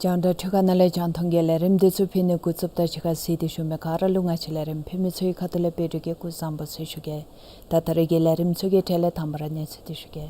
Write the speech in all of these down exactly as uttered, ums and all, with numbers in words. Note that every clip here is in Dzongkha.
རྒྱང་བསྒྲགས་འཕྲུལ་ཁང་ནང་ལས་རྒྱང་མཐོང་གི་ལས་རིམ་འདི་ཚུ་ཕུལ་ནི་འགོ་བཙུགསཔ་ད་གཞི་ཁར་གཟིགས་ཏེ་བཞུགས་མི་ག་ར་ལུ་ང་བཅས་ལས་རིམ་ཕུལ་མི་ཚུ་གི་ཁ་ཐུག་ལས་འབད་འབྲུག་གི་སྐུ་གཟུགས་བཟང་པོ་ཟེར་ཞུ་གེ། ད་ད་རེས་ཀྱི་ལས་རིམ་ཚུ་གི་གྲས་ལས་དང་པ་ར་གནས་ཚུལ་འདི་ཞུ་གེ།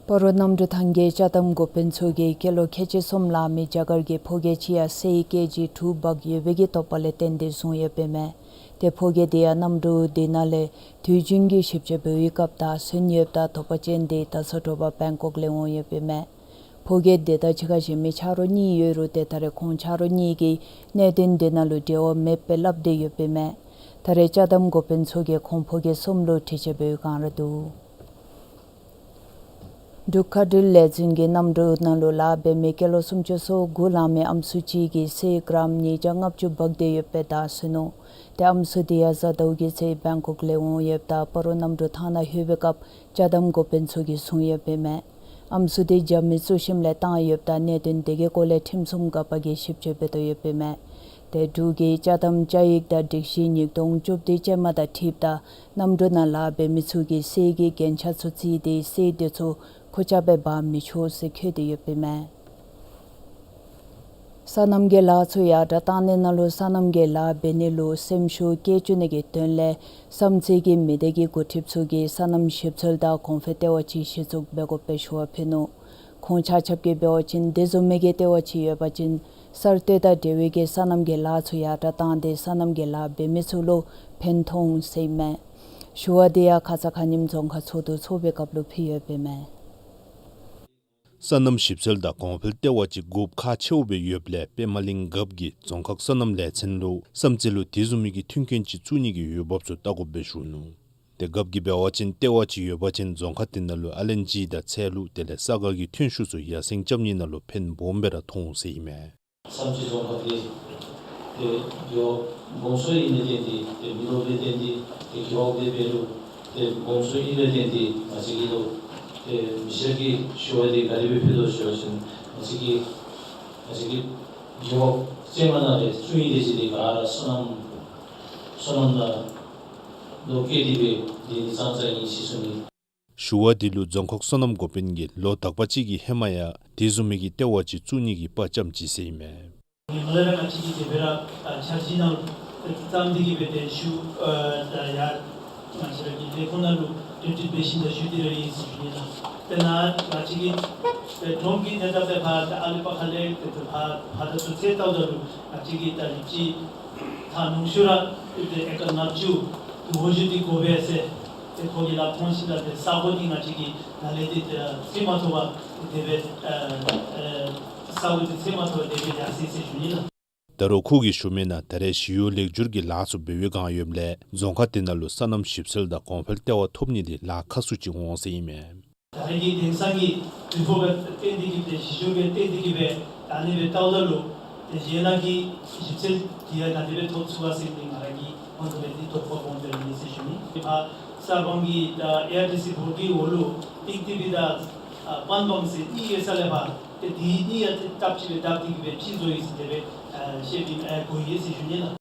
སྤ་རོ་གནམ་གྲུ་ཐང་གི་ཅ་དམ་འགོ་དཔོན་ཚུ་གིས་ཀི་ལོ་ཁལ་གཅིག་གསུམ་ལང་མི་རྒྱ་གར་གྱི་ཕོ་སྐྱེས་ཅིག་ཡང་གསེར་ཀེ་ཇི་དྲུག་འབག་ཡོད་པའི་གི་དོགས་པ་ལས་བརྟེན་ཏེ་བཟུང་ཡོདཔ་ཨིན་མས། ཏེ་ཕོ་སྐྱེས་དེ་ཡང་གནམ་གྲུ་དེ་ནང་ལས་དུས་རྒྱུན་གྱི་ཞིབ་དཔྱད་འབད་བའི་སྐབས་དང་ཟིན་ཡོདཔ་ད་དོགས་པ་ཅན་དེ་ད་ཚུན་དྲོ་པ་བེང་ཀོག་ལས་འོང་ཡོདཔ་ཨིན་མས། ཕོ་སྐྱེས་དེ་དང་གཅིག་ཁར་གཞན་མི་ཆ་རོགས་གཉིས་ཡོད་རུང་ཏེ་ད་རེས་ཁོང་ཆ་རོགས་གཉིས་ཀྱིས་གནད་དོན་དེ་ནང་ལུ་འབྲེལ་བ་མེདཔ་སྦེ་སླབ་སྟེ་ཡོདཔ་ཨིན་མས། ད་རེས་ཅ་དམ་འགོ་དཔོན་ཚུ་གིས་ཁོང་ཕོ་སྐྱེས་གསུམ་ལུ་དྲི་དཔྱད་འབད་བའི་སྒང་ར་འདུག། འབྲུག་མཁའ་འགྲུལ་ལས་འཛིན་གྱི་གནམ་གྲུ་ནང་ལུ་ལཱ་འབད་མི་ཀི་ལོ་སུམ་ཅུ་སོ་དགུ་ལང་མི་ཨམ་སྲུ་ཅིག་གིས་གསེར་གྲམ་ཉིས་བརྒྱ་ལྔ་བཅུ་འབག་སྟེ་ཡོདཔ་སྦེ་ད་ཟིན་ནུག། ཏེ་ཨམ་སྲུ་དེ་ཡང་གཟའ་ཟླཝ་གི་ཚེ་བེང་ཀོག་ལས་འོང་ཡོདཔ་ད་སྤ་རོ་གནམ་གྲུ་ཐང་ནང་ལྷོད་པའི་སྐབས་ཅ་དམ་འགོ་དཔོན་ཚུ་གིས་བཟུང་ཡོདཔ་ཨིན་མས། ཨམ་སྲུ་དེ་རྒྱབ་མི་བཙུགས་ཞིནམ་ལས་བཏང་ཡོདཔ་ད་གནད་དོན་དེ་གི་སྐོར་ལས་ཁྲིམས་སྲུང་འགག་པ་གིས་ཞིབ་དཔྱད་འབད་དོ་ཡོདཔ་ཨིན་མས། ཏེ་འབྲུག་གི་ཅ་དམ་བཅའ་ཡིག་དང་སྒྲིག་གཞི་ཉིས་སྟོང་བཅུ་བདུན་ཅན་མ་དང་འཁྲིལཝ་ད་གནམ་གྲུ་ནང་ལཱ་འབད་མི་ཚུ་གིས་གསེར་གྱི་རྒྱན་ཆ་ཚུ་བརྩིས་ཏེ་གསེར་དེ་ཚུ་ཁུར་ཆ་སྦེ་འབག་མི་ཆོག་ཟེར་འཁོད་དེ་ཡོདཔ་ཨིན་མས། སོ་ནམ་གྱི་ལཱ་ཚུ་ཡར་དྲགས་བཏང་ནི་ནང་ལུ་སོ་ནམ་གྱི་ལཱ་འབད་ནི་ལུ་སེམས་ཤུགས་བསྐྱེད་བཅུག་ནི་གི་དོན་ལས་བསམ་རྩེ་གི་མི་སྡེ་གི་འགོ་ཁྲིདཔ་ཚུ་གིས་སོ་ནམ་ཞིབ་འཚོལ་དང་གོང་འཕེལ་ལྟེ་བ་ཅིག་གཞི་བཙུགས་འབད་དགོཔ་སྦེ་ཞུ་བ་ཕུལ་ནུག། ཁོང་ཆ་ཁྱབ་ཀྱིས་འབད་བ་ཅིན་དེ་བཟུམ་མའི་གི་ལྟེ་བ་ཅིག་ཡོད་པ་ཅིན་གསར་གཏོད་དང་འབྲེལ་བའི་གི་སོ་ནམ་གྱི་ལཱ་ཚུ་ཡར་དྲགས་བཏང་སྟེ་སོ་ནམ་གྱི་ལཱ་འབད་མི་ཚུ་ལུ་ཕན་ཐོགས་འོང་ཟེར་ཨིན་མས། ཞུ་བ་དེ་ཡང་ཁ་ཙ་ཁ་ཉིནམ་རྫོང་ཁག་ཚོགས་འདུ་ཚོགས་པའི་སྐབས་ལུ་ཕུལ་ཡོདཔ་ཨིན་མས། སོ་ནམ་ཞིབ་འཚོལ་དང་གོང་འཕེལ་ལྟེ་བ་ཅིག་དགོཔ་ཁག་ཆེཝ་སྦེ་ཡོདཔ་ལས་པདྨ་གླིང་རྒཔོ་གིས་རྫོང་ཁག་སོ་ནམ་ལས་ཚན་ལུ་བསམ་རྩེ་ལུ་དེ་བཟུམ་མའི་གི་མཐུན་རྐྱེན་ཅིག་བཙུགས་ནི་གི་འོས་འབབ་ཚུ་བལྟ་དགོཔ་སྦེ་ཞུ་ནུག། ཏེ་རྒཔོ་གིས་འབད་བ་ཅིན་ལྟེ་བ་ཅིག་ཡོད་པ་ཅིན་རྫོང་ཁག་དེ་ནང་ལུ་ཨ་ལན་ཅི་དང་ཚལ་ལུ་དེ་ལས་ས་ག་གི་ཐོན་ཤུགས་ཚུ་ཡར་སེང་རྐྱབ་ནི་ནང་ལུ་ཕན་སྦོམ་སྦེ་ར་ཐོགས་འོང་ཟེར་ཨིན་མས། བསམ་རྩེ་རྫོང་ཁག་འདི་ཏེ་རྒེད་འོག་གོང་ས་ཨིནམ་ལས་བརྟེན་ཏེ་ཏེ་མི་རབས་ལས་བརྟེན་ཏེ་ཏེ་རྒེད་འོག་འདི་འབད་རུང་ཏེ་གོང་ས་ཨིནམ་ལས་བརྟེན་ཏེ་ང་བཅས་ཀྱི་ལུ་ཏེ་མི་སེར་གྱིས་ཞུ་བ་འདི་ག་དེ་སྦེ་ཕུལ་དོ་ཟེར་བ་ཅིན་ང་བཅས་ཀྱི་ང་བཅས་ཀྱི་རྒེད་འོག་བཅོ་ལྔ་ནང་ལས་བཅུ་གཉིས་དེ་ཅིག་འདི་ག་ར་སོ་ནམ་སོ་ནམ་ནང་ལོག་སྟེ་འདི་སྦེ་འདི་ནི་ཙང་ཙང་ཨིན་ཟེར་ཞུ་ནི། ཞུ་བ་འདི་ལུ་རྫོང་ཁག་སོ་ནམ་འགོ་དཔོན་གྱིས་ལོ་དག་པ་ཅིག་གི་ཧེ་མ་ཡང་དེ་བཟུམ་མའི་གི་ལྟེ་བ་ཅིག་བཙུགས་ནི་གི་དཔའ་བཅམ་ཅི་ཟེར་ཨིན་མས། ངོ་མ་ལས་ར་ང་བཅས་ཀྱིས་དེ་སྦེ་ར་ཨ་འཆར་གཞི་ནང་བརྩམས་ཏེ་གི་སྦེ་ཏེ་ཞུ་ཨ་ད་ཡར་ང་བཅས་ར་གི་ལས་ཁུངས་ནང་ལུ་གྲོས་བསྡུར་འབད་ཞིནམ་ད་ཞུ་སྟེ་ར་ཨིན་ཟེར་ཞུ་ནི་ལགས། དཔེར་ན་ང་བཅས་ཀྱི་ཏེ་གྲོང་གི་ཐད་ཁར་ཏེ་ཕར་ཏེ་ཨ་ལུ་པ་ཁ་ལས་ཏེ་ཕར་ཕར་དང་ཚུར་ཚད་བལྟཝ་ད་ལུ་ང་བཅས་ཀྱི་ད་རི་ཅིག་ཐག་ཉུང་ཤོས་ར་ཏེ་ཨེ་ཀར་ལྔ་བཅུ་དེ་འོག་ཞུ་སྟེ་དགོ་པས་ཟེར། ཏེ་ཁོ་གིས་ལཱ་མཐོང་ཞིནམ་ད་ཏེ་ས་གོ་འདི་ང་བཅས་ཀྱིས་ནཱ་ལས་ཏེ་ཏེ་ཚད་མ་ཐོབ་པར་དེ་སྦེ་ཨ་ཨ་ས་གོ་འདི་ཚད་མ་ཐོབ་པར་དེ་སྦེ་ཡར་སོང་ཡི་ཟེར་ཞུ་ནི་ལགས། ད་རུང་ཁོ་གིས་ཞུ་མི་ནང་ད་རེས་ཞི་གཡོག་ལེགས་བསྒྱུར་གྱི་ལཱ་ཚུ་འབད་བའི་སྒང་ཡོདཔ་ལས་རྫོང་ཁག་དེ་ནང་ལུ་སོ་ནམ་ཞིབ་འཚོལ་དང་གོང་འཕེལ་ལྟེ་བ་ཐོབ་ནི་འདི་ལཱ་ཁག་སུ་ཅིག་འོང་ཟེར་ཨིན་མས། ད་རེས་ཀྱི་དེང་སང་གི་དུས་བབ་ལུ་བརྟེན་ཏེ་གིས་སྦེ་གཞི་བཅོལ་ལུ་བརྟེན་ཏེ་གིས་སྦེ་ད་ཨ་ནི་སྦེ་ལྟཝ་ད་ལུ་ཏེ་ཡན་ལག་གི་ཞིབ་འཚོལ་འདི་ཡང་ད་དེ་སྦེ་ཐོབ་ཚུགས་པས་ཟེར་ཏེ་ང་ར་གིས་མང་ཐོག་སྦེ་འདི་དོགས་པ་སྤོང་སྟེ་ཨིན་ཟེར་ཞུ་ནི། ཕར་གསར་སྤང་གི་ད་ཨེ་ཨར་ཊི་སི་བོཌ་ཀྱི་འོག་ལུ་ཏིག་ཏི་བི་དང་ཨ་པན་སྤང་ཟེར་གཉིས་ཡོད་ས་ལས་ཕར་ཏེ་འདི་གཉིས་ཡང་ཏེ་སྟབས་གཅིག་སྦེ་བཏབ་སྟེ་གིས་སྦེ་ཕྱིར་བཟོ་ཡི་ཟེར་དེ་སྦེ་ཨ་བཤད་དེ་ཨ་གོ་ཡི་ཟེར་ཞུ་ནི་ལགས།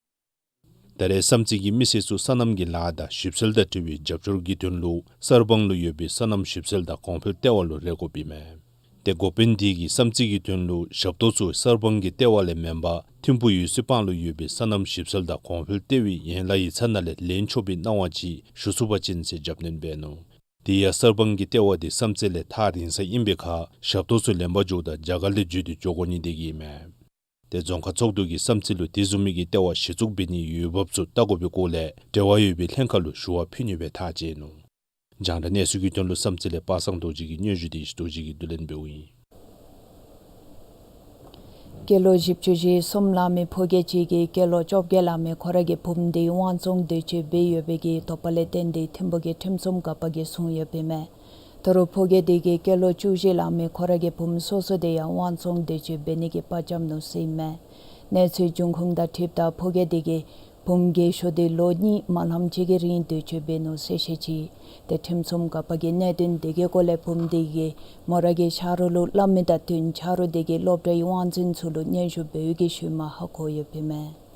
ད་རེས་བསམ་རྩེ་གི་མི་སེར་ཚུ་སོ་ནམ་གྱི་ལཱ་དང་ཞིབ་འཚོལ་དང་འབྲེལ་བའི་རྒྱབ་སྐྱོར་གྱི་དོན་ལུ་གསར་སྤང་ལུ་ཡོད་པའི་སོ་ནམ་ཞིབ་འཚོལ་དང་གོང་འཕེལ་ལྟེ་བ་ལུ་རེ་སྐུལ་འབདཝ་མས། ཏེ་འགོ་དཔོན་དེ་གིས་བསམ་རྩེ་གི་དོན་ལུ་ཞབས་ཏོག་ཚུ་གསར་སྤང་གི་ལྟེ་བ་ལས་མེན་པར་ཐིམ་ཕུ་ཡུལ་སྲིད་སྤང་ལུ་ཡོད་པའི་སོ་ནམ་ཞིབ་འཚོལ་དང་གོང་འཕེལ་ལྟེ་བའི་ཡན་ལག་ཡིག་ཚང་ནང་ལས་ལེན་ཆོག་པའི་གནང་བ་ཅིག་ཞུ་ཚུགས་པ་ཅིན་ཟེར་རྒྱབ་སྣོན་འབད་ནུག། དེ་ཡང་གསར་སྤང་གི་ལྟེ་བ་དེ་བསམ་རྩེ་ལས་ཐག་རིང་ས་ཨིན་པའི་ཁར་ཞབས་ཏོག་ཚུ་ལེན་པར་འགྱོཝ་ད་རྒྱ་གར་ལས་བརྒྱུད་དེ་འགྱོ་དགོ་ནི་དེ་གིས་མས། ཏེ་རྫོང་ཁག་ཚོགས་འདུ་གིས་བསམ་རྩེ་ལུ་དེ་བཟུམ་མའི་གི་ལྟེ་བ་གཞི་བཙུགས་འབད་ནིའི་འོས་འབབ་ཚུ་བལྟ་དགོ་པའི་སྐོར་ལས་འབྲེལ་བ་ཡོད་པའི་ལྷན་ཁག་ལུ་ཞུ་བ་ཕུལ་ནི་སྦེ་ཐག་བཅད་ནུག། རྒྱང་བསྒྲགས་གནས་ཚུལ་གྱི་དོན་ལུ་བསམ་རྩེ་ལས་པ་སངས་རྡོ་རྗེ་གི་སྙན་ཞུ་དེ་ཡེ་ཤེས་རྡོ་རྗེ་གིས་བསྡུ་ལེན་འབདཝ་ཨིན། སྐྱེས་ལོ་བཞི་བཅུ་ཞེ་གསུམ་ལང་མི་ཕོ་སྐྱེས་ཅིག་གིས་སྐྱེས་ལོ་བཅོ་བརྒྱད་ལང་མི་ཁོ་ར་གི་བུམོ་དེ་དབང་བཙོང་འདོད་སྤྱོད་འབད་ཡོད་པའི་གི་དོགས་པ་ལས་བརྟེན་ཏེ་ཐིམ་ཕུ་གི་ཁྲིམས་སྲུང་འགག་པ་གིས་བཟུང་ཡོདཔ་ཨིན་མས། ད་རུང་ཕོ་སྐྱེས་དེ་གིས་སྐྱེས་ལོ་བཅུ་བཞི་ལང་མི་ཁོ་ར་གི་བུམོ་སོ་སོ་དེ་ཡང་དབང་བཙོང་འདོད་སྤྱོད་འབད་ནི་གི་པར་བཅམ་ནུག་ཟེར་ཨིན་མས། གནས་ཚུལ་འབྱུང་ཁུངས་དང་འཁྲིལཝ་ད་ཕོ་སྐྱེས་དེ་གིས་བུམོ་རྒས་ཤོས་དེ་ལོ་གཉིས་མ་ལངམ་ཅིག་གི་རིང་སྡོད་སྤྱོད་འབད་ནུག་ཟེར་བཤད་ཅི། ཏེ་ཁྲིམས་སྲུང་འགག་པ་གིས་གནད་དོན་དེ་གི་སྐོར་ལས་བུམོ་དེ་གིས་མོ་ར་གི་ཆ་རོགས་ལུ་སླབ་མི་དང་བསྟུན་ཆ་རོགས་དེ་གིས་སློབ་གྲྭའི་དབང་འཛིན་ཚུ་ལུ་སྙན་ཞུ་འབད་བའི་གི་ཤུལ་མ་ཧ་གོ་ཡོདཔ་ཨིན་མས།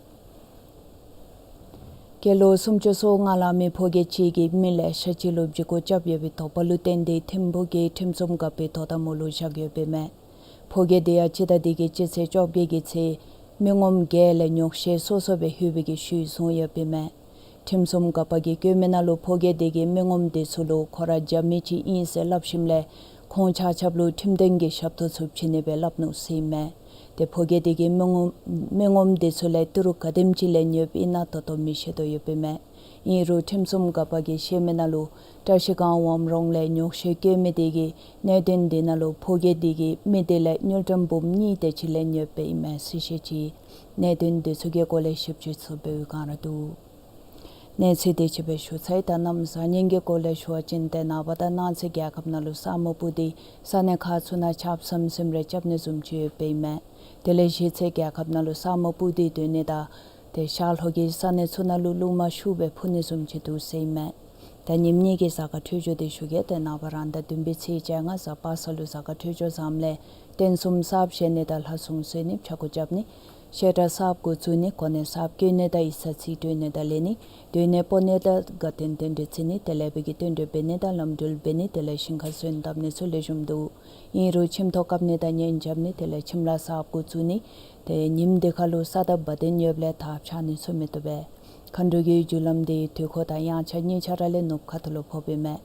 སྐྱེས་ལོ་སུམ་ཅུ་སོ་ལྔ་ལང་མི་ཕོ་སྐྱེས་ཅིག་གིས་མི་ལེ་ཤ་ཅིག་ལུ་འཇིགས་སྐུལ་རྐྱབ་ཡོད་པའི་དོགས་པ་ལུ་བརྟེན་ཏེ་ཐིམ་ཕུ་གི་ཁྲིམས་སྲུང་འགག་པའི་དོ་དམ་འོག་ལུ་བཞག་ཡོདཔ་ཨིན་མས། ཕོ་སྐྱེས་དེ་ཡང་སྤྱི་ཟླ་འདི་གི་སྤྱི་ཚེས་བཅོ་བརྒྱད་ཀྱི་ཚེ་མི་ངོམ་བརྒྱད་ལས་ཉོག་བཤད་སོ་སོ་སྦེ་ལྷོད་པའི་གི་ཤུལ་བཟུང་ཡོདཔ་ཨིན་མས། ཁྲིམས་སྲུང་འགག་པ་གིས་བཀོད་མི་ནང་ལུ་ཕོ་སྐྱེས་དེ་གིས་མི་ངོམ་དེ་ཚུ་ལུ་ཁོ་ར་རྒྱབ་མི་ཅིག་ཨིན་ཟེར་སླབ་ཞིནམ་ལས་ཁོང་ཆ་ཁྱབ་ལུ་ཁྲིམས་དོན་གྱི་ཞབས་ཏོག་ཚུ་བྱིན་ནི་སྦེ་སླབ་ནུག་ཟེར་ཨིན་མས། ཏེ་ཕོ་སྐྱེས་དེ་གིས་མི་ངོམ་མི་ངོམ་དེ་ཚུ་ལས་ཏི་རུ་ག་དེམ་ཅིག་ལེན་ཡོདཔ་ཨིན་ན་ད་ལྟོ་མི་ཤེས་དོ་ཡོདཔ་ཨིན་མས། ཨིན་རུང་ཁྲིམས་སྲུང་འགག་པ་གིས་བཤད་མི་ནང་ལུ་བཀྲ་ཤིས་སྒང་ཝམ་རོང་ལས་ཉོག་བཤད་བཀོད་མི་དེ་གིས་གནད་དོན་དེ་ནང་ལུ་ཕོ་སྐྱེས་དེ་གིས་མི་དེ་ལས་དངུལ་ཀྲམ་འབུམ་གཉིས་དེ་ཅིག་ལེན་ཡོདཔ་ཨིན་མས་ཟེར་བཤད་ཅི། གནད་དོན་དེ་ཚུ་གི་སྐོར་ལས་ཞིབ་དཔྱད་ཚུ་འབད་བའི་བསྒང་ར་འདུག། གནས་ཚུལ་དེ་ཅིག་སྦེ་ཞུ་ཚར་ཡི། ད་གནམ་གཤིས་ཉིན་གྱི་སྐོར་ལས་ཞུ་བ་ཅིན་ཏེ་ནངས་པ་དང་གནངས་ཚེ་རྒྱལ་ཁབ་ནང་ལུ་ས་སྨུག་སྤུབས་ཏེ་ས་གནས་ཁག་ཚུ་ནང་ཆརཔ་ཟིམ་ཟིམ་རེ་རྐྱབ་ནི་བཟུམ་ཅིག་ཡོདཔ་ཨིན་མས། དེ་ལས་གཞེས་ཚེ་རྒྱལ་ཁབ་ནང་ལུ་ས་སྨུག་སྤུབས་ཏེ་སྡོད་ནི་དང་ཏེ་ཤར་ལྷོ་གི་ས་གནས་ཚུ་ནང་ལུ་རླུང་མ་ཤུགས་སྦེ་འཕུ་ནི་བཟུམ་ཅིག་འདུག་ཟེར་ཨིན་མས། ད་ཉིནམ་གཉིས་ཀྱི་གཟའ་སྐར་འཕྲོད་སྦྱོར་དེ་ཞུ་གེ། ཏེ་ནངས་པ་རང་ཟླ་བདུན་པའི་ཚེས་བཅོ་ལྔ་གཟའ་པ་སངས་ལུ་གཟའ་སྐར་འཕྲོད་སྦྱོར་བཟངམ་ལས་རྟེན་གསུམ་གསརཔ་བཞེངས་ནི་དང་ལྷ་སྲུང་གསོལ་ནི་ཕྱྭ་འགུགས་རྐྱབ་ནི་བཤད་གྲྭ་གསརཔ་འགོ་བཙུགས་ནི་གོ་གནས་གསརཔ་བསྐོ་ནི་དང་ཡིག་ཚང་རྩིས་སྤྲོད་ནི་དང་ལེན་ནི་སྡོད་གནས་སྤོ་ནི་དང་དགའ་སྟོན་རྟེན་འབྲེལ་བརྩི་ནི་དེ་ལས་འབད་གི་རྟེན་འབྲེལ་འབད་ནི་དང་ལམ་འགྲུལ་འབད་ནི་དེ་ལས་ཞིང་ཁར་སོན་བཏབ་ནི་ཚུ་ལེགས་ཤོམ་འདུག། ཨིན་རུང་ཁྱིམ་ཐོག་བཀབ་ནི་དང་གཉེན་རྐྱབ་ནི་དེ་ལས་ཁྱིམ་ལཱ་གསརཔ་འགོ་བཙུགས་ནི་ཏེ་ཉིནམ་དེ་ཁར་ལུ་ས་དང་བ་དན་ཡོདཔ་ལས་ཐགཔ་ཆག་ནི་ཚུ་མི་བཏུབ་པས། མཁའ་འགྲོ་གི་རྒྱུ་ལམ་དེ་དུས་འཁོར་དང་དབྱངས་འཆར་གཉིས་ཆ་ར་ལས་ནུབ་ཁ་ཐུག་ལུ་ཕོགཔ་ཨིན་མས།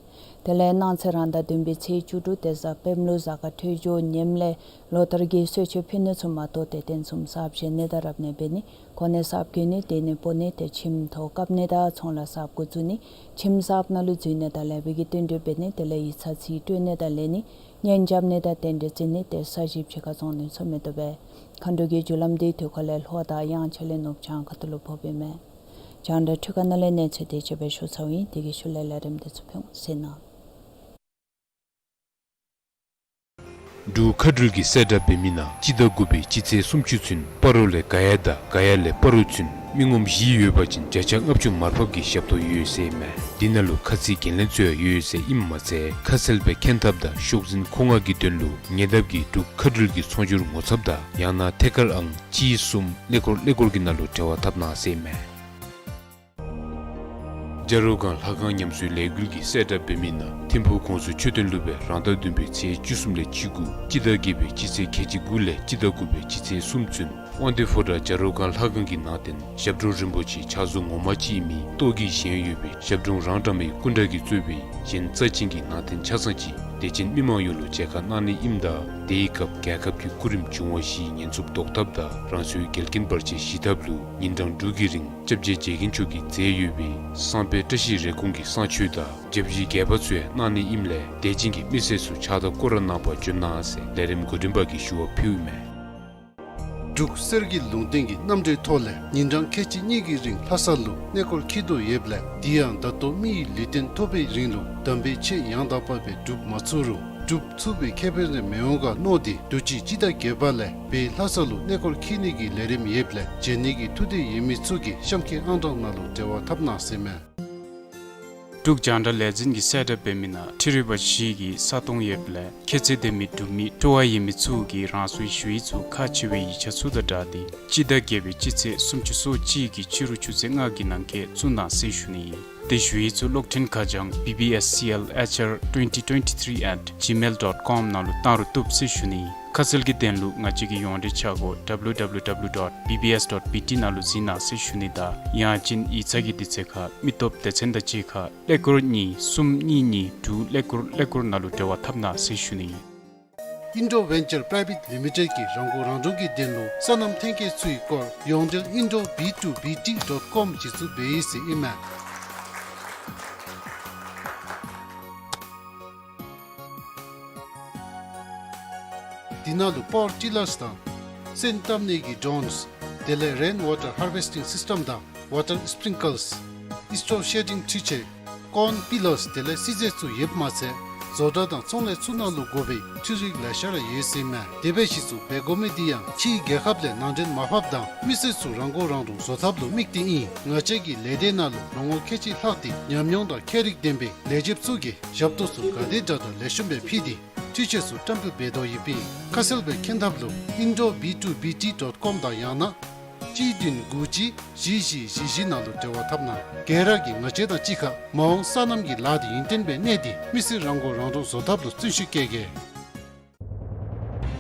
དེ་ལས་གནངས་ཚེ་རང་ཟླ་བདུན་པའི་ཚེས་བཅུ་དྲུག་ཏེ་གཟའ་སྤེནམ་ལུ་གཟའ་སྐར་འཕྲོད་སྦྱོར་ཉིནམ་ལས་ལོ་ལྟར་གྱི་གསོལ་མཆོད་ཕུལ་ནི་ཚུ་མ་གཏོགས་ཏེ་རྟེན་གསུམ་གསརཔ་བཞེངས་ནི་དང་རབ་གནས་འབད་ནི་གོ་གནས་གསརཔ་བསྐོ་ནི་སྡོད་གནས་སྤོ་ནི་ཏེ་ཁྱིམ་ཐོག་བཀབ་ནི་དང་ཚོང་ལཱ་གསརཔ་འགོ་བཙུགས་ནི་ཁྱིམ་གསརཔ་ནང་ལུ་འཛུལ་ནི་དང་ལེགས་པའི་གི་རྟེན་འབྲེལ་འབད་ནི་དེ་ལས་ཡིག་ཚང་རྩིས་སྤྲོད་ནི་དང་ལེན་ནི་གཉེན་རྐྱབ་ནི་དང་རྟེན་འབྲེལ་བརྩི་ནི་ཏེ་ས་གཞི་ཕྱི་ཁར་བཙོང་ནི་ཚུ་མི་བཏུབ་པས། མཁའ་འགྲོ་གི་རྒྱུ་ལམ་དེ་དུས་འཁོར་ལས་ལྷོ་དང་དབྱངས་འཆར་ལས་ནུབ་བྱང་ཁ་ཐུག་ལུ་ཕོགཔ་ཨིན་མས། རྒྱང་བསྒྲགས་འཕྲུལ་ཁང་ནང་ལས་གནས་ཚུལ་དེ་ཅིག་སྦེ་ཞུ་ཚརཝ་ཨིན། དེ་གི་ཤུལ་ལས་ལས་རིམ་དེ་ཚུ་ཕུལ་འོང་ཟེར་ན། འབྲུག་མཁའ་འགྲུལ་གྱིས་གསལ་བསྒྲགས་འབད་མི་ནང་སྤྱི་ཟླ་དགུ་པའི་སྤྱི་ཚེས་སུམ་ཅུ་ཚུན་སྤ་རོ་ལས་ག་ཡ་དང་ག་ཡ་ལས་སྤ་རོ་ཚུན་མི་ངོམ་བཞི་ཡོད་པ་ཅིན་བརྒྱ་ཆ་ལྔ་བཅུ་མར་ཕབ་ཀྱི་ཞབས་ཏོག་ཡོད་ཟེར་ཨིན་མས། འདི་ནང་ལུ་ཁ་ཚིག་འགན་ལེན་ཚུ་ཡང་ཡོད་ཟེར་ཨིནམ་མ་ཚད་ཁ་གསལ་སྦེ་མཁྱེན་ཐབས་དང་ཤོག་འཛིན་མཁོ་མངགས་ཀྱི་དོན་ལུ་ཉེ་འདབས་ཀྱི་འབྲུག་མཁའ་འགྲུལ་གྱི་ཚོང་སྒྱུར་ངོ་ཚབ་དང་ཡང་ན་ཐད་ཀར་ཨང་གཅིག་གསུམ་ཀླད་ཀོར་ཀླད་ཀོར་གྱི་ནང་ལུ་འབྲེལ་བ་འཐབ་གནང་ཟེར་ཨིན་མས། བྱ་རོག་སྒང་ལྷ་ཁང་ཉམས་གསོའི་ལས་འགུལ་གྱིས་གསལ་བསྒྲགས་འབད་མི་ནང་ཐིམ་ཕུག་གོང་ས་མཆོག་དོན་སློབ་དཔོན་རང་ཟླ་བདུན་པའི་ཚེས་བཅུ་གསུམ་ལས་བཅུ་དགུ་སྤྱི་ཟླ་བརྒྱད་པའི་སྤྱི་ཚེས་ཁལ་གཅིག་དགུ་ལས་སྤྱི་ཟླ་དགུ་པའི་སྤྱི་ཚེས་གསུམ་ཚུན་དབང་འདུས་ཕོ་བྲང་བྱ་རོག་སྒང་ལྷ་ཁང་གི་ནང་རྟེན་ཞབས་དྲུང་རིན་པོ་ཆེའི་ཕྱག་བཟོ་ངོ་མ་ཅིག་ཨིན་མི་ཏོག་གིས་བཞེངས་ཡོད་པའི་ཞབས་དྲུང་རང་གྲངས་མའི་སྐུ་འདྲ་གིས་གཙོས་པའི་གཞན་རྩ་ཅན་གྱི་ནང་རྟེན་ཆ་ཚང་ཅིག་དད་ཅན་མི་མང་ཡོངས་ལུ་མཇལ་ཁ་གནང་ནི་ཨིནམ་ད་དེའི་སྐབས་རྒྱལ་ཁབ་ཀྱི་སྐུ་རིམ་འབྱུང་བ་བཞིའི་ཉེན་ཚབས་བཟློག་ཐབས་དང་རང་སོའི་འགལ་རྐྱེན་བར་ཆད་ཞི་ཐབས་ལུ་ཉིན་གྲངས་དྲུག་གི་རིང་སྐྱབས་རྗེ་རྗེ་མཁན་མཆོག་གིས་མཛད་ཡོད་པའི་བསངས་དཔེ་བཀྲ་ཤིས་རེ་སྐོང་གི་བསངས་མཆོད་དང་བརྒྱ་བཞི་བརྒྱད་པ་ཚུ་ཡང་གནང་ནི་ཨིནམ་ལས་དད་ཅན་གྱི་མི་སེར་ཚུ་ཕྱག་དང་སྐོར་ར་གནང་བར་འབྱོན་གནང་ཟེར་ལས་རིམ་འགོ་འདྲེན་པ་གིས་ཞུ་བ་ཕུལཝ་ཨིན་མས། འབྲུག་གསེར་གྱི་ལུང་བསྟན་གྱི་རྣམ་འགྲེལ་ཐོག་ལས་ཉིན་གྲངས་ཁལ་གཅིག་གཉིས་ཀྱི་རིང་ལྷ་ས་ལུ་གནས་སྐོར་འཁྱིད་དོ་ཡོདཔ་ལས་དེ་ཡང་ད་ལྟོ་མི་ཡི་ལུས་རྟེན་ཐོབ་པའི་རིང་ལུ་དམ་པའི་ཆོས་ཡང་དག་པ་སྦེ་སྒྲུབ་མ་ཚུགས་རུང་སྒྲུབ་ཚུགས་པའི་ཁེ་ཕན་རེ་མི་འོང་ག་མནོ་སྟེ་དུས་ཅི་སྤྱི་ཟླ་བརྒྱད་པ་ལས་བོད་ལྷ་ས་ལུ་གནས་སྐོར་འཁྱིད་ནི་གི་ལས་རིམ་ཡོདཔ་ལས་བྱོན་ནི་གི་ཐུགས་འདོད་ཡོད་མི་ཚུ་གིས་གཤམ་འཁོད་ཨང་གྲངས་ནང་ལུ་འབྲེལ་བ་འཐབ་གནང་ཟེར་མས། འབྲུག་རྒྱང་བསྒྲགས་ལས་འཛིན་གྱིས་གསལ་བསྒྲགས་འབད་མི་ནང་འཕྲུལ་རིག་པ་བཞི་གི་ས་སྟོང་ཡོདཔ་ལས་ཁྱད་ཚད་ལྡན་མི་འབྲུག་མི་སྤྲོ་བ་ཡོད་མི་ཚུ་གིས་རང་སོའི་ཞུ་ཡིག་ཚུ་ཁག་ཆེ་བའི་ཡིག་ཆ་ཚུ་དང་སྦྲགས་ཏེ་སྤྱི་ཟླ་བརྒྱད་པའི་སྤྱི་ཚེས་སུམ་ཅུ་སོ་གཅིག་གི་ཕྱི་རུ་ཆུ་ཚོད་ལྔ་གི་ནང་འཁོད་བཙུགས་གནང་ཟེར་ཞུ་ནི་ཨིན། དེ་ཞུ་ཡིག་ཚུ་གློག་འཕྲིན་ཁ་བྱང་B B S C L H R twenty twenty-three at gmail dot com ནང་ལུ་བཏང་རུང་བཏུབ་ཟེར་ཞུ་ནི་ཨིན། ཁ་གསལ་གྱི་དོན་ལུ་ང་བཅས་ཀྱི་ཡོངས་འབྲེལ་ཆ་སྒོ W W W dot B B S dot B T ནང་ལུ་གཟིགས་གནང་ཟེར་ཞུ་ནི་དང་ཡང་ཅིན་ཡིག་ཚང་གི་དུས་ཚོད་ཁར་མི་སྟོབས་སྡེ་ཚན་དང་གཅིག་ཁར་ཀླད་ཀོར་གཉིས་གསུམ་གཉིས་གཉིས་དྲུག་ཀླད་ཀོར་ཀླད་ཀོར་ནང་ལུ་འབྲེལ་བ་འཐབ་གནང་ཟེར་ཞུ་ནི་ཨིན། Indo Venture Private Limited གིས་རང་མགོ་རང་འདྲོངས་ཀྱི་དོན་ལུ་སོ་ནམ་ཐོན་སྐྱེད་ཚུའི་སྐོར་ཡོངས་འབྲེལ་Indo B two B T dot com གཞི་བཙུགས་འབད་ཡི་ཟེར་ཨིན་མས། དེ་ནང་ལུ་པ་ཝར་ཊི་ལརསི་དང་སོན་བཏབ་ནི་གི་ཌོརོནསི་དེ་ལས་རེན་ཝ་ཊར་ཧར་ཝེསི་ཊིང་སིསི་ཊེམ་དང་ཝ་ཊར་སི་པི་རིང་ཀལསི་ཨིསི་ཊོབ་ཤེ་ཌིང་འཕྲུལ་ཆས་ཀོརན་པི་ལརསི་དེ་ལས་སིལ་ཟས་ཚུ་ཡོདཔ་མ་ཚད་བཟོ་གྲྭ་དང་ཚོང་ལས་ཚུ་ནང་ལུ་དགོ་པའི་འཕྲུལ་རིག་ལེ་ཤ་ར་ཡོད་ཟེར་ཨིན་མས། དེ་སྦེ་གཞི་བཙུགས་འབད་དགོ་མི་དེ་ཡང་ཕྱིའི་རྒྱལ་ཁབ་ལས་ནང་འདྲེན་མར་ཕབ་དང་མི་སེར་ཚུ་རང་མགོ་རང་འདྲོངས་བཟོ་ཐབས་ལུ་དམིགས་ཏེ་ཨིན། ང་བཅས་ཀྱི་ལས་སྡེ་ནང་ལུ་ལོ་ངོ་ཁལ་གཅིག་ལྷག་སྟེ་ཉམས་མྱོང་དང་ཁྱད་རིག་ལྡན་པའི་ལས་བྱེདཔ་ཚུ་གིས་ཞབས་ཏོག་ཚུ་ག་དེ་དྲག་དྲག་ལེགས་ཤོམ་སྦེ་ཕུལ་ཏེ་འཕྲུལ་ཆས་ཚུ་བཀྲམ་སྤེལ་འབད་དོ་ཡོདཔ་ཨིན། ཁ་གསལ་སྦེ་མཁྱེན་ཐབས་ལུ Indo B two B T dot com དང་ཡང་ན་གཅིག་བདུན་དགུ་གཅིག་བཞི་བཞི་བཞི་བཞི་ནང་ལུ་འབྲེལ་བ་འཐབ་གནང་། ག་ར་གིས་ང་བཅས་དང་གཅིག་ཁར་མ་འོངས་སོ་ནམ་གྱི་ལཱ་འདི་ཡུན་བརྟན་སྦེ་གནས་ཏེ་མི་སེར་རང་མགོ་རང་འདྲོངས་བཟོ་ཐབས་ལུ་བརྩོན་ཤུགས་བསྐྱེད་གེ།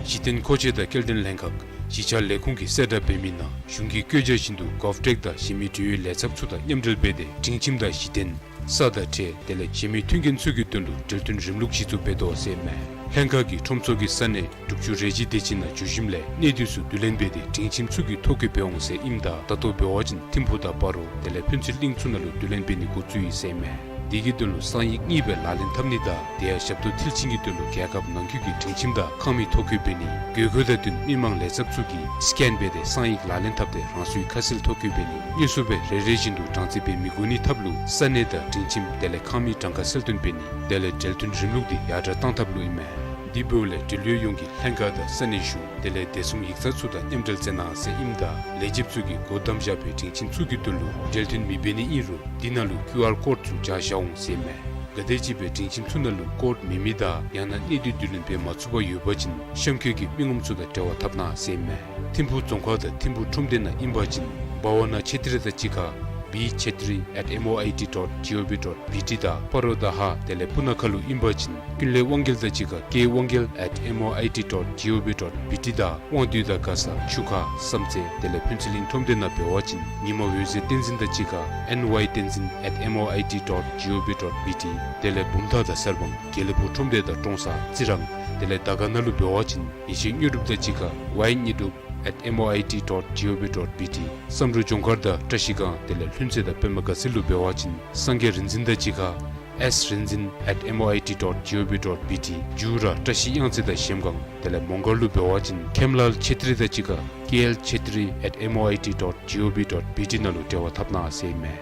གཞི་རྟེན་མཁོ་ཆས་དང་སྐྱེལ་འདྲེན་ལྷན་ཁག་གཞིས་ཆགས་ལས་ཁུངས་ཀྱིས་གསལ་བསྒྲགས་འབད་མི་ནང་གཞུང་གི་བཀོད་རྒྱ་བཞིན་དུ་གོབ་ཊེཀ་དང་གཞན་མི་འབྲེལ་ཡོད་ལས་ཚབ་ཚུ་དང་མཉམ་འབྲེལ་འབད་དེ་སྒྲིང་ཁྱིམ་དང་གཞི་རྟེན་ས་དང་ཁྲལ་དེ་ལས་གཞན་མི་མཐུན་རྐྱེན་ཚུ་གི་དོན་ལུ་འབྲེལ་མཐུན་རིམ་ལུགས་གཞི་བཙུགས་འབད་དོ་ཟེར་ཨིན་མས། ལྷན་ཁག་གིས་ཁྲོམ་ཚོགས་ཀྱི་ས་གནས་འབྲུག་ཆུ་རལ་གྲི་སྡེ་ཆེན་ནང་འགྱོ་ཞིནམ་ལས་གནས་སྡུད་ཚུ་བསྡུ་ལེན་འབད་དེ་སྒྲིང་ཁྱིམ་ཚུ་གི་ཐོ་བཀོད་འབད་འོང་ཟེར་ཨིནམ་ད་ད་ལྟོ་འབད་བ་ཅིན་ཐིམ་ཕུག་དང་སྤ་རོ་དེ་ལས་ཕུན་ཚོགས་གླིང་ཚུ་ནང་ལུ་བསྡུ་ལེན་འབད་ནི་འགོ་བཙུགས་ཡི་ཟེར་ཨིན་མས། དེ་གི་དོན་ལུ་གསང་ཡིག་གཉིས་སྦེ་ལག་ལེན་འཐབ་ནི་དང་དེ་ཡང་ཞབས་ཏོག་མཐིལ་ཕྱིན་གྱི་དོན་ལུ་རྒྱལ་ཁབ་ནང་འཁོད་ཀྱི་སྒྲིང་ཁྱིམ་དང་ཁང་མིག་ཐོ་བཀོད་འབད་ནི་དགོས་མཁོ་དང་བསྟུན་མི་མང་ལས་ཚབ་ཚུ་གིས་སི་ཀེན་འབད་དེ་གསང་ཡིག་ལག་ལེན་འཐབ་སྟེ་རང་སོའི་ཁ་གསལ་ཐོ་བཀོད་འབད་ནི། དངོས་སུ་སྦེ་རེ་རེ་བཞིན་དུ་གྲངས་རྩིས་འབད་མི་དགོ་ནི་ཐབས་ལུ་ས་གནས་དང་སྒྲིང་ཁྱིམ་དེ་ལས་ཁང་མིག་གྲངས་ཀ་གསལ་སྟོན་འབད་ནི་དེ་ལས་འབྲེལ་མཐུན་རིམ་ལུགས་འདི་ཡར་དྲག་བཏང་ཐབས་ལུ་ཨིན་མས། དེ་འབདཝ་ལས་འབྲེལ་ཡོད་ཡོངས་ཀྱིས་ལྷན་ཁག་དང་ས་གནས་གཞུང་དེ་ལས་བདེ་སྲུང་ཡིག་ཚང་ཚུ་དང་མཉམ་འབྲེལ་མཛད་གནང་ཟེར་ཨིནམ་ད་ལས་བྱེདཔ་ཚུ་གིས་སྒོ་བསྡམས་བཞག་པའི་སྒྲིང་ཁྱིམ་ཚུ་གི་དོན་ལུ་འབྲེལ་མཐུན་མི་འབད་ནི་ཨིན་རུང་དེ་ནང་ལུ་ཀིའུ་ཨར་ཀོཌ་ཚུ་སྦྱར་བཞག་འོང་ཟེར་ཨིན་མས། ག་དེམ་ཅིག་སྦེ་སྒྲིང་ཁྱིམ་ཚུ་ནང་ལུ་ཀོཌ་མེད་མི་དང་ཡང་ན་གནས་སྡུད་བསྡུ་ལེན་འབད་མ་ཚུགས་པར་ཡོད་པ་ཅིན་གཤམ་འཁོད་ཀྱི་མི་ངོམ་ཚུ་དང་འབྲེལ་བ་འཐབ་གནང་ཟེར་ཨིན་མས། ཐིམ་ཕུག་རྫོང་ཁག་དང་ཐིམ་ཕུག་ཁྲོམ་སྡེ་ནང་ཨིན་པ་ཅིན་བྷ་ཝ་ན་ཆེ་ཏྲི་དང་གཅིག་ཁར་བི་ཆེ་ཏྲི་at M O I T dot G O V dot B T དང་སྤ་རོ་དང་ཧཱ་དེ་ལས་སྤུ་ན་ཁ་ལུ་ཨིན་པ་ཅིན་ཀུན་ལེགས་དབང་རྒྱལ་དང་གཅིག་ཁར་ཀེ་དབང་རྒྱལ་at M O I T dot G O V dot B T དང་དབང་འདུས་དང་མགར་ས་ཆུ་ཁ་བསམ་རྩེ་དེ་ལས་ཕུན་ཚོགས་གླིང་ཁྲོམ་སྡེ་ནང་འབད་བ་ཅིན་ཉི་མ་འོད་ཟེར་བསྟན་འཛིན་དང་གཅིག་ཁར་N Y བསྟན་འཛིན at M O I T dot G O V dot B T དེ་ལས་བུམ་ཐང་དང་གསར་སྤང་དགེ་ལེགས་ཕུག་ཁྲོམ་སྡེ་དང་ཀྲོང་གསར་རྩི་རང་དེ་ལས་དར་དཀར་ན་ལུ་འབད་བ་ཅིན་ཡེ་ཤེས་དངོས་གྲུབ་དང་གཅིག་ཁར་Y དངོས་གྲུབ་at M O I T dot G O V dot B T བསམ་འགྲུབ་ལྗོངས་མཁར་དང་བཀྲ་ཤིས་སྒང་དེ་ལས་ལྷུན་རྩེ་དང་པདྨ་དགའ་ཚལ་ལུ་འབད་བ་ཅིན་སངས་རྒྱས་རིག་འཛིན་དང་གཅིག་ཁར་S རིག་འཛིན་at M O I T dot G O V dot B T འཇུ་ར་བཀྲ་ཤིས་གཡང་རྩེ་དང་གཞལམ་སྒང་དེ་ལས་མོང་སྒར་ལུ་འབད་བ་ཅིན་མཁྱེན་ལཱལ་ཆེ་ཏྲི་དང་གཅིག་ཁར་K L Chhetri at M O I T dot G O V dot B T ནང་ལུ་འབྲེལ་བ་འཐབ་གནང་ཟེར་ཨིན་མས།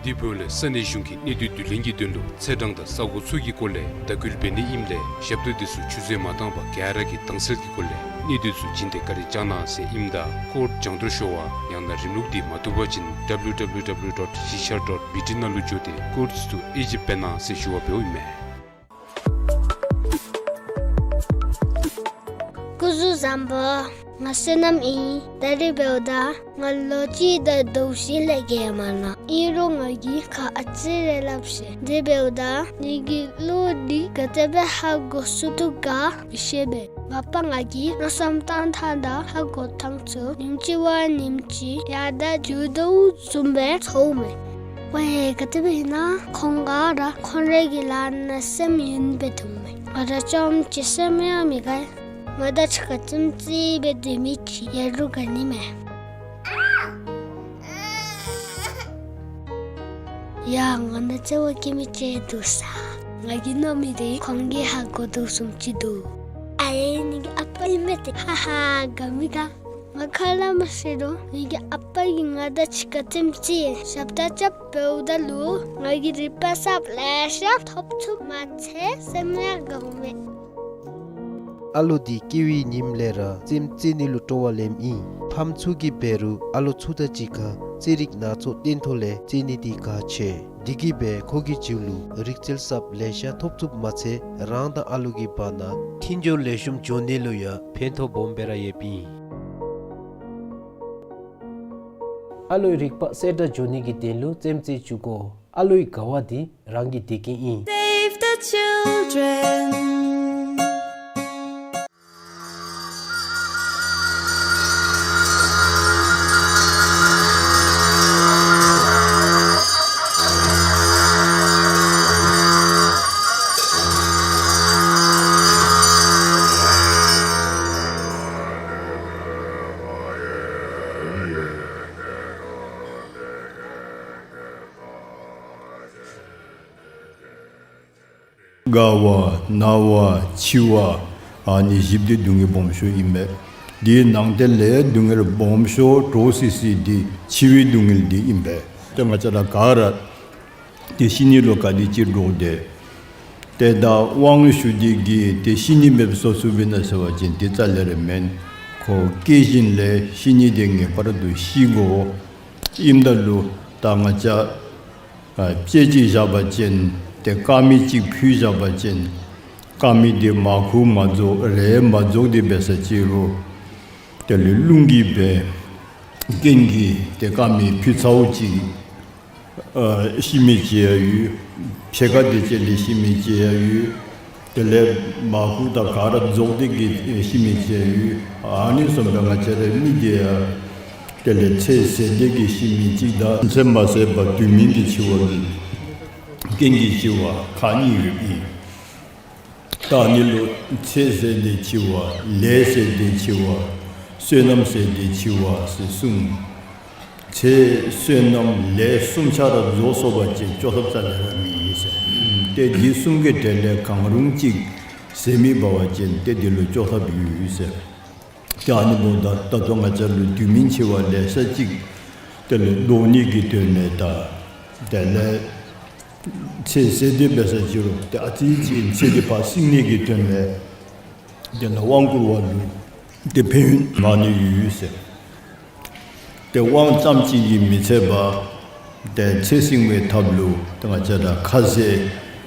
དེ་འབདཝ་ལས་ས་གནས་གཞུང་གིས་གནས་སྡུད་བསྡུ་ལེན་གྱི་དོན་ལུ་ཚེས་གྲངས་དང་ས་གོ་ཚུ་གི་སྐོར་ལས་དྭགས་སྐུལ་འབད་ནི་ཨིནམ་ལས་ཞབས་ཏོག་དེ་ཚུ་ཆུད་ཟོས་མ་བཏང་པར་ག་ར་གིས་དྭངས་གསལ་གྱི་སྒོ་ལས་གནས་སྡུད་ཚུ་བྱིན་ཏེ་བཀའ་དྲིན་བསྐྱང་གནང་ཟེར་ཨིནམ་ད་ཀོཌ་སྦྱང་བརྡར་ཤོར་བ་ཡང་ན་རིམ་ལུགས་འདི་མ་བཏུབ་པ་ཅིན་W W W dot གཞིས་ཆགས་dot B T ནང་ལུ་འགྱོ་སྟེ་ཀོཌ་ཚུ་དབྱེ་ཞིབ་འབད་གནང་ཟེར་ཞུ་བ་འབདཝ་ཨིན་མས། སྐུ་གཟུགས་བཟང་པོ། ང་བསོད་ནམས་ཨིན། ད་རིས་འབདཝ་ད་ང་ལོ་གཅིག་དང་ཟླཝ་བཞི་ལས་བརྒལ་མ་ནུམ། ཨིན་རུང་ང་གིས་ཁག་ཨ་ཙི་རེ་ལྷབ་ཤེས། དེ་འབདཝ་ད་ངེ་གི་གླུ་འདི་ག་དེ་སྦེ་ཧ་གོ་ཚུགས་ཐུབ་ག་མི་ཤེས་པས། མ་པ་ང་གིས་མནོ་བསམ་བཏང་ཐངས་དང་ཧ་གོ་ཐངས་ཚུ་ཉིནམ་གཅིག་བ་ཉིནམ་གཅིག་ཡར་དྲག་འགྱོ་དོ་བཟུམ་སྦེ་ཚོརཝ་མས། ཝའེ་ག་དེ་སྦེ་ཨིན་ན་ཁོང་ག་ར་ཁོང་རའི་གི་ལཱ་ནང་སེམས་ཡེངས་སྦེ་འདུག་མས། ང་ར་ཅོག་འཐདཔ་ཅིག་སེམས་ཡང་མི་དགའ། ང་དང་གཅིག་ཁར་ཙིམ་ཙིམ་སྦེ་སྡོད་མི་ཅིག་ཡོད་རུང་དགའ་ནི་མས། ཡ་ང་ནང་བརྩེ་བ་བསྐྱེད་མི་ཅིག་འདུག་ས། ང་གིས་མནོ་མི་འདི་ཁོང་གིས་ཧ་གོ་དོ་བཟུམ་ཅིག་འདུག། ཨ་ཡེ་ངེ་གི་ཨ་པ་ཨིན་མས་ཏེ། ཧ་ཧ་དགའ་མི་དགའ། ང་ཁ་ལས་མ་ཤེས་རུང་ངེ་གི་ཨ་པ་གིས་ང་དང་གཅིག་ཁར་རྩེདམོ་རྩེ་ཞབས་ཁྲ་རྐྱབ་འབདཝ་ད་ལུ་ང་གིས་རིག་པ་གསརཔ་ལེ་ཤ་ཐོབ་ཚུགསཔ་མ་ཚད་སེམས་ཡང་དགའཝ་མས། ཨ་ལོ་འདི་སྐྱེ་བའི་ཉིནམ་ལས་ར་རྩེདམོ་རྩེ་ནི་ལུ་སྤྲོ་བ་ལེནམ་ཨིན། ཕམ་ཚུ་གིས་འབད་རུང་ཨ་ལོ་ཚུ་དང་གཅིག་ཁར་རྩེད་རིགས་སྣ་ཚོགས་སྟོན་ཐོག་ལས་རྩེ་ནི་འདི་དགའ་ཆེ། འདི་གིས་འབད་ཁོ་གི་རྒྱུད་ལུ་རིག་རྩལ་གསརཔ་ལེ་ཤ་ཐོབ་ཚུགསཔ་མ་ཚད་རང་དང་ཨ་ལོ་གི་བར་ན་མཐུན་སྦྱོར་ལེགས་ཤོམ་འགྱོ་ནི་ལུ་ཡང་ཕན་ཐོགས་སྦོམ་སྦེ་ར་ཡོདཔ་ཨིན། ཨ་ལོའི་རིག་པ་གསལ་དྲགས་འགྱོ་ནི་གི་དོན་ལུ་རྩེདམོ་རྩེ་བཅུག་དགོ། ཨ་ལོའི་དགའ་བ་འདི་རང་གི་བདེ་སྐྱིད་ཨིན། Save the children. དགའ་བ་ན་བ་འཆི་བ་ཨ་ནི་བཞི་འདི་སྡུག་བསྔལ་སྦོམ་ཤོས་ཨིན་པས། དེའི་ནང་དེ་ལས་སྡུག་བསྔལ་སྦོམ་ཤོས་འདྲོག་སི་སི་འདི་འཆི་བའི་སྡུག་བསྔལ་འདི་ཨིན་པས། ཏེ་ང་བཅས་ར་ག་ར་ཏེ་ཤི་ནི་ལུ་ག་དེ་ཅིག་འདྲོག་སྟེ་ཏེ་ད་དབང་ཞུ་སྟེ་གིས་ཏེ་ཤི་ནི་མེདཔ་བཟོ་ཚུགས་པས་ན་ཟེར་བ་ཅིན་དེ་རྩ་ལས་ར་མེན། ཁོ་སྐྱེ་བཞིན་ལས་ཤི་ནི་དེ་ངེས་པར་དུ་ཤི་དགོ། ཨིནམ་ད་ལུ་ད་ང་བཅས་ཨ་དཔྱེ་ཅིག་བཞག་པ་ཅིན་ཏེ་དཀར་མེ་ཅིག་ཕུལ་བཞག་པ་ཅིན་དཀར་མེ་དེ་མར་ཁུ་མ་རྫོགས་རས་མ་རྫོགས་དེ་འབད་ས་ཅིག་རུང་དེ་ལས་རླུང་གིས་འབད་རྐྱེན་གྱིས་ཏེ་དཀར་མེ་ཕུལ་ཚརཝ་ཅིག་ཨ་ཤི་མི་ཅིག་ཡང་ཡོད། ཕྱེད་ཀ་དེ་ཅིག་ལས་ཤི་མི་ཅིག་ཡང་ཡོད། དེ་ལས་མར་ཁུ་དང་ག་ར་རྫོགས་ཏེ་གིས་ཤི་མི་ཅིག་ཡང་ཡོད། ཨ་ནི་བཟུམ་སྦེ་ང་བཅས་རའི་མི་དེ་ཡང་དེ་ལས་ཚེ་ཟད་དེ་གིས་ཤི་མི་ཅིག་དང་ཚེ་མ་ཟད་པར་དུས་མིན་གྱི་འཆི་བ་གི་རྐྱེན་གྱིས་འཆི་བ་ཁག་གཉིས་ཡོདཔ་ཨིན། ད་ཨ་ནི་ལུ་ཚེ་ཟད་དེ་འཆི་བ་ལས་ཟད་དེ་འཆི་བ་བསོད་ནམས་ཟད་དེ་འཆི་བ་ཟེར་གསུངས། ཚེ་བསོད་ནམས་ལས་གསུམ་ཆ་ར་རྫོགས་སོང་པ་ཅིན་སྐྱོབ་ཐབས་རྩ་ལས་ར་མེད་ཟེར། ཏེ་འདི་གསུམ་གྱི་གྲས་ལས་གང་རུང་ཅིག་ཟད་མི་འབད་བ་ཅིན་ཏེ་འདི་ལུ་སྐྱོབ་ཐབས་ཡོད་ཟེར། ཏེ་ཨ་ནི་འབདཝ་ད་ད་ལྟོ་ང་བཅས་ལུ་དུས་མིན་འཆི་བ་ལེ་ཤ་ཅིག་དེ་ལས་བཟློག་ནི་གི་དོན་ལས་དང་དེ་ལས་ཚེ་ཟད་དེ་འབད་ས་ཅིག་རུང་ཏེ་ཨ་ཙི་ཅིག་ཚེ་འདི་ཕར་བསྲིང་ནི་གི་དོན་ལས་དེ་ལས་དབང་བསྐུར་བ་ལུ་ཏེ་ཕན་ཡོན་མང་ནི་ཡོད་ཟེར། ཏེ་དབང་ཙམ་ཅིག་གིས་མི་ཚད་པར་ཏེ་ཚེ་བསྲིང་བའི་ཐབས་ལུ་ཏེ་ང་བཅས་ར་ཁ་ཟས་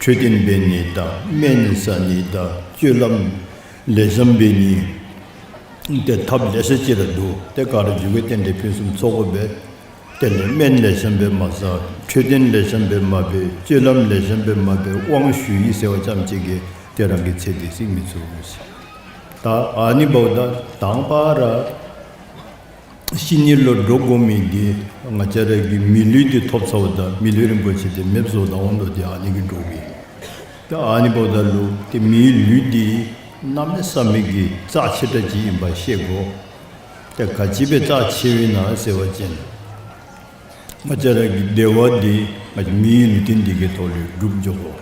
འཕྲོད་བསྟེན་འབད་ནི་དང་སྨན་ཟ་ནི་དང་སྤྱོད་ལམ་ལེགས་ཤོམ་འབད་ནི་ཏེ་ཐབས་ལེ་ཤ་ཅིག་ར་འདུག། ཏེ་ག་ར་མཇུག་གི་རྟེན་འབྲེལ་ཕུན་སུམ་ཚོགས་དགོ་པས། དེ་ལས་སྨན་ལེགས་ཤོམ་སྦེ་མ་ཟ། འཕྲོད་བསྟེན་ལེགས་ཤོམ་སྦེ་མ་འབད། སྤྱོད་ལམ་ལེགས་ཤོམ་སྦེ་མ་འབད། དབང་ཞུ་ཡི་ཟེར་བ་ཙམ་ཅིག་གིས་ཏེ་རང་གི་ཚེ་འདི་བསྲིང་མི་ཚུགས་ཟེར། ད་ཨ་ནི་འབདཝ་ད་དང་པ་ར་ཤི་ནི་ལུ་འདྲོག་དགོ་མི་འདི་ང་བཅས་ར་གི་མི་ལུས་འདི་ཐོབ་ཚརཝ་ད་མི་ལུས་རིན་པོ་ཆེ་འདི་མེདཔ་བཟོ་ད་འོང་དོ། ཏེ་ཨ་ནི་གིས་འདྲོག་གི། ཏེ་ཨ་ནི་འབདཝ་ད་ལུ་ཏེ་མིའི་ལུས་འདི་གནམ་མེད་ས་མེད་ཀྱི་རྩ་ཆེ་དྲགས་ཅིག་ཨིནམ་ཤེས་དགོ། ཏེ་ག་ཅི་སྦེ་རྩ་ཆེཝ་ཨིན་ན་ཟེར་བ་ཅིན་ང་བཅས་ར་གི་བདེ་བ་འདི་ང་བཅས་མིའི་ལུས་རྟེན་འདི་གི་ཐོག་ལས་སྒྲུབ་འགྱོ་དགོ།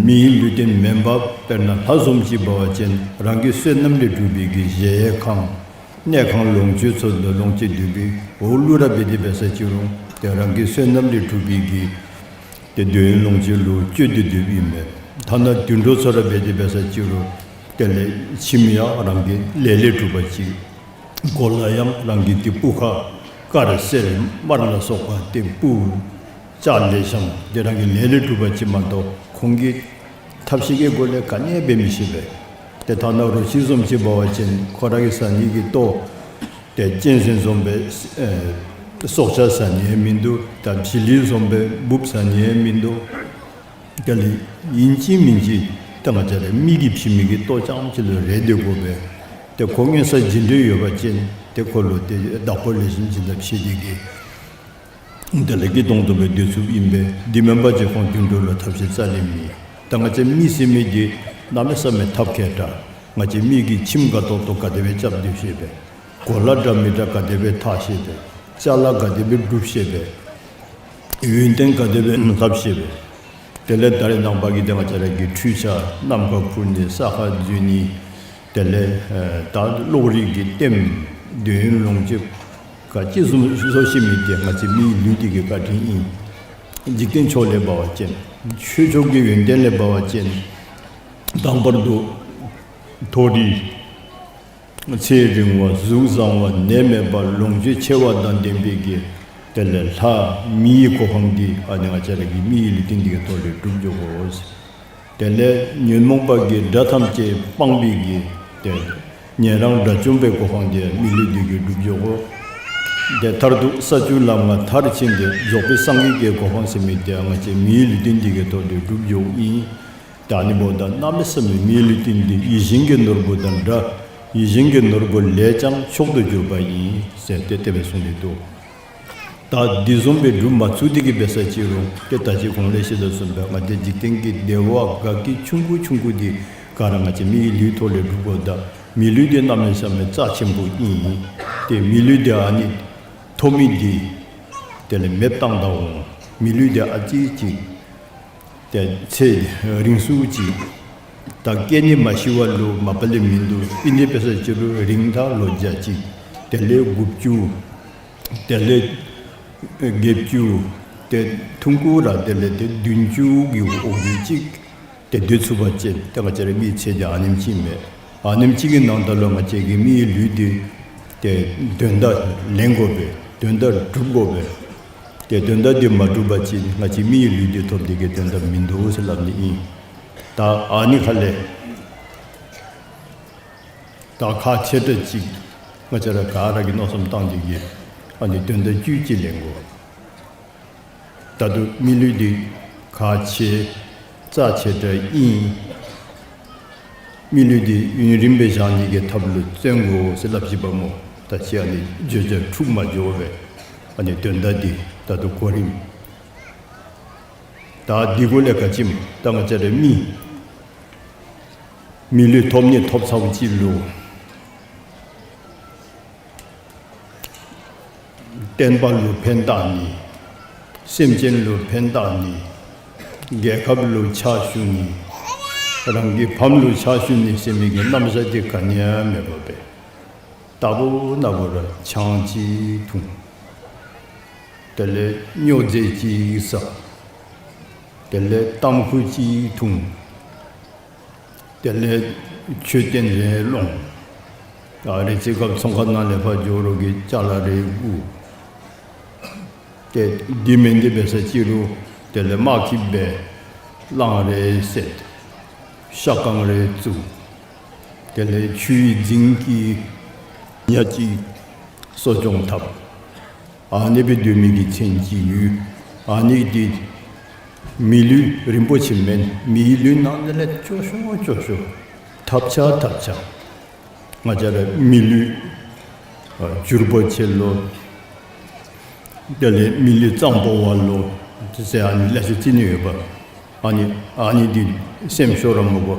མིའི་ལུས་རྟེན་མེན་པར་དཔེར་ན་ལྷ་བཟུམ་ཅིག་འབད་བ་ཅིན་རང་གི་བསོད་ནམས་ལས་གྲུབ་པའི་གི་གཞལ་ཡས་ཁང་གནས་ཁང་ལོངས་སྤྱོད་ཚུ་ལོངས་སྤྱོད་སྡོད་པའི་འོག་ལུ་ར་འབད་དེ་འབད་ས་ཅིག་རུང་ཏེ་རང་གི་བསོད་ནམས་ལས་གྲུབ་པའི་གི་ཏེ་འདོད་ཡོན་ལོངས་སྤྱོད་ལུ་སྤྱོད་དེ་སྡོདཔ་ཨིན་པས། ཐ་ན་དུད་འགྲོ་ཚུ་ར་འབད་དེ་འབད་ས་ཅིག་རུང་དེ་ལས་ཁྱིམ་ཡང་རང་གི་ལས་ལས་གྲུབ་པ་ཅིག། གོ་ལ་ཡང་རང་གི་ཏེ་སྤུ་ཁ་དཀར་སེར་དམར་ལ་སོགས་པ་ཏེ་སྤུ་ལྕགས་ལེགས་ཤོམ་ཏེ་རང་གི་ལས་ལས་གྲུབ་པ་ཅིག་མ་གཏོགས་ཁོང་གི་ཐབས་ཤེས་ཀྱི་སྒོ་ལས་ག་ནི་འབད་མི་ཤེས་པས། ཏེ་ཐ་ན་རོ་ཁྱི་བཟུམ་ཅིག་འབད་བ་ཅིན་ཁོ་ར་གི་ཟ་ནི་གི་ལྟོ་ཏེ་གཅན་གཟན་བཟུམ་སྦེ་ཨེ་སྲོག་ཆགས་ཟ་ནི་ཡང་མིན་འདུག། ད་བྱི་ལི་བཟུམ་སྦེ་འབུཔ་ཟ་ནི་ཡང་མིན་འདུག། དེ་ལས་ཨིན་ཅི་མིན་ཅི་ད་ང་བཅས་ར་མི་གིས་བྱིན་མི་གི་ལྟོ་རྐྱངམ་ཅིག་ལུ་རེ་སྡོད་དགོ་པས། ཏེ་ཁོ་མངོན་གསལ་ཇི་འདྲ་ཡོད་པ་ཅིན་ཏེ་ཁོ་ལུ་ཏེ་བདག་པོ་ལེགས་ཤོམ་བྱིན་ད་ཕྱེ་སྟེ་གིས་དེ་ལས་སྐྱིད་ཏོང་ཏོ་སྦེ་སྡོད་ཚུགསཔ་ཨིན་པས། དེ་མེན་པ་ཅིན་ཁོང་དུད་འགྲོ་ལུ་ཐབས་ཤེས་རྩ་ལས་མེད། ད་ང་བཅས་མི་ཟེར་མི་འདི་གནམ་མེད་ས་མེད་ཐབས་མཁས་དྲགས། ང་བཅས་མི་གིས་ཁྱིམ་དགའ་ཏོག་ཏོ་ག་དེ་སྦེ་རྐྱབ་སྡོད་ཤེས་པས། གོ་ལ་འདྲ་མི་འདྲ་ག་དེ་སྦེ་འཐག་ཤེས་པས། ཅ་ལ་ག་དེ་སྦེ་སྒྲུབ་ཤེས་པས། ཡོན་ཏན་ག་དེ་སྦེ་སླབ་ཤེས་པས། དེ་ལས་ད་རེས་ནངས་པ་གི་ཏེ་ང་བཅས་ར་གི་འཕྲུལ་ཆས་ནམ་མཁའ་འཕུར་ནི་ས་ཁར་འཛུལ་ནི་དེ་ལས་ཨེ་ད་གློག་རིག་གི་ལྟདམོ་ འདོད་ཡོན་ལོངས་སྤྱོད་ག་ཅི་བཟུམ་བཟོ་ཤེས་མི་དེ་ང་བཅས་མིའི་ལུས་འདི་གི་བཀའ་དྲིན་ཨིན། འཇིག་རྟེན་ཕྱོགས་ལས་འབད་བ་ཅིན་ཆོས་ཕྱོགས་ཀྱི་ཡོན་ཏན་ལས་འབད་བ་ཅིན་དང་པར་དུ་མཐོ་རིས་ཚེ་རིང་བ་གཟུགས་བཟང་བ་ནད་མེད་པ་ལོངས་སྤྱོད་ཆེ་བ་དང་ལྡན་པའི་གི་དེ་ལས་ལྷ་མིའི་གོ་འཕང་འདི་ཨ་ནི་ང་བཅས་ར་གི་མིའི་ལུས་རྟེན་འདི་གི་ཐོག་ལས་སྒྲུབ་འགྱོ་དགོ། དེ་ལས་ཉོན་མོངས་པ་གི་དགྲ་ཐམས་ཅད་སྤངས་པའི་གི་དེ་ཉན་རང་དགྲ་བཅོམ་པའི་གོ་འཕང་འདི་མི་ལུས་འདི་གིས་སྒྲུབ་འགྱོ་དགོ། དེ་མཐར་ཐུག་ས་བཅུ་ལམ་ལྔ་མཐར་ཕྱིན་ཏེ་རྫོགས་པའི་སངས་རྒྱས་ཀྱི་གོ་འཕང་ཟེར་མི་དེ་ང་བཅས་མིའི་ལུས་རྟེན་འདི་གི་ཐོག་ལས་སྒྲུབ་འགྱོཝ་ཨིན། ད་ཨ་ནི་འབདཝ་ད་གནམ་མེད་ས་མེད་མིའི་ལུས་རྟེན་འདི་ཡིད་བཞིན་གྱི་ནོར་བུ་དང་འདྲ། ཡིད་བཞིན་གྱི་ནོར་བུ་ལས་ཀྱང་མཆོག་ཏུ་གྱུར་པ་ཡིན་ཟེར་ཏེ་དེ་སྦེ་གསུངས་ཏེ་འདུག། ད་འདི་བཟུམ་སྦེ་སྒྲུབ་མ་ཚུགས་ཏེ་གི་འབད་ས་ཅི་རུང་ཏེ་ད་ཅི་གོང་ལས་ཞུ་དོ་བཟུམ་སྦེ་ང་བཅས་འཇིག་རྟེན་གྱི་བདེ་བ་དགའ་སྐྱིད་ཆུང་ཀུ་ཆུང་ཀུ་འདི་ག་ར་ང་བཅས་མིའི་ལུས་ཐོག་ལས་སྒྲུབ་དགོཔ་ད་མི་ལུས་འདི་གནམ་མེད་ས་མེད་རྩ་ཆེན་པོ་ཨིན། ཏེ་མི་ལུས་འདི་ཨ་ནི་ཐོབ་མི་འདི་དེ་ལས་མེདཔ་བཏང་ད་འོང་། མི་ལུས་འདི་ཨ་ཙི་ཅིག་ཏེ་ཚེ་རིང་སུ་ཅིག་ད་སྐྱེ་ནི་མ་ཤི་བ་ལུ་མ་པ་ལས་མིན་འདུག། ཨིན་ཏེ་འབད་ས་ཅི་རུང་རིང་ཐག་ལོ་བརྒྱ་ཅིག་དེ་ལས་དགུ་བཅུ་དེ་ལས་བརྒྱད་ཅུ་ཏེ་ཐུང་ཀུ་ར་དེ་ལས་ཏེ་བདུན་ཅུ་གི་འོག་ལུ་ཅིག་ཏེ་སྡོད་ཚུགས་པ་ཅིན་ཏེ་ང་བཅས་ར་མི་ཚེ་འདི་ཨ་ནེམ་ཅིག་མས། ཨ་ནེམ་ཅིག་གི་ནང་ད་ལུ་ང་བཅས་ཀྱི་མིའི་ལུས་འདི་ཏེ་དོན་དག་ལེན་དགོ་པས། དོན་དག་སྒྲུབ་དགོ་པས། ཏེ་དོན་དག་འདི་མ་སྒྲུབ་པ་ཅིན་ང་བཅས་མིའི་ལུས་འདི་ཐོབ་སྟེ་གི་དོན་དག་མིན་འདུག་ཟེར་སླབ་ནི་ཨིན། ད་ཨ་ནི་ཁ་ལས་ད་ཁག་ཆེ་དྲགས་ཅིག་ང་བཅས་ར་ག་ར་གིས་མནོ་བསམ་བཏང་སྟེ་གི་ཨ་ནི་དོན་དག་བཅུད་ཅིག་ལེན་དགོ། ད་ལྟོ་མི་ལུས་འདི་ཁག་ཆེ་རྩ་ཆེ་དྲགས་ཨིན། མི་ལུས་འདི་ཡུན་རིངམོ་སྦེ་བཞག་ནི་གི་ཐབས་ལུ་བརྩོན་དགོ་ཟེར་སླབ་ཅི་པ་སྨོ། ད་ཅི་ཨ་ནི་བརྗོད་བྱ་འཁྲུགས་མ་འགྱོ་བས། ཨ་ནི་དོན་དག་འདི་ད་ལྟོ་གོ་རིམ་ད་འདི་གུ་ལས་ག་ཅི་སྨོ། ད་ང་བཅས་ར་མི་མི་ལུས་ཐོབ་ནི་ཐོབ་ཚརཝ་ཅིག་ལུ་བསྟན་པ་ལུ་ཕན་བཏགས་ནི། སེམས་ཅན་ལུ་ཕན་བཏགས་ནི། རྒྱལ་ཁབ་ལུ་ཕྱག་ཞུ་ནི། རང་གི་ཕམ་ལུ་ཕྱག་ཞུ་ནི་ཟེར་མི་གི་རྣམ་གཞག་འདི་ག་ནི་ཡང་མེད་པར་སྦེ་རྟག་བུ་ན་བུ་ར་ཆང་ཅིག་འཐུང་། དེ་ལས་སྨྱོ་རྫས་ཅིག་ཟ། དེ་ལས་ཏམ་ཁུ་ཅིག་འཐུང་། དེ་ལས་མཆོད་རྟེན་རེ་སློང་། ཨ་རེ་ཚེ་སྐབས་ཚོང་ཁང་ནང་ལས་ཕར་འགྱོ་རོགས་ཀྱི་ཅ་ལ་རེ་བསྐུར། ཏེ་འདི་མེན་ཏེ་འབད་ས་ཅི་རུང་དེ་ལས་དམག་གི་སྦེ་གླང་རེ་བསད། ཤ་ཁང་རེ་བཙུགས། དེ་ལས་ཆུའི་རྫིང་གི་ཉ་ཅིག་གསོ་སྐྱོང་འཐབ། ཨ་ནི་སྦེ་སྡོད་མི་གི་མཚན་ཅིག་ཡོད། ཨ་ནི་འདི་མི་ལུས་རིན་པོ་ཆེ་མེན། མིའི་ལུས་ནང་ན་ལས་སྐྱོ་ཤོས་སྐྱོ་ཤོས་ཐབས་ཆག་ཐབས་ཆག། ང་བཅས་ར་མི་ལུས་ཨ་འགྱུར་བ་ཆེ་ལོ། དེ་ལས་མི་ལུས་གཙང་པོ་བ་ལོ། དེ་ཟེར་ཨ་ནི་ལེ་ཤ་ཅིག་ནི་ཡོདཔ། ཨ་ནི་ཨ་ནི་འདི་སེམས་ཤོར་ར་མི་དགོ།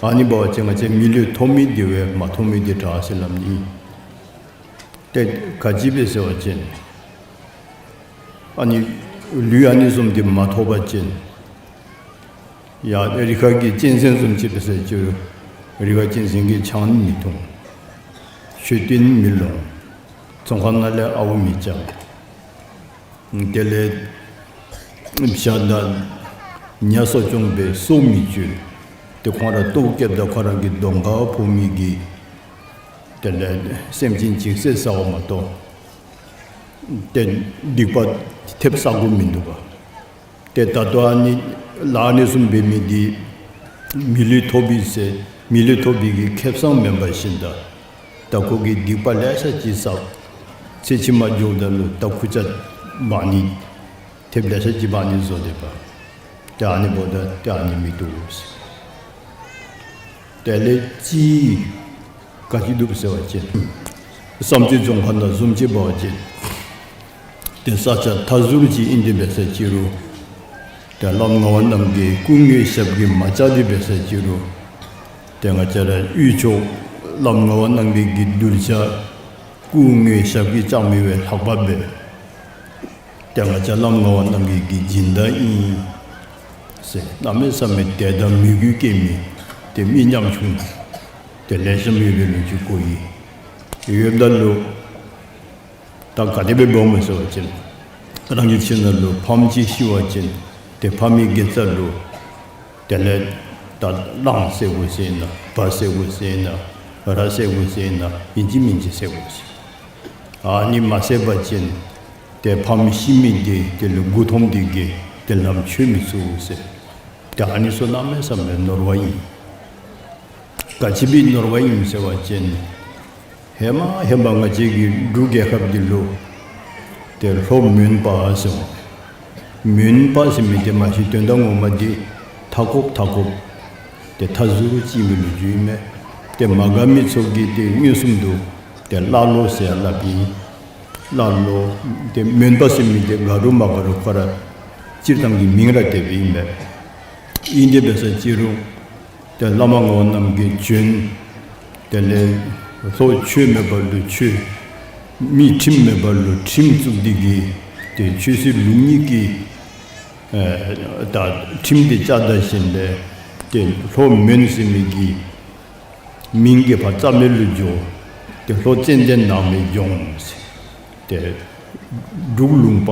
ཨ་ནི་འབད་བ་ཅིན་ང་བཅས་མི་ལུས་ཐོབ་མི་འདི་བས་མ་ཐོབ་མི་འདི་དྲག་ཟེར་སླབ་ནི་ཨིན། ཏེ་ག་ཅི་སྦེ་ཟེར་བ་ཅིན་ཨ་ནི་ལུས་ཨ་ནི་བཟུམ་འདི་མ་ཐོབ་པ་ཅིན་ཡ་རི་ཁ་གི་གཅན་གཟན་བཟུམ་ཅིག་འབད་ས་ཅི་རུང་རི་ཁ་གཅན་གཟན་གྱིས་ཆང་མི་འཐུང་། མཆོད་རྟེན་མི་སློང་། ཚོང་ཁང་ནང་ལས་ཨརཝ་མི་རྐྱབ། དེ་ལས་བྱ་དང་ཉ་གསོ་སྐྱོང་འབད་སྲོག་མི་གཅོད། ཏེ་ཁོང་ར་ལྟོཝ་བཀྱེསཔ་ད་ཁོ་ར་གི་གདོང་ཁར་ཕོག་མི་གི་དེ་ལས་སེམས་ཅན་ཅིག་བསད་ཟཝ་མ་གཏོགས་ཏེ་སྡིག་པ་ཐེབས་ས་གོ་མིན་འདུག་པ། ཏེ་ད་ལྟོ་ཨ་ནི་ལཱ་ཨ་ནི་བཟུམ་འབད་མི་འདི་མི་ལུས་ཐོབ་པའི་ཟེར་མི་ལུས་ཐོབ་པའི་གི་ཁེ་བཟང་མེན་པར་ཞིནམ་ད་ད་ཁོ་གིས་སྡིག་པ་ལེ་ཤ་ཅིག་བསགས། ཚེ་ཕྱི་མ་འགྱོཝ་ད་ལུ་ད་ཁུར་ཆ་འབག་ནི་ཐེབས་ལེ་ཤ་ཅིག་འབག་ནི་བཟོ་སྡོདཔ། ཏེ་ཨ་ནི་འབདཝ་ད་ཏེ་ཨ་ནི་མི་བཏུབ་ཟེར། དེ་ལས་ཅིག་ག་ཅི་འདུག་ཟེར་བ་ཅིན་བསམ་རྩེ་རྫོང་ཁག་ནང་བཟུམ་ཅིག་འབད་བ་ཅིན་ཏེ་ས་ཆ་མཐའ་ཟུར་ཅིག་ཨིན་ཏེ་འབད་ས་ཅི་རུང་ཏེ་བླམ་ངག་དབང་རྣམ་རྒྱལ་སྐུ་དངོས་ཞབས་ཀྱིས་མ་བཅགས་ཏེ་འབད་ས་ཅི་རུང་ཏེ་ང་བཅས་ར་དབུས་ཕྱོགས་བླམ་ངག་དབང་རྣམ་རྒྱལ་གྱི་གདུལ་བྱ་སྐུ་དངོས་ཞབས་ཀྱིས་བཅགས་མི་བས་ལྷག་པ་འབད། ཏེ་ང་བཅས་བླམ་ངག་དབང་རྣམ་རྒྱལ་གྱི་སྦྱིན་བདག་ཨིན་ཟེར་གནམ་མེད་ས་མེད་དད་དང་མོས་གུས་བསྐྱེད་མི་ཏེ་མི་ཉམ་ཆུང་ཏེ་ལེགས་ཤོམ་ཡོད་པའི་ལོ་རྒྱུས་གོ་ཡི། ཡོདཔ་ད་ལུ་ད་ག་དེ་སྦེ་འབདཝ་སྨོ་ཟེར་བ་ཅིན་རང་གི་ཁྱིམ་ནང་ལུ་ཕམ་ཅིག་ཤི་བ་ཅིན་ཏེ་ཕམ་གྱི་དགེ་རྩ་ལུ་དེ་ལས་ད་གླང་བསད་དགོ་ཟེར་ན་བ་བསད་དགོ་ཟེར་ན་ར་བསད་དགོ་ཟེར་ན་ཨིན་ཅི་མིན་ཅི་བསད་དགོ་ཟེར། ཨ་ནི་མ་བསད་པ་ཅིན་ཏེ་ཕམ་ཤི་མི་དེ་དེ་ལུ་མགུ་འཐོམས་ཏེ་གིས་ཏེ་ལམ་ཆོད་མི་ཚུགས་ཟེར། ཏེ་ཨ་ནི་ཚུ་གནམ་མེད་ས་མེད་ནོར་བ་ཨིན། ག་ཅི་སྦེ་ནོར་བ་ཨིན་ཟེར་བ་ཅིན་ཧེ་མ་ཧེ་མ་ང་བཅས་ཀྱི་འབྲུག་རྒྱལ་ཁབ་འདི་ལུ་ཏེ་ལྷོ་མོན་པ་ཟེར་བ། མོན་པ་ཟེར་མི་དེ་མ་གཞི་དོན་དག་ངོ་མ་འདི་མཐའ་འཁོབ་མཐའ་འཁོབ་ཏེ་མཐའ་ཟུར་ཅིག་མི་ལུ་རྒྱུ་ཨིན་མས། ཏེ་མ་དགའ་མི་ཚུ་གིས་ཏེ་མངོན་སུམ་དུ་ཏེ་ཀླ་ཀློ་ཟེར་སླབ་ཨིན། ཀླ་ཀློ་ཏེ་མོན་པ་ཟེར་མི་དེ་དགའ་རུང་མ་དགའ་རུང་ཁོ་ར་སྤྱིར་བཏང་གི་མིང་ར་དེ་སྦེ་ཨིན་མས། ཨིན་དེ་འབད་ས་ཅི་རུང་ཏེ་བླ་མ་ངག་དབང་རྣམ་རྒྱལ་བྱོན། དེ་ལས་ལྷོ་ཆོས་མེད་པ་ལུ་ཆོས། མི་ཁྲིམས་མེད་པ་ལུ་ཁྲིམས་བཙུགས་ཏེ་གིས་ཏེ་ཆོས་སྲིད་ལུགས་གཉིས་ཀྱི་ཨེ་ད་ཁྲིམས་དེ་བཅའ་ད་ཞིནམ་ལས་ཏེ་ལྷོ་མོན་ཟེར་མི་གི་མིང་གིས་ཕར་རྩ་མེད་ལུ་འགྱོ། ཏེ་ལྷོ་ཙན་དན་ནགས་མོའི་ལྗོངས་ཟེར། ཏེ་འབྲུག་ལུང་པ་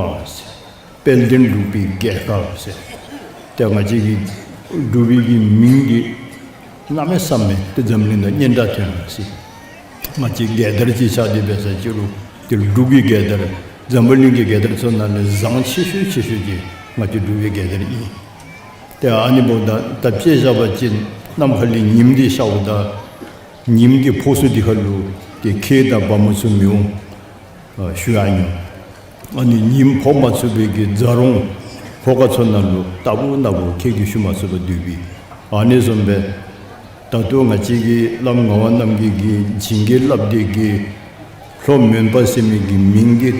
ཟེར། དཔལ་ལྡན་འབྲུག་པའི་རྒྱལ་ཁབ་ཟེར། ཏེ་ང་བཅས་ཀྱི་འབྲུག་པའི་གི་མིང་འདི་གནམ་མེད་ས་མེད་ཏེ་འཛམ་གླིང་ནང་སྙན་གྲགས་ཐོན་ཡར་སོ་ཡི། ང་བཅས་རྒྱལ་དར་ཅིག་ཤར་ཏེ་འབད་ས་ཅི་རུང་ཏེ་འབྲུག་གི་རྒྱལ་དར་འཛམ་བུ་གླིང་གི་རྒྱལ་དར་ཚུ་ནང་ལས་བཟང་ཆེ་ཤོས་ཆེ་ཤོས་ཅིག་ང་བཅས་འབྲུག་པའི་རྒྱལ་དར་ཨིན། ཏེ་ཨ་ནི་འབདཝ་ད་ད་དཔྱེ་བཞག་པ་ཅིན་གནམ་ཁ་ལས་ཉིམ་འདི་ཤརཝ་ད་ཉིམ་གྱི་ཕོག་ས་འདི་ཁ་ལུ་ཏེ་ཁྱི་དང་བ་མོ་ཚུ་མི་འོང་ཨ་ཞུ་ཡང་ཨིན། ཨ་ནི་ཉིམ་ཕོག་མ་ཚུགས་པའི་གི་རྫ་རོང་ལྷོ་ཁ་ཚུ་ནང་ལུ་རྟག་བུ་ནམ་བུ་ཁྱི་གིས་ཞུ་མ་ཚུགས་པར་སྡོད་པས། ཨ་ནི་བཟུམ་སྦེ་ད་ལྟོ་ང་བཅས་ཀྱི་བླམ་ངག་དབང་རྣམ་རྒྱལ་གྱིས་བྱིན་གྱིས་བརླབས་ཏེ་གིས་ལྷོ་མོན་པ་ཟེར་མི་གི་མིང་འདི་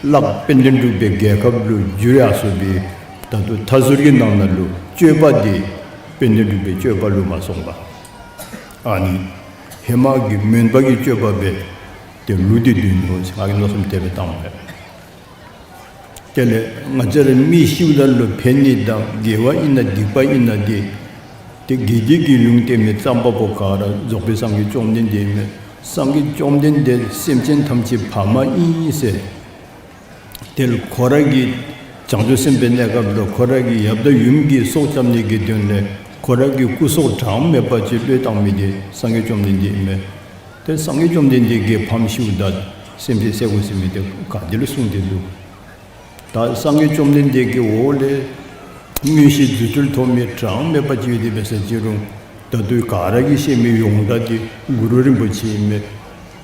གླགས་དཔལ་ལྡན་འབྲུག་པའི་རྒྱལ་ཁབ་ལུ་བསྒྱུར་ཡར་སོ་ཡི། ད་ལྟོ་མཐའ་ཟུར་གྱི་ནང་ན་ལུ་སྤྱོད་པ་འདི་དཔལ་ལྡན་འབྲུག་པའི་སྤྱོད་པ་ལུ་མ་སོང་པར་ཨ་ནི་ཧེ་མ་གི་མོན་པ་གི་སྤྱོད་པ་སྦེ་ཏེ་ལུས་ཏེ་སྡོད་ནུག་ཟེར་ང་གིས་མནོ་བསམ་དེ་སྦེ་བཏངམ་མས། དེ་ལས་ང་བཅས་ར་མི་ཤིཝ་ད་ལུ་ཕན་ནི་དང་དགེ་བ་ཨིན་ན་སྡིག་པ་ཨིན་ན་འདི་ཏེ་དགེ་སྡིག་གི་ལུང་བསྟན་མི་རྩོམ་པ་པོ་ག་ར་རྫོགས་པའི་སངས་རྒྱས་བཅོམ་ལྡན་འདས་ཨིན་མས། སངས་རྒྱས་བཅོམ་ལྡན་འདས་སེམས་ཅན་ཐམས་ཅད་ཕ་མ་ཨིན་ཟེར། དེ་ལུ་ཁོ་ར་གི་བྱང་ཆུབ་སེམས་དཔའི་གནས་སྐབས་ལུ་ཁོ་ར་གི་ཡབ་དང་ཡུམ་གྱི་སྲོག་སྐྱབ་ནི་གི་དོན་ལས་ཁོ་ར་གི་སྐུ་སྲོག་གྲངས་མེད་པ་ཅིག་བློས་བཏང་མི་དེ་སངས་རྒྱས་བཅོམ་ལྡན་འདས་ཨིན་མས། ཏེ་སངས་རྒྱས་བཅོམ་ལྡན་འདས་ཀྱིས་ཕམ་ཤིཝ་ད་སེམས་ཅན་བསད་དགོ་ཟེར་མི་དེ་ག་ཏེ་ལུ་གསུངས་ཏེ་འདུག། ད་སངས་རྒྱས་བཅོམ་ལྡན་འདས་ཀྱི་འོག་ལས་མངོན་ཤེས་རྫུ་འཕྲུལ་ཐོབ་མི་གྲངས་མེད་པ་ཅིག་ཡོད་དེ་འབད་ས་ཅི་རུང་ད་ལྟོ་ག་ར་གིས་ཤེས་མི་ཡོངས་གྲགས་དེ་གུ་རུ་རིན་པོ་ཆེ་ཨིན་མས།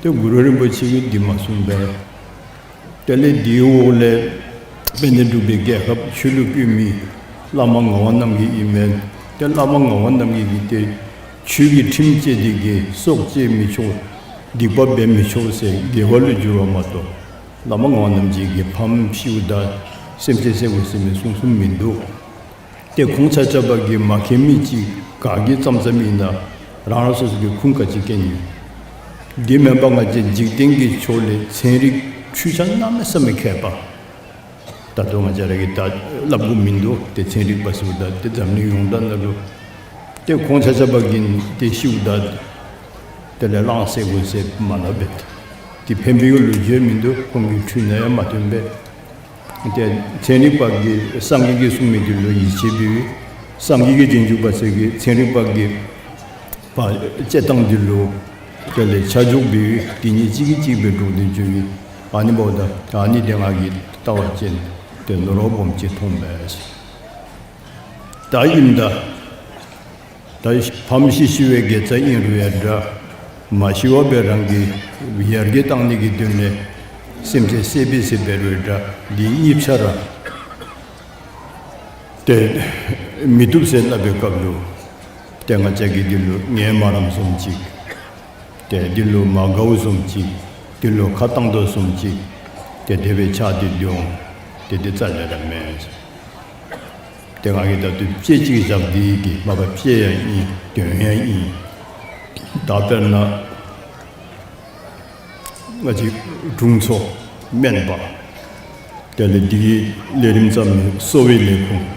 ཏེ་གུ་རུ་རིན་པོ་ཆེ་གིས་འདི་མ་གསུངས་པས། དེ་ལས་དེའི་འོག་ལས་དཔལ་ལྡན་འབྲུག་པའི་རྒྱལ་ཁབ་ཆོས་ལུ་བཀོད་མི་བླ་མ་ངག་དབང་རྣམ་རྒྱལ་ཨིན་མས། ཏེ་བླ་མ་ངག་དབང་རྣམ་རྒྱལ་གྱིས་ཏེ་ཆོས་ཀྱི་ཁྲིམས་བཅས་ཏེ་གིས་སྲོག་བཅད་མི་ཆོག། སྡིག་པ་འབད་མི་ཆོག་ཟེར་དགེ་བ་ལུ་བསྒྱུར་བ་མ་གཏོགས་བླ་མ་ངག་དབང་རྣམ་རྒྱལ་གྱིས་ཕམ་ཤིཝ་ད་སེམས་ཅན་བསད་དགོ་ཟེར་མི་གསུངས་གསུངསམ་མིན་འདུག། ཏེ་ཁོང་ཆ་ཁྱབ་ཀྱིས་མ་མཁྱེན་མི་ཅིག་ག་གིས་བརྩམས་བརྩམསམ་ཨིན་ན་རང་རང་སོ་སོ་གི་ཁུངས་ག་ཅི་མཁྱེན་ཡོད། དེ་མེན་པར་ང་བཅས་འཇིག་རྟེན་གྱི་ཕྱོགས་ལས་ཚན་རིག་འཕྲུལ་ཆས་གནམ་མེད་ས་མེད་མཁས་པ། ད་ལྟོ་ང་བཅས་ར་གིས་ད་སླབ་དགོཔ་མིན་འདུག། ཏེ་ཚན་རིག་པ་ཟེརཝ་ད་ཏེ་འཛམ་གླིང་ཡོངས་གྲགས་ནང་ལུ་ཏེ་ཁོང་ཆ་ཁྱབ་ཀྱིས་ཏེ་ཤིཝ་ད་དེ་ལས་གླང་བསད་དགོ་ཟེར་མ་སླབ་པས། ཏེ་ཕན་པའི་ལོ་རྒྱུས་མིན་འདུག། ཁོང་གི་འཕྲུལ་ནང་ཡང་མ་ཐོན་པས། ཏེ་ཚན་རིག་པ་གིས་སངས་རྒྱས་ཀྱིས་གསུངས་མི་དེ་ལུ་ཡིད་ཆེས་འབད་བའི་སངས་རྒྱས་ཀྱི་རྗེས་འཇུག་པ་ཚུ་གིས་ཚན་རིག་པ་གི་བ་དཔྱད་གཏང་དེ་ལུ་དེ་ལས་ཆ་འཇོག་འབད་བའི་དེ་གཉིས་གཅིག་གིས་གཅིག་སྦེ་འགྲོགས་ཏེ་འགྱོ་བའི་ཨ་ནི་འབདཝ་ད་ཨ་ནི་དེ་ང་གིས་བལྟ་བ་ཅིན་ཏེ་ནོར་བ་སྦོམ་ཅིག་མཐོངམ་མས། ད་ཨིནམ་ད་ད་ཕམ་ཤི་ཤི་བའི་དགེ་རྩ་ཨིན་རུང་ཡང་འདྲ། མ་ཤི་བར་སྦེ་རང་གི་ཡར་རྒྱས་གཏང་ནི་གི་དོན་ལས་སེམས་ཅན་བསད་པས་ཟེར་འབད་རུང་འདྲ། འདི་གཉིས་ཆ་ར་ཏེ་མི་བཏུབ་ཟེར་སླབ་པའི་སྐབས་ལུ་ཏེ་ང་བཅས་ཀྱིས་འདི་ལུ་ངལ་མ་རངསམ་བཟུམ་ཅིག། ཏེ་འདི་ལུ་མ་དགའཝ་བཟུམ་ཅིག། འདི་ལུ་ཁ་བཏང་དོ་བཟུམ་ཅིག། ཏེ་དེ་སྦེ་ཆགས་ཏེ་སྡོད་འོང་། ཏེ་འདི་རྩ་ལས་ར་མེན། ཏེ་ང་གིས་ད་ལྟོ་དཔྱེ་ཅིག་བཞག་སྟེ་གིས་མ་པ་དཔྱེ་ཡང་ཨིན། དོན་ཡང་ཨིན། ད་དཔེར་ན་ང་བཅས་དྲུང་འཚོ་སྨན་པ་དེ་ལས་འདི་གི་ལས་རིམ་བརྩམ་མི་གསོ་བའི་ལས་ཁུངས་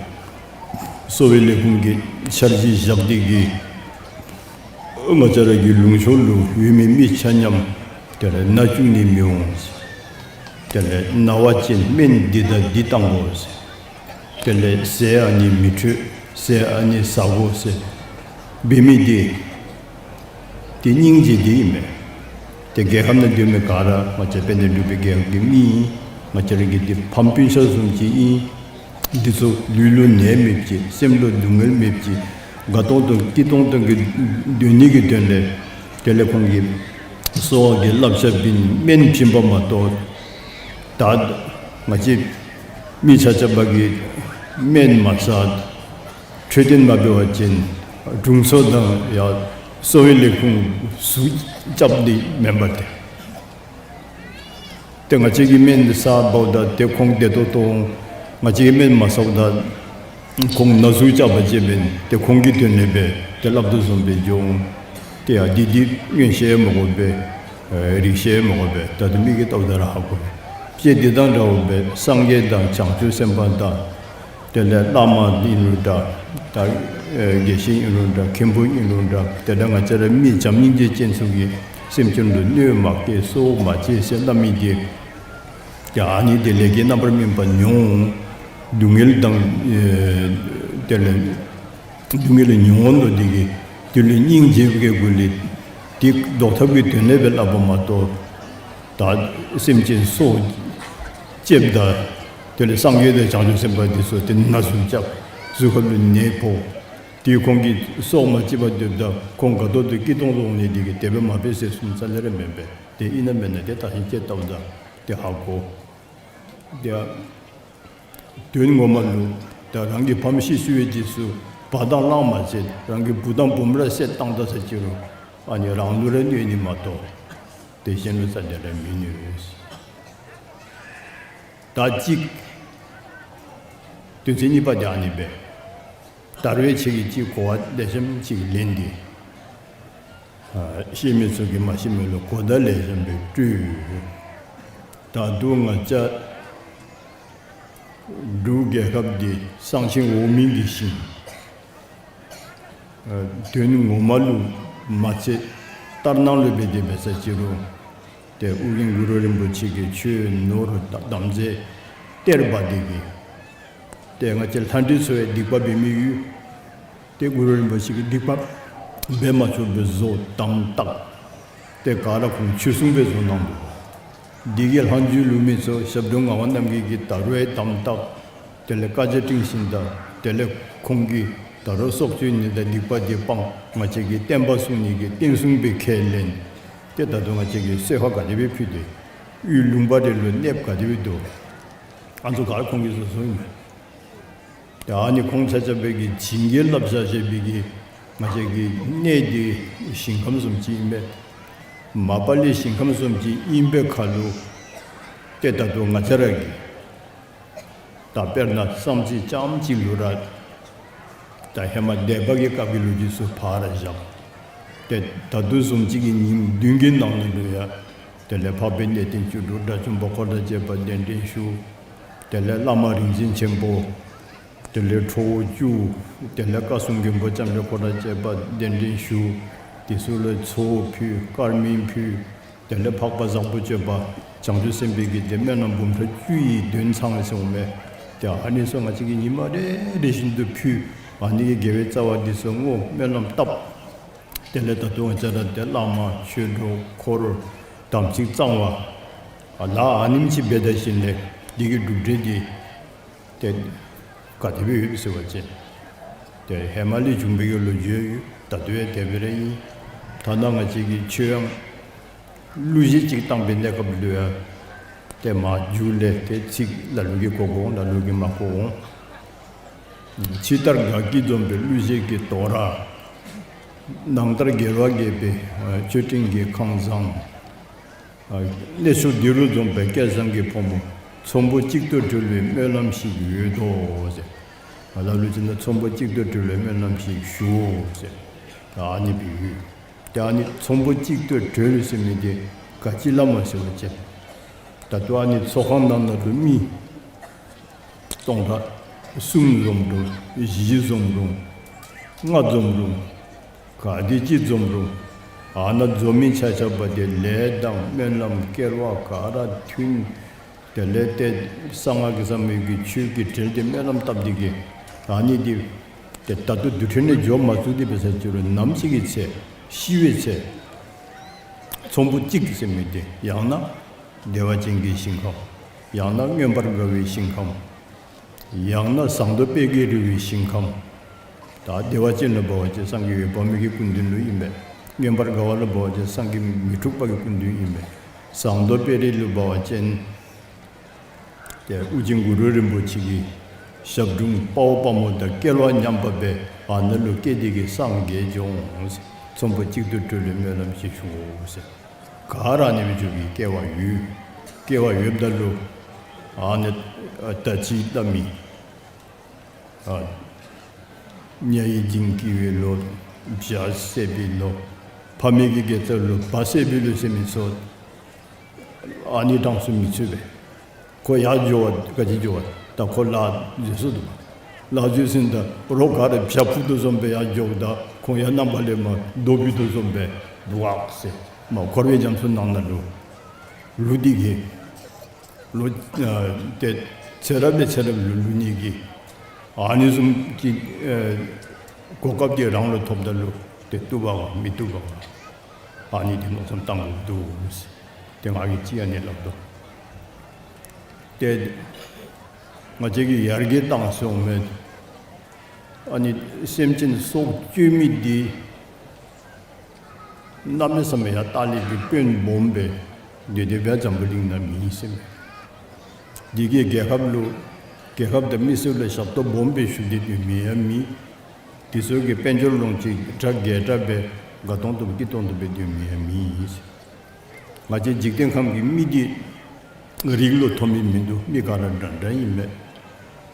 གསོ་བའི་ལས་ཁུངས་ཀྱི་འཆར་གཞི་བཞག་སྟེ་གིས་ང་བཅས་ར་གི་ལུང་ཕྱོགས་ལུ་ཡོད་མི་མི་ཆ་མཉམ་ དེ་ལས་ན་བཅུག་ནི་མི་འོང་ཟེར། དེ་ལས་ན་བ་ཅིན་སྨན་འདི་དང་འདི་བཏང་དགོ་ཟེར། དེ་ལས་ཟས་ཨ་ནི་མི་འཕྲོད། ཟས་ཨ་ནི་ཟ་དགོ་ཟེར་འབད་མི་འདི་ཏེ་སྙིང་རྗེ་འདི་ཨིན་མས། ཏེ་རྒྱལ་ཁབ་ནང་སྡོད་མི་ག་ར་ང་བཅས་དཔལ་ལྡན་འབྲུག་པའི་རྒྱལ་ཁབ་ཀྱི་མི་ཨིན། ང་བཅས་ར་གི་འདི་ཕམ་སྤུན་ཆ་བཟུམ་ཅིག་ཨིན། འདི་ཚུ་ལུས་ལུ་ནད་མེདཔ་ཅིག་སེམས་ལུ་སྡུག་བསྔལ་མེདཔ་ཅིག་དགའ་ཏོང་ཏོ་སྐྱིད་ཏོང་ཏོ་གི་སྡོད་ནི་གི་དོན་ལས་དེ་ལས་ཁོང་གི་གསོ་བ་གི་བསླབ་བྱ་འབད་ནི་སྨན་བྱིན་པ་མ་གཏོགས། ད་ང་བཅས་མི་ཆ་ཁྱབ་ཀྱིས་སྨན་མ་ཟ་འཕྲོད་བསྟེན་མ་འབད་བ་ཅིན་དྲུང་འཚོ་དང་ཡང་གསོ་བའི་ལས་ཁུངས་ཟུག་རྐྱབ་ནི་མེན་པ་ཏེ། ཏེ་ང་བཅས་ཀྱིས་སྨན་འདི་ཟ་འབདཝ་ད་ཏེ་ཁོང་བདེ་ཏོག་ཏོ་འོང་། ང་བཅས་ཀྱིས་སྨན་མ་ཟཝ་ད་ཁོང་ན་ཟུག་རྐྱབ་པ་ཅིན་འབདན་ཏེ་ཁོང་གི་དོན་ལས་འབད་ཏེ་སླབ་དོ་བཟུམ་སྦེ་འགྱོ་འོང་། ཏེ་ཡ་འདི་འདི་མངོན་ཤེས་མ་དགོ་པས། ཨེ་རིག་ཤེས་མ་དགོ་པས། ད་ལྟོ་མིག་གིས་བལྟཝ་ད་ར་ཧ་གོ་བས། ཏེ་འདི་དང་འདྲཝ་སྦེ་སངས་རྒྱས་དང་བྱང་ཆུབ་སེམས་དཔའ་དང་དེ་ལས་བླ་མ་ཨིན་རུང་འདྲ། ད་ཨེ་དགེ་བཤེས་ཨིན་རུང་འདྲ། མཁན་པོ་ཨིན་རུང་འདྲ། དེ་འདྲ་ང་བཅས་ར་མི་བྱམས་སྙིང་རྗེ་ཅན་ཚུ་གིས་སེམས་ཅན་ལུ་གནོད་མ་བསྐྱལ་སྲོག་མ་བཅད་ཟེར་སླབ་མི་འདི་ཡ་ཨ་ནི་འདི་ལས་ཀྱི་རྣམ་པར་སྨིན་པ་མྱོང་། སྡུག་བསྔལ་དང་ཨེ་དེ་ལས་སྡུག་བསྔལ་མྱོང་ནུག། འདི་གིས་དེ་ལུ་སྙིང་རྗེ་བའི་སྒོ་ལས་འདི་བཟློག་ཐབས་ཀྱི་དོན་ལས་སྦེ་སླབ་པ་མ་གཏོགས། ད་སེམས་ཅན་སྲོག་བཅདཔ་ད་དེ་ལས་སངས་རྒྱས་དང་བྱང་ཆུབ་སེམས་དཔའ་འདི་ཚུ་ཏེ་ན་ཟུག་རྐྱབ། གཟུགས་ཁ་ལུ་ནད་ཕོག། ཏེ་ཁོང་གི་སྲོག་མ་བཅད་པར་སྡོདཔ་ད་ཁོང་དགའ་ཏོག་ཏོ་སྐྱིད་ཏོང་ཏོ་འོང་ནི་འདི་གིས་དེ་སྦེ་མ་འབད་ཟེར་གསུངས་ས་ལས་ར་མེན་པས། ཏེ་ཨིན་ན་མེན་ན་ཏེ་ད་ཧིང་ཅིག་བལྟཝ་ད་ཏེ་ཧ་གོ། ཏེ་དོན་ངོ་མ་ལུ་ད་རང་གི་ཕམ་ཤི་སོང་བའི་རྗེས་སུ་བ་དང་གླང་མ་བསད། རང་གི་བུ་དང་བུམོ་ར་བསད་བཏང་ད་ཟེར་ཅི་རུང་ཨ་ནི་རང་ལུ་ར་གནོད་ནི་མ་གཏོགས་ཏེ་གཞན་ལུ་རྩ་དེ་ར་མི་གནོད། ད་གཅིག་དོན་ཚན་གཉིས་པ་འདི་ཨ་ནི་སྦེ། ད་རུང་ཁྱེད་ཀྱིས་གཅིག་གོ་བ་ལེགས་ཤོམ་ཅིག་ལེན་ཏེ། ཨ་ཤེས་མི་ཚུ་གིས་མ་ཤེས་མི་ལུ་གོ་བརྡ་ལེགས་ཤོམ་སྦེ་སྤྲོད། ད་རུང་ང་བཅས་འབྲུག་རྒྱལ་ཁབ་འདི་གསང་ཆེན་འོག་མིན་གྱི་ཞིང་། ཨ་དོན་ངོ་མ་ལུ་མ་ཚད་ལྟར་སྣང་ལུ་འབད་དེ་འབད་ས་ཅི་རུང་ཏེ་ཨོ་རྒྱན་གུ་རུ་རིན་པོ་ཆེ་གིས་ཆོས་ནོར་དམ་རྫས་གཏེར་སྦ་འདི་གིས་ཏེ་ང་བཅས་ལྷ་འདྲེ་ཚུ་ཡང་སྡིག་པ་འབད་མི་ཡོད། ཏེ་གུ་རུ་རིན་པོ་ཆེ་གིས་སྡིག་པ་འབད་མ་ཆོགཔ་སྦེ་བཟོ་དམ་བཏགས། ཏེ་ག་ར་ཁོང་ཆོས་སྲུང་སྦེ་བཟོ་གནང་འདུག། འདི་གི་ལྷག་མཇུག་ལུ་མི་ཚུ་ཞབས་དྲུང་ངག་དབང་རྣམ་རྒྱལ་གྱིས་ད་རུང་ཡང་དམ་བཏགས། དེ་ལས་བཀའ་རྒྱ་སྤྲིང་ཞིནམ་ད་དེ་ལས་ཁོང་གིས་ད་རུང་སྲོག་གཅོད་ནི་དང་སྡིག་པ་འདི་སྤང་ང་བཅས་ཀྱི་བསྟན་པ་སྲུང་ནི་གི་བསྟན་སྲུང་སྦེ་ཁས་ལེན། ཏེ་ད་རུང་ང་བཅས་ཀྱིས་གསོལ་ཁ་ག་དེ་སྦེ་ཕུལ་ཏེ་ཡུལ་ལུང་པ་རེ་ལུ་གནསཔ་ག་དེ་སྦེ་འདུག། ཨ་ནི་ཚུ་ག་ར་ཁོང་གིས་བཟོ་བཟོཝ་ཨིན་མས། ཏེ་ཨ་ནི་ཁོང་ཆ་ཁྱབ་སྦེ་གིས་བྱིན་གྱིས་བརླབས་བཞག་བཞག་པའི་གི་ང་བཅས་ཀྱི་གནས་འདི་ཞིང་ཁམས་བཟུམ་ཅིག་ཨིན་པས། མ་པ་ལས་ཞིང་ཁམས་བཟུམ་ཅིག་ཨིན་པའི་ཁར་ལུ་ཏེ་ད་ལྟོ་ང་བཅས་ར་གིས་ད་དཔེར་ན་བསམ་རྩེ་རྐྱངམ་ཅིག་ལུ་ར་ད་ཧེ་མ་སྡེ་པ་གི་སྐབས་ཀྱི་ལོ་རྒྱུས་ཚུ་ཕར་བཞག། ཏེ་ད་ལྟོ་བཟུམ་ཅིག་གི་ཉིནམ་བདུན་གྱི་ནང་ན་ལུ་ཡང་དེ་ལས་འཕགས་པའི་གནས་བརྟན་བཅུ་དྲུག་དགྲ་བཅོམ་པ་འཁོར་དང་བཅས་པ་གདན་འདྲེན་ཞུ། དེ་ལས་བླ་མ་རིག་འཛིན་ཆེན་པོ། དེ་ལས་ཁྲོ་བོ་བཅུ། དེ་ལས་བཀའ་སྲུང་མགོན་པོ་ལྕམ་དྲལ་འཁོར་དང་བཅས་པ་གདན་འདྲེན་ཞུ། དེ་ཚུ་ལུ་ཚོགས་ཕུལ་དཀར་མེ་ཕུལ། དེ་ལས་འཕགས་པ་བཟང་པོ་སྤྱོད་པ་བྱང་ཆུབ་སེམས་དཔའི་གི་དེ་སྨོན་ལམ་འབུམ་ཕྲག་བཅུ་ཡི་དོན་ཚང་སོང་མས། ཏེ་ཨ་ནི་ཚུ་ང་བཅས་ཀྱིས་ཉི་མ་རེ་རེ་བཞིན་དུ་ཕུལ། ཨ་ནི་གི་དགེ་བའི་རྩ་བ་འདི་ཚུ་བསྔོ་སྨོན་ལམ་བཏབ། དེ་ལས་ད་ལྟོ་ང་བཅས་ར་ཏེ་བླ་མ་ཆོས་གྲོགས་འཁོར་དམ་ཚིག་གཙང་བ་ཨ་ལ་ཨ་ནེམ་ཅིག་འབད་ད་ཞིནམ་ལས་འདི་གི་གྲུབ་འབྲས་འདི་ཏེ་ག་དེ་སྦེ་ཡོདཔ་ཟེར་བ་ཅིན་ཏེ་ཧེ་མ་ལས་བྱུང་བའི་གི་ལོ་རྒྱུས་ཡོད། ད་ལྟོ་ཡང་དེ་སྦེ་ར་ཨིན། ཐ་ན་ང་བཅས་ཀྱིས་ཆོས་ཡང་གླུ་གཞས་ཅིག་བཏང་པའི་གནས་སྐབས་ལུ་ཡང་ཏེ་མ་མཇུག་ལས་ཏེ་ཚིག་ལ་ལུ་གིས་གོ་འོང་ལ་ལུ་གིས་མ་གོ་འོང་། ཕྱི་ལྟར་དགའ་སྐྱིད་འཛོམས་པའི་གླུ་གཞས་ཀྱི་དོ་ར། ནང་ལྟར་དགེ་བ་རྒྱས་པའི་མཆོད་སྤྲིན་གྱི་ཁང་བཟང་། གནས་མཆོག་འདི་རུ་འཛོམས་པའི་སྐལ་བཟང་གི་ཕོ་མོ། ཚོམ་བུ་གཅིག་ཏུ་སྒྲིལ་བའི་སྨོན་ལམ་ཞིག་ཡོད་དོ་ཟེར། ལ་ལུ་ཅིག་ནང་ཚོམ་བུ་གཅིག་ཏུ་སྒྲིལ་བའི་སྨོན་ལམ་ཞིག་ཞུའོ་ཟེར། ཨ་ནི་སྦེ་ཡོད། ཏེ་ཨ་ནི་ཚོམ་བུ་གཅིག་ཏུ་སྒྲིལ་ཟེར་མི་འདི་ག་ཅི་སླབ་མས་ཟེར་བ་ཅིན་ད་ལྟོ་ཨ་ནི་ཚོགས་ཁང་ནང་ན་ལུ་མི་སྟོང་ཕྲག་གསུམ་འཛོམས་རུང་བཞི་འཛོམས་རུང་ལྔ་འཛོམས་རུང་ག་དེ་ཅིག་འཛོམས་རུང་ ཨ་ནཱ་འཛོམས་མི་ཆ་ཁྱབ་པ་དེ་ལས་དང་སྨོན་ལམ་སྐལ་བ་ག་ར་མཐུན། དེ་ལས་ཏེ་གསང་སྔགས་ཀྱི་ཟབ་མོའི་གི་ཆོས་ཀྱི་གྲལ་དེ་སྨོན་ལམ་བཏབ་སྟེ་གི་ཨ་ནི་དེ་ཏེ་ད་ལྟོ་དུས་ཁྲོད་ནས་འགྱོ་མ་ཚུགས་ཏེ་འབད་ས་ཅིག་རུང་ནམ་ཞིག་གི་ཚེ་ཤི་བའི་ཚེ་ཚོམ་བུ་གཅིག་ཟེར་མི་དེ་ཡང་ན་བདེ་བ་ཅན་གྱི་ཞིང་ཁམས། ཡང་ན་མངོན་པར་དགའ་བའི་ཞིང་ཁམས། ཡང་ན་ཟངས་མདོག་དཔལ་གྱི་རི་བོའི་ཞིང་ཁམས། ད་བདེ་བ་ཅན་ལུ་འབད་བ་ཅིན་སངས་རྒྱས་འོད་དཔག་མེད་ཀྱི་སྐུ་མདུན་ལུ་ཨིན་པས། མངོན་པར་དགའ་བ་ལུ་འབད་བ་ཅིན་སངས་རྒྱས་མི་འཁྲུགས་པ་གི་སྐུ་མདུན་ཨིན་པས། ཟངས་མདོག་དཔལ་རི་ལུ་འབད་བ་ཅིན་ཏེ་ཨོ་རྒྱན་གུ་རུ་རིན་པོ་ཆེ་གི་ཞབས་དྲུང་དཔའ་བོ་དཔའ་མོ་དང་སྐལ་བ་མཉམ་པ་སྦེ་ཨ་ནཱ་ལུ་སྐྱེས་ཏེ་གི་སངས་རྒྱས་འགྱོ་འོང་ཟེར། ཚོམ་བུ་གཅིག་ཏུ་གྲོལ་བའི་སྨོན་ལམ་ཞིག་ཞུ་འོང་ཟེར། ག་ར་ཨ་ནི་སྦེ་འགྱོ་བའི་སྐལ་བ་ཡོད། སྐལ་བ་ཡོདཔ་ད་ལུ་ཨ་ནི་ཨ་ད་ཅི་ལྟ་མི་ཨ་ཉ་ཡི་འཇིང་སྐྱིད་པའི་ལོ། བྱ་བསད་པའི་ལོ། ཕ་མའི་གི་དགེ་རྩ་ལུ་བ་བསད་པའི་ལོ་ཟེར་མི་ཚུ་ཨ་ནི་གྲངས་སུ་མི་ཚུད་པས། ཁོ་ཡར་འགྱོ་བ་ག་ཅི་འགྱོ་བ་ད་ཁོ་ལཱ་འཛོལ་སོ་འདུག། ལཱ་འཛོལ་ཟིན་ད་རོགས་ག་ར་བྱ་འཕུར་དོ་བཟུམ་སྦེ་ཡར་འགྱོཝ་ད་ཁོང་ཡར་རྣམ་པ་ལས་མར་རྡོ་འཕུར་དོ་བཟུམ་སྦེ་འདུག་ཟེར། མར་འཁོར་བའི་རྒྱ་མཚོ་ནང་ན་ལུ་ལུ་འདི་གིས་ལུ་ཨ་ཏེ་ཚེ་རབས་ལས་ཚེ་རབས་ལུ་ལུ་ནི་གི་ཨ་ནི་བཟུམ་གྱི་ཨ་གོ་སྐབས་དེ་རང་ལུ་ཐོབ་ད་ལུ་ཏེ་བཏུབ་པ་ག་མི་བཏུབ་པ་ག་ཨ་ནི་དེ་མནོ་བསམ་བཏང་དགོཔ་འདུག་ཟེར། ཏེ་ང་གིས་ཅིག་ཨ་ནི་སླབ་དོ། ཏེ་ང་བཅས་ཀྱིས་ཡར་རྒྱས་བཏང་སོང་མས། ཨ་ནི་སེམས་ཅན་སྲོག་གཅོད་མི་འདི་གནམ་མེད་ས་མེད་ཡང་ལྟག་ལས་ཀྱི་དཔོན་སྦོམ་སྦེ་དེ་དེ་སྦེ་འཛམ་བུ་གླིང་ན་མེད་ཟེར་མས། འདི་གིས་རྒྱལ་ཁབ་ལུ་རྒྱལ་ཁབ་དང་མི་སེར་ལུ་ཞབས་ཏོག་སྦོམ་སྦེ་ཞུ་སྟེ་སྡོད་མི་ཡང་མེད། དེ་ཚུ་གིས་དཔལ་འབྱོར་ལོངས་སྤྱོད་གྲ་རྒྱས་དྲགས་སྦེ་དགའ་ཏོང་ཏོ་སྐྱིད་ཏོང་ཏོ་སྦེ་སྡོད་མི་ཡང་མེད་ཟེར། ང་བཅས་འཇིག་རྟེན་ཁམས་ཀྱི་མི་འདི་རིགས་ལུ་མཐོ་དམན་མིན་འདུག། མི་ག་ར་འདྲ་འདྲ་ཨིན་མས།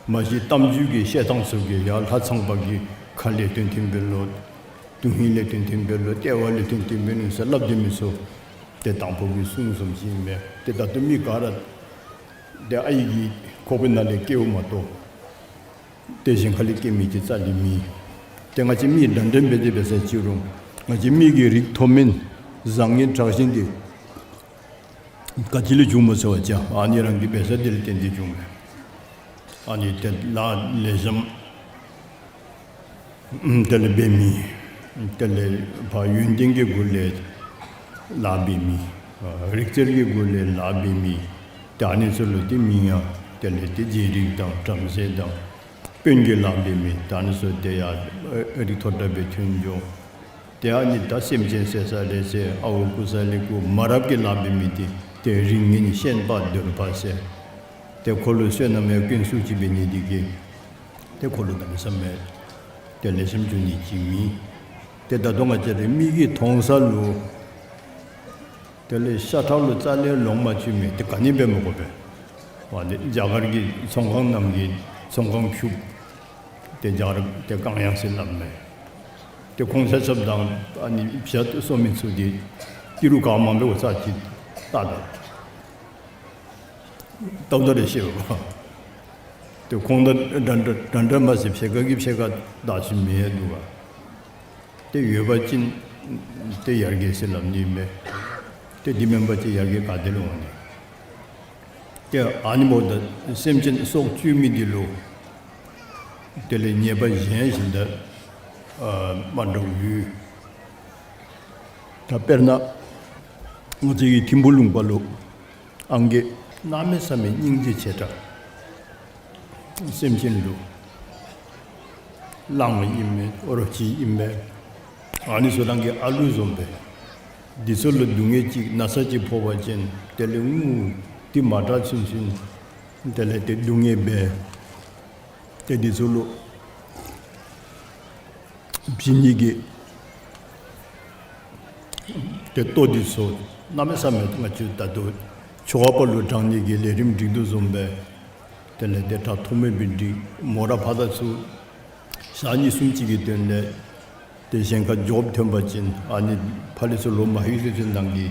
མ་གཞི་གཏམ་རྒྱུད་ཀྱི་བཤད་ཐངས་ཚུ་གིས་ཡར་ལྷ་ཚངས་པ་གི་ཁ་ལས་ཐོན་ཐོན་སྦེ་ལོ། དོན་ཧིང་ལས་ཐོན་ཐོན་སྦེ་ལོ། ལྟེ་བ་ལས་ཐོན་ཐོན་སྦེ་ལོ་ཟེར་སླབ་སྡོད་མི་ཚུ་ཏེ་དང་ཕུ་གི་གསུང་བཟུམ་ཅིག་ཨིན་མས། ཏེ་ད་ལྟོ་མི་ག་ར་ཏེ་ཨའི་གི་ཁོག་པའི་ནང་ལས་སྐྱེཝ་མ་གཏོགས་ཏེ་གཞན་ཁ་ལས་སྐྱེ་མི་ཅིག་རྩ་ལས་མེད། ཏེ་ང་བཅས་མི་འདྲ་འདྲ་འབད་དེ་འབད་ས་ཅིག་རུང་ང་བཅས་མི་གི་རིགས་མཐོ་དམན་བཟང་ངན་དྲག་ཞན་འདི་ག་ཅི་ལས་བྱུངམ་སྨོ་ཟེར་བ་ཅིན་ཨ་ནི་རང་གི་འབད་ས་དེ་ལས་བརྟེན་ཏེ་བྱུངམ་མས། ཨ་ནི་ཏེ་ལཱ་ལེགས་ཤོམ་དེ་ལས་འབད་མི། དེ་ལས་ཕར་ཡོན་ཏན་གྱི་སྒོ་ལས་ལཱ་འབད་མི། རིག་རྩལ་གྱི་སྒོ་ལས་ལཱ་འབད་མི། ཏེ་ཨ་ནི་ཚུ་ལུ་ཏེ་མིང་ཡང་དེ་ལས་ཏེ་རྗེ་རིགས་དང་བྲམ་ཟེ་དང་དཔོན་གྱི་ལཱ་འབད་མི། ད་ཨ་ནི་ཚུ་ཏེ་ཡར་རིགས་མཐོ་དྲགས་སྦེ་ཐོན་འགྱོ། ཏེ་ཨ་ནི་ད་སེམས་ཅན་བསད་ས་ལས་བསད། ཨརཝ་རྐུ་ས་ལས་རྐུ། མ་རབས་ཀྱི་ལཱ་འབད་མི་འདི་ཏེ་རིགས་ངན་ཤན་པ་གདོལ་པ་ཟེར། ཏེ་ཁོ་ལུ་བསོད་ནམས་ཡང་སྐྱོན་སུ་ཅིག་འབད་ནི་འདི་གིས་ཏེ་ཁོ་ལུ་གནམ་མེད་ས་མེད་ཏེ་ལེགས་ཤོམ་འགྱོ་ནི་ཅིག་མེད། ཏེ་ད་ལྟོ་ང་བཅས་རའི་མིག་གིས་མཐོང་ས་ལུ་དེ་ལས་ཤ་ཁྲག་ལུ་རྩ་ལས་ལོང་མ་བཅུག་མི་དེ་ག་ནི་འབད་མི་དགོ་པས། ཨ་ནི་རྒྱ་གར་གྱི་ཚོང་ཁང་ནང་གི་ཚོང་ཁང་ཕྱུགཔོ་དེ་རྒྱ་གར་དེ་གང་ཡང་ཟེར་སླབ་མས། དེ་ཁོང་ཆ་ཁྱབ་དང་ཨ་ནི་བྱ་གསོ་མི་ཚུ་དེ་ཏི་རུ་ག་མང་པོ་ཡོད་ས་ཅིག་ལྟ་ད། ལྟཝ་ད་ར་ཤེས་པས། དེ་ཁོང་དང་འདྲ་འདྲ་འདྲ་འདྲ་མ་ཟད་ཕྱེད་ཀ་གིས་ཕྱེད་ཀ་བདག་ཅིག་མེད་འདུག་ག། ཏེ་ཡོད་པ་ཅིན་ཏེ་ཡར་རྒྱས་ཟེར་སླབ་ནི་མས། ཏེ་འདི་མེན་པ་ཅིན་ཡར་རྒྱས་ག་ཏེ་ལུ་འོང་ནི། ཏེ་ཨ་ནི་འབདཝ་ད་སེམས་ཅན་སྲོག་གཅོད་མི་འདི་ལུ་དེ་ལས་ཉེས་པ་གཞན་ཞིག་ད་ཨ་མ་འདྲཝ་ཡོད། ད་དཔེར་ན་ང་བཅས་ཀྱི་ཐིམ་ཕུ་ལུང་པ་ལུ་ཨང་རྒས་གནམ་མེད་ས་མེད་སྙིང་རྗེ་ཆེ་དྲགས། སེམས་ཅན་ལུ་གླང་ཨིན་མས། རོ་ཁྱི་ཨིན་མས། ཨ་ནི་ཚུ་རང་གི་ཨ་ལུ་བཟུམ་སྦེ། འདི་ཚུ་ལུ་སྡུག་བསྔལ་ཅིག་ན་ཚ་ཅིག་ཕོག་པ་ཅིན་དེ་ལས་ངུ་སྟེ་མ་དྲག་ཚུན་ཚུན་དེ་ལས་ཏེ་སྡུག་བསྔལ་འབད། ཏེ་འདི་ཚུ་ལུ་བྱིན་ནི་གི་ཏེ་ལྟོ་འདི་ཚུ་གནམ་མེད་ས་མེད་ང་བཅས་ད་ལྟོ་ཆོ་ག་པ་ལུ་དྲང་ནི་གི་ལས་རིམ་སྒྲིག་དོ་བཟུམ་སྦེ། དེ་ལས་ཏེ་དྲག་ཐོགས་མེད་སྦེ་སྒྲིག། མོ་ར་ཕར་དང་ཚུར་ཞག་གཉིས་གསུམ་ཅིག་གི་དོན་ལས་ཏེ་གཞན་ཁར་འགྱོཝ་ཐོན་པ་ཅིན་ཨ་ནི་ཕར་ལས་ཚུར་ལོག་མ་ལྷོད་ཚུན་ཚོད་ནང་གི་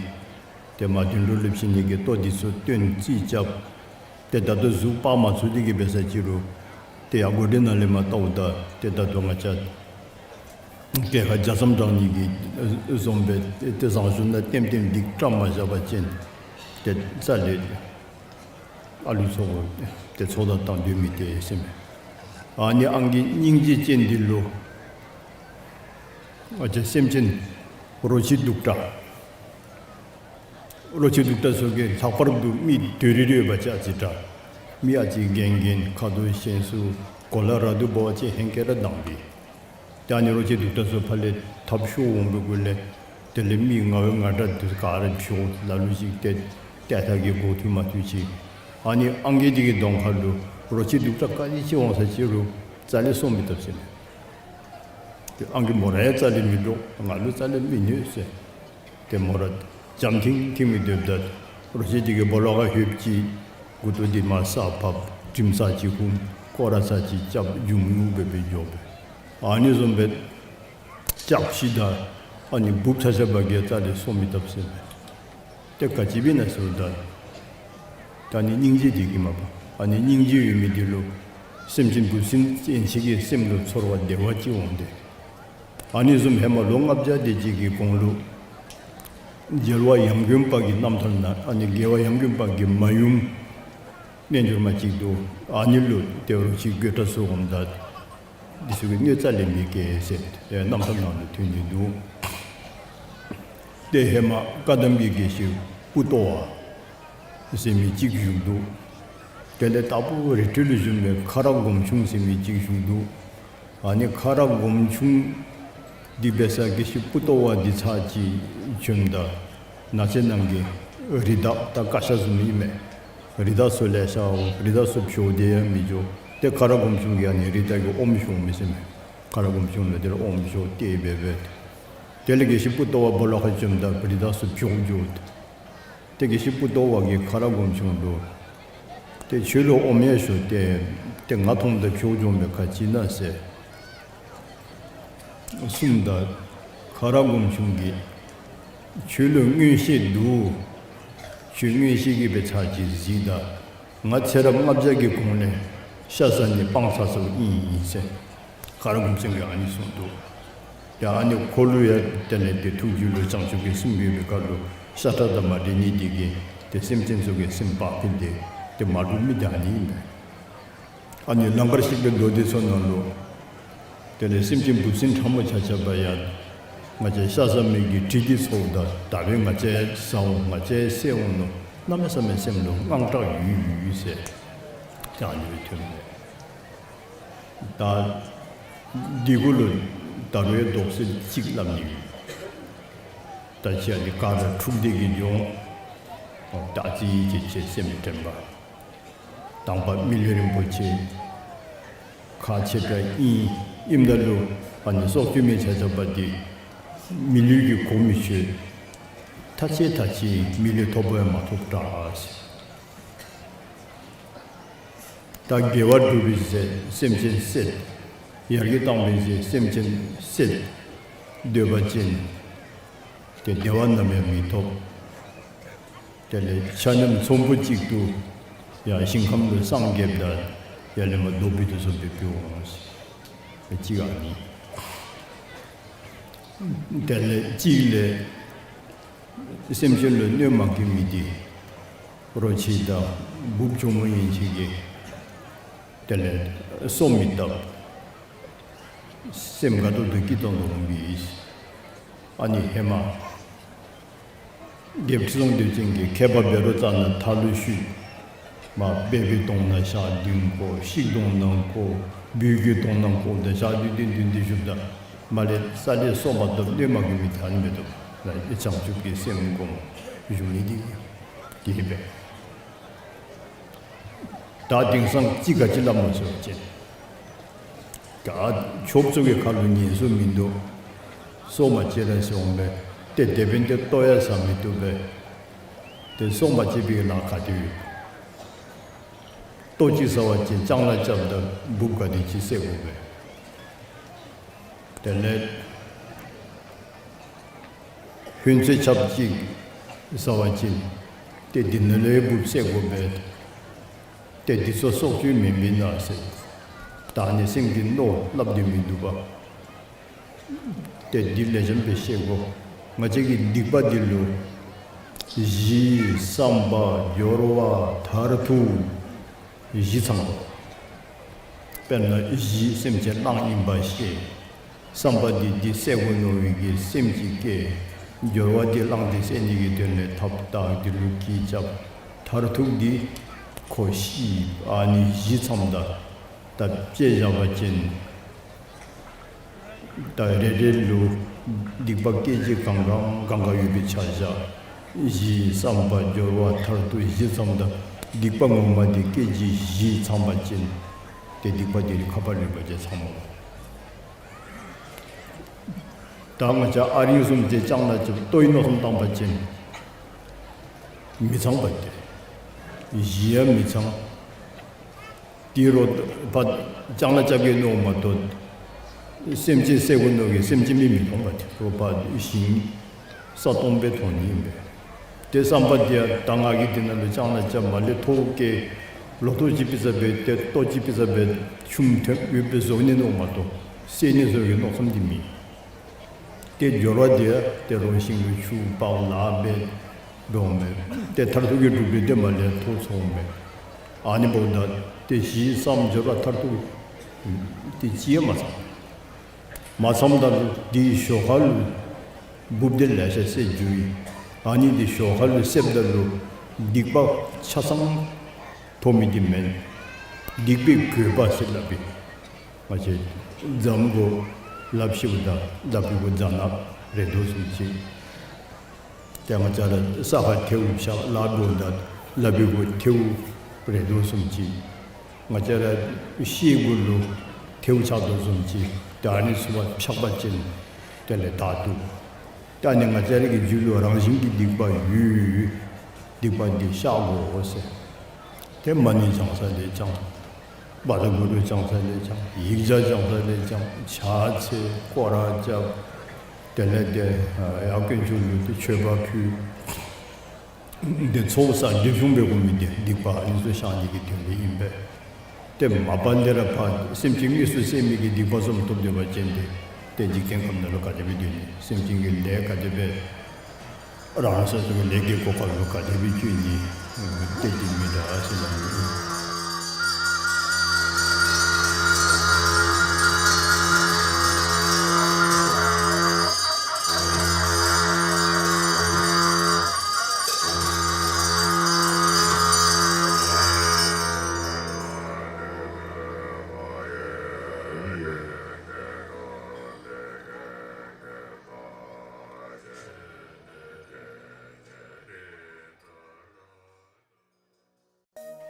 ཏེ་མ་དོན་འགྲོ་ལུ་བྱིན་ནི་གི་ལྟོ་འདི་ཚུ་བཏོན་རྩིས་རྐྱབ། ཏེ་ད་ལྟོ་གཟུགས་སྤར་མ་ཚུགས་ཏེ་གི་འབད་ས་ཅིག་རུང་ཏེ་ཡར་སྒོ་འདི་ནང་ལས་མར་ལྟཝ་ད་ཏེ་ད་ལྟོ་ང་བཅས་ སྐྱེས་ཁར་ལྗགས་རྩོམ་བྲང་ནི་གི་བཟུམ་སྦེ་ཏེ་བཟང་ཤོས་ནང་ལྟེམ་ལྟེམ་སྡིག་བཀྲམ་མ་བཞག་པ་ཅིན་ཏེ་རྩ་ལས་ཨ་ལུ་ཚུ་གུ་ཏེ་ཚོགས་བདའ་བཏང་སྡོད་མི་ཏེ་ཟེར་མས། ཨ་ནི་ཨང་རྒས་སྙིང་རྗེ་ཅན་འདི་ལུ་ང་བཅས་སེམས་ཅན་རོ་ཁྱི་གདུག་དྲགས། རོ་ཁྱི་གདུག་དྲགས་ཚུ་གིས་ལྷག་པར་དུ་མི་དོ་རི་རི་ཡོད་པ་ཅིན་ཨ་ཙི་དྲག། མི་ཨ་ཙི་རྒན་རྒན་ཁ་དོག་ཞན་སུ་གོ་ལ་ར་དུ་འབག་པ་ཅིན་ཧེང་སྐལ་ར་བཏང་སྟེ། ད་ཨ་ནི་རོ་ཁྱི་གདུག་དྲགས་ཚུ་ཕར་ལས་འཐབ་ཤོར་འོང་བའི་གུ་ལས་དེ་ལས་མི་ང་བའི་ང་དྲག་འདི་ག་ར་འཕྱོག་ལ་ལུ་ཅིག་ཏེ་ཏེ་ཐ་གི་འགོ་ཐུག་མ་ཐུག་ཅིག། ཨ་ནི་ཨང་རྒས་འདི་གི་གདོང་ཁ་ལུ་རོ་ཁྱི་གདུག་དྲགས་ག་ནི་ཅིག་འོང་ས་ཅིག་རུང་རྩ་ལས་སོང་མི་བཏུབ་ཟེར་མས། ཏེ་ཨང་རྒས་མོ་ར་ཡང་རྩ་ལས་མི་འདྲོག། ང་ལུ་རྩ་ལས་མི་གནོད་ཟེར། ཏེ་མོ་ར་འཇམ་ཐིང་ཐིང་སྦེ་སྡོདཔ་ད་རོ་ཁྱི་འདི་གིས་སྦོ་ལོགས་ཁར་ལྷོདཔ་ཅིག་མགུ་ཏོ་འདི་མར་ས་ཕབ། དྲིམ་ཚར་ཅིག་ཧུམ། སྐོར་ར་ཚར་ཅིག་རྐྱབ། འཇུམ་ཉུག་སྦེ་སྦེ་འགྱོ་སྦེ། ཨ་ནི་བཟུམ་སྦེ་ལྕགས་ཤིག་དང་ཨ་ནི་འབུཔ་ཚ་ཚ་བ་གིས་རྩ་ལས་སོང་མི་བཏུབ་ཟེར་མས། ཏེ་ག་ཅི་སྦེ་ཨིན་ན་ཟེརཝ་ད་ད་ཨ་ནི་སྙིང་རྗེ་འདི་གིས་མ་པ། ཨ་ནི་སྙིང་རྗེ་ཡོད་མི་འདི་ལུ་སེམས་ཅན་འབུ་སྲིན་ཅན་ཅིག་གི་སེམས་ལུ་ཚོར་བ་བདེ་བ་ཅིག་འོང་སྟེ། ཨ་ནི་བཟུམ་ཧེ་མ་ལོ་ལྔ་བརྒྱ་དེ་ཅིག་གི་གོང་ལུ་རྒྱལ་བ་ཡང་དགོན་པ་གི་རྣམ་ཐར་ནང་ཨ་ནི་རྒྱལ་བ་ཡང་དགོན་པ་གི་མ་ཡུམ་རྣལ་འབྱོར་མ་ཅིག་འདུག། ཨ་ནི་ལུ་ཏེ་རོ་ཁྱི་རྒོད་དྲགས་ཚུ་འོངམ་ད་འདི་ཚུ་གིས་གནོད་རྩ་ལས་མི་བཀལ་ཟེར་ཏེ་རྣམ་ཐར་ནང་ལུ་ཐོན་ནི་འདུག། ཏེ་ཧེ་མ་བཀའ་གདམས་ཀྱི་དགེ་བཤེས་པུ་ཏོ་བ་ཟེར་མི་ཅིག་བཞུགས་འདུག། དེ་ལས་དྭགས་པོ་རི་ཁྲོད་ལུ་བཞུགས་པའི་ཁ་རག་སྒོམ་ཆུང་ཟེར་མི་ཅིག་བཞུགས་འདུག། ཨ་ནི་ཁ་རག་སྒོམ་ཆུང་འདི་འབད་ས་དགེ་བཤེས་པུ་ཏོ་བ་འདི་ཚར་ཅིག་བྱོནམ་ད་ནགས་ཚལ་ནང་གི་རི་དྭགས་ད་ཀ་ཤ་བཟུམ་ཨིན་མས། རི་དྭགས་ཚུ་ལེ་ཤ་འོང་། རི་དྭགས་ཚུ་འཕྱོག་སྟེ་ཡང་མི་འགྱོ། ཏེ་ཁ་རག་སྒོམ་ཆུང་གིས་ཨ་ནི་རི་དྭགས་ཀྱི་ཨོམ་བཤོ་མི་ཟེར་མས། ཁ་རག་སྒོམ་ཆུང་ལུ་དེ་ལས་ཨོམ་བཤོ་སྟེ་འབད་འབད། དེ་ལས་དགེ་བཤེས་པུ་ཏོ་བ་སྦོ་ལོགས་ཁར་བྱོནམ་ད་རི་དྭགས་ཚུ་འཕྱོག་འགྱོ། ཏེ་དགེ་བཤེས་པུ་ཏོ་བ་གིས་ཁ་རག་སྒོམ་ཆུང་ལུ་ཏེ་ཁྱོད་ལུ་ཨོམ་ཡང་བཤོ་སྟེ་ཏེ་ང་མཐོངམ་ད་འཕྱོག་འགྱོ་མི་ག་ཅི་ཨིན་ན་ཟེར་གསུངམ་ད་ཁ་རག་སྒོམ་ཆུང་གིས་ཁྱོད་ལུ་མངོན་ཤེས་འདུག། ཁྱོད་མངོན་ཤེས་ཀྱིས་འབད་ཚར་ཅིག་གཟིགས་ད། ང་ཚེ་རབས་ལྔ་བརྒྱ་གི་གོང་ལས་ཤ་ཟ་ནི་སྤང་ཚར་སོངམ་ཨིན་ཟེར་ཁ་རག་སྒོམ་ཆུང་གིས་ཨ་ནི་གསུངས་འདུག། ཡ་ཨ་ནི་ཁོ་ལུ་ཡང་དེ་ལས་ཏེ་ཐུགས་རྒྱུད་ལུ་བྱང་ཆུབ་ཀྱི་སེམས་ཡོད་པའི་ཁར་ལུ་ཤ་ཁྲག་དང་མ་འདྲེས་ནི་འདི་གིས་ཏེ་སེམས་ཅན་ཚུ་གི་སེམས་བག་ཕེབས་ཏེ་ཏེ་མ་འདྲོག་མི་འདི་ཨ་ནི་ཨིན་པས། ཨ་ནི་ལང་ཀར་གཤེགས་པའི་མདོ་སྡེ་ཚུ་ནང་ལུ་དེ་ལས་སེམས་ཅན་འབུ་སྲིན་ཕྲ་མོ་ཆ་ཁྱབ་ཡང་ང་བཅས་ཤ་ཟ་མི་གི་དྲི་འདི་ཚོརཝ་ད་ད་འབདན་ང་བཅས་ཟ་འོང་ང་བཅས་བསད་འོང་མནོ་གནམ་མེད་ས་མེད་སེམས་ལུ་དངངས་སྐྲག་ཡོད་ཡོད་ཟེར་ཏེ་ཨ་ནི་སྦེ་ཐོན་མས། ད་འདི་གུ་ལུ་ད་རུང་ཡང་དོགས་སེལ་ཅིག་སླབ་ནི་ཡོད། ད་ཅི་ཨ་ནི་ག་ར་འཁྲུགས་འདེད་ཀྱི་ལྗོངས་ད་ཅི་ཡི་ཅི་ཅི་སེམས་དྲན་པ། དང་པ་མི་ལུས་རིན་པོ་ཆེ་ཁག་ཆེ་དྲགས་ཨིན། ཨིནམ་ད་ལུ་ཨ་ནི་སྲོག་གཅོད་མི་ཆ་ཁྱབ་འདི་མི་ལུས་ཀྱི་གོ་མི་ཆོད། ཐ་ཆད་ཐ་ཆད་མི་ལུས་ཐོབ་པ་ཡང་མ་ཐོབ་དྲགས། ད་དགེ་བ་སྒྲུབ་པའི་ཚེ་སེམས་ཅན་བསད། ཡར་རྒྱས་བཏང་བའི་ཚེ་སེམས་ཅན་བསད། སྡོད་པ་ཅིན་ཏེ་བདེ་བ་ནམ་ཡང་མི་ཐོབ། དེ་ལས་ཆ་མཉམ་ཚོམ་བུ་གཅིག་ཏུ་ཡང་ཞིང་ཁམས་ལུ་སངས་རྒྱསཔ་ད་ཡར་ལས་མར་རྡོ་སྦིས་དོ་བཟུམ་སྦེ་འབད་འོང་། གཅིག་ཨ་ནི། དེ་ལས་གཅིག་ལས་སེམས་ཅན་ལུ་གནོད་མ་བཀལ་མི་འདི་རོ་ཁྱི་དང་འབུཔ་གྱོག་མོ་ཡན་ཆད་ཀྱིས་དེ་ལས་གསོ་མི་བཏུབ། སེམས་དགའ་ཏོག་ཏོ་སྐྱིད་ཏོང་ཏོ་འོང་པས། ཨ་ནི་ཧེ་མ་རྒྱལཔོ་ཁྲི་སྲོང་ལྡེའུ་བཙན་གྱིས་མཁས་པ་བཻ་རོ་ཙ་ན་མཐའ་ལུ་བཤུད། མར་སྦལ་པའི་དོང་ནང་ཞག་བདུན་བཀོ། ཤིང་དོང་ནང་བཀོ། སྦུལ་གྱི་དོང་ནང་བཀོ་སྟེ་ཞག་བདུན་བདུན་བདུན་བདུན་བཞུགསཔ་ད་མར་ལས་རྩ་ལས་གསོ་མ་བཏུབ། གནོད་མ་བཀལ་མི་ཐ་མི་དོ་ལ་བྱང་ཆུབ་ཀྱི་སེམས་བསྒོམ་བཞུགས་ནི་འདི་གིས་འབད། ད་དེང་སང་ཅིག་ག་ཅི་སླབ་མོ་ཟེར་བ་ཅིན་ད་ཆོསཔ་ཚུ་གི་ཁ་ལུ་ཉན་སུ་མིན་འདུག། སྲོག་མ་བཅད་ར་ཟེར་འོང་པས། ཏེ་དེ་འབདན་ཏེ་ལྟོ་ཡང་ཟ་མི་བཏུབ་པས། ཏེ་སྲོག་མ་བཅད་པའི་ལཱ་ག་ཏེ་ཡོད། ལྟོ་ཅིག་ཟ་བ་ཅིན་ལྕང་ལཱ་རྐྱབ་ད་འབུཔ་ག་དེ་ཅིག་བསད་དགོ་པས། དེ་ལས་ཧོན་ཚོད་ཆབ་ཅིག་ཟ་བ་ཅིན་ཏེ་འདི་ནང་ལས་འབུཔ་བསད་དགོ་པས། ཏེ་འདི་ཚུ་སྲོག་གཅོད་མེན་མེན་ན་ཟེར། ད་ནི་སེམས་ཀྱི་མནོ་སླབ་སྟེ་མི་འདུག་པ། ཏེ་འདི་ལེགས་ཤོམ་སྦེ་ཤེས་དགོ། ང་བཅས་ཀྱི་སྡིག་པ་འདི་ལུ་གཞི་བསམ་པ་སྦྱོར་བ་མཐར་ཐུག་བཞི་ཚང་དགོ། དཔེར་ན་གཞི་སེམས་ཅན་གླང་ཨིན་པ་ཤེས། བསམ་པ་འདི་འདི་བསད་དགོ་མནོ་བའི་གི་སེམས་ཅིག་སྐྱེ། སྦྱོར་བ་འདི་གླང་འདི་བསད་ནི་གི་དོན་ལས་ཐབས་དང་འདི་ལུ་གི་རྐྱབ། མཐར་ཐུག་འདི་ཁོ་ཤི། ཨ་ནི་བཞི་ཚངམ་ད་ད་དཔྱེ་བཞག་པ་ཅིན་ད་རེ་རེ་ལུ་སྡིག་པ་སྐད་ཅིག་གང་གང་གང་ག་ཡོད་པའི་ཆ་བཞག། གཞི་བསམ་པ་སྦྱོར་བ་མཐར་ཐུག་བཞི་ཚངམ་ད་སྡིག་པ་ངོ་མ་འདི་སྐད་ཅིག་བཞི་ཚང་པ་ཅིན་ཏེ་སྡིག་པ་འདི་ཁ་པར་རིམ་པ་ཅིག་ཚང་མོ། ད་ང་བཅས་ཨ་རིང་བཟུམ་ཅིག་ལྕང་ལ་ཅིག་ལྟོ་ཡི་མནོ་བསམ་བཏང་པ་ཅིན་མི་ཚང་པ་ཏེ། གཞི་ཡང་མི་ཚང་། དེ་རུ་ཕར་ལྕང་ལ་རྐྱབ་གེ་མནོཝ་མ་གཏོགས་སེམས་ཅན་བསད་དགོ་མནོ་གི་སེམས་ཅན་མི་མི་མཐོང་པ་ཏེ། རུ་ཕར་ཞིང་ས་སྟོང་སྦེ་མཐོང་ནི་ཨིན་པས། ཏེ་བསམ་པ་འདི་ཡང་ད་ང་གིས་འདི་ནང་ལུ་ལྕང་ལ་རྐྱབ་མ་ལས་ཐོག་ཁར་ལོ་ཐོག་ཅིག་ཕུལ་ས་སྦེ་ཏེ་ལྟོ་ཅིག་ཕུལ་ས་སྦེ་ཆུམ་ཐོན་ཡོདཔ་སྦེ་བཟོ་ནི་མནོཝ་མ་གཏོགས་བསད་ནི་བཟོ་བའི་མནོ་བསམ་འདི་མེད། ཏེ་སྦྱོར་བ་འདི་ཡང་ཏེ་རོ་ཞིང་ལུ་ཆུ་ཕར་ལ་སྦེ་འགྱོཝ་མས། ཏེ་མཐར་ཐུག་གི་གྲུབ་འབྲས་འདི་མ་ལས་ཐོག་ཚོགས་མས། ཨ་ནི་འབདཝ་ད་ཏེ་གཞི་བསམ་སྦྱོར་བ་མཐར་ཐུག་ཏེ་ཅིག་ཡང་མ་ཚང་། མ་ཚངམ་ད་ལུ་འདི་ཞོར་ཁ་ལུ་འབུཔ་འདི་ལེ་ཤ་བསད་འགྱོ་ཡི། ཨ་ནི་འདི་ཞོར་ཁ་ལུ་བསདཔ་ད་ལུ་སྡིག་པ་ཆ་ཚང་ཐོབ་མི་འདི་མེན། སྡིག་པའི་གོས་པ་ཟེར་སླབ་པས། ང་བཅས་རྫམ་གུ་ལགཔ་བཤེད་པ་ད་ལགཔ་གི་གུ་རྫ་ནག་རེག་དོ་བཟུམ་ཅིག། ཏེ་ང་བཅས་ར་ས་ཁར་ཐལཝ་བཞག་ལགཔ་གུ་ད་ལགཔ་གི་གུ་ཐལཝ་རེག་དོ་བཟུམ་ཅིག། ང་བཅས་ར་ཤེལ་གུ་ལུ་ཐལཝ་ཆགས་དོ་བཟུམ་ཅིག། ཏེ་ཨ་ནི་ཚུ་མ་ཆགས་པ་ཅིན་དེ་ལས་དག་འདུག། ཏེ་ཨ་ནི་ང་བཅས་ར་གི་རྒྱུད་ལུ་རང་བཞིན་གྱི་སྡིག་པ་ཡོད། སྡིག་པ་འདི་བཤགས་དགོ་ཟེར། ཏེ་མ་ཎི་བགྱང་ས་ལས་བགྱང་། བཛྲ་གུ་རུ་བགྱང་ས་ལས་བགྱང་། ཡིག་བརྒྱ་བགྱང་ས་ལས་བགྱང་། ཕྱག་འཚལ་སྐོར་ར་རྐྱབ། དེ་ལས་ཏེ་ཡར་དཀོན་མཆོག་ལུ་ཏེ་མཆོད་པ་ཕུལ། འདི་ཚོགས་བསགས་སྒྲིབ་སྦྱོང་འབད་དགོ་མི་འདི་སྡིག་པ་ཨ་ནི་ཚུ་བཤགས་ནི་གི་དོན་ལས་ཨིན་པས། ཏེ་མ་པ་ལས་ར་ཕར་སེམས་ཅན་དངོས་སུ་བསད་མི་གི་སྡིག་པ་བཟུམ་ཐོབ་སྡོད་པ་ཅིན་ཏེ་ཏེ་འཇིག་རྟེན་ཁམས་ནང་ལུ་ག་དེ་སྦེ་སྡོད་ནི། སེམས་ཅན་གྱི་ལས་ག་དེ་སྦེ་རང་སོ་སོ་གི་ལས་ཀྱི་གོ་སྐབས་ལུ་ག་དེ་སྦེ་བཅུག་ནི། ཏེ་འདི་མི་འདྲ་ཟེར་ལ།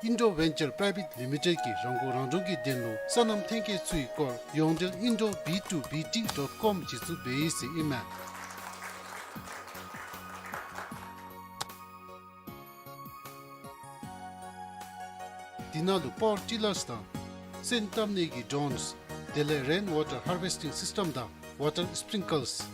ཨིན་ཌོ་ཝེན་ཅར་པ་རའི་ཝེཊ་ལི་མི་ཊེཌ་ཀྱིས་རང་མགོ་རང་འདྲོངས་ཀྱི་དོན་ལུ་སོ་ནམ་ཐོན་སྐྱེད་ཚུའི་སྐོར་ཡོངས་འབྲེལ་ཨིན་ཌོ་བི་ཊུ་བི་ཊི་ཌོཊ་ཀོམ་གཞི་བཙུགས་འབད་ཡི་ཟེར་ཨིན་མས། འདི་ནང་ལུ་པ་ཝར་ཊི་ལརསི་དང་སོན་བཏབ་ནི་གི་ཌོརོནསི་དེ་ལས་རེན་ཝ་ཊར་ཧར་ཝེསི་ཊིང་སིསི་ཊེམ་དང་ཝ་ཊར་སི་པི་རིང་ཀལསི་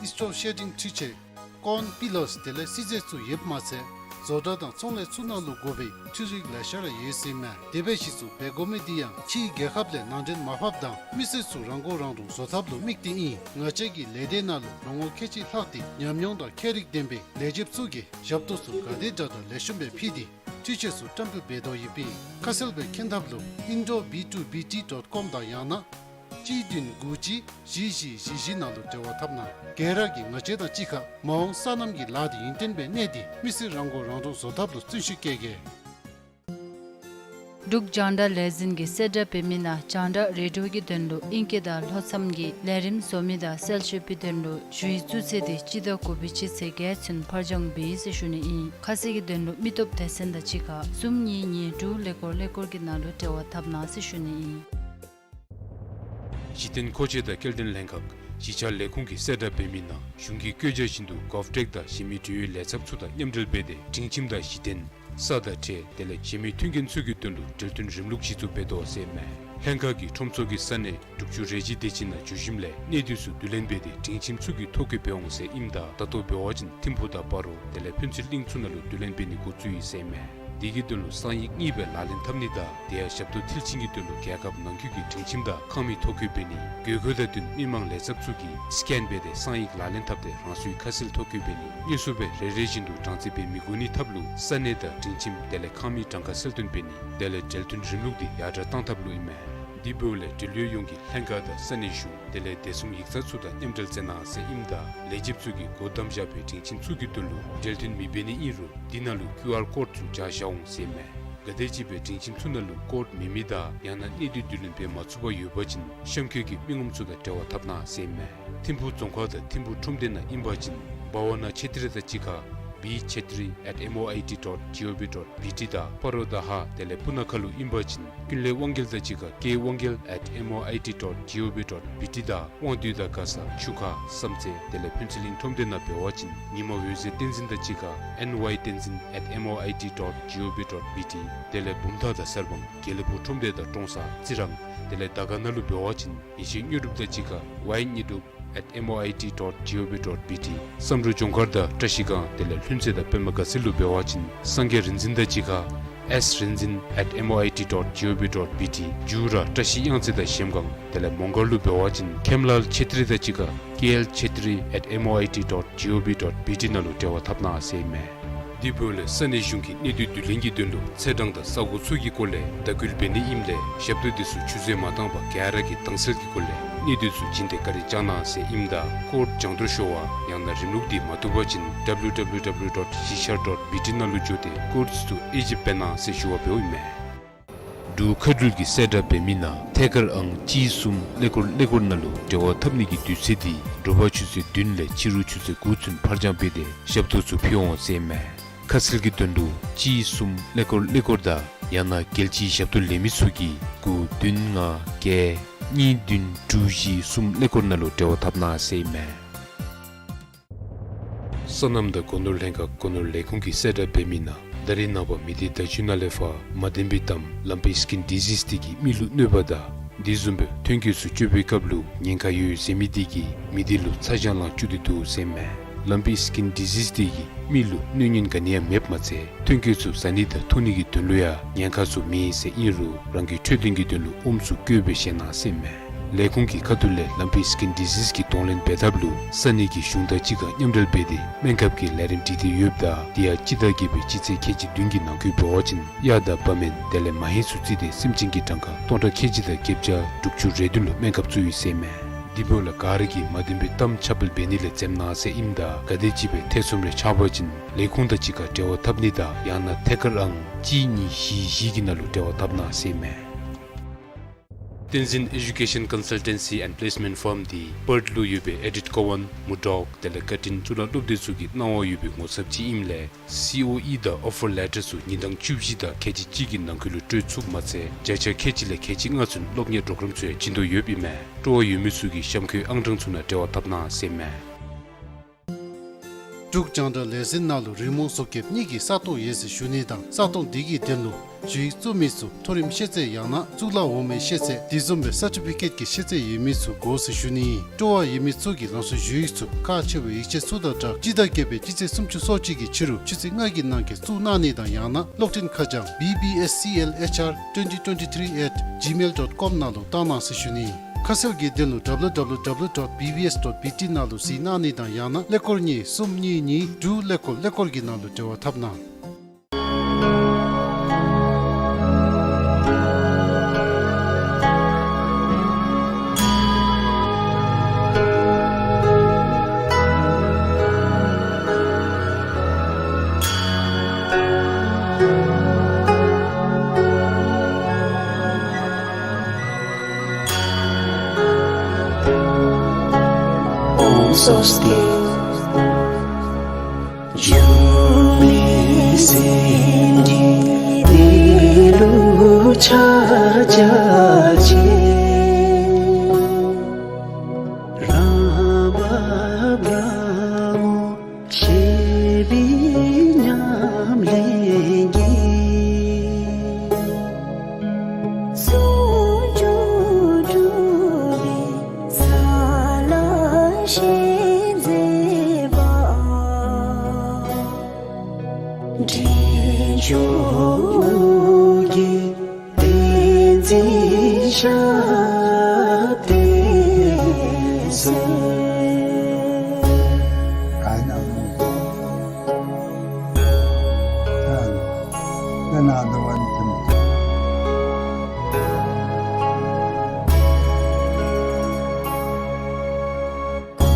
སི་ཊོབ་ཤེ་ཌིང་འཕྲུལ་ཆས་ཀོརན་པི་ལརསི་དེ་ལས་སིལ་རྫས་ཚུ་ཡོདཔ་མ་ཚད་བཟོ་གྲྭ་དང་ཚོང་ལས་ཚུ་ནང་ལུ་དགོ་པའི་འཕྲུལ་རིགས་ལེ་ཤ་ར་ཡོད་ཟེར་ཨིན་མས། དེ་སྦེ་གཞི་བཙུགས་འབད་དགོ་མི་འདི་ཡང་ཕྱིའི་རྒྱལ་ཁབ་ལས་ནང་འདྲེན་མ་ཕབ་དང་མི་སེར་ཚུ་རང་མགོ་རང་འདྲོངས་བཟོ་ཐབས་ལུ་དམིགས་ཏེ་ཨིན། ང་བཅས་ཀྱི་ལས་སྡེ་ནང་ལུ་ལོ་ངོ་ཁལ་གཅིག་ལྷག་སྟེ་ཉམས་མྱོང་དང་ཁྱད་རིག་ལྡན་པའི་ལས་བྱེདཔ་ཚུ་གིས་ཞབས་ཏོག་ཚུ་ག་དེ་དྲག་དྲག་ལེགས་ཤོམ་སྦེ་ཕུལ་ཏེ་འཕྲུལ་ཆས་ཚུ་བཀྲམ་སྤེལ་འབད་དོ་ཡོདཔ་ཨིན། ཁ་གསལ་སྦེ་མཁྱེན་ཐབས་ལུ་ཨིན་ཌོ་བི་ཊུ་བི་ཊི་ཌོཊ་ཀོམ་དང་ཡང་ན་གཅིག་བདུན་དགུ་གཅིག་བཞི་བཞི་བཞི་བཞི་ནང་ལུ་འབྲེལ་བ་འཐབ་གནང་། ག་ར་གིས་ང་བཅས་དང་གཅིག་ཁར་མ་འོངས་སོ་ནམ་གྱི་ལཱ་འདི་ཡུན་བརྟན་སྦེ་གནས་ཏེ་མི་སེར་རང་མགོ་རང་འདྲོངས་བཟོ་ཐབས་ལུ་བརྩོན་ཤུགས་བསྐྱེད་གེ། འབྲུག་རྒྱང་བསྒྲགས་ལས་འཛིན་གྱིས་གསལ་བསྒྲགས་འབད་མི་ནང་རྒྱང་བསྒྲགས་རེ་ཌི་ཡོ་གི་དོན་ལུ་ཨིང་སྐད་དང་ལྷོ་མཚམས་ཀྱི་ལས་རིམ་བཟོ་མི་དང་གསལ་བཤད་པའི་དོན་ལུ་ཞུ་ཡིག་བཙུགས་ཚེས་འདི་སྤྱི་ཟླ་དགུ་པའི་སྤྱི་ཚེས་བརྒྱད་ཚུན་ཕར་འགྱངས་འབད་ཡི་ཟེར་ཞུ་ནི་ཨིན། ཁ་གསལ་གྱི་དོན་ལུ་མི་སྟོབས་སྡེ་ཚན་དང་གཅིག་ཁར་གསུམ་གཉིས་གཉིས་དྲུག་ཀླད་ཀོར་ཀླད་ཀོར་གྱི་ནང་ལུ་འབྲེལ་བ་འཐབ་གནང་ཟེར་ཞུ་ནི་ཨིན། གཞི་རྟེན་མཁོ་ཆས་དང་སྐྱེལ་འདྲེན་ལྷན་ཁག་གཞིས་ཆགས་ལས་ཁུངས་ཀྱིས་གསལ་བསྒྲགས་འབད་མི་ནང་གཞུང་གི་བཀོད་རྒྱ་བཞིན་དུ་གོབ་ཊེཀ་དང་གཞན་མི་འབྲེལ་ཡོད་ལས་ཚབ་ཚུ་དང་མཉམ་འབྲེལ་འབད་དེ་སྒྲིང་ཁྱིམ་དང་གཞི་རྟེན་ས་དང་ཁྲལ་དེ་ལས་གཞན་མི་མཐུན་རྐྱེན་ཚུ་གི་དོན་ལུ་འབྲེལ་མཐུད་རིམ་ལུགས་གཞི་བཙུགས་འབད་དོ་ཟེར་མས། ལྷན་ཁག་གིས་ཁྲོམ་ཚོགས་ཀྱི་ས་གནས་དྲུག་ཅུ་རེ་གཅིག་དེ་ཅིག་ནང་འགྱོ་ཞིནམ་ལས་གནས་སྡུད་ཚུ་བསྡུ་ལེན་འབད་དེ་སྒྲིང་ཁྱིམ་ཚུ་གི་ཐོ་བཀོད་འབད་འོང་ཟེར་ཨིནམ་ད་ད་ལྟོ་འབད་བ་ཅིན་ཐིམ་ཕུག་དང་སྤ་རོ་དེ་ལས་ཕུན་ཚོགས་གླིང་ཚུ་ནང་ལུ་བསྡུ་ལེན་འབད་ནི་འགོ་བཙུགས་ཡི་ཟེར་མས། དེ་གི་དོན་ལུ་གསང་ཡིག་གཉིས་སྦེ་ལག་ལེན་འཐབ་ནི་དང་དེ་ཡང་ཞབས་ཏོག་མཐིལ་ཕྱིན་གྱི་དོན་ལུ་རྒྱལ་ཁབ་ནང་འཁོད་ཀྱི་སྒྲིང་ཁྱིམ་དང་ཁང་མིག་ཐོ་བཀོད་འབད་ནི། དགོས་མཁོ་དང་བསྟུན་མི་མང་ལས་ཚབ་ཚུ་གིས་སི་ཀེན་འབད་དེ་གསང་ཡིག་ལག་ལེན་འཐབ་སྟེ་རང་སོའི་ཁ་གསལ་ཐོ་བཀོད་འབད་ནི། དངོས་སུ་སྦེ་རེ་རེ་བཞིན་དུ་གྲངས་རྩིས་འབད་མི་དགོ་ནི་ཐབས་ལུ་ས་གནས་དང་སྒྲིང་ཁྱིམ་དེ་ལས་ཁང་མིག་གྲངས་ཀ་གསལ་སྟོན་འབད་ནི། དེ་ལས་འབྲེལ་མཐུད་རིམ་ལུགས་འདི་ཡར་དྲག་བཏང་ཐབས་ལུ་ཨིན་མས། དེ་འབདཝ་ལས་འབྲེལ་ཡོད་ཡོངས་ཀྱིས་ལྷན་ཁག་དང་ས་གནས་གཞུང་དེ་ལས་བདེ་སྲུང་ཡིག་ཚང་ཚུ་དང་མཉམ་འབྲེལ་མཛད་གནང་ཟེར་ཨིནམ་ད་ལས་བྱེདཔ་ཚུ་གིས་སྒོ་བསྡམས་བཞག་པའི་སྒྲིང་ཁྱིམ་ཚུ་གི་དོན་ལུ་འབྲེལ་མཐུད་མི་འབད་ནི་ཨིན་རུང་འདི་ནང་ལུ་ཀིའུ་ཨར་ཀོཌ་ཚུ་སྦྱར་བཞག་འོང་ཟེར་ཨིན་མས། ག་དེམ་ཅིག་སྦེ་སྒྲིང་ཁྱིམ་ཚུ་ནང་ལུ་ཀོཌ་མེད་མི་དང་ཡང་ན་གནས་སྡུད་བསྡུ་ལེན་འབད་མ་ཚུགས་པར་ཡོད་པ་ཅིན་གཤམ་འཁོད་ཀྱི་མི་ངོམ་ཚུ་དང་འབྲེལ་བ་འཐབ་གནང་ཟེར་ཨིན་མས། ཐིམ་ཕུག་རྫོང་ཁག་དང་ཐིམ་ཕུག་ཁྲོམ་སྡེ་ནང་ཨིན་པ་ཅིན་བྷ་ཝ་ན་ཆེ་ཏྲི་དང་གཅིག་ཁར་བི་ཆེ་ཏྲི་ཨེཊ་ཨེམ་ཨོ་ཨའི་ཊི་ཌོཊ་ཇི་ཨོ་བི་ཌོཊ་བི་ཊི་དང་པ་རོ་དྷ་ཧ་དེ་ལས་སྤུ་ན་ཁ་ལུ་ཨིན་པ་ཅིན་ཀུན་ལེགས་དབང་རྒྱལ་དང་གཅིག་ཁར་ཀེ་དབང་རྒྱལ་ཨེཊ་ཨེམ་ཨོ་ཨའི་ཊི་ཌོཊ་ཇི་ཨོ་བི་ཌོཊ་བི་ཊི་དང་དབང་འདུས་དང་མགར་ས་ཆུ་ཁ་བསམ་རྩེ་དེ་ལས་ཕུན་ཚོགས་གླིང་ཁྲོམ་སྡེ་ནང་འབད་བ་ཅིན་ཉི་མ་འོད་ཟེར་བསྟན་འཛིན་དང་གཅིག་ཁར་ཨེན་ཝའི་བསྟན་འཛིན་ཨེཊ་ཨེམ་ཨོ་ཨའི་ཊི་ཌོཊ་ཇི་ཨོ་བི་ཌོཊ་བི་ཊི་དེ་ལས་བུམ་ཐང་དང་གསར་སྤང་དགེ་ལེགས་ཕུག་ཁྲོམ་སྡེ་དང་ཀྲོང་གསར་རྩི་རང་དེ་ལས་དར་དཀར་ནང་ལུ་འབད་བ་ཅིན་ཡེ་ཤེས་དངོས་གྲུབ་དང་གཅིག་ཁར་ཝའི་དངོས་གྲུབ་ཨེཊ་ཨེམ་ཨོ་ཨའི་ཊི་ཌོཊ་ཇི་ཨོ་བི་ཌོཊ་བི་ཊི། བསམ་འགྲུབ་ལྗོངས་མཁར་དང་བཀྲ་ཤིས་སྒང་དེ་ལས་ལྷུན་རྩེ་དང་པདྨ་དགའ་ཚལ་ལུ་འབད་བ་ཅིན་སངས་རྒྱས་རིག་འཛིན་དང་གཅིག་ཁར་ཨེསི་རིག་འཛིན་ཨེཊ་ཨེམ་ཨོ་ཨའི་ཊི་ཌོཊ་ཇི་ཨོ་བི་ཌོཊ་བི་ཊི། མཇུག་ར་བཀྲ་ཤིས་གཡང་རྩེ་དང་གཞལམ་སྒང་དེ་ལས་མོང་སྒར་ལུ་འབད་བ་ཅིན་ཁེམ་ལཱལ་ཆེ་ཏྲི་དང་གཅིག་ཁར་ཀེ་ཨེལ་ཆེ་ཏྲི་ཨེཊ་ཨེམ་ཨོ་ཨའི་ཊི་ཌོཊ་ཇི་ཨོ་བི་ཌོཊ་བི་ཊི་ནང་ལུ་འབྲེལ་བ་འཐབ་གནང་ཟེར་ཨིན་མས། དེ་འབདཝ་ལས་ས་གནས་གཞུང་གི་གནས་སྡུད་བསྡུ་ལེན་གྱི་དོན་ལུ་ཚེས་གྲངས་དང་ས་གོ་ཚུ་གི་སྐོར་ལས་དྭགས་སྐུལ་འབད་ནི་ཨིནམ་ལས་ཞབས་ཏོག་དེ་ཚུ་ཆུད་ཟོས་མ་བཏང་པར་ག་ར་གིས་དྭངས་གསལ་གྱི་སྒོ་ལས་གནས་སྡུད་ཚུ་བྱིན་ཏེ་བཀའ་དྲིན་བསྐྱང་གནང་ཟེར་ཨིནམ་ད་ཀོཌ་སྦྱང་བརྡར་ཤོར་བ་ཡང་ན་རིམ་ལུགས་འདི་མ་བཏུབ་པ་ཅིན་ཌབ་ལུ་ཌབ་ལུ་ཌབ་ལུ་ཌོཊ་ཤི་ཤར་ཌོཊ་བི་ཊི་ནང་ལུ་འགྱོ་སྟེ་ཀོཌ་ཚུ་དབྱེ་ཞིབ་འབད་གནང་ཟེར་ཞུ་བ་འབདཝ་ཨིན་མས། འབྲུག་མཁའ་འགྲུལ་གྱིས་གསལ་བསྒྲགས་འབད་མི་ནང་ཐད་ཀར་ཨང་གཅིག་གསུམ་ཀླད་ཀོར་ཀླད་ཀོར་ནང་ལུ་འབྲེལ་བ་འཐབ་ནི་གི་དུས་ཚོད་འདི་དྲོ་པ་ཆུ་ཚོད་བདུན་ལས་ཕྱི་རུ་ཆུ་ཚོད་དགུ་ཚུན་ཕར་འགྱངས་འབད་དེ་ཞབས་ཏོག་ཚུ་ཕུལ་འོང་ཟེར་ཨིན་མས། ཁ་གསལ་གྱི་དོན་ལུ་གཅིག་གསུམ་ཀླད་ཀོར་ཀླད་ཀོར་དང་ཡང་ན་རྒྱལ་སྤྱིའི་ཞབས་ཏོག་ལེན་མི་ཚུ་གིས་དགུ་བདུན་ལྔ་བརྒྱད་གཉིས་བདུན་དྲུག་བཞི་གསུམ་ཀླད་ཀོར་ནང་ལུ་འབྲེལ་བ་འཐབ་གནང་ཟེར་ཨིན་མས། སོ་ནམ་དང་སྒོ་ནོར་ལྷན་ཁག་སྒོ་ནོར་ལས་ཁུངས་ཀྱིས་གསལ་བསྒྲགས་འབད་མི་ནང་ད་རེས་ནངས་པ་མི་སྡེ་བརྡ་བརྒྱུད་ནང་ལས་ཕར་མ་བདེན་པའི་གཏམ་ལམ་པི་སི་ཀིན་ཌི་ཟིསི་འདི་གིས་མི་ལུ་གནོད་པ་དང་དེ་བཟུམ་སྦེ་ཐོན་སྐྱེད་ཚུ་སྤྱོད་པའི་སྐབས་ལུ་ཉེན་ཁ་ཡོད་ཟེར་མི་འདི་གིས་མི་སྡེ་ལུ་ཚ་གྱང་ལང་བཅུག་སྟེ་འདུག་ཟེར་ཨིན་མས། ལམ་པི་སི་ཀིན་ཌི་ཟིསི་འདི་གིས་མི་ལུ་གནོད་ཉེན་ག་ནི་ཡང་མེདཔ་མ་ཚད་ཐོན་སྐྱེད་ཚུ་བཟའ་ནི་དང་འཐུང་ནི་གི་དོན་ལུ་ཡང་ཉེན་ཁ་ཚུ་མེད་ཟེར་ཨིན་རུང་རང་གི་འཕྲོད་བསྟེན་གྱི་དོན་ལུ་ཨོམ་ཚུ་བསྐོལ་སྦེ་བཞེས་གནང་ཟེར་ཨིན་མས། ལས་ཁུངས་ཀྱི་ཁ་ཐུག་ལས་ལམ་པི་སི་ཀིན་ཌི་ཟིསི་གི་གདོང་ལེན་འབད་ཐབས་ལུ་ས་གནས་ཀྱི་གཞུང་དང་གཅིག་ཁར་མཉམ་འབྲེལ་འབད་དེ་སྨན་ཁབ་ཀྱི་ལས་རིམ་སྒྲིག་སྟེ་ཡོདཔ་ད་དེ་ཡང་སྤྱི་ཟླ་བརྒྱད་པའི་སྤྱི་ཚེས་ཁལ་གཅིག་བདུན་གྱི་ནང་འཁོད་འབད་བ་ཅིན་གཡག་དང་བ་མེན་དེ་ལས་མ་ཧེ་ཚུ་བརྩིས་ཏེ་སེམས་ཅན་གྱི་གྲངས་ཀ་སྟོང་ཕྲག་ཁལ་གཅིག་དང་བརྒྱད་བརྒྱ་དྲུག་ཅུ་རེ་བདུན་ལུ་སྨན་ཁབ་བཙུགས་ཡི་ཟེར་ཨིན་མས། དེ་འབདཝ་ལས་ག་ར་གིས་མ་བདེན་པའི་གཏམ་ཁྱབ་སྤེལ་འབད་ནི་ལས་འཛེམ་གནང་ཟེར་ཨིནམ་ད་ག་དེམ་ཅིག་སྦེ་ཐེ་ཚོམ་རེ་ཆགས་པ་ཅིན་ལས་ཁུངས་དང་གཅིག་ཁར་འབྲེལ་བ་འཐབ་ནི་དང་ཡང་ན་ཐད་ཀར་ཨང་གཅིག་གཉིས་བཞི་བཞི་གི་ནང་ལུ་འབྲེལ་བ་འཐབ་གནང་ཟེར་ཨིན་མས། བསྟན་འཛིན་ཨེ་ཌུ་ཀེ་ཤཱན་ཀོན་སཱལ་ཊེན་སི་ཨེནཌ་པི་ལེསི་མེནཊ་ཕརམ་འདི་པརཐ་ལུ་ཡོད་པའི་ཨེ་ཌིཐ་ཀོ་ཝཱན་མུར་ཌོག་དེ་ལས་ཀར་ཊིན་གཙུག་ལག་སློབ་སྡེ་ཚུ་གིས་གནང་བ་ཡོད་པའི་ངོ་ཚབ་ཅིག་ཨིནམ་ལས་སི་ཨོ་ཨི་དང་ཨོ་ཕར་ལེ་ཊར་ཚུ་ཉིན་གྲངས་བཅུ་བཞི་དང་ཁལ་གཅིག་གཅིག་གི་ནང་འཁོད་ལུ་སྤྲོད་ཚུགསཔ་མ་ཚད་བརྒྱ་ཆ་ཁལ་གཅིག་ལས་ཁལ་གཅིག་ལྔ་ཚུན་སློབ་གཉེར་གྲོགས་རམ་ཚུ་ཡང་བྱིན་དོ་ཡོདཔ་ཨིན་མས། སྤྲོ་བ་ཡོད་མི་ཚུ་གིས་གཤམ་འཁོད་ཨང་གྲངས་ཚུ་ནང་འབྲེལ་བ་འཐབ་གནང་ཟེར་ཨིན་མས། འབྲུག་རྒྱང་བསྒྲགས་ལས་འཛིན་ནང་ལུ་རི་མོ་བཟོ་མཁསཔ་གཉིས་ཀྱི་ས་སྟོང་ཡོད་ཟེར་ཞུ་ནི་དང་ས་སྟོང་འདི་གི་དོན་ལུ་ཞུ་ཡིག་བཙུགས་མི་ཚུ་མཐོ་རིམ་ཤེས་ཚད་ཡང་ན་གཙུག་ལག་འོག་མའི་ཤེས་ཚད་དེ་བཟུམ་སྦེ་སར་ཊི་ཕི་ཀེཊ་ཀྱི་ཤེས་ཚད་ཡོད་མི་ཚུ་དགོ་ཟེར་ཞུ་ནི། སྤྲོ་བ་ཡོད་མི་ཚུ་གིས་རང་སོའི་ཞུ་ཡིག་ཚུ་ཁག་ཆེ་བའི་ཡིག་ཆ་ཚུ་དང་སྦྲགས་སྤྱི་ཟླ་བརྒྱད་པའི་སྤྱི་ཚེས་སུམ་ཅུ་སོ་གཅིག་གི་ཕྱི་རུ་ཆུ་ཚོད་ལྔ་གི་ནང་འཁོད་བཙུགས་གནང་ནི་དང་ཡང་ན་གློག་འཕྲིན་ཁ་བྱང་B B S C L H R twenty twenty-three at gmail dot com ནང་ལུ་བཏང་གནང་ཟེར་ཞུ་ནི། ཁ་གསལ་གྱི་དོན་ལུ་W W W dot B B S dot B T ནང་ལུ་གཟིགས་གནང་ནི་དང་ཡང་ན་ཀླད་ཀོར་གཉིས་གསུམ་གཉིས་གཉིས་དྲུག་ཀླད་ཀོར་ཀླད་ཀོར་གྱི་ནང་ལུ་འབྲེལ་བ་འཐབ་གནང་། ཨོཾ་སྭ་སྟི། འབྱུང་གནས་སེམས་ཅན་དེ་ལུ་ཕྱག་བྱ་ཞིང་། རང་བབས་རང་ངོ་ཤེས་པའི་ཉམས་ལེན་གྱིས། ཟུང་འཇུག་གྲུབ་པའི་ས་ལ་ཞེན་མཛད་པ། འདྲེན་མཆོག་ ནང་དུ་བ་འཐིམ། གུ་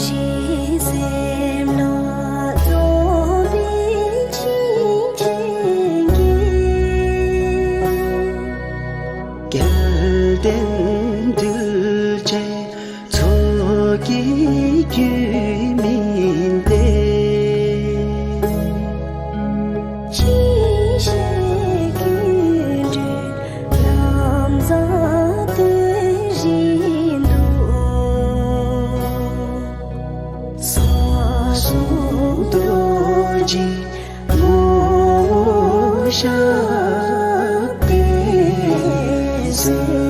ཞིག་སེམས་ལ་རྫོགས་པའི་བྱིན་ཅན་གྱི། སྐལ་ལྡན་གདུལ་བྱའི་ཚོགས་ཀྱི་རྒྱུད་སྨིན་ཏེ། ཅི་ཞིག་ཀུན་འདུས་ལམ་བཟང་སྟོན་བཞིན་དུ། ས་གསུམ་རྡོ་རྗེ་ངོ་བོ་ཞབས་པད་ཟུར།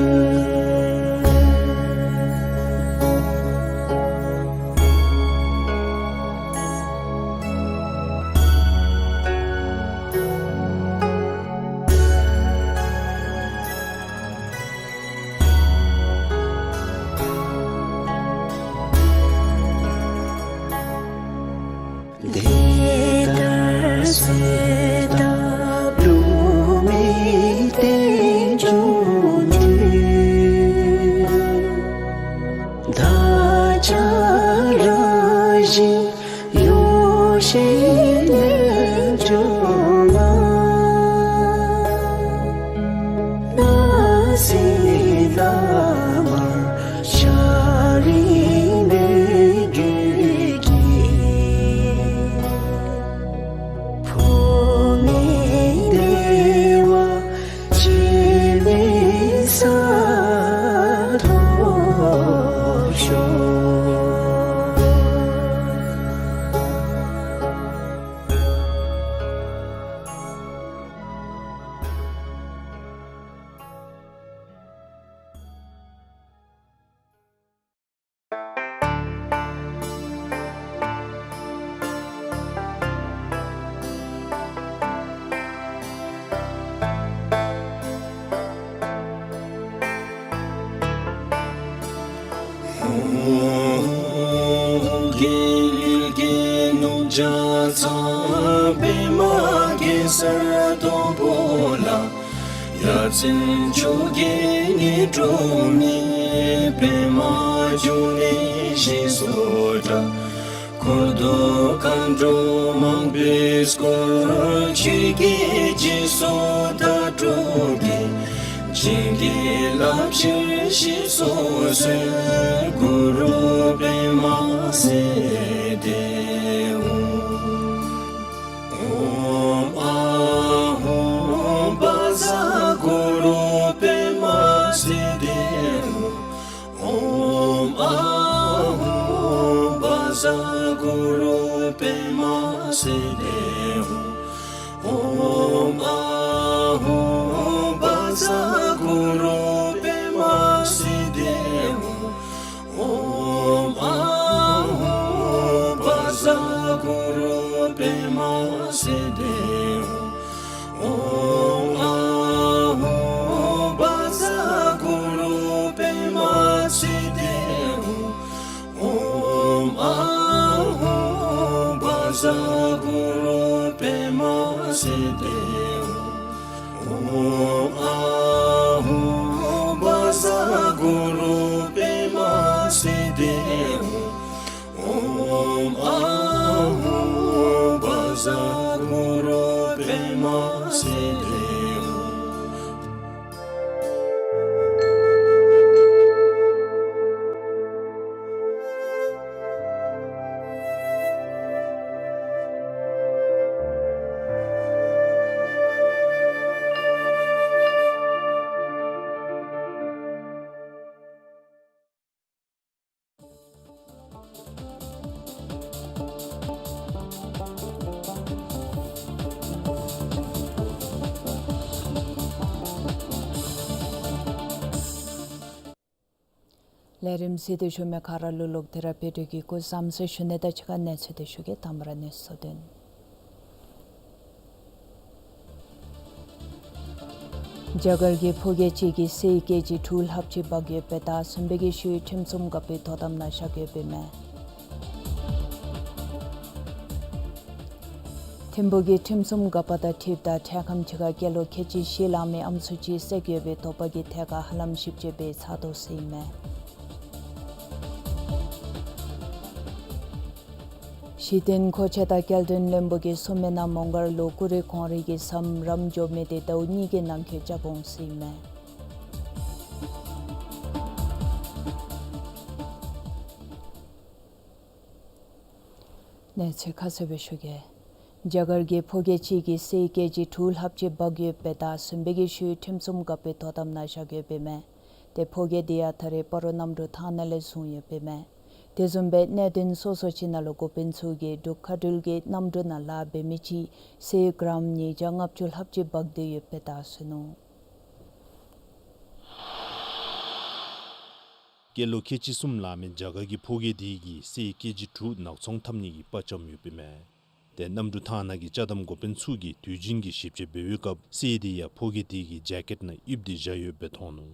དེ་ལྟར་གསོལ་བཏབ་བསླུ་མེད་རྟེན་འབྱུང་གྲོལ། བདག་ཅག་རང་བཞིན་ཡེ་ཤེས་རྣལ་འབྱོར་མ། སྣང་སྲིད་ལ་མར་ཤར་རིང་གནས་འགྱུར་གྱི། འཕོ་མེད་བདེ་བ་ཆེན་པོའི་ས་ཐོབ་ཤོག། རྒྱལ་གྱི་ནུབ་བྱང་ཚང་པདྨ་གེ་སར་དང་པོ་ལ། ཡ་མཚན་མཆོག་གི་ཉི་སྒྲོན་མེ། པདྨ་འབྱུང་གནས་ཞེས་སུ་གྲགས། འཁོར་དང་མཁའ་འགྲོ་མང་པོས་བསྐོར། ཆོས་ཀྱི་རྗེས་སུ་བདག་སྒྲུབ་ཀྱིས། བྱིན་གྱིས་བརླབ་ཕྱིར་ཞེས་སུ་གསོལ། གུ་རུ་པདྨ་སིདྡྷི་ཧཱུྃ། ཨོཾ་ཨཱཿཧཱུྃ་བཛྲ་གུ་རུ་པདྨ་སིདྡྷི་ཧཱུྃ། ཨོཾ་ཨཱཿཧཱུྃ་བཛྲ་གུ་རུ་པདྨ་སིདྡྷི་ཧཱུྃ། ཨོཾ་ཨཱཿཧཱུྃ་བཛྲ་གུ་རུ་པདྨ་སིདྡྷི་ཧཱུྃ། ཨོཾ་ཨཱཿཧཱུྃ་བཛྲ་གུ་རུ་པདྨ་སིདྡྷི་ཧཱུྃ། ཨོཾ་ཨཱཿཧཱུྃ་བཛྲ་གུ་རུ་པདྨ་སིདྡྷི་ཧཱུྃ། ཨོཾ་ཨཱཿཧཱུྃ་བཛྲ་གུ་རུ་པདྨ་སིདྡྷི་ཧཱུྃ། ཨོཾ་ཨཱཿཧཱུྃ་བཛྲ་གུ་རུ་པདྨ་སིདྡྷི་ཧཱུྃ། ཨོཾ་ཨཱཿཧཱུྃ་བཛྲ་གུ་རུ་པདྨ་སིདྡྷི་ཧཱུྃ། ལས་རིམ་གཟིགས་ཏེ་བཞུགས་མི་ག་ར་ལུ་ལོག་སྟེ་ར་ཕེབས་ཏེ་གི་སྐུ་གཟུགས་བཟང་པོ་ཞུ་ནི་དང་གཅིག་ཁར་གནས་ཚུལ་དེ་ཞུ་གེ། དང་པ་ར་གནས་ཚུལ་དེ། རྒྱ་གར་གྱི་ཕོ་སྐྱེས་གཅིག་གིས་གསེར་ཀེ་ཇི་དྲུག་ལྷགཔ་ཅིག་འབག་ཡོདཔ་སྦེ་དང་ཟིན་པའི་གི་ཤུལ་ཁྲིམས་སྲུང་འགག་པའི་དོ་དམ་ནང་བཞག་ཡོདཔ་ཨིན་མས། ཐིམ་ཕུག་གི་ཁྲིམས་སྲུང་འགག་པ་དང་འཁྲིལཝ་ད་འཕྲལ་ཁམས་ཅིག་ཁར་སྐྱེས་ལོ་ཁལ་གཅིག་བཞི་ལང་མི་ཨམ་སྲུ་ཅིག་བསད་ཡོད་པའི་དོགས་པ་གི་ཐད་ཁར་ཧ་ལམ་ཞིབ་དཔྱད་འབད་ཚར་དོ་ཟེར་ཨིན་མས། གཞི་རྟེན་མཁོ་ཆས་དང་སྐྱེལ་འདྲེན་བློན་པོ་གིས་གསུངས་མི་ནང་མོང་སྒར་ལུ་ཀུ་རེ་གོང་རིལ་གྱི་ཟམ་རམ་འགྱོ་མི་དེ་ཟླཝ་གཉིས་ཀྱི་ནང་འཁོད་རྐྱབ་འོང་ཟེར་ཨིན་མས། གནས་ཚུལ་ཁ་གསལ་སྦེ་ཞུ་གེ། རྒྱ་གར་གྱི་ཕོ་སྐྱེས་ཅིག་གིས་གསེར་ཀེ་ཇི་དྲུག་ལྷགཔ་ཅིག་འབག་ཡོདཔ་དང་བཟུམ་སྦེ་གི་ཤུལ་ཁྲིམས་སྲུང་འགག་པའི་དོ་དམ་ནང་བཞག་ཡོདཔ་ཨིན་མས། ཏེ་ཕོ་སྐྱེས་དེ་ཡང་ད་རེས་སྤ་རོ་གནམ་གྲུ་ཐང་ནང་ལས་བཟུང་ཡོདཔ་ཨིན་མས། དེ་བཟུམ་སྦེ་གནད་དོན་སོ་སོ་ཅིག་ནང་ལུ་འགོ་དཔོན་ཚུ་གིས་འབྲུག་མཁའ་འགྲུལ་གྱི་གནམ་གྲུ་ནང་ལཱ་འབད་མི་ཅིག་གསེར་གྲམ་ཉིས་བརྒྱ་ལྔ་བཅུ་ལྷགཔ་ཅིག་འབག་སྟེ་ཡོདཔ་ཨིན་མས་ཟེར་ནུག། སྐྱེས་ལོ་ཁལ་གཅིག་གསུམ་ལང་མི་རྒྱ་གར་གྱི་ཕོ་སྐྱེས་དེ་གིས་གསེར་ཀེ་ཇི་དྲུག་ནག་ཚོང་འཐབ་ནི་གི་པར་རྐྱབ་ཡོདཔ་ཨིན་མས། ཏེ་གནམ་གྲུ་ཐང་ནང་གི་ཅ་དམ་འགོ་དཔོན་ཚུ་གིས་དུས་རྒྱུན་གྱི་ཞིབ་དཔྱད་འབད་བའི་སྐབས་གསེར་དེ་ཡང་ཕོ་སྐྱེས་དེ་གི་ཇེ་ཀེཊ་ནང་ཡིབ་སྟེ་བཞག་ཡོདཔ་སྦེ་མཐོང་ནུག།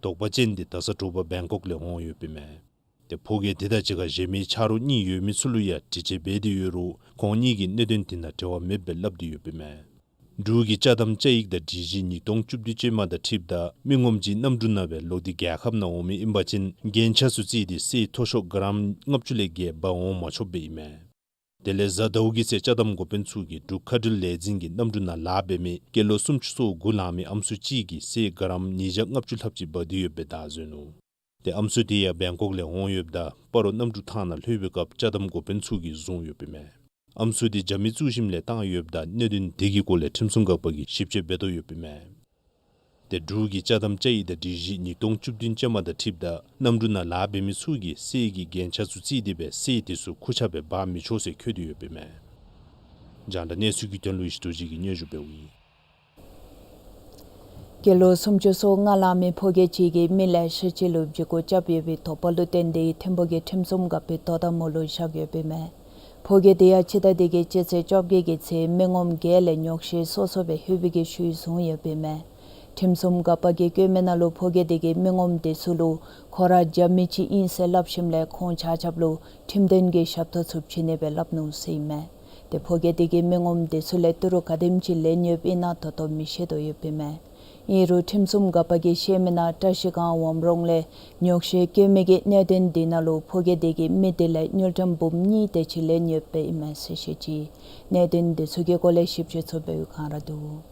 དོགས་པ་ཅན་དེ་ད་ས་དྲོ་པ་བེང་ཀོག་ལས་འོང་ཡོདཔ་ཨིན་མས། ཏེ་ཕོ་སྐྱེས་དེ་དང་གཅིག་ཁར་གཞན་མི་ཆ་རོགས་གཉིས་ཡོད་མི་ཚུ་ལུ་ཡང་དྲི་དཔྱད་འབད་དེ་ཡོད་རུང་ཁོང་གཉིས་ཀྱིས་གནད་དོན་དེ་ནང་འབྲེལ་བ་མེདཔ་སྦེ་སླབ་སྟེ་ཡོདཔ་ཨིན་མས། འབྲུག་གི་ཅ་དམ་ཅ་ཡིག་དང་སྒྲིག་གཞི་ཉིས་སྟོང་བཅུ་བདུན་ཅན་མ་དང་འཁྲིལཝ་ད་མི་ངོམ་ཅིག་གནམ་གྲུ་ནང་སྦེ་ལོག་སྟེ་རྒྱལ་ཁབ་ནང་འོང་མི་ཨིན་པ་ཅིན་རྒྱན་ཆ་ཚུ་བརྩིས་ཏེ་གསེར་མཐོ་ཤོས་གྲམ་ལྔ་བཅུ་ལས་བརྒལ་འབག་འོང་མ་ཆོགཔ་སྦེ་ཨིན་མས། དེ་ལས་གཟའ་ཟླཝ་གི་ཚེ་ཅ་དམ་འགོ་དཔོན་ཚུ་གིས་འབྲུག་མཁའ་འགྲུལ་ལས་འཛིན་གྱི་གནམ་གྲུ་ནང་ལཱ་འབད་མི་སྐྱེས་ལོ་སུམ་ཅུ་སོ་དགུ་ལང་མི་ཨམ་སྲུ་ཅིག་གིས་གསེར་གྲམ་ཉིས་བརྒྱ་ལྔ་བཅུ་ལྷགཔ་ཅིག་འབག་སྟེ་ཡོདཔ་སྦེ་བདའ་བཟུང་ནུག། ཏེ་ཨམ་སྲུ་དེ་ཡང་བེང་ཀོག་ལས་འོང་ཡོདཔ་ད་སྤ་རོ་གནམ་གྲུ་ཐང་ནང་ལྷོད་པའི་སྐབས་ཅ་དམ་འགོ་དཔོན་ཚུ་གིས་བཟུང་ཡོདཔ་ཨིན་མས། ཨམ་སྲུ་དེ་རྒྱ་མི་བཙུགས་ཞིནམ་ལས་བཏང་ཡོདཔ་ད་གནད་དོན་དེ་གི་སྐོར་ལས་ཁྲིམས་སྲུང་འགག་པ་གིས་ཞིབ་དཔྱད་འབད་དོ་ཡོདཔ་ཨིན་མས། ཏེ་འབྲུག་གི་ཅ་དམ་ཅ་ཡིག་དང་སྒྲིག་གཞི་ཉིས་སྟོང་བཅུ་བདུན་ཅན་མ་དང་འཁྲིལཝ་ད་གནམ་གྲུ་ནང་ལཱ་འབད་མི་ཚུ་གིས་གསེར་གྱི་རྒྱན་ཆ་ཚུ་བརྩིས་ཏེ་སྦེ་གསེར་དེ་ཚུ་ཁུར་ཆ་སྦེ་འབག་མི་ཆོག་ཟེར་འཁོད་དེ་ཡོདཔ་ཨིན་མས། རྒྱང་བསྒྲགས་གནས་ཚུལ་གྱི་དོན་ལུ་ཡེ་ཤེས་རྡོ་རྗེ་གིས་སྙན་ཞུ་འབདཝ་ཨིན། སྐྱེས་ལོ་སུམ་ཅུ་སོ་ལྔ་ལང་མི་ཕོ་སྐྱེས་ཅིག་གིས་མི་ལེ་ཤ་ཅིག་ལུ་འཇིགས་སྐུལ་རྐྱབ་ཡོད་པའི་དོགས་པ་ལུ་བརྟེན་ཏེ་ཐིམ་ཕུག་གི་ཁྲིམས་སྲུང་འགག་པའི་དོ་དམ་འོག་ལུ་བཞག་ཡོདཔ་ཨིན་མས། ཕོ་སྐྱེས་དེ་ཡང་སྤྱི་ཟླ་འདི་གི་སྤྱི་ཚེས་བཅོ་བརྒྱད་ཀྱི་ཚེ་མི་ངོམ་བརྒྱད་ལས་ཉོག་བཤད་སོ་སོ་སྦེ་ལྷོད་པའི་གི་ཤུལ་བཟུང་ཡོདཔ་ཨིན་མས། ཁྲིམས་སྲུང་འགག་པ་གིས་བཀོད་མི་ནང་ལུ་ཕོ་སྐྱེས་དེ་གིས་མི་ངོམ་དེ་ཚུ་ལུ་ཁོ་ར་རྒྱ་མི་ཅིག་ཨིན་ཟེར་སླབ་ཞིནམ་ལས་ཁོང་ཆ་ཁྱབ་ལུ་ཁྲིམས་དོན་གྱི་ཞབས་ཏོག་ཚུ་བྱིན་ནི་སྦེ་སླབ་ནུག་ཟེར་ཨིན་མས། ཏེ་ཕོ་སྐྱེས་དེ་གིས་མི་ངོམ་དེ་ཚུ་ལས་ཏི་རུ་ག་དེམ་ཅིག་ལེན་ཡོདཔ་ཨིན་ན་ད་ལྟོ་མི་ཤེས་དོ་ཡོདཔ་ཨིན་མས། ཨིན་རུང་ཁྲིམས་སྲུང་འགག་པ་གིས་བཤད་མི་ནང་བཀྲ་ཤིས་སྒང་ཝམ་རོང་ལས་ཉོག་བཤད་བཀོད་མི་གི་གནད་དོན་དེ་ནང་ལུ་ཕོ་སྐྱེས་དེ་གིས་མི་དེ་ལས་དངུལ་ཀྲམ་འབུམ་གཉིས་དེ་ཅིག་ལེན་ཡོདཔ་ཨིན་མས་ཟེར་བཤད་ཅི། གནད་དོན་དེ་ཚུ་གི་སྐོར་ལས་ཞིབ་དཔྱད་ཚུ་འབད་བའི་བསྒང་ར་འདུག།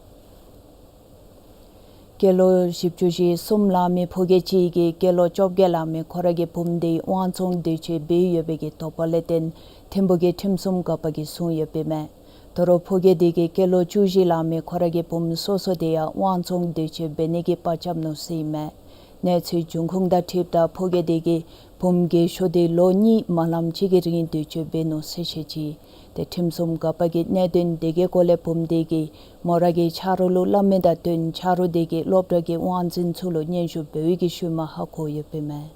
སྐྱེས་ལོ་བཞི་བཅུ་ཞེ་གསུམ་ལང་མི་ཕོ་སྐྱེས་ཅིག་གིས་སྐྱེས་ལོ་བཅོ་བརྒྱད་ལང་མི་ཁོ་ར་གི་བུམོ་དེ་དབང་བཙོང་འདོད་སྤྱོད་འབད་ཡོད་པའི་གི་དོགས་པ་ལས་བརྟེན་ཐིམ་ཕུག་གི་ཁྲིམས་སྲུང་འགག་པ་གིས་བཟུང་ཡོདཔ་ཨིན་མས། ད་རུང་ཕོ་སྐྱེས་དེ་གིས་སྐྱེས་ལོ་བཅུ་བཞི་ལང་མི་ཁོ་ར་གི་བུམོ་སོ་སོ་དེ་ཡང་དབང་བཙོང་འདོད་སྤྱོད་འབད་ནི་གི་པར་རྐྱབ་ནུག་ཟེར་ཨིན་མས། གནས་ཚུལ་འབྱུང་ཁུངས་དང་འཁྲིལཝ་ད་ཕོ་སྐྱེས་དེ་གིས་བུམོ་རྒས་ཤོས་དེ་ལོ་གཉིས་མ་ལངམ་ཅིག་གི་རིང་འདོད་སྤྱོད་འབད་ནུག་ཟེར་བཤད་ཅི། ཏེ་ཁྲིམས་སྲུང་འགག་པ་གིས་གནད་དོན་དེ་གི་སྐོར་ལས་བུམོ་དེ་གིས་མོ་ར་གི་ཆ་རོགས་ལུ་སླབ་མི་དང་བསྟུན་ཆ་རོགས་དེ་གིས་སློབ་གྲྭ་གི་དབང་འཛིན་ཚུ་ལུ་སྙན་ཞུ་འབད་བའི་གི་ཤུལ་མ་ཧ་གོ་ཡོདཔ་ཨིན་མས།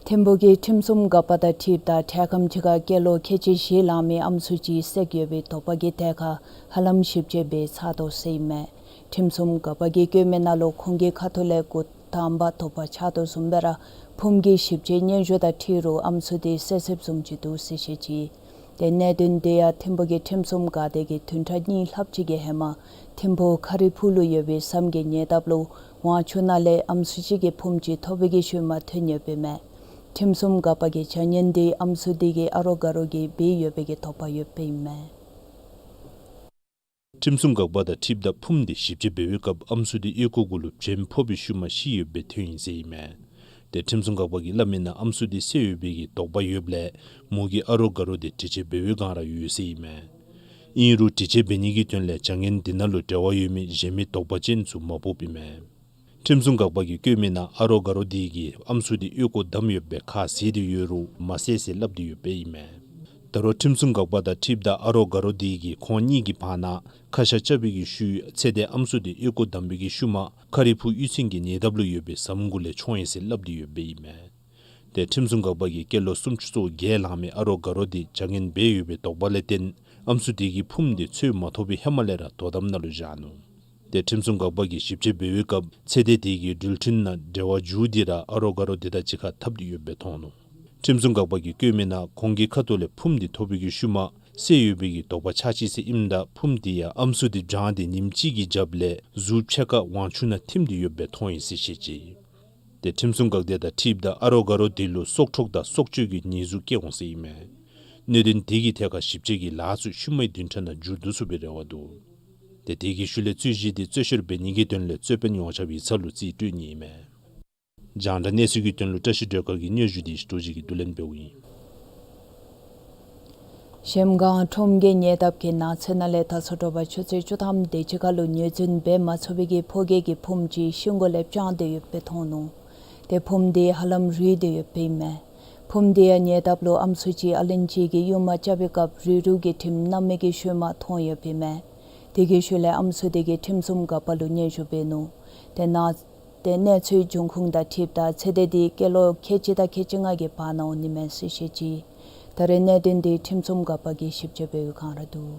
ཐིམ་ཕུག་གི་ཁྲིམས་སྲུང་འགག་པ་དང་འཁྲིལཝ་ད་འཕྲལ་ཁམས་ཅིག་ཁར་སྐྱེས་ལོ་ཁལ་གཅིག་བཞི་ལང་མི་ཨམ་སྲུ་ཅིག་བསད་ཡོད་པའི་དོགས་པ་གི་ཐད་ཁར་ཧ་ལམ་ཞིབ་དཔྱད་འབད་ཚར་དོ་ཟེར་ཨིན་མས། ཁྲིམས་སྲུང་འགག་པ་གིས་བཀོད་མི་ནང་ལུ་ཁོང་གི་ཁ་ཐུག་ལས་འགོ་དང་པ་དོགས་པ་ཆགས་དོ་བཟུམ་སྦེ་ར་བུམོ་གི་ཞིབ་དཔྱད་སྙན་ཞུ་དང་འཁྲིལ་རུང་ཨམ་སྲུ་དེ་བསད་བསདཔ་བཟུམ་ཅིག་འདུག་ཟེར་བཤད་ཅི། ཏེ་གནད་དོན་དེ་ཡང་ཐིམ་ཕུག་གི་ཁྲིམས་སྲུང་འགག་སྡེ་གིས་བདུན་ཕྲག་གཉིས་ལྷགཔ་ཅིག་གི་ཧེ་མ་ཐིམ་ཕུག་ཁ་རི་ཕུག་ལུ་ཡོད་པའི་ཟམ་གྱི་ཉེ་འདབས་ལུ་ཝང་ཆུ་ནང་ལས་ཨམ་སྲུ་ཅིག་གི་བུམོ་ཅིག་ཐོབ་པའི་གི་ཤུལ་མ་ཐོན་ཡོདཔ་ཨིན་མས། ཁྲིམས་སྲུང་འགག་པ་གིས་བྱ་ངན་དེ་ཨམ་སྲུ་དེ་གི་ཨ་རོགས་དགའ་རོགས་ཀྱིས་འབད་ཡོད་པའི་གི་དོགས་པ་ཡོདཔ་ཨིན་མས། ཁྲིམས་སྲུང་འགག་པ་དང་འཁྲིལཝ་ད་བུམོ་དེ་ཞིབ་དཔྱད་འབད་བའི་སྐབས་ཨམ་སྲུ་དེ་གཡས་སྐོར་གུ་ལུ་བྱེམ་ཕོག་པའི་ཤུལ་མ་ཤི་ཡོདཔ་སྦེ་ཐོན་ཡི་ཟེར་ཨིན་མས། ཏེ་ཁྲིམས་སྲུང་འགག་པ་གིས་སླབ་མི་ནང་ཨམ་སྲུ་དེ་བསད་ཡོད་པའི་གི་དོགས་པ་ཡོདཔ་ལས་མོ་གི་ཨ་རོགས་དགའ་རོགས་དེ་དྲི་དཔྱད་འབད་བའི་བསྒང་ར་ཡོད་ཟེར་ཨིན་མས། ཨིན་རུང་དྲི་དཔྱད་འབད་ནི་གི་དོན་ལས་བྱ་ངན་དེ་ནང་ལུ་འབྲེལ་བ་ཡོད་མི་གཞན་མི་དོགས་པ་ཅན་ཚུ་མ་ཕོགཔ་ཨིན་མས། ཁྲིམས་སྲུང་འགག་པ་གིས་བཀོད་མི་ནང་ཨ་རོགས་དགའ་རོགས་དེ་གིས་ཨམ་སྲུ་དེ་གཡས་སྐོར་བསྡམས་ཡོདཔ་སྦེ་ཁ་བཟེད་དེ་ཡོད་རུང་མ་བསད་ཟེར་སླབ་སྟེ་ཡོདཔ་ཨིན་མས། ད་རུང་ཁྲིམས་སྲུང་འགག་པ་དང་འཁྲིལཝ་ད་ཨ་རོགས་དགའ་རོགས་དེ་གིས་ཁོང་གཉིས་ཀྱི་བར་ན་ཁ་ཤ་རྐྱབ་པའི་གི་ཤུལ་ཚེ་འདས་ཨམ་སྲུ་དེ་གཡས་སྐོར་བསྡམས་པའི་གི་ཤུལ་མ་ཁ་རི་ཕུག་གཡུས་ཚན་གྱི་ཉེ་འདབས་ལུ་ཡོད་པའི་ཟམ་གུ་ལས་མཆོངས་ཡི་ཟེར་སླབ་སྟེ་ཡོདཔ་ཨིན་མས། ཏེ་ཁྲིམས་སྲུང་འགག་པ་གིས་སྐྱེས་ལོ་སུམ་ཅུ་སོ་བརྒྱད་ལང་མི་ཨ་རོགས་དགའ་རོགས་དེ་བྱ་ངན་འབད་ཡོད་པའི་དོགས་པ་ལས་བརྟེན་ཨམ་སྲུ་དེ་གི་བུམོ་དེ་འཚོལ་མ་ཐོབ་པའི་ཧེ་མ་ལས་ར་དོ་དམ་ནང་ལུ་བཞག་ནུག། ཏེ་ཁྲིམས་སྲུང་འགག་པ་གིས་ཞིབ་དཔྱད་འབད་བའི་སྐབས་ཚེ་འདས་དེ་གིས་འགྲུལ་འཕྲིན་ནང་འབྲེལ་བ་འཇུ་སྟེ་ར་ཨ་རོགས་དགའ་རོགས་དེ་དང་གཅིག་ཁར་འཐབ་སྟེ་ཡོདཔ་སྦེ་མཐོང་ནུག། ཁྲིམས་སྲུང་འགག་པ་གིས་བཀོད་མི་ནང་ཁོང་གི་ཁ་ཐུག་ལས་བུམོ་དེ་ཐོབ་པའི་གི་ཤུལ་མ་ བསད་ཡོད་པའི་གི་དོགས་པ་ཆགས་ཅི་ཟེར་ཨིནམ་ད་ཕུངམ་དེ་ཡང་ཨམ་སྲུ་དེ་བྲང་སྟེ་ཉིནམ་གཅིག་གི་རྒྱབ་ལས་གཟུགས་ཕྱེད་ཀ་ཝང་ཆུ་ནང་ཐིམ་སྟེ་ཡོདཔ་སྦེ་མཐོང་ཡི་ཟེར་བཤད་ཅི། ཏེ་ཁྲིམས་སྲུང་འགག་སྡེ་དང་འཁྲིལཝ་ད་ཨ་རོགས་དགའ་རོགས་དེ་ལུ་སྲོག་འཕྲོག་དང་སྲོག་གཅོད་ཀྱི་ཉེས་འཛུགས་བཀལ་འོང་ཟེར་ཨིན་མས། གནད་དོན་དེ་གི་ཐད་ཁར་ཞིབ་དཔྱད་ཀྱི་ལཱ་ཚུ་ཤུལ་མའི་བདུན་ཕྲག་ནང་མཇུག་བསྡུ་ཚུགས་པའི་རེ་བ་འདུག། ཏེ་དེ་གི་ཤུལ་ལས་རྩོད་གཞི་དེ་རྩོད་བཤེར་འབད་ནི་གི་དོན་ལས་རྩོད་དཔོན་ཡོངས་ཁྱབ་ཡིག་ཚང་ལུ་རྩིས་སྤྲོད་ནི་ཨིན་མས། རྒྱང་བསྒྲགས་གནས་ཚུལ་གྱི་དོན་ལུ་བཀྲ་ཤིས་སྒྲོལ་དཀར་གྱི་སྙན་ཞུ་དེ་རྡོ་རྗེ་གིས་བསྡུ་ལེན་འབདཝ་ཨིན། གཞལམ་སྒང་ཁྲོམ་གྱི་ཉེ་འདབས་ཀྱི་ནགས་ཚལ་ནང་ལས་ད་ཚོད་དྲོ་པ་ཆུ་ཚོད་བཅུ་ཐམ་དེ་ཅིག་ཁར་ལུ་ངོས་འཛིན་འབད་མ་ཚུགས་པའི་གི་ཕོ་སྐྱེས་ཀྱི་ཕུངམ་ཅིག་ཤིང་གོང་ལས་དཔྱངས་ཏེ་ཡོདཔ་སྦེ་མཐོང་ནུག། ཏེ་ཕུངམ་དེ་ཧ་ལམ་རུལ་ཏེ་ཡོདཔ་ཨིན་མས། ཕུངམ་དེ་ཡང་ཉེ་འདབས་ལུ་ཨམ་སྲུ་ཅིག་ཨ་ལན་ཅི་གིས་གཡུག་མ་རྐྱབ་པའི་སྐབས་རུལ་རུལ་གྱི་ཁྲིམས་མནར་མེད་ཀྱི་ཤུལ་མ་མཐོང་ཡོདཔ་ཨིན་མས། དེ་གི་ཤུལ་ལས་ཨམ་སྲུ་དེ་གིས་ཁྲིམས་སྲུང་འགག་པ་ལུ་སྙན་ཞུ་འབད་ནུག། ཏེ་ན་ཏེ་གནས་ཚུལ་འབྱུང་ཁུངས་དང་འཁྲིལཝ་ད་ཚེ་འདས་དེ་སྐྱེས་ལོ་ཁལ་གཅིག་དང་ཁལ་གཅིག་ལྔ་གི་བར་ན་འོང་ནི་མས་ཟེར་བཤད་ཅི། ད་རེས་གནད་དོན་དེ་ཁྲིམས་སྲུང་འགག་པ་གིས་ཞིབ་དཔྱད་འབད་བའི་བསྒང་ར་འདུག།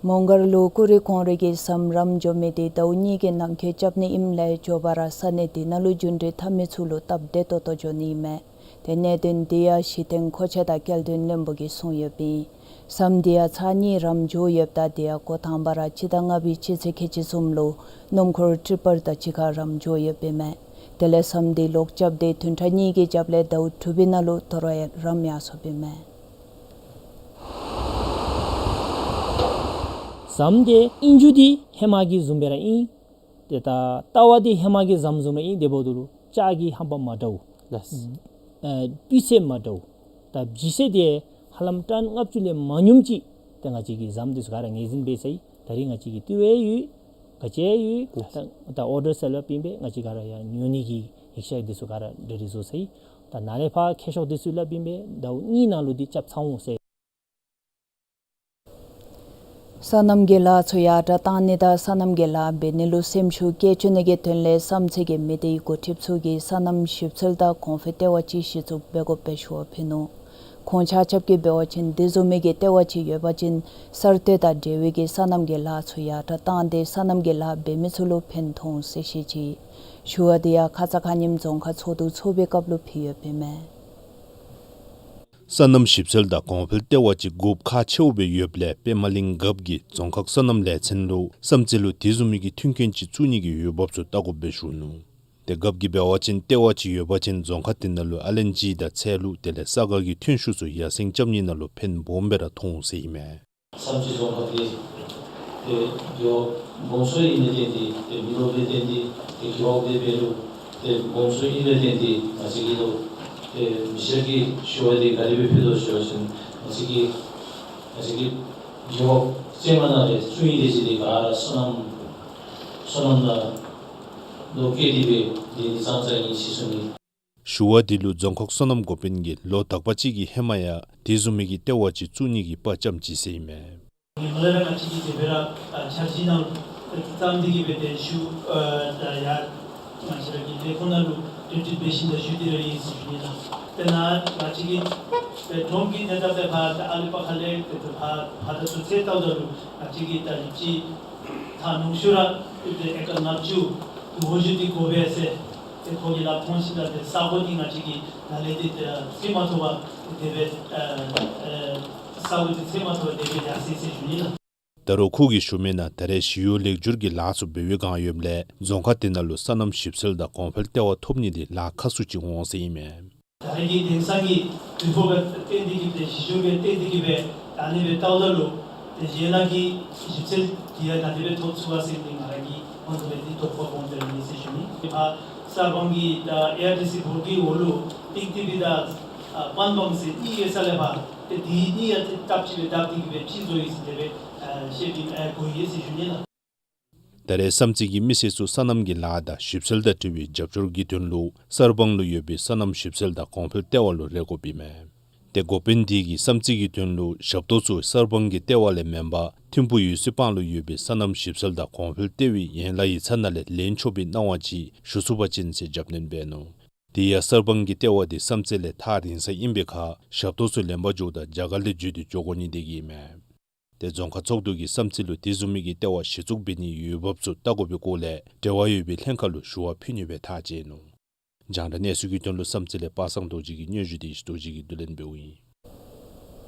མོང་སྒར་ལུ་ཀུ་རེ་གོང་རོལ་གྱི་ཟམ་རམ་འགྱོ་མི་དེ་ཟླཝ་གཉིས་ཀྱི་ནང་འཁོད་རྐྱབ་ནི་ཨིནམ་ལས་མགྱོགས་པ་ར་ས་གནས་དེ་ནང་ལུ་རྒྱུན་འགྲུལ་འཐབ་མི་ཚུ་ལུ་སྟབས་བདེ་ཏོག་ཏོ་འགྱོ་ནི་ཨིན་མས། ཏེ་གནད་དོན་དེ་ཡང་གཞི་རྟེན་མཁོ་ཆས་དང་སྐྱེལ་འདྲེན་བློན་པོ་གིས་གསུངས་ཡོདཔ་ཨིན། ཟམ་དེ་ཡང་ཚར་གཉིས་རམ་འགྱོ་ཡོདཔ་ད་དེ་ཡང་འགོ་དང་པ་ར་སྤྱི་ཟླ་ལྔ་པའི་སྤྱི་ཚེས་ཁལ་གཅིག་གསུམ་ལུ་སྣུམ་འཁོར་ཊི་པར་དང་གཅིག་ཁར་རམ་འགྱོ་ཡོདཔ་ཨིན་མས། དེ་ལས་ཟམ་དེ་ལོག་རྐྱབ་སྟེ་བདུན་ཕྲག་གཉིས་ཀྱི་རྒྱབ་ལས་ཟླཝ་དྲུག་པའི་ནང་ལུ་དོ་རུང་ཡང་རམ་ཡར་སོཔ་ཨིན་མས། ཟམ་དེ་ཨིན་རྒྱུ་དེ་ཧེ་མ་གི་བཟུམ་སྦེ་ར་ཨིན། ཏེ་ད་ལྟ་བ་དེ་ཧེ་མ་གི་ཟམ་བཟུམ་ར་ཨིན། དེ་འབདཝ་ད་ལུ་ལྕགས་ཀྱི་ཧམ་པ་མ་འདྲཝ་ལགས། ཨ་སྤུས་ཚད་མ་འདྲཝ། ད་ལྗིད་ཚད་དེ་ཧ་ལམ་ཊཱན་ལྔ་བཅུ་ལས་མ་ཉུངམ་ཅིག་ཏེ་ང་བཅས་ཀྱིས་ཟམ་དེ་ཚུ་ག་ར་ངོས་འཛིན་འབད་ཚར་ཡི། ད་རིས་ང་བཅས་ཀྱིས་བཏུལ་ཡི་ཡོད། ག་ཅི་ཡོད། ད་ད་ཨོར་ཌར་ཚུ་སླབ་ཨིན་པས། ང་བཅས་ག་ར་ཡང་ཉོ་ནི་གི་ཡིག་ཆ་དེ་ཚུ་ག་ར་འབྲི་རི་བཟོ་ཚར་ཡི། ད་ནཱ་ལས་ཕར་མཁས་མཆོག་དེ་ཚུ་སླབ་ཨིན་པས། ཟླཝ་གཉིས་ནང་ལུ་དེ་རྐྱབ་ཚར་འོང་ཟེར། སོ་ནམ་གྱི་ལཱ་ཚུ་ཡར་དྲག་གཏང་ནི་དང་སོ་ནམ་གྱི་ལཱ་འབད་ནི་ལུ་སེམས་ཤུགས་བསྐྱེད་བཅུག་ནི་གི་དོན་ལས་བསམ་རྩེ་གི་མི་སྡེའི་འགོ་ཁྲིདཔ་ཚུ་གིས་སོ་ནམ་ཞིབ་འཚོལ་དང་གོང་འཕེལ་ལྟེ་བ་ཅིག་གཞི་བཙུགས་འབད་དགོཔ་སྦེ་ཞུ་བ་ཕུལ་ནུག། ཁོང་ཆ་ཁྱབ་ཀྱིས་འབད་བ་ཅིན་དེ་བཟུམ་མའི་གི་ལྟེ་བ་ཅིག་ཡོད་པ་ཅིན་གསར་གཏོད་དང་འབྲེལ་བའི་གི་སོ་ནམ་གྱི་ལཱ་ཚུ་ཡར་དྲག་གཏང་སྟེ་སོ་ནམ་གྱི་ལཱ་འབད་མི་ཚུ་ལུ་ཕན་ཐོགས་འོང་ཟེར་བཤད་ཅི། ཞུ་བ་དེ་ཡང་ཁ་ཙ་ཁ་ཉིནམ་རྫོང་ཁག་ཚོགས་འདུ་ཚོགས་པའི་སྐབས་ལུ་ཕུལ་ཡོདཔ་ཨིན་མས། སོ་ནམ་ཞིབ་འཚོལ་དང་གོང་འཕེལ་ལྟེ་བ་ཅིག་དགོཔ་ཁག་ཆེཝ་སྦེ་ཡོདཔ་ལས་པདྨ་གླིང་རྒཔོ་གིས་རྫོང་ཁག་སོ་ནམ་ལས་ཚན་ལུ་བསམ་རྩེ་ལུ་དེ་བཟུམ་མའི་གི་མཐུན་རྐྱེན་ཅིག་བཙུགས་ནི་གི་འོས་འབབ་ཚུ་བལྟ་དགོཔ་སྦེ་ཞུ་ནུག། ཏེ་རྒཔོ་གིས་འབད་བ་ཅིན་ལྟེ་བ་ཅིག་ཡོད་པ་ཅིན་རྫོང་ཁག་དེ་ནང་ལུ་ཨ་ལན་ཅི་དང་ཚལ་ལུ་དེ་ལས་ས་ག་གི་ཐོན་ཤུགས་ཚུ་ཡར་སེང་རྐྱབ་ནི་ནང་ལུ་ཕན་སྦོམ་སྦེ་ར་ཐོགས་འོང་ཟེར་ཨིན་མས། བསམ་རྩེ་རྫོང་ཁག་འདི་ཏེ་རྒེད་འོག་གོང་ས་ཨིནམ་ལས་བརྟེན་ཏེ་ཏེ་མི་ལོ་ལས་བརྟེན་ཏེ་ཏེ་རྒེད་འོག་འདི་འབད་རུང་ཏེ་གོང་ས་ཨིནམ་ལས་བརྟེན་ཏེ་ང་བཅས་ཀྱི་ལུ་ཏེ་མི་སེར་གྱིས་ཞུ་བ་འདི་ག་དེ་སྦེ་ཕུལ་དོ་ཞུ་བ་ཅིན་ང་བཅས་ཀྱི་ང་བཅས་ཀྱི་རྒེད་འོག་བཅོ་ལྔ་ནང་ལས་བཅུ་གཉིས་དེ་ཅིག་འདི་ག་ར་སོ་ནམ་སོ་ནམ་ནང་ལུ་བཀལ་ཏེ་སྦེ་འདི་ནི་ཙང་ཙང་ཨིན་ཟེར་ཞུ་ནི། ཞུ་བ་དེ་ལུ་རྫོང་ཁག་སོ་ནམ་འགོ་དཔོན་གྱིས་ལོ་དག་པ་ཅིག་གི་ཧེ་མ་ཡང་དེ་བཟུམ་མའི་གི་ལྟེ་བ་ཅིག་བཙུགས་ནི་གི་དཔའ་བཅམ་ཅི་ཟེར་ཨིན་མས། ཉིནམ་ལས་ར་ང་བཅས་ཀྱིས་དེ་སྦེ་ར་ཨ་འཆར་གཞི་ནང་བརྩམས་ཏེ་གི་སྦེ་ཏེ་ཞུ་ཨ་ད་ཡར་ང་བཅས་ར་གི་ལས་ཁུངས་ནང་ལུ་གྲོས་བསྡུར་འབད་ཞིནམ་ད་ཞུ་སྟེ་ར་ཡོད་ཟེར་ཞུ་ནི་ལགས། དེ་ནང་ང་བཅས་ཀྱི་ཏེ་གྲོང་གི་གནས་སྟངས་དེ་ཕར་ད་ཨ་ལུ་པ་ཁ་ལས་ཏེ་ཕར་ཕར་ད་ཚུར་ཚད་བལྟཝ་ད་ལུ་ང་བཅས་ཀྱི་ད་ལུ་ཅིག་ད་ནུབ་ཕྱོགས་ར་ཏེ་ཨེ་ཀར་ལྔ་བཅུ་འོག་བཞི་འདི་དགོ་པས་ཟེར། ཏེ་ཁོ་གིས་ལཱ་མཐོང་ཞིནམ་ད་ཏེ་ས་གོ་འདི་ང་བཅས་ཀྱིས་ནཱ་ལས་ཏེ་ཚད་མ་ཐོབ་པར་དེ་སྦེ་ཨ་ཨ་ས་གོ་འདི་ཚད་མ་ཐོབ་པར་དེ་སྦེ་ཡར་སེང་ཟེར་ཞུ་ནི་ལགས། ད་རུང་ཁོ་གིས་ཞུ་མི་ནང་ད་རེས་ཞི་གཡོག་ལེགས་བསྒྱུར་གྱི་ལཱ་ཚུ་འབད་བའི་བསྒང་ཡོདཔ་ལས་རྫོང་ཁག་དེ་ནང་ལུ་སོ་ནམ་ཞིབ་འཚོལ་དང་གོང་འཕེལ་ལྟེ་བ་ཐོབ་ནི་འདི་ལཱ་ཁག་སུ་ཅིག་འོང་ཟེར་ཨིན་མས། ད་རེས་ཀྱི་དེང་སང་གི་དུས་ཚོད་ལུ་བརྟེན་ཏེ་གི་སྦེ་ཏེ་ཞི་གཡོག་སྦེ་བརྟེན་ཏེ་གི་སྦེ་ད་ཨ་ནི་སྦེ་བལྟཝ་ད་ལུ་ཏེ་གཞན་ལུ་གི་ཞིབ་འཚོལ་འདི་ཡང་ག་དེ་སྦེ་ཐོབ་ཚུགས་ག་ཟེར་ཏེ་ང་ར་གི་ཧོངས་སུ་སྦེ་འདི་དོགས་པ་སྦོམ་སྦེ་ཨིན་ཟེར་ཞུ་ནི། ཏེ་ཕར་གསར་སྤང་གི་ད་ཨེ་ཨར་ཊི་སི་བོར་གྱི་འོག་ལུ་ཏིག་ཏི་བི་དང་ཨ་པན་སྦང་ཟེར་གཉིས་ཡོད་ས་ལས་ཕར་ཏེ་འདི་གཉིས་ཡང་ཏེ་སྟབས་གཅིག་སྦེ་བརྡབ་སྟེ་གི་སྦེ་ཕྱི་བཟོ་ཡི་ཟེར་དེ་སྦེ་ཨ་བཤད་དེ་ཨ་གོ་ཡི་ཟེར་ཞུ་ནི་ལགས། ད་རེས་བསམ་རྩེ་གི་མི་སེར་ཚུ་སོ་ནམ་གྱི་ལཱ་དང་ཞིབ་འཚོལ་དང་འབྲེལ་བའི་རྒྱབ་སྐྱོར་གྱི་དོན་ལུ་གསར་སྤང་ལུ་ཡོད་པའི་སོ་ནམ་ཞིབ་འཚོལ་དང་གོང་འཕེལ་ལྟེ་བ་ལུ་རེ་དགོཔ་ཨིན་མས། ཏེ་འགོ་དཔོན་དེ་གིས་བསམ་རྩེ་གི་དོན་ལུ་ཞབས་ཏོག་ཚུ་གསར་སྤང་གི་ལྟེ་བ་ལས་མེན་པར་ཐིམ་ཕུག་འོད་གསལ་སྤང་ལུ་ཡོད་པའི་སོ་ནམ་ཞིབ་འཚོལ་དང་གོང་འཕེལ་ལྟེ་བའི་ཡན་ལག་ཡིག་ཚང་ནང་ལས་ལེན་ཆོག་པའི་གནང་བ་ཅིག་ཞུ་ཚུགས་པ་ཅིན་ཟེར་རྒྱབ་སྣོན་འབད་ནུག། དེ་ཡང་གསར་སྤང་གི་ལྟེ་བ་དེ་བསམ་རྩེ་ལས་ཐག་རིང་ས་ཨིན་པའི་ཁར་ཞབས་ཏོག་ཚུ་ལེན་པར་འགྱོཝ་ད་རྒྱ་གར་ལས་བརྒྱུད་དེ་འགྱོ་དགོ་ནི་དེ་གིས་ཨིན་མས། ཏེ་རྫོང་ཁག་ཚོགས་འདུ་གིས་བསམ་རྩེ་ལུ་དེ་བཟུམ་མའི་གི་ལྟེ་བ་གཞི་བཙུགས་འབད་ནིའི་འོས་འབབ་ཚུ་བལྟ་དགོ་པའི་སྐོར་ལས་འབྲེལ་བ་ཡོད་པའི་ལྷན་ཁག་ལུ་ཞུ་བ་ཕུལ་ནི་སྦེ་ཐག་བཅད་ནུག། རྒྱང་བསྒྲགས་གནས་ཚུལ་གྱི་དོན་ལུ་བསམ་རྩེ་ལས་པ་སངས་རྡོ་རྗེ་གི་སྙན་ཞུ་དེ་རྡོ་རྗེ་གིས་བསྡུ་ལེན་འབདཝ་ཨིན།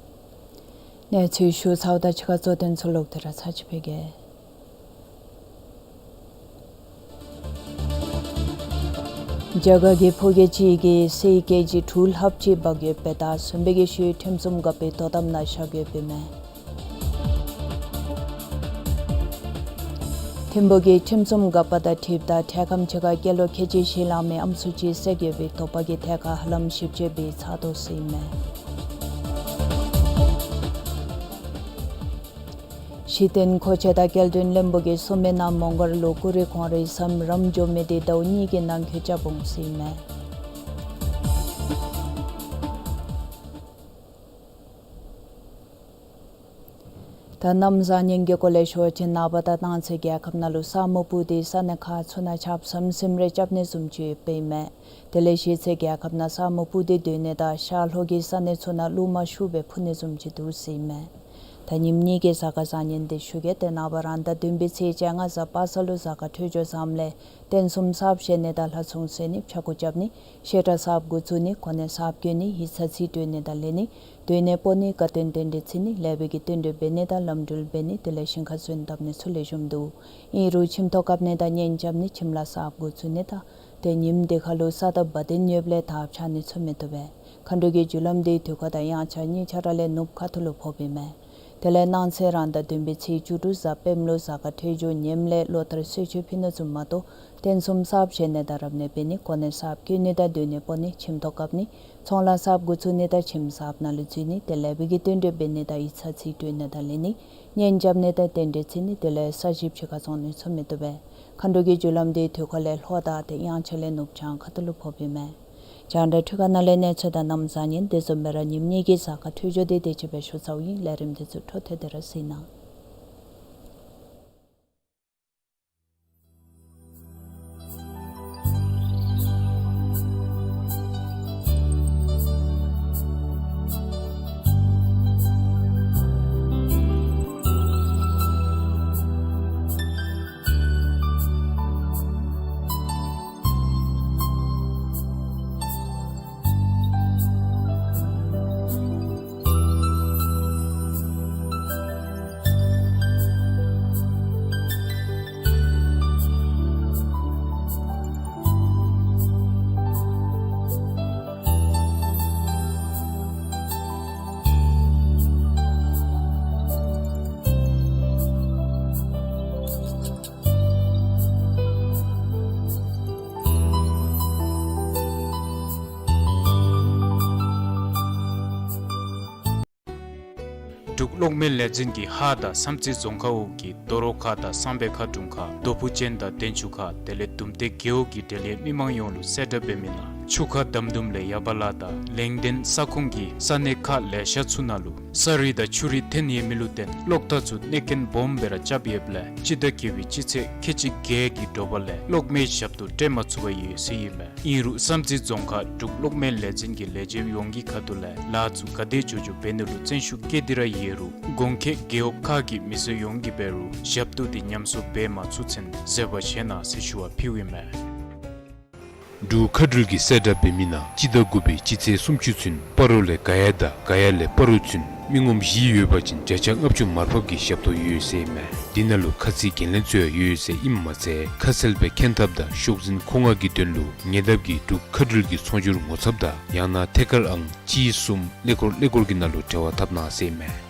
གནས་ཚུལ་ཞུ་ཚརཝ་ད་ཕྱི་ཁ་གཙོ་དོན་ཚུ་ལོག་སྟེ་ར་ཚར་ཅིག་ཕུལ་གེ། རྒྱ་གར་གྱི་ཕོ་སྐྱེས་ཅིག་གིས་གསེར་ཀེ་ཇི་དྲུག་ལྷགཔ་ཅིག་འབག་ཡོདཔ་ད་བཟུམ་སྦེ་གི་ཤུལ་ཁྲིམས་སྲུང་འགག་པའི་དོ་དམ་ནང་བཞག་ཡོདཔ་ཨིན་མས། ཐིམ་ཕུག་གི་ཁྲིམས་སྲུང་འགག་པ་དང་འཁྲིལཝ་ད་འཕྲལ་ཁམས་ཅིག་ཁར་སྐྱེས་ལོ་ཁལ་གཅིག་བཞི་ལང་མི་ཨམ་སྲུ་ཅིག་བསད་ཡོད་པའི་དོགས་པ་གི་ཐད་ཁར་ཧ་ལམ་ཞིབ་དཔྱད་འབད་ཚར་དོ་ཟེར་ཨིན་མས། གཞི་རྟེན་མཁོ་ཆས་དང་སྐྱེལ་འདྲེན་བློན་པོ་གིས་གསུངས་མི་ནང་མོང་སྒར་ལུ་ཀུ་རེ་གོང་རིམ་ཟམ་རིམ་འགྱོ་མི་དེ་ཟླཝ་གཉིས་ཀྱི་ནང་འཁོད་རྐྱབ་འོང་ཟེར་ཨིན་མས། ད་གནམ་བཟང་ངན་གྱི་སྐོར་ལས་ཞུ་བ་ཅིན་ནངས་པ་དང་གནངས་ཚེ་རྒྱལ་ཁབ་ནང་ལུ་ས་སྨུག་སྤུབས་ཏེ་ས་གནས་ཁག་ཚུ་ནང་ཆརཔ་ཟིམ་ཟིམ་རེ་རྐྱབ་ནི་བཟུམ་ཅིག་ཡོདཔ་ཨིན་མས། དེ་ལས་གཞེས་ཚེ་རྒྱལ་ཁབ་ནང་ས་སྨུག་སྤུབས་ཏེ་སྡོད་ནི་དང་ཤར་ལྷོ་གི་ས་གནས་ཚུ་ནང་རླུང་མ་ཤུགས་སྦེ་འཕུ་ནི་བཟུམ་ཅིག་འདུག་ཟེར་ཨིན་མས། ད་ཉིནམ་གཉིས་ཀྱི་གཟའ་སྐར་བཟང་ངན་དེ་ཞུ་གེ། ཏེ་ནངས་པ་རང་ཟླ་བདུན་པའི་ཚེས་བཅོ་ལྔ་གཟའ་པ་སངས་ལུ་གཟའ་སྐར་འཕྲོད་སྦྱོར་བཟངམ་ལས་རྟེན་གསུམ་གསརཔ་བཞེངས་ནི་དང་ལྷ་ཚོགས་གསོལ་ནི་ཕྱྭ་འགུགས་རྐྱབ་ནི་བཤད་གྲྭ་གསརཔ་འགོ་བཙུགས་ནི་གོ་གནས་གསརཔ་བསྐོ་ནི་ཡིག་ཚང་རྩིས་སྤྲོད་ནི་དང་ལེན་ནི་སྡོད་གནས་སྤོ་ནི་དགའ་སྟོན་རྟེན་འབྲེལ་བརྩི་ནི་ལེགས་པའི་གི་བསྟུན་གྲོས་འབད་ནི་དང་ལམ་འགྲུལ་འབད་ནི་དེ་ལས་ཞིང་ཁ་ཚོད་བཏབ་ནི་ཚུ་ལེགས་ཤོམ་འདུག། ཨིན་རུང་ཁྱིམ་ཐོག་བཀབ་ནི་དང་གཉེན་རྐྱབ་ནི་ཁྱིམ་ལཱ་གསརཔ་འགོ་བཙུགས་ནི་དང་ཏེ་ཉིནམ་དེ་ཁར་ལུ་ས་བདའ་བ་དན་ཡོདཔ་ལས་དར་འཕྱར་ནི་ཚུ་མི་བཏུབ་པས། མཁའ་འགྲོ་གི་རྒྱུ་ལམ་དེ་དུས་འཁོར་དང་དབྱངས་འཆར་གཉིས་ཆ་ར་ལས་ནུབ་ཁ་ཐུག་ལུ་ཕོགཔ་ཨིན་མས། དེ་ལས་གནངས་ཚེ་རང་ཟླ་བདུན་པའི་ཚེས་བཅུ་དྲུག་གཟའ་སྤེནམ་ལུ་གཟའ་སྐར་འཕྲོད་སྦྱོར་ངནམ་ལས་ལོ་ལྟར་གསོལ་མཆོད་ཕུལ་ནི་བཟུམ་མ་གཏོགས་རྟེན་གསུམ་གསརཔ་བཞེངས་ནི་དང་རབ་གནས་འབད་ནི་གོ་གནས་གསརཔ་བསྐོ་ནི་དང་སྡོད་གནས་སྤོ་ནི་ཁྱིམ་ཐོག་བཀབ་ནི་ཚོང་ལཱ་གསརཔ་འགོ་བཙུགས་ནི་དང་ཁྱིམ་གསརཔ་ནང་ལུ་འཛུལ་ནི་དེ་ལས་ལེགས་པའི་གི་བསྟུན་གྲོས་འབད་ནི་དང་ཡིག་ཚང་རྩིས་སྤྲོད་ནི་དང་ལེན་ནི་གཉེན་རྐྱབ་ནི་དང་རྟེན་འབྲེལ་བརྩི་ནི་དེ་ལས་ས་ཞབས་ཕྱི་ཁར་སོང་ནི་ཚུ་མི་བཏུབ་པས། མཁའ་འགྲོ་གི་རྒྱུ་ལམ་དེ་དུས་འཁོར་ལས་ལྷོ་དང་ཏེ་དབྱངས་འཆར་ལས་ནུབ་བྱང་ཁ་ཐུག་ལུ་ཕོགཔ་ཨིན་མས། རྒྱང་བསྒྲགས་འཕྲུལ་ཁང་ནང་ལས་གནས་ཚུལ་དང་གནམ་བཟང་ངན་དེ་བཟུམ་སྦེ་ར་ཉིནམ་གཉིས་ཀྱི་གཟའ་སྐར་འཕྲོད་སྦྱོར་དེ་དེ་ཅིག་སྦེ་ཞུ་ཚརཝ་ཨིན། ལས་རིམ་དེ་ཚུ་འཕྲོ་མཐུད་དེ་ར་གཟིགས་གནང་། འབྲུག་གློག་མེ་ལས་འཛིན་གྱིས་ཧཱ་དང་བསམ་རྩེ་རྫོང་ཁག་འོག་གི་རྡོ་རོག་ཁ་དང་གསང་སྦས་མཁར་དྲུང་ཁ་རྡོ་ཕུ་ཅན་དང་གདན་ཆུ་ཁ་དེ་ལས་དུམ་མཐའི་རྒེད་འོག་གི་འབྲེལ་ཡོད་མི་མང་ཡོངས་ལུ་གསལ་བསྒྲགས་འབད་མི་ནང་ཆུ་ཁ་དམ་དུམ་ལས་ཡར་བ་ལ་དང་ལེང་ལྡན་ས་ཁོངས་ཀྱི་ས་གནས་ཁག་ལེ་ཤ་ཚུ་ནང་ལུ་ས་རུད་དང་ཆུ་རུད་ཐོན་ཡོད་མི་ལུ་བརྟེན་གློག་ཐག་ཚུ་གནོད་སྐྱོན་སྦོམ་སྦེ་ར་རྐྱབ་ཡོདཔ་ལས་སྤྱི་ཟླ་བརྒྱད་པའི་སྤྱི་ཚེས་ཁལ་གཅིག་བརྒྱད་ཀྱི་དྲོ་པ་ལས་གློག་མེ་ཞབས་ཏོག་སྤྲོད་མ་ཚུགས་པར་ཡོད་ཟེར་ཨིན་མས། ཨིན་རུང་བསམ་རྩེ་རྫོང་ཁག་འབྲུག་གློག་མེ་ལས་འཛིན་གྱི་ལས་བྱེདཔ་ཡོངས་ཀྱི་ཁ་ཐུག་ལས་ལཱ་ཚུ་ག་དེ་མགྱོགས་མགྱོགས་འབད་ནི་ལུ་བརྩོན་ཤུགས་བསྐྱེད་དེ་ར་ཡོད་རུང་གོང་འཁོད་རྒེད་འོག་ཁག་གི་མི་སེར་ཡོངས་ཀྱིས་འབད་རུང་ཞབས་ཏོག་དེ་ཉམས་གསོ་འབད་མ་ཚུགས་ཚུན་བཟོད་པ་བཞེས་གནང་ཟེར་ཞུ་བ་ཕུལཝ་ཨིན་མས། འབྲུག་མཁའ་འགྲུལ་གྱིས་གསལ་བསྒྲགས་འབད་མི་ནང་སྤྱི་ཟླ་དགུ་པའི་སྤྱི་ཚེས་སུམ་ཅུ་ཚུན་སྤ་རོ་ལས་ག་ཡ་དང་ག་ཡ་ལས་སྤ་རོ་ཚུན་མི་ངོམ་བཞི་ཡོད་པ་ཅིན་བརྒྱ་ཆ་ལྔ་བཅུ་མར་ཕབ་ཀྱི་ཞབས་ཏོག་ཡོད་ཟེར་ཨིན་མས། འདི་ནང་ལུ་ཁ་ཚིག་འགན་ལེན་ཚུ་ཡང་ཡོད་ཟེར་ཨིནམ་མ་ཚད་ཁ་གསལ་སྦེ་མཁྱེན་ཐབས་དང་ཤོག་འཛིན་མཁོ་མངགས་ཀྱི་དོན་ལུ་ཉེ་འདབས་ཀྱི་འབྲུག་མཁའ་འགྲུལ་གྱི་ཚོང་སྒྱུར་ངོ་ཚབ་དང་ཡང་ན་ཐད་ཀར་ཨང་གཅིག་གསུམ་ཀླད་ཀོར་ཀླད་ཀོར་གྱི་ནང་ལུ་འབྲེལ་བ་འཐབ་གནང་ཟེར་ཨིན་མས།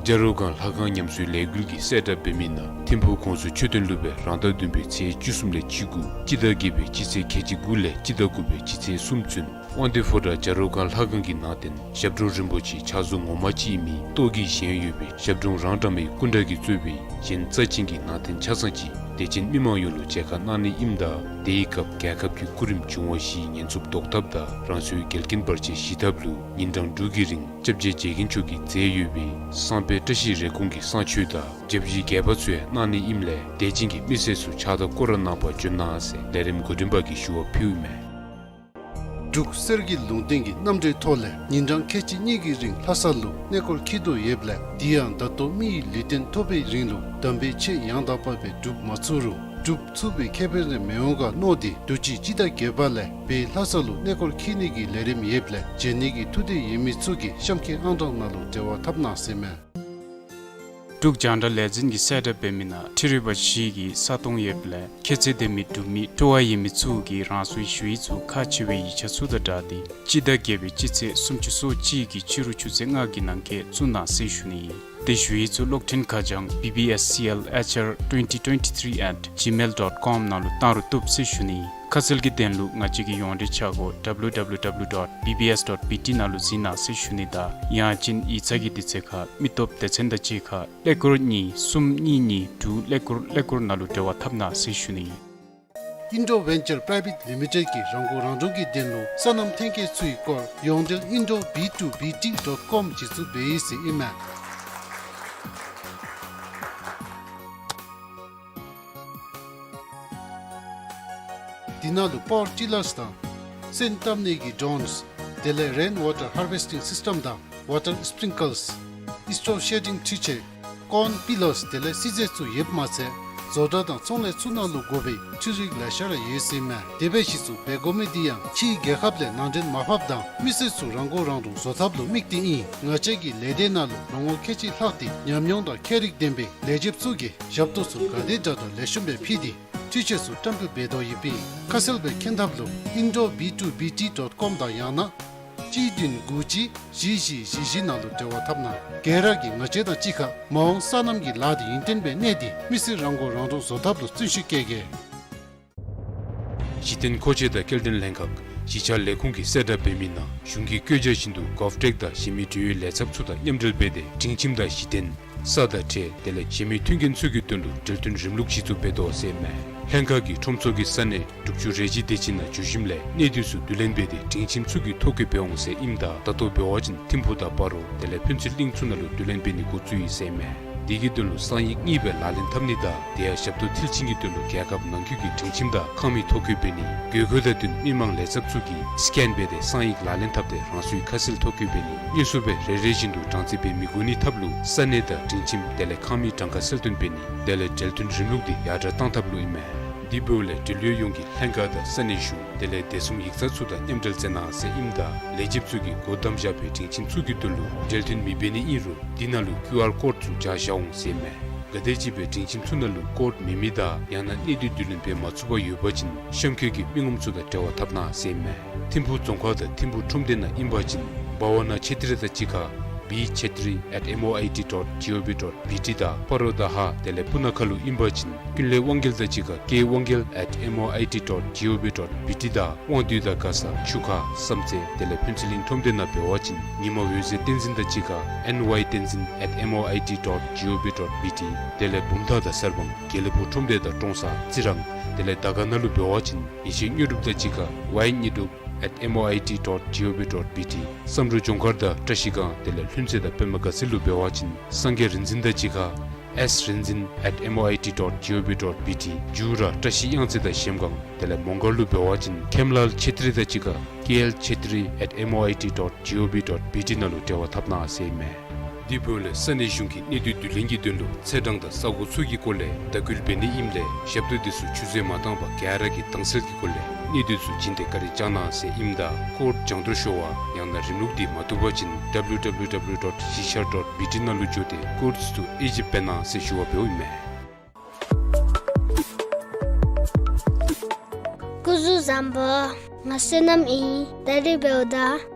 བྱ་རོག་སྒང་ལྷ་ཁང་ཉམས་གསོའི་ལས་འགུལ་གྱིས་གསལ་བསྒྲགས་འབད་མི་ནང་ཐིམ་ཕུག་ཁོངས་སུ་ཆོས་དོན་སློབ་དཔོན་རང་ཟླ་བདུན་པའི་ཚེས་བཅུ་གསུམ་ལས་བཅུ་དགུ་སྤྱི་ཟླ་བརྒྱད་པའི་སྤྱི་ཚེས་ཁལ་གཅིག་དགུ་ལས་སྤྱི་ཟླ་དགུ་པའི་སྤྱི་ཚེས་གསུམ་ཚུན་དབང་འདུས་ཕོ་བྲང་བྱ་རོག་སྒང་ལྷ་ཁང་གི་ནང་རྟེན་ཞབས་དྲུང་རིན་པོ་ཆེ་ཕྱག་བཟོ་ངོ་མ་ཅིག་ཨིན་མི་ཏོག་གིས་བཞེངས་ཡོད་པའི་ཞབས་དྲུང་རང་གྲངས་མའི་སྐུ་འདྲ་གིས་གཙོས་པའི་གཞན་རྩ་ཅན་གྱི་ནང་རྟེན་ཆ་ཚང་ཅིག་དད་ཅན་མི་མང་ཡོངས་ལུ་མཇལ་ཁ་གནང་ནི་ཨིནམ་ད་དེའི་སྐབས་རྒྱལ་ཁབ་ཀྱི་སྐུ་རིམ་བྱུང་བ་བཞིའི་ཉེན་ཚབས་བཟློག་ཐབས་དང་རང་སོའི་འགལ་རྐྱེན་བར་ཆད་ཞི་ཐབས་ལུ་ཉིན་གྲངས་དྲུག་གི་རིང་སྐྱབས་རྗེ་རྗེ་མཁན་མཆོག་གིས་མཛད་ཡོད་པའི་གསང་སྦས་བཀྲ་ཤིས་རེ་སྐོང་གི་གསང་མཆོད་དང་སྐྱབས་རྗེ་རྒྱས་པ་ཚུ་ཡང་གནང་ནི་ཨིནམ་ལས་དད་ཅན་གྱི་མི་སེར་ཚུ་ཕྱག་བདའ་སྐོར་ར་གནང་པར་འབྱོན་གནང་ཟེར་ལས་རིམ་འགོ་འདྲེན་པ་གིས་ཞུ་བ་ཕུལཝ་མས། འབྲུག་གསེར་གྱི་ལུང་བསྟན་གྱི་རྣམ་འགྲེལ་ཐོག་ལས་ཉིན་གྲངས་ཁལ་གཅིག་གཉིས་ཀྱི་རིང་ལྷ་ས་ལུ་གནས་སྐོར་འཁྱིད་དོ་ཡོདཔ་ལས་དེ་ཡང་ད་ལྟོ་མི་ཡི་ལུས་རྟེན་ཐོབ་པའི་རིང་ལུ་དམ་པའི་ཆོས་ཡང་དག་པ་སྦེ་སྒྲུབ་མ་ཚུགས་རུང་ སྒྲུབ་ཚུགས་པའི་ཁེ་ཕན་རེ་མི་འོང་ག་མནོ་སྟེ་དུས་ཅི་སྤྱི་ཟླ་བརྒྱད་པ་ལས་བལ་ལྷ་ས་ལུ་གནས་སྐོར་འཁྱིད་ནི་གི་ལས་རིམ་ཡོདཔ་ལས་བྱོན་ནི་གི་ཐུགས་འདོད་ཡོད་མི་ཚུ་གིས་གཤམ་འཁོད་ཨང་གྲངས་ནང་ལུ་འབྲེལ་བ་འཐབ་གནང་ཟེར་མས། འབྲུག་རྒྱང་བསྒྲགས་ལས་འཛིན་གྱིས་གསལ་བསྒྲགས་འབད་མི་ནང་འཕྲུལ་རིག་པ་བཞི་གི་ས་སྟོང་ཡོདཔ་ལས་ཁྱད་ཚད་ལྡན་མི་འབྲུག་མི་སྤྲོ་བ་ཡོད་མི་ཚུ་གིས་རང་སོའི་ཞུ་ཡིག་ཚུ་ཁག་ཆེ་བའི་ཡིག་ཆ་ཚུ་དང་སྦྲགས་ཏེ་སྤྱི་ཟླ་བརྒྱད་པའི་སྤྱི་ཚེས་སུམ་ཅུ་སོ་གཅིག་གི་ཕྱི་རུ་ཆུ་ཚོད་ལྔ་གི་ནང་འཁོད་བཙུགས་གནང་ཟེར་ཞུ་ནི་ཨིན། དེ་ཞུ་ཡིག་ཚུ་གློག་འཕྲིན་ཁ་བྱང་B B S C L H R twenty twenty-three at gmail dot com ནང་ལུ་བཏང་རུང་བཏུབ་ཟེར་ཞུ་ནི་ཨིན། ཁ་གསལ་གྱི་དོན་ལུ་ང་བཅས་ཀྱི་ཡོངས་འབྲེལ་ཆ་སྒོ་W W W dot B B S dot B T ནང་ལུ་གཟིགས་གནང་ཟེར་ཞུ་ནི་དང་ཡང་ཅིན་ཡིག་ཚང་གི་དུས་ཚོད་ཁར་མི་སྟོབས་སྡེ་ཚན་དང་གཅིག་ཁར་ཀླད་ཀོར་གཉིས་གསུམ་གཉིས་གཉིས་དྲུག་ཀླད་ཀོར་ཀླད་ཀོར་ནང་ལུ་འབྲེལ་བ་འཐབ་གནང་ཟེར་ཞུ་ནི་ཨིན། Indo Venture Private Limited གིས་རང་མགོ་རང་འདྲོངས་ཀྱི་དོན་ལུ་སོ་ནམ་ཐོན་སྐྱེད་ཚུའི་སྐོར་ཡོངས་འབྲེལ་Indo B two B T dot com གཞི་བཙུགས་འབད་ཡི་ཟེར་ཨིན་མས། དེ་ནང་ལུ་པ་ཝར་ཊི་ལརསི་དང་སོན་བཏབ་ནི་གི་ཌོརོནསི་དེ་ལས་རེན་ཝ་ཊར་ཧར་ཝེསི་ཊིང་སིསི་ཊེམ་དང་ཝ་ཊར་སི་པི་རིང་ཀལསི་ཨིསི་ཊོམ་ཤེ་ཌིང་འཕྲུལ་ཆས་ཀོརན་པི་ལརསི་དེ་ལས་སིལ་ཚལ་ཚུ་ཡོདཔ་མ་ཚད་བཟོ་གྲྭ་དང་ཚོང་ལས་ཚུ་ནང་ལུ་དགོ་པའི་འཕྲུལ་རིག་ལེ་ཤ་ར་ཡོད་ཟེར་ཨིན་མས། དེ་སྦེ་གཞི་བཙུགས་འབད་དགོ་མི་དེ་ཡང་ཕྱིའི་རྒྱལ་ཁབ་ལས་ནང་འདྲེན་མ་ཕབ་དང་མི་སེར་ཚུ་རང་མགོ་རང་འདྲོངས་བཟོ་ཐབས་ལུ་དམིགས་ཏེ་ཨིན། ང་བཅས་ཀྱི་ལས་སྡེ་ནང་ལུ་ལོ་ངོ་ཁལ་གཅིག་ལྷག་སྟེ་ཉམས་མྱོང་དང་ཁྱད་རིག་ལྡན་པའི་ལས་བྱེདཔ་ཚུ་གིས་ཞབས་ཏོག་ཚུ་ག་དེ་དྲག་དྲག་ལེགས་ཤོམ་སྦེ་ཕུལ་ཏེ་འཕྲུལ་ཆས་ཚུ་བཀྲམ་སྤེལ་འབད་དོ་ཡོདཔ་ཨིན། ཁ་གསལ་སྦེ་མཁྱེན་ཐབས་ལུ་Indo B two B T dot com དང་ཡང་ན་གཅིག་བདུན་དགུ་གཅིག་བཞི་བཞི་བཞི་བཞི་ནང་ལུ་འབྲེལ་བ་འཐབ་གནང་། ག་ར་གིས་ང་བཅས་དང་གཅིག་ཁར་མ་འོངས་སོ་ནམ་གྱི་ལཱ་འདི་ཡུན་བརྟན་སྦེ་གནས་ཏེ་མི་སེར་རང་མགོ་རང་འདྲོངས་བཟོ་ཐབས་ལུ་བརྩོན་ཤུགས་བསྐྱེད་གེ། གཞི་རྟེན་མཁོ་ཆས་དང་སྐྱེལ་འདྲེན་ལྷན་ཁག་གཞིས་ཆགས་ལས་ཁུངས་ཀྱིས་གསལ་བསྒྲགས་འབད་མི་ནང་གཞུང་གི་བཀོད་རྒྱ་བཞིན་དུ་གོབ་ཊེཀ་དང་གཞན་མི་འབྲེལ་ཡོད་ལས་ཚབ་ཚུ་དང་མཉམ་འབྲེལ་འབད་དེ་སྒྲིང་ཁྱིམ་དང་གཞི་རྟེན་ས་དང་ཁྲལ་དེ་ལས་གཞན་མི་མཐུན་རྐྱེན་ཚུ་གི་དོན་ལུ་འབྲེལ་མཐུན་རིམ་ལུགས་གཞི་བཙུགས་འབད་དོ་ཟེར་ཨིན་མས། ལྷན་ཁག་གིས་ཁྲོམ་ཚོགས་ཀྱི་ས་གནས་དྲུག་ཅུ་རེ་གཅིག་དེ་ཅིག་ནང་འགྱོ་ཞིནམ་ལས་གནས་སྡུད་ཚུ་བསྡུ་ལེན་འབད་དེ་སྒྲིང་ཁྱིམ་ཚུ་གི་ཐོ་བཀོད་འབད་འོང་ཟེར་ཨིནམ་ད་ད་ལྟོ་འབད་བ་ཅིན་ཐིམ་ཕུག་དང་སྤ་རོ་དེ་ལས་ཕུན་ཚོགས་གླིང་ཚུ་ནང་ལུ་བསྡུ་ལེན་འབད་ནི་འགོ་བཙུགས་ཡི་ཟེར་ཨིན་མས། དེ་གི་དོན་ལུ་གསང་ཡིག་གཉིས་སྦེ་ལག་ལེན་འཐབ་ནི་དང་དེ་ཡང་ཞབས་ཏོག་མཐིལ་ཕྱིན་གྱི་དོན་ལུ་རྒྱལ་ཁབ་ནང་འཁོད་ཀྱི་སྒྲིང་ཁྱིམ་དང་ཁང་མིག་ཐོ་བཀོད་འབད་ནི་དགོས་མཁོ་དང་བསྟུན་མི་མང་ལས་ཚབ་ཚུ་གིས་སི་ཀེན་འབད་དེ་གསང་ཡིག་ལག་ལེན་འཐབ་སྟེ་རང་སོའི་ཁ་གསལ་ཐོ་བཀོད་འབད་ནི། དངོས་སུ་སྦེ་རེ་རེ་བཞིན་དུ་གྲངས་རྩིས་འབད་མི་དགོ་ནི་ཐབས་ལུ་ས་གནས་དང་སྒྲིང་ཁྱིམ་དེ་ལས་ཁང་མིག་གྲངས་ཀ་གསལ་སྟོན་འབད་ནི་དེ་ལས་འབྲེལ་མཐུན་རིམ་ལུགས་འདི་ཡར་དྲག་བཏང་ཐབས་ལུ་ཨིན་མས། དེ་འབདཝ་ལས་འབྲེལ་ཡོད་ཡོངས་ཀྱིས་ལྷན་ཁག་དང་ས་གནས་གཞུང་དེ་ལས་བདེ་སྲུང་ཡིག་ཚང་ཚུ་དང་མཉམ་འབྲེལ་མཛད་གནང་ཟེར་ཨིནམ་ད་ལས་བྱེདཔ་ཚུ་གིས་སྒོ་བསྡམས་བཞག་པའི་སྒྲིང་ཁྱིམ་ཚུ་གི་དོན་ལུ་འབྲེལ་མཐུན་མི་འབད་ནི་ཨིན་རུང་དེ་ནང་ལུ་ཀིའུ་ཨར་ཀོཌ་ཚུ་སྦྱར་བཞག་འོང་ཟེར་ཨིན་མས། ག་དེམ་ཅིག་སྦེ་སྒྲིང་ཁྱིམ་ཚུ་ནང་ལུ་ཀོཌ་མེད་མི་དང་ཡང་ན་གནས་སྡུད་བསྡུ་ལེན་འབད་མ་ཚུགས་པར་ཡོད་པ་ཅིན་གཤམ་འཁོད་ཀྱི་མི་ངོམ་ཚུ་དང་འབྲེལ་བ་འཐབ་གནང་ཟེར་ཨིན་མས། ཐིམ་ཕུག་རྫོང་ཁག་དང་ཐིམ་ཕུག་ཁྲོམ་སྡེ་ནང་ཨིན་པ་ཅིན་བྷ་ཝ་ན་ཆེ་ཏྲི་དང་གཅིག་ཁར་བི་ཆེ་ཏྲི་at M O I T dot G O V dot B T དང་སྤ་རོ་དང་ཧཱ་དེ་ལས་སྤུ་ན་ཁ་ལུ་ཨིན་པ་ཅིན་ཀུན་ལེགས་དབང་རྒྱལ་དང་གཅིག་ཁར་ཀེ་དབང་རྒྱལ་at M O I T dot G O V dot B T དང་དབང་འདུས་དང་མགར་ས་ཆུ་ཁ་བསམ་རྩེ་དེ་ལས་ཕུན་ཚོགས་གླིང་ཁྲོམ་སྡེ་ནང་འབད་བ་ཅིན་ཉི་མ་འོད་ཟེར་བསྟན་འཛིན་དང་གཅིག་ཁར་N Y བསྟན་འཛིན at M O I T dot G O V dot B T དེ་ལས་བུམ་ཐང་དང་གསར་སྤང་དགེ་ལེགས་ཕུག་ཁྲོམ་སྡེ་དང་ཀྲོང་གསར་རྩི་རང་དེ་ལས་དར་དཀར་ན་ལུ་འབད་བ་ཅིན་ཡེ་ཤེས་དངོས་གྲུབ་དང་གཅིག་ཁར་Y དངོས་གྲུབ at M O I T dot G O V dot B T བསམ་འགྲུབ་ལྗོངས་མཁར་དང་བཀྲ་ཤིས་སྒང་དེ་ལས་ལྷུན་རྩེ་དང་པདྨ་དགའ་ཚལ་ལུ་འབད་བ་ཅིན་སངས་རྒྱས་རིག་འཛིན་དང་གཅིག་ཁར་S རིག་འཛིན at M O I T dot G O V dot B T འཇུ་ར་བཀྲ་ཤིས་གཡང་རྩེ་དང་གཞལམ་སྒང་དེ་ལས་མོང་སྒར་ལུ་འབད་བ་ཅིན་ཁེམ་ལཱལ་ཆེ་ཏྲི་དང་གཅིག་ཁར་K L ཆེ་ཏྲི at M O I T dot G O V dot B T ནང་ལུ་འབྲེལ་བ་འཐབ་གནང་ཟེར་ཨིན་མས། དེ་འབདཝ་ལས་ས་གནས་གཞུང་གིས་གནས་སྡུད་བསྡུ་ལེན་གྱི་དོན་ལུ་ཚེས་གྲངས་དང་ས་གོ་ཚུ་གི་སྐོར་ལས་དྭགས་སྐུལ་འབད་ནི་ཨིནམ་ལས་ཞབས་ཏོག་དེ་ཚུ་ཆུད་ཟོས་མ་བཏང་པར་ག་ར་གིས་དྭངས་གསལ་གྱི་སྒོ་ལས་གནས་སྡུད་ཚུ་བྱིན་ཏེ་བཀའ་དྲིན་བསྐྱང་གནང་ཟེར་ཨིནམ་ད་ཀོཌ་སྦྱང་བརྡར་ཞུ་བར་ཡང་ན་རིམ་ལུགས་འདི་མ་བཏུབ་པ་ཅིན་W W W dot གཞིས་ཆགས་dot B T ནང་ལུ་འགྱོ་སྟེ་ཀོཌ་ཚུ་དབྱེ་ཞིབ་འབད་གནང་ཟེར་ཞུ་བ་འབདཝ་ཨིན་མས། སྐུ་གཟུགས་བཟང་པོ། ང་བསོད་ནམས་ཨིན། ད་རིས་འབདཝ་ད་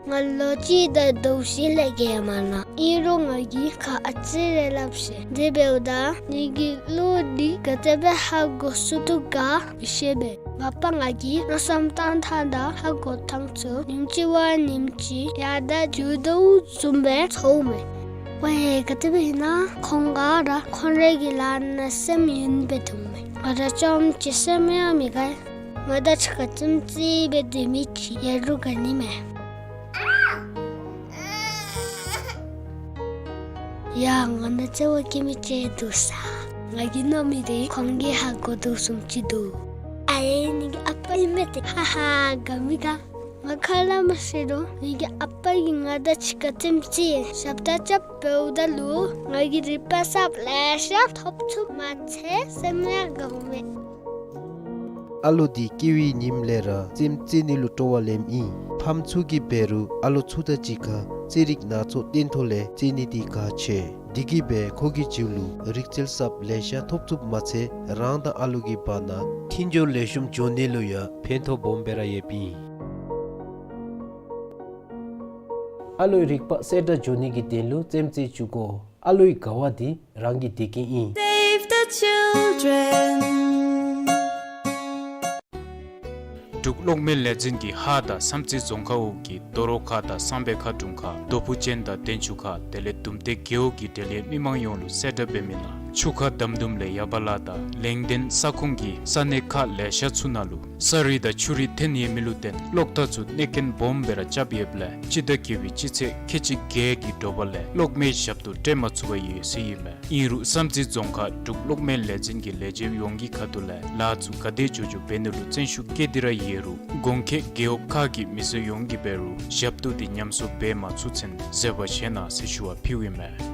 ང་ལོ་གཅིག་དང་ཟླཝ་བཞི་ལས་བརྒལ་མ་ནུག། ཨིན་རུང་ང་གིས་ཁ་ཨ་ཙི་རེ་སླབ་ཤེས། དེ་འབདཝ་ད་ངེ་གི་བློ་འདི་ག་དེ་སྦེ་ཧ་གོ་ཚུགས་ཏེ་ག་མི་ཤེས་པས། མ་པ་ང་གིས་མནོ་བསམ་བཏང་ཐངས་དང་ཧ་གོ་ཐངས་ཚུ་ཉིནམ་གཅིག་བ་ཉིནམ་གཅིག་ཡར་དང་འགྱུར་དོ་བཟུམ་སྦེ་ཚོརཝ་མས། ཝའེ་ག་དེ་སྦེ་ཨིན་ན་ཁོང་ག་ར་ཁོང་རའི་གི་ལཱ་ནང་སེམས་ཡེངས་སྦེ་འདུག་མས། ང་ར་ཅོགམ་ཅིག་སེམས་ཡང་མི་དགའ། ང་དང་གཅིག་ཁར་ཙིམ་ཙིག་སྦེ་སྡོད་མི་ཅིག་ཡོད་རུང་དགའ་ནི་མས། ཡ་ང་ནང་བརྩེ་བ་བསྐྱེད་མི་ཅིག་འདུག་ས། ང་གིས་མནོ་མི་དེ་ཁོང་གིས་ཧ་གོ་དོ་བཟུམ་ཅིག་འདུག། ཨ་ཡེ་ངེ་གི་ཨ་པ་ཨིན་མས་ཏེ། ཧ་ཧ་དགའ་མི་དགའ། ང་ཁ་སླབ་མ་ཤེས་རུང་ངེ་གི་ཨ་པ་གིས་ང་དང་གཅིག་ཁར་ཙིམ་ཙིག་ཞབས་ཏོག་རྐྱབ་འབདཝ་ད་ལུ་ང་གིས་རིག་པ་གསརཔ་ལེ་ཤ་ཐོབ་ཚུགས་མ་ཚད་སེམས་ཡང་དགའཝ་མས། ཨ་ལོ་འདི་སྐྱེ་བའི་ཉིནམ་ལས་ར་རྩེདམོ་རྩེ་ནི་ལུ་སྤྲོ་བ་ལེནམ་ཨིན། ཕམ་ཚུ་གིས་འབད་རུང་ཨ་ལོ་ཚུ་དང་གཅིག་ཁར་རྩེད་རིགས་སྣ་ཚོགས་སྟོན་ཐོག་ལས་རྩེ་ནི་འདི་གལ་ཆེ། དེ་གིས་སྦེ་ཁོ་གི་རྒྱུད་ལུ་རིག་རྩལ་གསརཔ་ལེ་ཤ་ཐོབ་ཚུགསཔ་མ་ཚད་རང་དང་ཨ་ལོ་གི་བར་ན་མཐུན་སྦྱོར་ལེགས་ཤོམ་འགྱོ་ནི་ལུ་ཡང་ཕན་ཐོགས་སྦོམ་སྦེ་ར་ཡོདཔ་ཨིན། ཨ་ལོའི་རིག་པ་གསལ་དྲགས་འགྱོ་ནི་གི་དོན་ལུ་རྩེདམོ་རྩེ་བཅུག་དགོ། ཨ་ལོའི་དགའ་བ་འདི་རང་གི་བདེ་སྐྱིད་ཨིན། Save the children. འབྲུག་གློག་མེ་ལས་འཛིན་གྱིས་ཧཱ་དང་བསམ་རྩེ་རྫོང་ཁག་འོག་གི་རྡོ་རོག་ཁ་དང་གསང་སྦས་མཁར་དྲུང་ཁག་རྡོ་ཕུ་ཅན་དང་དན་ཆུ་ཁག་དེ་ལས་དུམ་མཐའི་རྒེད་འོག་གི་འབྲེལ་ཡོད་མི་མང་ཡོངས་ལུ་གསལ་བསྒྲགས་འབད་མི་ནང་ཆུ་ཁ་དམ་དུམ་ལས་ཡ་བ་ལ་དང་ལེང་ལྡན་ས་ཁོངས་ཀྱི་ས་གནས་ཁག་ལེ་ཤ་ཚུ་ནང་ལུ་ས་རི་དང་ཆུ་རི་ཐོན་ཡོད་མི་ལུ་བརྟེན་གློག་ཐག་ཚུ་གནོད་སྐྱོན་སྦོམ་སྦེ་ར་རྐྱབ་ཡོདཔ་ལས་སྤྱི་ཟླ་བརྒྱད་པའི་སྤྱི་ཚེས་ཁལ་གཅིག་བརྒྱད་ཀྱི་དྲོ་པ་ལས་གློག་མེ་ཞབས་ཏོག་སྤྲོད་མ་ཚུགས་པར་ཡོད་ཟེར་ཨིན་མས། ཨིན་རུང་བསམ་རྩེ་རྫོང་ཁག་འབྲུག་གློག་མེ་ལས་འཛིན་གྱི་ལས་བྱེདཔ་ཡོངས་ཀྱི་ཁ་ཐུག་ལས་ལཱ་ཚུ་ག་དེ་མགྱོགས་མགྱོགས་འབད་ནི་ལུ་བརྩོན་ཤུགས་བསྐྱེད་དེ་ར་ཡོད་རུང་གོང་འཁོད་རྒེད་འོག་ཁག་གི་མི་སེར་ཡོངས་ཀྱིས་འབད་རུང་ཞབས་ཏོག་འདི་ཉམས་གསོ་འབད་མ་ཚུགས་ཚུན་བཟོད་པ་བཞེས་གནང་ཟེར་ཞུ་བ་ཕུལཝ་ཨིན་མས།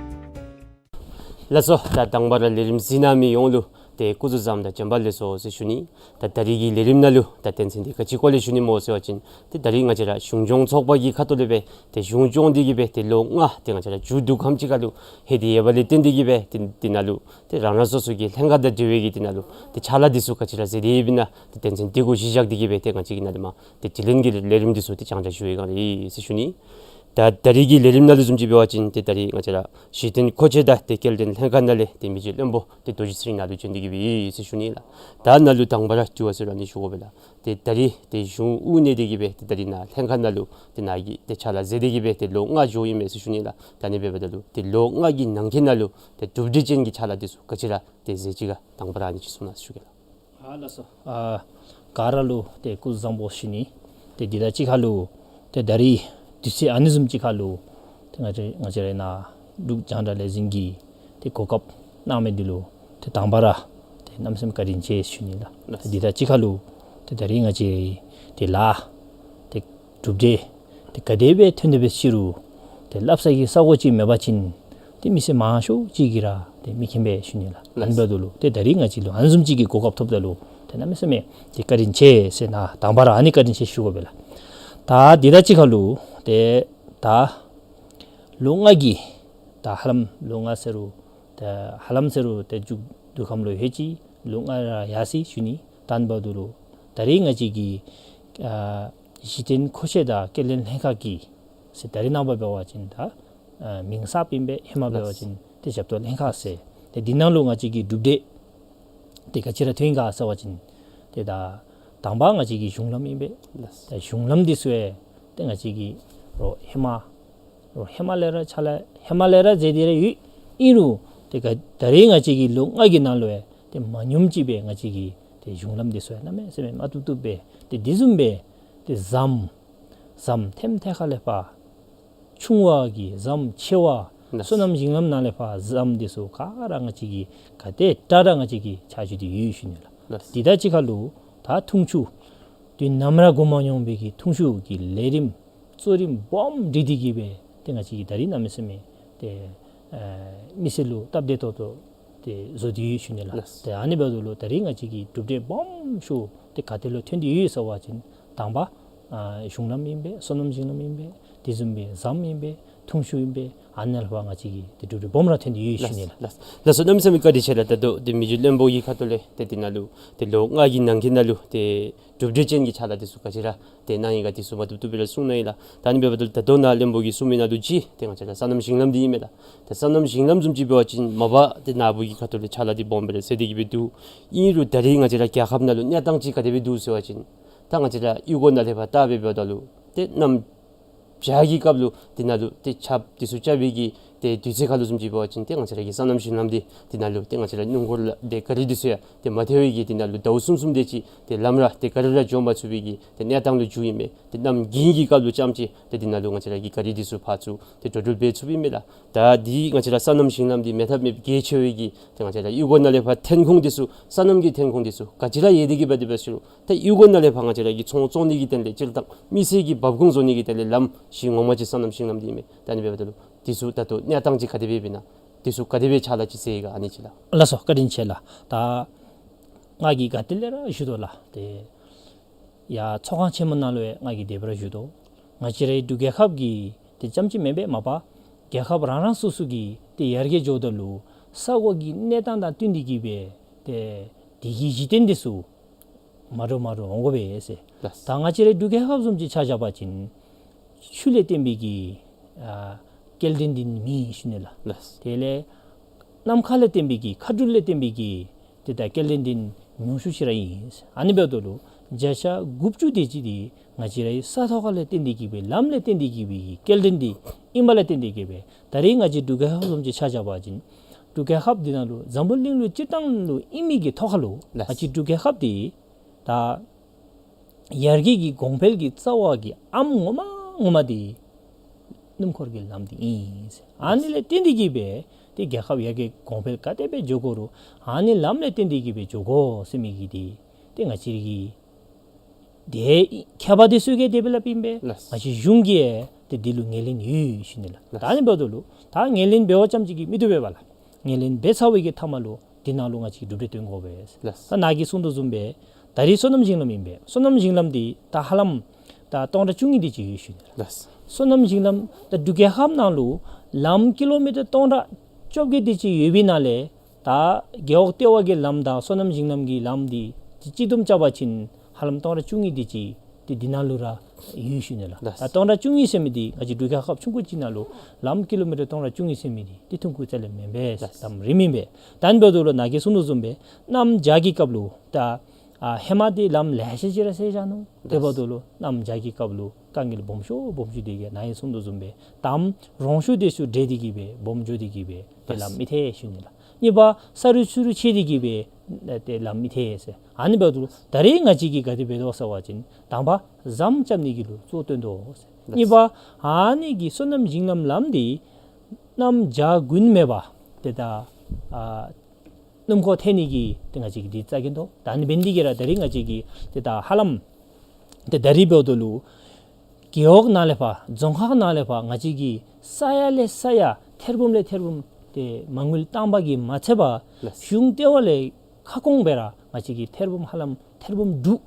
ལགས་སོ། ད་དང་པ་ར་ལས་རིམ་གཟིགས་གནང་མི་ཡོངས་ལུ་ཏེ་སྐུ་གཟུགས་བཟང་དང་བྱོན་པ་ལེགས་སོ་ཟེར་ཞུ་ནི། ད་ད་རིས་ཀྱི་ལས་རིམ་ནང་ལུ་ད་དོན་ཚན་འདི་ག་ཅི་སྐོར་ལས་ཞུ་ནི་སྨོ་ཟེར་བ་ཅིན་ཏེ་ད་རིས་ང་བཅས་ར་གཞུང་སྐྱོང་ཚོགས་པ་གི་ཁ་ཐུག་ལས་སྦེ་ཏེ་གཞུང་སྐྱོང་འདི་གིས་སྦེ་ཏེ་ལོ་ལྔ་ཏེ་ང་བཅས་ར་མཇུག་བསྡུ་ཁམས་ཅིག་ཁར་ལུ་ལྷོད་དེ་ཡོད་པ་ལས་བརྟེན་འདི་གིས་སྦེ་ཏེ་འདི་ནང་ལུ་ཏེ་རང་རང་སོ་སོ་གི་ལྷན་ཁག་དང་འབྲེལ་བའི་གི་འདི་ནང་ལུ་ཏེ་ཕྱག་ལཱ་འདི་ཚུ་ག་ཅི་ར་མཛད་དེ་ཡོདཔ་ཨིན་ན་ཏེ་དོན་ཚན་འདི་གུ་གཞི་བཞག་འདི་གིས་སྦེ་ཏེ་ང་བཅས་ཀྱིས་ནཱ་ལས་མར་ཏེ་དྲི་ལན་གྱི་ལས་རིམ་འདི་ཚུ་ཏེ་ཅང་ཅང་ཞུ་བའི་བསྒང་ཨིན་ཟེར་ཞུ་ནི། ད་ད་རིས་ཀྱི་ལས་རིམ་ནང་ལུ་བཟུམ་ཅིག་འབད་བ་ཅིན་ཏེ་ད་རིས་ང་བཅས་ར་གཞི་རྟེན་མཁོ་ཆས་དང་ཏེ་སྐྱེལ་འདྲེན་ལྷན་ཁག་ནང་ལས་ཏེ་མི་རྗེ་བློན་པོ་ཏེ་རྡོ་རྗེ་ཚེ་རིང་ནཱ་ལུ་བྱོན་འདི་གིས་སྦེ་ཨིན་ཟེར་ཞུ་ནི་ལགས། ད་ནཱ་ལུ་དང་པ་ར་དྲི་བ་ཟེར་ར་ནི་ཞུ་དགོ་པས་ལགས། ཏེ་ད་རིས་ཏེ་གཞུང་དབུ་གནས་འདི་གིས་སྦེ་ཏེ་ད་རིས་ནཱ་ལྷན་ཁག་ནང་ལུ་ཏེ་ནཱ་གི་ཏེ་ཕྱག་ལཱ་མཛད་འདི་གིས་སྦེ་ཏེ་ལོ་ལྔ་འགྱོཝ་ཨིན་མས་ཟེར་ཞུ་ནི་ལགས། ད་ཨ་ནི་འབདཝ་ད་ལུ་ཏེ་ལོ་ལྔ་གི་ནང་འཁོད་ནང་ལུ་ཏེ་གྲུབ་འབྲས་ཅན་གྱི་ཕྱག་ལཱ་འདི་ཚུ་ག་ཅི་ར་ཏེ་མཛད་ཅི་ག་དང་པ་ར་ཨ་ནི་ཅིག་གསུང་གནང་ཟེར་ཞུ་གེ་ལགས། ཨ་ལགས་སོ། ཨ་ག་ར་ལུ་ཏེ་སྐུ་གཟུགས་བཟང་པོ་ཞུ་ནི། ཏེ་འདི་དང་གཅིག་ཁར་ལུ་ཏེ་ད་རིས་དུས་ཚོད་ཨ་ནི་བཟུམ་ཅིག་ཁར་ལུ་ཏེ་ང་བཅས་ང་བཅས་ར་ནཱ་འབྲུག་རྒྱང་བསྒྲགས་ལས་འཛིན་གྱི་ཏེ་གོ་སྐབས་གནང་མི་འདི་ལུ་ཏེ་དང་པ་ར་ཏེ་གནམ་མེད་ས་མེད་བཀའ་དྲིན་ཆེ་ཞུ་ནི་ལགས། ཏེ་འདི་དང་གཅིག་ཁར་ལུ་ཏེ་ད་རིས་ང་བཅས་ཏེ་ལཱ་ཏེ་གྲུབ་འབྲས་ཏེ་ག་དེ་སྦེ་ཐོན་ཏེ་འབད་ཟེར་རུང་ཏེ་སླབ་ས་གི་ས་གོ་ཅིག་མེད་པ་ཅིན་ཏེ་མི་སེར་མང་ཤོས་ཅིག་གིས་ར་ཏེ་མི་མཁྱེན་པས་ཞུ་ནི་ལགས། ཨ་ནི་འབདཝ་ད་ལུ་ཏེ་ད་རིས་ང་བཅས་ལུ་ཨ་ནི་བཟུམ་ཅིག་གི་གོ་སྐབས་ཐོབ་ད་ལུ་ཏེ་གནམ་མེད་ས་མེད་ཏེ་བཀའ་དྲིན་ཆེ་ཟེར་ནཱ་དང་པ་ར་ཨ་ནི་བཀའ་དྲིན་ཆེ་ཞུ་དགོ་པས་ལགས། ད་འདི་དང་གཅིག་ཁར་ལུ་ཏེ་ད་ལོ་ལྔ་གི་ད་ཧ་ལམ་ལོ་ལྔ་ཟེར་རུང་ད་ཧ་ལམ་ཟེར་རུང་ཏེ་མཇུག་བསྡུ་ཁམས་ལུ་ལྷོད་ཅི། ལོ་ལྔ་ར་ཡར་སོ་ཡི་ཞུ་ནི། ད་ཨ་ནི་འབདཝ་ད་ལུ་ད་རིས་ང་བཅས་ཀྱི་ཨ་གཞི་རྟེན་མཁོ་ཆས་དང་སྐྱེལ་འདྲེན་ལྷན་ཁག་གི་ཟེར་ད་རིས་ནངས་པ་འབད་བ་ཅིན་ད་ཨ་མིང་གསརཔ་ཨིན་པས། ཧེ་མ་འབད་བ་ཅིན་ཏེ་ཞབས་ཏོག་ལྷན་ཁག་ཟེར། ཏེ་འདི་ནང་ལུ་ང་བཅས་ཀྱི་གྲུབ་འབྲས་ཏེ་ག་ཅི་ར་ཐོན་ག་ཟེར་བ་ཅིན་ཏེ་ད་དང་པ་ང་བཅས་ཀྱི་གཞུང་ལམ་ཨིན་པས། ཏེ་གཞུང་ལམ་འདི་ཚུ་ཡང་ཏེ་ང་བཅས་ཀྱིས་རོགས་ཧེ་མ་རོགས་ཧེ་མ་ལས་ར་ཕྱག་ལཱ་ཧེ་མ་ལས་ར་མཛད་དེ་ར་ཡོད། ཨིན་རུང་ཏེ་ག་ད་རིས་ང་བཅས་ཀྱི་ལོ་ལྔ་གི་ནང་ལུ་ཡང་ཏེ་མ་ཉམས་ཅིག་སྦེ་ང་བཅས་ཀྱི་ཏེ་གཞུང་ལམ་འདི་ཚུ་ཡང་གནམ་མེད་ས་མེད་མ་བཏུབ་བཏུབ་སྦེ་ཏེ་འདི་བཟུམ་སྦེ་ཏེ་ཟམ་ཟམ་ཐེམ་ཐེ་ཁ་ལས་ཕར་ཆུང་བ་གི་ཟམ་ཆེ་བ་ལགས། སོ་ནམ་ཞིང་ལམ་ནང་ལས་ཕར་ཟམ་འདི་ཚུ་ག་ར་ང་བཅས་ཀྱིས་ག་དེ་དྲག་དྲག་ང་བཅས་ཀྱིས་ཆ་འཇོག་འདི་ཡོད་ཞུ་ནི་ལགས། ལགས། འདི་དང་གཅིག་ཁར་ལུ་ད་འཐུང་ཆུ་དུས་ནམ་ར་གོ་མ་མྱོང་བའི་གི་འཐུང་ཆུ་གི་ལས་རིམ་གཙོ་རིམ་སྦོམ་སྒྲིག་སྟེ་གིས་སྦེ་ཏེ་ང་བཅས་ཀྱིས་ད་རིས་གནམ་མེད་ས་མེད་ཏེ་ཨ་མི་སེར་ལུ་སྟབས་བདེ་ཏོག་ཏོ་ཏེ་བཟོ་སྟེ་ཡོད་ཞུ་ནི་ལགས། ལགས། ཏེ་ཨ་ནི་འབདཝ་ད་ལུ་ད་རིས་ང་བཅས་ཀྱི་གྲུབ་འབྲས་སྦོམ་ཤོས་ཏེ་ག་ཏེ་ལུ་ཐོན་ཏེ་ཡོད་ཟེར་བ་ཅིན་དང་པ་ཨ་གཞུང་ལམ་ཨིན་པས། སོ་ནམ་ཞིང་ལམ་ཨིན་པས། དེ་བཟུམ་སྦེ་ཟམ་ཨིན་པས། འཐུང་ཆུ་ཨིན་པས། ཨ་ནི་ལས་ཕར་ང་བཅས་ཀྱིས་ཏེ་གྲུབ་འབྲས་སྦོམ་ར་ཐོན་ཏེ་ཡོད་ཞུ་ནི་ལགས། ལགས། ལགས་སོ། གནམ་མེད་ས་མེད་བཀའ་དྲིན་ཆེ་ལགས། ད་ལྟོ་ཏེ་མི་རྗེ་བློན་པོ་གི་ཁ་ཐུག་ལས་ཏེ་འདི་ནང་ལུ་ཏེ་ལོ་ལྔ་གི་ནང་འཁོད་ནང་ལུ་ཏེ་གྲུབ་འབྲས་ཅན་གྱི་ཕྱག་ལཱ་འདི་ཚུ་ག་ཅི་ར་ཏེ་གནང་ཡི་ག་འདི་ཚུ་མ་བཏུབ་བཏུབ་སྦེ་ར་གསུངས་གནང་ཡི་ལགས། ད་ཨ་ནི་འབདཝ་ད་ད་ལྟོ་ནཱ་བློན་པོ་གིས་གསུངས་མི་ནང་ལུ་ཅིག་ཏེ་ང་བཅས་ར་སོ་ནམ་ཞིང་ལམ་འདི་ཨིན་མས་ལགས། ཏེ་སོ་ནམ་ཞིང་ལམ་བཟུམ་ཅིག་འབད་བ་ཅིན་མ་པ་ཏེ་ནཱ་བུ་གི་ཁ་ཐུག་ལས་ཕྱག་ལཱ་འདི་སྦོམ་སྦེ་ར་མཛད་དེ་གིས་སྦེ་འདུག། ཨིན་རུང་ད་རིས་ང་བཅས་ར་རྒྱལ་ཁབ་ནང་ལུ་གནས་སྟངས་ཅིག་ག་དེ་སྦེ་འདུག་ཟེར་བ་ཅིན་ད་ང་བཅས་ར་གཡུས་སྒོ་ནང་ལས་ཕར་བལྟ་སྦེ་འབདཝ་ད་ལུ་ཏེ་གནམ་བྱཱར་གྱི་སྐབས་ལུ་འདི་ནང་ལུ་ཏེ་ཆརཔ་འདི་ཚུ་རྐྱབ་པའི་གི་ཏེ་དུས་ཚོད་ཁར་ལུ་བཟུམ་ཅིག་འབད་བ་ཅིན་ཏེ་ང་བཅས་ར་གི་སོ་ནམ་ཞིང་ལམ་འདི་འདི་ནང་ལུ་ཏེ་ང་བཅས་ར་སྣུམ་འཁོར་ལས་ཏེ་ག་རི་འདི་ཚུ་ཡང་ཏེ་མ་ཐལ་བའི་གི་འདི་ནང་ལུ་ཟླཝ་གསུམ་གསུམ་དེ་ཅིག་ཏེ་ལམ་ར་ཏེ་ག་རི་ར་འགྱོ་མ་ཚུགས་པའི་གི་ཏེ་གནས་སྟངས་ལུ་འགྱོ་ཡི་མས། ཏེ་གནམ་དགུན་གྱི་སྐབས་ལུ་ཙམ་ཅིག་ཏེ་འདི་ནང་ལུ་ང་བཅས་ར་གི་ག་རི་འདི་ཚུ་ཕར་ཚུར་ཏེ་འགྲོ་འགྲུལ་འབད་ཚུགས་པའི་མས་ལགས། ད་འདི་ང་བཅས་ར་སོ་ནམ་ཞིང་ལམ་འདི་མེད་ཐབས་མེདཔ་གལ་ཆེ་བའི་གི་ཏེ་ང་བཅས་ར་གཡུས་སྒོ་ནང་ལས་ཕར་ཐོན་ཁུངས་འདི་ཚུ་སོ་ནམ་གྱི་ཐོན་ཁུངས་འདི་ཚུ་ག་ཅི་ར་ཡོད་དེ་གིས་འབད་དེ་འབད་ཟེར་རུང་ད་གཡུས་སྒོ་ནང་ལས་ཕར་ང་བཅས་ར་གི་ཚོང་བཙོང་ནི་གི་དོན་ལས་སྤྱིར་བཏང་མི་སེར་གྱི་འབབ་ཁུངས་བཟོ་ནི་གི་དོན་ལས་ལམ་གཞི་ངོ་མ་ཅིག་སོ་ནམ་ཞིང་ལམ་འདི་ཨིན་མས། ད་ཨ་ནི་འབདཝ་ད་ལུ་འདི་ཚུ་ད་ལྟོ་གནས་སྟངས་ཅིག་ག་དེ་སྦེ་ཨིན་ན། འདི་ཚུ་ག་དེ་སྦེ་ཕྱག་ལཱ་ཅིག་མཛད་ཡི་ག་ཨ་ནི་ཅིག་ལགས། ལགས་སོ། བཀའ་དྲིན་ཆེ་ལགས། ད་ ང་གིས་ག་ཏེ་ལས་ར་ཞུ་དོ་ལགས། ཏེ་ཡ་ཚོགས་ཁང་ཆེན་མོ་ནང་ལུ་ཡང་ང་གིས་དེ་སྦེ་ར་ཞུ་དོ། ང་བཅས་རའི་འབྲུག་རྒྱལ་ཁབ་ཀྱི་ཏེ་རྐྱངམ་ཅིག་མེན་པར་མ་པ་རྒྱལ་ཁབ་རང་རང་སོ་སོ་གི་ཏེ་ཡར་རྒྱས་འགྱོཝ་ད་ལུ་ས་གོ་གི་གནས་སྟངས་དང་བསྟུན་ཏེ་གི་སྦེ་ཏེ་དེ་གི་གཞི་རྟེན་འདི་ཚུ་མ་འདྲཝ་མ་འདྲཝ་འོང་དགོ་པས་ཟེར། ལགས། ད་ང་བཅས་རའི་འབྲུག་རྒྱལ་ཁབ་བཟུམ་ཅིག་ཆ་བཞག་པ་ཅིན་ཆུ་ལས་བརྟེན་པའི་གི་ཨ་སྐྱེལ་འདྲེན་འདི་མེད་ཞུ་ནི་ལགས། ལགས། དེ་ལས་གནམ་མཁའ་ལས་བརྟེན་པའི་གི་མཁའ་འགྲུལ་ལས་བརྟེན་པའི་གི་ཏེ་ད་སྐྱེལ་འདྲེན་འདི་ཉུང་ཤོས་ཅིག་ར་ཨིན། ཨ་ནི་འབདཝ་ད་ལུ་བརྒྱ་ཆ་དགུ་བཅུ་དེ་ཅིག་འདི་ང་བཅས་རའི་ས་ཐོག་ཁ་ལས་བརྟེན་ཏེ་གི་སྦེ་ལམ་ལས་བརྟེན་ཏེ་གི་སྦེ་གི་སྐྱེལ་འདྲེན་འདི་ཨིན་པ་ལས་བརྟེན་ཏེ་གི་སྦེ་ད་རེས་ང་བཅས་འབྲུག་རྒྱལ་ཁབ་བཟུམ་ཅིག་ཆ་བཞག་པ་ཅིན་འབྲུག་རྒྱལ་ཁབ་འདི་ནང་ལུ་འཛམ་བུ་གླིང་ལུ་སྤྱིར་བཏང་ལུ་ཨིན་མི་གི་ཐོག་ཁ་ལུ་ལགས། ང་བཅས་འབྲུག་རྒྱལ་ཁབ་འདི་ད་ཡར་རྒྱས་ཀྱི་གོང་འཕེལ་གྱི་རྩ་བ་གི་ཨམ་ངོ་མ་ངོ་མ་འདི་སྣུམ་འཁོར་གྱི་ལམ་འདི་ཨིན། ཨ་ནི་ལས་བརྟེན་ཏེ་གི་སྦེ་ཏེ་རྒྱལ་ཁབ་ཡར་རྒྱས་གོང་འཕེལ་ག་དེ་སྦེ་འགྱོ་དགོ་རུང་ཨ་ནི་ལམ་ལས་བརྟེན་ཏེ་གི་སྦེ་འགྱོ་དགོ་ཟེར་མི་གི་འདི་ཏེ་ང་བཅས་ཀྱི་ཏེ་མཁས་པ་འདི་ཚུ་གིས་དེ་སྦེ་སླབ་ཨིན་པས། ལགས། ང་བཅས་གཞུང་གིས་ཏེ་འདི་ལུ་ངོས་ལེན་ཡོད་ཞུ་ནི་ལགས། ལགས། ད་ཨ་ནི་འབདཝ་ད་ལུ་ད་ངོས་ལེན་འབད་བ་ཙམ་ཅིག་གིས་མི་བཏུབ་པས་ལགས། ངོས་ལེན་འབད་ཚར་བའི་གི་མཐའ་མ་ལུ་འདི་ནང་ལུ་ང་བཅས་གྲུབ་འབྲས་སྟོན་དགོ་པས། ལགས། ད་ནཱ་གིས་གསུང་དོ་བཟུམ་སྦེ་ད་རེས་སོ་ནམ་ཞིང་ལམ་ཨིན་པས། སོ་ནམ་ཞིང་ལམ་འདི་ད་ཧ་ལམ་ད་སྟོང་ཕྲག་བཅུ་གཉིས་དེ་ཅིག་ཡོད་ཞུ་ནི་ལགས། ལགས། སོ་ནམ་ཞིང་ལམ་ད་འབྲུག་རྒྱལ་ཁབ་ནང་ལུ་ལམ་ཀི་ལོ་མི་ཊར་སྟོང་ཕྲག་བཅོ་བརྒྱད་དེ་ཅིག་ཡོད་པའི་ནང་ལས་ད་རྒེད་འོག་ལྟེ་བ་གི་ལམ་དང་སོ་ནམ་ཞིང་ལམ་གྱི་ལམ་འདི་སྤྱི་བསྡོམས་རྐྱབ་པ་ཅིན་ཧ་ལམ་སྟོང་ཕྲག་བཅུ་གཉིས་དེ་ཅིག་ཏེ་འདི་ནང་ལུ་ར་ཡོད་ཞུ་ནི་ལགས། ལགས། ད་སྟོང་ཕྲག་བཅུ་གཉིས་ཟེར་མི་འདི་ང་བཅས་འབྲུག་རྒྱལ་ཁབ་ཆུང་ཀུ་ཅིག་ནང་ལུ་ལམ་ཀི་ལོ་མི་ཊར་སྟོང་ཕྲག་བཅུ་གཉིས་ཟེར་མི་འདི་ཏེ་ཐུང་ཀུ་རྩ་ལས་མེན་པས། ལགས། ལམ་རིངམོ་ཨིན་པས། ད་ཨ་ནི་འབདཝ་ད་ལུ་ནཱ་གིས་གསུང་དོ་བཟུམ་སྦེ་གནམ་བྱཱར་གྱི་སྐབས་ལུ་ད་ཨ་ཧེ་མ་འདི་ལམ་ལེ་ཤ་ཅིག་ར་བསལ་བཞག་ནུག། ལགས། དེ་འབདཝ་ད་ལུ་གནམ་བྱཱར་གྱི་སྐབས་ལུ་དཀའ་ངལ་སྦོམ་ཤོས་སྦོམ་ཤོས་འདི་གིས་ནཱ་གིས་གསུང་དོ་བཟུམ་སྦེ་དམ་རོང་ཤོས་དེ་ཚུ་འདྲེས་ཏེ་གི་སྦེ་སྦོམ་འགྱོ་སྟེ་གི་སྦེ་ཏེ་ལགས། ལམ་མི་ཐལ་ཞུ་ནི་ལགས། གཉིས་པ་ས་རུད་ཆུ་རུད་ཆད་དེ་གི་སྦེ་ཏེ་ལམ་མི་ཐལ་ཟེར། ཨ་ནི་འབདཝ་ད་ལུ་ད་རེས་ང་བཅས་ཀྱིས་ག་དེ་འབད་དོ་ཟེར་བ་ཅིན་དང་པ་ཟམ་རྐྱབ་ནི་གི་ལུ་གཙོ་བཏོན་དོ་ཟེར། ལགས། གཉིས་པ་ཨ་ནི་གི་སོ་ནམ་ཞིང་ལམ་ལམ་འདི་གནམ་བྱཱར་དགུན་མེད་པར་ཏེ་ད་ཨ་སྣུམ་འཁོར་ཐལ་ནི་གི་ཏེ་ང་བཅས་ཀྱིས་འདི་རྩ་འགེངས་དོ། ད་ཨ་ནི་འབད་ནི་འདི་གིས་ར་ད་རེས་ང་བཅས་ཀྱིས་ཏེ་ད་ཧ་ལམ་ཏེ་ད་རེས་འབདཝ་ད་ལུ་རྒེད་འོག་ནང་ལས་ཕར་རྫོང་ཁག་ནང་ལས་ཕར་ང་བཅས་ཀྱིས་ས་ཡ་ལས་ས་ཡ་ཐེར་འབུམ་ལས་ཐེར་འབུམ་ཏེ་མ་དངུལ་བཏང་པ་གིས་མ་ཚད་པར་ལགས། གཞུང་ལྟེ་བ་ལས་ཁ་སྐོང་སྦེ་ར་ང་བཅས་ཀྱིས་ཐེར་འབུམ་ཧ་ལམ་ཐེར་འབུམ་དྲུག་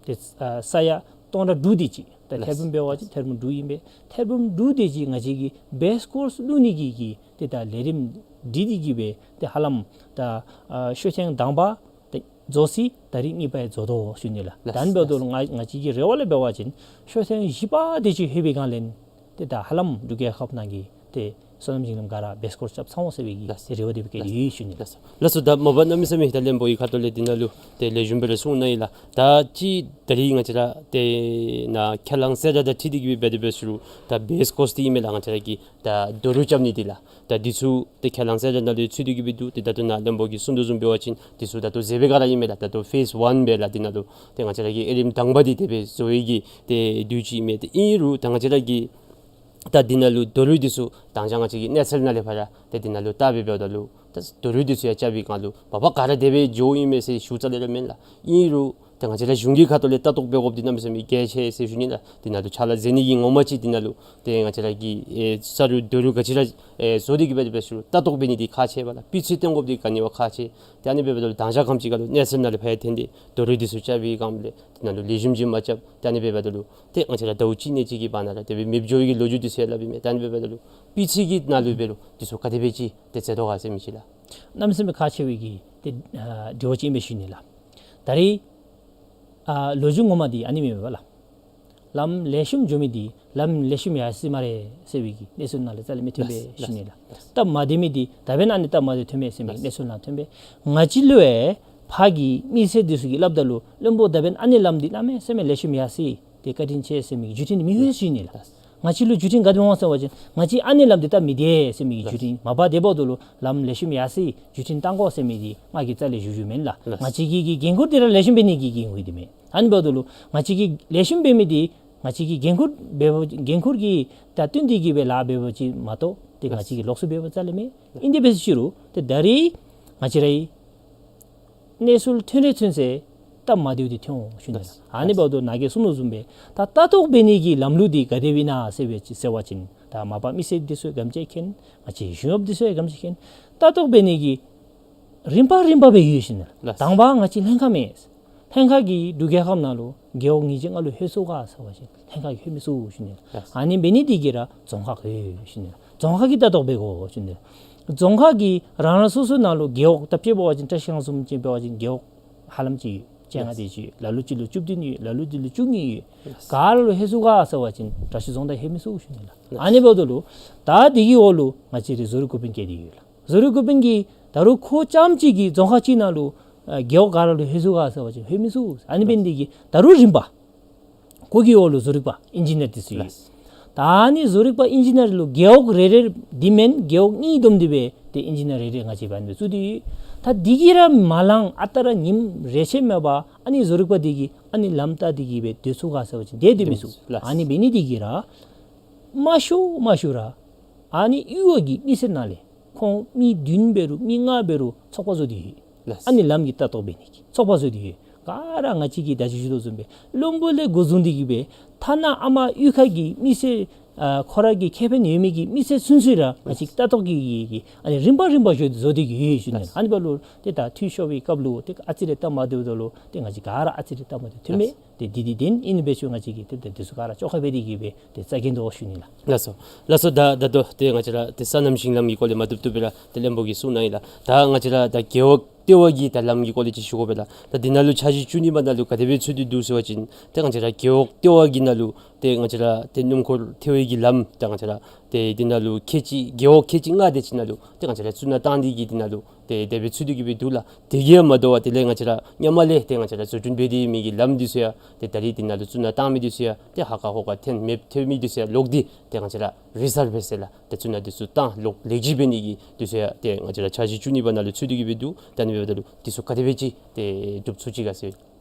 ཏེ་ཨ་ས་ཡ་སྟོང་ཕྲག་དྲུག་དེ་ཅིག་ད་ལགས། ཐེར་འབུམ་འབད་བ་ཅིན་ཐེར་འབུམ་དྲུག་ཨིན་པས། ཐེར་འབུམ་དྲུག་དེ་ཅིག་ང་བཅས་ཀྱིས་བེསི་ཀོརསི་བླུག་ནི་གི་གི་ཏེ་ད་ལས་རིམ་སྒྲིག་སྟེ་གི་སྦེ་ཏེ་ཧ་ལམ་ད་ཨ་ཤོ་ཐེངས་དང་པ་ཏེ་རྫོགས་ཅི། ད་རིས་གཉིས་པ་ཡང་རྫོགས་དོ་ཞུ་ནི་ལགས། ལགས། ད་ཨ་ནི་འབདཝ་ད་ལུ་ང་ང་བཅས་ཀྱི་རེ་བ་ལས་འབད་བ་ཅིན་ཤོ་ཐེངས་བཞི་པ་དེ་ཅིག་ལྷོད་པའི་སྒང་ལས་ཏེ་ད་ཧ་ལམ་འབྲུག་རྒྱལ་ཁབ་ནང་གི་ཏེ་སོ་ནམ་ཞིང་ལམ་ག་ར་བེསི་ཀོརསི་རྐྱབ་ཚར་འོང་ཟེར་བའི་གི་ལགས། ཏེ་རེ་བ་དེ་སྦེ་བསྐྱེད་དེ་ཡོད་ཞུ་ནི་ལགས། ལགས་སོ། ལགས་སོ། ད་མ་པ་གནམ་མེད་ས་མེད་ད་བློན་པོ་གི་ཁ་ཐུག་ལས་འདི་ནང་ལུ་ཏེ་ལེགས་ཤོམ་སྦེ་ར་གསུངས་གནང་ཡི་ལགས། ད་ཅི་ད་རིས་ང་བཅས་ར་ཏེ་ནཱ་ཁས་བླངས་གསལ་བསྒྲགས་དང་འཁྲིལ་ཏེ་གི་སྦེ་འབད་དེ་འབད་ཟེར་རུང་ད་བེསི་ཀོརསི་འདི་ཨིན་མས་ལགས། ང་བཅས་ར་གི་ད་རྡོ་རུག་རྐྱབ་ནི་འདི་ལགས། ད་འདི་ཚུ་ཏེ་ཁས་བླངས་གསལ་བསྒྲགས་ནང་ལུ་ཚུད་དེ་གི་སྦེ་འདུག། ཏེ་ད་ལྟོ་ནཱ་བློན་པོ་གིས་གསུང་དོ་བཟུམ་འབད་བ་ཅིན་འདི་ཚུ་ད་ལྟོ་མཛད་པའི་སྒང་ར་ཨིན་མས་ལགས། ད་ལྟོ་ཕེསི་ཝན་སྦེ་ལགས། འདི་ནང་ལུ་ཏེ་ང་བཅས་ར་གི་ཨེ་རིམ་དང་པ་འདི་དེ་སྦེ་བཟོ་བའི་གི་ཏེ་དུས་ཅིག་ཨིན་མས། ཏེ་ཨིན་རུང་ད་ང་བཅས་ར་གི་ད་འདི་ནང་ལུ་རྡོ་རུག་འདི་ཚུ་ད་ཅི་ང་བཅས་ཀྱིས་གནས་ཚུལ་ནང་ལས་ཕར་ར་ཏེ་འདི་ནང་ལུ་བལྟ་སྦེ་འབདཝ་ད་ལུ་ད་རྡོ་རུག་འདི་ཚུ་ཡང་རྐྱབ་པའི་སྒང་ལུ་མ་པ་ག་ར་དེ་སྦེ་འགྱོཝ་ཨིན་མས་ཟེར་ཞུ་རྩ་ལས་ར་མེན་ལགས། ཨིན་རུང་ཏེ་ང་བཅས་ར་གཞུང་གི་ཁ་ཐུག་ལས་ལྟ་རྟོག་འབད་དགོཔ་འདི་གནམ་མེད་ས་མེད་གལ་ཆེ་ཟེར་ཞུ་ནི་ལགས། འདི་ནང་ལུ་ཕྱག་ལཱ་མཛད་ནི་གི་ངོ་མ་ཅིག་འདི་ནང་ལུ་ཏེ་ང་བཅས་ར་གི་ཨེ་ས་རུད་རྡོ་རུག་ག་ཅི་ར་ཨེ་བཟོ་སྟེ་གི་སྦེ་འབད་ཟེར་རུང་ལྟ་རྟོག་འབད་ནི་འདི་ཁག་ཆེ་བས་ལགས། སྤུས་ཚད་བཏོན་དགོཔ་འདི་ག་ནི་བ་ཁག་ཆེ། ཏེ་ཨ་ནི་འབདཝ་ད་ལུ་ད་ཅི་ག་ཅི་ག་ལུ་གནས་ཚུལ་ནང་ལས་ཕར་ཡང་ཐོན་ཏེ་རྡོ་རུག་འདི་ཚུ་རྐྱབ་པའི་སྒང་ལས་འདི་ནང་ལུ་ལེགས་ཤོམ་ཅིག་མ་རྐྱབ། ཏེ་ཨ་ནི་འབདཝ་ད་ལུ་ཏེ་ང་བཅས་ར་ཟླཝ་གཅིག་གཉིས་ཅིག་གི་བར་ན་ར་དེ་སྦེ་མེདཔ་འགྱོ་བའི་གི་ལོ་རྒྱུས་འདི་ཚུ་ཡང་སླབ་ཨིན་མས། ཏེ་ཨ་ནི་འབདཝ་ད་ལུ་སྤུས་ཚད་ཀྱི་ནང་ལུ་འབད་རུང་འདི་ཚུ་ག་དེ་སྦེ་ཅིག་ཏེ་མཛད་དོ་ག་ཟེར་མི་ཅིག་ལགས། གནམ་མེད་ས་མེད་ཁག་ཆེ་བའི་གི་ཏེ་ཨ་དྲི་བ་ཅིག་ཨིན་པས་ཞུ་ནི་ལགས། ད་རེས་ཨ་ལོ་རྒྱུས་ངོ་མ་འདི་ཨ་ནི་མེན་པས་ལགས། ལམ་ལེགས་ཤོམ་འགྱོ་མི་འདི་ལམ་ལེགས་ཤོམ་ཡར་སོ་ཡི་སྨ་རེ་ཟེར་བའི་གི་གནས་ཚུལ་ནང་ལས་རྩ་ལས་མི་ཐོན་པས་ཞུ་ནི་ལགས། སྟབས་མ་བདེ་མི་འདི་ད་འབདན་ཨ་ནི་སྟབས་མ་བདེ་ཐོན་པས་ཟེར་མི་གི་གནས་ཚུལ་ནང་ཐོན་པས། ང་བཅས་ལུ་ཡང་ཕར་གྱི་མི་སེར་འདི་ཚུ་གིས་སླབ་ད་ལུ་བློན་པོ་ད་འབདན་ཨ་ནི་ལམ་འདི་གནམ་མེད་ས་མེད་ལེགས་ཤོམ་ཡར་སོ་ཡི། ཏེ་བཀའ་དྲིན་ཆེ་ཟེར་མི་གི་བརྒྱུད་འཕྲིན་མི་ཡོད་ཞུ་ནི་ལགས། ང་བཅས་ལུ་བརྒྱུད་འཕྲིན་ག་དེ་འོང་ཟེར་བ་ཅིན་ང་བཅས་ཨ་ནི་ལམ་འདི་སྟབས་མི་བདེ་ཟེར་མི་གི་བརྒྱུད་འཕྲིན། མ་པ་དེ་འབདཝ་ད་ལུ་ལམ་ལེགས་ཤོམ་ཡར་སོ་ཡི། བརྒྱུད་འཕྲིན་བཏང་དགོ་ཟེར་མི་འདི་ང་གིས་རྩ་ལས་ཞུ་ཞུཝ་མེན་ལགས། ང་བཅས་ཀྱི་གི་འགན་ཁུར་འདི་ར་ལེགས་ཤོམ་འབད་ནི་གི་འགན་ཁུར་འདི་མས། ཨ་ནི་འབདཝ་ད་ལུ་ང་བཅས་ཀྱིས་ལེགས་ཤོམ་འབད་མི་འདི་ང་བཅས་ཀྱི་འགན་ཁུར་འབདཝ་འགན་ཁུར་གྱི་ད་བསྟུན་ཏེ་གི་སྦེ་ལཱ་འབདཝ་ཅིག་མ་གཏོགས་ཏེ་ང་བཅས་ཀྱིས་ལོགས་སུ་འབདཝ་རྩ་ལས་མེད། ཨིན་དེ་འབད་ཟེར་རུང་ཏེ་ད་རེས་ང་བཅས་རའི་གནས་ཚུལ་ཐོན་རེ་ཐོན་ཚེ་སྟབས་མ་བདེཝ་འདི་ཐོན་འོང་ཞུ་ནི་ལགས། ཨ་ནི་འབདཝ་ད་ནཱ་གིས་གསུངས་དོ་བཟུམ་སྦེ་ད་ལྟ་རྟོག་འབད་ནི་གི་ལམ་ལུགས་འདི་ག་དེ་སྦེ་ཨིན་ན་ཟེར་བ་ཅིན་ཟེར་བ་ཅིན་ད་མ་པ་མི་སེར་འདི་ཚུ་ག་དེམ་ཅིག་མཁྱེན། ང་བཅས་གཞུང་གཡོགཔ་འདི་ཚུ་ཡང་ག་དེམ་ཅིག་མཁྱེན། ལྟ་རྟོག་འབད་ནི་གི་ རིམ་པ་རིམ་པ་སྦེ་ཡོད་ཞུ་ནི་ལགས། ལགས། དང་པ་ང་བཅས་ལྷན་ཁག་མེད། ལྷན་ཁག་གིས་འབྲུག་རྒྱལ་ཁབ་ནང་ལུ་རྒེད་འོག་ཉིས་བརྒྱ་ལྔ་ལུ་ལྷོད་ཚུགས་ག་ཟེར་བ་ཅིན་ལྷན་ཁག་གིས་ལྷོད་མི་ཚུགས་ཞུ་ནི་ལགས། ལགས། ཨ་ནི་འབད་ནི་དེ་གིས་ར་རྫོང་ཁག་གིས་ལྷོད་ཞུ་ནི་ལགས། རྫོང་ཁག་གིས་ལྟ་རྟོག་འབད་དགོ་ཞུ་ནི་ལགས། རྫོང་ཁག་གིས་རང་རང་སོ་སོའི་ནང་ལུ་རྒེད་འོག་ད་དཔྱེ་འབད་བ་ཅིན་བཀྲིས་སྒང་བཟུམ་ཅིག་འབད་བ་ཅིན་རྒེད་འོག་ཧ་ལམ་ཅིག་བཅོ་ལྔ་དེ་ཅིག་ལ་ལུ་ཅིག་ལུ་བཅུ་བདུན་ཡོད། ལ་ལུ་ཅིག་ལུ་བཅུ་གཉིས་ཡོད། ལགས། ག་ར་ལུ་ལྷོད་ཚུགས་ག་ཟེར་བ་ཅིན་དྲག་ཤོས་རྫོང་བདག་ལྷོད་མི་ཚུགས་ཞུ་ནི་ལགས། ལགས། ཨ་ནི་འབདཝ་ད་ལུ་ད་དེ་གི་འོག་ལུ་ང་བཅས་རའི་བཟོ་རིག་འགོ་དཔོན་བཀལ་ཏེ་ཡོད་ལགས། བཟོ་རིག་འགོ་དཔོན་གྱིས་ད་རུང་ཁོ་རྐྱངམ་གཅིག་གིས་རྫོང་ཁག་གཅིག་ནང་ལུ་ཨ་རྒེད་འོག་ག་ར་ལུ་ལྷོད་ཚུགས་ག་ཟེར་བ་ཅིན་ལྷོད་མི་ཚུགས། ཨ་ནི་འབད་ནི་དེ་གིས་ད་རུང་རིམ་པ་ཁོ་གི་འོག་ལུ་བཟོ་རིག་པ་ཨིན་ཇི་ནི་ཡར་འདི་ཚུ་ཡོད། ལགས། ད་ཨ་ནི་བཟོ་རིག་པ་ཨིན་ཇི་ནི་ཡར་ལུ་རྒེད་འོག་རེ་རེ་འདི་མེན་རྒེད་འོག་གཉིས་བསྡོམས་ཏེ་སྦེ་ཏེ་ཨིན་ཇི་ནི་ཡར་རེ་རེ་ང་བཅས་འབད་ནི་སྦེ་བཙུགས་ཏེ་ཡོད། ད་འདི་གིས་ར་མ་ལང་ཨ་རྟག་ར་ཉིནམ་རེ་ཆད་མེད་པར་ཨ་ནི་བཟོ་རིག་པ་འདི་གིས་ཨ་ནི་ལམ་བལྟ་སྟེ་གིས་སྦེ་སྡོད་ཚུགས་ག་ཟེར་བ་ཅིན་སྡོད་སྡོད་མི་ཚུགས། ལགས། ཨ་ནི་འབད་ནི་དེ་གིས་ར་མ་ཤོར་མ་ཤོར་ར་ཨ་ནི་གཡུས་འོག་གི་མི་སེར་ནང་ལས་ཁོང་མི་བདུན་འབད་རུང་མི་ལྔ་འབད་རུང་ཚོགས་པ་བཟོ་སྟེ་ཡོད། ལགས། ཨ་ནི་ལམ་གྱི་ལྟ་རྟོག་འབད་ནི་གི་ཚོགས་པ་བཟོ་སྟེ་ཡོད། ག་ར་ང་བཅས་ཀྱིས་ད་ཅི་ཞུ་དོ་བཟུམ་སྦེ་བློན་པོ་ལས་འགོ་བཟུང་སྟེ་གིས་སྦེ་ཐ་ན་ཨ་མ་གཡུས་ཁ་གི་མི་སེར་ཨ་ཁོ་ར་གི་ཁེ་ཕན་ཡོད་མི་གི་མི་སེར་ཚུན་ཚོད་ར་ང་བཅས་ལྟ་རྟོག་གི་གི་གི་ཨ་ནི་རིམ་པ་རིམ་པ་བཟོ་བཟོ་སྟེ་གིས་ཡོད་ཞུ་ནི། ལགས། ཨ་ནི་འབདཝ་ལུ་ཏེ་ད་འཐུས་ཤོར་བའི་སྐབས་ལུ་ཏེ་ཨ་ཙི་རེ་བལྟ་མ་སྡོདཔ་ད་ལུ་ཏེ་ང་བཅས་ག་ར་ཨ་ཙི་རེ་བལྟ་མ་སྡོད་ཐོན་མས། ལགས། ཏེ་འདི་འདི་དེ་ཨིན་པས་ཞུ། ང་བཅས་ཀྱིས་ཏེ་ཏེ་འདི་ཚུ་ག་ར་བཅོ་ཁ་འབད་དེ་གིས་སྦེ་ཏེ་རྩ་འགེངས་དོ་ཞུ་ནི་ལགས། ལགས་སོ། ལགས་སོ། ད་ད་ལྟོ་ཏེ་ང་བཅས་ར་ཏེ་སོ་ནམ་ཞིང་ལམ་གྱི་སྐོར་ལས་མ་བཏུབ་བཏུབ་སྦེ་ར་ཏེ་བློན་པོ་གིས་གསུངས་གནང་ཡི་ལགས། ད་ང་བཅས་ར་ད་རྒེད་འོག་ལྟེ་བ་གི་ད་ལམ་གྱི་སྐོར་ལས་ཅིག་ཞུ་དགོ་པས་ལགས། ད་འདི་ནང་ལུ་འཆར་གཞི་བཅུ་གཉིས་པ་ནང་ལུ་ག་དེ་སྦེ་ཚུད་དེ་འདུག་ཟེར་བ་ཅིན་ཏེ་ང་བཅས་ར་རྒེད་འོག་ལྟེ་བ་གི་ནང་ལུ་ཏེ་ང་བཅས་ར་ཏེ་སྣུམ་འཁོར་ཐོན་པའི་གི་ལམ་ད་ང་བཅས་ར་ཏེ་འདི་ནང་ལུ་ཁལ་གཅིག་རྒེད་འོག་ཁལ་གཅིག་ལྔ་དེ་ཅིག་ནང་ལུ་ཏེ་ང་བཅས་ར་བཙུགས་ནང་བཏང་སྟེ་གིས་འདི་ནང་ལུ་ཏེ་དེ་སྦེ་ཚུད་དེ་གིས་སྦེ་འདུག་ལགས། དེ་གིས་ཡང་མ་དོ་བར་དེ་ལས་ང་བཅས་ར་སྔོན་མ་ལས་ཏེ་ང་བཅས་ར་བཟོ་སྐྲུན་འབད་དེ་མི་གི་ལམ་འདི་ཚུ་ཡང་ཏེ་ད་རིས་འདི་ནང་ལུ་བཙུགས་ནང་བཏང་མི་འདི་ཚུ་ཡང་ཏེ་ཧ་ཁ་ཧོ་ཁ་ཐོན་མེདཔ་ཐོན་མི་འདི་ཚུ་ཡང་ལོག་སྟེ་ཏེ་ང་བཅས་ར་རི་སར་ཕེས་ཟེར་ལགས། ཏེ་བཙུགས་ནང་འདི་ཚུ་བཏང་ལོག་ལེགས་བཅོས་འབད་ནི་གི་འདི་ཚུ་ཡང་ཏེ་ང་བཅས་ར་འཆར་གཞི་བཅུ་གཉིས་པ་ནང་ལུ་ཚུད་དེ་གིས་སྦེ་འདུག། ད་ཨ་ནི་འབདཝ་ད་ལུ་འདི་ཚུ་ག་དེ་སྦེ་ཅིག་ཏེ་སྒྲུབ་ཚུགས་ཅི་ག་ཟེར།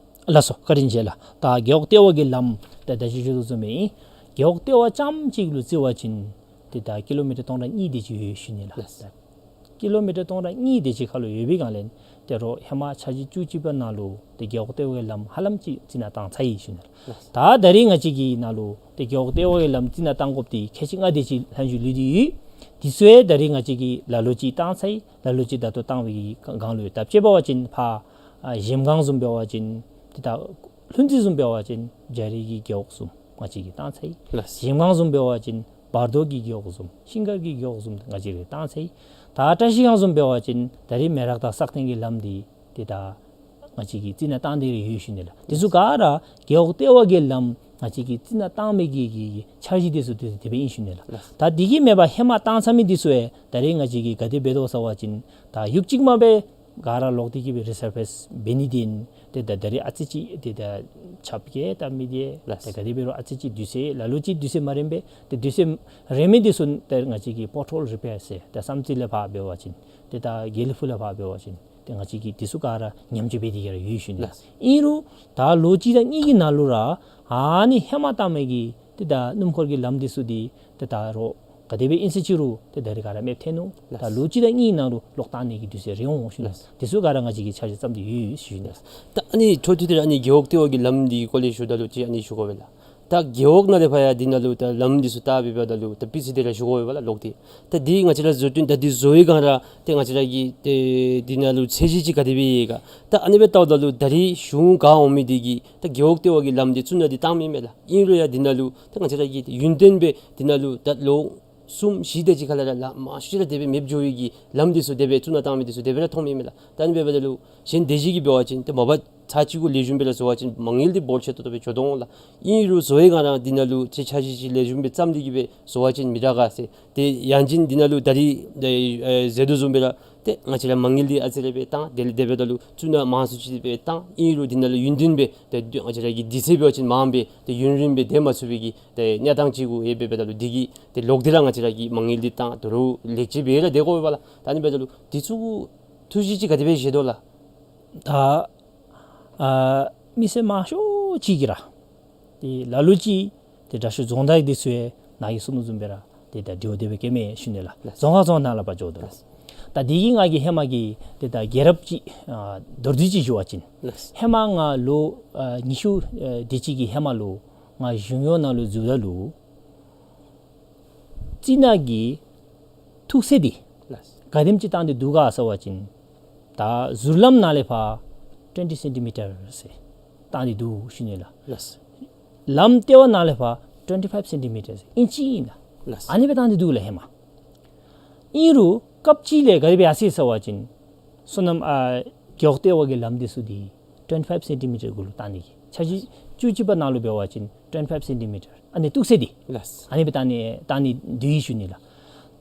ལགས་སོ། བཀའ་དྲིན་ཆེ་ལགས། ད་རྒེད་འོག་ལྟེ་བ་གི་ལམ་ད་ད་ཅི་ཞུ་དོ་བཟུམ་སྦེ་ཨིན། རྒེད་འོག་ལྟེ་བ་རྐྱངམ་གཅིག་ལུ་བརྩི་བ་ཅིན་ཏེ་ད་ཀི་ལོ་མི་ཊར་སྟོང་ཕྲག་གཉིས་དེ་ཅིག་ཡོད་ཞུ་ནི་ལགས། ལགས། ཀི་ལོ་མི་ཊར་སྟོང་ཕྲག་གཉིས་དེ་ཅིག་ཁར་ལུ་ཡོད་པའི་སྒང་ལས་ཏེ་རོགས་ཧེ་མ་འཆར་གཞི་བཅུ་གཅིག་པ་ནང་ལུ་ཏེ་རྒེད་འོག་ལྟེ་བའི་ལམ་ཧ་ལམ་ཅིག་བརྩི་ནང་བཏང་ཚར་ཡི་ཞུ་ནི་ལགས། ད་ད་རིས་ང་བཅས་ཀྱི་ནང་ལུ་ཏེ་རྒེད་འོག་ལྟེ་བའི་ལམ་བརྩི་ནང་བཏང་དགོཔ་འདི་ཁལ་གཅིག་ལྔ་དེ་ཅིག་ལྷག་ཞུ་ལུས་ཏེ་ཡོད། འདི་ཚུ་ཡང་ད་རིས་ང་བཅས་ཀྱིས་ལ་ལུ་ཅིག་བཏང་ཚར་ཡི། ལ་ལུ་ཅིག་ད་ལྟོ་བཏང་བའི་གི་སྒང་ལུ་ཡོད། ད་དཔྱེ་འབད་བ་ཅིན་ཕར་ཨ་གཞལམ་སྒང་བཟུམ་འབད་བ་ཅིན་ཏེ་ད་ལྷུན་རྩེ་བཟུམ་འབད་བ་ཅིན་རྒྱ་རི་གི་རྒེད་འོག་བཟུམ་ང་བཅས་ཀྱིས་བཏང་ཚར་ཡི། ལགས། གཞལམ་སྒང་བཟུམ་འབད་བ་ཅིན་བར་དོ་གི་རྒེད་འོག་བཟུམ་ཤིང་མཁར་གྱི་རྒེད་འོག་བཟུམ་ང་བཅས་ཀྱིས་བཏང་ཚར་ཡི། ད་བཀྲིས་སྒང་བཟུམ་འབད་བ་ཅིན་ད་རིས་མེ་རག་དང་སག་སྟེང་གི་ལམ་འདི་ཏེ་ད་ང་བཅས་ཀྱིས་བརྩི་ནང་བཏང་སྟེ་ར་ཡོད་ཞུ་ནི་ལགས། འདི་ཚུ་ག་ར་རྒེད་འོག་ལྟེ་བ་གི་ལམ་ང་བཅས་ཀྱིས་བརྩི་ནང་བཏང་མི་གི་གི་གི་འཆར་གཞི་འདི་ཚུ་ཏེ་དེ་སྦེ་ཨིན་ཞུ་ནི་ལགས། ལགས། ད་འདི་གིས་མེན་པར་ཧེ་མ་བཏང་ཚར་མི་འདི་ཚུ་ཡང་ད་རིས་ང་བཅས་ཀྱིས་ག་དེ་འབད་དོ་ཟེར་བ་ཅིན་ད་ཡུག་གཅིག་མ་སྦེ་ག་ར་ལོག་སྟེ་གིས་སྦེ་རི་སར་ཕེས་འབད་ནི་འདི་ཨིན། ཏེ་ད་ད་རིས་ཨ་ཙི་ཅིག་ཏེ་ད་ཆརཔ་གིས་བཏབ་མི་འདི་ལགས། ཏེ་ག་དེ་འབད་རུང་ཨ་ཙི་ཅིག་དུས་ཚོད་ལ་ལུ་ཅིག་དུས་ཚོད་མ་རནམ་སྦེ་ཏེ་དུས་ཚོད་རན་མི་འདི་ཚུ་ད་ང་བཅས་ཀྱིས་པོ་ཊོལ་རི་པེར་ཟེར་ད་བསམ་རྩེ་ལས་ཕར་འབད་བ་ཅིན་ཏེ་ད་དགེ་ལེགས་ཕུག་ལས་ཕར་འབད་བ་ཅིན་ཏེ་ང་བཅས་ཀྱིས་འདི་ཚུ་ག་ར་ཉམས་བཅོས་འབད་དེ་གིས་ར་ཡོད་ཞུ་ནི། ལགས། ཨིན་རུང་ད་ལོ་གཅིག་དང་གཉིས་ཀྱི་ནང་ལུ་ར་ཨ་ནི་ཧེ་མ་བཏང་མི་གི་ཏེ་ད་སྣུམ་འཁོར་གྱི་ལམ་འདི་ཚུ་འདི་ཏེ་ད་རོགས་ག་དེ་སྦེ་ཨིན་ཟེར་ཅི་རུང་ཏེ་ད་རིས་ག་ར་མེདཔ་ཐལ་ནུག། ལགས། ད་ལོ་གཅིག་དང་གཉིས་ནང་ལུ་ལོག་བཏང་ནི་གི་དུས་ཚོད་རན་འོང་ཞུ་ནི། ལགས། འདི་ཚུ་ག་ར་ང་བཅས་ཀྱིས་འཆར་གཞི་བརྩམས་ཏེ་ཡོད་ཞུ་ནི། ད་ཨ་ནི་འཕྲོ་མཐུད་དེ་ར་ཨ་ནི་རྒེད་འོག་ལྟེ་བ་གི་ལམ་འདི་གི་སྐོར་ལས་ཞུཝ་ད་ལུ་ཅིག་ཨ་ནི་ཞུ་དགོ་པས་ལགས། ད་རྒེད་འོག་ནང་ལས་ཕར་ཡང་འདི་ནང་ལུ་ད་ལམ་འདི་ཚུ་བཏབ་འབདཝ་ད་ལུ་ད་སྤུས་ཚད་འདི་ར་ཞུ་དགོ་པས་ལགས་ལོག་སྟེ། ད་འདི་ང་བཅས་ར་བཟོ་སྐྲུན་ད་འདི་བཟོ་བའི་སྒང་ར་ཏེ་ང་བཅས་ར་གི་ཏེ་འདི་ནང་ལུ་ཚད་གཞི་ཅིག་ག་དེ་སྦེ་ཡོད་ག། ད་ཨ་ནི་སྦེ་བལྟཝ་ད་ལུ་ད་རིས་གཞུང་ག་འོང་མི་འདི་གིས་ད་རྒེད་འོག་ལྟེ་བ་གི་ལམ་འདི་བཙུགས་ནང་འདི་བཏང་མི་མས་ལགས། ཨིན་རུང་ཡང་འདི་ནང་ལུ་ད་ང་བཅས་ར་གི་ཡུན་བརྟན་སྦེ་འདི་ནང་ལུ་ད་ལོ་གསུམ་བཞི་དེ་ཅིག་ཁ་ལས་ར་ལམ་མང་ཤོས་ར་དེ་སྦེ་མེདཔ་འགྱོ་བའི་གི་ལམ་འདི་ཚུ་དེ་སྦེ་བཙུགས་ནང་བཏང་མི་འདི་ཚུ་དེ་སྦེ་ར་མཐོང་མི་མས་ལགས། ད་ཨ་ནི་སྦེ་འབདཝ་ད་ལུ་གཞན་དེ་ཅིག་གིས་འབད་བ་ཅིན་ཏེ་མ་པ་ཚར་གཅིག་གུ་ལེགས་ཤོམ་སྦེ་ར་བཟོ་བ་ཅིན་མ་དངུལ་འདི་འབོར་ཆེ་ཏོག་ཏོ་སྦེ་འགྱོ་དོ་འོང་ལགས། ཨིན་རུང་བཟོ་བའི་སྒང་ར་འདི་ནང་ལུ་ཅིག་འཆར་གཞི་ཅིག་ལེགས་ཤོམ་སྦེ་བརྩམས་ཏེ་གིས་སྦེ་བཟོ་བ་ཅིན་མི་དྲག་ག་ཟེར། ཏེ་ཡང་ཅིན་འདི་ནང་ལུ་ད་རིས་ཨེ་ཨེ་ཟེར་དོ་བཟུམ་སྦེ་ར་ཏེ་ང་བཅས་ར་མ་དངུལ་འདི་ཨ་ཙི་རེ་སྦེ་བཏང་། དེ་ལས་དེ་འབདཝ་ད་ལུ་བཙུགས་ནང་མང་སུ་ཅིག་སྦེ་བཏང་། ཨིན་རུང་འདི་ནང་ལུ་ཡུན་བརྟན་སྦེ་ཏེ་ང་བཅས་ར་གི་དུས་ཚོད་འབད་བ་ཅིན་མངམ་སྦེ་ཏེ་ཡུན་རིངམོ་སྦེ་སྡོད་མ་ཚུགས་པའི་གི་ཏེ་གནས་སྟངས་ཅིག་གུ་ཡོདཔ་འབདཝ་ད་ལུ་འདི་གིས་ཏེ་ལོག་སྟེ་ར་ང་བཅས་ར་གིས་མ་དངུལ་འདི་བཏང་དོ་རུང་ལེགས་བཅོས་འབད་ར་སྡོད་དགོ་པས་ལགས། ད་ཨ་ནི་འབདཝ་ད་ལུ་འདི་ཚུ་ཐུགས་བཞེད་ཅིག་ག་དེ་སྦེ་བཞེས་དོ་ལགས། ད་ཨ་མི་སེར་མང་ཤོས་ཅིག་གིས་ར་ཏེ་ལ་ལུ་ཅིག་ཏེ་དྲག་ཤོས་རྫོང་བདག་འདི་ཚུ་ཡང་ནཱ་གིས་གསུངས་དོ་བཟུམ་སྦེ་ར་ཏེ་ད་དྲི་བ་དེ་སྦེ་བཀོད་མི་ཞུ་ནི་ལགས། ལགས། རྫོང་ཁག་རྫོང་ནང་ལས་ཕར་འགྱོ་དོ་ལགས། ལགས། ད་འདི་གིས་ང་གིས་ཧེ་མ་གི་ཏེ་ད་རྒྱལ་རབས་ཅིག་ཨ་མདོར་བསྡུས་ཅིག་ཞུ་བ་ཅིན། ལགས། ཧེ་མ་ང་ལོ་ཨ་ཉི་ཤུ་ཨ་དེ་ཅིག་གི་ཧེ་མ་ལུ་ང་གཞུང་གཡོག་ནང་ལུ་འཛུལཝ་ད་ལུ་རྩི་ནག་གི་ཐུག་ཚད་འདི་ལགས། ག་དེམ་ཅིག་བཏང་སྟེ་འདུག་ག་ཟེར་བ་ཅིན་ ད་ཟུར་ལམ་ནང་ལས་ཕར་ཊུ་ཝེན་ཊི་སེན་ཊི་མི་ཊར་ཟེར་བཏང་སྟེ་འདུག་ཞུ་ནི་ལགས། ལགས། ལམ་ལྟེ་བ་ནང་ལས་ཕར་ཊུ་ཝེན་ཊི་ཕའིབ་སེན་ཊི་མི་ཊར་ཟེར་ཨིན་ཅི་ཨིན་ལགས། ལགས། ཨ་ནི་སྦེ་བཏང་སྟེ་འདུག་ལགས་ཧེ་མ། ཨིན་རུང་སྐབས་ཅིག་ལས་ག་དེ་སྦེ་ཡར་སོང་ཡི་ཟེར་བ་ཅིན་སོ་ནམ་ཨ་རྒེད་འོག་ལྟེ་བ་གི་ལམ་འདི་ཚུ་འདི་ཊུ་ཝེན་ཊི་ཕའིབ་སེན་ཊི་མི་ཊར་གུ་ལུ་བཏང་ནི་གི་འཆར་གཞི་བཅུ་གཅིག་པ་ནང་ལུ་འབད་བ་ཅིན་ཊུ་ཝེན་ཊི་ཕའིབ་སེན་ཊི་མི་ཊར་ཨ་ནི་གཏུགས་ས་འདི། ལགས། ཨ་ནི་སྦེ་བཏང་ནི་བཏང་ནི་འདུག་ཞུ་ནི་ལགས།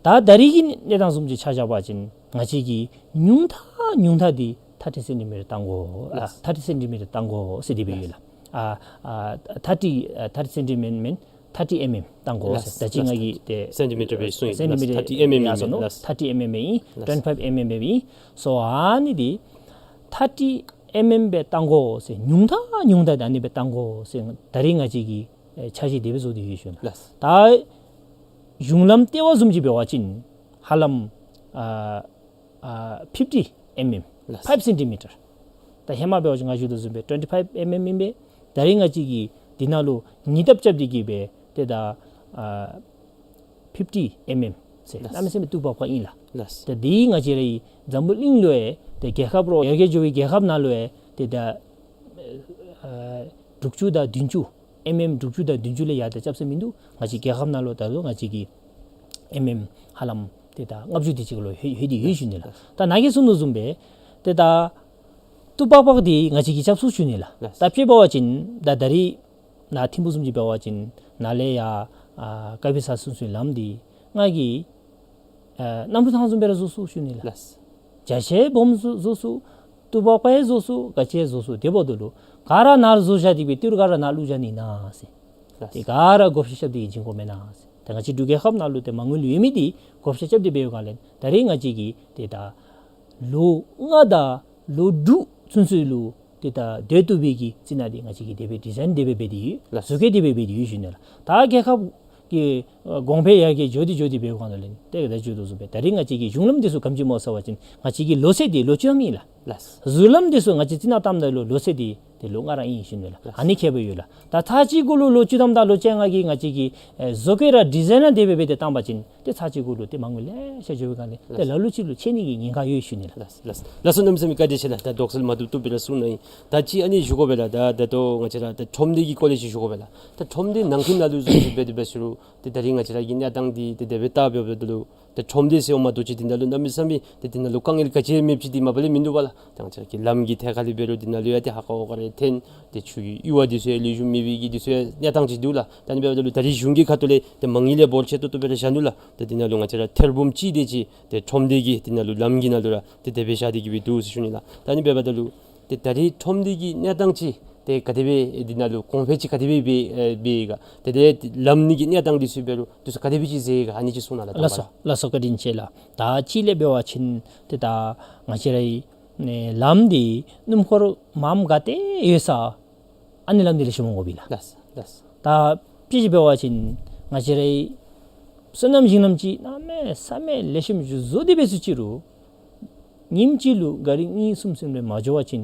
ད་ད་རིས་ཀྱི་གནས་སྟངས་བཟུམ་ཅིག་ཆ་བཞག་པ་ཅིན་ང་བཅས་ཀྱིས་ཉུང་མཐའ་ཉུང་མཐའ་འདི་ཐར་ཊི་སེན་ཊི་མི་ཊར་བཏང་དགོ། ལགས། ཐར་ཊི་སེན་ཊི་མི་ཊར་བཏང་དགོ་ཟེར་དེ་སྦེ་ཡོད་ལགས། ཨ་ཨ་ཐར་ཊི་ཨ་ཐར་ཊི་སེན་ཊི་མི་ཊར་མེན་ཐར་ཊི་ཨེམ་ཨེམ་བཏང་དགོ་ཟེར། ལགས། ད་ཅི་ང་གིས་ཏེ་སེན་ཊི་མི་ཊར་སྦེ་གསུངས་ཡི། ཐར་ཊི་ཨེམ་ཨེམ་ཨིན་མས་ལགས། ཐར་ཊི་ཨེམ་ཨེམ་སྦེ་ཨིན། ལགས། ཊུ་ཝེན་ཊི་ཕའིབ་ཨེམ་ཨེམ་སྦེ་ཨིན། སོ་ཨ་ནི་འདི་ཐར་ཊི་ཨེམ་ཨེམ་སྦེ་བཏང་དགོ་ཟེར། ཉུང་མཐའ་ཉུང་མཐའ་འདི་ཨ་ནི་སྦེ་བཏང་དགོ་ཟེར་ད་རིས་ང་བཅས་ཀྱིས་ཨེ་འཆར་གཞི་དེ་སྦེ་བཟོ་སྟེ་ཡོད་ཞུ་ནི། ལགས། ད་གཞུང་ལམ་ལྟེ་བ་བཟུམ་ཅིག་འབད་བ་ཅིན་ཧ་ལམ་ཨ་ཨ་ཕིབ་ཊི་ཨེམ་ཨེམ། ལགས། ཕའིབ་སེན་ཊི་མི་ཊར། ད་ཧེ་མ་འབད་བ་ཅིན་ང་ཞུ་དོ་བཟུམ་སྦེ་ཊུ་ཝེན་ཊི་ཕའིབ་ཨེམ་ཨེམ་ཨིན་པས། ད་རིས་ང་བཅས་ཀྱིས་འདི་ནང་ལུ་ཉིས་ལྟབ་རྐྱབ་སྟེ་གི་སྦེ་ཏེ་ད་ཨ་ཕིབ་ཊི་ཨེམ་ཨེམ་ཟེར། ལགས། གནམ་མེད་ས་མེད་སྟུག་པག་པ་ཨིན་ལགས། ལགས། ད་འདི་ང་བཅས་རའི་འཛམ་བུ་གླིང་ལུ་ཡང་ཏེ་རྒྱལ་ཁབ་རོགས་ཡར་རྒྱས་འགྱོ་བའི་རྒྱལ་ཁབ་ནང་ལུ་ཡང་ཏེ་ད་ཨ་དྲུག་ཅུ་དང་བདུན་ཅུ་ཨེམ་ཨེམ་དྲུག་ཅུ་དང་བདུན་ཅུ་ལས་ཡར་ད་རྐྱབ་ས་མིན་འདུག། ང་བཅས་རྒྱལ་ཁབ་ནང་ལུ་ད་རུང་ང་བཅས་ཀྱི་ཨེམ་ཨེམ་ཧ་ལམ་ཏེ་ད་ལྔ་བཅུ་དེ་ཅིག་ལུ་ལྷོད་ལྷོད་དེ་ཡོད་ཞུ་ནི་ལགས། ད་ནཱ་གིས་གསུངས་དོ་བཟུམ་སྦེ་ཏེ་ད་སྟུག་པག་པ་འདི་ང་བཅས་ཀྱིས་རྐྱབ་ཚུགས་ཞུ་ནི་ལགས། ལགས། ད་དཔེ་འབད་བ་ཅིན་ད་ད་རིས་ནཱ་ཐིམ་ཕུ་བཟུམ་ཅིག་འབད་བ་ཅིན་ནཱ་ལས་ཡར་ཨ་དཀར་སྦི་ས་ཚུན་ཚོད་ལམ་འདི་ང་གིས་ཨ་གནམ་གྲུ་ཐང་བཟུམ་སྦེ་ར་བཟོ་ཚུགས་ཞུ་ནི་ལགས། ལགས། རྒྱ་ཆེ་སྦོམ་བཟོ་བཟོ་ཚུགས། སྟུག་པག་པ་ཡང་བཟོ་ཚུགས། ག་ཅི་ཡང་བཟོ་ཚུགས། དེ་འབདཝ་ད་ལུ་ག་ར་ནཱ་ལུ་བཟོ་བཞག་སྟེ་སྦེ་ཏི་རུ་ག་ར་ནཱ་བླུག་བཞག་ནི་ཨིན་ན་ཟེར། ལགས། ཏེ་ག་ར་བགོ་བཤའ་རྐྱབ་སྟེ་གི་བྱིན་དགོ་མེན་ན་ཟེར། ད་ང་བཅས་འབྲུག་རྒྱལ་ཁབ་ནང་ལུ་ཏེ་མ་དངུལ་ཡོད་མི་འདི་བགོ་བཤའ་རྐྱབ་སྟེ་སྦེ་ཡོད་ག་ལས་ད་རིས་ང་བཅས་ཀྱིས་ཏེ་ད་ལོ་ལྔ་དང་ལོ་དྲུག་ཚུན་ཚོད་ལུ་ཏེ་ད་སྡོད་བཏུབ་པའི་གི་རྩི་ནག་འདི་ང་བཅས་ཀྱིས་དེ་སྦེ་ཌི་ཛའིན་དེ་སྦེ་འབད་དེ་ཡོད། ལགས། བཟོ་བཀོད་དེ་སྦེ་འབད་དེ་ཡོད་ཞུ་ནི་ལགས། ད་རྒྱལ་ཁབ་ཀྱི་ཨ་གོང་འཕེལ་ཡར་རྒྱས་འགྱོ་སྟེ་འགྱོ་སྟེ་འབད་བའི་སྒང་ལས་ཏེ་ད་ཞུ་དོ་བཟུམ་སྦེ་ད་རིས་ང་བཅས་ཀྱི་གཞུང་ལམ་འདི་ཚུ་ག་དེམ་ཅིག་སྨོ་ཟེར་བ་ཅིན་ང་བཅས་ཀྱི་ལོ་ཚད་འདི་ལོ་བཅུ་ཐམ་ཨིན་ལགས། ལགས། ཟུར་ལམ་འདི་ཚུ་ང་བཅས་རྩི་ནག་བཏངམ་ད་ལུ་ལོ་ཚད་འདི་ཏེ་ལོ་ལྔ་ར་ཨིན་ཞུ་ནི་ལགས། ལགས། ཨ་ནི་ཁྱད་པར་ཡོད་ལགས། ད་ཚར་གཅིག་གུ་ལུ་ལོ་བཅུ་ཐམ་དང་ལོ་བཅོ་ལྔ་གི་ང་བཅས་ཀྱི་ཨེ་བཟོ་བཀོད་ར་ཌི་ཛའིན་ར་དེ་སྦེ་འབད་དེ་བཏང་པ་ཅིན་ཏེ་ཚར་གཅིག་གུ་ལུ་ཏེ་མ་དངུལ་ལེ་ཤ་འགྱོ་བའི་སྒང་ལས་ཏེ་ལ་ལུ་ཅིག་ལུ་ཆད་ནི་གི་ཉེན་ཁ་ཡོད་ཞུ་ནི་ལགས། ལགས། ལགས། ལགས་སོ། གནམ་མེད་ས་མེད་བཀའ་དྲིན་ཆེ་ལགས། ད་དོགས་སེལ་མ་བཏུབ་བཏུབ་སྦེ་ར་གསུངས་གནང་ཡི། ད་ཅི་ཨ་ནི་ཞུ་དགོ་པས་ལགས། ད་ད་ལྟོ་ང་བཅས་ར་ད་ཁྲོམ་སྡེ་གི་སྐོར་ལས་ཅིག་ཞུ་དགོ་པས་ལགས། ད་ཁྲོམ་སྡེ་ནང་འཁོད་ནང་ལུ་བཟུམ་ཅིག་འབད་དེ་འབད་ཟེར་རུང་ཏེ་ད་རིས་ང་བཅས་ར་གི་གནས་སྟངས་འདི་ཏེ་དེ་སྦེ་བལྟ་འབདཝ་ད་ལུ་ད་ཁྲོམ་སྡེ་ཟེར་འོང་མ་གཏོགས་ཅིག་འདི་ནང་ལུ་གནམ་མེད་ས་མེད་ཏེ་འདི་ནང་ལུ་དཀའ་ངལ་ག་ཅི་ཡང་མེདཔ་ཅིག་འདི་མ་པ་ལས་མིན་འདུག་པ་ལགས། ད་ང་བཅས་ར་གི་ལམ་གྱི་ཐད་ཁར་ལས་འབད་རུང་འདི་ནང་ལུ་ཡང་ཏེ་ཧ་གོ་ག་ར་ཐོན། ཏེ་ཆུ་གི་གཡུར་བ་འདི་ཚུ་ཡང་ལེགས་ཤོམ་མེད་པའི་གི་འདི་ཚུ་ཡང་གནས་སྟངས་ཅིག་འདུག་ལགས། ད་ཨ་ནི་འབདཝ་ད་ལུ་ད་རིས་གཞུང་གི་ཁ་ཐུག་ལས་ཏེ་མ་དངུལ་ཡང་འབོར་ཆེ་ཏོག་ཏོ་སྦེ་ར་བཞག་ནུག་ལགས། ད་འདི་ནང་ལུ་ང་བཅས་ར་ཐེར་འབུམ་གཅིག་དེ་ཅིག་ཏེ་ཁྲོམ་སྡེ་གི་འདི་ནང་ལུ་ལམ་གྱི་ནང་ལུ་ར་ཏེ་དེ་སྦེ་བཞག་སྟེ་གི་སྦེ་འདུག་ཟེར་ཞུ་ནི་ལགས། ད་ཨ་ནི་འབདཝ་ད་ལུ་ཏེ་ད་རིས་ཁྲོམ་སྡེ་གི་གནས་སྟངས་ཅིག་ཏེ་ག་དེ་སྦེ་འདི་ནང་ལུ་གོང་འཕེལ་ཅིག་ག་དེ་སྦེ་འབད་འབད་ཡི་ག། ཏེ་དེ་ལམ་ནི་གི་གནས་སྟངས་འདི་ཚུ་འབད་རུང་འདི་ཚུ་ག་དེ་སྦེ་ཅིག་མཛད་ཡི་ག། ཨ་ནི་ཅིག་གསུང་གནང་ལགས། ལགས་སོ། ལགས་སོ། བཀའ་དྲིན་ཆེ་ལགས། ད་ཅི་ལས་འབད་བ་ཅིན་ཏེ་ད་ང་བཅས་རའི་ཨེ་ལམ་འདི་སྣུམ་འཁོར་མངམ་ག་ཏེ་ཡོད་ས་ཨ་ནི་ལམ་འདི་ལེགས་ཤོམ་འོང་དགོ་པས་ལགས། ལགས། ལགས། ད་དཔེ་ཅིག་འབད་བ་ཅིན་ང་བཅས་རའི་སོ་ནམ་ཞིང་ལམ་ཅིག་གནམ་མེད་ས་མེད་ལེགས་ཤོམ་བཟོ་སྟེ་འབད་ཚུགས་ཅི་རུང་ཉིནམ་གཅིག་ལུ་ག་རི་གཉིས་གསུམ་ཙམ་ལས་མ་འགྱོ་བ་ཅིན་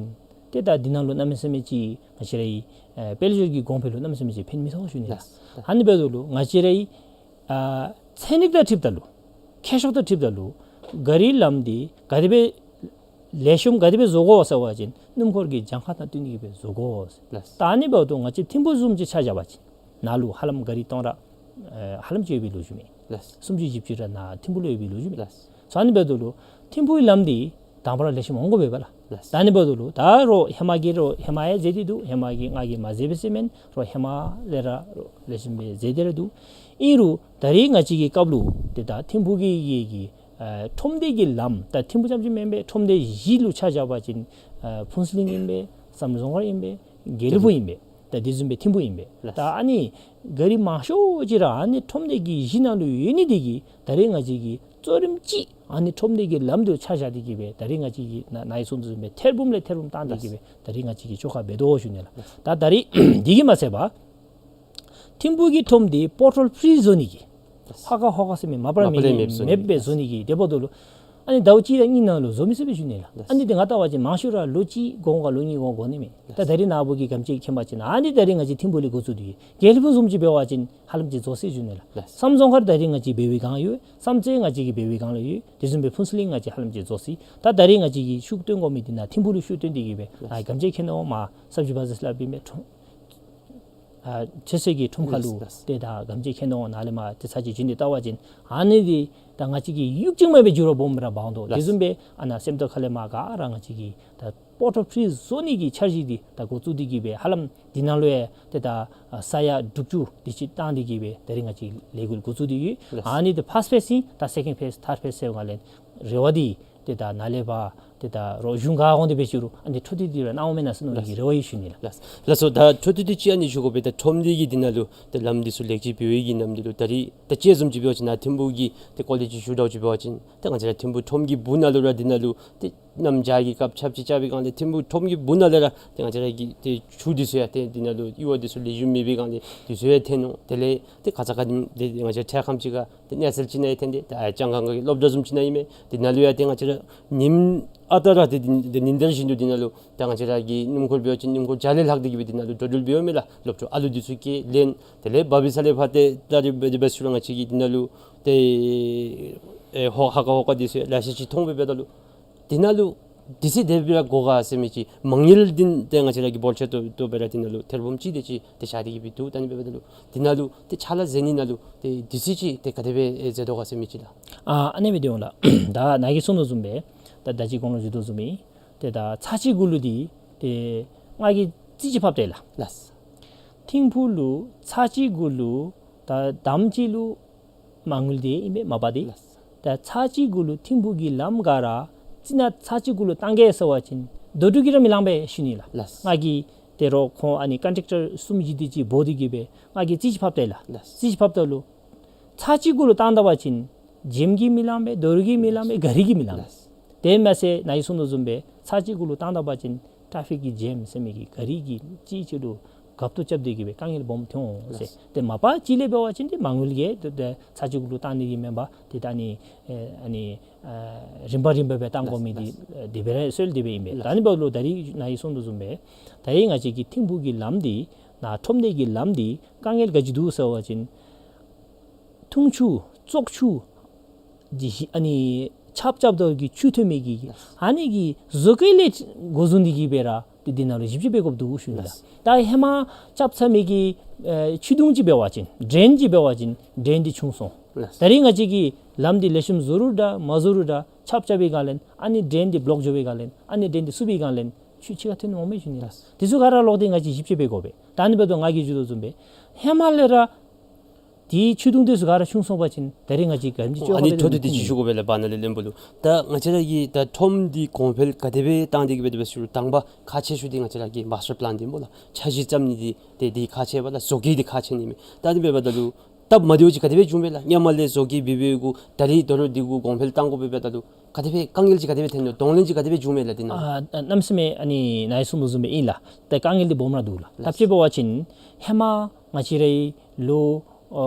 ཏེ་ད་འདི་ནང་ལུ་གནམ་མེད་ས་མེད་ཅིག་ང་བཅས་རའི་ཨེ་དཔལ་འབྱོར་གྱི་གོང་འཕེལ་ལུ་གནམ་མེད་ས་མེད་ཅིག་ཕན་མི་ཐོགས་ཞུ་ནི་ལགས། ལགས། ཨ་ནི་འབདཝ་ད་ལུ་ང་བཅས་རའི་ཨ་ཚན་རིག་དང་འཁྲིལཝ་ད་ལུ་མཁས་མཆོག་དང་འཁྲིལཝ་ད་ལུ་ག་རི་ལམ་འདི་ག་དེ་སྦེ་ལེགས་ཤོམ་ག་དེ་སྦེ་བཟོ་དགོ་ཟེར་བ་ཅིན་སྣུམ་འཁོར་གྱི་གྱངས་ཁ་དང་བསྟུན་ཏེ་གི་སྦེ་བཟོ་དགོ་ཟེར། ལགས། ད་ཨ་ནི་འབདཝ་ད་ང་བཅས་ཐིམ་ཕུ་བཟུམ་ཅིག་ཆ་བཞག་པ་ཅིན་ནཱ་ལུ་ཧ་ལམ་ག་རི་སྟོང་ར་ཨེ་ཧ་ལམ་ཅིག་ཡོད་པའི་ལོ་རྒྱུས་མས། ལགས། སུམ་ཅུ་བཞི་བཅུ་ར་ནཱ་ཐིམ་ཕུ་ལུ་ཡོད་པའི་ལོ་རྒྱུས་མས། ལགས། སོ་ཨ་ནི་འབདཝ་ད་ལུ་ཐིམ་ཕུའི་ལམ་འདི་དང་པ་ར་ལེགས་ཤོམ་འོང་དགོ་པས་པ་ལགས། ལགས། ད་ཨ་ནི་འབདཝ་ད་ལུ་ད་རོགས་ཧེ་མ་གི་རོགས་ཧེ་མ་ཡང་མཛད་དེ་འདུག། ཧེ་མ་གི་ང་གིས་མ་མཛད་པས་ཟེར་མེན། རོགས་ཧེ་མ་ལས་ར་རོགས་ལེགས་ཤོམ་སྦེ་མཛད་དེ་ར་འདུག། ཨིན་རུང་ད་རིས་ང་བཅས་ཀྱི་སྐབས་ལུ་ཏེ་ད་ཐིམ་ཕུ་གི་གི་གི་ཨ་ཁྲོམ་སྡེ་གི་ལམ་ད་ཐིམ་ཕུ་རྐྱངམ་ཅིག་མེན་པས། ཁྲོམ་སྡེ་བཞི་ལུ་ཆ་བཞག་པ་ཅིན་ཨ་ཕུན་ཚོགས་གླིང་ཨིན་པས། བསམ་གྲུབ་རྫོང་དཀར་ཨིན་པས། དགེ་ལེགས་ཕུག་ཨིན་པས། ད་དེ་བཟུམ་སྦེ་ཐིམ་ཕུ་ཨིན་པས། ལགས། ད་ཨ་ནི་ག་རི་མང་ཤོས་ཅིག་ར་ཨ་ནི་ཁྲོམ་སྡེ་གི་གཞི་ནང་ལུ་ཡོད་ནི་དེ་གིས་ད་རིས་ང་བཅས་ཀྱིས་གཙོ་རིམ་ཅིག་ཨ་ནི་ཁྲོམ་སྡེ་གི་ལམ་དེ་ཆ་བཞག་སྟེ་གི་སྦེ་ད་རིས་ང་བཅས་ཀྱིས་ན་ནཱ་གིས་གསུངས་དོ་བཟུམ་སྦེ་ཐེར་འབུམ་ལས་ཐེར་འབུམ་བཏང་སྟེ་གི་སྦེ་ད་རིས་ང་བཅས་ཀྱིས་བཅོ་ཁ་འབད་དོ་ཞུ་ནི་ལགས། ད་ད་རིས་དེ་གིས་མ་ཚད་པར་ཐིམ་ཕུ་གི་ཁྲོམ་སྡེ་པོ་ཊོལ་ཕི་རི་བཟོ་ནི་གི་ཧོ་ཀ་ཧོ་ཀ་ཟེར་མི་མ་པ་ལས་མ་པ་ལས་མེདཔ་བཟོ་ནི་མེདཔ་སྦེ་བཟོ་ནི་གི་དེ་འབདཝ་ད་ལུ་ ཨ་ནི་ཟླཝ་གཅིག་དང་གཉིས་ནང་ལུ་བཟོ་མི་ཚུགས་པས་ཞུ་ནི་ལགས། ལགས། ཨ་ནི་འདི་ང་བལྟ་བ་ཅིན་མང་ཤོས་ར་ལོ་གཅིག་གོང་ག་ལོ་གཉིས་གོང་འགོར་ནི་མས། ད་ད་རིས་ནཱ་བུ་གིས་གམ་ཅིག་མཁྱེན་པ་ཅིན་ཨ་ནི་ད་རིས་ང་བཅས་ཐིམ་ཕུག་ལས་འགོ་བཙུགས་ཏེ་ཡོད། དགེ་ལེགས་ཕུག་བཟུམ་ཅིག་འབད་བ་ཅིན་ཧ་ལམ་ཅིག་རྫོགས་སོ་ཞུ་ནི་ལགས། ལགས། བསམ་རྫོང་ཁག་ད་རིས་ང་བཅས་འབད་བའི་སྒང་ཡོད། བསམ་རྩེ་ང་བཅས་ཀྱིས་འབད་བའི་སྒང་ལུ་ཡོད། དེ་བཟུམ་སྦེ་ཕུན་ཚོགས་གླིང་ང་བཅས་ཧ་ལམ་ཅིག་རྫོགས་སོ། ད་ད་རིས་ང་བཅས་ཀྱིས་ཤུགས་བཏོན་དགོ་མི་འདི་ནཱ་ཐིམ་ཕུག་ལུ་ཤུགས་བཏོན་ཏེ་གི་སྦེ་ལགས། ཨ་གམ་ཅིག་མཁྱེན་ནི་འོང་མས། ས་བཅུ་པ་ཟེར་སླབ་ཨིན་མས། ཁྲོམ་ཨ་ཚོད་བསྲེ་གི་ཁྲོམ་ཁ་ལུ། ལགས། ཏེ་ད་གམ་ཅིག་མཁྱེན་ནི་འོང་། ནཱ་ལས་མར་ཏེ་ཚར་གཅིག་བྱོན་ཏེ་བལྟ་བ་ཅིན་ཨ་ནི་འདི་ད་ང་བཅས་ཀྱིས་ཡུག་ཅིག་མ་འབད་འགྱུར་བ་སྦོམ་ར་འབག་འོང་དོ། ལགས། དེ་བཟུམ་སྦེ་ཨ་ནཱ་སེམས་རྟོགས་ཁ་ལས་མར་ག་ར་ང་བཅས་ཀྱིས་ད་པོ་ཊོ་ཕི་རི་བཟོ་ནི་གི་འཆར་གཞི་འདི་ད་འགོ་བཙུགས་ཏེ་གི་སྦེ་ཧ་ལམ་འདི་ནང་ལུ་ཡང་ཏེ་ད་ཨ་ས་ཡ་དྲུག་ཅུ་དེ་ཅིག་བཏང་སྟེ་གི་སྦེ་ད་རིས་ང་བཅས་ལས་འགུལ་འགོ་བཙུགས་ཏེ་ཡོད། ལགས། ཨ་ནི་འདི་ཕཱསཊ་ཕེསི་ཨིན། ད་སེ་ཀེནཌ་ཕེསི་ཐཱརཌ་ཕེསི་ཟེར་བའི་སྒང་ལས་རེ་བ་འདི་ཏེ་ད་ནཱ་ལས་ཕར་ཏེ་ད་རོགས་གཞུང་ག་འོང་སྟེ་འབད་ཞུ་རུང་ཨ་ནི་འཕྲོ་མཐུད་དེ་ར་གནང་འོང་མེན་ན་ཟེར་མནོ་བའི་གི་རེ་བ་ཡང་ཞུ་ནི་ལགས། ལགས། ལགས་སོ། ད་འཕྲོ་མཐུད་དེ་ཅིག་ཨ་ནི་ཞུ་དགོ་པས། ད་ཁྲོམ་འདི་གི་འདི་ནང་ལུ་ཏེ་ལམ་འདི་ཚུ་ལེགས་བཅོས་འབད་བའི་གི་ནམ་འདི་ལུ་ད་རིས་ད་ཅི་བཟུམ་ཅིག་འབད་བ་ཅིན་ནཱ་ཐིམ་ཕུག་གི་ཏེ་སྐོར་ལས་ཅིག་ཞུ་དགོཔ་ཅིག་འབད་བ་ཅིན་ཏེ་ང་བཅས་ར་ཐིམ་ཕུག་ཁྲོམ་གྱི་སྦུག་ནང་ལུ་ར་འདི་ནང་ལུ་ཏེ་གནམ་བྱཱར་གྱི་སྐབས་ཆརཔ་ཅིག་རྐྱབ་པའི་སྒང་ལས་ཐིམ་ཕུག་ཁྲོམ་གྱི་སྦུག་ནང་ལས་ར་ཏེ་ང་བཅས་ར་གི་ཏེ་ཆུ་འདི་ཚུ་ཡང་ཏེ་འདི་ནང་ལུ་གཡུར་བ་འདི་ཚུ་ལེགས་ཤོམ་མེད་པའི་སྒང་ལས་འདི་ཚུ་ཡང་ཐོན་ནུག། དེ་ལས་ཏེ་ཁ་ཙ་ཁ་ཉིནམ་ཏེ་ང་བཅས་འཕྲལ་ཁམས་ཅིག་ཁར་ཏེ་གནས་ཚུལ་ཅིག་ནང་ཡང་ཐོན་ཏེ་ད་ལྕང་སྒང་གི་སློབ་གྲྭ་བཟུམ་ཅིག་ནང་ཨིན་མས། འདི་ནང་ལུ་ཡང་ཏེ་ང་བཅས་ར་ཉིནམ་ཨ་རྟག་ར་ཏེ་འདི་འདི་ཉིན་ལྟར་བཞིན་དུ་འདི་ནང་ལུ་ད་ང་བཅས་ར་གི་སྣུམ་འཁོར་འབད་བ་ཅིན་སྣུམ་འཁོར་བརྒྱ་ལས་ལྷག་སྟེ་གི་སྦེ་འདི་ནང་ལུ་འགྲོ་འགྲུལ་འབད་འོང་མས་ལགས། སློབ་ཕྲུག་ཨ་ལུ་འདི་ཚུ་སྐྱེལ་ལེན། དེ་ལས་བར་བའི་ས་ལས་ཕར་ཏེ་ད་རིས་འབད་དེ་འབད་ཞུ་རུང་ང་བཅས་ཀྱི་འདི་ནང་ལུ་ཏེ་ཨེ་ཧོ་ཧ་ཀ་ཧོ་ཀ་འདི་ཚུ་ལེ་ཤ་ཅིག་མཐོང་སྦེ་འབདཝ་ད་ལུ་འདི་ནང་ལུ་འདི་ཚུ་དེ་སྦེ་ར་དགོ་ག་ཟེར་མི་ཅིག་མ་དངུལ་འདི་ཏེ་ང་བཅས་ར་གིས་འབོར་ཆེ་ཏོག་ཏོ་སྦེ་ར་འདི་ནང་ལུ་ཐེར་འབུམ་གཅིག་དེ་ཅིག་ཏེ་བཞག་སྟེ་གི་སྦེ་འདུག། ད་ཨ་ནི་འབདཝ་ད་ལུ་འདི་ནང་ལུ་ཏེ་ཕྱག་ལཱ་མཛད་ནི་ནང་ལུ་ཏེ་འདི་ཚུ་ཅིག་ཏེ་ག་དེ་སྦེ་ཨེ་མཛད་དོ་ག་ཟེར་མི་ཅིག་ལགས། ཨ་ཨ་ནི་སྦེ་འདི་འོང་ལགས། ད་ནཱ་གིས་གསུངས་དོ་བཟུམ་སྦེ་ཏེ་ད་ཅི་གོང་ལུ་ཞུ་དོ་བཟུམ་སྦེ་ཏེ་ད་ཚར་གཅིག་གུ་ལུ་འདི་ཏེ་ང་གིས་རྩིས་ཅིག་ཕབ་སྟེ་ལགས། ལགས། ཐིམ་ཕུག་ལུ་ཚར་གཅིག་གུ་ལུ་ད་དངམ་ཅིག་ལུ་མ་དངུལ་འདི་ཨིན་པས་མ་པ་འདི། ལགས། ད་ཚར་གཅིག་གུ་ལུ་ཐིམ་ཕུག་གི་ལམ་ག་ར་རྩི་ནག་ཚར་གཅིག་གུ་ལུ་བཏང་གེ་ཟེར་བ་ཅིན་རྡོ་གྲུབ་ཀྱིས་ར་མི་ལང་པས་ཞུ་ནི་ལགས། ལགས། ང་གིས་ཏེ་རོགས་ཁོང་ཨ་ནི་ཀོན་ཊེཀ་ཊར་གསུམ་བཞི་དེ་ཅིག་འབོ་སྟེ་གི་སྦེ་ང་གིས་རྩིས་ཅིག་ཕབ་སྟེ་ལགས། ལགས། རྩིས་ཅིག་ཕབ་ད་ལུ་ཚར་གཅིག་གུ་ལུ་བཏང་ད་པ་ཅིན་ཇེམ་གྱིས་མི་ལང་པས། རྡོ་རུག་གིས་མི་ལང་པས། ག་རི་གིས་མི་ལང་པས། ལགས། དེ་མ་ཚད་ནཱ་གིས་གསུངས་དོ་བཟུམ་སྦེ་ཚར་གཅིག་གུ་ལུ་བཏང་ད་པ་ཅིན་ཊ་ཕིག་གི་ཇེམ་ཟེར་མི་གི་ག་རི་གིས་གཅིག་གཅིག་ལུ་རྒཔོ་ཏོ་རྐྱབ་སྟེ་གི་སྦེ་དཀའ་ངལ་སྦོམ་ཐོན་འོང་ཟེར། ལགས། ཏེ་མ་པ་ཅིག་ལས་འབད་བ་ཅིན་ཏེ་མ་དངུལ་གྱི་ཏེ་ཏེ་ཚར་གཅིག་གུ་ལུ་བཏང་ནི་གི་མེན་པར་ཏེ་ད་ཨ་ནི་ཨེ་ཨ་ནི་ཨ་རིམ་པ་རིམ་པ་སྦེ་བཏང་དགོ་མི་འདི་ལགས། ཨ་དེ་སྦེ་ར་སྲོལ་དེ་སྦེ་ཨིན་པས། ལགས། ད་ཨ་ནི་འབདཝ་ད་ལུ་ད་རིས་ནཱ་གིས་གསུངས་དོ་བཟུམ་སྦེ་ད་ཨེ་ང་བཅས་ཀྱི་ཐིམ་ཕུག་གི་ལམ་འདི་ནཱ་ཁྲོམ་སྡེ་གི་ལམ་འདི་དཀའ་ངལ་ག་ཅི་འདུག་ཟེར་བ་ཅིན་འཐུང་ཆུ་བཙོག་ཆུ་འདི་ཨ་ནི་ཆརཔ་རྐྱབ་ད་གི་ཆུ་ཐོན་མི་གི་ཨ་ནི་གི་བཟོ་བཀོད་ལས་འགོ་བཟུང་སྟེ་གི་སྦེ་ར་ཏེ་འདི་ནང་ལུ་ཞིབ་དཔྱད་འབད་དགོཔ་འདུག་ཞུ་ནི་ལགས། ལགས། ད་ཧེ་མ་རྐྱབ་ཚར་མི་གི་ཨེ་ཆུ་དུང་ཅིག་འབད་བ་ཅིན་ཌྲེན་ཅིག་འབད་བ་ཅིན་ཌྲེན་འདི་ཆུང་སོང་། ལགས། ད་རིས་ང་བཅས་ཀྱིས་ལམ་འདི་ལེགས་ཤོམ་བཟོ་རུང་འདྲ་མ་བཟོ་རུང་འདྲ་ཆརཔ་རྐྱབ་པའི་སྒང་ལས་ཨ་ནི་ཌྲེན་འདི་བློག་འགྱོ་བའི་སྒང་ལས་ཨ་ནི་ཌྲེན་འདི་བསུབ་པའི་སྒང་ལས་ཆུ་ཕྱི་ཁར་ཐོན་འོང་མས་ཞུ་ནི་ལགས། ལགས། དེ་ཚུ་ག་ར་ལོག་སྟེ་ང་བཅས་ཞིབ་དཔྱད་འབད་དགོ་པས། ད་ཨ་ནི་འབདཝ་ད་ང་གིས་ཞུ་དོ་བཟུམ་སྦེ་ཧེ་མ་ལས་ར་དེའི་ཆུ་དུང་དེ་ཚུ་ག་ར་ཆུང་སོང་པ་ཅིན་ད་རིས་ང་བཅས་ག་དེམ་ཅིག་ཨ་ནི་འཕྲོ་མཐུད་དེ་ཅིག་ཞུ་དགོ་པས་ལགས། བར་ན་ལས་བློན་པོ་ལུ་ད་ང་བཅས་ར་གི་ད་ཁྲོམ་འདི་གོང་འཕེལ་ག་དེ་སྦེ་བཏང་སྟེ་གི་སྦེ་དེ་སྦེ་ཞུ་རུང་དང་པ་ཁག་ཆེ་ཤོས་འདི་ང་བཅས་ར་གི་མཱས་ཊར་པི་ལཱན་འདི་སྨོ་ལགས། འཆར་གཞི་བརྩམ་ནི་འདི་ཏེ་འདི་ཁག་ཆེ་བས་ལགས། བཟོ་བཀོད་འདི་ཁག་ཆེ་ནི་མས། ད་དེ་འབདཝ་ད་ལུ་སྟབས་མ་བདེཝ་ཅིག་ག་དེ་སྦེ་བྱུང་པས་ལགས། སྔོན་མ་ལས་བཟོ་བཀོད་འབད་འབདཝ་གུ་ད་རིས་དོ་རུང་འདི་གུ་གོང་འཕེལ་བཏང་དགོ་པས་འབདཝ་ད་ལུ་ག་དེ་སྦེ་དཀའ་ངལ་ཅིག་ག་དེ་སྦེ་ཐོན་ནུག། གདོང་ལེན་ཅིག་ག་དེ་སྦེ་བྱུང་མས་ལགས་འདི་ནང་། ཨ་གནམ་མེད་ས་མེད་ཨ་ནི་ནཱ་གིས་གསུངས་དོ་བཟུམ་སྦེ་ཨིན་ལགས། ཏེ་དཀའ་ངལ་འདི་སྦོམ་ར་འདུག་ལགས། ལགས། ད་དཔྱེ་འབད་བ་ཅིན་ཧེ་མ་ང་བཅས་རའི་ལོ་ཨ་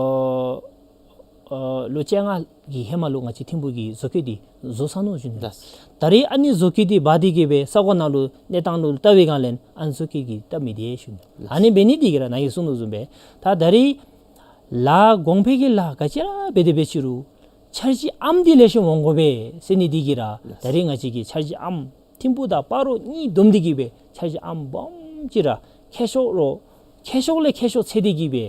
ཨ་ལོ་བཅོ་ལྔ་གི་ཧེ་མ་ལུ་ང་བཅས་ཐིམ་ཕུག་གི་བཟོ་བཀོད་འདི་བཟོ་ཚར་ནུག་ཞུ་ནི། ལགས། ད་རིས་ཨ་ནི་བཟོ་བཀོད་འདི་འབག་སྟེ་གི་སྦེ་ས་གོ་ནང་ལུ་གནས་སྟངས་ལུ་བལྟ་བའི་སྒང་ལས་ཨ་ནི་བཟོ་བཀོད་ཀྱི་སྟབས་མི་བདེ་ཞུ་ནི། ལགས། ཨ་ནི་འབད་ནི་འདི་གིས་ར་ནཱ་གིས་གསུངས་དོ་བཟུམ་སྦེ་ད་ད་རིས་ལཱ་གོང་འཕེལ་གྱི་ལཱ་ག་ཅི་ར་འབད་དེ་འབད་ཞུ་རུང་འཆར་གཞི་ཨམ་འདི་ལེགས་ཤོམ་འོང་དགོ་པས་ཟེར་ནི་འདི་གིས་ར། ལགས། ད་རིས་ང་བཅས་ཀྱིས་འཆར་གཞི་ཨམ་ཐིམ་ཕུག་དང་སྤ་རོ་གཉིས་བསྡོམས་ཏེ་གི་སྦེ་འཆར་གཞི་ཨམ་སྦོམ་ཅིག་ར་མཁས་ཤོས་རོགས་མཁས་ཤོས་ལས་མཁས་ཤོས་འཚོལ་ཏེ་གི་སྦེ་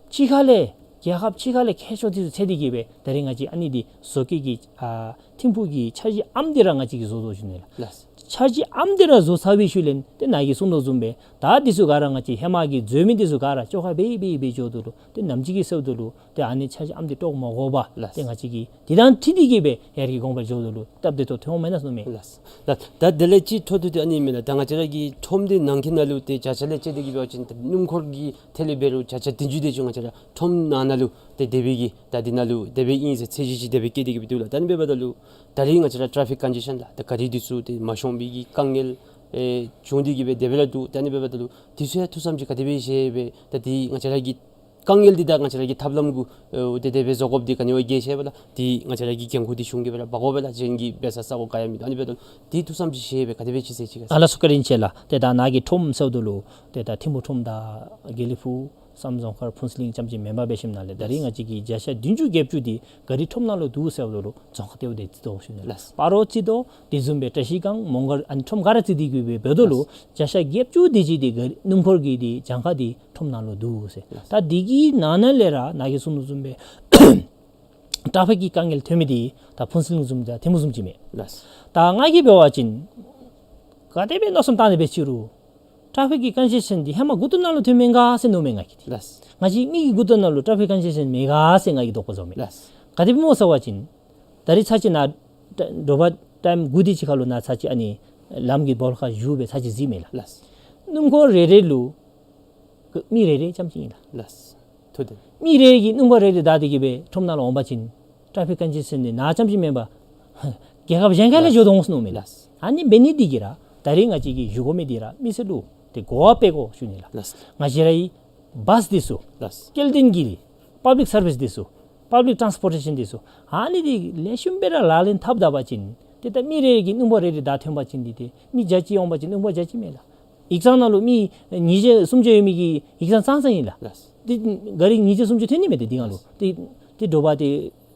ཕྱི་ཁ་ལས་རྒྱལ་ཁབ་ཕྱི་ཁ་ལས་མཁས་ཤོས་འདི་ཚུ་འཚོལ་ཏེ་གི་སྦེ་ད་རིས་ང་བཅས་ཨ་ནི་འདི་བཟོ་བཀོད་ཀྱི་ཨ་ཐིམ་ཕུག་གི་འཆར་གཞི་ཨམ་འདི་ར་ང་བཅས་ཀྱིས་བཟོ་དོ་ཞུ་ནི་ལགས། ལགས། འཆར་གཞི་ཨམ་འདི་ར་བཟོ་ཚར་བའི་ཤུལ་ལས་ཏེ་ནཱ་གིས་གསུངས་དོ་བཟུམ་སྦེ་ད་འདི་ཚུ་ག་ར་ང་བཅས་ཧེ་མ་གི་འཛོལ་མི་འདི་ཚུ་ག་ར་བཅོ་ཁ་འབད་འབད་འབད་འགྱོཝ་ད་ལུ་ཏེ་ནམ་ཅིག་གི་ཚེ་ད་ལུ་ཏེ་ཨ་ནི་འཆར་གཞི་ཨམ་འདི་དཀྲོག་མ་དགོ་པར། ལགས། ཏེ་ང་བཅས་ཀྱིས་འདི་དང་འཁྲིལ་ཏེ་གི་སྦེ་ཡར་གྱི་གོང་འཕེལ་འགྱོཝ་ད་ལུ་སྟབས་བདེ་ཏོག་ཏོ་འོང་མེན་ན་ཟེར་མནོཝ་མས། ལགས། ད་ད་དེ་ལས་ཅིག་འཕྲོ་མཐུད་དེ་ཨ་ནི་མེན་ན། ད་ང་བཅས་ར་གི་ཁྲོམ་འདི་ནང་འཁོད་ནང་ལུ་ཏེ་བརྒྱ་ཆ་ལས་བཅད་དེ་གི་འབད་བ་ཅིན་ད་སྣུམ་འཁོར་གྱི་ཐད་ལས་འབད་རུང་བརྒྱ་ཆ་བདུན་ཅུ་དེ་ཅིག་ང་བཅས་ར་ཁྲོམ་ནང་ན་ལུ་ཏེ་དེ་སྦེ་གི་ད་འདི་ནང་ལུ་དེ་སྦེ་ཨིན་ཟེར་ཚད་གཞི་ཅིག་དེ་སྦེ་བཀོད་དེ་གི་སྦེ་འདུག་ལགས། ད་ཨ་ནི་འབདཝ་ད་ལུ་ད་རིས་ང་བཅས་ར་ཊ་ཕིག་ཀོན་ཇེ་ཤཱན་ལགས། ད་ག་རི་འདི་ཚུ་ཏེ་མ་ཤོང་པའི་གི་དཀའ་ངལ་ཨེ་བྱུང་སྟེ་གི་སྦེ་དེ་སྦེ་ར་འདུག། ད་ཨ་ནི་འབདཝ་ད་ལུ་འདི་ཚུ་ཡང་ཐུགས་བསམ་ཅིག་ག་དེ་སྦེ་བཞེས་སྦེ་ད་འདི་ང་བཅས་ར་གི་ དཀའ་ངལ་འདི་དང་ང་བཅས་ར་གི་ཐབས་ལམ་གུ་ཨེ་དེ་དེ་སྦེ་བཟོ་དགོཔ་འདི་ག་ནི་བ་གལ་ཆེ་བས་ལགས། འདི་ང་བཅས་ར་གི་འགན་ཁུར་འདི་གཞུང་གིས་སྦེ་ར་འབག་དགོ་པས་ལགས། གཞན་གྱིས་འབད་ས་ས་གོ་ག་ཡང་མིན་འདུག། ཨ་ནི་འབདཝ་ད་འདི་ཐུགས་བསམ་ཅིག་བཞེས་སྦེ་ག་དེ་སྦེ་ཅིག་ཟེར་ཅི་ག། ཨ་ལགས་སོ། བཀའ་དྲིན་ཆེ་ལགས། ཏེ་ད་ནཱ་གི་ཁྲོམ་ཟེརཝ་ད་ལུ་ཏེ་ད་ཐིམ་ཕུ་ཁྲོམ་དང་དགེ་ལེགས་ཕུག་བསམ་རྫོང་མཁར་ཕུན་ཚོགས་གླིང་རྐྱངམ་ཅིག་མེན་པར་འབད་ཞིནམ་ལས་ད་རིས་ང་བཅས་ཀྱི་བརྒྱ་ཆ་བདུན་ཅུ་བརྒྱད་ཅུ་འདི་ག་རི་ཁྲོམ་ནང་ལུ་འདུག་ཟེརཝ་ད་ལུ་རྫོང་ཁག་ལྟེ་བ་འདི་རྩིས་ཏོག་ཞུ་ནི་ལགས། ལགས། སྤ་རོ་རྩིས་ཏོག། དེ་བཟུམ་སྦེ་བཀྲ་ཤིས་སྒང་མོང་སྒར་ཨ་ནི་ཁྲོམ་ག་ར་རྩིས་ཏེ་གི་སྦེ་འབདཝ་ད་ལུ་ལགས། བརྒྱ་ཆ་བརྒྱད་ཅུ་དེ་ཅིག་འདི་ག་རི་སྣུམ་འཁོར་གྱི་འདི་གྱངས་ཁ་འདི་ཁྲོམ་ནང་ལུ་འདུག་ཟེར། ལགས། ད་འདི་གི་ནང་ན་ལས་ར་ནཱ་གིས་གསུངས་དོ་བཟུམ་སྦེ་ཊ་ཕིག་གི་དཀའ་ངལ་ཐོན་མི་འདི་ད་ཕུན་ཚོགས་གླིང་བཟུམ་དང་ཐིམ་ཕུ་བཟུམ་ཅིག་མས། ལགས། ད་ང་གིས་འབད་བ་ཅིན་ག་དེ་སྦེ་མནོ་བསམ་བཏང་སྟེ་འབད་ཅི་རུང་ཊ་ཕིག་གི་ཀོན་ཇེ་ཤཱན་འདི་ཧེ་མ་མགུ་ཏོ་ནང་ལུ་ཐོནམ་མེན་ག་ཟེར་མནོཝ་མས་ང་གིས་འདི། ལགས། ང་བཅས་མི་གི་མགུ་ཏོ་ནང་ལུ་ཊ་ཕིག་ཀོན་ཇེ་ཤཱན་མེད་ག་ཟེར་ང་གིས་དོགས་པ་བཟོཝ་མས། ལགས། ག་དེ་སྦེ་སྨོ་ཟེར་བ་ཅིན་ད་རིས་ཚར་གཅིག་ནཱ་དྲོ་པ་ཊའིམ་དགུ་དེ་ཅིག་ཁར་ལུ་ནཱ་ཚར་གཅིག་ཨ་ནི་ལམ་གྱི་སྦོ་ལོགས་ཁར་བཞུགས་སྦེ་ཚར་གཅིག་གཟིགས་མས་ལགས། ལགས། སྣུམ་འཁོར་རེ་རེ་ལུ་མི་རེ་རེ་རྐྱངམ་ཅིག་ཨིན་ལགས། ལགས། ཐུབ་སྟེ། མི་རེ་རེ་གིས་སྣུམ་འཁོར་རེ་རེ་བདའ་སྟེ་གི་སྦེ་ཁྲོམ་ནང་ལུ་འོང་པ་ཅིན་ཊ་ཕིག་ཀོན་ཇེ་ཤཱན་འདི་ནཱ་རྐྱངམ་ཅིག་མེན་པར་རྒྱལ་ཁབ་གཞན་ཁ་ལས་ལགས། འགྱོ་དོ་འོང་ཟེར་མནོཝ་མས་ལགས། ལགས། ཨ་ནི་འབད་ནི་འདི་གིས་ར་ད་རིས་ང་བཅས་ཀྱིས་ཞུ་དགོ་མི་འདི་ར་མི་སེར་ལུ་ཏེ་གོ་བ་སྤེལ་དགོ་ཞུ་ནི་ལགས། ལགས། ང་བཅས་རའི་བཱས་འདི་ཚུ་ལགས། སྐྱེལ་འདྲེན་གྱི་པབ་ལིག་སར་བིསི་འདི་ཚུ་པབ་ལིག་ཊཱནསི་པོར་ཊེ་ཤཱན་འདི་ཚུ་ཨ་ནི་འདི་ལེགས་ཤོམ་སྦེ་ར་ལག་ལེན་འཐབ་ད་པ་ཅིན་ཏེ་ད་མི་རེ་རེ་གིས་སྣུམ་འཁོར་རེ་རེ་བདའ་ཐོན་པ་ཅིན་འདི་ཏེ་མི་བརྒྱ་ཅིག་འོང་པ་ཅིན་སྣུམ་འཁོར་བརྒྱ་ཅིག་མས་ལགས། ཡིག་ཚང་ནང་ལུ་མི་ཉིས་བརྒྱ་སུམ་བརྒྱ་ཡོད་མི་གི་ཡིག་ཚང་ཙང་ཙང་ཨིན་ལགས། ལགས། ཏེ་ག་རི་ཉིས་བརྒྱ་སུམ་བརྒྱ་ཐོན་ནི་མས། ཏེ་འདི་ནང་ལུ་ཏེ་ཏེ་དྲོ་པ་ཏེ་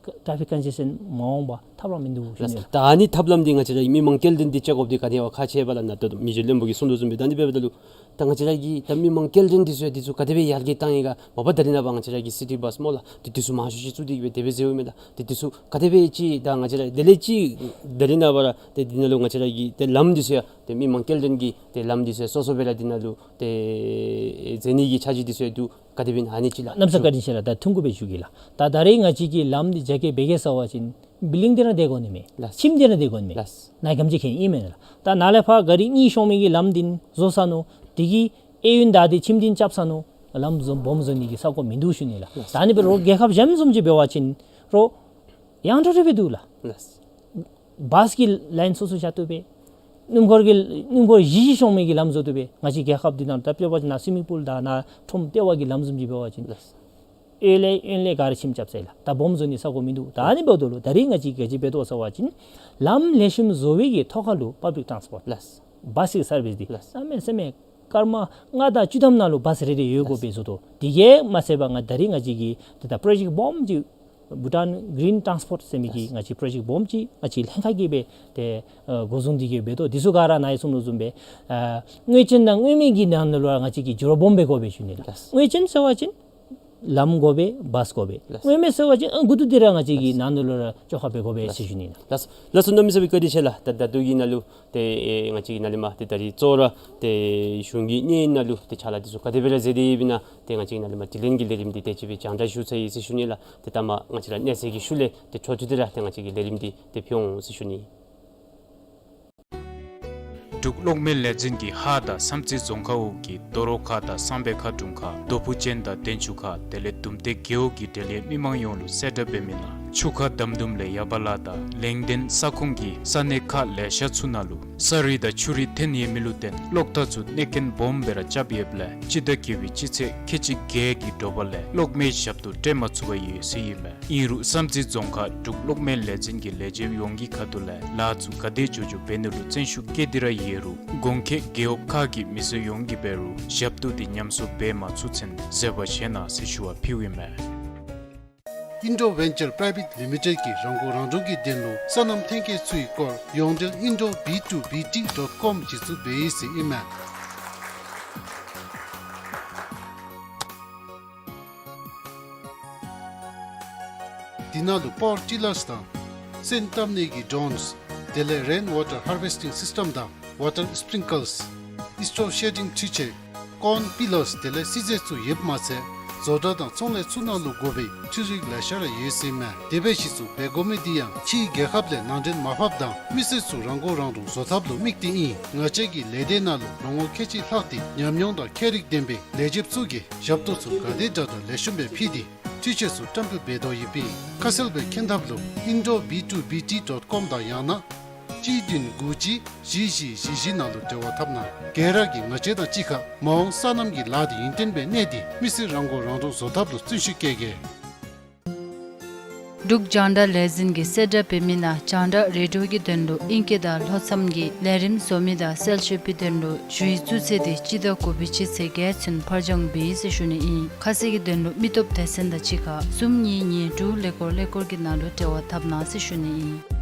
ཊ་ཕིག་ཀོན་ཇེ་ཤཱན་མ་འོང་པར་ཐབས་ར་མིན་འདུག་ཞུ་ནི་ལགས། ད་ཨ་ནི་ཐབས་ལམ་འདི་ང་བཅས་ར་མི་མང་སྐྱེལ་འདྲེན་འདི་རྐྱབ་དགོཔ་འདི་ག་ནི་བ་ཁག་ཆེ་བས་ལགས། ནཱ་ད་མི་རྗེ་བློན་པོ་གིས་གསུངས་དོ་བཟུམ་སྦེ་ད་ཨ་ནི་འབདཝ་ད་ལུ་ད་ང་བཅས་ར་གི་ད་མི་མང་སྐྱེལ་འདྲེན་འདི་ཚུ་ཡང་འདི་ཚུ་ག་དེ་སྦེ་ཡར་རྒྱས་བཏང་ཡི་ག། མ་པ་ད་རིས་ནངས་པ་ང་བཅས་ར་གི་སི་ཊི་བཱས་སྨོ་ལགས། ཏེ་འདི་ཚུ་མང་ཤོས་ཅིག་བཙུགས་ཏེ་གི་སྦེ་དེ་སྦེ་མཛད་ཡོདཔ་མས་ལགས། ཏེ་འདི་ཚུ་ག་དེ་སྦེ་ཅིག་ད་ང་བཅས་ར་དེ་ལས་ཅིག་ད་རིས་ནངས་པ་ར་ཏེ་འདི་ནང་ལུ་ང་བཅས་ར་གི་ཏེ་ལམ་འདི་ཚུ་ཡང་ཏེ་མི་མང་སྐྱེལ་འདྲེན་གྱི་ཏེ་ལམ་འདི་ཚུ་ཡང་སོ་སོ་སྦེ་ར་འདི་ནང་ལུ་ཏེ་མཛད་ནི་གི་འཆར་གཞི་འདི་ཚུ་ཡང་འདུག། ག་དེ་སྦེ་ཨ་ནི་ཅིག་ལགས། གནམ་ས་བཀའ་དྲིན་ཆེ་ལགས། ད་ཐུང་ཀུ་སྦེ་ཞུ་གེ་ལགས། ད་ད་རིས་ང་བཅས་ཀྱིས་ལམ་འདི་རྒྱ་སྐྱེད་འབད་གེ་ཟེར་བ་ཅིན་བིལ་ཌིང་འདི་ར་སྡོད་དགོ་ནི་མས། ལགས། ཁྱིམ་འདི་ར་སྡོད་དགོ་ནི་མས། ལགས། ནཱ་གམ་ཅིག་ཁེན་ཨིན་མས་ལགས། ད་ནཱ་ལས་ཕར་ག་རི་གཉིས་ཤོང་མི་གི་ལམ་འདི་བཟོ་ས་ནུག། དེ་གི་ཨེ་ཡུན་ད་འདི་ཁྱིམ་འདི་རྐྱབ་ས་ནུག། ལམ་བཟོ་སྦོམ་བཟོ་ནི་གི་ས་གོ་མིན་འདུག་ཞུ་ནི་ལགས། ལགས། ད་ཨ་ནི་འབད་རུང་རྒྱལ་ཁབ་གཞན་བཟུམ་ཅིག་འབད་བ་ཅིན་རོ་ཡང་ཁྲོ་ཁྲོ་སྦེ་འདུག་ལགས། ལགས། བཱས་ཀྱི་ལའིན་སོ་སོ་བཞག་བཏུབ་པས། སྣུམ་འཁོར་གྱི་སྣུམ་འཁོར་བཞི་བཞི་ཤོང་མི་གི་ལམ་བཟོ་བཏུབ་པས། ང་བཅས་རྒྱལ་ཁབ་འདི་ནང་ད་དཔེ་འབད་བ་ཅིན་ནཱ་སུའི་མིང་པུལ་དང་ནཱ་ཁྲོམ་ལྟེ་བ་གི་ལམ་བཟུམ་ཅིག་འབད་བ་ཅིན་ལགས། གཡས་ལས་གཡོན་ལས་ག་ར་ཁྱིམ་རྐྱབ་ས་ལགས། ད་སྦོམ་བཟོ་ནི་ས་གོ་མིན་འདུག། ད་ཨ་ནི་འབདཝ་ད་ལུ་ད་རིས་ང་བཅས་ཀྱིས་ག་ཅི་འབད་དོ་ཟེར་བ་ཅིན་ལམ་ལེགས་ཤོམ་བཟོ་བའི་གི་ཐོག་ཁ་ལུ་པབ་ལིག་ཊཱནསི་པོརཊ་ལགས། བཱས་ཀྱི་སར་བིསི་འདི་ལགས། གནམ་མེད་ས་མེད་སྐར་མ་ལྔ་དང་བཅུ་ཐམ་ནང་ལུ་བཱས་རེ་རེ་ཡོད་དགོ་པའི་བཟོ་དོ། དེ་གིས་མ་ཚད་པར་ང་ད་རིས་ང་བཅས་ཀྱིས་ཏེ་ད་པྲོ་ཇེཀཊ་སྦོམ་ཅིག་བྷུ་ཊཱན་གིརིན་ཊཱནསི་པོརཊ་ཟེར་མི་གི་ལགས། ང་བཅས་པྲོ་ཇེཀཊ་སྦོམ་ཅིག་ང་བཅས་ལྷན་ཁག་གིས་སྦེ་ཏེ་ཨ་འགོ་བཟུང་འདི་གིས་འབད་དོ། འདི་ཚུ་ག་ར་ནཱ་གིས་གསུངས་དོ་བཟུམ་སྦེ་ཨ་དངུལ་ཅན་དང་དངུལ་མེད་ཀྱི་ནང་ན་ལུ་ར་ང་བཅས་ཀྱིས་འགྱུར་བ་སྦོམ་སྦེ་དགོ་པས་ཞུ་ནི་ལགས། ལགས། དངུལ་ཅན་ཟེར་བ་ཅིན་ལམ་དགོ་པས། བཱས་དགོ་པས། ལགས། དངུལ་མེད་ཟེར་བ་ཅིན་ཨ་མགུ་ཏོ་འདི་ར་ང་བཅས་ཀྱི་ལགས། ནང་ན་ལུ་ར་བཅོ་ཁ་འབད་དགོ་པས་ཟེར་ཞུ་ནི་ལགས། ལགས། ལགས་སོ། གནམ་མེད་ས་མེད་བཀའ་དྲིན་ཆེ་ལགས། ད་ད་ལྟོ་གི་ནང་ལུ་ཏེ་ཨེ་ང་བཅས་ཀྱིས་ནཱ་ལས་མར་ཏེ་ད་རིས་གཙོ་བོ་ར་ཏེ་གཞུང་གི་གནས་ནང་ལུ་ཏེ་ཕྱག་ལཱ་འདི་ཚུ་ག་དེ་སྦེ་ར་མཛད་དེ་ཡོདཔ་ཨིན་ན་ཏེ་ང་བཅས་ཀྱིས་ནཱ་ལས་མར་དྲི་ལན་གྱི་ལས་རིམ་འདི་དེ་ཅིག་སྦེ་རྒྱང་བསྒྲགས་ཞུ་ཚར་ཡི་ཟེར་ཞུ་ནི་ལགས། ཏེ་ད་མ་ང་བཅས་ར་གནས་ཚུལ་གྱི་ཤུལ་ལས་ཏེ་འཕྲོ་མཐུད་དེ་ར་ཏེ་ང་བཅས་ཀྱིས་ལས་རིམ་འདི་ཏེ་ཕུལ་འོང་ཟེར་ཞུ་ནི། འབྲུག་གློག་མེ་ལས་འཛིན་གྱིས་ཧཱ་དང་བསམ་རྩེ་རྫོང་ཁག་འོག་གི་རྡོ་རོ་ཁ་དང་གསང་སྦས་མཁར་དྲུང་ཁག་རྡོ་ཕུ་ཅན་དང་དན་ཆུ་ཁ་དེ་ལས་དུམ་མཐའི་རྒེད་འོག་གི་འབྲེལ་ཡོད་མི་མང་ཡོངས་ལུ་གསལ་བསྒྲགས་འབད་མི་ནང་ཆུ་ཁ་དམ་དུམ་ལས་ཡར་བ་ལ་དང་ལེང་ལྡན་ས་ཁོངས་ཀྱི་ས་གནས་ཁག་ལེ་ཤ་ཚུ་ནང་ལུ་ས་རུད་དང་ཆུ་རུད་ཐོན་ཡོད་མི་ལུ་བརྟེན་གློག་ཐག་ཚུ་གནོད་རྐྱེན་སྦོམ་སྦེ་ར་རྐྱབ་ཡོདཔ་ལས་སྤྱི་ཟླ་བརྒྱད་པའི་སྤྱི་ཚེས་ཁལ་གཅིག་བརྒྱད་ཀྱི་དྲོ་པ་ལས་གློག་མེ་ཞབས་ཏོག་སྤྲོད་མ་ཚུགས་པར་ཡོད་ཟེར་ཨིན་མས། ཨིན་རུང་བསམ་རྩེ་རྫོང་ཁག་འབྲུག་གློག་མེ་ལས་འཛིན་གྱི་ལས་བྱེདཔ་ཡོངས་ཀྱི་ཁ་ཐུག་ལས་ལཱ་ཚུ་ག་དེ་མགྱོགས་མགྱོགས་འབད་ནི་ལུ་བརྩོན་ཤུགས་བསྐྱེད་དེ་ར་ཡོད་རུང་གོང་འཁོད་རྒེད་འོག་ཁག་གི་མི་སེར་ཡོངས་ཀྱིས་འབད་རུང་ཞབས་ཏོག་དེ་ཉམས་གསོ་འབད་མ་ཚུགས་ཚུན་བཟོད་པ་བཞེས་གནང་ཟེར་ཞུ་བ་ཕུལཝ་ཨིན་མས། ཨིན་ཌོ་ཝེན་ཅར་པ་རའི་ཝེཊ་ལི་མི་ཊེཌ་ཀྱིས་རང་མགོ་རང་འདྲོངས་ཀྱི་དོན་ལུ་སོ་ནམ་ཐོན་སྐྱེད་ཚུའི་སྐོར་ཡོངས་འབྲེལ་ཨིན་ཌོ་བི་ཊུ་བི་ཊི་ཌོཊ་ཀོམ་གཞི་བཙུགས་འབད་ཡི་ཟེར་ཨིན་མས། དེ་ནང་ལུ་པ་ཝར་ཊི་ལརསི་དང་སོན་བཏབ་ནི་གི་ཌོརོནསི་དེ་ལས་རེན་ཝ་ཊར་ཧར་ཝེསི་ཊིང་སིསི་ཊེམ་དང་ཝ་ཊར་སི་པི་རིང་ཀལསི་ཨིས་ཊོབ་ཤེ་ཌིང་འཕྲུལ་ཆས་ཀོརན་པི་ལརསི་དེ་ལས་སིལ་ཚལ་ཚུ་ཡོདཔ་མ་ཚད་བཟོ་གྲྭ་དང་ཚོང་ལས་ཚུ་ནང་ལུ་དགོ་པའི་འཕྲུལ་རིགས་ལེ་ཤ་ར་ཡོད་ཟེར་ཨིན་མས། དེ་སྦེ་གཞི་བཙུགས་འབད་དགོ་མི་འདི་ཡང་ཕྱིའི་རྒྱལ་ཁབ་ལས་ནང་འདྲེན་མར་ཕབ་དང་མི་སེར་ཚུ་རང་མགོ་རང་འདྲོངས་བཟོ་ཐབས་ལུ་དམིགས་ཏེ་ཨིན། ང་བཅས་ཀྱི་ལས་སྡེ་ནང་ལུ་ལོ་ངོ་ཁལ་གཅིག་ལྷག་སྟེ་ཉམས་མྱོང་དང་ཁྱད་རིག་ལྡན་པའི་ལས་བྱེདཔ་ཚུ་གིས་ཞབས་ཏོག་ཚུ་ག་དེ་དྲག་དྲག་ལེགས་ཤོམ་སྦེ་ཕུལ་ཏེ་འཕྲུལ་ཆས་ཚུ་བཀྲམ་སྤེལ་འབད་དོ་ཡོདཔ་ཨིན། ཁ་གསལ་སྦེ་མཁྱེན་ཐབས་ལུ་ཨིན་ཌོ་བི་ཊུ་བི་ཊི་ཌོཊ་ཀོམ་དང་ཡང་ན་ གཅིག་བདུན་དགུ་གཅིག་བཞི་བཞི་བཞི་བཞི་ནང་ལུ་འབྲེལ་བ་འཐབ་གནང་། ག་ར་གིས་ང་བཅས་དང་གཅིག་ཁར་མ་འོངས་སོ་ནམ་གྱི་ལཱ་འདི་ཡུན་བརྟན་སྦེ་གནས་ཏེ་མི་སེར་རང་མགོ་རང་འདྲོངས་བཟོ་ཐབས་ལུ་བརྩོན་ཤུགས་བསྐྱེད་གེ། འབྲུག་རྒྱང་བསྒྲགས་ལས་འཛིན་གྱིས་གསལ་བསྒྲགས་འབད་མི་ནང་རྒྱང་བསྒྲགས་རེ་ཌི་ཡོ་གི་དོན་ལུ་ཨིང་སྐད་དང་ལྷོ་མཚམས་ཀྱི་ལས་རིམ་བཟོ་མི་དང་གསལ་བཤད་པའི་དོན་ལུ་ཞུ་ཡིག་བཙུགས་ཚེས་འདི་སྤྱི་ཟླ་དགུ་པའི་སྤྱི་ཚེས་བརྒྱད་ཚུན་ཕར་འགྱངས་འབད་ཡི་ཟེར་ཞུ་ནི་ཨིན། ཁ་གསལ་གྱི་དོན་ལུ་མི་སྟོབས་སྡེ་ཚན་དང་གཅིག་ཁར་གསུམ་གཉིས་གཉིས་དྲུག་ཀླད་ཀོར་ཀླད་ཀོར་གྱི་ནང་ལུ་འབྲེལ་བ་འཐབ་གནང་ཟེར་ཞུ་ནི་ཨིན།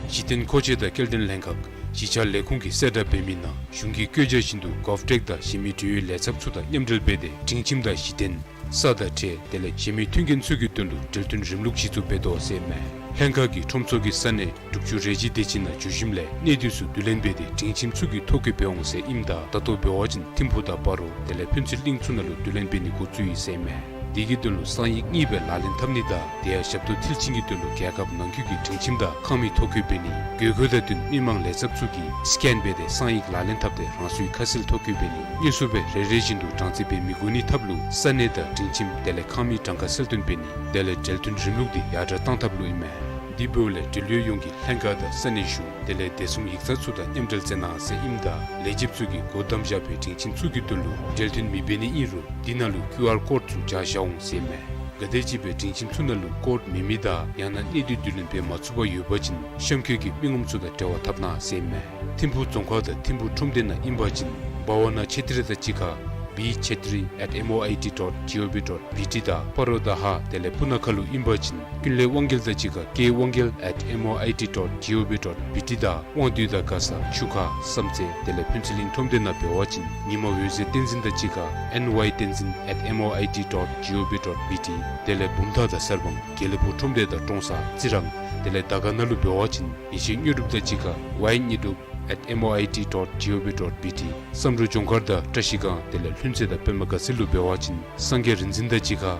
གཞི་རྟེན་མཁོ་ཆས་དང་སྐྱེལ་འདྲེན་ལྷན་ཁག་གཞིས་ཆགས་ལས་ཁུངས་ཀྱིས་གསལ་བསྒྲགས་འབད་མི་ནང་གཞུང་གི་བཀོད་རྒྱ་བཞིན་དུ་གོབ་ཊེཀ་དང་གཞན་མི་འབྲེལ་ཡོད་ལས་ཚབ་ཚུ་དང་མཉམ་འབྲེལ་འབད་དེ་སྒྲིང་ཁྱིམ་དང་གཞི་རྟེན་ས་དང་ཁྲལ་དེ་ལས་གཞན་མི་མཐུན་རྐྱེན་ཚུ་གི་དོན་ལུ་འབྲེལ་མཐུན་རིམ་ལུགས་གཞི་བཙུགས་འབད་དོ་ཟེར་ཨིན་མས། ལྷན་ཁག་གིས་ཁྲོམ་ཚོགས་ཀྱི་ས་གནས་དྲུག་ཅུ་རེ་བཞི་དེ་ཅིག་ནང་འཛུལ་ཞིནམ་ལས་གནས་སྡུད་ཚུ་བསྡུ་ལེན་འབད་དེ་སྒྲིང་ཁྱིམ་ཚུ་གི་ཐོ་བཀོད་འབད་འོང་ཟེར་ཨིནམ་ད་ད་ལྟོ་འབད་བ་ཅིན་ཐིམ་ཕུག་དང་སྤ་རོ་དེ་ལས་ཕུན་ཚོགས་གླིང་ཚུ་ནང་ལུ་བསྡུ་ལེན་འབད་ནི་འགོ་བཙུགས་ཡི་ཟེར་ཨིན་མས། དེ་གི་དོན་ལུ་གསང་ཡིག་གཉིས་སྦེ་ལག་ལེན་འཐབ་ནི་དང་དེ་ཡང་ཞབས་ཏོག་མཐིལ་ཕྱིན་གྱི་དོན་ལུ་རྒྱལ་ཁབ་ནང་འཁོད་ཀྱི་སྒྲིང་ཁྱིམ་དང་ཁང་མིག་ཐོ་བཀོད་འབད་ནི། དགོས་མཁོ་དང་བསྟུན་མི་མང་ལས་ཚབ་ཚུ་གིས་སི་ཀེན་འབད་དེ་གསང་ཡིག་ལག་ལེན་འཐབ་སྟེ་རང་སོའི་ཁ་གསལ་ཐོ་བཀོད་འབད་ནི། དངོས་སུ་སྦེ་རེ་རེ་བཞིན་དུ་གྲངས་རྩིས་འབད་མི་དགོ་ནི་ཐབས་ལུ་ས་གནས་དང་སྒྲིང་ཁྱིམ་དེ་ལས་ཁང་མིག་གྲངས་ཀ་གསལ་སྟོན་འབད་ནི། དེ་ལས་འབྲེལ་མཐུན་རིམ་ལུགས་འདི་ཡར་དྲག་གཏང་ཐབས་ལུ་ཨིན་མས། དེ་འབདཝ་ལས་འབྲེལ་ཡོད་ཡོངས་ཀྱིས་ལྷན་ཁག་དང་ས་གནས་གཞུང་དེ་ལས་བདེ་སྲུང་ཡིག་ཚང་ཚུ་དང་མཉམ་འབྲེལ་མཛད་གནང་ཟེར་ཨིནམ་ད་ལས་བྱེདཔ་ཚུ་གིས་སྒོ་བསྡམས་བཞག་པའི་སྒྲིང་ཁྱིམ་ཚུ་གི་དོན་ལུ་འབྲེལ་མཐུན་མི་འབད་ནི་ཨིན་རུང་དེ་ནང་ལུ་ཀིའུ་ཨར་ཀོཌ་ཚུ་སྦྱར་བཞག་འོང་ཟེར་ཨིན་མས། ག་དེམ་ཅིག་སྦེ་སྒྲིང་ཁྱིམ་ཚུ་ནང་ལུ་ཀོཌ་མེད་མི་དང་ཡང་ན་གནས་སྡུད་བསྡུ་ལེན་འབད་མ་ཚུགས་པར་ཡོད་པ་ཅིན་གཤམ་འཁོད་ཀྱི་མི་ངོམ་ཚུ་དང་འབྲེལ་བ་འཐབ་གནང་ཟེར་ཨིན་མས། ཐིམ་ཕུག་རྫོང་ཁག་དང་ཐིམ་ཕུག་ཁྲོམ་སྡེ་ནང་ཨིན་པ་ཅིན་བྷ་ཝ་ན་ཆེ་ཏྲི་དང་གཅིག་ཁར་བི་ཆེ་ཏྲི་ཨེཊ་ཨེམ་ཨོ་ཨའི་ཊི་ཌོཊ་ཇི་ཨོ་བི་ཌོཊ་བི་ཊི་དང་སྤ་རོ་དང་ཧཱ་དེ་ལས་སྤུ་ན་ཁ་ལུ་ཨིན་པ་ཅིན་ཀུན་ལེགས་དབང་རྒྱལ་དང་གཅིག་ཁར་ཀེ་དབང་རྒྱལ་ཨེཊ་ཨེམ་ཨོ་ཨའི་ཊི་ཌོཊ་ཇི་ཨོ་བི་ཌོཊ་བི་ཊི་དང་དབང་འདུས་དང་མགར་ས་ཆུ་ཁ་བསམ་རྩེ་དེ་ལས་ཕུན་ཚོགས་གླིང་ཁྲོམ་སྡེ་ནང་འབད་བ་ཅིན་ཉི་མ་འོད་ཟེར་བསྟན་འཛིན་དང་གཅིག་ཁར་ཨེན་ཝའི་བསྟན་འཛིན་ཨེཊ་ཨེམ་ཨོ་ཨའི་ཊི་ཌོཊ་ཇི་ཨོ་བི་ཌོཊ་བི་ཊི། དེ་ལས་བུམ་ཐང་དང་གསར་སྤང་དགེ་ལེགས་ཕུག་ཁྲོམ་སྡེ་དང་ཀྲོང་གསར་རྩི་རང་དེ་ལས་དར་དཀར་ན་ལུ་འབད་བ་ཅིན་ཡེ་ཤེས་དངོས་གྲུབ་དང་གཅིག་ཁར་ཝའི་དངོས་གྲུབ་ཨེཊ་ཨེམ་ཨོ་ཨའི་ཊི་ཌོཊ་ཇི་ཨོ་བི་ཌོཊ་བི་ཊི། བསམ་འགྲུབ་ལྗོངས་མཁར་དང་བཀྲ་ཤིས་སྒང་དེ་ལས་ལྷུན་རྩེ་དང་པདྨ་དགའ་ཚལ་ལུ་འབད་བ་ཅིན་སངས་རྒྱས་རིག་འཛིན་དང་གཅིག་ཁར་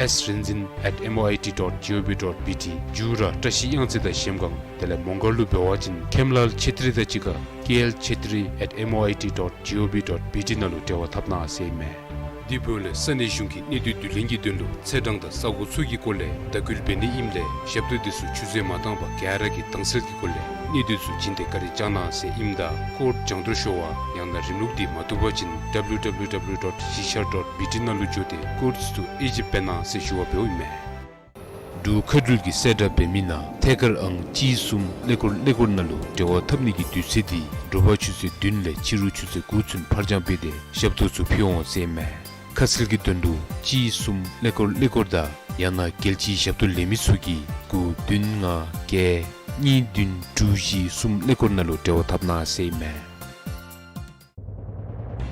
ཨེསི་རིག་འཛིན་ཨེཊ་ཨེམ་ཨོ་ཨའི་ཊི་ཌོཊ་ཇི་ཨོ་བི་ཌོཊ་བི་ཊི། མཇུག་ར་བཀྲ་ཤིས་གཡང་རྩེ་དང་གཞལམ་སྒང་དེ་ལས་མོང་སྒར་ལུ་འབད་བ་ཅིན་མཁནམ་ལཱལ་ཆེ་ཏྲི་དང་གཅིག་ཁར་ཀེ་ཨེལ་ཆེ་ཏྲི་ཨེཊ་ཨེམ་ཨོ་ཨའི་ཊི་ཌོཊ་ཇི་ཨོ་བི་ཌོཊ་བི་ཊི་ནང་ལུ་འབྲེལ་བ་འཐབ་གནང་ཟེར་ཨིན་མས། དེ་འབདཝ་ལས་ས་གནས་གཞུང་གིས་གནས་སྡུད་བསྡུ་ལེན་གྱི་དོན་ལུ་ཚེས་གྲངས་དང་ས་གོ་ཚུ་གི་སྐོར་ལས་བརྡ་སྐུལ་འབད་ནི་ཨིནམ་ལས་ཞབས་ཏོག་དེ་ཚུ་ཆུད་ཟོས་མ་བཏང་པར་ག་ར་གིས་དྭངས་གསལ་གྱི་སྒོ་ལས་གནས་སྡུད་ཚུ་བྱིན་ཏེ་བཀའ་དྲིན་བསྐྱང་གནང་ཟེར་ཨིནམ་ད་ཀོཌ་རྒྱང་མཐོང་ཤོར་བ་ཡང་ན་རིམ་ལུགས་འདི་མ་བཏུབ་པ་ཅིན་ཌབ་ལུ་ཌབ་ལུ་ཌབ་ལུ་ཌོཊ་གཞིས་ཆགས་ཌོཊ་བི་ཊི་ནང་ལུ་འགྱོ་སྟེ་ཀོཌ་ཚུ་ཨེ་ཇིབ་འབད་གནང་ཟེར་ཞུ་བ་འབདཝ་ཨིན་མས། འབྲུག་མཁའ་འགྲུལ་གྱིས་གསལ་བསྒྲགས་འབད་མི་ནང་ཐད་ཀར་ཨང་གཅིག་གསུམ་ཀླད་ཀོར་ཀླད་ཀོར་ནང་ལུ་འབྲེལ་བ་འཐབ་ནི་གི་དུས་ཚོད་འདི་དྲོ་པ་ཆུ་ཚོད་བདུན་ལས་ཕྱི་རུ་ཆུ་ཚོད་དགུ་ཚུན་ཕར་འགྱངས་འབད་དེ་ཞབས་ཏོག་ཚུ་ཕུལ་འོང་ཟེར་ཨིན་མས། ཁ་གསལ་གྱི་དོན་ལུ་གཅིག་གསུམ་ཀླད་ཀོར་ཀླད་ཀོར་དང་ཡང་ན་རྒྱལ་སྤྱིའི་ཞབས་ཏོག་ལེན་མི་ཚུ་གིས་དགུ་བདུན་ལྔ་བརྒྱད་གཉིས་བདུན་དྲུག་བཞི་གསུམ་ཀླད་ཀོར་ནང་ལུ་འབྲེལ་བ་འཐབ་གནང་ཟེར་ཨིན་མས།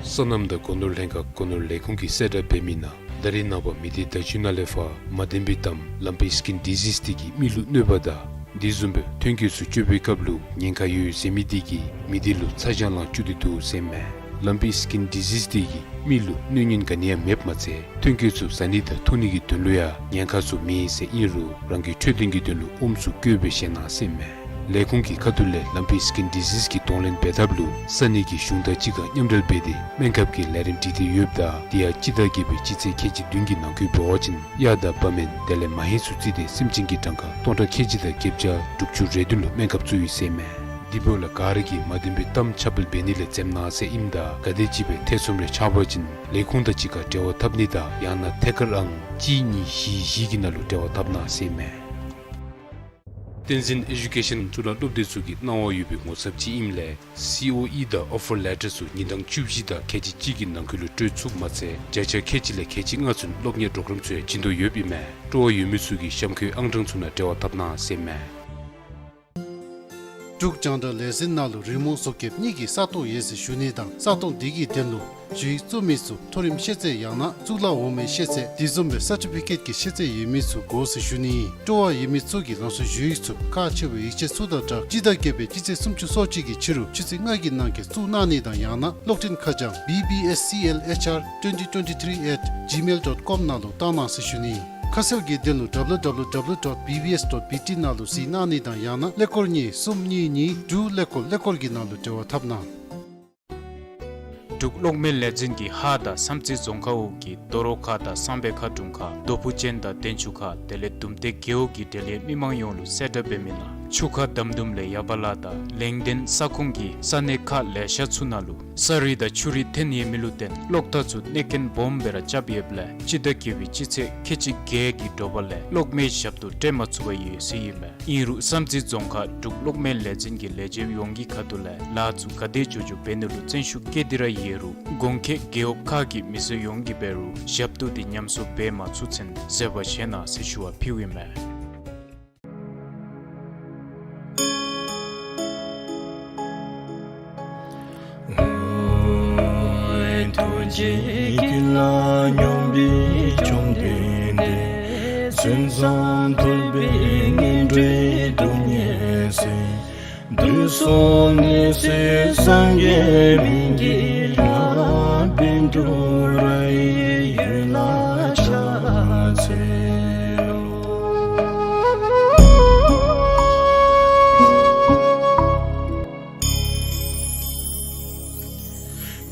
སོ་ནམ་དང་སྒོ་ནོར་ལྷན་ཁག་སྒོ་ནོར་ལས་ཁུངས་ཀྱིས་གསལ་བསྒྲགས་འབད་མི་ནང་ད་རིས་ནངས་པ་མི་སྡེ་ཟླ་བཅུ་ནང་ལས་ཕར་མ་བདེན་པའི་གཏམ་ལམ་པའི་སི་ཀིན་ཌི་ཟིས་འདི་གིས་མི་ལུ་གནོད་པ་དང་དེ་བཟུམ་སྦེ་ཐོན་སྐྱེད་ཚུ་སྤྱོད་པའི་སྐབས་ལུ་ཉེན་ཁ་ཡོད་ཟེར་མི་འདི་གིས་མི་སྡེ་ལུ་ཚ་གྱང་ལང་བཅུག་སྟེ་འདུག་ཟེར་ཨིན་མས། ལམ་པའི་སི་ཀིན་ཌི་ཟིས་འདི་གིས་མི་ལུ་གནོད་ཉེན་ག་ནི་ཡང་མེདཔ་མ་ཚད་ཐོན་སྐྱེད་ཚུ་བཟའ་ནི་དང་འཐུང་ནི་གི་དོན་ལུ་ཡང་ཉེན་ཁ་ཚུ་མེད་ཟེར་ཨིན་རུང་རང་གི་འཕྲོད་བསྟེན་གྱི་དོན་ལུ་ཨོམ་ཚུ་བཀོལ་སྦེ་བཞེས་གནང་ཟེར་ཨིན་མས། ལས་ཁུངས་ཀྱི་ཁ་ཐུག་ལས་ལམ་པའི་སི་ཀིན་ཌི་ཟིས་ཀྱི་གདོང་ལེན་འབད་ཐབས་ལུ་ས་གནས་ཀྱི་གཞུང་དང་གཅིག་ཁར་མཉམ་འབྲེལ་འབད་དེ་སྨན་ཁབ་ཀྱི་ལས་རིམ་སྒྲིག་སྟེ་ཡོདཔ་ད་དེ་ཡང་སྤྱི་ཟླ་བརྒྱད་པའི་སྤྱི་ཚེས་ཁལ་གཅིག་བདུན་གྱི་ནང་འཁོད་འབད་བ་ཅིན་གཡག་དང་བ་མེན་དེ་ལས་མ་ཧེ་ཚུ་བརྩིས་ཏེ་སེམས་ཅན་གྱི་གྲངས་ཀ་སྟོང་ཕྲག་ཁལ་གཅིག་དང་བརྒྱད་བརྒྱ་དྲུག་ཅུ་རེ་བདུན་ལུ་སྨན་ཁབ་བཙུགས་ཡི་ཟེར་ཨིན་མས། དེ་འབདཝ་ལས་ག་ར་གིས་མ་བདེན་པའི་གཏམ་ཁྱབ་སྤེལ་འབད་ནི་ལས་འཛེམ་གནང་ཟེར་ཨིནམ་ད་ག་དེམ་ཅིག་སྦེ་ཐེ་ཚོམ་རེ་ཆགས་པ་ཅིན་ལས་ཁུངས་དང་གཅིག་ཁར་འབྲེལ་བ་འཐབ་ནི་དང་ཡང་ན་ཐད་ཀར་ཨང་གཅིག་གཉིས་བཞི་བཞི་གི་ནང་ལུ་འབྲེལ་བ་འཐབ་གནང་ཟེར་ཨིན་མས། བསྟན་འཛིན་ཨེ་ཌུ་ཀེ་ཤཱན་གཙུག་ལག་སློབ་སྡེ་ཚུ་གིས་གནང་བ་ཡོད་པའི་ངོ་ཚབ་ཅིག་ཨིནམ་ལས་སི་ཨོ་ཨི་དང་ཨོ་ཕར་ལེ་ཊར་ཚུ་ཉིན་གྲངས་བཅུ་བཞི་དང་ཁལ་གཅིག་གཅིག་གི་ནང་འཁོད་ལུ་སྤྲོད་ཚུགསཔ་མ་ཚད་བརྒྱ་ཆ་ཁལ་གཅིག་ལས་ཁལ་གཅིག་ལྔ་ཚུན་སློབ་གཉེར་པོརོ་གརམ་ཚུ་ཡང་བྱིན་དོ་ཡོདཔ་ཨིན་མས། སྤྲོ་བ་ཡོད་མི་ཚུ་གིས་གཤམ་འཁོད་ཨང་གྲངས་ཚུ་ནང་འབྲེལ་བ་འཐབ་གནང་ཟེར་ཨིན་མས། འབྲུག་རྒྱང་བསྒྲགས་ལས་འཛིན་ནང་ལུ་རི་མོ་བཟོ་མཁསཔ་གཉིས་ཀྱི་ས་སྟོང་ཡོད་ཟེར་ཞུ་ནི་དང་ས་སྟོང་དེ་གི་དོན་ལུ་ཞུ་ཡིག་བཙུགས་མི་ཚུ་མཐོ་རིམ་ཤེས་ཚད་ཡང་ན་གཙུག་ལག་འོག་མའི་ཤེས་ཚད་དེ་བཟུམ་སྦེ་སར་ཊི་ཕི་ཀེཊ་ཀྱི་ཤེས་ཚད་ཡོད་མི་ཚུ་དགོ་ཟེར་ཞུ་ནི་ཨིན། སྤྲོ་བ་ཡོད་མི་ཚུ་གིས་རང་སོའི་ཞུ་ཡིག་ཚུ་ཁག་ཆེ་བའི་ཡིག་ཆ་ཚུ་དང་སྦྲགས་སྤྱི་ཟླ་བརྒྱད་པའི་སྤྱི་ཚེས་སུམ་ཅུ་སོ་གཅིག་གི་ཕྱི་རུ་ཆུ་ཚོད་ལྔ་གི་ནང་འཁོད་བཙུགས་གནང་ནི་དང་ཡང་ན་གློག་འཕྲིན་ཁ་བྱང་B B S C L H R twenty twenty-three at gmail dot com ནང་ལུ་བཏང་གནང་ཟེར་ཞུ་ནི་ཨིན། ཁ་གསལ་གྱི་དོན་ལུ་W W W dot B B S dot B T ནང་ལུ་གཟིགས་གནང་ནི་དང་ཡང་ན་ཀླད་ཀོར་གཉིས་གསུམ་གཉིས་གཉིས་དྲུག་ཀླད་ཀོར་ཀླད་ཀོར་གྱི་ནང་ལུ་འབྲེལ་བ་འཐབ་གནང་། འབྲུག་གློག་མེ་ལས་འཛིན་གྱིས་ཧཱ་དང་བསམ་རྩེ་རྫོང་ཁག་འོག་གི་རྡོ་རོ་ཁ་དང་གསང་སྦས་མཁར་དྲུང་ཁག་རྡོ་ཕུ་ཅན་དང་གདན་ཆུ་ཁ་དེ་ལས་དུམ་མཐའི་རྒེད་འོག་གི་འབྲེལ་ཡོད་མི་མང་ཡོངས་ལུ་གསལ་བསྒྲགས་འབད་མི་ནང་ཆུ་ཁ་འདམ་དུམ་ལས་ཡར་བ་ལ་དང་ལེང་ལྡན་ས་ཁོངས་ཀྱི་ས་གནས་ཁག་ལེ་ཤ་ཚུ་ནང་ལུ་ས་རུད་དང་ཆུ་རུད་ཐོན་ཡོད་མི་ལུ་བརྟེན་གློག་ཐག་ཚུ་གནོད་སྐྱོན་སྦོམ་སྦེ་ར་རྐྱབ་ཡོདཔ་ལས་སྤྱི་ཟླ་བརྒྱད་པའི་སྤྱི་ཚེས་ཁལ་གཅིག་བརྒྱད་ཀྱི་དྲོ་པ་ལས་གློག་མེ་ཞབས་ཏོག་སྤྲོད་མ་ཚུགས་པར་ཡོད་ཟེར་ཨིན་མས། ཨིན་རུང་བསམ་རྩེ་རྫོང་ཁག་འབྲུག་གློག་མེ་ལས་འཛིན་གྱི་ལས་བྱེདཔ་ཡོངས་ཀྱི་ཁ་ཐུག་ལས་ལཱ་ཚུ་ག་དེ་མགྱོགས་མགྱོགས་འབད་ནི་ལུ་བརྩོན་ཤུགས་བསྐྱེད་དེ་ར་ཡོད་རུང་གོང་འཁོད་རྒེད་འོག་ཁག་གི་མི་སེར་ཡོངས་ཀྱིས་འབད་རུང་ཞབས་ཏོག་དེ་ཉམས་གསོ་འབད་མ་ཚུགས་ཚུན་བཟོད་པ་བཞེས་གནང་ཟེར་ཞུ་བ་ཕུལཝ་ཨིན་མས། ཐུགས་རྗེ་ཀུན་ལ་སྙོམས་པའི་བཅོམ་ལྡན་འདས། མཚན་ཙམ་ཐོས་པས་ངན་འགྲོའི་སྡུག་བསྔལ་སེལ། དུས་གསུམ་ནད་སེལ་སངས་རྒྱས་སྨན་གྱི་བླ། བཻ་ཌཱུརྱ་ཡི་འོད་ལ་ཕྱག་འཚལ་ལོ།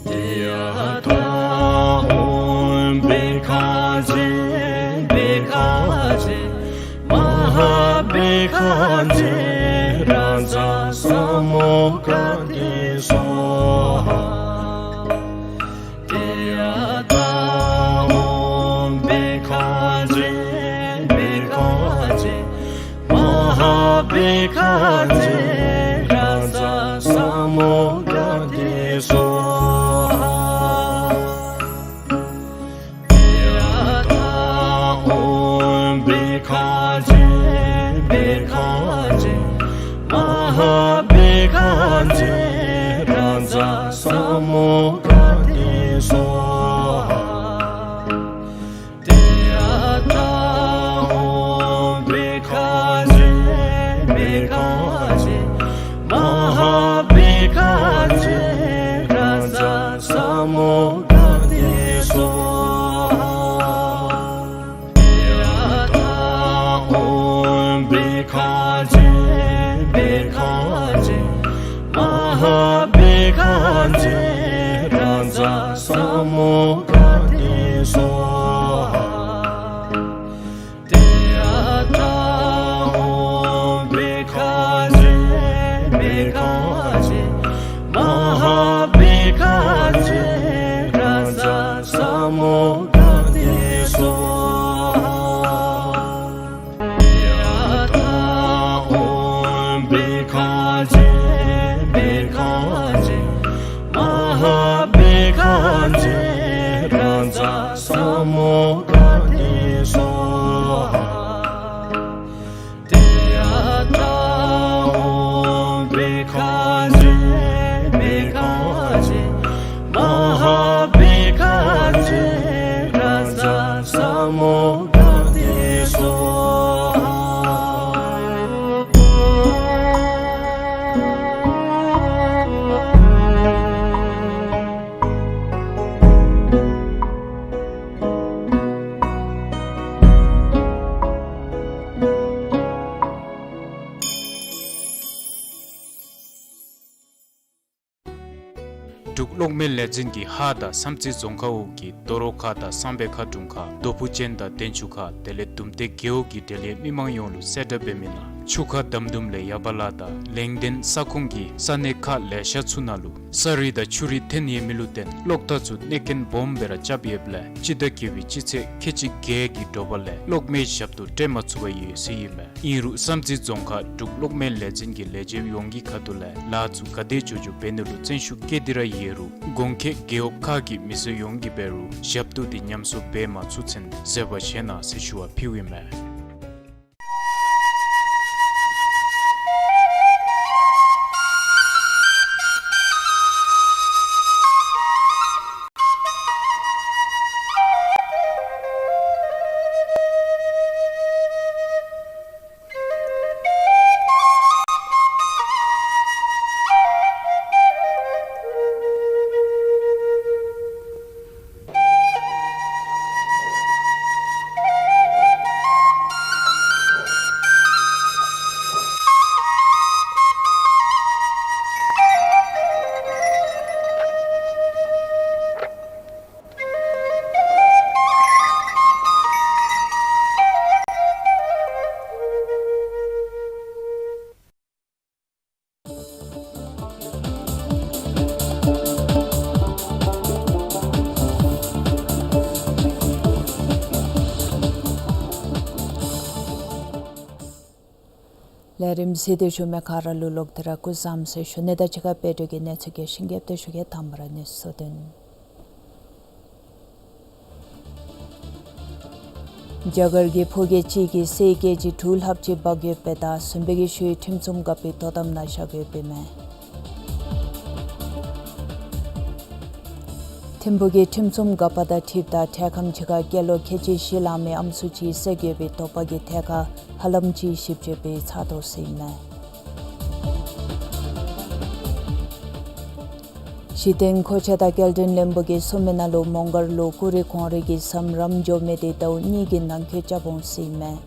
ཏདྱ་ཐཱ། ཨོཾ་བྷཻ་ཥ་ཛྱེ་བྷཻ་ཥ་ཛྱེ་མ་ཧཱ་བྷཻ་ཥ་ཛྱེ་རཱ་ཛ་ས་མུདྒ་ཏེ་སྭཱ་ཧཱ། ཏདྱ་ཐཱ། ཨོཾ་བྷཻ་ཥ་ཛྱེ་བྷཻ་ཥ་ཛྱེ་མ་ཧཱ་བྷཻ་ཥ་ཛྱེ་རཱ་ཛ་ས་མུདྒ་ཏེ་སྭཱ་ཧཱ། ཏདྱ་ཐཱ། ཨོཾ་བྷཻ་ཥ་ཛྱེ་བྷཻ་ཥ་ཛྱེ་མ་ཧཱ་བྷཻ་ཥ་ཛྱེ་རཱ་ཛ་ས་མུདྒ་ཏེ་སྭཱ་ཧཱ། ཏདྱ་ཐཱ། ཨོཾ་བྷཻ་ཥ་ཛྱེ་བྷཻ་ཥ་ཛྱེ་མ་ཧཱ་བྷཻ་ཥ་ཛྱེ་རཱ་ཛ་ས་མུདྒ་ཏེ་སྭཱ་ཧཱ། ཏདྱ་ཐཱ། ཨོཾ་བྷཻ་ཥ་ཛྱེ་བྷཻ་ཥ་ཛྱེ་མ་ཧཱ་བྷཻ་ཥ་ཛྱེ་རཱ་ཛ་ས་མུདྒ་ཏེ་སྭཱ་ཧཱ། ཏདྱ་ཐཱ། ཨོཾ་བྷཻ་ཥ་ཛྱེ་བྷཻ་ཥ་ཛྱེ་མ་ཧཱ་བྷཻ་ཥ་ཛྱེ་རཱ་ཛ་ས་མུདྒ་ཏེ་སྭཱ་ཧཱ། ཏདྱ་ཐཱ། ཨོཾ་བྷཻ་ཥ་ཛྱེ་བྷཻ་ཥ་ཛྱེ་མ་ཧཱ་བྷཻ་ཥ་ཛྱེ་རཱ་ཛ་ས་མུདྒ་ཏེ་སྭཱ་ཧཱ། ཏདྱ་ཐཱ། ཨོཾ་བྷཻ་ཥ་ཛྱེ་བྷཻ་ཥ་ཛྱེ་མ་ཧཱ་བྷཻ་ཥ་ཛྱེ་རཱ་ཛ་ས་མུདྒ་ཏེ་སྭཱ་ཧཱ། འབྲུག་གློག་མེ་ལས་འཛིན་གྱིས་ཧཱ་དང་བསམ་རྩེ་རྫོང་ཁག་འོག་གི་རྡོ་རོ་ཁ་དང་གསང་སྦས་མཁར་དྲུང་ཁ་རྡོ་ཕུ་ཅན་དང་གདན་ཆུ་ཁ་དེ་ལས་དུམ་མཐའི་རྒེད་འོག་གི་འབྲེལ་ཡོད་མི་མང་ཡོངས་ལུ་གསལ་བསྒྲགས་འབད་མི་ནང་ཆུ་ཁ་འདམ་དུམ་ལས་ཡར་བ་ལ་དང་ལེང་ལྡན་ས་ཁོངས་ཀྱི་ས་གནས་ཁག་ལེ་ཤ་ཚུ་ནང་ལུ་ས་རུད་དང་ཆུ་རུད་ཐོན་ཡོད་མི་ལུ་བརྟེན་གློག་ཐག་ཚུ་གནོད་སྐྱོན་སྦོམ་སྦེ་ར་རྐྱབ་ཡོདཔ་ལས་སྤྱི་ཟླ་བརྒྱད་པའི་སྤྱི་ཚེས་ཁལ་གཅིག་བརྒྱད་ཀྱི་དྲོ་པ་ལས་གློག་མེ་ཞབས་ཏོག་སྤྲོད་མ་ཚུགས་པར་ཡོད་ཟེར་ཨིན་མས། ཨིན་རུང་བསམ་རྩེ་རྫོང་ཁག་འབྲུག་གློག་མེ་ལས་འཛིན་གྱི་ལས་བྱེདཔ་ཡོངས་ཀྱི་ཁ་ཐུག་ལས་ལཱ་ཚུ་ག་དེ་མགྱོགས་མགྱོགས་འབད་ནི་ལུ་བརྩོན་ཤུགས་བསྐྱེད་དེ་ར་ཡོད་རུང་གོང་འཁོད་རྒེད་འོག་ཁག་གི་མི་སེར་ཡོངས་ཀྱིས་འབད་རུང་ཞབས་ཏོག་དེ་ཉམས་གསོ་འབད་མ་ཚུགས་ཚུན་བཟོད་པ་བཞེས་གནང་ཟེར་ཞུ་བ་ཕུལཝ་ཨིན་མས། ལས་རིམ་གཟིགས་ཏེ་བཞུགས་མི་ག་ར་ལུ་ལོག་སྟེ་ར་སྐུ་གཟུགས་བཟང་ཟེར་ཞུ་ནི་དང་གཅིག་ཁར་དཔལ་འབྱོར་གྱི་གནས་ཚུལ་རྒྱས་ཤིང་རྒྱས་པ་ཞུ་གེ། དང་པ་ར་གནས་ཚུལ་དོན། རྒྱ་གར་གྱི་ཕོ་སྐྱེས་གཅིག་གིས་གསེར་ཀེ་ཇི་དྲུག་ལྷགཔ་ཅིག་འབག་ཡོདཔ་སྦེ་དང་བཟུམ་སྦེ་གི་ཤུལ་ཁྲིམས་སྲུང་འགག་པའི་དོ་དམ་ནང་བཞག་ཡོདཔ་ཨིན་མས། ཐིམ་ཕུག་གི་ཁྲིམས་སྲུང་འགག་པ་དང་འཁྲིལཝ་ད་འཕྲལ་ཁམས་ཅིག་ཁར་སྐྱེས་ལོ་ཁལ་གཅིག་བཞི་ལང་མི་ཨམ་སྲུ་ཅིག་བསད་ཡོད་པའི་དོགས་པ་གི་ཐད་ཁར་ཧ་ལམ་ཅིག་ཞིབ་དཔྱད་འབད་ཚར་དོ་ཟེར་ཨིན་མས། གཞི་རྟེན་མཁོ་ཆས་དང་སྐྱེལ་འདྲེན་བློན་པོ་གིས་གསུངས་མི་ནང་ལུ་མོང་སྒར་ལུ་ཀུ་རེ་གོང་རོལ་གྱི་ཟམ་རམ་འགྱོ་མི་དེ་ཟླཝ་གཉིས་ཀྱི་ནང་འཁོད་རྐྱབ་འོང་ཟེར་ཨིན་མས།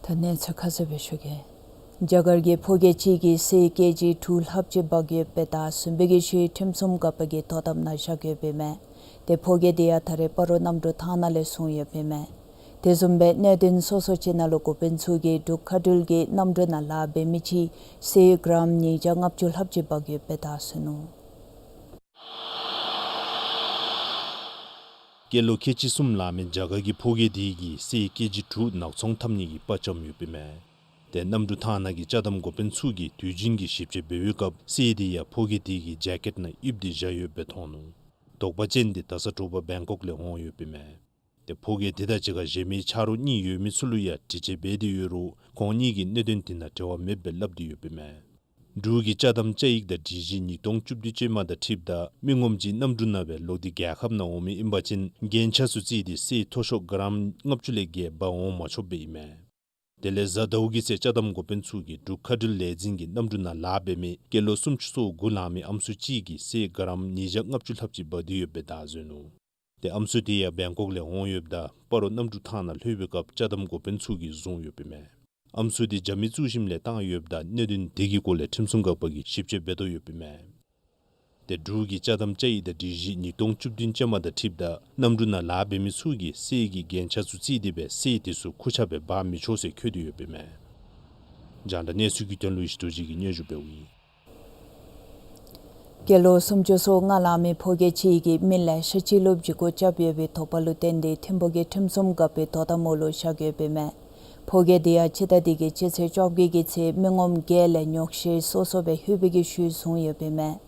ད་གནས་ཚུལ་ཁ་གསལ་སྦེ་ཞུ་གེ། རྒྱ་གར་གྱི་ཕོ་སྐྱེས་གཅིག་གིས་གསེར་ཀེ་ཇི་དྲུག་ལྷགཔ་ཅིག་འབག་ཡོདཔ་སྦེ་དང་བཟུམ་སྦེ་གི་ཤུལ་ཁྲིམས་སྲུང་འགག་པ་གིས་དོ་དམ་ནང་བཞག་ཡོདཔ་ཨིན་མས། ཏེ་ཕོ་སྐྱེས་དེ་ཡང་ད་རེས་སྤ་རོ་གནམ་གྲུ་ཐང་ནང་ལས་བཟུང་ཡོདཔ་ཨིན་མས། དེ་བཟུམ་སྦེ་གནད་དོན་སོ་སོ་ཅིག་ནང་ལུ་འགོ་དཔོན་ཚུ་གིས་འབྲུག་མཁའ་འགྲུལ་གྱི་གནམ་གྲུ་ནང་ལཱ་འབད་མི་ཅིག་གསེར་གྲམ་ཉིས་བརྒྱ་ལྔ་བཅུ་ལྷགཔ་ཅིག་འབག་ཡོདཔ་སྦེ་དང་གསུངས་ནུག། སྐྱེས་ལོ་ཁལ་གཅིག་གསུམ་ལང་མི་རྒྱ་གར་གྱི་ཕོ་སྐྱེས་དེ་གིས་གསེར་ཀེ་ཇི་དྲུག་ནག་ཚོང་འཐབ་ནི་གི་པར་བཅམ་ཡོདཔ་ཨིན་མས། ཏེ་གནམ་གྲུ་ཐང་ནང་གི་ཅ་དམ་འགོ་དཔོན་ཚུ་གིས་དུས་རྒྱུན་གྱི་ཞིབ་དཔྱད་འབད་བའི་སྐབས་གསེར་དེ་ཡང་ཕོ་སྐྱེས་དེ་གི་ཇེ་ཀེཊ་ནང་ཡིབ་སྟེ་བཞག་ཡོདཔ་སྦེ་མཐོང་ནུག། དོགས་པ་ཅན་དེ་ད་ས་དྲོ་པ་བེང་ཀོག་ལས་འོང་ཡོདཔ་ཨིན་མས། ཏེ་ཕོ་སྐྱེས་དེ་དང་གཅིག་ཁར་གཞན་མི་ཆ་རོགས་གཉིས་ཡོད་མི་ཚུ་ལུ་ཡང་དྲི་དཔྱད་འབད་དེ་ཡོད་རུང་ཁོང་གཉིས་ཀྱིས་གནད་དོན་དེ་ནང་འབྲེལ་བ་མེདཔ་སྦེ་སླབ་སྟེ་ཡོདཔ་ཨིན་མས། འབྲུག་གི་ཅ་དམ་བཅའ་ཡིག་དང་སྒྲིག་གཞི་ཉིས་སྟོང་བཅུ་བདུན་ཅན་མ་དང་འཁྲིལཝ་ད་མི་ངོམ་ཅིག་གནམ་གྲུ་ནང་སྦེ་ལོག་སྟེ་རྒྱལ་ཁབ་ནང་འོང་མི་ཨིན་པ་ཅིན་རྒྱན་ཆ་ཚུ་བརྩིས་ཏེ་གསེར་མཐོ་ཤོས་གྲམ་ལྔ་བཅུ་ལས་བརྒལ་འབག་འོང་མ་ཆོགཔ་སྦེ་ཨིན་མས། དེ་ལས་གཟའ་ཟླཝ་གི་ཚེ་ཅ་དམ་འགོ་དཔོན་ཚུ་གིས་འབྲུག་མཁའ་འགྲུལ་ལས་འཛིན་གྱི་གནམ་གྲུ་ནང་ལཱ་འབད་མི་སྐྱེས་ལོ་སུམ་ཅུ་སོ་དགུ་ལང་མི་ཨམ་སྲུ་ཅིག་གིས་གསེར་གྲམ་ཉིས་བརྒྱ་ལྔ་བཅུ་ལྷགཔ་ཅིག་འབག་སྟེ་ཡོདཔ་སྦེ་དང་གསུངས་ནུག། ཏེ་ཨམ་སྲུ་དེ་ཡང་བེང་ཀོག་ལས་འོང་ཡོདཔ་ད་སྤ་རོ་གནམ་གྲུ་ཐང་ནང་ལྷོད་པའི་སྐབས་ཅ་དམ་འགོ་དཔོན་ཚུ་གིས་བཟུང་ཡོདཔ་ཨིན་མས། ཨམ་སྲུ་དེ་རྒྱ་མི་བཙུགས་ཞིནམ་ལས་བཏང་ཡོདཔ་ད་གནད་དོན་དེ་གི་སྐོར་ལས་ཁྲིམས་སྲུང་འགག་པ་གིས་ཞིབ་དཔྱད་འབད་དོ་ཡོདཔ་ཨིན་མས། ཏེ་འབྲུག་གི་ཅ་དམ་བཅའ་ཡིག་དང་སྒྲིག་གཞི་ཉིས་སྟོང་བཅུ་བདུན་ཅན་མ་དང་འཁྲིལཝ་ད་གནམ་གྲུ་ནང་ལཱ་འབད་མི་ཚུ་གིས་གསེར་གྱི་རྒྱན་ཆ་ཚུ་བརྩིས་ཏེ་སྦེ་གསེར་དེ་ཚུ་ཁུར་ཆ་སྦེ་འབག་མི་ཆོག་ཟེར་བཀོད་དེ་ཡོདཔ་ཨིན་མས། རྒྱང་བསྒྲགས་གནས་ཚུལ་གྱི་དོན་ལུ་ཡེ་ཤེས་རྡོ་རྗེ་གིས་སྙན་ཞུ་འབདཝ་ཨིན། སྐྱེས་ལོ་སུམ་ཅུ་སོ་ལྔ་ལང་མི་ཕོ་སྐྱེས་ཅིག་གིས་མི་ལེ་ཤ་ཅིག་ལུ་འཇིགས་སྐུལ་རྐྱབ་ཡོད་པའི་དོགས་པ་ལུ་བརྟེན་ཏེ་ཐིམ་ཕུག་གི་ཁྲིམས་སྲུང་འགག་པའི་དོ་དམ་འོག་ལུ་བཞག་ཡོདཔ་ཨིན་མས། ཕོ་སྐྱེས་དེ་ཡང་སྤྱི་ཟླ་འདི་གི་སྤྱི་ཚེས་བཅོ་བརྒྱད་ཀྱི་ཚེ་མི་ངོམ་བརྒྱད་ལས་ཉོག་བཤད་སོ་སོ་སྦེ་ལྷོད་པའི་གི་ཤུལ་བཟུང་ཡོདཔ་ཨིན་མས།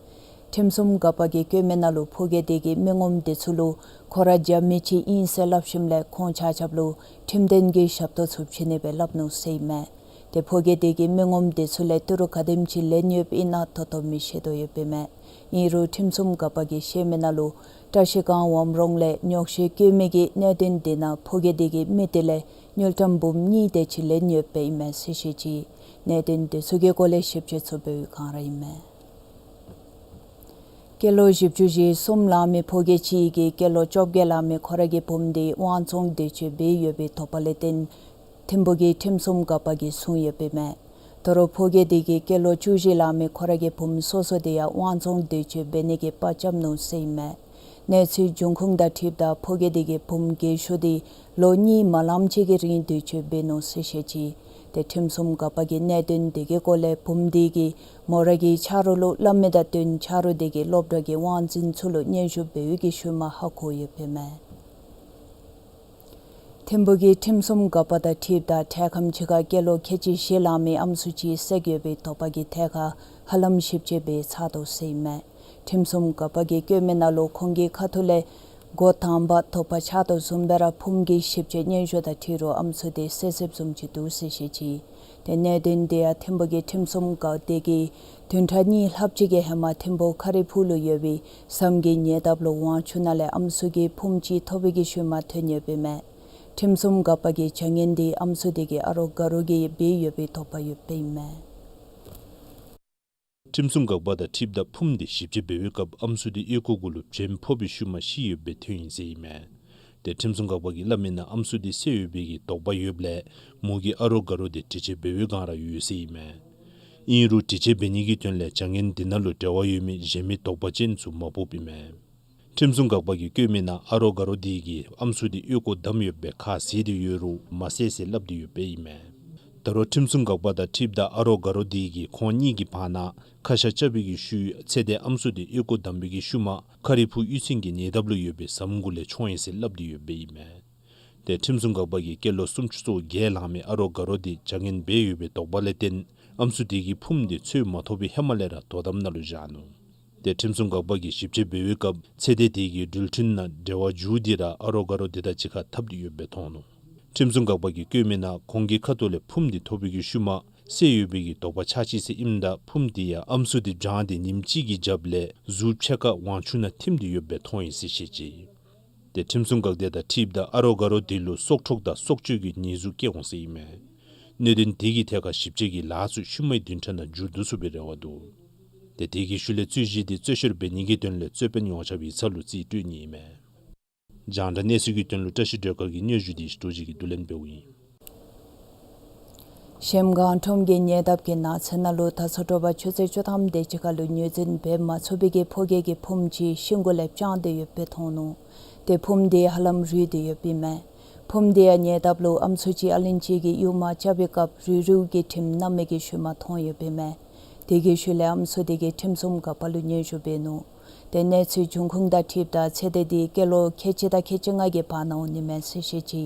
ཁྲིམས་སྲུང་འགག་པ་གིས་བཀོད་མི་ནང་ལུ་ཕོ་སྐྱེས་དེ་གིས་མི་ངོམ་དེ་ཚུ་ལུ་ཁོ་ར་རྒྱ་མི་ཅིག་ཨིན་ཟེར་སླབ་ཞིནམ་ལས་ཁོང་ཆ་ཁྱབ་ལུ་ཁྲིམས་དོན་གྱི་ཞབས་ཏོག་ཚུ་བྱིན་ནི་སྦེ་སླབ་ནུག་ཟེར་ཨིན་མས། ཏེ་ཕོ་སྐྱེས་དེ་གིས་མི་ངོམ་དེ་ཚུ་ལས་ཏི་རུ་ག་དེམ་ཅིག་ལེན་ཡོདཔ་ཨིན་ན་ད་ལྟོ་མི་ཤེས་དོ་ཡོདཔ་ཨིན་མས། ཨིན་རུང་ཁྲིམས་སྲུང་འགག་པ་གིས་བཤད་མི་ནང་ལུ་བཀྲ་ཤིས་སྒང་ཝམ་རོང་ལས་ཉོག་བཤད་བཀོད་མི་གི་གནད་དོན་དེ་ནང་ཕོ་སྐྱེས་དེ་གིས་མི་དེ་ལས་དངུལ་ཀྲམ་འབུམ་གཉིས་དེ་ཅིག་ལེན་ཡོདཔ་ཨིན་མས་ཟེར་བཤད་ཅི། གནད་དོན་དེ་ཚུ་གི་སྐོར་ལས་ཞིབ་དཔྱད་ཚུ་འབད་བའི་བསྒང་ར་ཨིན་མས། སྐྱེས་ལོ་བཞི་བཅུ་ཞེ་གསུམ་ལང་མི་ཕོ་སྐྱེས་ཅིག་གིས་སྐྱེས་ལོ་བཅོ་བརྒྱད་ལང་མི་ཁོ་ར་གི་བུམོ་དེ་དབང་བཙོང་འདོད་སྤྱོད་འབད་ཡོད་པའི་དོགས་པ་ལས་བརྟེན་ཐིམ་ཕུག་གི་ཁྲིམས་སྲུང་འགག་པ་གིས་བཟུང་ཡོདཔ་ཨིན་མས། ད་རུང་ཕོ་སྐྱེས་དེ་གིས་སྐྱེས་ལོ་བཅུ་བཞི་ལང་མི་ཁོ་ར་གི་བུམོ་སོ་སོ་དེ་ཡང་དབང་བཙོང་འདོད་སྤྱོད་འབད་ནི་གི་པར་བཅམ་ནུག་ཟེར་ཨིན་མས། གནས་ཚུལ་འབྱུང་ཁུངས་དང་འཁྲིལཝ་ད་ཕོ་སྐྱེས་དེ་གི་བུམོ་རྒས་ཤོས་དེ་ལོ་གཉིས་མ་ལངམ་ཅིག་གི་རིང་འདོད་སྤྱོད་འབད་ནུག་ཟེར་བཤད་ཅི། ཏེ་ཁྲིམས་སྲུང་འགག་པ་གིས་གནད་དོན་དེ་གི་སྐོར་ལས་བུམོ་དེ་གིས་མོ་ར་གི་ཆ་རོགས་ལུ་སླབ་མི་དང་བསྟུན་ཆ་རོགས་དེ་གིས་སློབ་གྲྭ་གི་དབང་འཛིན་ཚུ་ལུ་སྙན་ཞུ་འབད་བའི་གི་ཤུལ་མ་ཧ་གོ་ཡོདཔ་ཨིན་མས། ཐིམ་ཕུག་གི་ཁྲིམས་སྲུང་འགག་པ་དང་འཁྲིལཝ་ད་འཕྲལ་ཁམས་ཅིག་ཁར་སྐྱེས་ལོ་ཁལ་གཅིག་བཞི་ལང་མི་ཨམ་སྲུ་ཅིག་བསད་ཡོད་པའི་དོགས་པ་གི་ཐད་ཁར་ཧ་ལམ་ཞིབ་དཔྱད་འབད་ཚར་དོ་ཟེར་ཨིན་མས། ཁྲིམས་སྲུང་འགག་པ་གིས་བཀོད་མི་ནང་ལུ་ཁོང་གི་ཁ་ཐུག་ལས་འགོ་དང་པ་དོགས་པ་ཆགས་དོ་བཟུམ་སྦེ་ར་བུམོ་གི་ཞིབ་དཔྱད་སྙན་ཞུ་དང་འཁྲིལ་རུང་ཨམ་སྲུ་དེ་བསད་བསདཔ་བཟུམ་ཅིག་འདུག་ཟེར་བཤད་ཅི། ཏེ་གནད་དོན་དེ་ཡང་ཐིམ་ཕུག་གི་ཁྲིམས་སྲུང་འགག་སྡེ་གིས་བདུན་ཕྲག་གཉིས་ལྷགཔ་ཅིག་གི་ཧེ་མ་ཐིམ་ཕུག་ཁ་རི་ཕུག་ལུ་ཡོད་པའི་ཟམ་གྱི་ཉེ་འདབས་ལུ་ཝང་ཆུ་ནང་ལས་ཨམ་སྲུ་གི་ཕུངམ་ཅིག་ཐོབ་པའི་གི་ཤུལ་མ་ཐོན་ཡོདཔ་ཨིན་མས། ཁྲིམས་སྲུང་འགག་པ་གིས་བྱ་ངན་དེ་ཨམ་སྲུ་དེ་གི་ཨ་རོགས་ག་རོགས་ཀྱིས་འབད་ཡོད་པའི་དོགས་པ་ཡོདཔ་ཨིན་མས། ཁྲིམས་སྲུང་འགག་པ་དང་འཁྲིལཝ་ད་ཕུངམ་དེ་ཞིབ་དཔྱད་འབད་བའི་སྐབས་ཨམ་སྲུ་དེ་ཨོལ་ལྐོག་གུ་ལུ་བྱེམ་ཕོག་པའི་ཤུལ་མ་ཤི་ཡོདཔ་སྦེ་ཐོན་ཡི་ཟེར་ཨིན་མས། ཏེ་ཁྲིམས་སྲུང་འགག་པ་གིས་སླབ་མི་ནང་ཨམ་སྲུ་དེ་བསད་ཡོད་པའི་གི་དོགས་པ་ཡོདཔ་ལས་མོ་གི་ཨ་རོགས་ག་རོགས་དེ་དྲི་དཔྱད་འབད་བའི་བསྒང་ར་ཡོད་ཟེར་ཨིན་མས། ཨིན་རུང་དྲི་དཔྱད་འབད་ནི་གི་དོན་ལས་བྱ་ངན་དེ་ནང་ལུ་འབྲེལ་བ་ཡོད་མི་གཞན་མི་དོགས་པ་ཅན་ཚུ་མ་ཕོགཔ་ཨིན་མས། ཁྲིམས་སྲུང་འགག་པ་གིས་བཀོད་མི་ནང་ཨ་རོགས་ག་རོགས་དེ་གིས་ཨམ་སྲུ་དེ་ཨོལ་ལྐོག་བསྡམས་ཡོདཔ་སྦེ་ཁ་བཟེད་དེ་ཡོད་རུང་མ་བསད་ཟེར་སླབ་སྟེ་ཡོདཔ་ཨིན་མས། ད་རུང་ཁྲིམས་སྲུང་འགག་པ་དང་འཁྲིལཝ་ད་ཨ་རོགས་ག་རོགས་དེ་གིས་ཁོང་གཉིས་ཀྱི་བར་ན་ཁ་ཤ་རྐྱབ་པའི་གི་ཤུལ་ཚེ་འདས་ཨམ་སྲུ་དེ་ཨོལ་ལྐོག་བསྡམས་པའི་གི་ཤུལ་མ་ཁ་རི་ཕུག་གཡུས་ཚན་གྱི་ཉེ་འདབས་ལུ་ཡོད་པའི་ཟམ་གུ་ལས་མཆོངས་ཡི་ཟེར་སླབ་སྟེ་ཡོདཔ་ཨིན་མས། ཏེ་ཁྲིམས་སྲུང་འགག་པ་གིས་སྐྱེས་ལོ་སུམ་ཅུ་སོ་བརྒྱད་ལང་མི་ཨ་རོགས་དགའ་རོགས་དེ་བྱ་ངན་འབད་ཡོད་པའི་དོགས་པ་ལས་བརྟེན་ཨམ་སྲུ་དེ་གིས་ཕུངམ་དེ་འཚོལ་མ་ཐོབ་པའི་ཧེ་མ་ལས་ར་དོ་དམ་ནང་ལུ་བཞག་ནུག། ཏེ་ཁྲིམས་སྲུང་འགག་པ་གིས་ཞིབ་དཔྱད་འབད་བའི་སྐབས་ཚེ་འདས་དེ་གིས་འགྲུལ་འཕྲིན་ནང་འབྲེལ་བ་འཇུག་སྟེ་ར་ཨ་རོགས་དགའ་རོགས་དེ་དང་གཅིག་ཁར་འཐབ་སྟེ་ཡོདཔ་སྦེ་མཐོང་ནུག། ཁྲིམས་སྲུང་འགག་པ་གིས་བཀོད་མི་ནང་ཁོང་གི་ཁ་ཐུག་ལས་ཕུངམ་དེ་ཐོབ་པའི་གི་ཤུལ་མ་བསད་ཡོད་པའི་གི་དོགས་པ་ཆགས་ཅི་ཟེར་ཨིནམ་ད་ཕུངམ་དེ་ཡང་ཨམ་སྲུ་དེ་བྱང་སྟེ་ཉིནམ་གཅིག་གི་རྒྱབ་ལས་གཟུགས་ཕྱེད་ཀ་ཝང་ཆུ་ནང་ཐིམ་སྟེ་ཡོདཔ་སྦེ་མཐོང་ཡི་ཟེར་བཤད་ཅི། ཏེ་ཁྲིམས་སྲུང་འགག་སྡེ་དང་འཁྲིལཝ་ད་ཨ་རོགས་དགའ་རོགས་དེ་ལུ་སྲོག་འཕྲོག་དང་སྲོག་གཅོད་ཀྱི་ཉེས་འཛུགས་བཀལ་འོང་ཟེར་ཨིན་མས། གནད་དོན་དེ་གི་ཐད་ཁར་ཞིབ་དཔྱད་ཀྱི་ལཱ་ཚུ་ཤུལ་མའི་བདུན་ཕྲག་ནང་མཇུག་བསྡུ་ཚུགས་པའི་རེ་བ་འདུག། ཏེ་དེ་གི་ཤུལ་ལས་རྩོད་གཞི་དེ་རྩོད་བཤེར་འབད་ནི་གི་དོན་ལས་རྩོད་དཔོན་ཡོངས་ཁྱབ་ཡིག་ཚང་ལུ་རྩིས་སྤྲོད་ནི་ཨིན་མས། རྒྱང་བསྒྲགས་གནས་ཚུལ་གྱི་དོན་ལུ་བཀྲ་ཤིས་སྒྲོལ་དཀར་གྱི་སྙན་ཞུ་དེ་ཞི་ཏོ་ཅིག་གིས་བསྡུ་ལེན་འབདཝ་ཨིན། གཞལམ་སྒང་ཁྲོམ་གྱི་ཉེ་འདབས་ཀྱི་ནགས་ཚལ་ནང་ལུ་ད་སོ་དྲོ་པ་ཆུ་ཚོད་བཅུ་ཐམ་དེ་ཅིག་ཁར་ལུ་ངོས་འཛིན་འབད་མ་ཚུགས་པའི་གི་ཕོ་སྐྱེས་ཀྱི་ཕུངམ་ཅིག་ཤིང་གུ་ལས་དཔྱངས་ཏེ་ཡོདཔ་སྦེ་མཐོང་ནུག། ཏེ་ཕུངམ་དེ་ཧ་ལམ་རུལ་ཏེ་ཡོདཔ་ཨིན་མས། ཕུངམ་དེ་ཡང་ཉེ་འདབས་ལུ་ཨམ་སྲུ་ཅིག་ཨ་ལན་ཅིག་གིས་གཡུག་མ་རྐྱབ་པའི་སྐབས་རུལ་རུལ་གྱི་དྲིམ་མནམ་མི་གི་ཤུལ་མ་མཐོང་ཡོདཔ་ཨིན་མས། དེ་གི་ཤུལ་ལས་ཨམ་སྲུ་དེ་གིས་ཁྲིམས་སྲུང་འགག་པ་ལུ་སྙན་ཞུ་འབད་ནུག། ཏེ་གནས་ཚུལ་འབྱུང་ཁུངས་དང་འཁྲིལཝ་ད་ཚེ་འདས་དེ་སྐྱེས་ལོ་ཁལ་གཅིག་དང་ཁལ་གཅིག་ལྔ་གི་བར་ན་འོང་ནི་མས་ཟེར་བཤད་ཅི།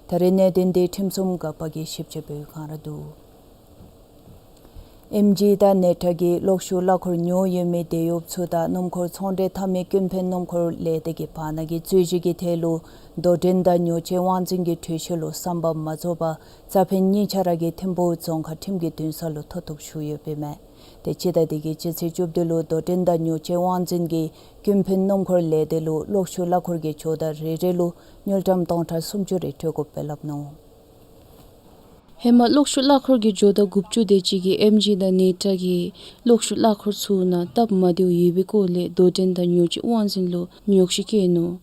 ད་རེས་གནད་དོན་དེ་ཁྲིམས་སྲུང་འགག་པ་གིས་ཞིབ་དཔྱད་འབད་བའི་བསྒང་ར་འདུག། ཨེམ་ཇི་དང་ནེ་ཊ་གིས་གློག་ཤུགས་གླ་འཁོར་ཉོ་འོང་མི་དེད་གཡོགཔ་ཚུ་དང་སྣུམ་འཁོར་ཚོང་འབྲེལ་འཐབ་མི་ཀུན་ཕན་སྣུམ་འཁོར་ལས་སྡེ་གི་བར་ན་གི་རྩོད་གཞི་གི་ཐད་ལུ་དོ་འགྲན་དང་ཉོ་སྤྱོད་དབང་འཛིན་གྱི་གྲོས་ཆོད་ལུ་ཟམ་པ་མ་རྫོགས་པར་རྩ་ཕན་གཉིས་ཆ་ར་གིས་ཐིམ་ཕུག་རྫོང་ཁག་ཁྲིམས་ཀྱི་འདུན་ས་ལུ་མཐོ་གཏུགས་ཞུ་ཡོདཔ་ཨིན་མས། ཏེ་སྤྱི་ཟླ་འདི་གི་སྤྱི་ཚེས་བཅུ་བདུན་ལུ་དོ་འགྲན་དང་ཉོ་སྤྱོད་དབང་འཛིན་གྱིས་ཀུན་ཕན་སྣུམ་འཁོར་ལས་སྡེ་ལུ་གློག་ཤུགས་གླ་འཁོར་གྱི་ཇོ་བདག་རེ་རེ་ལུ་དངུལ་ཀྲམ་སྟོང་ཕྲག་སུམ་ཅུ་རེ་སྤྲོད་དགོཔ་སྦེ་སླབ་ནུག། ཧེ་མ་གློག་ཤུགས་གླ་འཁོར་གྱི་ཇོ་བདག་དགུ་བཅུ་དེ་ཅིག་གིས་ཨེམ་ཇི་དང་ནེ་ཊ་གི་གློག་ཤུགས་གླ་འཁོར་ཚུ་ནང་སྟབས་མ་བདེཝ་ཡོད་པའི་སྐོར་ལས་དོ་འགྲན་དང་ཉོ་སྤྱོད་དབང་འཛིན་ལུ་ཉོགས་བཤད་བཀོད་ནུག།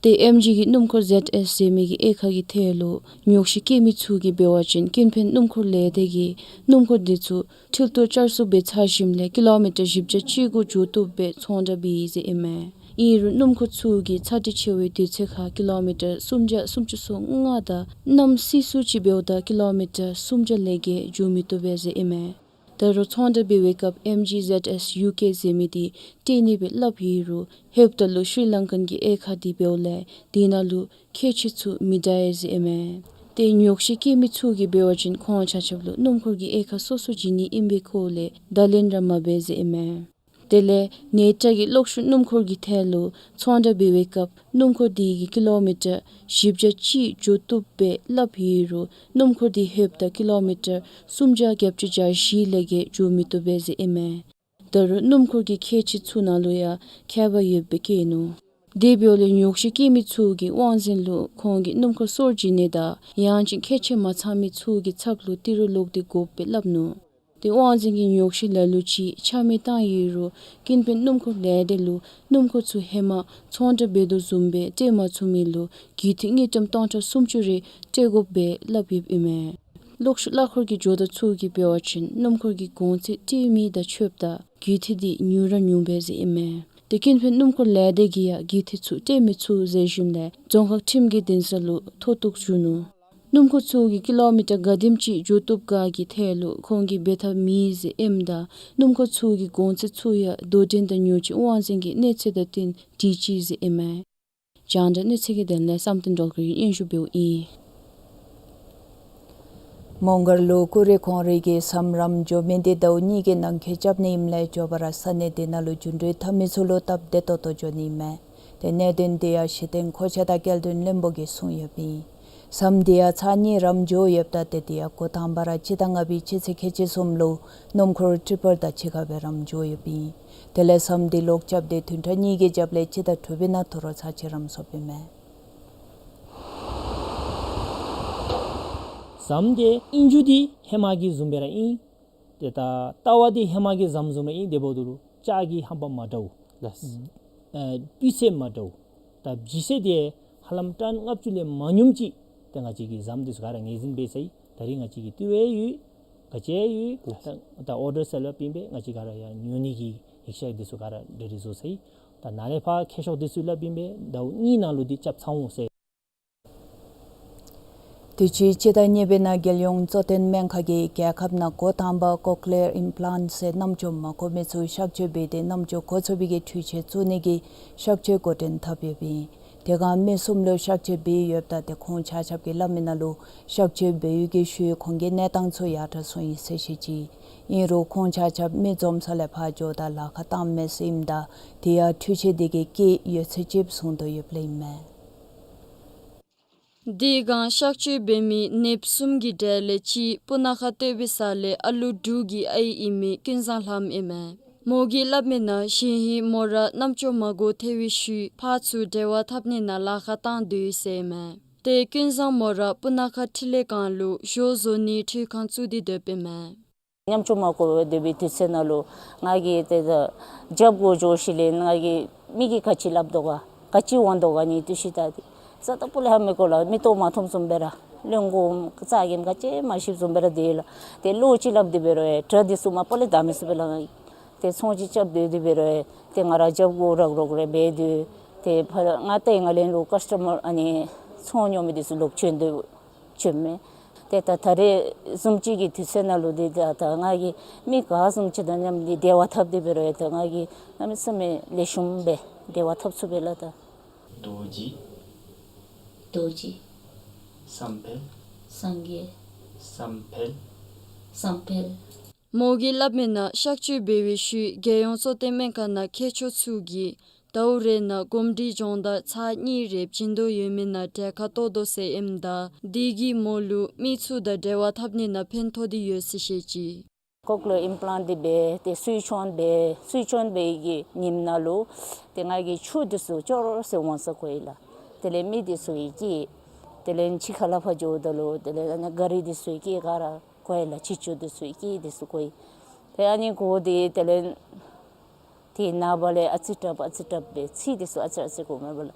ཏེ་ཨེམ་ཇི་གི་སྣུམ་འཁོར་ཟེཌ་ཨེསི་ཟེར་མི་གི་དབྱེ་ཁག་གི་ཐད་ལུ་ཉོགས་བཤད་བཀོད་མི་ཚུ་གིས་འབད་བ་ཅིན་ཀུན་ཕན་སྣུམ་འཁོར་ལས་སྡེ་གིས་སྣུམ་འཁོར་དེ་ཚུ་འཕྲུལ་ཐོག་བསྐྱར་གསོ་འབད་ཚར་ཞིནམ་ལས་ཀི་ལོ་མི་ཊར་བཞི་བརྒྱ་གཅིག་གུ་འགྱོ་བཏུབ་སྦེ་ཚོང་བསྒྲགས་འབད་ཡི་ཟེར་ཨིན་མས། ཨིན་རུང་སྣུམ་འཁོར་ཚུ་གིས་ཚ་དྲོད་ཆེ་བའི་དུས་ཚོད་ཁར་ཀི་ལོ་མི་ཊར་སུམ་བརྒྱ་སུམ་ཅུ་སོ་ལྔ་དང་གནམ་སྲིབ་སུ་ཅིག་འབདཝ་ད་ཀི་ལོ་མི་ཊར་སུམ་བརྒྱ་ལས་བརྒལ་འགྱོ་མི་བཏུབ་པས་ཟེར་ཨིན་མས། ད་རུང་ཚོང་བསྒྲགས་འབད་བའི་སྐབས་ཨེམ་ཇི་ཟེཌ་ཨེསི་ཡུ་ཀེ་ཟེར་མི་དེ་སྤྲོད་ནི་སྦེ་སླབ་ཡོད་རུང་ཧེབ་ཏ་ལུ་ཤྲི་ལང་ཀན་གྱི་དབྱེ་ཁག་དེ་འབདཝ་ལས་དེ་ནང་ལུ་ཁལ་གཅིག་ཚུ་མི་དྲག་ཡི་ཟེར་ཨིན་མས། ཏེ་ཉོགས་བཤད་བཀོད་མི་ཚུ་གིས་འབད་བ་ཅིན་ཁོང་ཆ་ཁྱབ་ལུ་སྣུམ་འཁོར་གྱི་དབྱེ་ཁག་སོ་སོ་བྱིན་ནི་ཨིན་པའི་སྐོར་ལས་བརྡ་ལན་ར་མ་འབད་ཟེར་ཨིན་མས། དེ་ལས་ནེ་ཊ་གིས་གློག་ཤུགས་སྣུམ་འཁོར་གྱི་ཐད་ལུ་ཚོང་བསྒྲགས་འབད་བའི་སྐབས་སྣུམ་འཁོར་དེ་གིས་ཀི་ལོ་མི་ཊར་བཞི་བརྒྱ་གཅིག་འགྱོ་བཏུབ་སྦེ་སླབ་ཡོད་རུང་སྣུམ་འཁོར་དེ་ཧེབ་ཏ་ཀི་ལོ་མི་ཊར་སུམ་བརྒྱ་བརྒྱད་ཅུ་གྱ་བཞི་ལས་བརྒལ་འགྱོ་མི་བཏུབ་པས་ཟེར་ཨིན་མས། ད་རུང་སྣུམ་འཁོར་གྱི་ཁལ་གཅིག་ཚུ་ནང་ལུ་ཡང་ཁྱད་པར་ཡོདཔ་སྦེ་བཀོད་ནུག། དེ་འབདཝ་ལས་ཉོགས་བཤད་བཀོད་མི་ཚུ་གིས་དབང་འཛིན་ལུ་ཁོང་གིས་སྣུམ་འཁོར་སོར་བྱིན་ནི་དང་ཡང་ཅིན་ཁལ་གཅིག་མ་ཚང་མི་ཚུ་གི་ཚབ་ལུ་ཏི་རུ་ལོག་སྟེ་དགོཔ་སྦེ་སླབ་ནུག། ཏེ་དབང་འཛིན་གྱིས་ཉོགས་བཤད་ལ་ལུ་ཅིག་ཆ་མེད་བཏང་ཡོད་རུང་ཀུན་ཕན་སྣུམ་འཁོར་ལས་སྡེ་ལུ་སྣུམ་འཁོར་ཚུ་ཧེ་མ་ཚོང་བསྒྲགས་འབད་དོ་བཟུམ་སྦེ་སྤྲོད་མ་ཚུགས་མི་ལུ་དགུ་ཐིག་དངུལ་ཀྲམ་སྟོང་ཕྲག་སུམ་ཅུ་རེ་སྤྲོད་དགོཔ་སྦེ་སླབ་ཡོདཔ་ཨིན་མས། གློག་ཤུགས་གླ་འཁོར་གྱི་ཇོ་བདག་ཚུ་གིས་འབད་བ་ཅིན་སྣུམ་འཁོར་གྱི་གོང་ཚད་སྤྲོད་མི་དང་ཕྱདཔ་ད་དགུ་ཐིག་དེ་ཉུང་ར་ཉུངམ་སྦེ་ཟེར་ཨིན་མས། ཏེ་ཀུན་ཕན་སྣུམ་འཁོར་ལས་སྡེ་གིས་ཡང་དགུ་ཐིག་ཚུ་སྤྲོད་མི་ཚུགས་ཟེར་ཞིནམ་ལས་རྫོང་ཁག་ཁྲིམས་ཀྱི་འདུན་ས་ལུ་མཐོ་གཏུགས་ཞུ་ནུག། སྣུམ་འཁོར་ཚུ་གིས་ཀི་ལོ་མི་ཊར་ག་དེམ་ཅིག་འགྱོ་བཏུབ་ག་གི་ཐད་ལུ་ཁོང་གིས་འབད་ཐབས་མེད་ཟེར་ཨིནམ་ད་སྣུམ་འཁོར་ཚུ་གི་གོང་ཚད་ཚུ་ཡང་དོ་འགྲན་དང་ཉོ་སྤྱོད་དབང་འཛིན་གྱིས་གནས་ཚད་དང་བསྟུན་སྒྲིག་ཅི་ཟེར་ཨིན་མས། རྒྱང་བསྒྲགས་གནས་ཚུལ་གྱི་དོན་ལས་བསམ་གཏན་སྒྲོལ་དཀར་གྱིས་སྙན་ཞུ་འབདཝ་ཨིན། མོང་སྒར་ལུ་ཀུ་རེ་ཁོང་རའི་གི་ཟམ་རམ་འགྱོ་མི་དེ་ཟླཝ་གཉིས་ཀྱི་ནང་འཁོད་རྐྱབ་ནི་ཨིནམ་ལས་མགྱོགས་པ་ར་ས་གནས་དེ་ནང་ལུ་རྒྱུན་གྲོན་འཐབ་མི་ཚུ་ལུ་སྟབས་བདེ་ཏོག་ཏོ་འགྱོ་ནི་ཨིན་མས། ཏེ་གནད་དོན་དེ་ཡང་གཞི་རྟེན་མཁོ་ཆས་དང་སྐྱེལ་འདྲེན་བློན་པོ་གིས་གསུངས་ཡོདཔ་ཨིན། ཟམ་དེ་ཡང་ཚར་གཉིས་རམ་འགྱོ་ཡོདཔ་ད་ཏེ་དེ་ཡང་འགོ་དང་པ་ར་སྤྱི་ཟླ་ལྔ་པའི་སྤྱི་ཚེས་ཁལ་གཅིག་གསུམ་ལུ་སྣུམ་འཁོར་ཊི་རི་པར་དང་གཅིག་ཁར་སྦེ་རམ་འགྱོ་ཡོདཔ་ཨིན། དེ་ལས་ཟམ་དེ་ལོག་རྐྱབ་སྟེ་བདུན་ཕྲག་གཉིས་ཀྱི་རྒྱབ་ལས་སྤྱི་ཟླ་དྲུག་པའི་ནང་དོ་རུང་ཚར་གཅིག་རམ་སོཔ་ཨིན་མས། ཟམ་དེ་ཨིན་རྒྱུ་དེ་ཧེ་མ་གི་བཟུམ་སྦེ་ར་ཨིན། ཏེ་ད་ལྟ་བ་དེ་ཧེ་མ་གི་ཟམ་བཟུམ་ར་ཨིན། དེ་འབདཝ་ད་ལུ་ལྕགས་ཀྱི་ཧམ་པ་མ་འདྲཝ། ལགས། ཨ་སྤུས་ཚད་མ་འདྲཝ། ད་ལྗིད་ཚད་དེ་ཧ་ལམ་ཊཱན་ལྔ་བཅུ་ལས་མ་ཉུངམ་ཅིག་ཏེ་ང་བཅས་ཀྱིས་ཟམ་དེ་ཚུ་ག་ར་ངོས་འཛིན་འབད་ཚར་ཡི། ད་རིས་ང་བཅས་ཀྱིས་བཏུབ་པས་ཡོད། ག་ཅི་ཡོད། ལགས། ད་ད་ཨོར་ཌར་སལ་ལུ་ཡང་ཕུལ་སྦེ་ང་བཅས་ག་ར་ཡང་ཉོ་ནི་གི་ཡིག་ཆ་དེ་ཚུ་ག་ར་རེ་ཌི་བཟོ་ཚར་ཡི། ད་ནཱ་ལས་ཕར་མཁས་ཤོག་དེ་ཚུ་ལུ་ཡང་ཕུལ་སྦེ་ཟླཝ་གཉིས་ནང་ལུ་དེ་རྐྱབ་ཚར་འོང་ཟེར། དུས་ཅི་སྤྱི་ཟླ་གཉིས་པའི་ནང་རྒྱལ་ཡོངས་གཙོ་བསྟེན་སྨན་ཁང་གིས་རྒྱལ་ཁབ་ནང་འགོ་དང་པ་ཀོ་ལི་ཡར་ཨིམ་པི་ལཱནཊ་ཟེར་རྣམ་ཅོ་མ་གོ་མི་ཚུ་གཤག་བཅོས་འབད་དེ་རྣམ་ཅོ་གོ་ཚུགས་པའི་གི་འཕྲུལ་ཆས་བཙུགས་ནི་གི་གཤག་བཅོས་འགོ་འདྲེན་འཐབ་ཡོདཔ་ཨིན། དེ་སྒང་མི་གསུམ་ལུ་གཤག་བཅོས་འབད་ཡོདཔ་ད་ཏེ་ཁོང་ཆ་ཁྱབ་ཀྱིས་སླབ་མི་ནང་ལུ་གཤག་བཅོས་འབད་ཡོད་པའི་ཤུལ་ཁོང་གི་གནས་སྟངས་ཚུ་ཡར་དྲག་སོང་ཡི་ཟེར་བཤད་ཅི། ཨིན་རུང་ཁོང་ཆ་ཁྱབ་མི་འཛོམས་ས་ལས་ཕར་འགྱོ་ད་ལཱ་ཁག་བཏངམ་མས་ཟེར་ཨིནམ་ད་དེ་ཡང་འཕྲུལ་ཆས་དེ་གིས་བཀལ་ཡོད་ཚུལ་ཅིག་གསུང་དོ་ཡོདཔ་ལས་ཨིན་མས། དེ་སྒང་གཤག་བཅོས་འབད་མི་ནདཔ་གསུམ་གྱི་གྲས་ལས་གཅིག་སྤུ་ན་ཁ་སྟོད་པའི་ས་ལས་ཨ་ལུ་དྲུག་གི་ཨའི་ཨིན་མི་ཀུན་བཟང་ལྷམ་ཨིན་མས། མོ་གིས་སླབ་མི་ནང་གཞེས་ཧིང་མོ་ར་རྣམ་ཅོ་མ་གོ་ཐལ་བའི་ཤུལ་ཕར་ཚུར་འབྲེལ་བ་འཐབ་ནི་ནང་ལཱ་ཁག་བཏང་དོ་ཡོད་ཟེར་ཨིན་མས། ཏེ་ཀུན་བཟང་མོ་ར་སྤུ་ན་ཁ་འཕྲིན་ལས་ཁང་ལུ་ཞོ་བཟོ་ནིའི་འཕྲུལ་ཁང་བཙུགས་ཏེ་སྡོདཔ་ཨིན་མས། རྣམ་ཅོ་མ་གོ་བར་སྡོད་པའི་དུས་ཚོད་ནང་ལུ་ང་གིས་ཏེ་ད་རྒྱབ་གུ་འགྱོ་ཞིནམ་ལས་ང་གིས་མི་གིས་ག་ཅི་སླབ་དོ་ག་ག་ཅི་འོང་དོ་ག་ནི་འདི་ཚུ་ལྟ་སྟེ་རྩ་དང་པོ་ལས་ཧ་མི་གོ་ལགས། མིག་ཏོ་མ་མཐོངམ་བཟུམ་སྦེ་ར་གླེན་གོ་རྩ་གིས་ག་ཅི་མ་ཤེསཔ་བཟུམ་སྦེ་ར་སྡོད་ལགས། ཏེ་བློ་ཅིག་སླབ་སྟེ་འབད་རུང་ཡང་དྲ་འདི་ཚུ་མ་པ་ལས་བདའ་མི་ཚུགས་པས་ལགས། ང་གིས་ཏེ་ཚོང་ཅིག་རྐྱབ་སྡོད་དེ་འབད་རུང་ཡང་ཏེ་ང་ར་རྒྱབ་གུ་རོག་རོག་རེ་འབད་དེ་ཏེ་ཕར་ང་ཏེ་ང་ལེན་ལུ་ཀཱསི་ཊ་མར་ཨ་ནི་ཚོང་ཉོ་མི་འདི་ཚུ་ལོག་བྱོན་དོ་བྱོནམ་མས། ཏེ་ད་ད་རེས་བཟུམ་ཅིག་གི་དུས་ཚོད་ནང་ལུ་འདི་ད་ད་ང་གིས་མི་ག་བཟུམ་ཅིག་དང་མཉམ་སྟེ་འབྲེལ་བ་འཐབ་སྟེ་འབད་རུང་ཡང་ད་ང་གིས་གནམ་མེད་ས་མེད་ལེགས་ཤོམ་སྦེ་འབྲེལ་བ་འཐབ་ཚུགས་པས་ལགས། ད་རྡོ་རྗེ། རྡོ་རྗེ། བསམ་འཕེལ། སངས་རྒྱས། བསམ་འཕེལ། བསམ་འཕེལ། མོ་གིས་སླབ་མི་ནང་གཤག་བཅོས་འབད་བའི་ཤུལ་རྒྱལ་ཡོངས་གཙོ་བསྟེན་སྨན་ཁང་ནང་མཁས་མཆོག་ཚུ་གིས་ཟླཝ་རེ་ནང་གོམས་འདྲིས་སྦྱོང་བརྡར་ཚར་གཉིས་རེ་བྱིན་དོ་ཡོད་མི་ནང་གྲལ་ཁར་གཏོགས་དོ་ཟེར་ཨིནམ་ད་དེ་གིས་མོ་ལུ་མི་ཚུ་དང་འབྲེལ་བ་འཐབ་ནི་ནང་ཕན་ཐོགས་ཏེ་ཡོད་ཟེར་བཤད་ཅི། ཀོག་ལེར་ཨིམ་པི་ལཱནཊ་འདི་འབད་ཏེ་སུའི་ཆོན་འབད་སུའི་ཆོན་འབད་བའི་གི་ཉིནམ་ནང་ལུ་ཏེ་ང་གིས་ཆུ་འདི་ཚུ་ཅོག་ར་ཟེར་འོང་ས་གོ་ཡི་ལགས། དེ་ལས་མི་འདི་ཚུ་གིས་སྐྱེས། དེ་ལས་ཕྱི་ཁ་ལས་ཕར་འགྱོཝ་ད་ལུ་དེ་ལས་ཨ་ནི་ག་རི་འདི་ཚུ་སྐྱེས་ག་ར་གོ་ཡི་ལགས། ཕྱི་ཆུ་འདི་ཚུ་སྐྱེས་འདི་ཚུ་གོ་ཡི། ཏེ་ཨ་ནི་གོ་སྟེ་དེ་ལས་ཏེ་ནངས་པ་ལས་ཨ་ཙི་དྲགཔ་ཨ་ཙི་དྲགཔ་སྦེ་ཚིག་འདི་ཚུ་ཨ་ཙི་ཨ་ཙི་གོ་མས་པ་ལགས།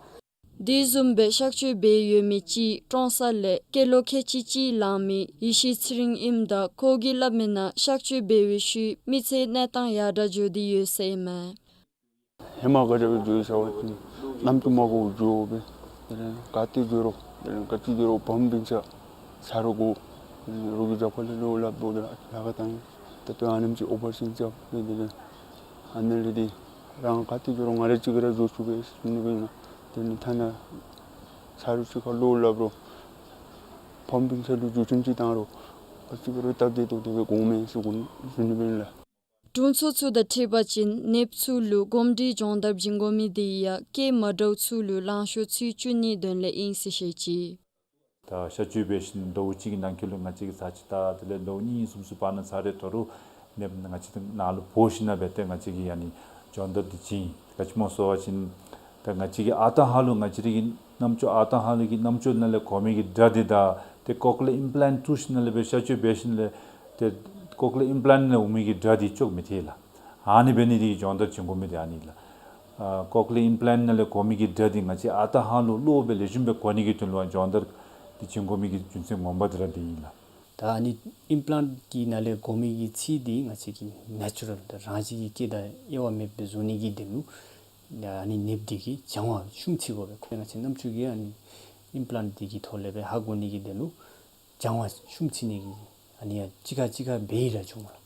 དེ་བཟུམ་སྦེ་གཤག་བཅོས་འབད་ཡོད་མི་ཅིག་ཀྲོང་གསར་ལས་སྐྱེས་ལོ་ཁལ་གཅིག་གཅིག་ལང་མི་ཡེ་ཤེས་ཚེ་རིང་ཨིནམ་ད་ཁོ་གིས་སླབ་མི་ནང་གཤག་བཅོས་འབད་བའི་ཤུལ་མི་ཚེ་གནས་སྟངས་ཡར་དྲག་འགྱོ་སྟེ་ཡོད་ཟེར་ཨིན་མས། ཧེ་མ་ག་དེ་སྦེ་འགྱོ་ཡི་ཟེར་བ་ཅིན་རྣམ་ཅོ་མ་གོཝ་འགྱོ་སྦེ་དེ་ལས་ག་ཏེ་འགྱོ་རུང་དེ་ལས་ག་ཅི་འགྱོ་རུང་བུམོ་སྤུན་ཆ་ཚ་རུང་དགོ་རོགས་ཀྱིས་རྒྱབ་ཁ་ལས་ལོག་སླབ་དོ་ལགས། ལཱ་ཁག་བཏང་ཡི། ད་ལྟོ་ཨ་ནེམ་ཅིག་ཨོ་པ་རེ་ཤཱན་རྐྱབ་སྦེ་དེ་ལས་ཨ་ནི་ལས་ཏེ་རང་ག་ཏེ་འགྱོ་རུང་ང་ར་གཅིག་ར་འགྱོ་ཚུགས་པས་ཟེར་ནི་སྦེ་ཨིན་ལགས། དེ་ལས་ཐ་ན་ཚ་རུང་གཅིག་ཁར་ལོག་སླབ་རུང་བུམོ་སྤུན་ཆ་ལུ་འགྱོ་བྱོན་ཅིག་བཏང་རུང་ག་ཅི་འབད་རུང་སྟབས་བདེ་ཏོག་ཏོ་སྦེ་འོང་མས་ཟེར་གོ་ཟེར་ནི་སྦེ་ཨིན་ལགས། དྲུང་འཚོ་ཚུ་དང་འཁྲིལ་བ་ཅིན་ནདཔ་ཚུ་ལུ་གོམས་འདྲིས་སྦྱོང་བརྡར་བྱིན་དགོ་མི་དེ་ཡང་སྐྱེས་མ་འདྲཝ་ཚུ་ལུ་ལང་ཤོར་ཚུལ་བཅུག་ནིའི་དོན་ལས་ཨིན་ཟེར་བཤད་ཅི། ད་གཤག་བཅོས་འབད་ཞིནམ་ཟླཝ་གཅིག་གི་ནང་འཁོད་ལུ་ང་བཅས་ཀྱིས་ཚར་གཅིག་ད་དེ་ལས་ཟླཝ་གཉིས་གསུམ་ཚུ་བར་ན་ཚར་རེ་དོ་རུང་ནདཔ་ང་བཅས་ནཱ་ལུ་འབོ་ཞིནམ་སྦེ་ཏེ་ང་བཅས་ཀྱིས་ཨ་ནི་སྦྱོང་བརྡར་འདི་བྱིན། ག་ཅི་སྨོ་ཟེར་བ་ཅིན་ད་ང་བཅས་ཀྱི་ཨ་རྟག་ཧ་ལུགས་ང་བཅས་ར་གི་རྣམ་ཅོ་ཨ་རྟག་ཧ་ལུགས་ཀྱི་རྣམ་ཅོ་ནང་ལས་གོ་མི་གི་སྒྲ་འདི་དང་ཏེ་ཀོག་ལེར་ཨིམ་པི་ལཱནཊ་བཙུགས་ཞིནམ་ལས་སྦེ་གཤག་བཅོས་འབད་ཞིནམ་ལས་ཏེ་ཀོག་ལེར་ཨིམ་པི་ལཱནཊ་ནང་ལས་འོང་མི་གི་སྒྲ་འདི་ཅོག་མི་འཐད་ལགས། ཨ་ནི་འབད་ནི་དེ་གིས་སྦྱོང་བརྡར་བྱིན་དགོ་མི་དེ་ཨ་ནི་ལགས། ཨ་ཀོག་ལེར་ཨིམ་པི་ལཱནཊ་ནང་ལས་གོ་མི་གི་སྒྲ་འདི་ང་བཅས་ཨ་རྟག་ཧ་ལུགས་གློ་སྦེ་ལེགས་ཤོམ་སྦེ་གོ་ནི་གི་དོན་ལུ་སྦྱོང་བརྡར་འདི་བྱིན་དགོ་མི་གི་རྒྱུ་མཚན་ངོ་མ་འདི་ར་འདི་ཨིན་ལགས། ད་ཨ་ནི་ཨིམ་པི་ལཱནཊ་གི་ནང་ལས་གོ་མི་གི་ཚིག་འདི་ང་བཅས་ཀྱི་ནེ་ཅུ་རཱལ་ད་རང་བཞིན་གྱི་སྐད་དང་དབྱེ་བ་མེདཔ་སྦེ་བཟོ་ནི་གི་དོན་ལུ་ཨ་ནི་ནདཔ་འདི་གིས་སྦྱང་བ་ཤུགས་ཆེ་དགོ་པས། ཁོ་ང་བཅས་རྣམ་ཅོ་གིས་ཨ་ནི་ཨིམ་པི་ལཱནཊ་འདི་གི་ཐོག་ལས་སྦེ་ཧ་གོ་ནི་གི་དོན་ལུ་སྦྱང་བ་ཤུགས་ཆེ་ནི་གི་ཨ་ནི་ཡང་གཅིག་ཁར་གཅིག་ཁར་འབད་ཡི་ར་བྱུང་ལགས།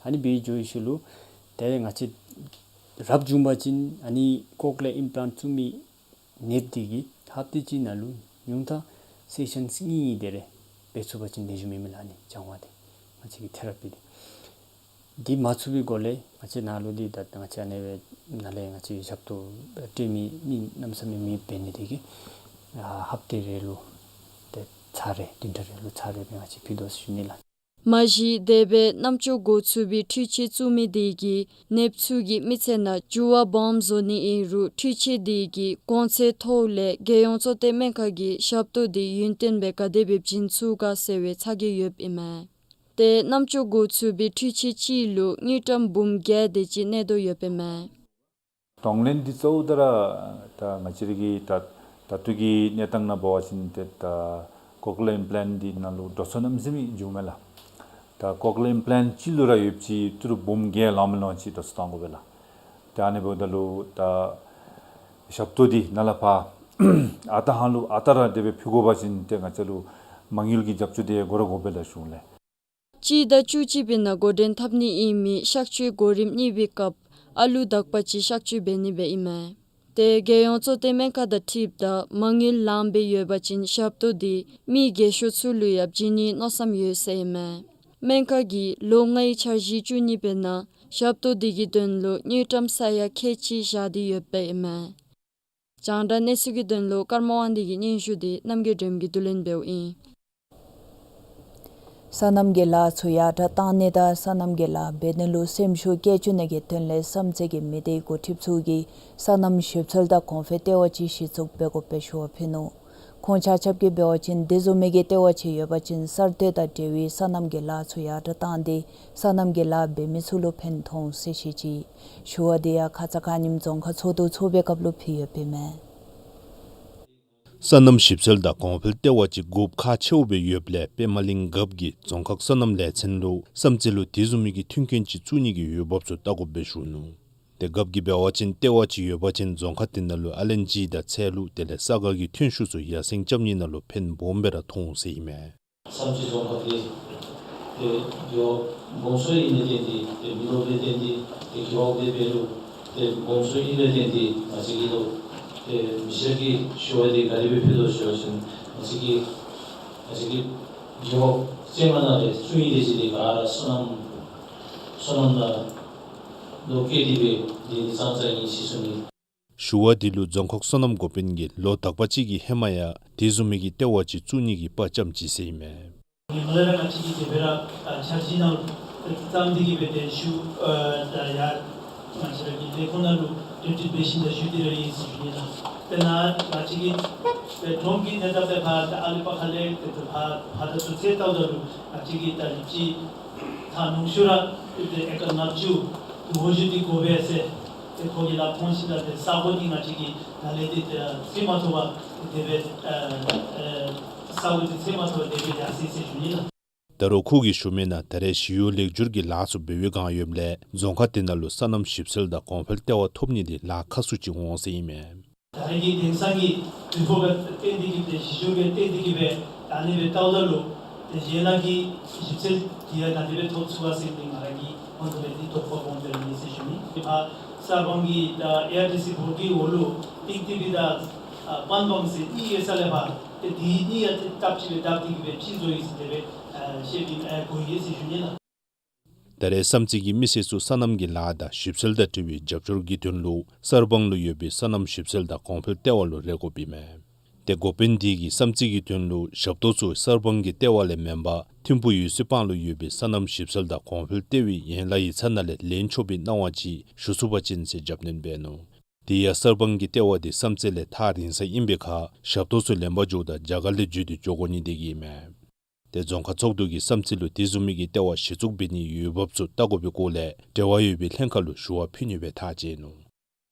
ཨ་ནི་འབད་འགྱོ་བའི་ཤུལ་ལུ་ཏེ་ང་བཅས་རབ་བྱུང་པ་ཅིན་ཨ་ནི་ཀོག་ལེར་ཨིམ་པི་ལཱནཊ་བཙུགས་མི་ནདཔ་འདི་གིས་ཧབ་ཏ་གཅིག་ནང་ལུ་ཉུང་མཐའ་སེ་ཤཱན་གཉིས་དེ་རེ་འབད་ཚུགས་པ་ཅིན་ལེགས་ཤོམ་ཨིན་མས་ལགས། ཨ་ནི་སྦྱང་བ་འདི་ང་བཅས་ཀྱི་ཐེ་ར་པི་འདི་འདི་མ་ཚུགས་པའི་སྒོ་ལས་ང་བཅས་ནཱ་ལུ་འདི་ད་ང་བཅས་ཨ་ནི་སྦེ་ནཱ་ལས་ང་བཅས་ཞབས་ཏོག་སྤྲོད་མི་མི་གནམ་མེད་ས་མེད་མེདཔ་འབད་ནི་དེ་གིས་ཨ་ཧབ་ཏ་རེ་ལུ་ཏེ་ཚར་རེ་བདུན་ཕྲག་རེ་ལུ་ཚར་རེ་སྦེ་ང་བཅས་ཕུལ་དོ་ཟེར་ཞུ་ནི་ལགས། མ་གཞི་དེ་སྦེ་རྣམ་ཅོ་འགོ་ཚུགས་པའི་འཕྲུལ་ཆས་བཙུགས་མི་དེ་གིས་ནདཔ་ཚུ་གི་མི་ཚེ་ནང་འགྱུར་བ་སྦོམ་བཟོ་ནི་ཨིན་རུང་འཕྲུལ་ཆས་དེ་གི་གོང་ཚད་ཐོག་ལས་རྒྱལ་ཡོངས་གཙོ་བསྟེན་སྨན་ཁང་གི་ཞབས་ཏོག་དེ་ཡུན་བརྟན་སྦེ་ག་དེ་སྦེ་བྱིན་ཚུགས་ག་ཟེར་བའི་ཚ་གྱང་ཡོདཔ་ཨིན་མས། ཏེ་རྣམ་ཅོ་འགོ་ཚུགས་པའི་འཕྲུལ་ཆས་གཅིག་ལུ་དངུལ་ཀྲམ་འབུམ་བརྒྱད་དེ་ཅིག་གནས་དོ་ཡོདཔ་ཨིན་མས། གདོང་ལེན་འདི་གཙོ་བོ་ད་ར་ད་ང་བཅས་ར་གི་ད་ད་ལྟོ་གི་གནས་སྟངས་ནང་འབད་བ་ཅིན་ཏེ་ད་ཀོག་ལེར་ཨིམ་པི་ལཱནཊ་འདི་ནང་ལུ་དྲོ་ཚོགས་གནམ་མེད་ས་མེད་འགྱོཝ་མས་ལགས། ད་ཀོག་ལེར་ཨིམ་པི་ལཱནཊ་གཅིག་ལུ་ར་ཡོདཔ་ཅིག་ཏི་རུ་འབུམ་བརྒྱད་ལང་མི་ལང་ཅིག་དྲོ་ཚོགས་བཏང་དགོ་པས་ལགས། ཏེ་ཨ་ནི་འབདཝ་ད་ལུ་ད་ཞབས་ཏོག་འདི་ནཱ་ལས་ཕར་ཨ་རྟག་ཧ་ལུགས་ཨ་རྟག་ར་དེ་སྦེ་ཕུལ་དགོ་པ་ཅིན་ཏེ་ང་བཅས་ལུ་མ་དངུལ་གྱི་རྒྱབ་སྐྱོར་དེ་དགོ་ར་དགོ་པས་ལགས་གཞུང་ལས། སྤྱི་ཟླ་བཅུ་གཅིག་པའི་ནང་འགོ་འདྲེན་འཐབ་ནི་ཨིན་མི་གཤག་བཅོས་གོ་རིམ་གཉིས་པའི་སྐབས་ཨ་ལུ་དག་པ་ཅིག་གཤག་བཅོས་འབད་ནི་སྦེ་ཨིན་མས། ཏེ་རྒྱལ་ཡོངས་གཙོ་བསྟེན་སྨན་ཁང་དང་འཁྲིལཝ་ད་མ་དངུལ་ལངམ་སྦེ་ཡོད་པ་ཅིན་ཞབས་ཏོག་འདི་མི་རྒས་ཤོས་ཚུ་ལུ་ཡང་བྱིན་ནིའི་མནོ་བསམ་ཡོད་ཟེར་ཨིན་མས། སྨན་ཁང་གིས་ལོ་ལྔའི་འཆར་གཞི་བཅུ་གཉིས་པའི་ནང་ཞབས་ཏོག་འདི་གི་དོན་ལུ་དངུལ་ཀྲམ་ས་ཡ་ཁལ་གཅིག་བཞག་སྟེ་ཡོདཔ་ཨིན་མས། རྒྱང་བསྒྲགས་གནས་ཚུལ་གྱི་དོན་ལུ་ཀརྨ་དབང་འདུས་ཀྱི་སྙན་ཞུ་འདི་རྣམ་རྒྱལ་སྒྲོལམ་གྱིས་བསྡུ་ལེན་འབདཝ་ཨིན། སོ་ནམ་གྱི་ལཱ་ཚུ་ཡར་དྲགས་གཏང་ནི་དང་སོ་ནམ་གྱི་ལཱ་འབད་ནི་ལུ་སེམས་ཤུགས་བསྐྱེད་བཅུག་ནི་གི་དོན་ལས་བསམ་རྩེ་གི་མི་སྡེའི་འགོ་ཁྲིདཔ་ཚུ་གིས་སོ་ནམ་ཞིབ་འཚོལ་དང་གོང་འཕེལ་ལྟེ་བ་ཅིག་གཞི་བཙུགས་འབད་དགོཔ་སྦེ་ཞུ་བ་ཕུལ་ནུག། ཁོང་ཆ་ཁྱབ་ཀྱིས་འབད་བ་ཅིན་དེ་བཟུམ་མའི་གི་ལྟེ་བ་ཅིག་ཡོད་པ་ཅིན་གསར་གཏོད་དང་འབྲེལ་བའི་སོ་ནམ་གྱི་ལཱ་ཚུ་ཡར་དྲགས་གཏང་སྟེ་སོ་ནམ་གྱི་ལཱ་འབད་མི་ཚུ་ལུ་ཕན་ཐོགས་འོང་ཟེར་བཤད་ཅི། ཞུ་བ་འདི་ཡང་ཁ་ཙ་ཁ་ཉིནམ་རྫོང་ཁག་ཚོགས་འདུ་ཚོགས་པའི་སྐབས་ལུ་ཕུལ་ཡོདཔ་ཨིན་མས། སོ་ནམ་ཞིབ་འཚོལ་དང་གོང་འཕེལ་ལྟེ་བ་ཅིག་དགོཔ་ཁག་ཆེཝ་སྦེ་ཡོདཔ་ལས་པདྨ་གླིང་རྒཔོ་གིས་རྫོང་ཁག་སོ་ནམ་ལས་ཚན་ལུ་བསམ་རྩེ་ལུ་དེ་བཟུམ་མའི་གི་མཐུན་རྐྱེན་ཅིག་བཙུགས་ནི་གི་འོས་འབབ་ཚུ་བལྟ་དགོཔ་སྦེ་ཞུ་ནུག། ཏེ་རྒཔོ་གིས་འབད་བ་ཅིན་ལྟེ་བ་ཅིག་ཡོད་པ་ཅིན་རྫོང་ཁག་དེ་ནང་ལུ་ཨ་ལན་ཅི་དང་ཚལ་ལུ་དེ་ལས་ས་ག་གི་ཐོན་ཤུགས་ཚུ་ཡར་སེང་རྐྱབ་ནི་ནང་ལུ་ཕན་སྦོམ་སྦེ་ར་ཐོགས་འོང་ཟེར་ཨིན་མས། བསམ་རྩེ་རྫོང་ཁག་འདི་ཏེ་རྒེད་འོག་སྦོམ་སུ་ཨིནམ་ལས་བརྟེན་ཏེ་ཏེ་མི་རབས་ལས་བརྟེན་ཏེ་ཏེ་རྒེད་འོག་འདི་འབད་རུང་ཏེ་སྦོམ་སུ་ཨིནམ་ལས་བརྟེན་ཏེ་ང་བཅས་ཀྱི་ལུ་ཏེ་མི་སེར་གྱིས་ཞུ་བ་འདི་ག་དེ་སྦེ་ཕུལ་དོ་ཟེར་བ་ཅིན་ང་བཅས་ཀྱི་ང་བཅས་ཀྱི་རྒེད་འོག་བཅོ་ལྔ་ནང་ལས་བཅུ་གཉིས་དེ་ཅིག་འདི་ག་ར་སོ་ནམ་སོ་ནམ་ནང་ལུ་བཀལ་ཏེ་སྦེ་འདི་ནི་ཙང་ཙང་ཨིན་ཟེར་ཞུ་ནི། ཞུ་བ་འདི་ལུ་རྫོང་ཁག་སོ་ནམ་འགོ་དཔོན་གྱིས་ལོ་དག་པ་ཅིག་གི་ཧེ་མ་ཡང་དེ་བཟུམ་མའི་གི་ལྟེ་བ་ཅིག་བཙུགས་ནི་གི་དཔའ་བཅམ་ཅི་ཟེར་ཨིན་མས། ཧེ་མ་ལས་ར་ང་བཅས་ཀྱིས་དེ་སྦེ་ར་ཨ་འཆར་གཞི་ནང་བརྩམས་ཏེ་གི་སྦེ་ཏེ་ཞུ་ཨ་ད་ཡར་ང་བཅས་ར་གི་ལས་ཁུངས་ནང་ལུ་གྲ་སྒྲིག་འབད་ཞིནམ་ད་ཞུ་སྟེ་ར་ཡོད་ཟེར་ཞུ་ནི་ལགས། དེ་ནང་ང་བཅས་ཀྱི་ཏེ་གྲོང་གི་གནས་སྟངས་དེ་ཕར་ད་ཨ་ལུ་པ་ཁ་ལས་ཏེ་ཕར་ཕར་ད་ཚུ་ཚད་བལྟཝ་ད་ལུ་ང་བཅས་ཀྱི་ད་ལུ་ཅིག་ད་ནུབ་ཕྱོགས་ར་ཏེ་ཨེ་ཀར་ལྔ་བཅུ་ཏེ་འོག་བཞི་འདི་དགོ་པས་ཟེར། ཏེ་ཁོ་གིས་ལཱ་ཕོངས་ཞིནམ་ད་ཏེ་ས་གོ་འདི་ང་བཅས་ཀྱིས་ད་ལས་ཏེ་ཏེ་ཚད་མ་ཐོབ་པར་དེ་སྦེ་ཨ་ཨ་ས་གོ་འདི་ཚད་མ་ཐོབ་པར་དེ་སྦེ་ཡར་སོ་ཡི་ཟེར་ཞུ་ནི་ལགས། ད་རུང་ཁོ་གིས་ཞུ་མི་ནང་ད་རེས་ཞི་གཡོག་ལེགས་བསྒྱུར་གྱི་ལཱ་ཚུ་འབད་བའི་བསྒང་ཡོདཔ་ལས་རྫོང་ཁག་དེ་ནང་ལུ་སོ་ནམ་ཞིབ་འཚོལ་དང་གོང་འཕེལ་ལྟེ་བ་ཐོབ་ནི་འདི་ལཱ་ཁག་སུ་ཅིག་འོང་ཟེར་ཨིན་མས། ད་རེས་ཀྱི་དེང་སང་གི་དུས་བབ་ལུ་བརྟེན་ཏེ་གི་སྦེ་ཞི་གཡོག་ལུ་བརྟེན་ཏེ་གི་སྦེ་ད་ཨ་ནི་སྦེ་བལྟཝ་ད་ལུ་ཏེ་ཡན་ལག་གི་ཞིབ་འཚོལ་འདི་ཡང་ག་དེ་སྦེ་ཐོབ་ཚུགས་ག་ཟེར་མི་འདི་ང་ར་གི་ཧོངས་ལས་འདི་དོགས་པ་སྦོམ་སྦེ་ཨིན་ཟེར་ཞུ་ནི། ཏེ་ཕར་གསར་སྤང་གི་ད་ཨེ་ཨར་ཊི་སི་བོར་གྱི་འོག་ལུ་ཏིག་ཏི་སྦེ་ད་ཨ་པན་སྤང་ཟེར་གཉིས་ཡོད་ས་ལས་ཕར་ཏེ་འདི་གཉིས་ཡང་ཏེ་སྟབས་གཅིག་སྦེ་བཏབ་སྟེ་གི་སྦེ་ཅིག་བཟོ་ཡི་ཟེར་དེ་སྦེ་ཨ་བཤད་པའི་ཨ་གོ་ཡི་ཟེར་ཞུ་ནི་ལགས། ད་རེས་བསམ་རྩེ་གི་མི་སེར་ཚུ་སོ་ནམ་གྱི་ལཱ་དང་ཞིབ་འཚོལ་དང་འབྲེལ་བའི་རྒྱབ་སྐྱོར་གྱི་དོན་ལུ་གསར་སྤང་ལུ་ཡོད་པའི་སོ་ནམ་ཞིབ་འཚོལ་དང་གོང་འཕེལ་ལྟེ་བ་ལུ་རེ་དགོཔ་ཨིན་མས། ཏེ་འགོ་དཔོན་འདི་གིས་བསམ་རྩེ་གི་དོན་ལུ་ཞབས་ཏོག་ཚུ་གསར་སྤང་གི་ལྟེ་བ་ལས་མེན་པར་ཐིམ་ཕུ་འོད་གསལ་སྤང་ལུ་ཡོད་པའི་སོ་ནམ་ཞིབ་འཚོལ་དང་གོང་འཕེལ་ལྟེ་བའི་ཡན་ལག་ཡིག་ཚང་ནང་ལས་ལེན་ཆོག་པའི་གནང་བ་ཅིག་ཞུ་ཚུགས་པ་ཅིན་ཟེར་རྒྱབ་སྣོན་འབད་ནུག། དེ་ཡང་གསར་སྤང་གི་ལྟེ་བ་འདི་བསམ་རྩེ་ལས་ཐག་རིང་ས་ཨིན་པའི་ཁར་ཞབས་ཏོག་ཚུ་ལེན་པར་འགྱོཝ་ད་རྒྱ་གར་ལས་བརྒྱུད་དེ་འགྱོ་དགོ་ནི་དེ་གིས་ཨིན་མས། ཏེ་རྫོང་ཁག་ཚོགས་འདུ་གིས་བསམ་རྩེ་ལུ་དེ་བཟུམ་མའི་གི་ལྟེ་བ་གཞི་བཙུགས་འབད་ནིའི་འོས་འབབ་ཚུ་བལྟ་དགོ་པའི་སྐོར་ལས་འབྲེལ་བ་ཡོད་པའི་ལྷན་ཁག་ལུ་ཞུ་བ་ཕུལ་ནི་སྦེ་ཐག་བཅད་ནུག།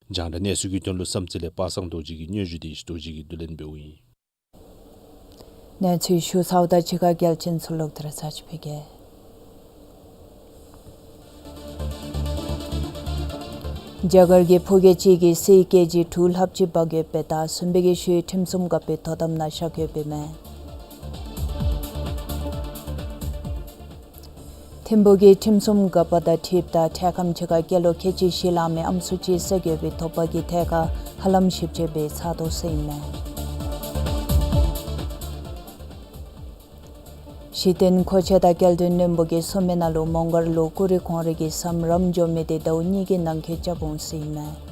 རྒྱང་བསྒྲགས་གནས་ཚུལ་གྱི་དོན་ལུ་བསམ་རྩེ་ལས་པ་སངས་རྡོ་རྗེ་གི་སྙན་ཞུ་འདི་ཡེ་ཤེས་རྡོ་རྗེ་གིས་བསྡུ་ལེན་འབདཝ་ཨིན། གནས་ཚུལ་ཞུ་ཚརཝ་ད་ཕྱི་ཁ་གལ་ཆེན་ཚུ་ལོག་སྟེ་ར་ཚར་ཅིག་ཕུལ་གེ། རྒྱ་གར་གྱི་ཕོ་སྐྱེས་གཅིག་གིས་གསེར་ཀེ་ཇི་དྲུག་ལྷགཔ་ཅིག་འབག་ཡོདཔ་དང་ཟུར་འབུད་ཀྱི་ཤུལ་ཁྲིམས་སྲུང་འགག་པའི་དོ་དམ་ནང་བཞག་ཡོདཔ་ཨིན་མས། ཐིམ་ཕུག་གི་ཁྲིམས་སྲུང་འགག་པ་དང་འཁྲིལཝ་ད་འཕྲལ་ཁམས་ཅིག་ཁར་སྐྱེས་ལོ་ཁལ་གཅིག་བཞི་ལང་མི་ཨམ་སྲུ་ཅིག་བསད་ཡོད་པའི་དོགས་པ་གི་ཐད་ཁར་ཧ་ལམ་ཞིབ་དཔྱད་འབད་ཚར་དོ་ཟེར་ཨིན་མས། གཞི་རྟེན་མཁོ་ཆས་དང་སྐྱེལ་འདྲེན་བློན་པོ་གིས་སོང་མི་ནང་ལུ་མོང་སྒར་ལུ་ཀུ་རེ་གོང་རོལ་གྱི་ཟམ་རམ་འགྱོ་མི་དེ་ཟླཝ་གཉིས་ཀྱི་ནང་འཁོད་རྐྱབ་འོང་ཟེར་ཨིན་མས།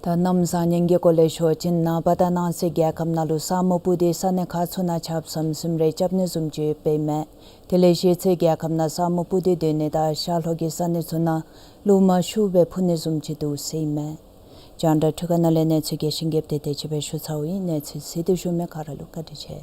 ད་གནམ་བཟང་ངན་གྱི་སྐོར་ལས་ཞུ་བ་ཅིན་ནངས་པ་དང་གནངས་ཚེ་རྒྱལ་ཁབ་ནང་ལུ་ས་སྨུག་སྤུབས་ཏེ་ས་གནས་ཁག་ཚུ་ནང་ཆརཔ་ཟམ་ཟིམ་རེ་རྐྱབ་ནི་བཟུམ་ཅིག་ཡོདཔ་ཨིན་མས། དེ་ལས་གཞེས་ཚེ་རྒྱལ་ཁབ་ནང་ས་སྨུག་སྤུབས་ཏེ་སྡོད་ནི་དང་ཤར་ལྷོ་གི་ས་གནས་ཚུ་ནང་རླུང་མ་ཤུགས་སྦེ་འཕུ་ནི་བཟུམ་ཅིག་འདུག་ཟེར་ཨིན་མས། རྒྱང་བསྒྲགས་འཕྲུལ་ཁང་ནང་ལས་གནས་ཚུལ་རྒྱས་ཤིང་རྒྱསཔ་དེ་དེ་ཅིག་སྦེ་ཞུ་ཚརཝ་ཨིན། གནས་ཚུལ་གཟིགས་ཏེ་བཞུགས་མི་ག་ར་ལུ་བཀའ་དྲིན་ཆེ།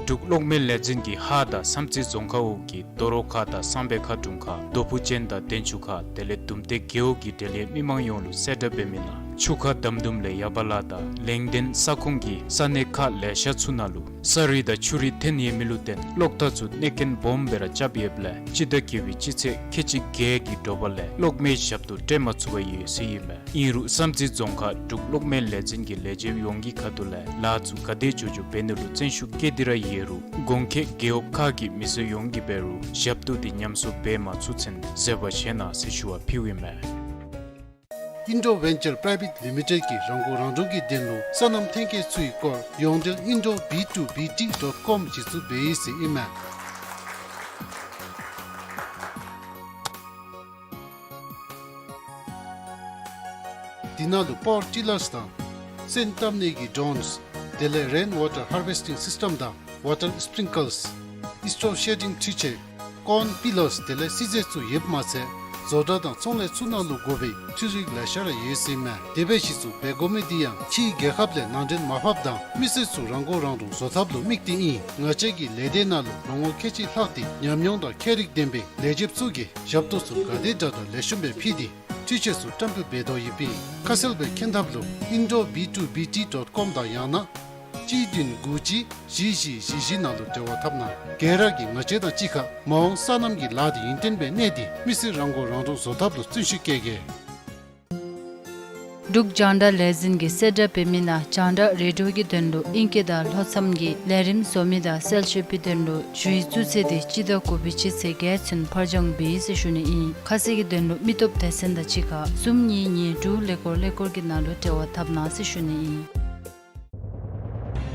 འབྲུག་གློག་མེ་ལས་འཛིན་གྱིས་ཧཱ་དང་བསམ་རྩེ་རྫོང་ཁག་འོག་གི་རྡོ་རོ་ཁ་དང་གསང་སྦས་མཁར་དྲུང་ཁ་རྡོ་ཕུ་ཅན་དང་གདན་ཆུ་ཁ་དེ་ལས་དུམ་མཐའི་རྒེད་འོག་གི་འབྲེལ་ཡོད་མི་མང་ཡོངས་ལུ་གསལ་བསྒྲགས་འབད་མི་ནང་ ཆུ་ཁ་དམ་དུམ་ལས་ཡར་བ་ལ་དང་ལེང་ཏེན་ས་ཁོངས་ཀྱི་ས་གནས་ཁག་ལེ་ཤ་ཚུ་ནང་ལུ་ས་རི་དང་ཆུ་རི་ཐོན་ཡོད་མི་ལུ་བརྟེན་གློག་ཐག་ཚུ་གནོད་སྐྱོན་སྦོམ་སྦེ་ར་རྐྱབ་ཡོདཔ་ལས་སྤྱི་ཟླ་བརྒྱད་པའི་སྤྱི་ཚེས་ཁལ་གཅིག་བརྒྱད་ཀྱི་དྲོ་པ་ལས་གློག་མེ་ཞབས་ཏོག་སྤྲོད་མ་ཚུགས་པར་ཡོད་ཟེར་ཨིན་མས། ཨིན་རུང་བསམ་རྩེ་རྫོང་ཁག་འབྲུག་གློག་མེ་ལས་འཛིན་གྱི་ལས་བྱེདཔ་ཡོངས་ཀྱི་ཁ་ཐུག་ལས་ལཱ་ཚུ་ག་དེ་མགྱོགས་མགྱོགས་འབད་ནི་ལུ་བརྩོན་ཤུགས་བསྐྱེད་དེ་ར་ཡོད་རུང་གོང་འཁོད་རྒེད་འོག་ཁག་གི་མི་སེར་ཡོངས་ཀྱིས་འབད་རུང་ཞབས་ཏོག་འདི་ཉམས་གསོ་འབད་མ་ཚུགས་ཚུན་བཟོད་པ་བཞེས་གནང་ཟེར་ཞུ་བ་ཕུལཝ་ཨིན་མས། Indo Venture Private Limited གིས་རང་མགོ་རང་འདྲོངས་ཀྱི་དོན་ལུ་སོ་ནམ་ཐོན་སྐྱེད་ཚུའི་སྐོར་ཡོངས་འབྲེལ་Indo B two B T dot com གཞི་བཙུགས་འབད་ཡི་ཟེར་ཨིན་མས། དེ་ནང་ལུ་པ་ཝར་ཊི་ལརསི་དང་སོན་བཏབ་ནི་གི་ཌོརོནསི་དེ་ལས་རེན་ཝ་ཊར་ཧར་ཝེསི་ཊིང་སིསི་ཊེམ་དང་ཝ་ཊར་སི་པི་རིང་ཀལསི་སི་ཊོབ་ཤེ་ཌིང་འཕྲུལ་ཆས་ཀོརན་པི་ལརསི་དེ་ལས་སིལ་ཟས་ཚུ་ཡོདཔ་མ་ཚད་བཟོ་གྲྭ་དང་ཚོང་ལས་ཚུ་ནང་ལུ་དགོ་པའི་འཕྲུལ་རིགས་ལེ་ཤ་ར་ཡོད་ཟེར་ཨིན་མས། དེ་སྦེ་གཞི་བཙུགས་འབད་དགོ་མི་འདི་ཡང་ཕྱིའི་རྒྱལ་ཁབ་ལས་ནང་འདྲེན་མར་ཕབ་དང་མི་སེར་ཚུ་རང་མགོ་རང་འདྲོངས་བཟོ་ཐབས་ལུ་དམིགས་ཏེ་ཨིན། ང་བཅས་ཀྱི་ལས་སྡེ་ནང་ལུ་ལོ་ངོ་ཁལ་གཅིག་ལྷག་སྟེ་ཉམས་མྱོང་དང་ཁྱད་རིག་ལྡན་པའི་ལས་བྱེདཔ་ཚུ་གིས་ཞབས་ཏོག་ཚུ་ག་དེ་དྲག་དྲག་ལེགས་ཤོམ་སྦེ་ཕུལ་ཏེ་འཕྲུལ་ཆས་ཚུ་བཀྲམ་སྤེལ་འབད་དོ་ཡོདཔ་ཨིན། ཁ་གསལ་སྦེ་མཁྱེན་ཐབས་ལུ་Indo B two B T dot com དང་ཡང་ན་གཅིག་བདུན་དགུ་གཅིག་བཞི་བཞི་བཞི་བཞི་ནང་ལུ་འབྲེལ་བ་འཐབ་གནང་། ག་ར་གིས་ང་བཅས་དང་གཅིག་ཁར་མ་འོངས་སོ་ནམ་གྱི་ལཱ་འདི་ཡུན་བརྟན་སྦེ་གནས་ཏེ་མི་སེར་རང་མགོ་རང་འདྲོངས་བཟོ་ཐབས་ལུ་བརྩོན་ཤུགས་བསྐྱེད་གེ། འབྲུག་རྒྱང་བསྒྲགས་ལས་འཛིན་གྱིས་གསལ་བསྒྲགས་འབད་མི་ནང་རྒྱང་བསྒྲགས་རེ་ཌི་ཡོ་གི་དོན་ལུ་ཨིང་སྐད་དང་ལྷོ་མཚམས་ཀྱི་ལས་རིམ་བཟོ་མི་དང་གསལ་བཤད་ཕུལ་དོན་ལུ་ཞུ་ཡིག་བཙུགས་ཚེས་འདི་སྤྱི་ཟླ་དགུ་པའི་སྤྱི་ཚེས་བརྒྱད་ཚུན་ཕར་འགྱངས་འབད་ཡི་ཟེར་ཞུ་ནི་ཨིན། ཁ་གསལ་གྱི་དོན་ལུ་མི་སྟོབས་སྡེ་ཚན་དང་གཅིག་ཁར་གསུམ་གཉིས་གཉིས་དྲུག་ཀླད་ཀོར་ཀླད་ཀོར་གྱི་ནང་ལུ་འབྲེལ་བ་འཐབ་གནང་ཟེར་ཞུ་ནི་ཨིན།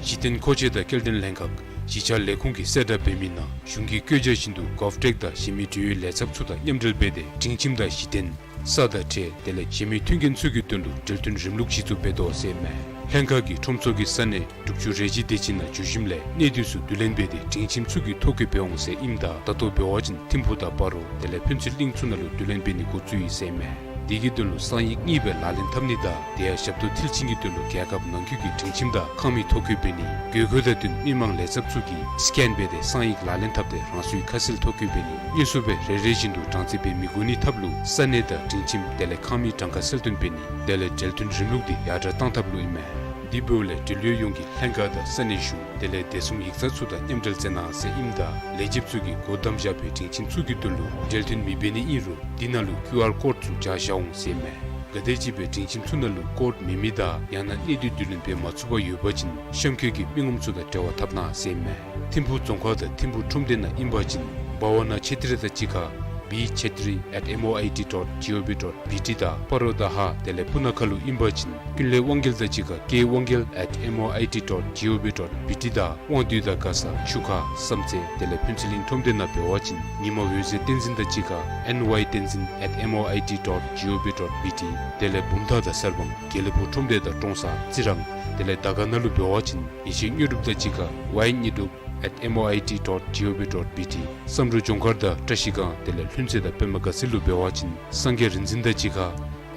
གཞི་རྟེན་མཁོ་ཆས་དང་སྐྱེལ་འདྲེན་ལྷན་ཁག་གཞིས་ཆགས་ལས་ཁུངས་ཀྱིས་གསལ་བསྒྲགས་འབད་མི་ནང་གཞུང་གི་བཀོད་རྒྱ་བཞིན་དུ་གོབ་ཊེཀ་དང་གཞན་མི་འབྲེལ་ཡོད་ལས་ཚབ་ཚུ་དང་མཉམ་འབྲེལ་འབད་དེ་སྒྲིང་ཁྱིམ་དང་གཞི་རྟེན་ས་དང་ཁྲལ་དེ་ལས་གཞན་མི་མཐུན་རྐྱེན་ཚུ་གི་དོན་ལུ་འབྲེལ་མཐུན་རིམ་ལུགས་གཞི་བཙུགས་འབད་དོ་ཟེར་ཨིན་མས། ལྷན་ཁག་གིས་ཁྲོམ་ཚོགས་ཀྱི་ས་གནས་འབྲུག་ཆུ་རལ་གྲི་སྡེ་ཚན་ནང་འགྱོ་ཞིནམ་ལས་གནས་སྡུད་ཚུ་བསྡུ་ལེན་འབད་དེ་སྒྲིང་ཁྱིམ་ཚུ་གི་ཐོ་བཀོད་འབད་འོང་ཟེར་ཨིནམ་ད་ད་ལྟོ་འབད་བ་ཅིན་ཐིམ་ཕུག་དང་སྤ་རོ་དེ་ལས་ཕུན་ཚོགས་གླིང་ཚུ་ནང་ལུ་བསྡུ་ལེན་འབད་ནི་འགོ་བཙུགས་ཡི་ཟེར་ཨིན་མས། དེ་གི་དོན་ལུ་གསང་ཡིག་གཉིས་སྦེ་ལག་ལེན་འཐབ་ནི་དང་དེ་ཡང་ཞབས་ཏོག་མཐིལ་ཕྱིན་གྱི་དོན་ལུ་རྒྱལ་ཁབ་ནང་འཁོད་ཀྱི་སྒྲིང་ཁྱིམ་དང་ཁང་མིག་ཐོ་བཀོད་འབད་ནི་དགོས་མཁོ་དང་བསྟུན་མི་མང་ལས་ཚབ་ཚུ་གིས་སི་ཀེན་འབད་དེ་གསང་ཡིག་ལག་ལེན་འཐབ་སྟེ་རང་སོའི་ཁ་གསལ་ཐོ་བཀོད་འབད་ནི། དངོས་སུ་སྦེ་རེ་རེ་བཞིན་དུ་གྲངས་བརྩི་འབད་མི་དགོ་ནི་ཐབས་ལུ་ས་གནས་དང་སྒྲིང་ཁྱིམ་དེ་ལས་ཁང་མིག་གྲངས་ཀ་གསལ་སྟོན་འབད་ནི། དེ་ལས་འབྲེལ་མཐུན་རིམ་ལུགས་འདི་ཡར་དྲག་བཏང་ཐབས་ལུ་ཨིན་མས། དེ་འབདཝ་ལས་འབྲེལ་ཡོད་ཡོངས་ཀྱིས་ལྷན་ཁག་དང་ས་གནས་གཞུང་དེ་ལས་བདེ་སྲུང་ཡིག་ཚང་ཚུ་དང་མཉམ་འབྲེལ་མཛད་གནང་ཟེར་ཨིནམ་ད་ལས་བྱེདཔ་ཚུ་གིས་སྒོ་བསྡམས་བཞག་པའི་སྒྲིང་ཁྱིམ་ཚུ་གི་དོན་ལུ་འབྲེལ་མཐུན་མི་འབད་ནི་ཨིན་རུང་དེ་ནང་ལུ་ཀིའུ་ཨར་ཀོཌ་ཚུ་སྦྱར་བཞག་འོང་ཟེར་ཨིན་མས། ག་དེམ་ཅིག་སྦེ་སྒྲིང་ཁྱིམ་ཚུ་ནང་ལུ་ཀོཌ་མེད་མི་དང་ཡང་ན་གནས་སྡུད་བསྡུ་ལེན་འབད་མ་ཚུགས་པར་ཡོད་པ་ཅིན་གཤམ་འཁོད་ཀྱི་མི་ངོམ་ཚུ་དང་འབྲེལ་བ་འཐབ་གནང་ཟེར་ཨིན་མས། ཐིམ་ཕུག་རྫོང་ཁག་དང་ཐིམ་ཕུག་ཁྲོམ་སྡེ་ནང་ཨིན་པ་ཅིན་བྷ་ཝ་ན་ཆེ་ཏྲི་དང་གཅིག་ཁར་བི་ཆེ་ཏྲི་ཨེཊ་ཨེམ་ཨོ་ཨའི་ཊི་ཌོཊ་ཇི་ཨོ་ཝི་ཌོཊ་བི་ཊི་དང་སྤ་རོ་དང་ཧཱ་དེ་ལས་སྤུ་ན་ཁ་ལུ་ཨིན་པ་ཅིན་ཀུན་ལེགས་དབང་རྒྱལ་དང་གཅིག་ཁར་ཀེ་དབང་རྒྱལ་ཨེཊ་ཨེམ་ཨོ་ཨའི་ཊི་ཌོཊ་ཇི་ཨོ་ཝི་ཌོཊ་བི་ཊི་དང་དབང་འདུས་དང་མགར་ས་ཆུ་ཁ་བསམ་རྩེ་དེ་ལས་ཕུན་ཚོགས་གླིང་ཁྲོམ་སྡེ་ནང་འབད་བ་ཅིན་ཉི་མ་འོད་ཟེར་བསྟན་འཛིན་དང་གཅིག་ཁར་ཨེན་ཝའི་བསྟན་འཛིན་ཨེཊ་ཨེམ་ཨོ་ཨའི་ཊི་ཌོཊ་ཇི་ཨོ་ཝི་ཌོཊ་བི་ཊི། དེ་ལས་བུམ་ཐང་དང་གསར་སྤང་དགེ་ལེགས་ཕུག་ཁྲོམ་སྡེ་དང་ཀྲོང་གསར་རྩི་རང་དེ་ལས་དར་དཀར་ནང་ལུ་འབད་བ་ཅིན་ཡེ་ཤེས་དངོས་གྲུབ་དང་གཅིག་ཁར་ཝའི་དངོས་གྲུབ་ཨེཊ་ཨེམ་ཨོ་ཨའི་ཊི་ཌོཊ་ཇི་ཨོ་ཝི་ཌོཊ་བི་ཊི། བསམ་འགྲུབ་ལྗོངས་མཁར་དང་བཀྲ་ཤིས་སྒང་དེ་ལས་ལྷུན་རྩེ་དང་པདྨ་དགའ་ཚལ་ལུ་འབད་བ་ཅིན་སངས་རྒྱས་རིག་འཛིན་དང་གཅིག་ཁར་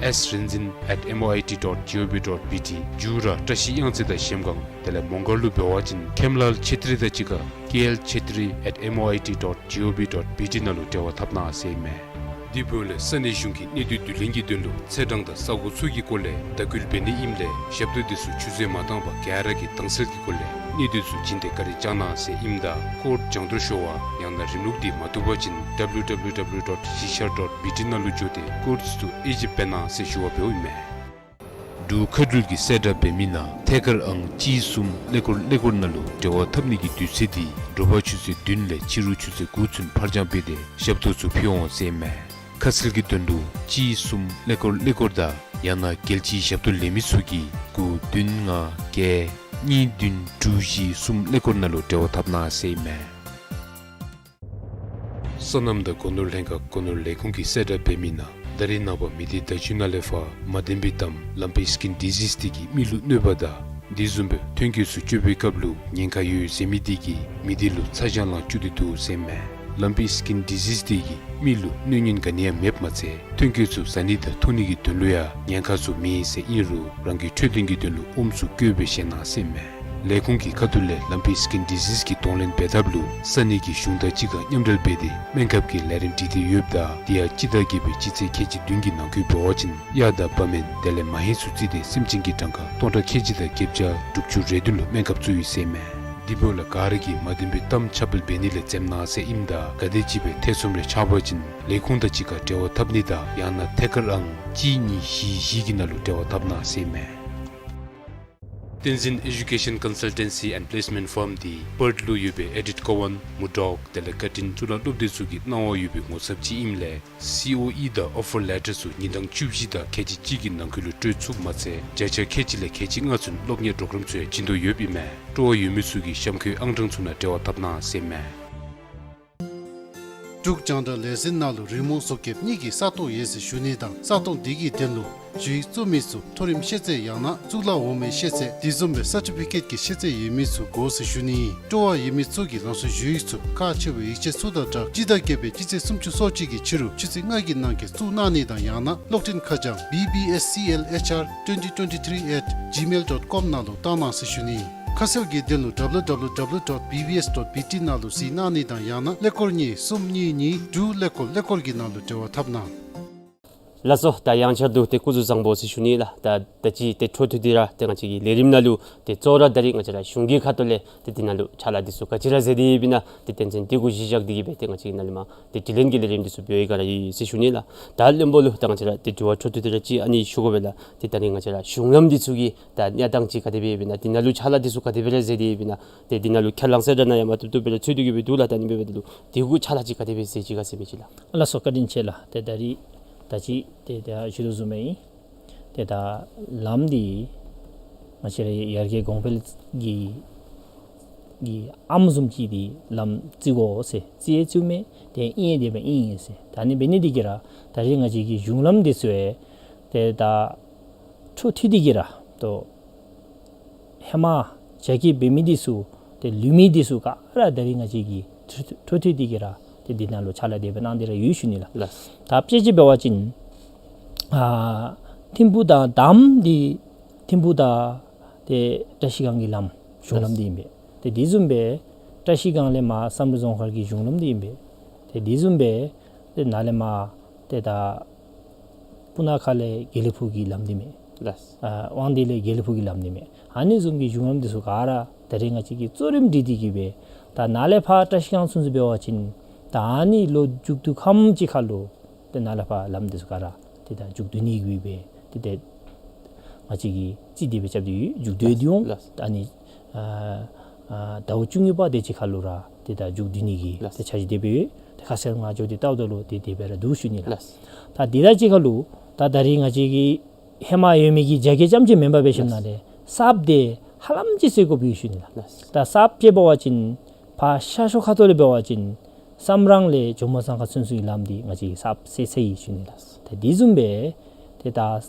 ཨེསི་རིག་འཛིན་ཨེཊ་ཨེམ་ཨོ་ཨའི་ཊི་ཌོཊ་ཇི་ཨོ་ཝི་ཌོཊ་བི་ཊི། མཇུག་ར་བཀྲ་ཤིས་གཡང་རྩེ་དང་གཞལམ་སྒང་དེ་ལས་མོང་སྒར་ལུ་འབད་བ་ཅིན་མཁནམ་ལཱལ་ཆེ་ཏྲི་དང་གཅིག་ཁར་ཀེ་ཨེལ་ཆེ་ཏྲི་ཨེཊ་ཨེམ་ཨོ་ཨའི་ཊི་ཌོཊ་ཇི་ཨོ་ཝི་ཌོཊ་བི་ཊི་ནང་ལུ་འབྲེལ་བ་འཐབ་གནང་ཟེར་ཨིན་མས། དེ་འབདཝ་ལས་ས་གནས་གཞུང་གིས་གནས་སྡུད་བསྡུ་ལེན་གྱི་དོན་ལུ་ཚེས་གྲངས་དང་ས་གོ་ཚུ་གི་སྐོར་ལས་དྭགས་སྐུལ་འབད་ནི་ཨིནམ་ལས་ཞབས་ཏོག་འདི་ཚུ་ཆུད་ཟོས་མ་བཏང་པར་ག་ར་གིས་དྭངས་གསལ་གྱི་སྒོ་ལས་གནས་སྡུད་ཚུ་བྱིན་ཏེ་བཀའ་དྲིན་བསྐྱང་གནང་ཟེར་ཨིནམ་ད་ཀོཌ་རྒྱང་བསྒྲགས་ཤོར་བ་ཡང་ན་རིམ་ལུགས་འདི་མ་བཏུབ་པ་ཅིན་ཌབ་ལུ་ཌབ་ལུ་ཌབ་ལུ་ཌོཊ་གཞིས་ཆགས་ཌོཊ་བི་ཊི་ནང་ལུ་འགྱོ་སྟེ་ཀོཌ་འདི་ཚུ་དབྱེ་ཞིབ་འབད་གནང་ཟེར་ཞུ་བ་འབདཝ་ཨིན་མས། འབྲུག་མཁའ་འགྲུལ་གྱིས་གསལ་བསྒྲགས་འབད་མི་ནང་ཐད་ཀར་ཨང་གཅིག་གསུམ་ཀླད་ཀོར་ཀླད་ཀོར་ནང་ལུ་འབྲེལ་བ་འཐབ་ནི་གི་དུས་ཚོད་འདི་དྲོ་པ་ཆུ་ཚོད་བདུན་ལས་ཕྱི་རུ་ཆུ་ཚོད་དགུ་ཚུན་ཕར་འགྱངས་འབད་དེ་ཞབས་ཏོག་ཚུ་ཕུལ་འོང་ཟེར་ཨིན་མས། ཁ་གསལ་གྱི་དོན་ལུ་གཅིག་གསུམ་ཀླད་ཀོར་ཀླད་ཀོར་དང་ཡང་ན་རྒྱལ་སྤྱིའི་ཞབས་ཏོག་ལེན་མི་ཚུ་གིས་དགུ་བདུན་ལྔ་བརྒྱད་གཉིས་བདུན་དྲུག་བཞི་གསུམ་ཀླད་ཀོར་ནང་ལུ་འབྲེལ་བ་འཐབ་གནང་ཟེར་ཨིན་མས། སོ་ནམ་དང་སྒོ་ནོར་ལྷན་ཁག་སྒོ་ནོར་ལས་ཁུངས་ཀྱིས་གསལ་བསྒྲགས་འབད་མི་ནང་ད་རེས་ནངས་པ་མི་སྡེ་བརྡ་བརྒྱུད་ནང་ལས་ཕར་མ་བདེན་པའི་གཏམ་ལམ་པའི་སི་ཀིན་ཌི་ཟིས་འདི་གིས་མི་ལུ་གནོད་པ་དང་དེ་བཟུམ་སྦེ་ཐོན་སྐྱེད་ཚུ་སྤྱོད་པའི་སྐབས་ལུ་ཉེན་ཁ་ཡོད་ཟེར་མི་འདི་གིས་མི་སྡེ་ལུ་ཚ་གྱང་ལང་བཅུག་སྟེ་འདུག་ཟེར་ཨིན་མས། ལམ་པའི་སི་ཀིན་ཌི་ཟིས་འདི་གིས་མི་ལུ་གནོད་ཉེན་ག་ནི་ཡང་མེདཔ་མ་ཚད་ཐོན་སྐྱེད་ཚུ་བཟའ་ནི་དང་འཐུང་ནི་གི་དོན་ལུ་ཡང་ཉེན་ཁ་ཚུ་མེད་ཟེར་ཨིན་རུང་རང་གི་འཕྲོད་བསྟེན་གྱི་དོན་ལུ་ཨོམ་ཚུ་བཀོལ་སྦེ་བཞེས་གནང་ཟེར་ཨིན་མས། ལས་ཁུངས་ཀྱི་ཁ་ཐུག་ལས་ལམ་པའི་སི་ཀིན་ཌི་ཟིས་ཀྱི་གདོང་ལེན་འབད་ཐབས་ལུ་ས་གནས་ཀྱི་གཞུང་དང་གཅིག་ཁར་མཉམ་འབྲེལ་འབད་དེ་སྨན་ཁབ་ཀྱི་ལས་རིམ་སྒྲིག་སྟེ་ཡོདཔ་ད་དེ་ཡང་སྤྱི་ཟླ་བརྒྱད་པའི་སྤྱི་ཚེས་ཁལ་གཅིག་བདུན་གྱི་ནང་འཁོད་འབད་བ་ཅིན་གཡག་དང་བ་མེན་དེ་ལས་མ་ཧེ་ཚུ་བརྩིས་ཏེ་སེམས་ཅན་གྱི་གྲངས་ཀ་སྟོང་ཕྲག་ཁལ་གཅིག་དང་བརྒྱད་བརྒྱ་དྲུག་ཅུ་རེ་བདུན་ལུ་སྨན་ཁབ་བཙུགས་ཡོད་ཟེར་མས། དེ་འབདཝ་ལས་ག་ར་གིས་མ་བདེན་པའི་གཏམ་ཁྱབ་སྤེལ་འབད་ནི་ལས་འཛེམ་གནང་ཟེར་ཨིནམ་ད་ག་དེམ་ཅིག་སྦེ་ཐེ་ཚོམ་རེ་ཆགས་པ་ཅིན་ལས་ཁུངས་དང་གཅིག་ཁར་འབྲེལ་བ་འཐབ་ནི་དང་ཡང་ན་ཐད་ཀར་ཨང་གཅིག་གཉིས་བཞི་བཞི་གི་ནང་ལུ་འབྲེལ་བ་འཐབ་གནང་ཟེར་མས། བསྟན་འཛིན་ཨེ་ཌུ་ཀེ་ཤཱན་ཀོན་སཱལ་ཊེན་སི་ཨེནཌ་པི་ལེསི་མེནཊ་ཕརམ་འདི་པརཐ་ལུ་ཡོད་པའི་ཨེ་ཌིཐ་ཀོ་ཝཱན་མུར་ཌོག་དེ་ལས་ཀར་ཊིན་གཙུག་ལག་སློབ་སྡེ་ཚུ་གིས་གནང་བ་ཡོད་པའི་ངོ་ཚབ་ཅིག་ཨིནམ་ལས་སི་ཨོ་ཨི་དང་ཨོ་ཕར་ལེ་ཊར་ཚུ་ཉིན་གྲངས་བཅུ་བཞི་དང་ཁལ་གཅིག་གཅིག་གི་ནང་འཁོད་ལུ་སྤྲོད་ཚུགསཔ་མ་ཚད་བརྒྱ་ཆ་ཁལ་གཅིག་ལས་ཁལ་གཅིག་ལྔ་ཚུན་སློབ་གཉེར་པོརོ་གརམ་ཚུ་ཡང་བྱིན་དོ་ཡོདཔ་ཨིན་མས། སྤྲོ་བ་ཡོད་མི་ཚུ་གིས་གཤམ་འཁོད་ཨང་གྲངས་ཚུ་ནང་འབྲེལ་བ་འཐབ་གནང་ཟེར་མས། འབྲུག་རྒྱང་བསྒྲགས་ལས་འཛིན་ནང་ལུ་རི་མོ་བཟོ་མཁསཔ་གཉིས་ཀྱི་ས་སྟོང་ཡོད་ཟེར་ཞུ་ནི་དང་ས་སྟོང་དེ་གི་དོན་ལུ་ཞུ་ཡིག་བཙུགས་མི་ཚུ་མཐོ་རིམ་ཤེས་ཚད་ཡང་ན་གཙུག་ལག་འོག་མའི་ཤེས་ཚད་དེ་བཟུམ་སྦེ་སར་ཊི་ཕི་ཀེཊ་ཀྱི་ཤེས་ཚད་ཡོད་མི་ཚུ་དགོ་ཟེར་ཞུ་ནི། སྤྲོ་བ་ཡོད་མི་ཚུ་གིས་ལམ་སང་ཞུ་ཡིག་ཚུ་ཁག་ཆེ་བའི་ཡིག་ཆ་ཚུ་དང་སྦྲགས་སྤྱི་ཟླ་བརྒྱད་པའི་སྤྱི་ཚེས་སུམ་ཅུ་སོ་གཅིག་གི་ཕྱི་རུ་ཆུ་ཚོད་ལྔ་གི་ནང་འཁོད་བཙུགས་གནང་ནི་དང་ཡང་ན་གློག་འཕྲིན་ཁ་བྱང་B B S C L H R twenty twenty-three at gmail dot com ནང་ལུ་བཏང་གནང་ཟེར་ཞུ་ནི། ཁ་གསལ་གྱི་དོན་ལུ་W W W dot B B S dot B T ནང་ལུ་གཟིགས་གནང་ནི་དང་ཡང་ན་ཀླད་ཀོར་གཉིས་གསུམ་གཉིས་གཉིས་དྲུག་ཀླད་ཀོར་ཀླད་ཀོར་གྱི་ནང་ལུ་འབྲེལ་བ་འཐབ་གནང་། ལགས་སོ། ད་ཡང་བསྐྱར་དུ་ཏེ་སྐུ་གཟུགས་བཟང་པོ་ཟེར་ཞུ་ནི་ལགས། ད་ད་ཅི་ཏེ་འཕྲོ་མཐུད་དེ་ར་ཏེ་ང་བཅས་ཀྱི་ལས་རིམ་ནང་ལུ་ཏེ་གཙོ་བོ་ར་ད་རིས་ང་བཅས་ར་གཞུང་གི་ཁ་ཐུག་ལས་ཏེ་འདི་ནང་ལུ་ཕྱག་ལཱ་འདི་ཚུ་ག་ཅི་ར་མཛད་དེ་ཡོདཔ་ཨིན་ན་ཏེ་དོན་ཚན་འདི་གུ་གཞི་བཞག་སྟེ་གིས་སྦེ་ཏེ་ང་བཅས་ཀྱི་ནང་ལས་མར་ཏེ་དྲི་ལན་གྱི་ལས་རིམ་འདི་ཚུ་འབད་བའི་སྒང་ར་ཡོད་ཟེར་ཞུ་ནི་ལགས། ད་བློན་པོ་ལུ་ད་ང་བཅས་ར་ཏེ་དྲི་བ་འཕྲོ་མཐུད་དེ་ར་ཅིག་ཨ་ནི་ཞུ་དགོ་པས་ལགས། ཏེ་ད་རིས་ང་བཅས་ར་གཞུང་ལམ་འདི་ཚུ་གི་ད་གནས་སྟངས་ཅིག་ག་དེ་སྦེ་ཡོདཔ་ཨིན་ན། འདི་ནང་ལུ་ཕྱག་ལཱ་འདི་ཚུ་ག་དེ་སྦེ་ར་མཛད་དེ་ཡོདཔ་ཨིན་ན། ཏེ་འདི་ནང་ལུ་ཁས་བླངས་ཟེར་ར་ནཱ་ཡང་མ་བཏུབ་བཏུབ་སྦེ་ར་འཚོལ་ཏེ་གིས་སྦེ་འདུག་ལགས། ད་ཨ་ནི་འབདཝ་ད་ལུ་དེ་གུ་ཕྱག་ལཱ་ཅིག་ག་དེ་སྦེ་མཛད་ཅི་ག་ཟེར་མི་ཅིག་ལགས། ལགས་སོ། བཀའ་དྲིན་ཆེ་ལགས། ཏེ་ད་རིས་ད་ཅི་ཏེ་ད་ཞུ་དོ་བཟུམ་སྦེ་ཨིན། ཏེ་ད་ལམ་འདི་ང་བཅས་ར་ཡར་རྒྱས་གོང་འཕེལ་གྱི་གི་ཨམ་བཟུམ་ཅིག་འདི་ལམ་རྩིག་དགོ་ཟེར་རྩིག་ཡང་རྩིགཔ་མས། ཏེ་ཨིན་ཡང་དེ་སྦེ་ཨིན་ཟེར། ད་ཨ་ནི་འབད་ནི་འདི་གིས་ར་ད་རིས་ང་བཅས་ཀྱི་གཞུང་ལམ་འདི་ཚུ་ཡང་ཏེ་ད་འཕྲོ་མཐུད་དེ་གིས་ར་ཏོ་ཧེ་མ་རྒྱ་སྐྱེད་འབད་མི་འདི་ཚུ་ཏེ་ལུས་མི་འདི་ཚུ་ག་ར་ད་རིས་ང་བཅས་ཀྱིས་འཕྲོ་འཕྲོ་མཐུད་དེ་གིས་ར་ཏེ་འདི་ནང་ལུ་ཕྱག་ལཱ་དེ་སྦེ་གནང་སྟེ་ར་ཡོད་ཞུ་ནི་ལགས། ལགས། ད་དཔེ་ཅིག་འབད་བ་ཅིན་ཨ་ཐིམ་ཕུག་དང་དམ་འདི་ཐིམ་ཕུག་དང་ཏེ་བཀྲ་ཤིས་སྒང་གི་ལམ་གཞུང་ལམ་འདི་ཨིན་པས། ཏེ་དེ་བཟུམ་སྦེ་བཀྲ་ཤིས་སྒང་ལས་མར་བསམ་གྲུབ་རྫོང་མཁར་གྱི་གཞུང་ལམ་འདི་ཨིན་པས། ཏེ་དེ་བཟུམ་སྦེ་ཏེ་ནཱ་ལས་མར་ཏེ་ད་སྤུ་ན་ཁ་ལས་དགེ་ལེགས་ཕུག་གི་ལམ་འདི་མས། ལགས། ཨ་དབང་འདུས་ལས་དགེ་ལེགས་ཕུག་གི་ལམ་འདི་མས། ཨ་ནི་བཟུམ་གྱི་གཞུང་ལམ་འདི་ཚུ་ག་ར་ད་རིས་ང་བཅས་ཀྱིས་གཙོ་རིམ་སྒྲིག་སྟེ་གིས་སྦེ་ད་ནཱ་ལས་ཕར་བཀྲ་ཤིས་སྒང་ཚུན་ཚོད་འབད་བ་ཅིན་ད་ཨ་ནི་ལོ་མཇུག་བསྡུ་ཁམས་ཅིག་ཁར་ལུ་ཏེ་ནཱ་ལས་ཕར་ལམ་འདི་ཚུ་ག་ར་ཏེ་ད་མཇུག་བསྡུ་ནི་གི་སྦེ་ཏེ་ཏེ་ང་བཅས་ཀྱིས་རྩིས་དེ་སྦེ་རྐྱབ་སྟེ་ཡོད། མཇུག་བསྡུ་སྟེ་འོང་། ལགས། ད་ཨ་ནི་ཨ་ཨ་ཟླཝ་བཅུ་གཉིས་པ་དེ་ཅིག་ཁར་ལུ་ར་ཏེ་ད་མཇུག་བསྡུ་ནི་གི་ལགས། ཏེ་འཆར་གཞི་དེ་སྦེ་ཡོད། ཏེ་ཁ་གསལ་ང་འགྱོ་སྟེ་བལྟཝ་ད་ལུ་ཏེ་དེ་སྦེ་ར་འདུག་ཞུ་ནི་ལགས། ལགས། ད་དེ་དང་གཅིག་ཁར་ལུ་ད་ད་རིས་ང་བཅས་ཀྱི་ཧེ་མ་ཡོད་མི་གི་རྒྱ་སྐྱེད་རྐྱངམ་ཅིག་མེན་པར་སྦེ་ཞིནམ་ལས་གསརཔ་དེ་ཧ་ལམ་ཅིག་སེལ་དགོཔ་ཡོད་ཞུ་ནི་ལགས། ལགས། ད་གསརཔ་ཅིག་འབད་བ་ཅིན་ཕར་ཤར་ཕྱོགས་ཁ་ཐུག་ལས་འབད་བ་ཅིན་བསམ་རང་ལས་ཇོ་མོ་གཙང་ཁ་ཚུན་ཚོད་ཀྱི་ལམ་འདི་ང་བཅས་ཀྱིས་གསརཔ་སེལ་ཚར་ཡི་ཞུ་ནི་ལགས། ད་དེ་བཟུམ་སྦེ་ཏེ་ད་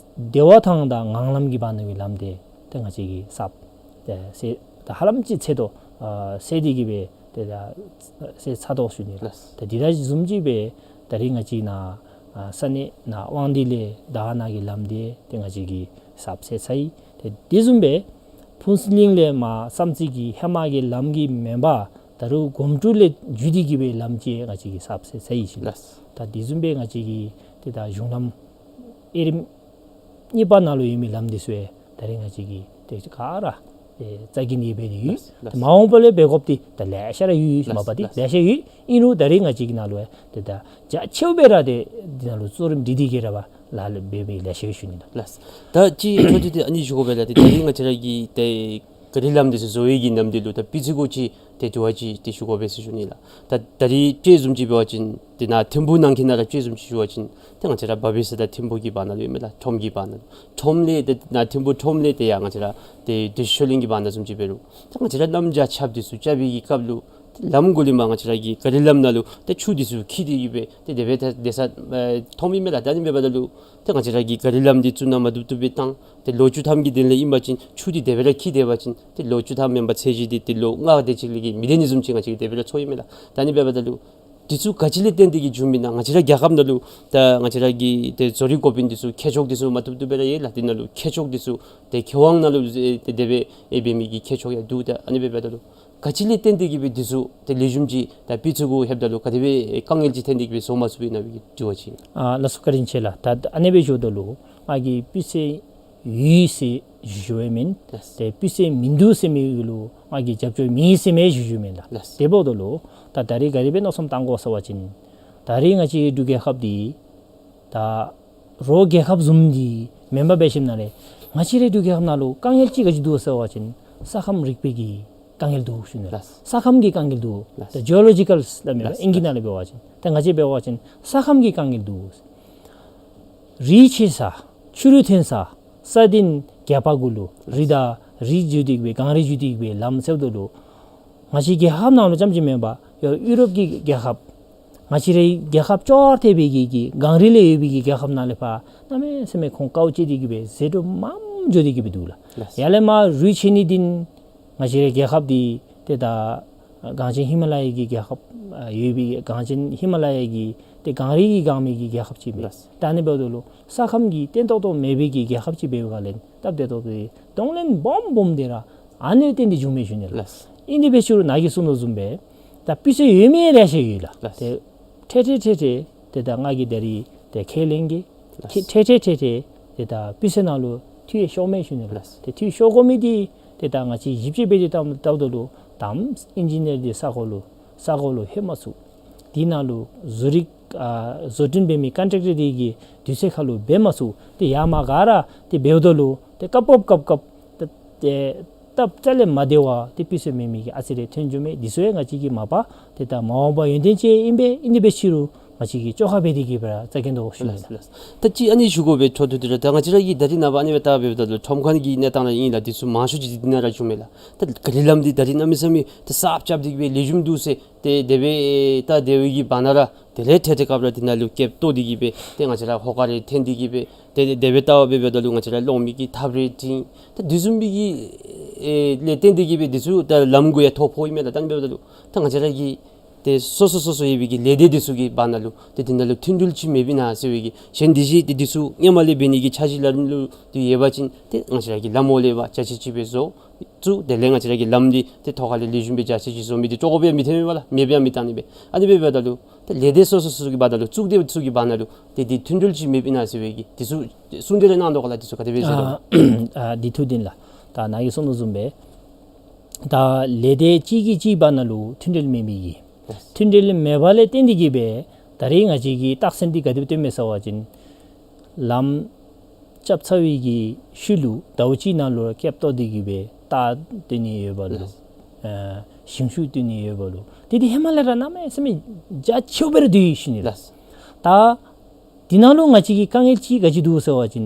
བདེ་བ་ཐང་དང་ངང་ལམ་གྱི་བར་ན་གི་ལམ་འདི་ཏེ་ང་བཅས་ཀྱིས་གསརཔ་ཏེ་སེལ་ད་ཧ་ལམ་ཅིག་ཚར་དོ། ཨ་སེལ་ཏེ་གིས་སྦེ་ཏེ་ད་སེལ་ཚར་དོ་ཞུ་ནི་ལགས། ལགས། ད་དེ་དང་བཟུམ་ཅིག་སྦེ་ད་རིས་ང་བཅས་ནཱ་ཨ་ས་གནས་ནཱ་དབང་འདུས་ལས་དར་ནང་གི་ལམ་འདི་ཏེ་ང་བཅས་ཀྱིས་གསརཔ་སེལ་ཚར་ཡི། ཏེ་དེ་བཟུམ་སྦེ་ཕུན་ཚོགས་གླིང་ལས་མར་བསམ་རྩེ་གི་ཧེ་མ་གི་ལམ་གྱི་མེན་པར་ད་རུང་གོམ་ཀྲུག་ལས་བརྒྱུད་དེ་གིས་སྦེ་ལམ་ཅིག་ང་བཅས་ཀྱིས་གསརཔ་སེལ་ཚར་ཡི་ཞུ་ནི། ལགས། ད་དེ་བཟུམ་སྦེ་ང་བཅས་ཀྱི་ཏེ་ད་གཞུང་ལམ་དབྱེ་རིམ་གཉིས་པ་ནང་ལུ་ཡོད་མི་ལམ་འདི་ཚུ་ཡང་ད་རིས་ང་བཅས་ཀྱིས་ཏེ་ག་ར་ཏེ་རྩ་འགེངས་ཏེ་འབད་དེ་ཡོད། ལགས། ལགས། ཏེ་མ་འོངས་པ་ལུ་འབད་དགོཔ་འདི་ད་ལེ་ཤ་ར་ཡོད་ཡོད། ལགས། མ་པ་འདི་ལགས། ལེ་ཤ་ཡོད། ཨིན་རུང་ད་རིས་ང་བཅས་ཀྱི་ནང་ལུ་ཡང་ཏེ་ད་རྒྱ་ཆེཝ་སྦེ་ར་ཏེ་འདི་ནང་ལུ་གཙོ་རིམ་སྒྲིག་སྟེ་གིས་ར་ཕར་ལཱ་ལུ་འབད་མི་ལེ་ཤ་ཡོད་ཞུ་ནི་ལགས། ལགས། ད་ཅིག་འཕྲོ་མཐུད་དེ་ཨ་ནི་ཞུ་དགོ་པས་ལགས། ཏེ་ད་རིས་ང་བཅས་ར་གི་ཏེ་ག་རི་ལམ་འདི་ཚུ་བཟོ་བའི་གི་ནམ་དུས་ལུ་ད་སྤུས་ཚད་གུ་ཅིག་ཏེ་དྲི་བ་ཅིག་ཏེ་ཞུ་དགོ་པས་ཟེར་ཞུ་ནི་ལགས། ད་ད་རིས་དཔེ་བཟུམ་ཅིག་འབད་བ་ཅིན་ཏེ་ནཱ་ཐིམ་ཕུག་ནང་འཁོད་ནང་ར་དཔེ་བཟུམ་ཅིག་ཞུ་བ་ཅིན་ཏེ་ང་བཅས་ར་བ་བི་ས་དང་ཐིམ་ཕུག་གི་བར་ན་ལུ་ཨིན་མས་ལགས། ཁྲོམ་གྱི་བར་ན་ལུ། ཁྲོམ་ལས་ཏེ་ནཱ་ཐིམ་ཕུག་ཁྲོམ་ལས་ཏེ་ཡར་ང་བཅས་ར་ཏེ་བདེ་ཆོས་གླིང་གི་བར་ན་བཟུམ་ཅིག་འབད་རུང་ཏེ་ང་བཅས་ར་གནམ་བྱཱར་ཆརཔ་འདི་ཚུ་རྐྱབ་པའི་གི་སྐབས་ལུ་ཏེ་ལམ་གུ་ལས་མར་ང་བཅས་ར་གི་ག་རི་ལམ་ནང་ལུ་ཏེ་ཆུ་འདི་ཚུ་འཁྱིལ་ཏེ་གིས་སྦེ་ཏེ་དེ་སྦེ་ཏེ་སྡོད་ས་ཨེ་མཐོངམ་ཨིན་མས་ལགས། ད་ཨ་ནི་འབདཝ་ད་ལུ་ཏེ་ང་བཅས་ར་གི་ག་རི་ལམ་འདི་བཙུགས་ནི་མ་བཏུབ་བཏུབ་སྦེ་བཏང་། ཏེ་ལོ་བཅུ་ཐམ་གྱི་དོན་ལས་ཨིན་པ་ཅིན་ཆུ་འདི་དེ་སྦེ་ར་འཁྱིལ་སྡོད་པ་ཅིན་ཏེ་ལོ་བཅུ་ཐམ་མེན་པར་ཚད་གཞི་འདི་ཏེ་ལོ་ལྔ་དེ་ཅིག་ལས་ཀྱི་མི་སྡོད་ནི་བཟུམ་ཅིག་ང་བཅས་ཀྱིས་དེ་སྦེ་ར་ཚོར་ཨིན་མས་ལགས། ད་ཨ་ནི་འབདཝ་ད་ལུ་ འདི་ཚུ་ག་ཅི་ལས་བརྟེན་ཏེ་གིས་བྱུངམ་ཨིན་ན། ང་བཅས་ར་རྒྱལ་ཁབ་ནང་ལུ་ད་ང་བཅས་ར་གི་ཏེ་བཟོ་རིག་འགོ་དཔོན་འདི་ཚུ་མཁས་མཆོག་འདི་ཚུ་མ་བཏུབ་བཏུབ་སྦེ་ར་ཡོད་ལགས། འདི་ནང་ལུ་མཁས་མཆོག་འདི་ཚུ་ཏེ་མཁས་དབང་ནང་ལུ་ཏེ་དེ་སྦེ་ཨེ་འབད་མི་གི་མཁས་མཆོག་ཡང་འདུག། ད་ཨ་ནི་སྦེ་འབདཝ་ད་ལུ་ག་ཅི་ལས་བརྟེན་ཏེ་གིས་སྦེ་འདི་ཚུ་ཏེ་ལེགས་ཤོམ་ཅིག་ད་སྤུས་ཚད་གུ་ལྷོདཔ་ད་ལུ་ག་དེ་སྦེ་དཀའ་ངལ་ཅིག་ཐོན་ཏེ་གིས་སྦེ་བཟོ་མ་ཚུགསཔ་ཨིན་ན་སྦེ་གི་དྲི་བ་ཅིག། ཨ་ལགས་སོ། བཀའ་དྲིན་ཆེ་ལགས། ད་ཨ་ནི་སྦེ་ཞུཝ་ད་ལུ་ང་གིས་སྤུས་ཚད་ཡོད་ཟེར་ཞུ་ཞུཝ་མེན། ལགས། ཏེ་སྤུས་ཚད་མིན་འདུག་ཟེར་མི་གུ་ལུ་ང་གིས་རྒྱབ་སྐྱོར་མེད་ཟེར་མི་ཞུ་ཞུཝ་མེན་ལགས། ལགས། དེ་འབདཝ་ད་ལུ་ད་ད་རིས་ག་དེ་སྦེ་མནོ་བསམ་བཏང་དགོ་ཟེར་བ་ཅིན་ད་རིས་ང་བཅས་འབྲུག་རྒྱལ་ཁབ་འདི་ད་རོགས་རྒྱལ་ཁབ་བཟུམ་འདི་མེན་པར་འབད་ཞིནམ་ལས་ང་བཅས་རའི་འབྲུག་རྒྱལ་ཁབ་ནང་ལུ་དཀའ་ངལ་ཅིག་ག་ཅི་འདུག་ཟེར་བ་ཅིན་ས་ཁམས་རིག་པའི་གི་དཀའ་ངལ་འདུག་ཞུ་ནི་ལགས། ལགས། ས་ཁམས་ཀྱི་དཀའ་ངལ་འདུག། ལགས། ད་ཇི་ཨོ་ལོ་ཇི་ཀཱལ་ཟེར་སླབ་མས་པ། ལགས། ཨིང་སྐད་ནང་ལས་འབད་བ་ཅིན། ད་ང་བཅས་འབད་བ་ཅིན་ས་ཁམས་ཀྱི་དཀའ་ངལ་འདུག། རི་ཆེ་ས་ཆུ་རུད་ཐོན་ས་ས་སྟེང་རྒྱབ་ཁ་གུ་ལུ་རི་དང་རི་བརྒྱུད་དེ་གིས་སྦེ་གངས་རི་བརྒྱུད་དེ་གིས་སྦེ་ལམ་ཟེརཝ་ད་ལུ་ང་བཅས་རྒྱལ་ཁབ་ནང་ལུ་རྐྱངམ་ཅིག་མེན་པར་ཡར་ཡུ་རོབ་ཀྱི་རྒྱལ་ཁབ་ང་བཅས་རའི་རྒྱལ་ཁབ་ཅོག་འཐདཔ་སྦེ་གི་གི་གངས་རི་ལས་ཡོད་པའི་གི་རྒྱལ་ཁབ་ནང་ལས་ཕར་གནམ་མེད་ས་མེད་ཁོང་དཀའཝ་སྤྱད་དེ་གིས་སྦེ་ཟད་འགྲོ་མངམ་འགྱོ་སྟེ་གིས་སྦེ་འདུག་ལགས། ལགས། ཡར་ལས་མར་རི་ཆེ་ནི་འདི་ང་བཅས་རའི་རྒྱལ་ཁབ་འདི་ཏེ་ད་གངས་ཅན་ཧི་མ་ལ་ཡ་གི་རྒྱལ་ཁབ་ཨ་ཡོད་པའི་གངས་ཅན་ཧི་མ་ལ་ཡ་གི་ཏེ་གངས་རི་གིས་གང་མི་གི་རྒྱལ་ཁབ་ཅིག་མས། ལགས། ད་ཨ་ནི་འབདཝ་ད་ལུ་ས་ཁམས་ཀྱི་བརྟན་ཏོག་ཏོ་མེད་པའི་གི་རྒྱལ་ཁབ་ཅིག་འབད་བའི་སྒང་ལས་སྟབས་བདེ་ཏོག་ཏོ་གདོང་ལེན་སྦོམ་སྦོམ་འདི་ར་ཨ་ནི་བརྟེན་ཏེ་བྱུངམ་མས་ཞུ་ནི་ལགས། ལགས། ཨིན་དེ་འབད་ཞུ་རུང་ནཱ་གིས་གསུངས་དོ་བཟུམ་སྦེ་ད་སྤུས་ཚད་ཡོད་མི་ལེ་ཤ་ཡོད་ལགས། ལགས། ཏེ་ཁྲེ་ཁྲེ་ཁྲེ་ཁྲེ་ཏེ་ད་ང་གིས་ད་རིས་ཏེ་ཁས་ལེན་གེ། ལགས། ཁྲེ་ཁྲེ་ཁྲེ་ཁྲེ་ཏེ་ད་སྤུས་ཚད་ནང་ལུ་ཐུ་ཡང་ཤོར་མས་ཞུ་ནི་ལགས། ལགས། ཏེ་ཐུ་ཤོར་དགོ་མི་འདི་ཏེ་ད་ང་བཅས་ཞིབ་དཔྱད་འབད་དེ་བལྟཝ་བལྟཝ་ད་ལུ་ད་ཨིན་ཇི་ནི་ཡར་འདི་ས་གོ་ལུ་ས་གོ་ལུ་ལྷོད་མ་ཚུགས། དེ་ནང་ལུ་བཟོ་རིག་ཨ་བཟོ་སྐྲུན་འབད་མི་ཀོན་ཊེག་ཊར་འདི་གིས་དུས་ཚོད་ཁར་ལུ་འབད་མ་ཚུགས། ཏེ་ཡར་མར་ག་ར་ཏེ་འབདཝ་ད་ལུ་ཏེ་སྐབས་སྐབས་སྐབས་སྐབས་ཏེ་ཏེ་སྟབས་རྩ་ལས་མ་བདེ་བ་ཏེ་སྤུས་ཚད་མེད་མི་གི་ཨ་ཙི་རེ་ཐོན་འགྱོ་མི་འདི་ཚུ་ཡང་ང་བཅས་ཀྱིས་མ་པ་ཏེ་ད་མ་འོངས་པ་ཡོན་ཏན་ཅན་ཨིན་པས། ཨིན་དེ་འབད་ཞུ་རུང་ང་བཅས་ཀྱིས་བཅོ་ཁ་འབད་དེ་གིས་སྦེ་ར་བཅའ་གི་འདུག་ཞུ་ནི་ལགས། ལགས། ད་ཅི་ཨ་ནི་ཞུ་དགོ་པའི་འཕྲོ་མཐུད་དེ་ར་ད་ང་བཅས་ར་གིས་ད་རིས་ནངས་པ་ཨ་ནི་སྦེ་བལྟ་འབདཝ་ད་ལུ་ཁྲོམ་ཁ་གི་གནས་སྟངས་ར་ཨིན་ལགས། འདི་ཚུ་མང་ཤོས་ཅིག་འདི་ནང་ར་བྱུངམ་མས་ལགས། ད་ག་ལི་ལམ་འདི་ད་རིས་གནམ་མེད་ས་མེད་ད་གསརཔ་རྐྱབ་སྟེ་གིས་སྦེ་ལེགས་ཤོམ་འདུག་ཟེར་ཏེ་དེ་སྦེ་ད་དེ་བའི་གི་བར་ན་ར་དེ་ལས་ཐད་ཐད་སྐབས་ར་འདི་ནང་ལུ་སྐེདཔ་བཏོག་སྟེ་གིས་སྦེ་ཏེ་ང་བཅས་ར་ཧོ་ཀ་རེ་འཐེན་ཏེ་གིས་སྦེ་ཏེ་དེ་སྦེ་བལྟ་འབདཝ་ད་ལུ་ང་བཅས་ར་གློག་མེ་གི་ཐགཔ་རེ་བཏིང་། ད་དེ་བཟུམ་མའི་གི་ཨེ་ལས་བརྟེན་ཏེ་གིས་སྦེ་འདི་ཚུ་ད་ལམ་གུ་ཡང་ཐོ་ཕོག་ཡི་མས་ལགས། ད་ཨ་ནི་འབདཝ་ད་ལུ་ད་ང་བཅས་ར་གི་ཏེ་སོ་སོ་སོ་སོ་ཡོད་པའི་གི་ལས་སྡེ་འདི་ཚུ་གི་བར་ན་ལུ་ཏེ་འདི་ནང་ལུ་མཐུན་སྒྲིལ་ཅིག་མེདཔ་ཨིན་ན་ཟེར་བའི་གི་གཞན་འདི་གཞི་ཏེ་འདི་ཚུ་སྔོན་མ་ལས་འབད་ནི་གི་འཆར་གཞི་ལམ་ལུགས་འདི་ཡོད་པ་ཅིན་ཏེ་ང་བཅས་ར་གིས་ལམ་འོག་ལས་འབད་རྒྱ་ཆེ་ཅིག་སྦེ་བཟོ་ཚུགས། དེ་ལས་ང་བཅས་ར་གི་ལམ་འདི་ཏེ་ཐོག་ཁ་ལས་ལེགས་ཤོམ་སྦེ་རྒྱ་ཆེ་ཅིག་བཟོ་མི་འདི་ཅོག་པ་ཡང་མི་འཐོན་པས་ལགས། མེདཔ་ཡང་མི་བཏང་ནི་སྦེ། ཨ་ནི་སྦེ་འབདཝ་ད་ལུ་ཏེ་ལས་སྡེ་སོ་སོ་སོ་སོ་གི་བར་ན་ལུ་གཙུག་སྡེ་ཚུ་གི་བར་ན་ལུ་ཏེ་འདི་མཐུན་སྒྲིལ་ཅིག་མེདཔ་ཨིན་ན་ཟེར་བའི་གི་འདི་ཚུ་གསུང་གྲོས་རེ་གནང་དོ་ག་ལགས། འདི་ཚུ་ག་དེ་སྦེ་ཟེར་དོ། ཨ་ཨ་འདི་ཐུགས་བདེན་ལགས། ད་ནཱ་གིས་གསུངས་དོ་བཟུམ་སྦེ་ད་ལས་སྡེ་གཅིག་གིས་གཅིག་བར་ན་ལུ་མཐུན་སྒྲིལ་མེད་མི་གི་མཐུན་སྒྲིལ་མེད་པ་ལས་བརྟེན་ཏེ་གིས་སྦེ་ད་རིས་ང་བཅས་ཀྱི་རྟགས་མཚན་འདི་ག་དེ་སྦེ་སྟོནམ་མས་ཟེར་བ་ཅིན་ལམ་རྐྱབ་ཚར་བའི་གི་ཤུལ་ལུ་ཟླཝ་གཅིག་ནང་ལུ་ར་སྐེདཔ་བཏོག་སྟེ་གིས་སྦེ་རྟགས་སྟོན་ནི་ཡོད་པ་ལུ་ཨ་ཞིང་ཤུལ་སྟོན་ནི་ཡོད་པ་ལུ་ཏེ་འདི་ཧེ་མ་ལས་ར་གནམ་མེད་ས་མེད་རྒྱ་ཆེཝ་སྦེ་ར་སྡོད་ཡི་ཞུ་ནི་ལགས། ད་འདི་ནང་ལུ་ང་བཅས་ཀྱི་དཀའ་ངལ་ཅིག་ག་ཅི་འདུག་ཟེར་བ་ཅིན་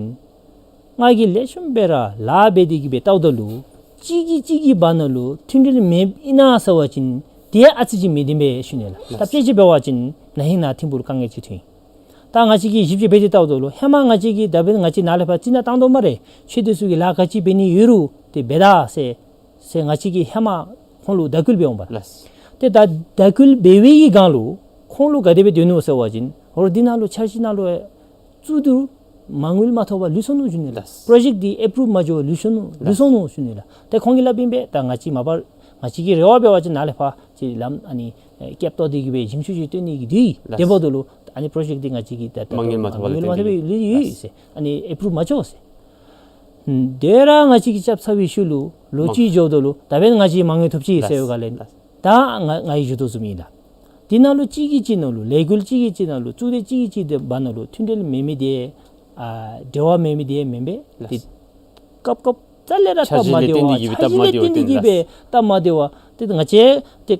ང་གིས་ལེགས་ཤོམ་སྦེ་ར་ལཱ་འབད་དེ་གིས་སྦེ་བལྟཝ་ད་ལུ་གཅིག་གིས་གཅིག་གི་བར་ན་ལུ་མཐུན་སྒྲིལ་མེདཔ་ཨིན་ན་ཟེར་བ་ཅིན་དེ་ཨ་ཙི་ཅིག་མི་བདེན་པས་ཞུ་ནི་ལགས། ད་དཔེ་ཅིག་འབད་བ་ཅིན་ན་ཧིང་ནཱ་ཐིམ་ཕུག་ལུ་དཀའ་ངལ་ཅིག་ཐོན་ཡི། ད་ང་བཅས་ཀྱིས་ཞིབ་དཔྱད་འབད་དེ་བལྟཝ་ད་ལུ་ཧེ་མ་ང་བཅས་ཀྱིས་ད་འབདན་ང་བཅས་ནཱ་ལས་ཕར་རྩི་ནག་བཏང་དོ་སྨ་རེ། ཁྱོད་འདི་ཚུ་གིས་ལཱ་ག་ཅི་འབད་ནི་ཡོད་རུང་དེ་འབད་ད་ཟེར་ཟེར་ང་བཅས་ཀྱིས་ཧེ་མ་ཁོང་ལུ་དད་གུས་འབད་འོང་པ་ལགས། ཏེ་ད་དད་གུས་འབད་བའི་གི་སྒང་ལུ་ཁོང་ལུ་ག་དེ་སྦེ་སྡོད་ནུག་ཟེར་བ་ཅིན་འོ་འདི་ནང་ལུ་འཆར་གཞི་ནང་ལུ་བཙུགས་ཏེ་མ་དངུལ་མ་ཐོབ་པར་ལུས་སོ་ནུག་ཞུ་ནི་ལགས། པྲོ་ཇེཀཊ་འདི་ཨེ་པྲུབ་མ་འགྱོ་བར་ལུས་སོ་ནུག་ལུས་སོ་ནུག་ཞུ་ནི་ལགས། ཏེ་ཁོང་གིས་སླབ་ཨིན་པས། ད་ང་བཅས་མ་པ་ང་བཅས་ཀྱི་རེ་བ་འབད་བ་ཅིན་ནཱ་ལས་ཕར་ཅིག་ལམ་ཨ་ནི་ཨེ་སྐེདཔ་བཏོག་སྟེ་གིས་སྦེ་ཞིང་ཤུལ་ཅིག་སྟོན་ནི་གི་འདུག། ལགས། དེ་འབདཝ་ད་ལུ་ཨ་ནི་པྲོ་ཇེཀཊ་འདི་ང་བཅས་ཀྱིས་ད་མ་དངུལ་མ་ཐོབ་པར་མ་དངུལ་མ་ཐོབ་པར་ལུས་ཡོད་ཟེར་ཨ་ནི་ཨེ་པྲུབ་མ་འགྱོ་ཟེར། དེ་ར་ང་བཅས་ཀྱིས་རྐྱབ་ཚར་བའི་ཤུལ་ལུ་ལོ་གཅིག་འགྱོཝ་ད་ལུ་ད་འབདན་ང་བཅས་མ་དངུལ་ཐོབ་ཅི་ཟེར་བའི་སྒང་ལས་ད་ང་ང་གིས་ཞུ་དོ་བཟུམ་ཨིན་ལགས། འདི་ནང་ལུ་གཅིག་གིས་གཅིག་ནང་ལུ་ལས་འགུལ་གཅིག་གིས་གཅིག་ནང་ལུ་གཙུག་སྡེ་གཅིག་གིས་གཅིག་སྡེ་བར་ན་ལུ་མཐུན་སྒྲིལ་མེད་མི་དེ་ཨ་འབྲེལ་བ་མེད་མི་དེ་མེན་པས། ཏེ་སྐབས་སྐབས་རྩ་ལས་ར་འཆར་གཞི་ལས་བརྟེན་ཏེ་གིས་སྦེ་སྟབས་མ་བདེཝ་སྟབས་མ་བདེཝ་སྟབས་མ་བདེཝ་ཏེ་ང་བཅས་ཏེ་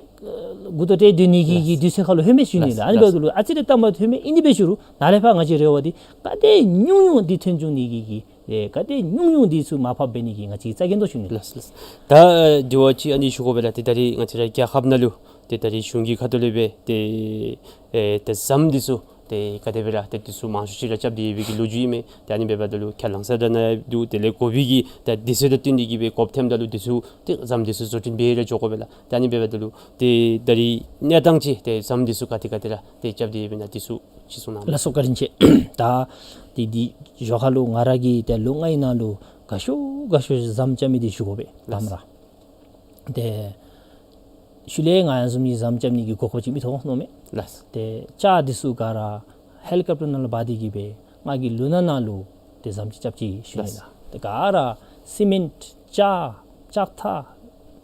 མགུ་ཏོ་བཏེགས་སྡོད་ནི་གི་གི་དུས་ཚོད་ཁར་ལུ་ལྷོད་མི་ཞུ་ནི་ལགས། ཨ་ནི་འབདཝ་ད་ལུ་ཨ་ཙི་རེ་སྟབས་མ་བདེཝ་ལྷོད་མི་ཨིན་ཏེ་འབད་ཞུ་རུང་ནཱ་ལས་ཕར་ང་བཅས་རེ་བ་འདི་ག་དེ་ཉུང་ཉུང་འདི་ཐོན་བྱུང་ནི་གི་གི་ཨེ་ག་དེ་ཉུང་ཉུང་འདི་ཚུ་མར་ཕབ་འབད་ནི་གི་ང་བཅས་ཀྱིས་རྩ་འགེངས་དོ་ཞུ་ནི། ལགས་ལགས། ད་དྲི་བ་ཅིག་ཨ་ནི་ཞུ་དགོ་པས་ལགས། ཏེ་ད་རིས་ང་བཅས་ར་རྒྱལ་ཁབ་ནང་ལུ་ཏེ་ད་རིས་གཞུང་གི་ཁ་ཐུག་ལས་སྦེ་ཏེ་ཨེ་ཏེ་ཟམ་འདི་ཚུ་ ཏེ་ག་དེ་སྦེ་ར་ཏེ་འདི་ཚུ་མང་ཤོས་ཅིག་ར་རྐྱབ་སྟེ་ཡོད་པའི་གི་ལོ་རྒྱུས་ཨིན་མས། ཏེ་ཨ་ནི་འབདཝ་ད་ལུ་ཁས་བླངས་ས་དང་ནང་འདུག། དེ་ལས་དགོ་པའི་གི་ཏེ་དུས་ཚོད་དང་བསྟུན་ཏེ་གི་སྦེ་དགོཔ་ཐོནམ་ད་ལུ་འདི་ཚུ་ཏེ་ཟམ་འདི་ཚུ་བཟོ་སྐྲུན་འབད་ར་འགྱོ་དགོ་པས་ལགས། ཏེ་ཨ་ནི་འབདཝ་ད་ལུ་ཏེ་ད་རིས་གནས་སྟངས་ཅིག་ཏེ་ཟམ་འདི་ཚུ་ག་ཏེ་ག་ཏེ་ར་ཏེ་རྐྱབ་སྟེ་ཡོདཔ་ཨིན་ན་འདི་ཚུ་ཅིག་གསུང་གནང་། ལགས་སོ། བཀའ་དྲིན་ཆེ། ད་ཏེ་འདི་ཞོར་ཁ་ལུ་ང་ར་གིས་ཏེ་ལོ་ལྔ་ཡི་ནང་ལུ་དགའ་ཤོས་དགའ་ཤོས་ཟམ་རྐྱབ་མི་འདི་ཞུ་དགོ་པས། ལགས། དང་པ་ར་ཏེ་ཤུལ་ལས་ང་ཡང་བཟུམ་གྱི་ཟམ་རྐྱབ་ནི་གི་གོ་སྐབས་ཅིག་མི་ཐོབ་མནོཝ་མས། ལགས། ཏེ་ལྕགས་འདི་ཚུ་ག་ར་ཧེ་ལི་ཀོབ་ཊར་ནང་ལུ་འབག་སྟེ་གི་སྦེ་ང་གིས་ལུང་ནག་ནང་ལུ་ཏེ་ཟམ་ཅིག་རྐྱབ་ཅི་ཞུ་ནི་ལགས། ལགས། ཏེ་ག་ར་སི་མེནཊ་ལྕགས་ལྕགས་ཐག་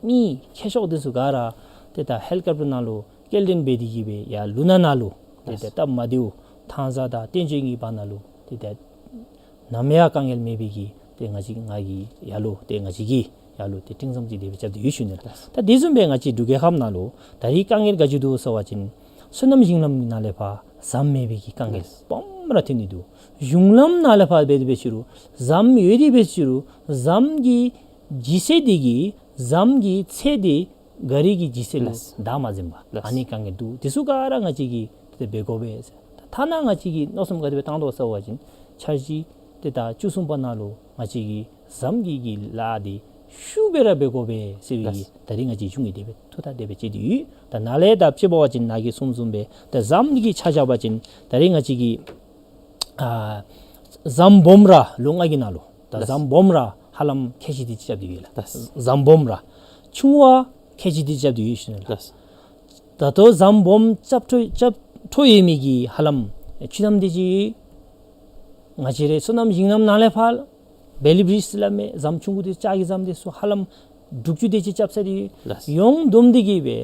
མེ་ཁྱེག་ཤོག་འདི་ཚུ་ག་ར་ཏེ་ད་ཧེ་ལི་ཀོབ་ཊར་ནང་ལུ་སྐྱེལ་འདྲེན་འབད་དེ་གི་སྦེ་ཡར་ལུང་ནག་ནང་ལུ་ཏེ་ལགས། ཏེ་སྟབས་མ་བདེཝ་ཐང་ས་དང་བསྟན་ཆོས་གཉིས་བར་ན་ལུ་ཏེ་ད་ནམ་ཡང་དཀའ་ངལ་མེད་པའི་གི་ཏེ་ང་བཅས་ང་གིས་ཡར་ལུ་ཏེ་ང་བཅས་ཀྱིས་ཡར་ལུ་ཏེ་སྤྲིངས་ཟམ་ཅིག་དེ་སྦེ་རྐྱབ་སྟེ་ཡོད་ཞུ་ནི་ལགས། ད་དེ་བཟུམ་སྦེ་ང་བཅས་འབྲུག་རྒྱལ་ཁབ་ནང་ལུ་ད་རིས་དཀའ་ངལ་ག་ཅི་འདུག་ཟེར་བ་ཅིན་སོ་ནམ་ཞིང་ལམ་ནང་ལས་ཕར་ཟམ་མེད་པའི་གི་དཀའ་ངལ་ལགས། སྦོམ་ར་ཐོན་ནི་འདུག། གཞུང་ལམ་ནང་ལས་ཕར་འབད་དེ་འབད་ཞུ་རུང་ཟམ་ཡོད་དེ་འབད་ཞུ་རུང་ཟམ་གྱི་ལྗིད་ཚད་དེ་གིས་ཟམ་གྱི་ཚད་དེ་ག་རི་གི་ལྗིད་ཚད་ལུ་ལགས། བདའ་མ་ཟིན་པར། ལགས། ཨ་ནི་དཀའ་ངལ་འདུག། དེ་ཚུ་ག་ར་ང་བཅས་ཀྱིས་ཏེ་འབད་དགོ་པས་ཟེར། ཐ་ན་ང་བཅས་ཀྱིས་མནོ་བསམ་ག་དེ་སྦེ་བཏང་དོ་ཟེར་བ་ཅིན་འཆར་གཞི་ཏེ་ད་བཅུ་གསུམ་པ་ནང་ལུ་ང་བཅས་ཀྱིས་ཟམ་གྱི་གི་ལཱ་འདི་ཤུགས་སྦེ་ར་འབད་དགོ་པས་ཟེར་བའི་ལགས། ད་རིས་ང་བཅས་གཞུང་གིས་དེ་སྦེ་ཐུགས་ཐག་དེ་སྦེ་བཅད་དེ་ཡོད། ད་ནཱ་ལས་ད་དཔྱེ་འབད་བ་ཅིན་ནཱ་གིས་གསུངམ་བཟུམ་སྦེ་ད་ཟམ་འདི་གི་ཆ་བཞག་པ་ཅིན་ད་རིས་ང་བཅས་ཀྱིས་ཨ་ཟམ་སྦོམ་ར་ལོ་ལྔ་གི་ནང་ལུ་ད་ལགས། ཟམ་སྦོམ་ར་ཧ་ལམ་ཁལ་གཅིག་དེ་ཅིག་རྐྱབ་སྟེ་ཡོད་ལགས། ལགས། ཟམ་སྦོམ་ར་ཆུང་བ་ཁལ་གཅིག་དེ་ཅིག་རྐྱབ་སྟེ་ཡོད་ཞུ་ནི་ལགས། ལགས། ད་ལྟོ་ཟམ་སྦོམ་རྐྱབ་འཕྲོ་རྐྱབ་འཕྲོ་ཡོད་མི་གི་ཧ་ལམ་ཆུ་ཟམ་དེ་ཅིག་ང་བཅས་རའི་སོ་ནམ་ཞིང་ལམ་ནང་ལས་ཕར་བེ་ལི་བྲིཇ་ཟེར་སླབ་མི་ཟམ་ཆུང་ཀུ་དེ་ལྕགས་ཀྱི་ཟམ་དེ་ཚུ་ཧ་ལམ་དྲུག་ཅུ་དེ་ཅིག་རྐྱབ་ཚར་ཏེ་ཡོད། ལགས། ཡོངས་བསྡོམས་ཏེ་གི་སྦེ་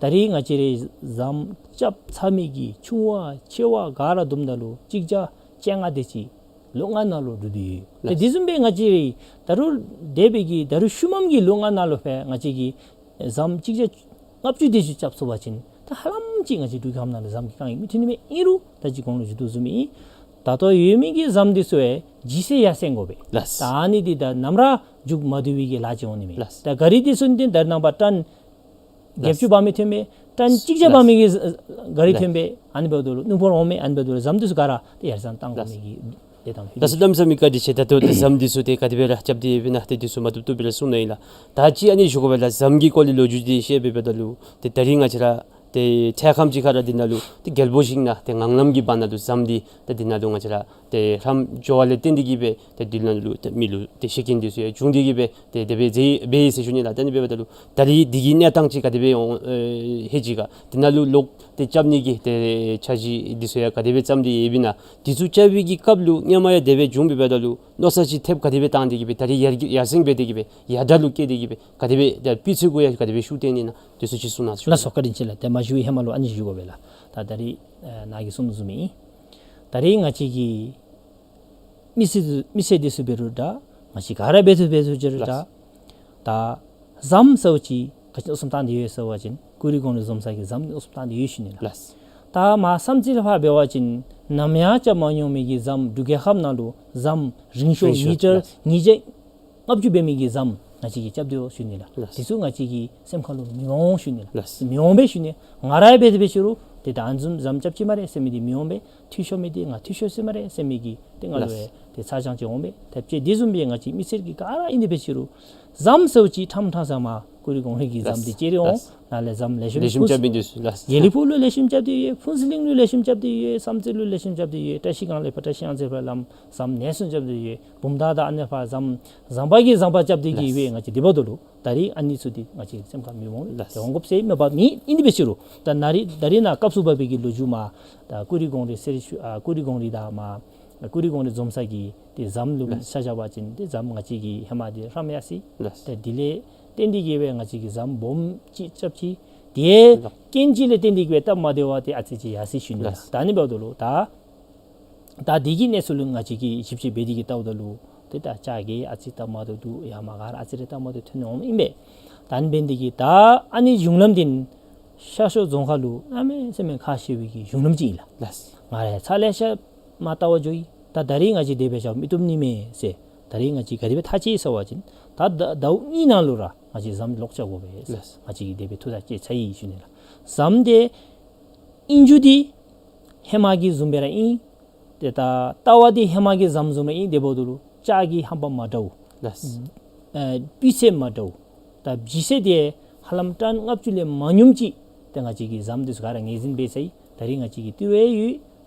ད་རིས་ང་བཅས་རའི་ཟམ་རྐྱབ་ཚར་མི་གི་ཆུང་བ་ཆེ་བ་ག་ར་བསྡོམས་ད་ལུ་གཅིག་བརྒྱ་བཅོ་ལྔ་དེ་ཅིག་ལོ་ལྔ་ནང་ལུ་འགྲུབ་སྟེ་ཡོད། ཏེ་ལགས། དེ་བཟུམ་སྦེ་ང་བཅས་རའི་ད་རུང་འདས་པའི་གི་ད་རུང་ཤུལ་མམ་གྱི་ལོ་ལྔ་ནང་ལུ་སྦེ་ང་བཅས་ཀྱིས་ཟམ་གཅིག་བརྒྱ་ལྔ་བཅུ་དེ་ཅིག་རྐྱབ་ཚུགས་པ་ཅིན་ད་ཧ་ལམ་ཅིག་ང་བཅས་འབྲུག་ཁམས་ནང་ལུ་ཟམ་གྱི་དཀའ་ངལ་མི་ཐོན་ནི་མས། ཨིན་རུང་ད་ཅི་གོང་ལུ་ཞུ་དོ་བཟུམ་ཨིན། ད་ལྟོ་ཡོད་མི་གི་ཟམ་དེ་ཚུ་ཡང་ལྗིད་ཚད་ཡར་སེང་དགོ་པས། ལགས། ད་ཨ་ནི་འདི་ད་ནམ་ར་མཇུག་མ་བསྡུ་བའི་གི་ལཱ་ཅིག་འོང་ནི་མས། ལགས། ད་ག་རི་དེ་ཚུ་འདི་ད་རེས་ནངས་པ་ཊཱན་བརྒྱད་ཅུ་འབག་མི་ཐོན་པས། ཊཱན་གཅིག་བརྒྱ་འབག་མི་གི་ག་རི་ཐོན་པས། ཨ་ནི་འབདཝ་ད་ལུ་གནོད་པ་འོང་མས། ཨ་ནི་འབདཝ་ད་ལུ་ཟམ་འདི་ཚུ་ག་ར་ཏེ་ཡར་སེང་བཏང་དགོ་མི་གི་ཏེ་ད་ལྟོ་གནམ་མེད་ས་མེད་བཀའ་དྲིན་ཆེ། ད་ལྟོ་ཏེ་ཟམ་འདི་ཚུ་ཏེ་ག་དེ་སྦེ་ར་རྐྱབ་སྟེ་ཡོདཔ་ཨིན་ན་ཏེ་འདི་ཚུ་མ་བཏུབ་བཏུབ་སྦེ་ར་གསུང་གནང་ཡི་ལགས། ད་ཅི་ཨ་ནི་ཞུ་དགོ་པས་ལགས། ཟམ་གྱི་སྐོར་ལས་ལོ་རྒྱུས་འདི་བཤད་འབདཝ་ད་ལུ་ཏེ་ད་རིས་ང་བཅས་ར་ཏེ་འཕྲལ་ཁམས་ཅིག་ཁར་ར་འདི་ནང་ལུ་ཏེ་རྒྱལ་པོ་ཞིང་ནང་ཏེ་ངང་ལམ་གྱི་བར་ན་ལུ་ཟམ་འདི་ཏེ་འདི་ནང་ལུ་ང་བཅས་ར་ཏེ་ལྷམ་འགྱོ་བ་ལས་བརྟེན་ཏེ་གི་སྦེ་ཏེ་འདི་ནང་ལུ་ཏེ་མི་ལུ་ཏེ་ཤི་རྐྱེན་འདི་ཚུ་ཡང་བྱུང་སྟེ་གི་སྦེ་ཏེ་དེ་སྦེ་མཛད་འབད་ཡི་ཟེར་ཞུ་ནི་ལགས། ད་ཨ་ནི་འབདཝ་ད་ལུ་ད་རིས་འདི་གི་གནས་སྟངས་ཅིག་ག་དེ་སྦེ་འོང་ཨེ་ཧེ་ཅིག་ག་འདི་ནང་ལུ་ལོག་ཏེ་རྐྱབ་ནི་གི་ཏེ་འཆར་གཞི་འདི་ཚུ་ཡང་ག་དེ་སྦེ་བརྩམས་ཏེ་ཡོདཔ་ཨིན་ན། འདི་ཚུ་རྐྱབ་པའི་གི་སྐབས་ལུ་སྔོན་མ་ཡང་དེ་སྦེ་བྱུང་འབདཝ་ད་ལུ་མནོ་བསམ་ཅིག་ཐེབས་ག་དེ་སྦེ་བཏང་སྟེ་གི་སྦེ་ད་རིས་ཡར་ཡར་སེང་འབད་དེ་གི་སྦེ་ཡར་དྲག་ལུ་བསྐྱེད་དེ་གི་སྦེ་ག་དེ་སྦེ་ད་སྤུས་ཚད་གུ་ཡང་ག་དེ་སྦེ་ཤུགས་བཏོན་ནི་ཨིན་ན་འདི་ཚུ་ཅིག་གསུང་གནང་ཞུ། ལགས་སོ། བཀའ་དྲིན་ཆེ་ལགས། ཏེ་མ་ཞུ་བའི་ཧེ་མ་ལུ་ཨ་ནི་ཞུ་དགོ་པས་ལགས། ད་ད་རིས་ཨེ་ནཱ་གིས་གསུངམ་བཟུམ་ཨིན། ད་རིས་ང་བཅས་ཀྱི་མི་སེར་མི་སེར་འདི་ཚུ་འབད་རུང་འདྲ་ང་བཅས་ག་ར་འབད་དེ་འབད་རུང་འདྲ་ད་ཟམ་ཟེརཝ་ཅིག་ག་ཅི་མནོ་བསམ་བཏང་སྟེ་ཡོད་ཟེར་བ་ཅིན་ཀུ་རི་གུང་རི་འཛོམས་ས་གི་ཟམ་མནོ་བསམ་བཏང་སྟེ་ཡོད་ཞུ་ནི་ལགས། ལགས། ད་མར་བསམ་རྩེ་ལས་ཕར་འབད་བ་ཅིན་ནམ་ཡང་རྐྱབ་མ་མྱོང་མི་གི་ཟམ་འབྲུག་རྒྱལ་ཁབ་ནང་ལུ་ཟམ་རིང་ཤོས་རིང་ཤོས་མི་ཊར་ལགས། ཉིས་བརྒྱ་ལྔ་བཅུ་འབད་མི་གི་ཟམ་ང་བཅས་ཀྱིས་རྐྱབ་སྟེ་ཡོད་ཞུ་ནི་ལགས། ལགས། དེ་ཚུ་ང་བཅས་ཀྱི་སེམས་ཁར་ལུ་མི་འོང་ཞུ་ནི་ལགས། ལགས། མི་འོང་པས་ཞུ་ནི། ང་ར་ཡང་འབད་དེ་འབད་ཞུ་རུང་ཏེ་ད་ཨ་ནི་བཟུམ་ཟམ་རྐྱབ་ཅི་སྨ་རེ་ཟེར་མི་འདི་མི་འོང་པས། འཐུས་ཤོར་མི་འདི་ང་འཐུས་ཤོར་ཅི་སྨ་རེ་ཟེར་མི་གི་ཏེ་ང་ལུ་ཡང་ཏེ་ཚ་གྱང་ཅིག་འོང་པས། ཏེ་དཔྱེ་འདི་བཟུམ་སྦེ་ང་བཅས་མི་སེར་གྱི་ག་ར་ཨིན་དེ་འབད་ཞུ་རུང་ཟམ་ཟེརཝ་ཅིག་ཁྲམ་ཁྲམ་ཟམ་མར་ཀུ་རི་གུང་རི་གི་ཟམ་འདི་ཅིག་ར་འོང་། ནཱ་ལས་ཟམ་ལེགས་ཤོམ་ལེགས་ཤོམ་ཕུན་རྐྱབ་མི་འདི་ཚུ་ལགས། ཡེ་ལི་ཕུག་ལུ་ལེགས་ཤོམ་རྐྱབ་སྟེ་ཡོད། ཕུན་ཚོགས་གླིང་ལུ་ལེགས་ཤོམ་རྐྱབ་སྟེ་ཡོད། བསམ་རྩེ་ལུ་ལེགས་ཤོམ་རྐྱབ་སྟེ་ཡོད། བཀྲ་ཤིས་སྒང་ལས་ཕར་བཀྲ་ཤིས་གཡང་རྩེ་ཕར་ལམ་ཟམ་ལེགས་ཤོམ་རྐྱབ་སྟེ་ཡོད། བུམ་ཐང་དང་ཨ་ནི་ཕར་ཟམ་ཟམ་པ་གིས་ཟམ་པ་རྐྱབ་སྟེ་གི་ཡོད། ལགས། ང་བཅས་འདི་འབདཝ་ད་ལུ་ད་རིས་ཨ་ནི་ཚུ་འདི་ང་བཅས་སེམས་ཁར་མི་འོང་། ལགས། ཏེ་འོང་དགོཔ་ཟེར་མེད་པ་མེད། ཨིན་དེ་འབད་ཞུ་རུང་ད་ནཱ་རིས་ད་རིས་ནཱ་སྐབས་སུ་བབ་པའི་གི་ལོ་རྒྱུས་མར་ད་ཀུ་རི་གུང་རི་ཟེར་ཞུ་ཨ་ཀུ་རི་གུང་རི་དང་མར་ཀུ་རི་གུང་རི་འཛོམས་ས་གི་ཏེ་ཟམ་ལུ་ལགས། ཆ་བཞག་པ་ཅིན་ཏེ་ཟམ་ང་བཅས་ཀྱི་ཧེ་མ་འདི་ཧྲམ་ཡར་སོ་ཡི། ལགས། ཏེ་འདི་ལས་བརྟེན་ཏེ་གི་སྦེ་ང་བཅས་ཀྱིས་ཟམ་སྦོམ་ཅིག་རྐྱབ་ཅི། དེ་ལགས། རྐྱེན་ཅིག་ལས་བརྟེན་ཏེ་གི་སྦེ་སྟབས་མ་བདེཝ་ཏེ་ཨ་ཙི་ཅིག་ཡར་སོ་ཡི་ཞུ་ནི་ལགས། ལགས། ད་ཨ་ནི་འབདཝ་ད་ལུ་ད་ད་འདི་གི་གནས་ཚུལ་ལུ་ང་བཅས་ཀྱིས་ཞིབ་དཔྱད་འབད་དེ་གི་བལྟཝ་ད་ལུ་ཏེ་ད་ལྕགས་ཀྱི་ཨ་ཙི་སྟབས་མ་བདེཝ་འདུག། ཡར་མར་ག་ར་ཨ་ཙི་རེ་སྟབས་མ་བདེཝ་ཐོན་འོངམ་ཨིན་པས། ད་ཨ་ནི་འབད་ནི་དེ་གིས་ད་ཨ་ནི་གཞུང་ལམ་འདི་ཤར་ཕྱོགས་རྫོང་ཁག་ལུ་གནམ་མེད་ས་མེད་ཁག་ཆེ་བའི་གི་གཞུང་ལམ་ཅིག་ཨིན་ལགས། ལགས། ང་ར་ཡང་ཚར་ལེ་ཤ་མར་བལྟ་བར་འགྱོ་ཡི། ད་ད་རིས་ང་བཅས་དེ་སྦེ་བཞག་མི་བཏུབ་ནི་མས་ཟེར། ད་རིས་ང་བཅས་ག་དེ་སྦེ་ཐག་བཅད་ཡི་ཟེར་བ་ཅིན་ད་ད་ཟླཝ་གཉིས་ནང་ལུ་ར་ང་བཅས་ཟམ་ལོག་རྐྱབ་དགོ་པས་ཟེར། ལགས། ང་བཅས་ཀྱིས་དེ་སྦེ་ཐུགས་ཐག་བཅད་ཚར་ཡི་ཞུ་ནི་ལགས། ཟམ་འདི་ཨིན་རྒྱུ་འདི་ ཧེ་མ་གི་བཟུམ་སྦེ་ར་ཨིན། ཏེ་ད་ལྟ་བ་འདི་ཧེ་མ་གི་ཟམ་བཟུམ་ར་ཨིན། དེ་འབདཝ་ད་ལུ་ལྕགས་ཀྱི་རྣམ་པ་མ་འདྲཝ། ལགས། ཨ་སྤུས་ཚད་མ་འདྲཝ། ད་ལྗིད་ཚད་འདི་ཧ་ལམ་ཊོན་ལྔ་བཅུ་ལས་མ་ཉུངམ་ཅིག་ཏེ་ང་བཅས་ཀྱིས་ཟམ་འདི་ཚུ་ག་ར་ངོས་འཛིན་འབད་ཚར་ཡི། ད་རིས་ང་བཅས་ཀྱིས་བཏུལ་རེ་ཡོད།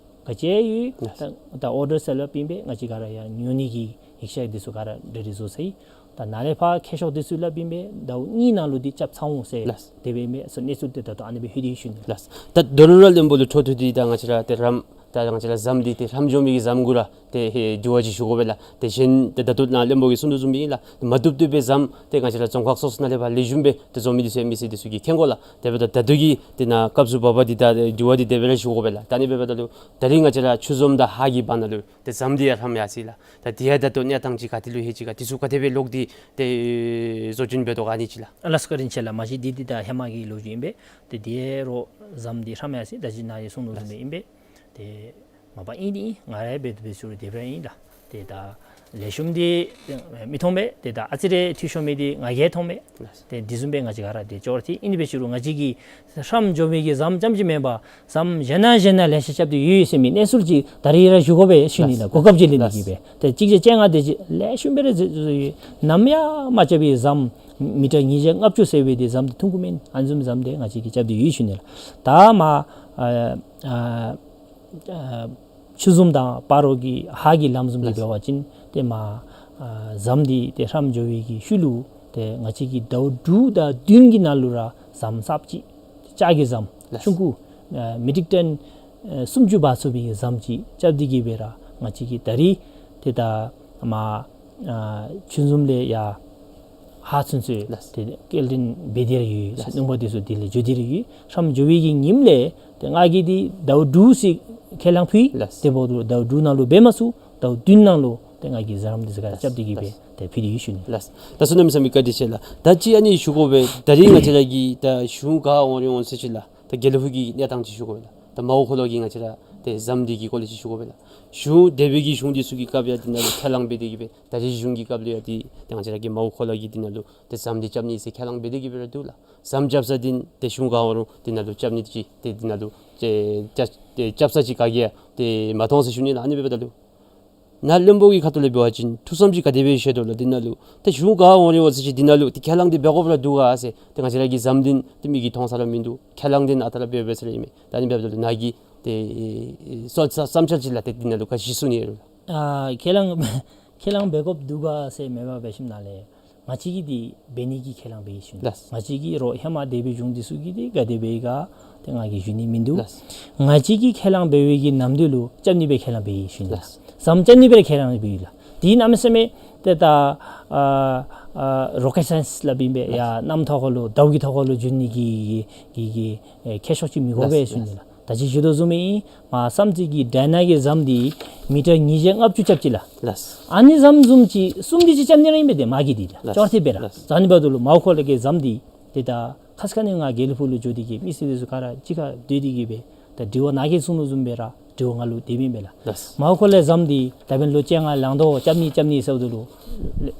ག་ཅི་ཡོད། ལགས། ད་ད་ཨོར་ཌར་སལ་ལུ་ཨིན་པས། ང་བཅས་ག་ར་ཡང་ཉོ་ནི་གི་ཡིག་ཆ་འདི་ཚུ་ག་ར་འབྲི་རེ་བཟོ་ཚར་ཡི། ད་ནཱ་ལས་ཕར་མཁས་མཆོག་འདི་ཚུ་ལུ་ཨིན་པས། ཟླཝ་གཉིས་ནང་ལུ་འདི་རྐྱབ་ཚར་འོང་ཟེར། ལགས། དེ་སྦེ་ཨིན་པས། སོ་གནས་ཚུལ་འདི་ད་ལྟོ་ཨ་ནི་སྦེ་ལྷོད་དེ་ཡོད་ཞུ་ནི། ལགས། ད་ད་རུང་ར་བློན་པོ་ལུ་འཕྲོ་མཐུད་དེ་ད་ང་བཅས་ར་ཏེ་རམ་ད་ང་བཅས་ར་ཟམ་འདི་ཏེ་ཧྲམ་འགྱོ་མི་གི་ཟམ་གུ་ར་ཏེ་ཧེ་དྲི་བ་ཅིག་ཞུ་དགོ་པས་ལགས། ཏེ་གཞན་ཏེ་ད་ལྟོ་ནཱ་བློན་པོ་གིས་གསུང་དོ་བཟུམ་སྦེ་ཨིན་ལགས། མ་བཏུབ་བཏུབ་སྦེ་ཟམ་ཏེ་ང་བཅས་ར་རྫོང་ཁག་སོ་སོ་ནང་ལས་ཕར་ལེགས་ཤོམ་སྦེ་ཏེ་བཟོ་མི་འདི་ཚུ་ཡང་མི་སེར་འདི་ཚུ་གིས་མཁྱེན་དགོ་ལགས། དེ་འབདཝ་ད་ད་ལྟོ་གི་ཏེ་ནཱ་སྐབས་སུ་བབ་པ་འདི་ད་དྲི་བ་འདི་དེ་སྦེ་ར་ཞུ་དགོ་པས་ལགས། ད་ཨ་ནི་འབདཝ་ད་ལུ་ད་རིས་ང་བཅས་ར་ཆུ་འཛོམས་དང་ཧཱ་གི་བར་ན་ལུ་ཏེ་ཟམ་འདི་ཡང་ཧྲམ་ཡར་སོ་ཡི་ལགས། ད་འདི་ཡང་ད་ལྟོ་གནས་སྟངས་ཅིག་ག་ཏེ་ལུ་ལྷོད་ཅི་ག་འདི་ཚུ་ག་དེ་སྦེ་ལོག་སྟེ་ཏེ་བཟོ་སྐྲུན་འབད་དོ་ག་ཨ་ནི་ཅིག་ལགས། ཨ་ལགས་སོ། བཀའ་དྲིན་ཆེ་ལགས། མ་གཞི་འདི་འདི་ད་ཧེ་མ་གི་ལོ་རྒྱུས་ཨིན་པས། ཏེ་འདི་རུང་ཟམ་འདི་ཧྲམ་ཡར་སོ་ཡི། ད་ཅི་ནཱ་གིས་གསུང་དོ་བཟུམ་སྦེ་ཨིན་པས། ཏེ་མ་པ་ཨིན་འདི་ཨིན། ང་ར་འབད་འབད་ཚུགས་རུང་དེ་སྦེ་ཨིན་ལགས། ཏེ་ད་ལེགས་ཤོམ་འདི་མི་མཐོང་པས། ཏེ་ད་ཨ་ཙི་རེ་འཐུས་ཤོར་མི་འདི་ང་གིས་མཐོང་པས། ཏེ་འདི་བཟུམ་སྦེ་ང་བཅས་ག་ར་ཏེ་ཅོག་ར་འཐད་ཨིན། དེ་འབད་ཚུགས་རུང་ང་བཅས་ཀྱིས་ཧྲམ་འགྱོ་མི་གི་ཟམ་རྐྱངམ་ཅིག་མེན་པར་ཟམ་གཞན་ན་གཞན་ན་ལེ་ཤ་རྐྱབ་སྟེ་ཡོད་ཟེར་མི་གནས་ཚུལ་ཅིག་ད་རིས་ར་ཞུ་དགོ་པས་ཞུ་ནི་ལགས། ལགས། གོ་སྐབས་ཅིག་ལེན་ནི་གི་སྦེ། ཏེ་གཅིག་བྱས་ལྕང་ང་དེ་ཅིག་ལེགས་ཤོམ་སྦེ་ར་བཟོ་བཟོ་ཡོད། ནམ་ཡང་མ་རྐྱབ་པའི་ཟམ་མི་ཊར་ཉིས་བརྒྱ་ལྔ་བཅུ་ཟེར་བའི་དེ་ཟམ་དེ་ཐུང་ཀུ་མེན། ཨ་ནི་བཟུམ་ཟམ་དེ་ང་བཅས་ཀྱིས་རྐྱབ་སྟེ་ཡོད་ཞུ་ནི་ལགས། ད་མར་ཨ་ཨ་ཨ་ཆུ་འཛོམས་དང་སྤ་རོ་གི་ཧཱ་གི་ལམ་བཟུམ་ཅིག་ལགས། འབད་བ་ཅིན་ཏེ་མར་ཨ་ཟམ་འདི་ཏེ་ཧྲམ་འགྱོ་བའི་གི་ཤུལ་ལུ་ཏེ་ང་བཅས་ཀྱིས་ཟླཝ་དྲུག་དང་བདུན་གྱི་ནང་ལུ་ར་ཟམ་གསརཔ་ཅིག་ལྕགས་ཀྱི་ཟམ་ལགས། ཆུང་ཀུ་ཨ་མི་ཊིག་ཊོན་ཨ་སུམ་ཅུ་འབག་ཚུགས་པའི་གི་ཟམ་ཅིག་རྐྱབ་སྟེ་གི་སྦེ་ར་ང་བཅས་ཀྱིས་ད་རིས་ཏེ་ད་མར་ཨ་ཆུ་འཛོམས་ལས་ཡར་ཧཱ་ཚུན་ཚོད་ལགས། ཏེ་སྐྱེལ་འདྲེན་འབད་དེ་ར་ཡོད། ལགས། སྣུམ་འཁོར་འདི་ཚུ་དེ་ལས་འགྱོ་སྟེ་ར་ཡོད། ཧྲམ་འགྱོ་བའི་གི་ཉིནམ་ལས་ཏེ་ང་གིས་འདི་ཟླཝ་དྲུག་ཅིག་ཁས་བླངས་ཕུལ་ཡི། ལགས། དེ་འབདཝ་ད་ཟླཝ་དྲུག་ནང་ལུ་འབད་མ་ཚུགས། ཟླཝ་བདུན་ནང་ལུ་ཏེ་ང་གིས་ཟམ་འདི་ཚུ་ག་ར་རྐྱབ་སྟེ་གི་སྦེ་ལགས། ཏེ་ཕུལ་ཏེ་ཡོད་ཞུ་ནི། ལགས། ད་གསུང་གནམ་མེད་ས་མེད་བཀའ་དྲིན་ཆེ་ལགས། ད་ཅི་ཨ་ནི་ཞུ་དགོ་པས། ད་རིས་ང་བཅས་ར་གི་ད་གཞུང་ག་འོང་རུང་འོང་ཟེར་ཅི་ལགས། ད་དགེ་ལེགས་ཕུག་གི་གནས་སྟངས་ཅིག་ཞུ་དགོ་པས་ལགས། ད་མའོ་ཁོ་ལོ་གི་ང་བཅས་ར་ཏེ་ཟམ་འདི་གི་སྐོར་ལས་ཅིག་ཞུ་དགོ་པས་ལགས། གཞུང་འདས་པའི་གི་གཞུང་འདི་ཚུ་གི་སྐབས་ཡང་འདི་ནང་ལུ་ཁས་བླངས་འབད་དེ་གི་སྦེ་ད་རིས་གཞུང་གི་སྐབས་ལུ་ཡང་འདི་ཏེ་ང་བཅས་ར་གི་མའོ་ཁོ་ལོ་གི་འདི་ནང་ལུ་ཏེ་ཟམ་འདི་རྐྱབ་ནི་ཟེར་ཁས་བླངས་འབད་དེ་གི་སྦེ་ར་འདུག་ལགས། ཟམ་རྐྱབ་ས་འདི་ཏེ་གཞུང་ག་འོང་རུང་འདི་ནང་ལུ་རྐྱབ་ནི་ཅིག་ཏེ་འདི་ནང་ལུ་ཏེ་རྐྱབ་ཏེ་རྐྱབ་ས་ཅིག་ག་གིས་ཡང་ཏེ་མ་མཐོང་ཟེར་ཞུ་ནི་ལགས། ཨ་ནི་འབདཝ་ད་ལུ་ནཱ་བློན་པོ་གི་ཁ་ཐུག་ལས་འབད་བ་ཅིན་ཐུགས་བསམ་ཅིག་ག་དེ་སྦེ་བཞེས་དོ་ལགས། འདི་ནང་ལུ་ཏེ་གཞུང་ག་འོང་རུང་འོང་ཟེར་ཅིག་འདི་ནང་ལུ་ཏེ་ཁས་བླངས་འདི་འབད་དགོཔ་ར་འདུག་ག་ཟེར། ཏེ་ང་བཅས་ར་གི་ཟམ་འདི་ཏེ་མི་གིས་མཐོང་ས་ར་མིན་འདུག། ཁས་བླངས་འདི་ནཱ་ལྟ་ར་འབད་འབད་ས་ར་ཨིན་མས། ད་ཨ་ནི་འབདཝ་ད་ལུ་ནཱ་གི་ཏེ་ཨེ་ཨེ་བསམ་བསམ་འཆར་ཅིག་ལགས། ཏེ་འདི་ནང་ལུ་ག་ཅི་གསུང་ནི་ཨིན་རུང་། ཨ་ཁས་བླངས་ཁས་བླངས་འབད་དགོཔ་འདུག་ག་ཟེར་མེན་པར་འབད་ཞིནམ་ལས་ང་བཅས་ཀྱིས་འདི་འབད་ནི་གི་ཁས་བླངས་འབད་ཡི་ཞུ་ནི། ལགས། ང་བཅས་ཀྱིས་རོགས་ཧེ་མ་འདས་པའི་གཞུང་འདི་ཚུ་གིས་འདི་ག་དེ་སྦེ་ག་ཏེ་ང་གིས་ཞུ་ནི་མིན་འདུག། ལགས། ང་བཅས་ཀྱིས་ཁས་བླངས་འབད་བའི་གི་ནམ་དུས་ལུ་རྐྱབ་ནི་སྦེ་ཁས་བླངས་འབད་ཡི་ཞུ་ནི། ལགས། ཟམ་རྐྱབ་ནི་སྦེ་ཁས་བླངས་འབད་ཡི་ལགས། འདི་གནམ་མེད་ས་མེད་ཏེ་ད་ཨ་ཨ་རོ་ཀེཊ་སའེནསི་སླབ་ཨིན་པས། ལགས། ཡར་གནམ་ཐོག་ཁ་ལུ་ཟླཝ་གི་ཐོག་ཁ་ལུ་འགྱོ་ནི་གི་གི་གི་ཨེ་ཁྱད་ཆོས་ཅིག་མི་དགོ་པས། ལགས། ཞུ་ནི་ལགས། ད་ཅི་ཞུ་དོ་བཟུམ་སྦེ་ཨིན། མར་བསམ་རྩེ་གི་ཌའི་ནཱ་གི་ཟམ་འདི་མི་ཊར་ཉིས་བརྒྱ་ལྔ་བཅུ་རྐྱབ་ཅི་ལགས། ལགས། ཨ་ནི་ཟམ་བཟུམ་ཅིག་གསུམ་འདི་ཅིག་རྐྱབ་ནི་ར་ཨིན་པས། ཏེ་མ་གི་འདི་ལགས། ལགས། ཅོག་ར་འཐདཔ་སྦེ་ར། ལགས། ད་ཨ་ནི་འབདཝ་ད་ལུ་མའོ་ཁོ་ལོ་གི་ཟམ་འདི་ཏེ་ད་ཁ་ཙ་ཁ་ཉིནམ་ང་དགེ་ལེགས་ཕུག་ལུ་འགྱོ་སྟེ་གི་མི་སེར་འདི་ཚུ་ག་ར་གཅིག་ཁར་སྡོད་དེ་གི་སྦེ་ད་དྲི་བ་ནཱ་གིས་གསུང་དོ་བཟུམ་སྦེ་ར་དྲི་བ་ང་ལུ་དེ་སྦེ་ཨིན་པས་ལགས། ལགས། མའོ་ཁོ་ལོའི་ཟམ་འདི་ད་འབདན་ལོ་བཅོ་ལྔ་ལང་དོ་རྐྱབ་ནི་རྐྱབ་ནི་ཟེརཝ་ད་ལུ་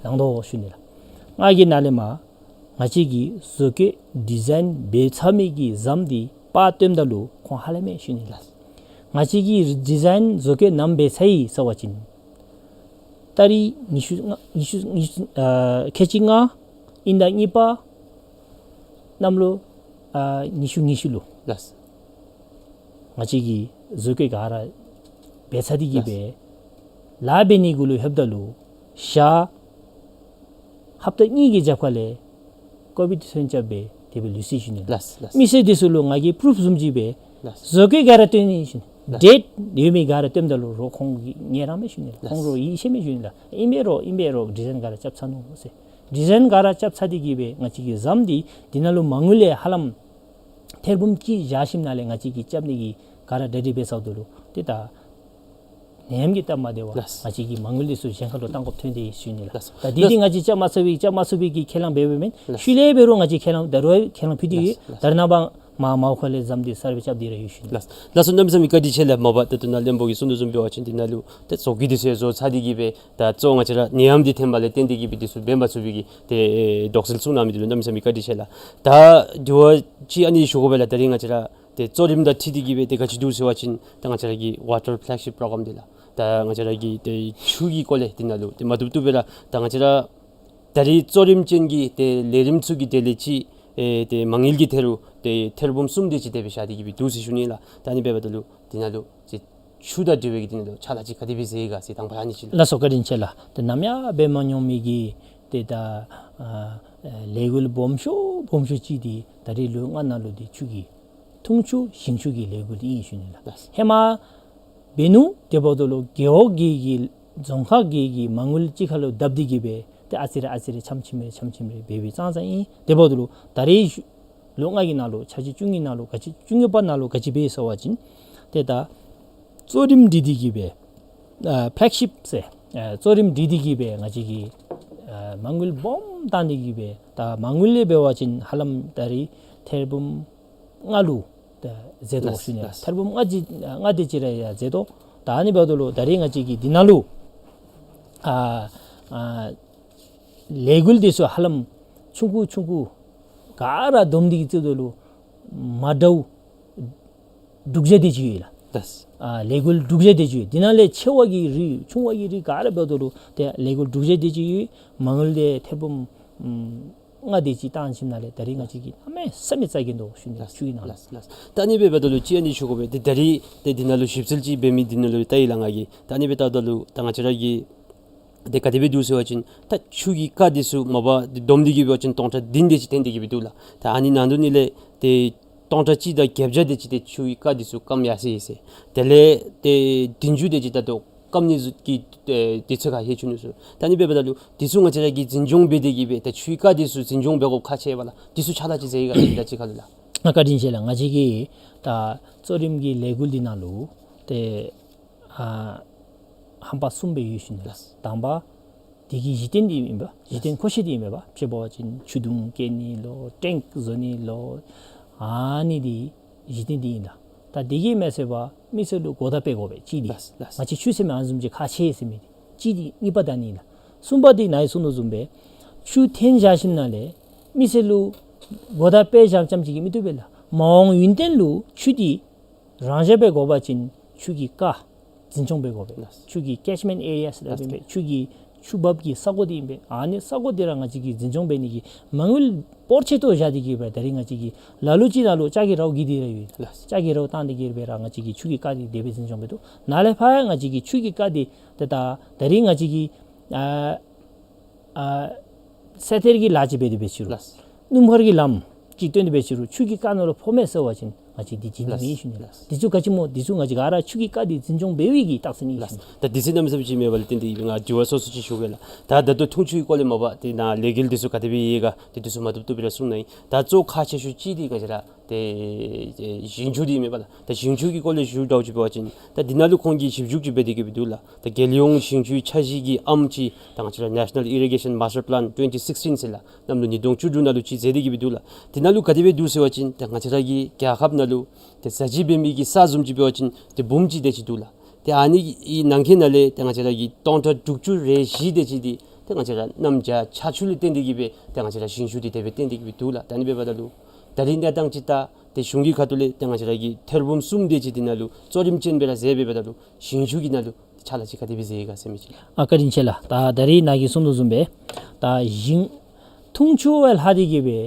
ལང་དོ་ཞུ་ནི་ལགས། ང་གིས་ནཱ་ལས་མར་ང་བཅས་ཀྱི་བཟོ་བཀོད་ཌི་ཛའིན་འབད་ཚར་མི་གི་ཟམ་འདི་པར་སྟོནམ་ད་ལུ་ཁོང་ཧ་ལམ་ཨིན་ཞུ་ནི་ལགས། ང་བཅས་ཀྱིས་ཌི་ཛའིན་བཟོ་བཀོད་ནམ་འབད་ཚར་ཡི་ཟེར་བ་ཅིན་ཏ་རིག་ཉི་ཤུ་ལྔ་ཉི་ཤུ་ཉི་ཤུ་ཨ་ཁལ་གཅིག་ལྔ་དབྱིན་ཟླ་གཉིས་པ་གནམ་ལོ་ཨ་ཉི་ཤུ་ཉི་ཤུ་ལུ་ལགས། ང་བཅས་ཀྱི་བཟོ་བཀོད་ག་ར་འབད་ཚར་ཏེ་གི་ལགས། སྦེ་ལཱ་འབད་ནི་གུ་ལུ་ལྷོདཔ་ད་ལུ་ཞག་ཧབ་ཏ་གཉིས་ཀྱི་རྒྱབ་ཁ་ལས་ཀོ་བིཌ་ཐོན་རྐྱབ་སྦེ་དེ་སྦེ་ལུས་ཅི་ཞུ་ནི་ལགས། ལགས། ལགས། མི་སེར་འདི་ཚུ་ལུ་ང་གིས་པུ་རུཕ་བཟུམ་ཅིག་སྦེ་ལགས། བཟོ་བཀོད་ག་ར་སྟོན་ནི་ཞུ་ནི། ལགས། ཌེཊ་ཡོད་མི་ག་ར་སྟོནམ་ད་ལུ་རོགས་ཁོང་གིས་ངལ་རངས་མས་ཞུ་ནི་ལགས། ལགས། ཁོང་རོགས་ཡིད་ཆེས་མས་ཞུ་ནི་ལགས། ཨིན་པས་རོགས་ཨིན་པས་རོགས་ཌི་ཛའིན་ག་ར་རྐྱབ་ཚར་ནུག་ཟེར། ཌི་ཛའིན་ག་ར་རྐྱབ་ཚར་ཏེ་གི་སྦེ་ང་བཅས་ཀྱི་ཟམ་འདི་འདི་ནང་ལུ་མ་དངུལ་ལས་ཧ་ལམ་ཐེར་འབུམ་གཅིག་བཞག་ཞིནམ་ལས་ང་བཅས་ཀྱིས་རྐྱབ་ནི་གི་ག་ར་གྲ་སྒྲིག་འབད་ཚརཝ་ད་ལུ་ཏེ་ད་ནད་ཡམས་ཀྱི་སྟབས་མ་བདེཝ་ལགས། ང་བཅས་ཀྱི་མ་དངུལ་འདི་ཚུ་གཞན་ཁ་ལུ་གཏང་དགོཔ་ཐོན་ཏེ་ཞུ་ནི་ལགས། ལགས། ད་འདི་ལགས། འདི་ང་བཅས་རྐྱབ་མ་ཚར་བའི་རྐྱབ་མ་ཚུགས་པའི་གི་ཁས་བླངས་འབད་འབདཝ་མེན། ལགས། ཤུལ་ལས་འབད་རུང་ང་བཅས་ཁས་བླངས་ད་རུང་ཁས་བླངས་ཕུལ་ཏེ་ཡོད། ལགས། ལགས། ད་རེས་ནངས་པ་མར་མའོ་ཁོ་ལོའི་ཟམ་འདི་གསར་སྦེ་རྐྱབ་སྟེ་ར་ཡོད་ཞུ་ནི། ལགས། ལགས་སོ། གནམ་མེད་ས་མེད་བཀའ་དྲིན་ཆེ་ལགས། མ་པ་ད་ལྟོ་ནཱ་བློན་པོ་གིས་གསུང་དོ་བཟུམ་འབད་བ་ཅིན་འདི་ནང་ལུ་ཏེ་བཟོ་བཀོད་འདི་ཚུ་ཡང་བཟོ་ཚར་ཏེ་གི་སྦེ་ད་གཙོ་བོ་ང་བཅས་ར་ནད་ཡམས་འདི་ཐོན་པ་ལས་བརྟེན་ཏེ་གི་སྦེ་འདི་ཚུ་འབད་མ་ཚུགས་པའི་གི་ཏེ་དོགས་སེལ་གསུང་གནང་མི་འདི་ལུ་གནམ་མེད་ས་མེད་བཀའ་དྲིན་ཆེ་ལགས། ད་དྲི་བ་ཅིག་ཨ་ནི་ཞུ་དགོ་པས་ལགས། ད་རིས་ང་བཅས་ར་ ཏེ་གཙོ་རིམ་དང་འཁྲིལ་ཏེ་གི་སྦེ་ཏེ་ག་ཅི་འདུག་ཟེར་བ་ཅིན་ད་ང་བཅས་ར་གི་ཝ་ཊར་ཕེ་ལེག་ཤིཔ་པྲོ་གརམ་འདི་ལགས། ད་ང་བཅས་ར་གི་ཏེ་ཆུ་གི་སྐོར་ལས་འདི་ནང་ལུ་ཏེ་མ་བཏུབ་བཏུབ་སྦེ་ར་ད་ང་བཅས་ར་ད་རེས་གཙོ་རིམ་ཅན་གྱི་ཏེ་ལས་རིམ་ཚུ་གི་གྲས་ལས་ཅིག་ཨེ་ཏེ་མ་དངུལ་གྱི་ཐད་རུ་ཏེ་ཐེར་འབུམ་གསུམ་དེ་ཅིག་དེ་སྦེ་བཞག་སྟེ་གི་སྦེ་འདུག་ཟེར་ཞུ་ནི་ལགས། ད་ཨ་ནི་འབདཝ་ད་ལུ་འདི་ནང་ལུ་ཏེ་ཆུ་དང་འབྲེལ་བའི་གི་འདི་ནང་ལུ་ཕྱག་ལཱ་ཅིག་ག་དེ་སྦེ་མཛད་ཡི་ག་ཟེར་དང་པ་ཨ་ནི་ཅིག་ལགས། ལགས་སོ། བཀའ་དྲིན་ཆེ་ལགས། ཏེ་ནམ་ཡང་འབད་མ་མྱོང་མི་གི་ཏེ་ད་ཨ་ལས་འགུལ་སྦོམ་ཤོས་སྦོམ་ཤོས་ཅིག་འདི་ད་རེས་ལོ་ལྔ་ནང་ལུ་འདི་ཆུ་གི་འཐུང་ཆུ་ཞིང་ཆུ་གི་ལས་འགུལ་འདི་ཨིན་ཞུ་ནི་ལགས། ལགས། ཧེ་མ་འབད་ནུག། དེ་འབདཝ་ད་ལུ་རྒེད་འོག་གི་གི་རྫོང་ཁག་གི་གི་མ་དངུལ་གཅིག་ཁར་ལུ་བརྡབ་སྟེ་གི་སྦེ་ཏེ་ཨ་ཙི་རེ་ཨ་ཙི་རེ་ཆམ་ཆིམ་རེ་ཆམ་ཆིམ་རེ་འབད་བའི་ཙང་ཙང་ཨིན། དེ་འབདཝ་ད་ལུ་ད་རེས་ལོ་ལྔ་གི་ནང་ལུ་འཆར་གཞི་བཅུ་གཉིས་ནང་ལུ་ག་ཅི་བཅུ་གཉིས་པ་ནང་ལུ་ག་ཅི་འབད་ཟེར་བ་ཅིན་ཏེ་ད་གཙོ་རིམ་སྒྲིག་སྟེ་གི་སྦེ་ཨ་ཕེ་ལེག་ཤིཔ་ཟེར་ཨ་གཙོ་རིམ་སྒྲིག་སྟེ་གི་སྦེ་ང་བཅས་ཀྱིས་ཨ་མ་དངུལ་སྦོམ་བཏང་སྟེ་གི་སྦེ་ད་མ་དངུལ་ལས་འབད་བ་ཅིན་ཧ་ལམ་ད་རེས་ཐེར་འབུམ་ལྔ་ལུ་ད་འཛེགས་དོ་ལགས། ཞུ་ནི། ལགས། ཐེར་འབུམ་ལྔ་ཅིག་ལྔ་དེ་ཅིག་ར་ཡང་འཛེགས་དོ། ད་ཨ་ནི་འབདཝ་ད་ལུ་ད་རེས་ང་བཅས་ཀྱིས་འདི་ནང་ལུ་ཨ་ཨ་ལས་འགུལ་འདི་ཚུ་ཧ་ལམ་ཆུང་ཀུ་ཆུང་ཀུ་ག་ར་བསྡོམས་ཏེ་གི་བརྩིཝ་ད་ལུ་མ་འདྲཝ་དྲུག་བརྒྱ་དེ་ཅིག་ཡོད་ལགས། ལགས། ཨ་ལས་འགུལ་དྲུག་བརྒྱ་དེ་ཅིག་ཡོད། འདི་ནང་ལས་ཆེ་བ་གི་རིགས་ཆུང་བ་གི་རིགས་ག་ར་འབདཝ་ད་ལུ་ཏེ་ལས་འགུལ་དྲུག་བརྒྱ་དེ་ཅིག་ཡོད། མ་དངུལ་ཏེ་ཐེར་འབུམ་ཨམ་ལྔ་དེ་ཅིག་བཏང་ཞིནམ་ལས་ད་རེས་ང་བཅས་ཀྱིས་གནམ་མེད་ས་མེད་རྩ་འགེངས་དོ་ཞུ་ནི། ལགས། ཆུ་གི་ནང་ལུ། ལགས། ལགས། ད་ཨ་ནི་འབདཝ་ད་ལུ་ཅིག་ཨ་ནི་ཞུ་དགོ་པས། ཏེ་ད་རེས་ཏེ་འདི་ནང་ལུ་ཞིབ་འཚོལ་ཅིག་འབད་མི་འདི་ནང་ལུ་ལྟ་ཡི་ལགས་ང་གིས། ད་ཨ་ནི་འབདཝ་ད་ལུ་ད་ང་བཅས་ར་གི་ཏེ་ག་དེ་སྦེ་འདུག་ཟེར་བ་ཅིན་ད་ཆུ་གི་རྐ་འདི་ཚུ་མ་པ་འདི་བསྡོམས་ཏེ་གི་འབད་བ་ཅིན་སྟོང་ཕྲག་བདུན་དེ་ཅིག་ཐོན་ཏེ་གི་སྦེ་འདུག་ལགས། ད་ཨ་ནི་ནང་དོག་ནང་ལས་ཏེ་སྟོང་ཕྲག་གཅིག་དང་བརྒྱད་བརྒྱ་དེ་ཅིག་ཏེ་ཆུ་གི་རྐ་འདི་ཚུ་སྐམ་ཡར་སོ་ཡི་ཟེར། དེ་ལས་ཏེ་བདུན་ཅུ་དེ་ཅིག་ད་ལྟོ་སྐམ་ནི་ཚུ་གི་ཨེ་དུས་ཚོད་ཁར་ལྷོད་བཅུག་ནུག་ཟེར། ད་ཨ་ནི་འབདཝ་ད་ལུ་འདི་ཚུ་ང་བཅས་ར་གིས་འཛིན་སྐྱོང་འབད་དེ་གི་སྦེ་ད་ཆུ་གི་རྐ་འདི་ཚུ་འཛིན་སྐྱོང་འབད་དགོཔ་ཁག་ཆེ་བས་ལགས། འདི་ཚུ་ཕྱག་ལཱ་ཅིག་མཛད་ཡི་ག་ཟེར་ད་ཅི་ཁ་ལུ་ལགས། ང་བཀའ་དྲིན་ཆེ་ལགས། ང་བཅས་ཀྱི་ད་གཙོ་རིམ་གྱི་ལས་འགུལ་འདི་ནང་ལུ་ཏེ་ཨ་ཧམ་པ་གསུམ་སྦེ་ཡོད་ཞུ་ནི་ལགས། ལགས། དང་པ་འདི་གི་གཞི་རྟེན་འདི་ཨིན་པས། གཞི་རྟེན་ཁོ་ཤེས་འདི་ཨིན་པས། ཕྱེ་བ་ཅིན་ཆུ་དུང་བཀལ་ནི་ལོ་ཊེངཀ་བཟོ་ནི་ལོ་ཨ་ནི་འདི་གཞི་རྟེན་འདི་ཨིན་ལགས། ད་འདི་གིས་མ་ཚད་པར་མི་སེར་ལུ་གོ་བརྡ་སྤེལ་དགོ་པས་གཅིག་འདི། ལགས། ལགས། ང་བཅས་ཆུ་ཟེར་མི་ཨ་ནི་བཟུམ་ཅིག་ཁག་ཆེ་ཟེར་མི་འདི་གཅིག་འདི། གཉིས་པ་ད་ནི་ལགས། གསུམ་པ་འདི་ནཱ་གིས་གསུངས་དོ་བཟུམ་སྦེ་ཆུ་ཐོན་བཞག་ཞིནམ་ལས་མི་སེར་ལུ་གོ་བརྡ་སྤེལ་བཞགཔ་ཙམ་ཅིག་གིས་མི་བཏུབ་པས་ལགས། མ་འོངས་ཡུན་བརྟན་ལུ་ཆུ་འདི་རང་བཞག་འབད་དགོ་པ་ཅིན་ཆུ་གི་རྐ་འཛིན་སྐྱོང་འབད་དགོ་པས། ལགས། ཆུ་གི་ཀེཆ་མེནཊ་ཨེ་རི་ཡཱ་ཟེར་སླབ་ཨིན་པས། ལགས། ཆུ་གི་ཆུ་འབབ་ཀྱི་ས་གོ་འདི་ཨིན་པས། ཨ་ནི་ས་གོ་འདི་ར་ང་བཅས་ཀྱིས་འཛིན་སྐྱོང་འབད་ནི་གི་མ་དངུལ་འབོར་ཆེ་ཏོག་བཞག་སྟེ་གི་སྦེ་ད་རེས་ང་བཅས་ཀྱིས་ལ་ལུ་ཅིག་ནང་ལུ་ལྕགས་ཀྱི་རཝ་གི་འདི་ར་ཡོད། ལགས། ལྕགས་ཀྱི་རཝ་བཏང་སྟེ་གི་སྦེ་ར་ང་བཅས་ཀྱིས་ཆུ་གི་རྐ་འདི་དེ་སྦེ་འཛིན་སྐྱོང་འབད་དོ། ནཱ་ལས་ཕར་ཡང་ང་བཅས་ཀྱིས་ཆུ་གི་རྐ་འདི་ཏེ་ད་ད་རེས་ང་བཅས་ཀྱིས་ཨ་ཨ་སེ་ཐེར་གྱི་ལཱ་ཅིག་འབད་དེ་འབད་ཅི་རུང་། ལགས། སྣུམ་འཁོར་གྱི་ལམ་ཅིག་བཏོན་ཏེ་འབད་ཅི་རུང་ཆུ་གི་རྐ་ནང་ལུ་ཕོག་མས་ཟེར་བ་ཅིན་ང་བཅས་འདི་བྱིན་ནི་མེད་ཞུ་ནི། ལགས། འདི་ཚུ་ག་ཅི་སྨོ། འདི་ཚུ་ང་བཅས་ག་ར་ཆུ་གི་རྐ་འདི་འཛིན་སྐྱོང་འབད་བའི་གི་རྟགས་མཚན་ཨིན་ཞུ་ནི། ད་དུས་ཚོད་གནམ་མེད་ས་མེད་ཅིག་མེད་པ་ལས་བརྟེན་ཏེ་ང་དྲི་བ་སོ་སོ་ཅིག་ཞུ་གེ་ལགས། ད་ད་ལྟོ་འཐུང་ཆུའི་སྐོར་ལས་མ་པ་ཏེ་ནཱ་ལས་འགུལ་འདི་ཚུ་ག་དེ་སྦེ་ཡོད་ག་ཏེ་འདི་ཚུ་མ་བཏུབ་བཏུབ་སྦེ་ར་གསུངས་གནང་ཡི། ད་གཙོ་ཁག་ཆེ་ཤོས་ཅིག་འདི་ང་བཅས་ར་ཏེ་ཞིང་ཆུ་འདི་མས་པ་ལགས། ད་ཞིང་ཆུ་གི་སྐོར་ལས་ཞུ་འདྲཝ་ཅིག་འབད་བ་ཅིན་ད་འདི་ནང་ལུ་ཁོང་གིས་ཞིབ་འཇུག་ཅིག་འབད་དེ་གི་སྦེ་འདུག་ལགས། ད་རྒྱལ་ཡོངས་ཞིང་ཆུའི་འཆར་གཞི་གི་ཨམ་ཅིག་ད་ང་བཅས་ར་National Irrigation Master Plan twenty sixteen ཟེར་ལགས། གནམ་ལོ་ཉིས་སྟོང་བཅུ་དྲུག་ནང་ལུ་ཅིག་མཛད་དེ་གི་སྦེ་འདུག་ལགས། འདི་ནང་ལུ་ག་དེ་སྦེ་འདུག་ཟེར་བ་ཅིན་ད་ང་བཅས་ར་གི་རྒྱལ་ཁབ་ནང་ལུ་ཏེ་ས་གཞི་འབད་མི་གི་ས་བཟུམ་ཅིག་འབད་བ་ཅིན་ཏེ་འབུམ་གཅིག་དེ་ཅིག་འདུག་ལགས། ཏེ་ཨ་ནི་གི་ནང་འཁོད་ནང་ལས་ཏེ་ང་བཅས་ར་གི་སྟོང་ཕྲག་དྲུག་ཅུ་རེ་བཞི་དེ་ཅིག་འདི་ཏེ་ང་བཅས་ར་གནམ་བྱཱར་ཆར་ཆུ་ལས་བརྟེན་ཏེ་གི་སྦེ་ཏེ་ང་བཅས་ར་ཞིང་ཆུ་འདི་དེ་སྦེ་བརྟེན་ཏེ་གི་སྦེ་འདུག་ལགས། ད་ཨ་ནི་འབདཝ་ད་ལུ་ད་རིས་གནས་སྟངས་ཅིག་ད་ཏེ་གཞུང་གི་ཁ་ཐུག་ལས་ཏེ་ང་བཅས་ར་གི་ཐེར་འབུམ་གསུམ་དེ་ཅིག་འདི་ནང་ལུ་གཙོ་རིམ་ཅན་སྦེ་ར་མཛད་འབདཝ་ད་ལུ་ཞིང་ཆུ་གི་ནང་ལུ་ཕྱག་ལཱ་ཅིག་ག་དེ་སྦེ་མཛད་ཡི་ག་ཟེར་མི་ཅིག། ཨ་བཀའ་དྲིན་ཆེ་ལགས། ད་ད་རིས་ནཱ་གིས་གསུངས་དོ་བཟུམ་སྦེ་ད་ཞིང་འཐུང་ཆུ་བ་ལྷག་སྟེ་གི་སྦེ་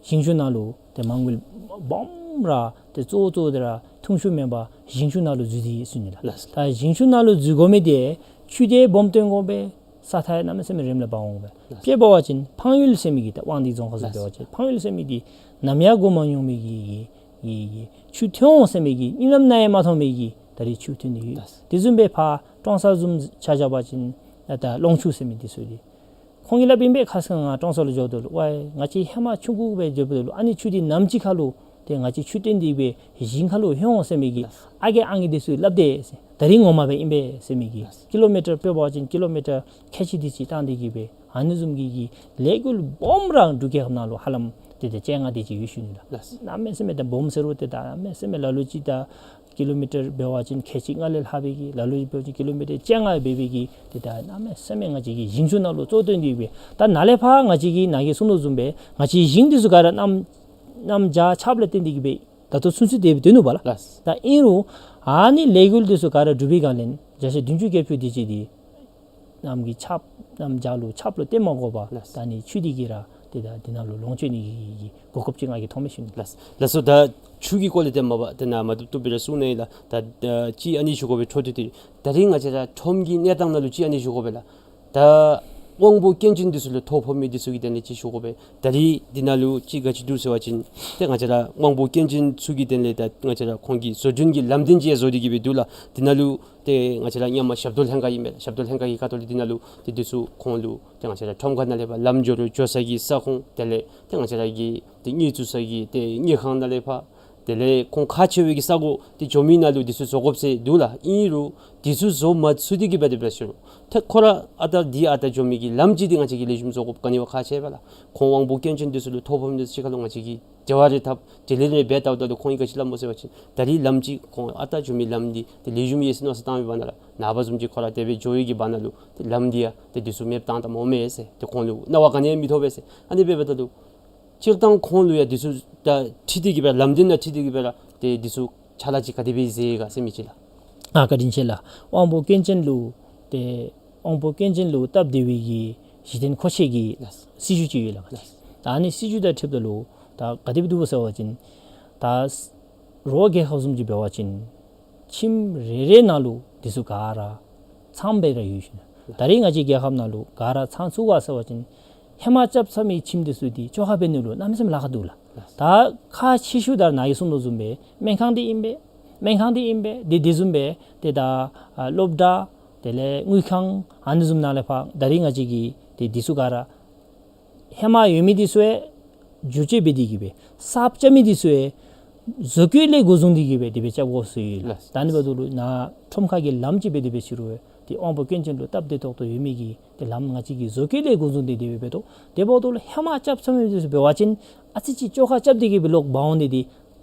ཞིང་ཆུ་ནང་ལུ་ཏེ་མ་དངུལ་སྦོམ་ར་ཏེ་གཙོ་བོ་གཙོ་བོ་འདི་ར་འཐུང་ཆུ་མེན་པར་ཞིང་ཆུ་ནང་ལུ་འཛུལ་ཏེ་ཡོད་ཟེར་ཞུ་ནི་ལགས། ལགས། ད་ཞིང་ཆུ་ནང་ལུ་འཛུལ་དགོ་མི་འདི་ཆུ་འདི་སྦོམ་བཏོན་དགོ་པས། ས་ཐག་གནམ་མེད་ས་མེད་རིངམ་ལས་འབག་འོང་པས། ལགས། དཔེ་འབད་བ་ཅིན་ཕང་ཡུལ་ཟེར་མི་གི་ད་དབང་འདུས་རྫོང་ཁག་ཚུ་ལགས། འབད་བ་ཅིན་ཕང་ཡུལ་ཟེར་མི་འདི་ནམ་ཡང་གོ་མ་མྱོང་མི་གི་གི་གི་གི་ཆུ་ཐོན་འོང་ཟེར་མི་གི་གཉིད་ལམ་ནང་ཡང་མ་མཐོང་མི་གི་ད་རིས་ཆུ་ཐོན་ཏེ་ཡོད། ལགས། དེ་བཟུམ་སྦེ་ཕར་ཀྲོང་གསར་བཟུམ་ཆ་བཞག་པ་ཅིན་ད་ཀློང་ཆུ་ཟེར་མི་འདི་ཚུ་འདི་ཁོང་གིས་སླབ་ཨིན་པས། ཁ་སང་ང་ཀྲོང་གསར་ལུ་འགྱོཝ་ད་ལུ་ཝའི་ང་བཅས་ཧེ་མ་ཆུང་ཀུ་སྦེ་འགྱོཝ་ད་ལུ་ཨ་ནི་ཆུ་འདི་ནམ་ཅིག་ཁར་ལུ་ཏེ་ང་བཅས་ཆུ་བཏོན་ཏེ་སྦེ་ཞིང་ཁར་ལུ་ལྷོད་འོང་ཟེར་མི་གི་ཨ་རྒས་ཨང་རྒས་འདི་ཚུ་སླབ་དེས་ཟེར། ད་རིས་ངོ་མ་སྦེ་ཨིན་པས་ཟེར་མི་གི་ཀི་ལོ་མི་ཊར་དཔེ་འབད་བ་ཅིན་ཀི་ལོ་མི་ཊར་ཁལ་གཅིག་དེ་ཅིག་བཏང་སྟེ་གི་སྦེ་ཨ་ནི་བཟུམ་གྱི་གི་ལས་འགུལ་སྦོམ་ར་འབྲུག་རྒྱལ་ཁབ་ནང་ལུ་ཧ་ལམ་ཏེ་ཏེ་བཅོ་ལྔ་དེ་ཅིག་ཡོད་ཟེར་ཞུ་ནི་ལགས། ལགས། གནམ་མེད་ས་མེད་ད་སྦོམ་ཟེར་རུང་ཏེ་ད་གནམ་མེད་ས་མེད་ལ་ལུ་ཅིག་ད་ཀི་ལོ་མི་ཊར་འབད་བ་ཅིན་ཁལ་གཅིག་ལྔ་ལས་ལྷག་པའི་གི་ལ་ལུ་ཅིག་འབད་བ་ཅིན་ཀི་ལོ་མི་ཊར་བཅོ་ལྔ་འབད་བའི་གི་ཏེ་ད་གནམ་མེད་ས་མེད་ང་བཅས་ཀྱི་ཞིང་ཆུ་ནང་ལུ་གཙོ་བཏོན་ཏེ་སྦེ་ད་ནཱ་ལས་ཕར་ང་བཅས་ཀྱིས་ནཱ་གིས་གསུངས་དོ་བཟུམ་སྦེ་ང་བཅས་ཞིང་འདི་ཚུ་ག་ར་གནམ་གནམ་བྱཱར་ཆརཔ་ལས་བརྟེན་ཏེ་གི་སྦེ་ ད་ལྟོ་ཚུན་ཚོད་དེ་སྦེ་སྡོད་ནུག་པ་ལགས། ལགས། ད་ཨིན་རུང་ཨ་ནི་ལས་འགུལ་འདི་ཚུ་ག་ར་གྲུབ་པའི་སྒང་ལས་བརྒྱ་ཆ་བདུན་ཅུ་བརྒྱད་ཅུ་དེ་ཅིག་འདི་གནམ་གྱི་ཆརཔ་གནམ་བྱཱར་ལུ་ཆརཔ་ལུ་བརྟེན་མ་དགོ་པར་ལགས། ད་ཨ་ནི་ཆུ་འདི་གིས་ར་ཏེ་ད་འདི་ནང་ལུ་ལོངས་སྤྱོད་ནི་གི་གོ་སྐབས་ཅིག་ང་གིས་མཐོངམ་མས་ཞུ་ནི། ལགས། ལགས་སོ། ད་ཆུ་གི་སྐོར་ལས་ཏེ་མ་པ་ཏེ་ནཱ་མ་བཏུབ་བཏུབ་སྦེ་ར་གསུངས་ནི་ལགས། ད་ད་ཅིག་ཨ་ནི་ཞུ་དགོ་པའི་འཕྲོ་མཐུད་དེ་ད་རིས་ང་བཅས་ར་ཁྲོམ་གྱི་གནས་སྟངས་ནང་ལུ་ཅིག་ཨ་ནི་ཞུ་དགོ་པས་ལགས། ད་དབང་པོ་སྐྱོན་ཅན་འདི་ཚུ་ལུ་ཐོ་ཕོག་མི་འདི་ཚུ་གི་དོན་ལས་ཅིག་ཞུ་དགོ་པས། ད་རིས་འདི་ནང་ལུ་ཅིག་ག་ཅི་འདུག་ཟེར་བ་ཅིན་ཏེ་ང་བཅས་ར་དབང་པོ་སྐྱོན་ཅན་ཚུ་གི་དོན་ལས་ད་ང་བཅས་ར་ཁོང་གི་བཟོ་སྐྲུན་གྱི་ལམ་སྟོན་ཅིག་བཟོ་སྟེ་གི་སྦེ་འདུག་ལགས། འདི་ནང་ལུ་ཏེ་ང་བཅས་ར་སྔོན་མ་ཞབས་ཏོག་ལྷན་ཁག་ཨིན་མས། ཞབས་ཏོག་ལྷན་ཁག་གི་ཁ་ཐུག་ལས་འདི་ནང་ལུ་ཏེ་འདི་ཚུ་ཁོང་ལུ་ཏེ་ང་བཅས་ར་ཁྲོམ་ཁ་ནང་ལས་ཕར་ལམ་འགྱོ་རུང་འགྱོ་ས་གི་ས་ཁོངས་དེ་ལས་ཏེ་ང་བཅས་ར་གི་ཏེ་དངུལ་བཙུགས་ས་གི་ཏེ་དངུལ་ཁང་ནང་ལས་ཕར་དེ་ལས་ཁོང་ཁག་ཆེ་བའི་གི་ས་གོ་ཏེ་འགྱོ་མི་ནང་ལུ་འདི་ཚུ་བཟོ་དགོཔ་ཟེར་འདུག་ལགས། ཨིན་རུང་འདི་ཚུ་བཟོ་མ་ཚུགས་ཏེ་གི་སྦེ་དེ་སྦེ་ཞུ་རུང་ཏེ་ཁོ་ར་ཨ་རྟག་འདི་ཨ་རྟག་འགྱོ་མི་གི་ལམ་ཅིག་འདི་ང་བཅས་ཀྱིས་ལེགས་ཤོམ་བཟོ་དགོཔ་ག་ནི་བ་ཁག་ཆེ་བས་ལགས། ཁོང་དབང་པོ་སྐྱོན་ཅན་འདི་ཚུ་ལུ་ཐོ་ཕོག་མི་འདི་ཚུ་གཅིག་ཁར་ལུ་ང་བཅས་ཀྱིས་འབྲེལ་བ་རེ་འཐབ་དྲི་ལན་རེ་འབད་ལྟཝ་ད་ལུ་ཁོང་གིས་ག་ཅི་སླབ་སྨོ་ཟེར་བ་ཅིན་ད་རིས་ལམ་ཅིག་ཁོང་ཨ་རྟག་འགྱོ་མི་ལམ་འདི་ཏེ་ལེགས་ཤོམ་ཡོད་ཟེར་མནོ་བསམ་བཏང་མི་འབདཝ་ད་ལུ་ནངས་པ་བཟུམ་ཅིག་ཁོ་ར་དེ་སྦེ་འགྱོ་བའི་གི་བར་ན་ལུ་ཏེ་ལམ་འདི་ཡང་ཏེ་འདི་ཚུ་མེདཔ་བཏང་བཏངམ་འོང་མས་ཟེར་ཏེ་ཁོང་ལུ་གནང་བ་ག་ནི་ཡང་མི་ཐོབ་པས་ཟེར། ཨ་ནི་སྦེ་འབདཝ་ད་ལུ་སྤྱིར་བཏང་ཁོང་ལུ་ཡང་འདི་ཚུ་ད་འཁྲིལ་ཏེ་གི་སྦེ་ལམ་སྟོན་ནང་འཁྲིལ་ཏེ་གི་སྦེ་ར་ཏེ་འདི་ཚུ་ཕྱག་ལཱ་ཅིག་ག་དེ་སྦེ་མཛད་ཡི་ག་ཟེར་མི་ཅིག་ལགས། ཨ་བཀའ་དྲིན་ཆེ་ལགས། དབང་པོ་སྐྱོན་ཅན་ལུ་ཏེ་དབང་པོ་སྐྱོན་ཅན་ལུ་སྟབས་བདེ་བའི་གི་གཞི་རྟེན་མཁོ་ཆས་ཀྱི་ལགས། སྲིད་བྱུས་ཅིག་ཡོད་ལགས། ལགས། ད་ཨ་ནི་སྲིད་བྱུས་དང་འཁྲིལཝ་ད་ལུ་ད་ག་དེ་སྦེ་འདུག་ཟེར་བ་ཅིན་ད་རོགས་རྒྱལ་ཁབ་བཟུམ་ཅིག་འབད་བ་ཅིན་ཁྱིམ་རེ་རེ་ནང་ལུ་འདི་ཚུ་ག་ར་ཚང་སྦེ་ར་ཡོད་ཞུ་ནི། ད་རིས་ང་བཅས་རྒྱལ་ཁབ་ནང་ལུ་ག་ར་ཚང་ཚུགས་ག་ཟེར་བ་ཅིན་ཧེ་མ་རྐྱབ་ཚར་མི་ཁྱིམ་འདི་ཚུ་འདི་བཅོ་ཁ་འབད་ནི་ལུ་གནམ་མེད་ས་མེད་ལཱ་ཁག་འདུག་ལགས། ད་ཁག་ཆེ་ཤོས་ད་ནཱ་གིས་གསུངས་དོ་བཟུམ་སྦེ་སྨན་ཁང་འདི་ཨིན་པས། སྨན་ཁང་འདི་ཨིན་པས། འདི་འདི་བཟུམ་སྦེ་ཏེ་ད་ཨ་སློབ་གྲྭ་དེ་ལས་དངུལ་ཁང་ཨ་ནི་བཟུམ་ནང་ལས་ཕར་ད་རིས་ང་བཅས་ཀྱིས་ཏེ་འདི་ཚུ་ག་ར་ཧེ་མ་ཡོད་མི་འདི་ཚུ་ཡང་བསྒྱུར་བཅོས་འབད་དེ་གི་སྦེ་གསརཔ་རྐྱབ་མི་འདི་ཚུ་ཡང་བཟོ་བཀོད་ལས་འགོ་བཟུང་སྟེ་གི་སྦེ་དེ་སྦེ་རྐྱབ་དགོ་ཟེར་ཡོད་ལགས། ད་ཨ་ནི་འབདཝ་ད་ལུ་ནཱ་ཁྲོམ་ཁ་གི་ལམ་ཅིག་འབད་དེ་འབད་ཞུ་རུང་ཏེ་དབང་པོ་སྐྱོན་ཅན་ལུ་སྟབས་བདེ་ཏོག་ཏོ་ཡོད་མི་གི་ཏེ་ལམ་ང་བཅས་ཀྱིས་བཟོ་བཀོད་ལས་འགོ་བཟུང་སྟེ་དེ་སྦེ་འབད་དོ། དེ་འབདཝ་ད་ལུ་ཧེ་མ་རྐྱབ་ཚར་མི་འདི་ཚུ་འབད་བ་ཅིན་ཨ་ཙི་ཅིག་བཅོ་ཁ་རྐྱབ་སྟེ་གི་སྦེ་ལོག་འབག་འོང་ནི་འདི་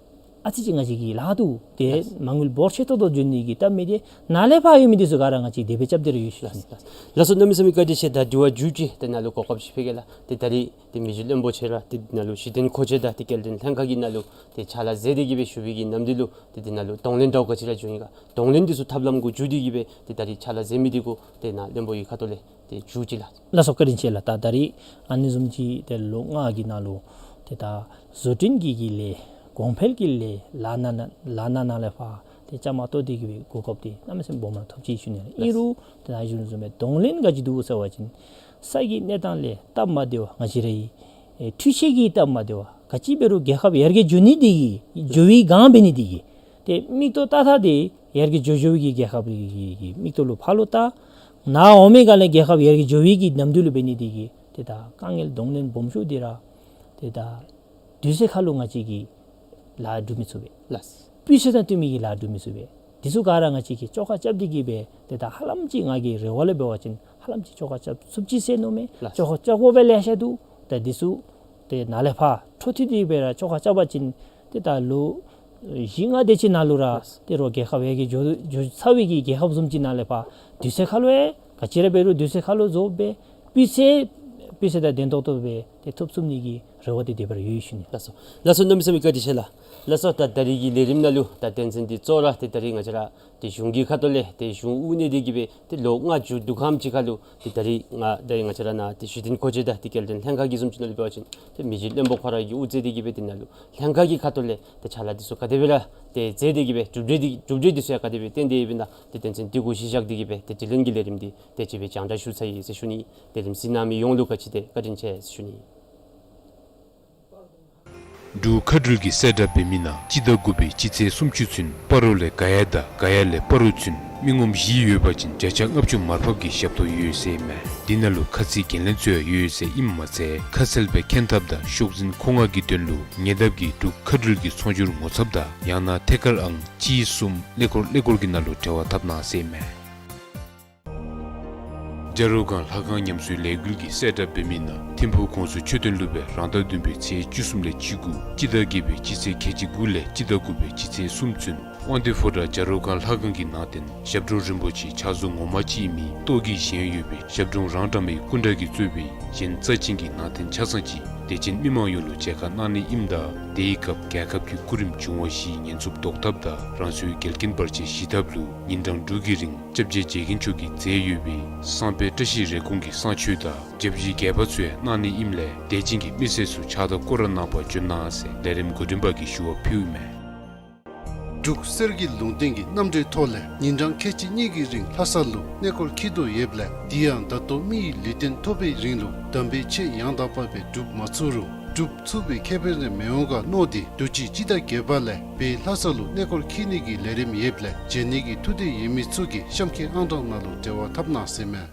ཨ་ཙི་ཅིག་ང་བཅས་ཀྱི་ལཱ་འདུག། ཏེ་ལགས། མ་དངུལ་འབོར་ཆེ་ཏོག་ཏོ་འགྱོ་ནི་གི་སྟབས་མེད། ཏེ་ནཱ་ལས་ཕར་ཡོད་མི་འདི་ཚུ་ག་ར་ང་བཅས་དེ་སྦེ་རྐྱབ་སྟེ་ར་ཡོད་ཞུ་ནི། ལགས་སོ། གནམ་མེད་ས་མེད་བཀའ་དྲིན་ཆེ། ད་དྲི་བ་མཇུག་ཅིག་ཏེ་ནཱ་ལུ་གོ་སྐབས་ཅིག་ཕུལ་གེ་ལགས། ཏེ་ད་རིས་ཏེ་མི་རྗེ་བློན་པོ་ཆེ་ར་ཏེ་ནཱ་ལུ་གཞི་རྟེན་མཁོ་ཆས་དང་ཏེ་སྐྱེལ་འདྲེན་ལྷན་ཁག་གི་ནང་ལུ་ཏེ་ཕྱག་ལཱ་མཛད་དེ་གི་སྦེ་བཞུགས་པའི་གི་ནམ་དུས་ལུ་ཏེ་འདི་ནང་ལུ་གདོང་ལེན་འདྲཝ་ག་ཅི་ར་བྱུང་ཡི་ག། གདོང་ལེན་འདི་ཚུ་ཐབས་ལམ་གུ་བསྒྱུར་ཏེ་གི་སྦེ་ཏེ་ད་རིས་ཕྱག་ལཱ་མཛད་མི་འདི་གུ་ཏེ་ནཱ་བློན་པོ་གི་ཁ་ཐུག་ལས་ཏེ་མཇུག་ཅིག་ལགས། ལགས་སོ། བཀའ་དྲིན་ཆེ་ལགས། ད་ད་རིས་ཨ་ནི་བཟུམ་ཅིག་ཏེ་ལོ་ལྔ་གི་ནང་ལུ་ཏེ་ད་བཟོ་སྐྲུན་གྱི་གི་ལས་གོང་འཕེལ་གྱི་ལས་ལཱ་ནང་ལཱ་ནང་ནང་ལས་ཕར་ཏེ་བཅའ་མར་གཏོགས་ཏེ་གི་སྦེ་གོ་སྐབས་འདི་གནམ་མེད་ས་མེད་སྦོམ་ར་ཐོབ་ཅི་ཞུ་ནི་ལགས། ཨིན་རུང་ཏེ་ནཱ་ཞུ་དོ་བཟུམ་སྦེ་གདོང་ལེན་ག་ཅི་འདུག་ཟེར་བ་ཅིན་ས་གི་གནས་སྟངས་ལས་སྟབས་མ་བདེ་བ་ང་བཅས་རའི་ཨེ་འཕྲུལ་ཆས་ཀྱི་སྟབས་མ་བདེ་བ་ག་ཅི་འབད་རུང་རྒྱལ་ཁབ་ཡར་རྒྱས་འགྱོ་ནི་འདི་གིས་འགྱོ་བའི་སྒང་འབད་ནི་འདི་གིས་ཏེ་མིག་ཏོ་ལྟ་ལྟ་འདི་ཡར་རྒྱས་འགྱོ་འགྱོ་བའི་གི་རྒྱལ་ཁབ་ཀྱི་མིག་ཏོ་ལུ་ཕར་ལུ་ལྟ། ནཱ་འོང་མི་སྒང་ལས་རྒྱལ་ཁབ་ཡར་རྒྱས་འགྱོ་བའི་གི་ནམ་དུས་ལུ་འབད་ནི་འདི་གིས་ཏེ་ད་དཀའ་ངལ་གདོང་ལེན་སྦོམ་ཤོས་འདི་ར་ཏེ་ད་དུས་ཚོད་ཁར་ལུ་ང་བཅས་ཀྱིས་ལཱ་སྒྲུབ་མི་ཚུགས་པས། ལགས། སྤུས་ཚད་དང་བསྟུན་མི་གི་ལཱ་སྒྲུབ་མི་ཚུགས་པས། འདི་ཚུ་ག་ར་ང་བཅས་ཀྱིས་བཅོ་ཁ་རྐྱབ་སྟེ་གི་སྦེ་ཏེ་ད་ཧ་ལམ་ཅིག་ང་གི་རེ་བ་ལས་འབད་བ་ཅིན་ཧ་ལམ་ཅིག་བཅོ་ཁ་རྐྱབ་ཚུགས་ཅི་ཟེར་མནོཝ་མས། ལགས། བཅོ་ཁ་རྐྱབ་དགོ་པའི་ལེ་ཤ་འདུག། ད་འདི་ཚུ་ཏེ་ནཱ་ལས་ཕར་འཕྲོ་མཐུད་དེ་སྦེ་ར་བཅོ་ཁ་རྐྱབ་པ་ཅིན་ཏེ་ད་ལོ་བཞི་ལྔ་དེ་ཅིག་ནང་ལུ་ར་ལགས། ཏེ་རོགས་རྒྱལ་ཁབ་ཡར་རྒྱས་འགྱོ་འགྱོ་ཚར་བའི་གི་རྒྱལ་ཁབ་བཟུམ་ཅིག་ནང་ལས་ཕར་དུས་ཚོད་ཁར་ལུ་ཡང་ག་ཅི་ར་འབད་རུང་དུས་ཚོད་ཁར་ལུ་བཟོ་སྦེ་སྤུས་ཚད་སྤུས་ཚད་དང་ལྡན་ཏོག་ཏོ་སྦེ་ཏེ་ཐོབ་ཚུགས་ནི་གི་རེ་བ་འདི་དེ་སྦེ་ར་ཡོད་ཞུ་ནི། ལགས་སོ། ལགས་སོ། གནམ་མེད་ས་མེད་བཀའ་དྲིན་ཆེ་ལགས། ལགས་སོ། ད་ད་རིས་ཀྱི་ལས་རིམ་ནང་ལུ་ད་དོན་ཚན་འདི་གཙོ་བོ་ར་ཏེ་ད་རིས་ང་བཅས་ར་ཏེ་གཞུང་གི་ཁ་ཐུག་ལས་ཏེ་གཞུང་དབུ་གནས་ཏེ་གི་སྦེ་ཏེ་ལོ་ལྔ་མཇུག་བསྡུ་ཁམས་ཅིག་ཁར་ལུ་ཏེ་ད་རིས་ང་ད་རིས་ང་བཅས་ར་ནཱ་ཏེ་གཞི་རྟེན་མཁོ་ཆས་དང་ཏེ་སྐྱེལ་འདྲེན་ལྷན་ཁག་གི་བཟུམ་ཅིག་ནང་ལུ་འབད་བ་ཅིན་ཏེ་མི་རྗེ་བློན་པོ་ཁོ་ར་གིས་དབུ་མཛད་དེ་གི་སྦེ་ཏེ་ནཱ་ལུ་ལྷན་ཁག་གི་ཁ་ཐུག་ལས་ཏེ་ཕྱག་ལཱ་འདི་ཚུ་ག་དེ་སྦེ་ར་ཏེ་མཛད་དེ་གི་སྦེ་གྲུབ་འབྲས་འདི་གྲུབ་འབྲས་འདི་ཚུ་ཡང་ག་དེ་སྦེ་བཏོན་ཏེ་ཡོདཔ་ཨིན་ན་ཏེ་དོན་ཚན་འདི་གུ་གཞི་བཞག་སྟེ་གི་སྦེ་ཏེ་དྲི་ལན་གྱི་ལས་རིམ་འདི་ཏེ་ཅིག་སྦེ་རྒྱང་བསྒྲགས་ཞུ་ཚར་ཡི་ཟེར་ཞུ་ནི། ལས་རིམ་གཟིགས་གནང་མི་ཡོངས་ལུ་ག་ཅི་དེ་བཀའ་དྲིན་ཆེ་ཟེར་ཞུ་ནི། འབྲུག་མཁའ་འགྲུལ་གྱིས་གསལ་བསྒྲགས་འབད་མི་ནང་སྤྱི་ཟླ་དགུ་པའི་སྤྱི་ཚེས་སུམ་ཅུ་ཚུན་སྤ་རོ་ལས་ག་ཡ་དང་ག་ཡ་ལས་སྤ་རོ་ཚུན་མི་ངོམ་བཞི་ཡོད་པ་ཅིན་བརྒྱ་ཆ་ལྔ་བཅུ་མར་ཕབ་ཀྱི་ཞབས་ཏོག་ཡོད་ཟེར་ཨིན་མས། འདི་ནང་ལུ་ཁ་ཚིག་འགན་ལེན་ཚུ་ཡང་ཡོད་ཟེར་ཨིནམ་མ་ཚད་ཁ་གསལ་སྦེ་མཁྱེན་ཐབས་དང་ཤོག་འཛིན་མཁོ་མངགས་ཀྱི་དོན་ལུ་ཉེ་འདབས་ཀྱི་འབྲུག་མཁའ་འགྲུལ་གྱི་ཚོང་སྒྱུར་ངོ་ཚབ་དང་ཡང་ན་ཐད་ཀར་ཨང་གཅིག་གསུམ་ཀླད་ཀོར་ཀླད་ཀོར་གྱི་ནང་ལུ་འབྲེལ་བ་འཐབ་གནང་ཟེར་ཨིན་མས། བྱ་རོག་སྒང་ལྷ་ཁང་ཉམས་གསོའི་ལས་འགུལ་གྱིས་གསལ་བསྒྲགས་འབད་མི་ནང་ཐིམ་ཕུག་གོང་ས་མཆོག་སྟོན་སློབ་དཔོན་རང་ཟླ་བདུན་པའི་ཚེས་བཅུ་གསུམ་ལས་བཅུ་དགུ་སྤྱི་ཟླ་བརྒྱད་པའི་སྤྱི་ཚེས་ཁལ་གཅིག་དགུ་ལས་སྤྱི་ཟླ་དགུ་པའི་སྤྱི་ཚེས་གསུམ་ཚུན་དབང་འདུས་ཕོ་བྲང་བྱ་རོག་སྒང་ལྷ་ཁང་གི་ནང་རྟེན་ཞབས་དྲུང་རིན་པོ་ཆེ་ཕྱག་བཟོ་ངོ་མ་གཅིག་ཨིན་མི་ཏོག་གི་བཞེངས་ཡོད་པའི་ཞབས་དྲུང་རང་གྲངས་མའི་སྐུ་འདྲ་གིས་གཙོས་པའི་གཞན་རྩ་ཅན་གྱི་ནང་རྟེན་ཆ་ཚང་གཅིག་ དད་ཅན་མི་མང་ཡོངས་ལུ་མཇལ་ཁ་གནང་ནི་ཨིནམ་ད་དེའི་སྐབས་རྒྱལ་ཁབ་ཀྱི་སྐུ་རིམ་འབྱུང་བ་བཞིའི་ཉེན་སྲུང་བཟློག་ཐབས་དང་རང་སོའི་འགལ་རྐྱེན་བར་ཆད་ཞི་ཐབས་ལུ་ཉིན་གྲངས་དྲུག་གི་རིང་སྐྱབས་རྗེ་རྗེ་མཁན་མཆོག་གིས་མཛད་ཡོད་པའི་བསངས་དཔེ་བཀྲ་ཤིས་རེ་སྐོང་གི་བསངས་མཆོད་དང་སྐྱབས་རྗེ་དགྱེས་པ་ཚུ་ཡང་གནང་ནི་ཨིནམ་ལས་དད་ཅན་གྱི་མི་སེར་ཚུ་ཕྱག་བདར་སྐོར་ར་ནང་ཕར་འབྱོན་གནང་ཟེར་ལས་རིམ་འགོ་འདྲེན་པ་གིས་ཞུ་བ་ཕུལཝ་ཨིན་མས། འབྲུག་གསེར་གྱི་ལུང་བསྟན་གྱི་རྣམ་འགྲེལ་ཐོག་ལས་ཉིན་གྲངས་ཁལ་གཅིག་གཉིས་ཀྱི་རིང་ལྷ་ས་ལུ་གནས་སྐོར་འཁྱིད་དོ་ཡོདཔ་ལས་དེ་ཡང་ད་ལྟོ་མི་ཡི་ལུས་རྟེན་ཐོབ་པའི་རིང་ལུ་དམ་པའི་ཆོས་ཡང་དག་པ་སྦེ་སྒྲུབ་མ་ཚུགས་རུང་སྒྲུབ་ཚུགས་པའི་ཁེ་ཕན་རེ་མི་འོང་ག་མནོ་སྟེ་དུས་ཅི་སྤྱི་ཟླ་བརྒྱད་པ་ལས་བོད་ལྷ་ས་ལུ་གནས་སྐོར་འཁྱིད་ནི་གི་ལས་རིམ་ཡོདཔ་ལས་མཇལ་ནི་གི་ཐུགས་འདོད་ཡོད་མི་ཚུ་གིས་གཤམ་འཁོད་ཨང་གྲངས་ནང་ལུ་འབྲེལ་བ་འཐབ་གནང་ཟེར་མས།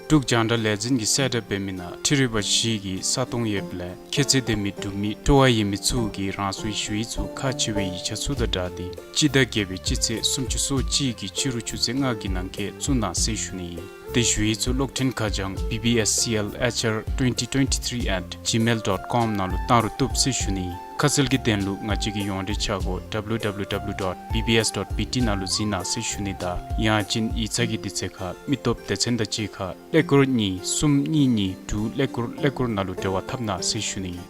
འབྲུག་རྒྱང་བསྒྲགས་ལས་འཛིན་གྱིས་གསལ་བསྒྲགས་འབད་མི་ནང་འཕྲུལ་རིག་པ་བཞི་གི་ས་སྟོང་ཡོདཔ་ལས་ཁྱད་ཚད་ལྡན་མི་སྒྲུབ་མི་སྤྲོ་བ་ཡོད་མི་ཚུ་གིས་རང་སོའི་ཞུ་ཡིག་ཚུ་ཁག་ཆེ་བའི་ཡིག་ཆ་ཚུ་དང་སྦྲགས་ཏེ་སྤྱི་ཟླ་བརྒྱད་པའི་སྤྱི་ཚེས་སུམ་ཅུ་སོ་གཅིག་གི་ཕྱི་རུ་ཆུ་ཚོད་ལྔ་གི་ནང་འཁོད་བཙུགས་གནང་ཟེར་ཞུ་ནི་ཨིན། དེ་ཞུ་ཡིག་ཚུ་གློག་འཕྲིན་ཁ་བྱང་B B S C L H R twenty twenty-three at gmail dot com ནང་ལུ་བཏང་རུང་བཏུབ་ཟེར་ཞུ་ནི་ཨིན། ཁ་གསལ་གྱི་དོན་ལུ་ང་བཅས་ཀྱི་ཡོངས་འབྲེལ་ཆ་སྒོ W W W dot B B S dot B T ནང་ལུ་གཟིགས་གནང་ཟེར་ཞུ་ནི་དང་ཡང་ཅིན་ཡིག་ཚང་གི་དུས་ཚོད་ཁར་མི་སྟོབས་སྡེ་ཚན་དང་གཅིག་ཁར་ཀླད་ཀོར་གཉིས་གསུམ་གཉིས་གཉིས་དྲུག་ཀླད་ཀོར་ཀླད་ཀོར་ནང་ལུ་འབྲེལ་བ་འཐབ་གནང་ཟེར་ཞུ་ནི་ཨིན།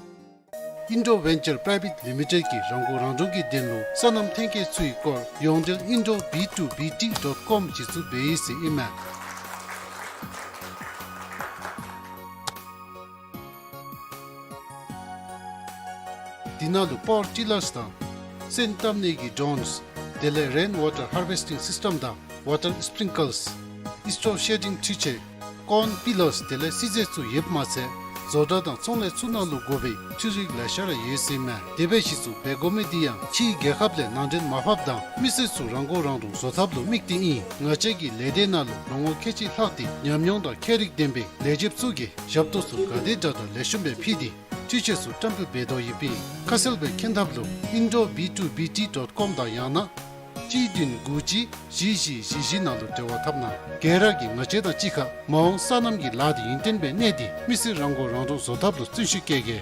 Indo Venture Private Limited གིས་རང་མགོ་རང་འདྲོངས་ཀྱི་དོན་ལུ་སོ་ནམ་ཐོན་སྐྱེད་ཚུའི་སྐོར་ཡོངས་འབྲེལ་Indo B two B T dot com གཞི་བཙུགས་འབད་ཡི་ཟེར་ཨིན་མས། དེ་ནང་ལུ་པ་ཝར་ཊི་ལརསི་དང་སོན་བཏབ་ནི་གི་ཌོརོནསི་དེ་ལས་རེན་ཝ་ཊར་ཧར་ཝེསི་ཊིང་སིསི་ཊེམ་དང་ཝ་ཊར་སི་པི་རིང་ཀལ་སི་ཨིསི་ཊོམ་ཤེ་ཌིང་འཕྲུལ་ཆས་ཀོརན་པི་ལརསི་དེ་ལས་སིལ་ཚལ་ཚུ་ཡོདཔ་མ་ཚད་བཟོ་གྲྭ་དང་ཚོང་ལས་ཚུ་ནང་ལུ་དགོ་པའི་འཕྲུལ་རིག་ལེ་ཤ་ར་ཡོད་ཟེར་ཨིན་མས། དེ་སྦེ་གཞི་བཙུགས་འབད་དགོ་མི་དེ་ཡང་ཕྱིའི་རྒྱལ་ཁབ་ལས་ནང་འདྲེན་མ་ཕབ་དང་མི་སེར་ཚུ་རང་མགོ་རང་འདྲོངས་བཟོ་ཐབས་ལུ་དམིགས་ཏེ་ཨིན། ང་བཅས་ཀྱི་ལས་སྡེ་ནང་ལུ་ལོ་ངོ་ཁལ་གཅིག་ལྷག་སྟེ་ཉམས་མྱོང་དང་ཁྱད་རིག་ལྡན་པའི་ལས་བྱེདཔ་ཚུ་གིས་ཞབས་ཏོག་ཚུ་ག་དེ་དྲག་དྲག་ལེགས་ཤོམ་སྦེ་ཕུལ་ཏེ་འཕྲུལ་ཆས་ཚུ་བཀྲམ་སྤེལ་འབད་དོ་ཡོདཔ་ཨིན། ཁ་གསལ་སྦེ་མཁྱེན་ཐབས་ལུ་Indo B two B T dot com དང་ཡང་ན་གཅིག་བདུན་དགུ་གཅིག་བཞི་བཞི་བཞི་བཞི་ནང་ལུ་འབྲེལ་བ་འཐབ་གནང་། ག་ར་གིས་ང་བཅས་དང་གཅིག་ཁར་མ་འོངས་སོ་ནམ་གྱི་ལཱ་འདི་ཡུན་བརྟན་སྦེ་གནས་ཏེ་མི་སེར་རང་མགོ་རང་འདྲོངས་བཟོ་ཐབས་ལུ་བརྩོན་ཤུགས་བསྐྱེད་གེ།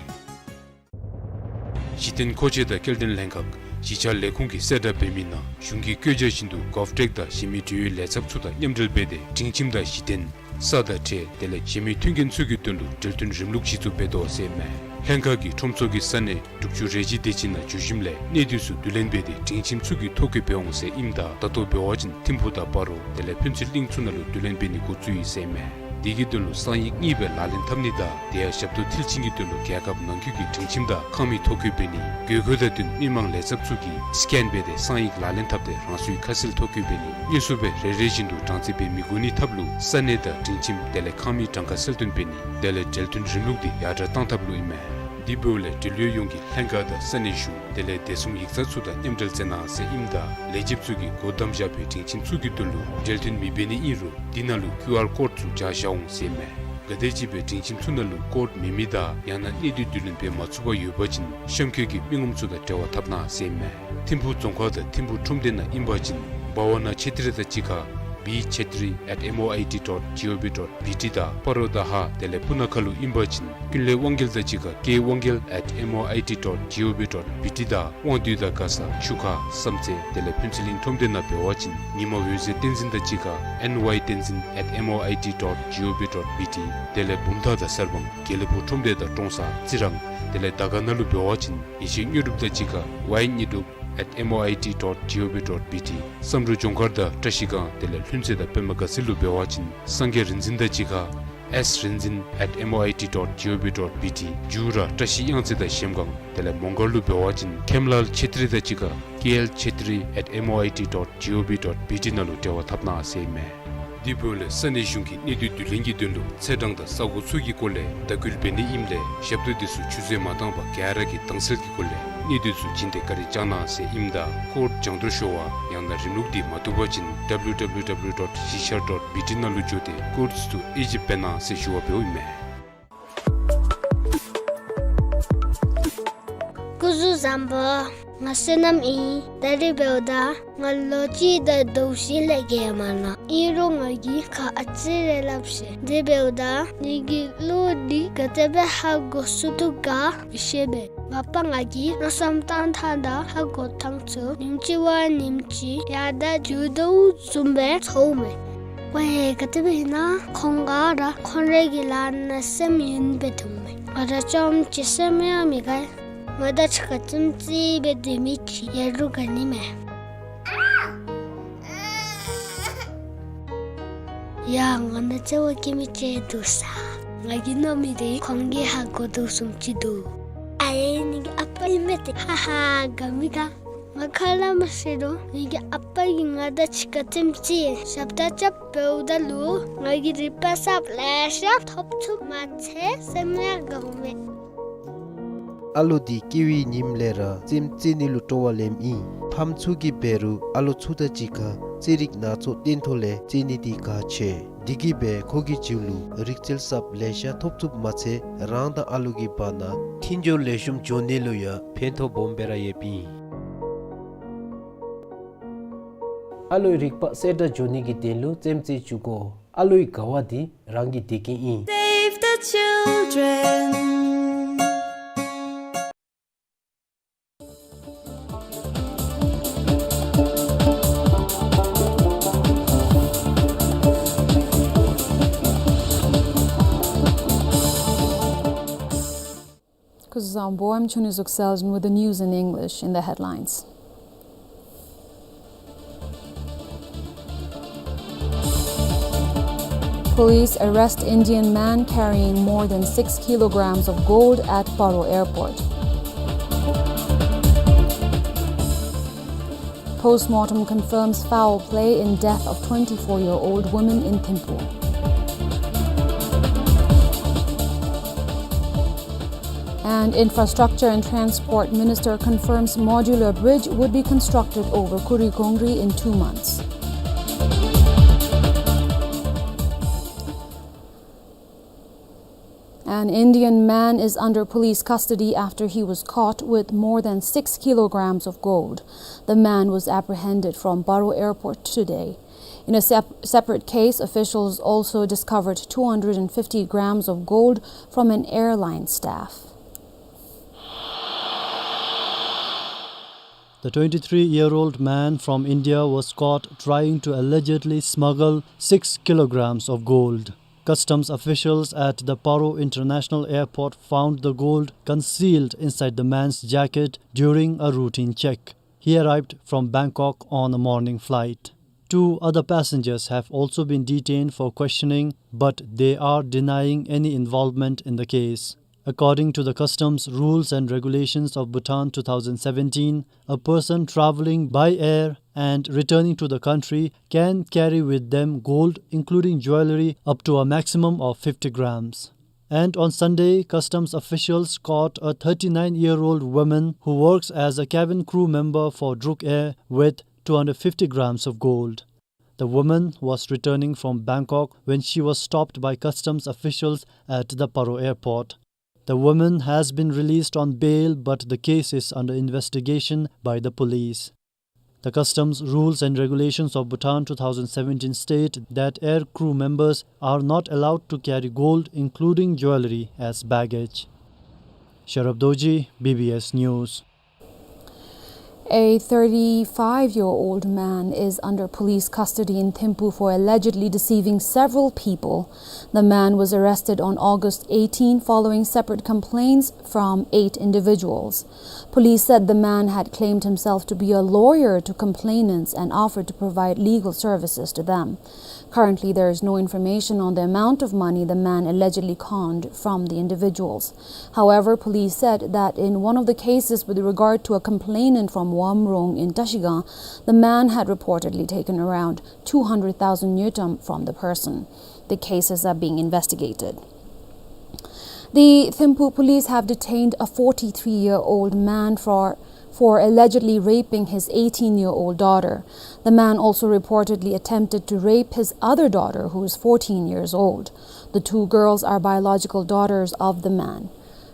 གཞི་རྟེན་མཁོ་ཆས་དང་སྐྱེལ་འདྲེན་ལྷན་ཁག་གཞིས་ཆགས་ལས་ཁུངས་ཀྱིས་གསལ་བསྒྲགས་འབད་མི་ནང་གཞུང་གི་བཀོད་རྒྱ་བཞིན་དུ་གོབ་ཊེཀ་དང་གཞན་མི་འབྲེལ་ཡོད་ལས་ཚབ་ཚུ་དང་མཉམ་འབྲེལ་འབད་དེ་སྒྲིང་ཁྱིམ་དང་གཞི་རྟེན་ས་དང་ཁྲལ་དེ་ལས་གཞན་མི་མཐུན་རྐྱེན་ཚུ་གི་དོན་ལུ་འབྲེལ་མཐུད་རིམ་ལུགས་གཞི་བཙུགས་འབད་དོ་ཟེར་ཨིན་མས། ལྷན་ཁག་གིས་ཁྲོམ་ཚོགས་ཀྱི་ས་གནས་དྲུག་ཅུ་རེ་གཅིག་དེ་ཅིག་ནང་འགྱོ་ཞིནམ་ལས་གནས་སྡུད་ཚུ་བསྡུ་ལེན་འབད་དེ་སྒྲིང་ཁྱིམ་ཚུ་གི་ཐོ་བཀོད་འབད་འོང་ཟེར་ཨིནམ་ད་ད་ལྟོ་འབད་བ་ཅིན་ཐིམ་ཕུག་དང་སྤ་རོ་དེ་ལས་ཕུན་ཚོགས་གླིང་ཚུ་ནང་ལུ་བསྡུ་ལེན་འབད་ནི་འགོ་བཙུགས་ཡི་ཟེར་ཨིན་མས། དེ་གི་དོན་ལུ་གསང་ཡིག་གཉིས་སྦེ་ལག་ལེན་འཐབ་ནི་དང་དེ་ཡང་ཞབས་ཏོག་མཐིལ་ཕྱིན་གྱི་དོན་ལུ་རྒྱལ་ཁབ་ནང་འཁོད་ཀྱི་སྒྲིང་ཁྱིམ་དང་ཁང་མིག་ཐོ་བཀོད་འབད་ནི་དགོས་མཁོ་དང་བསྟུན་མི་མང་ལས་ཚབ་ཚུ་གིས་སི་ཀེན་འབད་དེ་གསང་ཡིག་ལག་ལེན་འཐབ་སྟེ་རང་སོའི་ཁ་གསལ་ཐོ་བཀོད་འབད་ནི་དངོས་སུ་སྦེ་རེ་རེ་བཞིན་དུ་གྲངས་རྩིས་འབད་མི་དགོ་ནི་ཐབས་ལུ་ས་གནས་དང་སྒྲིང་ཁྱིམ་དེ་ལས་ཁང་མིག་གྲངས་ཀ་གསལ་སྟོན་འབད་ནི་དེ་ལས་འབྲེལ་མཐུད་རིམ་ལུགས་འདི་ཡར་དྲག་བཏང་ཐབས་ལུ་ཨིན་མས། དེ་འབདཝ་ལས་འབྲེལ་ཡོད་ཡོངས་ཀྱིས་ལྷན་ཁག་དང་ས་གནས་གཞུང་དེ་ལས་བདེ་སྲུང་ཡིག་ཚང་ཚུ་དང་མཉམ་འབྲེལ་མཛད་གནང་ཟེར་ཨིནམ་ད་ལས་བྱེདཔ་ཚུ་གིས་སྒོ་བསྡམས་བཞག་པའི་སྒྲིང་ཁྱིམ་ཚུ་གི་དོན་ལུ་འབྲེལ་མཐུད་མི་འབད་ནི་ཨིན་རུང་དེ་ནང་ལུ་ཀིའུ་ཨར་ཀོཌ་ཚུ་སྦྱར་བཞག་འོང་ཟེར་ཨིན་མས། ག་དེམ་ཅིག་སྦེ་སྒྲིང་ཁྱིམ་ཚུ་ནང་ལུ་ཀོཌ་མེད་མི་དང་ཡང་ན་གནས་སྡུད་བསྡུ་ལེན་འབད་མ་ཚུགས་པར་ཡོད་པ་ཅིན་གཤམ་འཁོད་ཀྱི་མི་ངོམ་ཚུ་དང་འབྲེལ་བ་འཐབ་གནང་ཟེར་ཨིན་མས། ཐིམ་ཕུག་རྫོང་ཁག་དང་ཐིམ་ཕུག་ཁྲོམ་སྡེ་ནང་ཨིན་པ་ཅིན་བྷ་ཝ་ན་ཆེ་ཏྲི་དང་གཅིག་ཁར་B Chhetri at M O I T dot G O V dot B T དང་སྤ་རོ་དང་ཧཱ་དེ་ལས་སྤུ་ན་ཁ་ལུ་ཨིན་པ་ཅིན་ཀུན་ལེགས་དབང་རྒྱལ་དང་གཅིག་ཁར་K དབང་རྒྱལ་at M O I T dot G O V dot B T དང་དབང་འདུས་དང་མགར་ས་ཆུ་ཁ་བསམ་རྩེ་དེ་ལས་ཕུན་ཚོགས་གླིང་ཁྲོམ་སྡེ་ནང་འབད་བ་ཅིན་ཉི་མ་འོད་ཟེར་བསྟན་འཛིན་དང་གཅིག་ཁར་N Y བསྟན་འཛིན at M O I T dot G O V dot B T དེ་ལས་བུམ་ཐང་དང་གསར་སྤང་དགེ་ལེགས་ཕུག་ཁྲོམ་སྡེ་དང་ཀྲོང་གསར་རྩི་རང་དེ་ལས་དར་དཀར་ན་ལུ་འབད་བ་ཅིན་ཡེ་ཤེས་དངོས་གྲུབ་དང་གཅིག་ཁར་Y དངོས་གྲུབ་at M O I T dot G O V dot B T བསམ་འགྲུབ་ལྗོངས་མཁར་དང་བཀྲ་ཤིས་སྒང་དེ་ལས་ལྷུན་རྩེ་དང་པདྨ་དགའ་ཚལ་ལུ་འབད་བ་ཅིན་སངས་རྒྱས་རིག་འཛིན་དང་གཅིག་ཁར་S རིག་འཛིན་at M O I T dot G O V dot B T འཇུ་ར་བཀྲ་ཤིས་གཡང་རྩེ་དང་གཞལམ་སྒང་དེ་ལས་མོང་སྒར་ལུ་འབད་བ་ཅིན་ཁེམ་ལཱལ་ཆེ་ཏྲི་དང་གཅིག་ཁར་K L Chhetri at M O I T dot G O V dot B T ནང་ལུ་འབྲེལ་བ་འཐབ་གནང་ཟེར་ཨིན་མས། དེ་འབདཝ་ལས་ས་གནས་གཞུང་གིས་གནས་སྡུད་བསྡུ་ལེན་གྱི་དོན་ལུ་ཚེས་གྲངས་དང་ས་གོ་ཚུ་གི་སྐོར་ལས་དྭགས་སྐུལ་འབད་ནི་ཨིནམ་ལས་ཞབས་ཏོག་དེ་ཚུ་ཆུད་ཟོས་མ་བཏང་པར་ག་ར་གིས་དྭངས་གསལ་གྱི་སྒོ་ལས་གནས་སྡུད་ཚུ་བྱིན་ཏེ་བཀའ་དྲིན་བསྐྱང་གནང་ཟེར་ཨིནམ་ད་ཀོཌ་སྦྱང་བརྡར་ཤོར་བ་ཡང་ན་རིམ་ལུགས་འདི་མ་བཏུབ་པ་ཅིན་W W W dot གཞིས་ཆགས་dot B T ནང་ལུ་འགྱོ་སྟེ་ཀོཌ་ཚུ་དབྱེ་ཞིབ་འབད་གནང་ཟེར་ཞུ་བ་འབདཝ་ཨིན་མས། སྐུ་གཟུགས་བཟང་པོ། ང་བསོད་ནམས་ཨིན། ད་རིས་འབདཝ་ད་ང་ལོ་གཅིག་དང་ཟླཝ་བཞི་ལས་བརྒལ་མ་ནུམ། ཨིན་རུང་ང་གིས་ཁ་ཨ་ཙི་རེ་སླབ་ཤིག། དེ་འབདཝ་ད་ངེ་གི་གླུ་འདི་ག་དེ་སྦེ་ཧ་གོ་ཚུགས་དོ་ག་མི་ཤེས་པས། མ་པ་ང་གིས་མནོ་བསམ་བཏང་ཐངས་དང་ཧ་གོ་ཐངས་ཚུ་ཉིནམ་གཅིག་བ་ཉིནམ་གཅིག་ཡར་དྲག་འགྱོ་དོ་བཟུམ་སྦེ་ཚོརཝ་མས། ཝའེ་ག་དེ་སྦེ་ཨིན་ན་ཁོང་ག་ར་ཁོང་རའི་གི་ལཱ་ནང་སེམས་ཡེངས་སྦེ་འཐོནམ་མས། ང་ར་རྐྱངམ་གཅིག་སེམས་ཡང་མི་དགའ། ང་དང་གཅིག་ཁར་རྩེདམོ་རྩེ་སྦེ་སྡོད་མི་ཅིག་ཡོད་རུང་དགའ་ནི་མས། ཡ་ང་ནཱ་བརྩེ་བ་བསྐྱེད་མི་ཅིག་འདུག་ས། ང་གིས་མནོ་མི་དེ་ཁོང་གིས་ཧ་གོ་དོ་བཟུམ་ཅིག་འདུག། ཨ་ཡེ་ངེ་གི་ཨ་པ་ཨིན་མས་ཏེ། ཧ་ཧ་དགའ་མི་དགའ། ང་ཁ་སླབ་མ་ཤེས་རུང་ངེ་གི་ཨ་པ་གིས་ང་དང་གཅིག་ཁར་རྩེདམོ་རྩེ་ཞབས་ཏོག་རྐྱབ་འབདཝ་ད་ལུ་ང་གིས་རིག་པ་གསརཔ་ལེ་ཤ་ཐོབ་ཚུགསཔ་མ་ཚད་སེམས་ཡང་དགའཝ་མས། ཨ་ལོ་འདི་སྐྱེ་བའི་ཉིནམ་ལས་ར་རྩེདམོ་རྩེ་ནི་ལུ་སྤྲོ་བ་ལེནམ་ཨིན། ཕམ་ཚུ་གིས་འབད་རུང་ཨ་ལོ་ཚུ་དང་གཅིག་ཁར་རྩེད་རིགས་སྣ་ཚོགས་སྟོན་ཐོག་ལས་རྩེད་ནི་འདི་དགའ་ཆེ། འདི་གིས་འབད་ཁོ་གི་རྒྱུད་ལུ་རིག་རྩལ་གསརཔ་ལེ་ཤ་ཐོབ་ཚུགསཔ་མ་ཚད་རང་དང་ཨ་ལོ་གི་བར་ན་མཐུན་སྦྱོར་ལེགས་ཤོམ་འགྱོ་ནི་ལུ་ཡང་ཕན་ཐོགས་སྦོམ་སྦེ་ར་ཡོདཔ་ཨིན། ཨ་ལོའི་རིག་པ་གསལ་དྲགས་འགྱོ་ནི་གི་དོན་ལུ་རྩེདམོ་རྩེ་བཅུག་དགོ། ཨ་ལོའི་དགའ་བ་འདི་རང་གི་བདེ་སྐྱིད་ཨིན། Save the children. Kuzuzangpo, I'm Chuni Zukseljen with the news in English. In the headlines: Police arrest Indian man carrying more than six kilograms of gold at Paro Airport. Postmortem confirms foul play in death of twenty-four-year-old woman in Thimphu. And Infrastructure and Transport Minister confirms modular bridge would be constructed over Kurikongri in two months. An Indian man is under police custody after he was caught with more than six kilograms of gold. The man was apprehended from Paro Airport today. In a sep-, separate case, officials also discovered two hundred and fifty grams of gold from an airline staff. The twenty-three-year-old man from India was caught trying to allegedly smuggle six kilograms of gold. Customs officials at the Paro International Airport found the gold concealed inside the man's jacket during a routine check. He arrived from Bangkok on a morning flight. Two other passengers have also been detained for questioning, but they are denying any involvement in the case. According to the customs rules and regulations of Bhutan two thousand seventeen, a person travelling by air and returning to the country can carry with them gold, including jewellery, up to a maximum of fifty grams. And on Sunday, customs officials caught a thirty-nine-year-old woman who works as a cabin crew member for Druk Air with two hundred fifty grams of gold. The woman was returning from Bangkok when she was stopped by customs officials at the Paro airport. The woman has been released on bail, but the case is under investigation by the police. The customs rules and regulations of Bhutan two thousand seventeen state that air crew members are not allowed to carry gold, including jewellery, as baggage. Sharab Dorji, B B S News. A thirty-five-year-old man is under police custody in Thimphu for allegedly deceiving several people. The man was arrested on August eighteen following separate complaints from eight individuals. Police said the man had claimed himself to be a lawyer to complainants and offered to provide legal services to them. Currently, there is no information on the amount of money the man allegedly conned from the individuals. However, police said that in one of the cases with regard to a complainant from Wamrong in Trashigang, the man had reportedly taken around two hundred thousand ngultrum from the person. The cases are being investigated. The Thimphu police have detained a forty-three-year-old man for, for allegedly raping his eighteen-year-old daughter. The man also reportedly attempted to rape his other daughter, who is fourteen years old. The two girls are biological daughters of the man.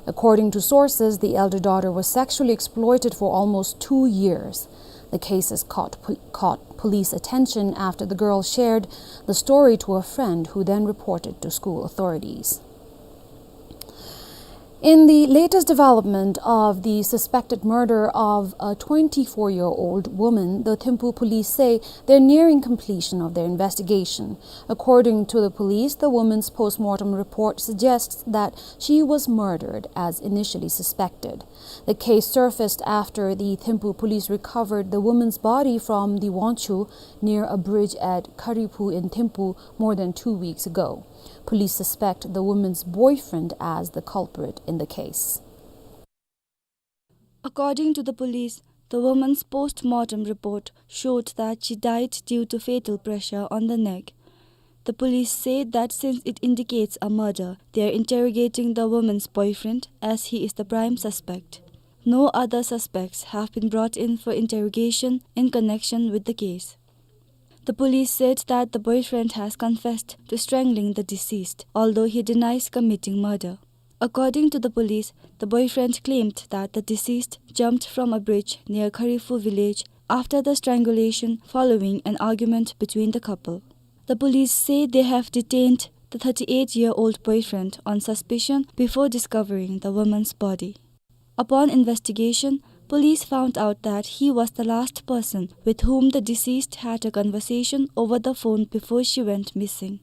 According to sources, the elder daughter was sexually exploited for almost two years. The case has caught, caught police attention after the girl shared the story to a friend, who then reported to school authorities. In the latest development of the suspected murder of a twenty-four-year-old woman, the Thimphu police say they're nearing completion of their investigation. According to the police, the woman's post-mortem report suggests that she was murdered as initially suspected. The case surfaced after the Thimphu police recovered the woman's body from the Wangchhu near a bridge at Khariphu in Thimphu more than two weeks ago. Police suspect the woman's boyfriend as the culprit in the case. According to the police, the woman's post-mortem report showed that she died due to fatal pressure on the neck. The police said that since it indicates a murder, they are interrogating the woman's boyfriend, as he is the prime suspect. No other suspects have been brought in for interrogation in connection with the case. The police said that the boyfriend has confessed to strangling the deceased, although he denies committing murder. According to the police, the boyfriend claimed that the deceased jumped from a bridge near Khariphu village after the strangulation following an argument between the couple. The police say they have detained the thirty-eight-year-old boyfriend on suspicion before discovering the woman's body. Upon investigation, police found out that he was the last person with whom the deceased had a conversation over the phone before she went missing.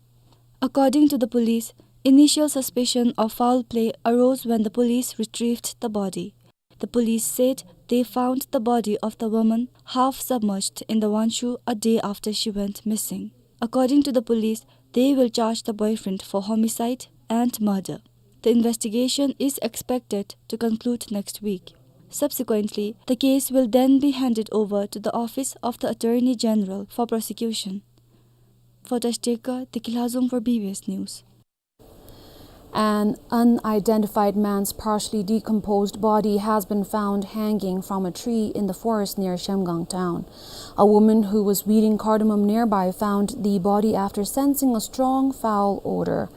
According to the police, initial suspicion of foul play arose when the police retrieved the body. The police said they found the body of the woman half submerged in the Wangchhu a day after she went missing. According to the police, they will charge the boyfriend for homicide and murder. The investigation is expected to conclude next week. Subsequently, the case will then be handed over to the Office of the Attorney General for prosecution. For Tashteka, Tekhila Zong for B B S News. An unidentified man's partially decomposed body has been found hanging from a tree in the forest near Zhemgang town. A woman who was weeding cardamom nearby found the body after sensing a strong foul odor.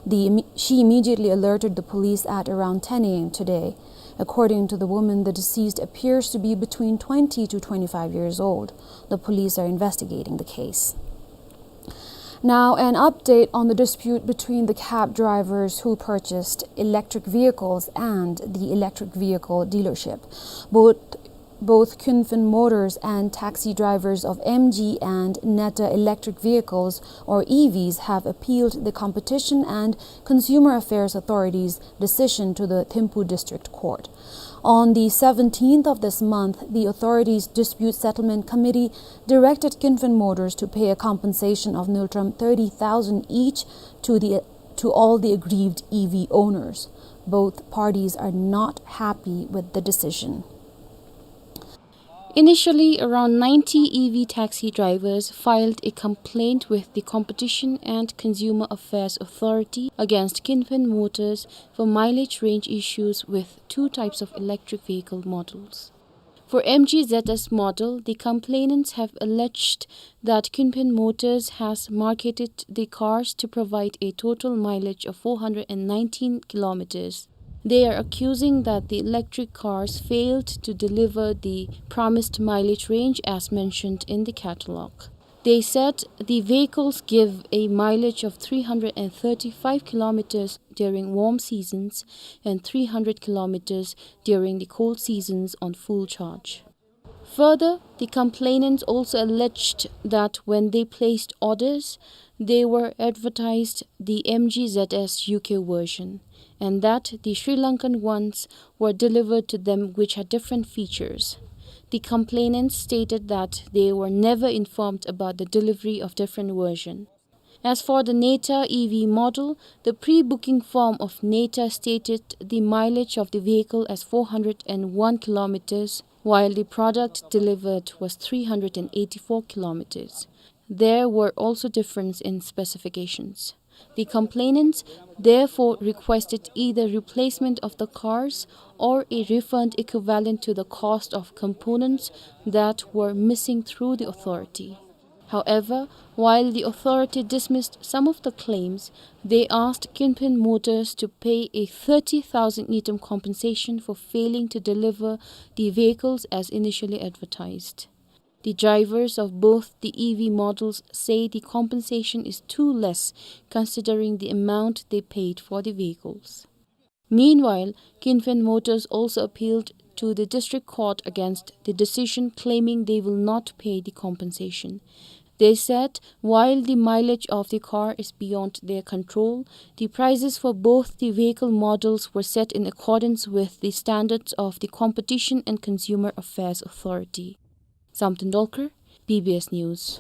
The, she immediately alerted the police at around ten A M today. According to the woman, the deceased appears to be between twenty to twenty-five years old. The police are investigating the case. Now, an update on the dispute between the cab drivers who purchased electric vehicles and the electric vehicle dealership. Both, both Kunphen Motors and taxi drivers of M G and Neta electric vehicles, or E Vs, have appealed the Competition and Consumer Affairs Authority's decision to the Thimphu District Court. On the seventeenth of this month, the authority's Dispute Settlement Committee directed Kunphen Motors to pay a compensation of Ngultrum thirty thousand each to the, to all the aggrieved E V owners. Both parties are not happy with the decision. Initially, around ninety E V taxi drivers filed a complaint with the Competition and Consumer Affairs Authority against Kunphen Motors for mileage range issues with two types of electric vehicle models. For M G Z S model, the complainants have alleged that Kunphen Motors has marketed the cars to provide a total mileage of four hundred and nineteen kilometers. They are accusing that the electric cars failed to deliver the promised mileage range as mentioned in the catalog. They said the vehicles give a mileage of three hundred and thirty-five kilometers during warm seasons and three hundred kilometers during the cold seasons on full charge. Further, the complainants also alleged that when they placed orders, they were advertised the M G Z S U K version, and that the Sri Lankan ones were delivered to them, which had different features. The complainants stated that they were never informed about the delivery of different version. As for the Neta E V model, the pre-booking form of Neta stated the mileage of the vehicle as four hundred and one kilometers, while the product delivered was three hundred and eighty-four kilometers. There were also difference in specifications. The complainants therefore requested either replacement of the cars or a refund equivalent to the cost of components that were missing through the authority. However, while the authority dismissed some of the claims, they asked Kunphen Motors to pay a thirty thousand ngultrum compensation for failing to deliver the vehicles as initially advertised. The drivers of both the E V models say the compensation is too less considering the amount they paid for the vehicles. Meanwhile, Kin Fin Motors also appealed to the district court against the decision, claiming they will not pay the compensation. They said while the mileage of the car is beyond their control, the prices for both the vehicle models were set in accordance with the standards of the Competition and Consumer Affairs Authority. Samten Dolkar, B B S News.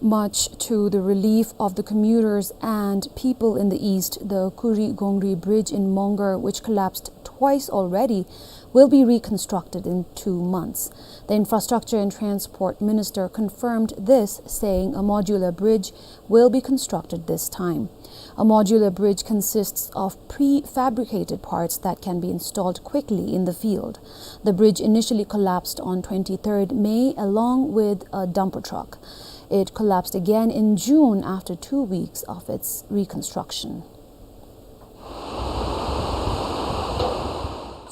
Much to the relief of the commuters and people in the east, the Kuri Gongri Bridge in Mongar, which collapsed twice already, will be reconstructed in two months. The Infrastructure and Transport Minister confirmed this, saying a modular bridge will be constructed this time. A modular bridge consists of prefabricated parts that can be installed quickly in the field. The bridge initially collapsed on twenty-third May along with a dumper truck. It collapsed again in June after two weeks of its reconstruction.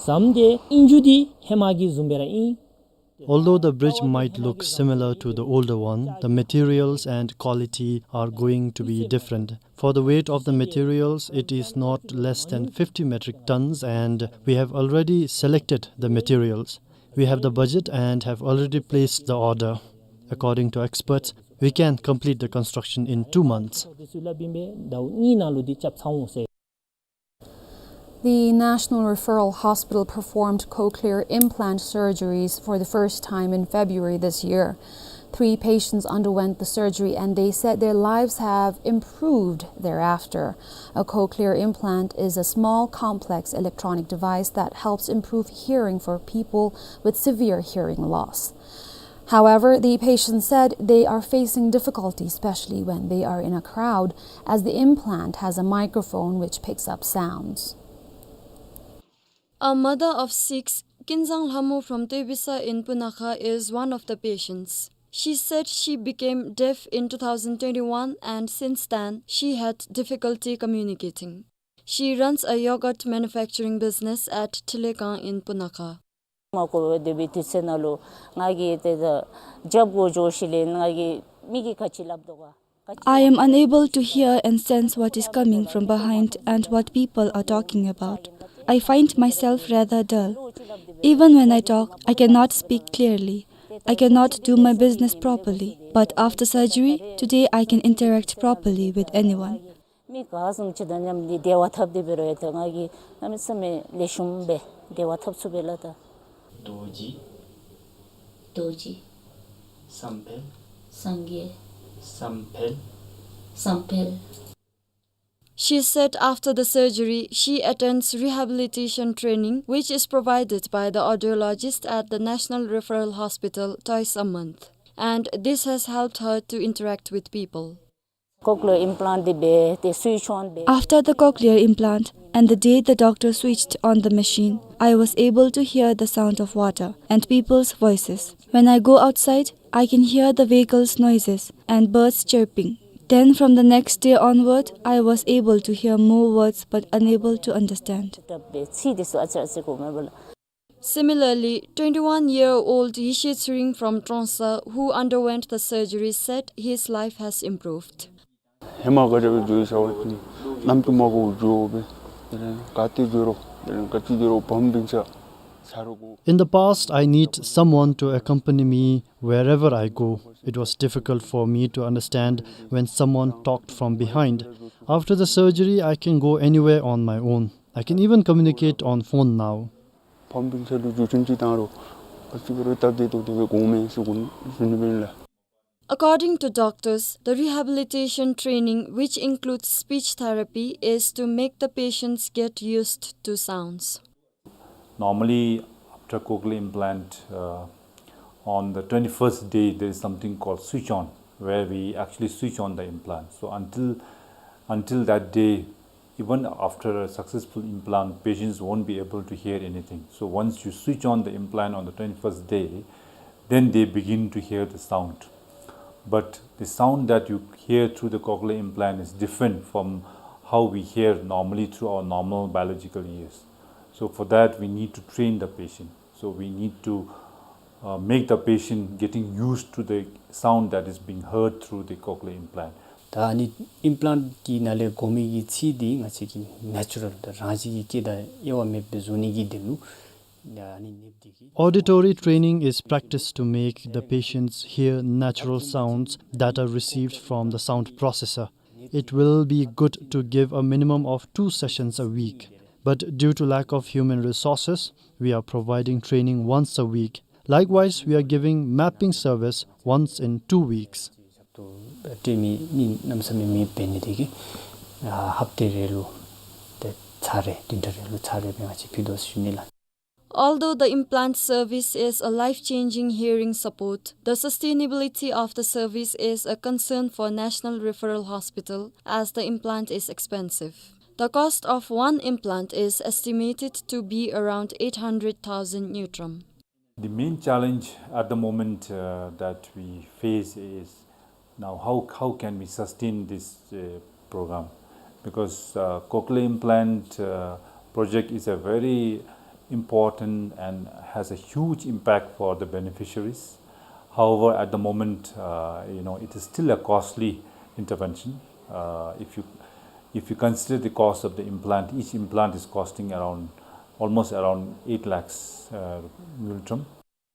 ཟམ་དེ་ཨིན་རྒྱུ་འདི་ཧེ་མ་གི་བཟུམ་སྦེ་ར་ཨིན། Although the bridge might look similar to the older one, the materials and quality are going to be different. For the weight of the materials, it is not less than fifty metric tons, and we have already selected the materials. We have the budget and have already placed the order. According to experts, we can complete the construction in two months. The National Referral Hospital performed cochlear implant surgeries for the first time in February this year. Three patients underwent the surgery and they said their lives have improved thereafter. A cochlear implant is a small, complex electronic device that helps improve hearing for people with severe hearing loss. However, the patients said they are facing difficulty, especially when they are in a crowd, as the implant has a microphone which picks up sounds. A mother of six, Kinzang Lhamo from Tebisa in Punakha, is one of the patients. She said she became deaf in two thousand twenty-one and since then she had difficulty communicating. She runs a yogurt manufacturing business at Thilekang in Punakha. མ་གོ་བའི་དུས་ཚོད་ནང་ལུ་ང་གིས་ཏེ་ད་རྒྱབ་གུ་འགྱོ་ཞིནམ་ལས་ང་གིས་མི་གིས་ག་ཅི་སླབ་དོ་ག། I am unable to hear and sense what is coming from behind and what people are talking about. I find myself rather dull. Even when I talk, I cannot speak clearly. I cannot do my business properly. But after surgery, today I can interact properly with anyone. མི་ག་བཟུམ་ཅིག་དང་མཉམ་སྦེ་བདེ་བ་ཐོབ་སྟེ་འབད་རུང་ཡང་ད་ང་གིས་གནམ་མེད་ས་མེད་ལེགས་ཤོམ་སྦེ་བདེ་བ་ཐོབ་ཚུགས་པས་ལགས། ད་རྡོ་རྗེ། རྡོ་རྗེ། བསམ་འཕེལ། སངས་རྒྱས། བསམ་འཕེལ། བསམ་འཕེལ། She said after the surgery, she attends rehabilitation training, which is provided by the audiologist at the National Referral Hospital twice a month, and this has helped her to interact with people. Cochlear implant འདི་འབད་དེ་སུའི་ཅོན་འབད། After the cochlear implant and the day the doctor switched on the machine, I was able to hear the sound of water and people's voices. When I go outside, I can hear the vehicles' noises and birds chirping. Then from the next day onward, I was able to hear more words but unable to understand. འདི་ཚུ་ཨ་ཙི་ཨ་ཙི་གོ་མེད་པས་ལགས། Similarly, twenty-one-year-old Yishe Tshering from Trongsa, who underwent the surgery, said his life has improved. ཧེ་མ་ག་ར་འགྱོ་ས་བ་ཅིན་གནམ་དུ་མ་གོ་འགྱོ་སྦེ་དེ་ལས་ག་ཏེ་འགྱོ་རུང་དེ་ལས་ག་ཅི་འགྱོ་རུང་བམ་བིང་ས་ས་རུ་གོ། In the past, I need someone to accompany me wherever I go. It was difficult for me to understand when someone talked from behind. After the surgery, I can go anywhere on my own. I can even communicate on phone now. བམ་བིང་ས་ལུ་འགྱོ་ཅིན་ཅིག་བཏང་རུང་ཨ་ཙི་ག་ར་སྟབས་བདེ་ཏོག་ཏོ་སྦེ་གོ་མས་ཟེར་གོ་ཞུ་ནི་ཨིན་ལགས། According to doctors, the rehabilitation training, which includes speech therapy, is to make the patients get used to sounds. Normally, after cochlear implant, uh, on the twenty-first day, there is something called switch on, where we actually switch on the implant. So until, until that day, even after a successful implant, patients won't be able to hear anything. So once you switch on the implant on the twenty-first day, then they begin to hear the sound. But the sound that you hear through the cochlear implant is different from how we hear normally through our normal biological ears. So for that, we need to train the patient. So we need to, uh, make the patient getting used to the sound that is being heard through the cochlear implant. ད་ཨ་ནི་ཨིམ་པི་ལཱནཊ་གི་ནང་ལས་གོ་མི་གི་ཚིག་འདི་ང་བཅས་ཀྱིས་ནེ་ཅུ་རཱལ་ད་རང་བཞིན་གྱི་སྐད་དང་དབྱེ་བ་མེདཔ་སྦེ་བཟོ་ནི་གི་དོན་ལུ་ཨ་ནི་ནདཔ་འདི་གིས། Auditory training is practice to make the patients hear natural sounds that are received from the sound processor. It will be good to give a minimum of two sessions a week, but due to lack of human resources, we are providing training once a week. Likewise, we are giving mapping service once in two weeks. ཏེ་མི་མི་གནམ་མེད་ས་མེད་མེདཔ་འབད་ནི་དེ་གིས་ཨ་ཧབ་ཏ་རེ་ལུ་ཏེ་ཚར་རེ་བདུན་ཕྲག་རེ་ལུ་ཚར་རེ་སྦེ་ང་བཅས་ཕུལ་དོ་ཟེར་ཞུ་ནི་ལགས། Although the implant service is a life-changing hearing support, the sustainability of the service is a concern for National Referral Hospital, as the implant is expensive. The cost of one implant is estimated to be around eight hundred thousand ngultrum. The main challenge at the moment, uh, that we face is now how, how can we sustain this, uh, program? Because, uh, cochlear implant, uh, project is a very important and has a huge impact for the beneficiaries. However, at the moment, uh, you know, it is still a costly intervention. Uh, if you, if you consider the cost of the implant, each implant is costing around, almost around eight lakhs, uh, ngultrum.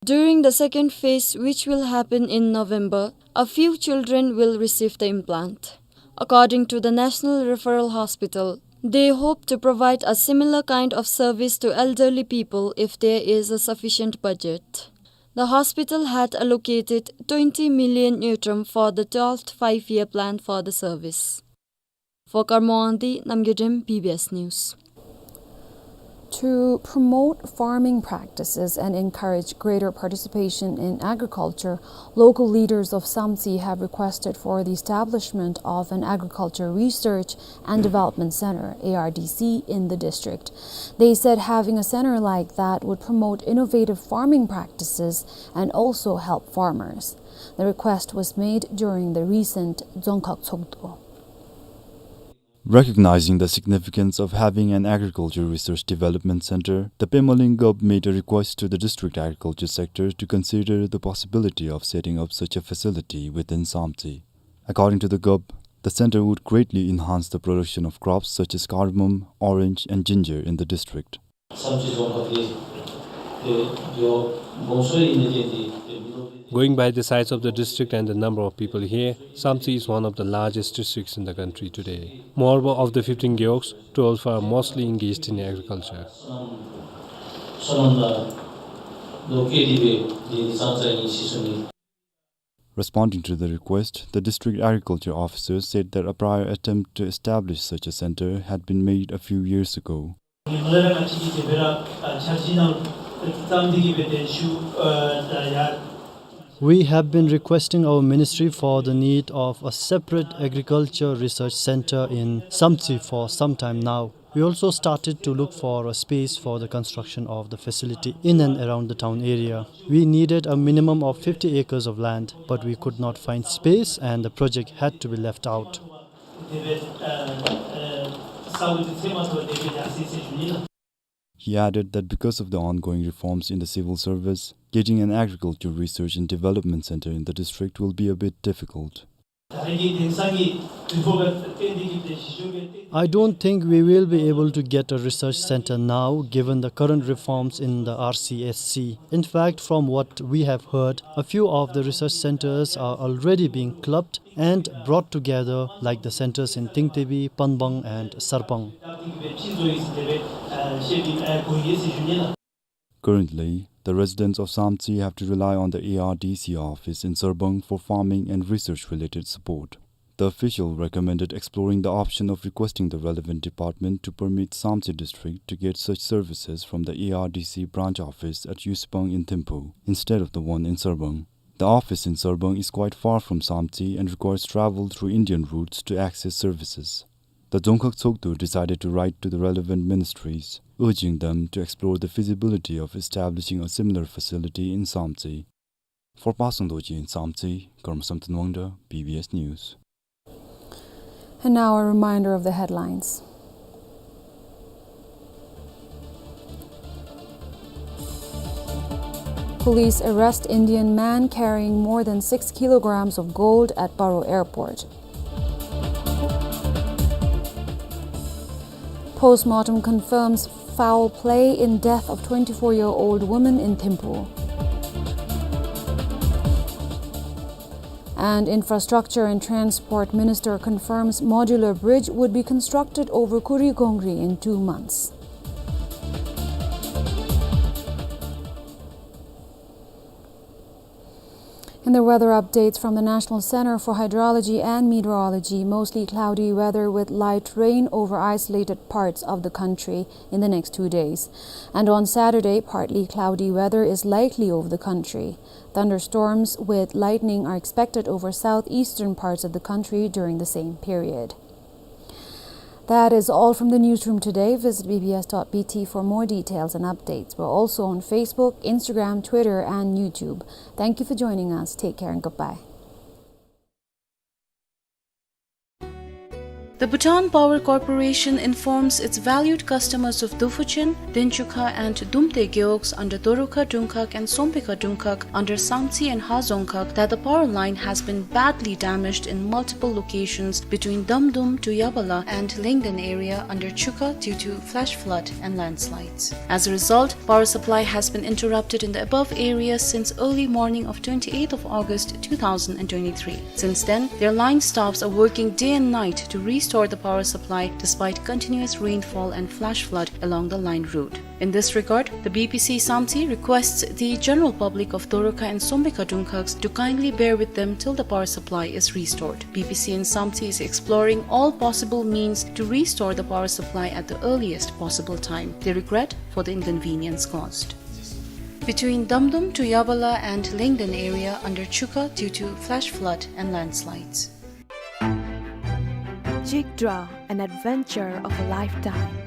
During the second phase, which will happen in November, a few children will receive the implant. According to the National Referral Hospital, they hope to provide a similar kind of service to elderly people if there is a sufficient budget. The hospital had allocated twenty million ngultrum for the twelfth five-year plan for the service. For Karmo Wangdi, Namgay Dem, B B S News. To promote farming practices and encourage greater participation in agriculture, local leaders of Samtse have requested for the establishment of an Agriculture Research and Development Center, A R D C, in the district. They said having a center like that would promote innovative farming practices and also help farmers. The request was made during the recent Dzongkhag Tshogdu. Recognizing the significance of having an agriculture research development center, the Pema Ling Gup made a request to the district agriculture sector to consider the possibility of setting up such a facility within Samtse. According to the Gup, the center would greatly enhance the production of crops such as cardamom, orange, and ginger in the district. Going by the size of the district and the number of people here, Samtse is one of the largest districts in the country today. Moreover, of the fifteen gewogs, twelve are mostly engaged in agriculture. Responding to the request, the district agriculture officer said that a prior attempt to establish such a center had been made a few years ago. We have been requesting our ministry for the need of a separate agriculture research center in Samtse for some time now. We also started to look for a space for the construction of the facility in and around the town area. We needed a minimum of fifty acres of land, but we could not find space and the project had to be left out. He added that because of the ongoing reforms in the civil service, getting an agriculture research and development center in the district will be a bit difficult. I don't think we will be able to get a research center now, given the current reforms in the R C S C. In fact, from what we have heard, a few of the research centers are already being clubbed and brought together, like the centers in Tingtebi, Panbang, and Sarbang. Currently, the residents of Samtse have to rely on the A R D C office in Sarbang for farming and research-related support. The official recommended exploring the option of requesting the relevant department to permit Samtse district to get such services from the A R D C branch office at Yusipang in Thimphu instead of the one in Sarbang. The office in Sarbang is quite far from Samtse and requires travel through Indian routes to access services. The Dzongkhag Tshogdu decided to write to the relevant ministries, urging them to explore the feasibility of establishing a similar facility in Samtse. For Pasang Dorji in Samtse, Karma Samten Wangda, B B S News. And now a reminder of the headlines. Police arrest Indian man carrying more than six kilograms of gold at Paro Airport. Post-mortem confirms foul play in death of twenty-four-year-old woman in Thimphu. And Infrastructure and Transport Minister confirms modular bridge would be constructed over Kurigongri in two months. And the weather updates from the National Center for Hydrology and Meteorology. Mostly cloudy weather with light rain over isolated parts of the country in the next two days. And on Saturday, partly cloudy weather is likely over the country. Thunderstorms with lightning are expected over southeastern parts of the country during the same period. That is all from the newsroom today. Visit B B S dot B T for more details and updates. We're also on Facebook, Instagram, Twitter, and YouTube. Thank you for joining us. Take care and goodbye. The Bhutan Power Corporation informs its valued customers of Duphuchen, Denchukha and Dumte Gewogs under Dorukha Dungkhag and Sompikha Dungkhag under Samtse and Hazongkhag that the power line has been badly damaged in multiple locations between Damdum to Yabala and Lengden area under Chukha due to flash flood and landslides. As a result, power supply has been interrupted in the above areas since early morning of twenty-eighth of August two thousand and twenty-three. Since then, their line staffs are working day and night to restore the power supply despite continuous rainfall and flash flood along the line route. In this regard, the B P C Samtse requests the general public of Dorukha and Sompikha Dungkhags to kindly bear with them till the power supply is restored. B P C in Samtse is exploring all possible means to restore the power supply at the earliest possible time. They regret for the inconvenience caused. Between Damdum to Yabala and Lengden area under Chukha due to flash flood and landslides. Jigdra, an adventure of a lifetime.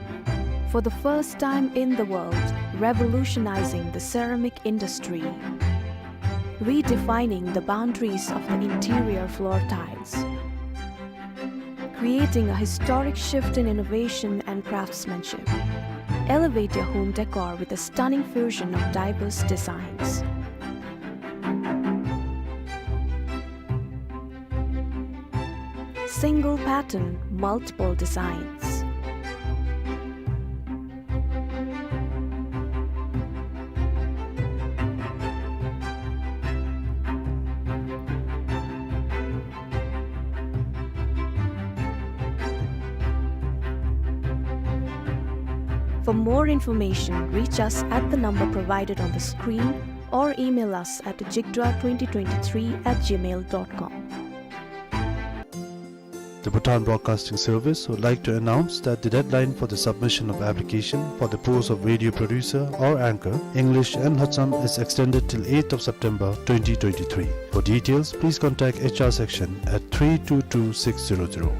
For the first time in the world, revolutionizing the ceramic industry, redefining the boundaries of the interior floor tiles, creating a historic shift in innovation and craftsmanship. Elevate your home decor with a stunning fusion of diverse designs. Single pattern, multiple designs. For more information, reach us at the number provided on the screen or email us at jigdra twenty twenty-three at gmail dot com. The Bhutan Broadcasting Service would like to announce that the deadline for the submission of application for the post of radio producer or anchor, English and Lhotsam, is extended till eighth of September twenty twenty-three. For details, please contact H R section at three two two six zero zero.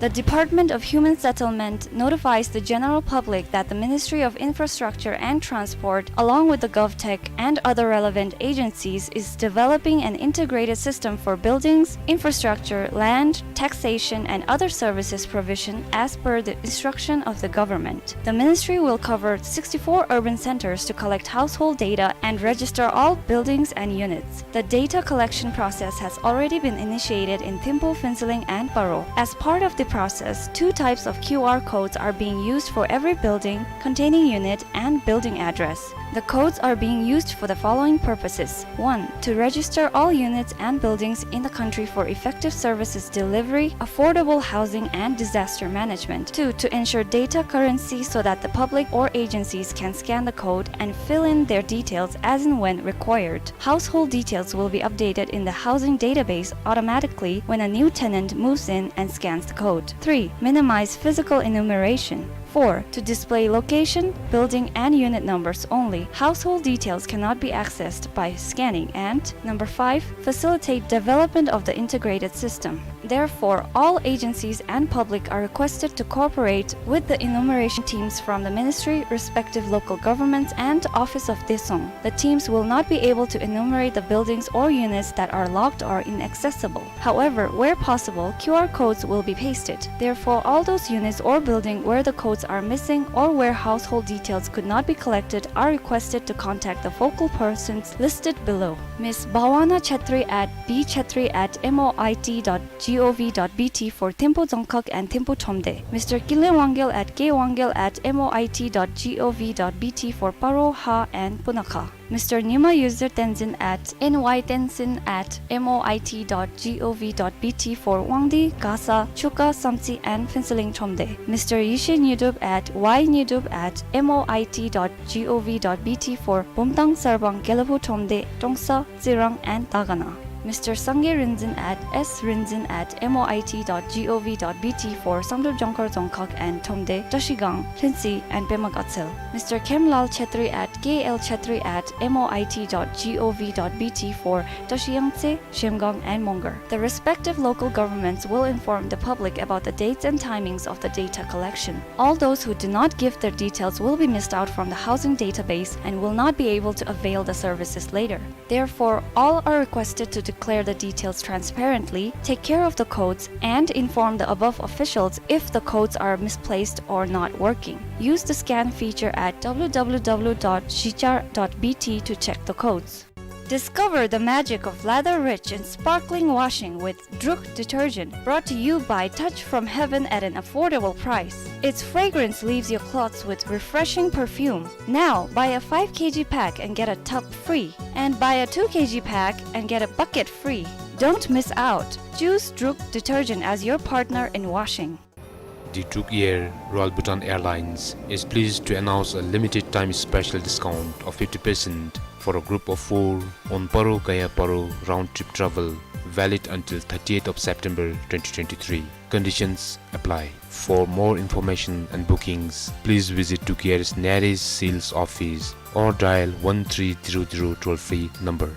The Department of Human Settlement notifies the general public that the Ministry of Infrastructure and Transport, along with the GovTech and other relevant agencies, is developing an integrated system for buildings, infrastructure, land, taxation, and other services provision as per the instruction of the government. The ministry will cover sixty-four urban centers to collect household data and register all buildings and units. The data collection process has already been initiated in Thimphu, Phuentsholing, and Paro. As part of the process, two types of Q R codes are being used for every building containing unit and building address. The codes are being used for the following purposes. One, to register all units and buildings in the country for effective services delivery, affordable housing, and disaster management. Two, to ensure data currency so that the public or agencies can scan the code and fill in their details as and when required. Household details will be updated in the housing database automatically when a new tenant moves in and scans the code. Three, minimize physical enumeration. Four, to display location, building, and unit numbers only. Household details cannot be accessed by scanning. And number five, facilitate development of the integrated system. Therefore, all agencies and public are requested to cooperate with the enumeration teams from the ministry, respective local governments, and Office of Daesung. The teams will not be able to enumerate the buildings or units that are locked or inaccessible. However, where possible, Q R codes will be pasted. Therefore, all those units or building where the codes are missing or where household details could not be collected are requested to contact the focal persons listed below. Miss Bhawana Chetri at b chetri at m o i t dot g G O V dot B T for Thimphu Dzongkhag and Thimphu Thromde. Mister Kinley Wangel at K Wangel at M O I T dot G O V dot B T for Paro, Ha and Punakha. Mister Nyima Yuzir Tenzin at N Y Tenzin at M O I T dot G O V dot B T for Wangdue, Gasa, Chuka, Samtse and Phuentsholing Thromde. Mister Yishe Nyidup at Y Nyidup at M O I T dot G O V dot B T for Bumthang, Sarbang, Gelephu Thromde, Trongsa, Tsirang and Dagana. Mister Sangay Rinzin at S Rinzin at M O I T dot G O V dot B T for Samdrup, Jongkhar, Dzongkhag and Thromde, Trashigang, Lhuentse and Pema Gatshel. Mister Khemlal Chhetri at K L Chhetri at M O I T dot G O V dot B T for Trashiyangtse, Zhemgang and Mongar. The respective local governments will inform the public about the dates and timings of the data collection. All those who do not give their details will be missed out from the housing database and will not be able to avail the services later. Therefore, all are requested to declare the details transparently, take care of the codes, and inform the above officials if the codes are misplaced or not working. Use the scan feature at W W W dot zhichar dot B T to check the codes. Discover the magic of lather-rich and sparkling washing with Druk detergent, brought to you by Touch from Heaven at an affordable price. Its fragrance leaves your clothes with refreshing perfume. Now, buy a five K G pack and get a tub free, and buy a two K G pack and get a bucket free. Don't miss out. Choose Druk detergent as your partner in washing. The Druk Air, Royal Bhutan Airlines, is pleased to announce a limited time special discount of fifty percent for a group of four on Paro Gaya Paro round trip travel, valid until thirtieth of September twenty twenty-three. Conditions apply. For more information and bookings, please visit Druk Air's nearest sales office or dial one three zero zero toll-free number.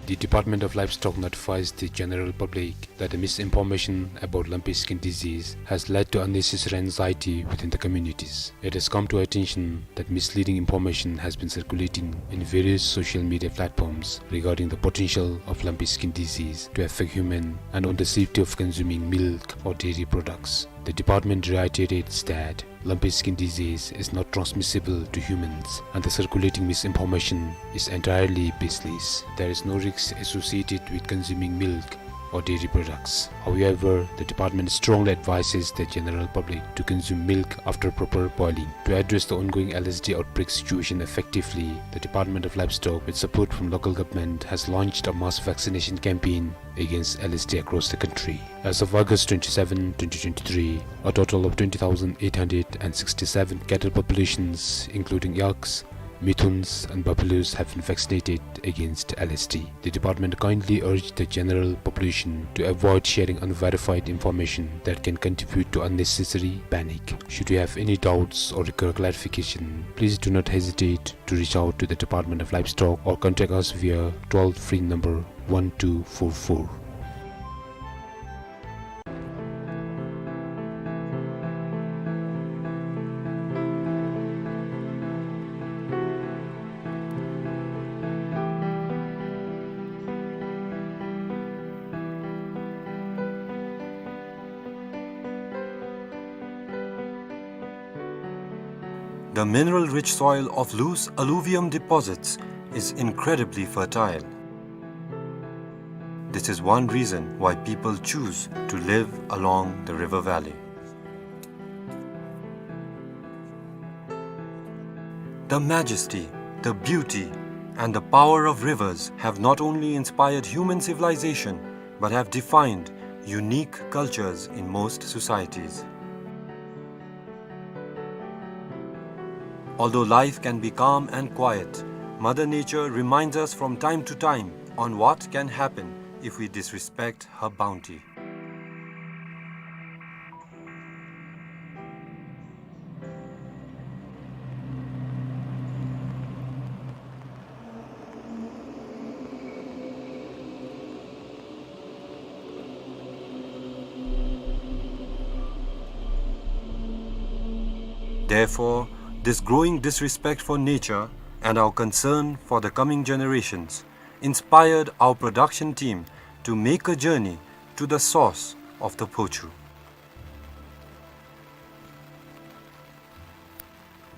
The Department of Livestock notifies the general public that the misinformation about lumpy skin disease has led to unnecessary anxiety within the communities. It has come to our attention that misleading information has been circulating in various social media platforms regarding the potential of lumpy skin disease to affect human and on the safety of consuming milk or dairy products. The department reiterates that lumpy skin disease is not transmissible to humans, and the circulating misinformation is entirely baseless. There is no risk associated with consuming milk or dairy products. However, the department strongly advises the general public to consume milk after proper boiling. To address the ongoing L S D outbreak situation effectively, the Department of Livestock, with support from local government, has launched a mass vaccination campaign against L S D across the country. As of August twenty-seven, twenty twenty-three, a total of twenty thousand eight hundred and sixty-seven cattle populations, including yaks, mithuns, and buffaloes, have been vaccinated against L S D. The department kindly urged the general population to avoid sharing unverified information that can contribute to unnecessary panic. Should you have any doubts or require clarification, please do not hesitate to reach out to the Department of Livestock or contact us via toll-free number one two four four. The mineral-rich soil of loose alluvium deposits is incredibly fertile. This is one reason why people choose to live along the river valley. The majesty, the beauty, and the power of rivers have not only inspired human civilization, but have defined unique cultures in most societies. Although life can be calm and quiet, Mother Nature reminds us from time to time on what can happen if we disrespect her bounty. Therefore, this growing disrespect for nature and our concern for the coming generations inspired our production team to make a journey to the source of the Phochu.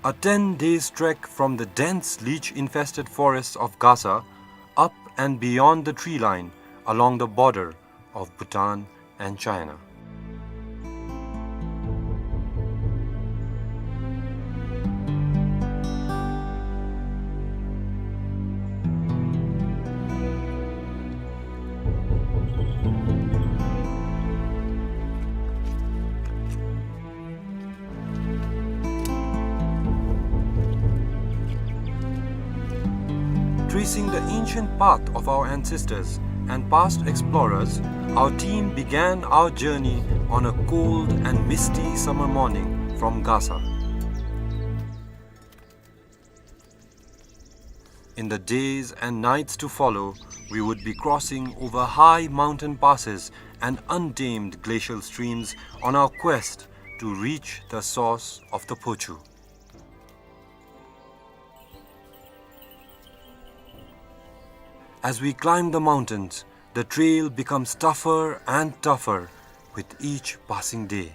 A ten days trek from the dense leech-infested forests of Gasa, up and beyond the tree line, along the border of Bhutan and China. Tracing the ancient path of our ancestors and past explorers, our team began our journey on a cold and misty summer morning from Gasa. In the days and nights to follow, we would be crossing over high mountain passes and untamed glacial streams on our quest to reach the source of the Phochu. As we climb the mountains, the trail becomes tougher and tougher with each passing day.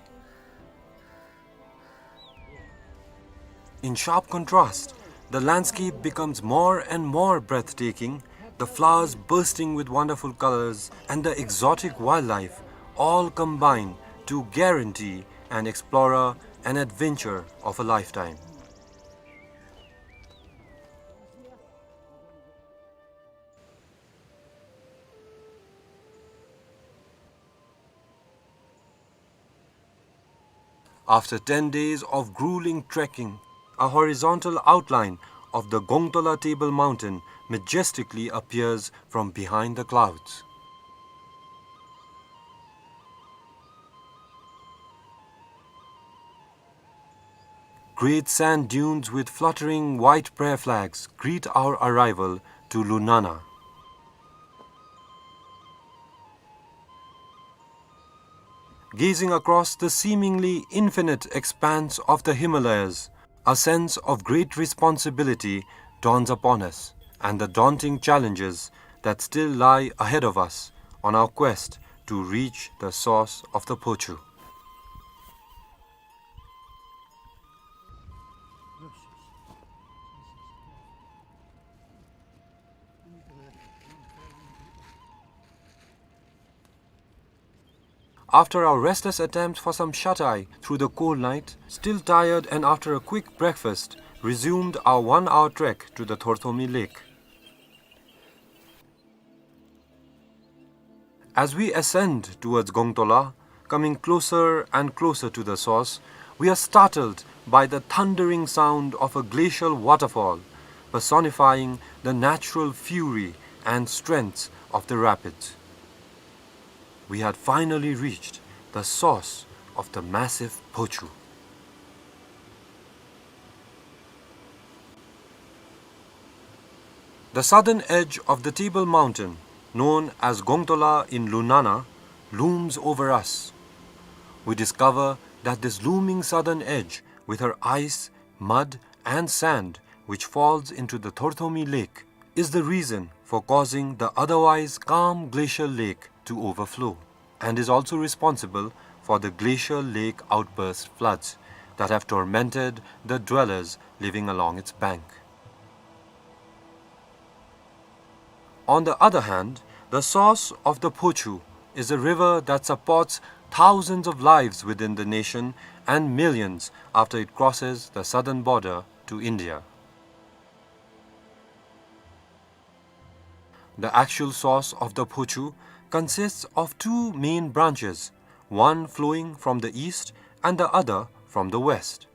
In sharp contrast, the landscape becomes more and more breathtaking, the flowers bursting with wonderful colors and the exotic wildlife all combine to guarantee an explorer an adventure of a lifetime. After ten days of grueling trekking, a horizontal outline of the Gongtola Table Mountain majestically appears from behind the clouds. Great sand dunes with fluttering white prayer flags greet our arrival to Lunana. Gazing across the seemingly infinite expanse of the Himalayas, a sense of great responsibility dawns upon us, and the daunting challenges that still lie ahead of us on our quest to reach the source of the Phochu. After our restless attempt for some shut-eye through the cold night, still tired and after a quick breakfast, resumed our one-hour trek to the Thorthomi Lake. As we ascend towards Gongtola, coming closer and closer to the source, we are startled by the thundering sound of a glacial waterfall, personifying the natural fury and strength of the rapids. We had finally reached the source of the massive Phochu. The southern edge of the Table Mountain, known as Gongtola in Lunana, looms over us. We discover that this looming southern edge, with her ice, mud, and sand, which falls into the Thorthomi Lake, is the reason for causing the otherwise calm glacial lake to overflow, and is also responsible for the glacial lake outburst floods that have tormented the dwellers living along its bank. On the other hand, the source of the Phochu is a river that supports thousands of lives within the nation and millions after it crosses the southern border to India. The actual source of the Phochu consists of two main branches, one flowing from the east and the other from the west.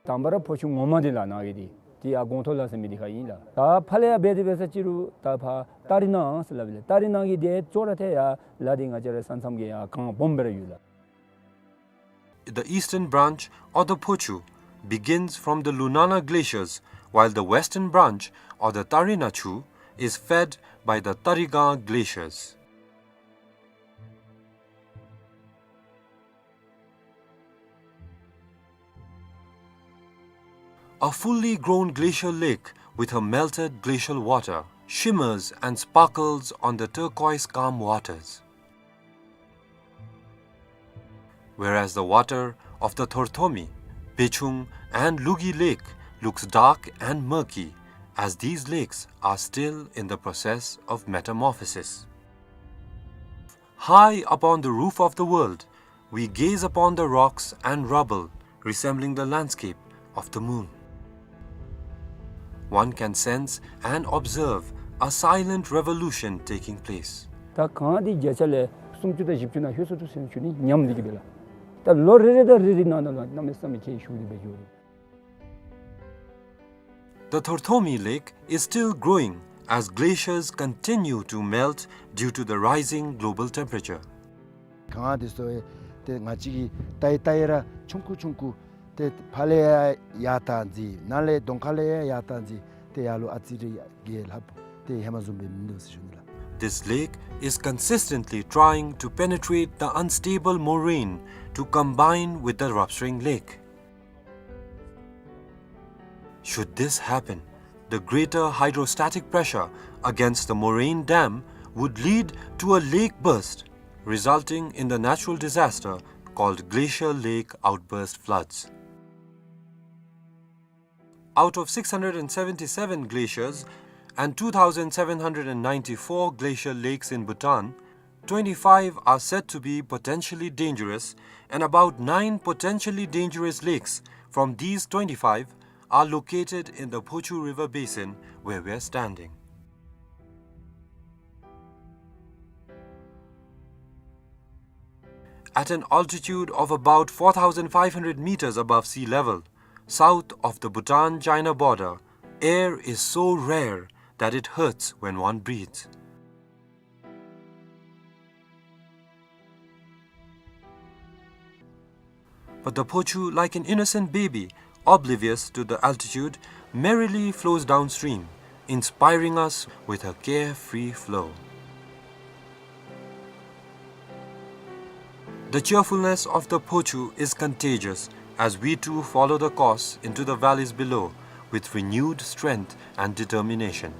དང་པ་ར་ཕོ་ཆུ་ངོ་མ་འདི་ལ་ནང་གི་འདི་འདི་ཡར་གོང་ཐོག་ལ་ཟེར་མི་འདི་ཁར་ཨིན་ལགས། ད་ཕར་ལས་ཡར་འབད་དེ་འབད་ས་ཅི་རུང་ད་ཕར་ཏ་རི་ནང་ཟེར་སླབ་ཨིན་ལགས། ཏ་རི་ནང་གི་འདི་ཅོག་ར་ཐད་ཡར་ལ་འདི་ང་བཅས་ར་ས་མཚམས་ཀྱི་ཡར་གངས་སྦོམ་སྦེ་ར་ཡོད་ལགས། The eastern branch of the Phochu begins from the Lunana glaciers, while the western branch of the Tarina Chu is fed by the Tarigang glaciers. A fully grown glacial lake with her melted glacial water shimmers and sparkles on the turquoise calm waters. Whereas the water of the Thorthomi, Bechung and Lugi Lake looks dark and murky, as these lakes are still in the process of metamorphosis. High upon the roof of the world, we gaze upon the rocks and rubble resembling the landscape of the moon. One can sense and observe a silent revolution taking place. ད་གངས་འདི་བརྒྱ་ཆ་ལས་སུམ་ཅུ་དང་བཞི་བཅུ་ནང་ལྷོད་སོང་འདུག་ཟེར་ཞུ་ནི་ཉམས་འདི་གི་སྦེ་ལགས། ད་ལོ་རེ་རེ་དང་རེ་རེ་ནང་ན་ལུ་གནམ་མེད་ས་མེད་ཁྱད་ཞུགས་ཏེ་སྦེ་འགྱོ་རུང་། The Thorthomi Lake is still growing as glaciers continue to melt due to the rising global temperature. གངས་འདི་ཚུ་ཏེ་ང་བཅས་ཀྱིས་བལྟ་ཡི་བལྟ་ཡི་ར་ཆུང་ཀུ་ཆུང་ཀུ་ཏེ་ཕར་ལས་ཡར་ཡར་བཏང་ཅི་ནཱ་ལས་གདོང་ཁ་ལས་ཡར་ཡར་བཏང་ཅི་ཏེ་ཡར་ལུ་ཨ་ཙི་རེ་ཡར་རྒྱས་ལྷགཔ་ཏེ་ཧེ་མ་བཟུམ་སྦེ་མིན་འདུག་ཟེར་ཞུ་ནི་ལགས། This lake is consistently trying to penetrate the unstable moraine to combine with the Ravshreng Lake. Should this happen, the greater hydrostatic pressure against the moraine dam would lead to a lake burst, resulting in the natural disaster called glacial lake outburst floods. Out of six hundred and seventy-seven glaciers and two thousand seven hundred and ninety-four glacial lakes in Bhutan, twenty-five are said to be potentially dangerous, and about nine potentially dangerous lakes from these twenty-five are located in the Phochu River basin where we are standing. At an altitude of about four thousand five hundred meters above sea level, south of the Bhutan-China border, air is so rare that it hurts when one breathes. But the Phochu, like an innocent baby, oblivious to the altitude, merrily flows downstream, inspiring us with her carefree flow. The cheerfulness of the Phochu is contagious as we too follow the course into the valleys below with renewed strength and determination.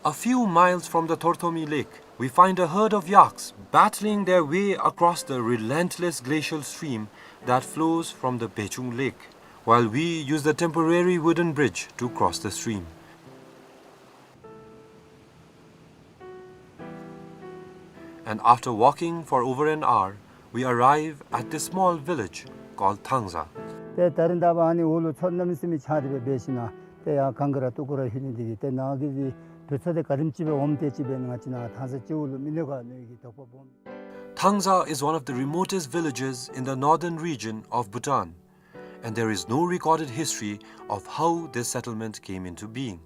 A few miles from the Thorthomi Lake, we find a herd of yaks battling their way across the relentless glacial stream that flows from the Bechung Lake, while we use the temporary wooden bridge to cross the stream. And after walking for over an hour, we arrive at this small village called Thangza. ཏེ་ད་རིས་ད་ཕར་ཨ་ནི་འོག་ལུ་མཚོ་གནམ་མེད་ས་མེད་ཆགས་ཏེ་སྦེ་འབད་ཞིནམ་ཏེ་ཡར་གངས་ཀྱི་ར་སྟུག་པོ་ར་ལྷོད་ནི་འདི་གིས་ཏེ་ནཱ་གི་འདི་དུས་ཚོད་འདི་ག་དེམ་ཅིག་སྦེ་འོངམ་དེ་ཅིག་སྦེ་ང་བཅས་ནཱ་ཐང་ས་སྤྱི་བོ་ལུ་མི་གནས་ག་མནོ་གི་དོགས་པ་སྦོམ། Thangza is one of the remotest villages in the northern region of Bhutan, and there is no recorded history of how this settlement came into being.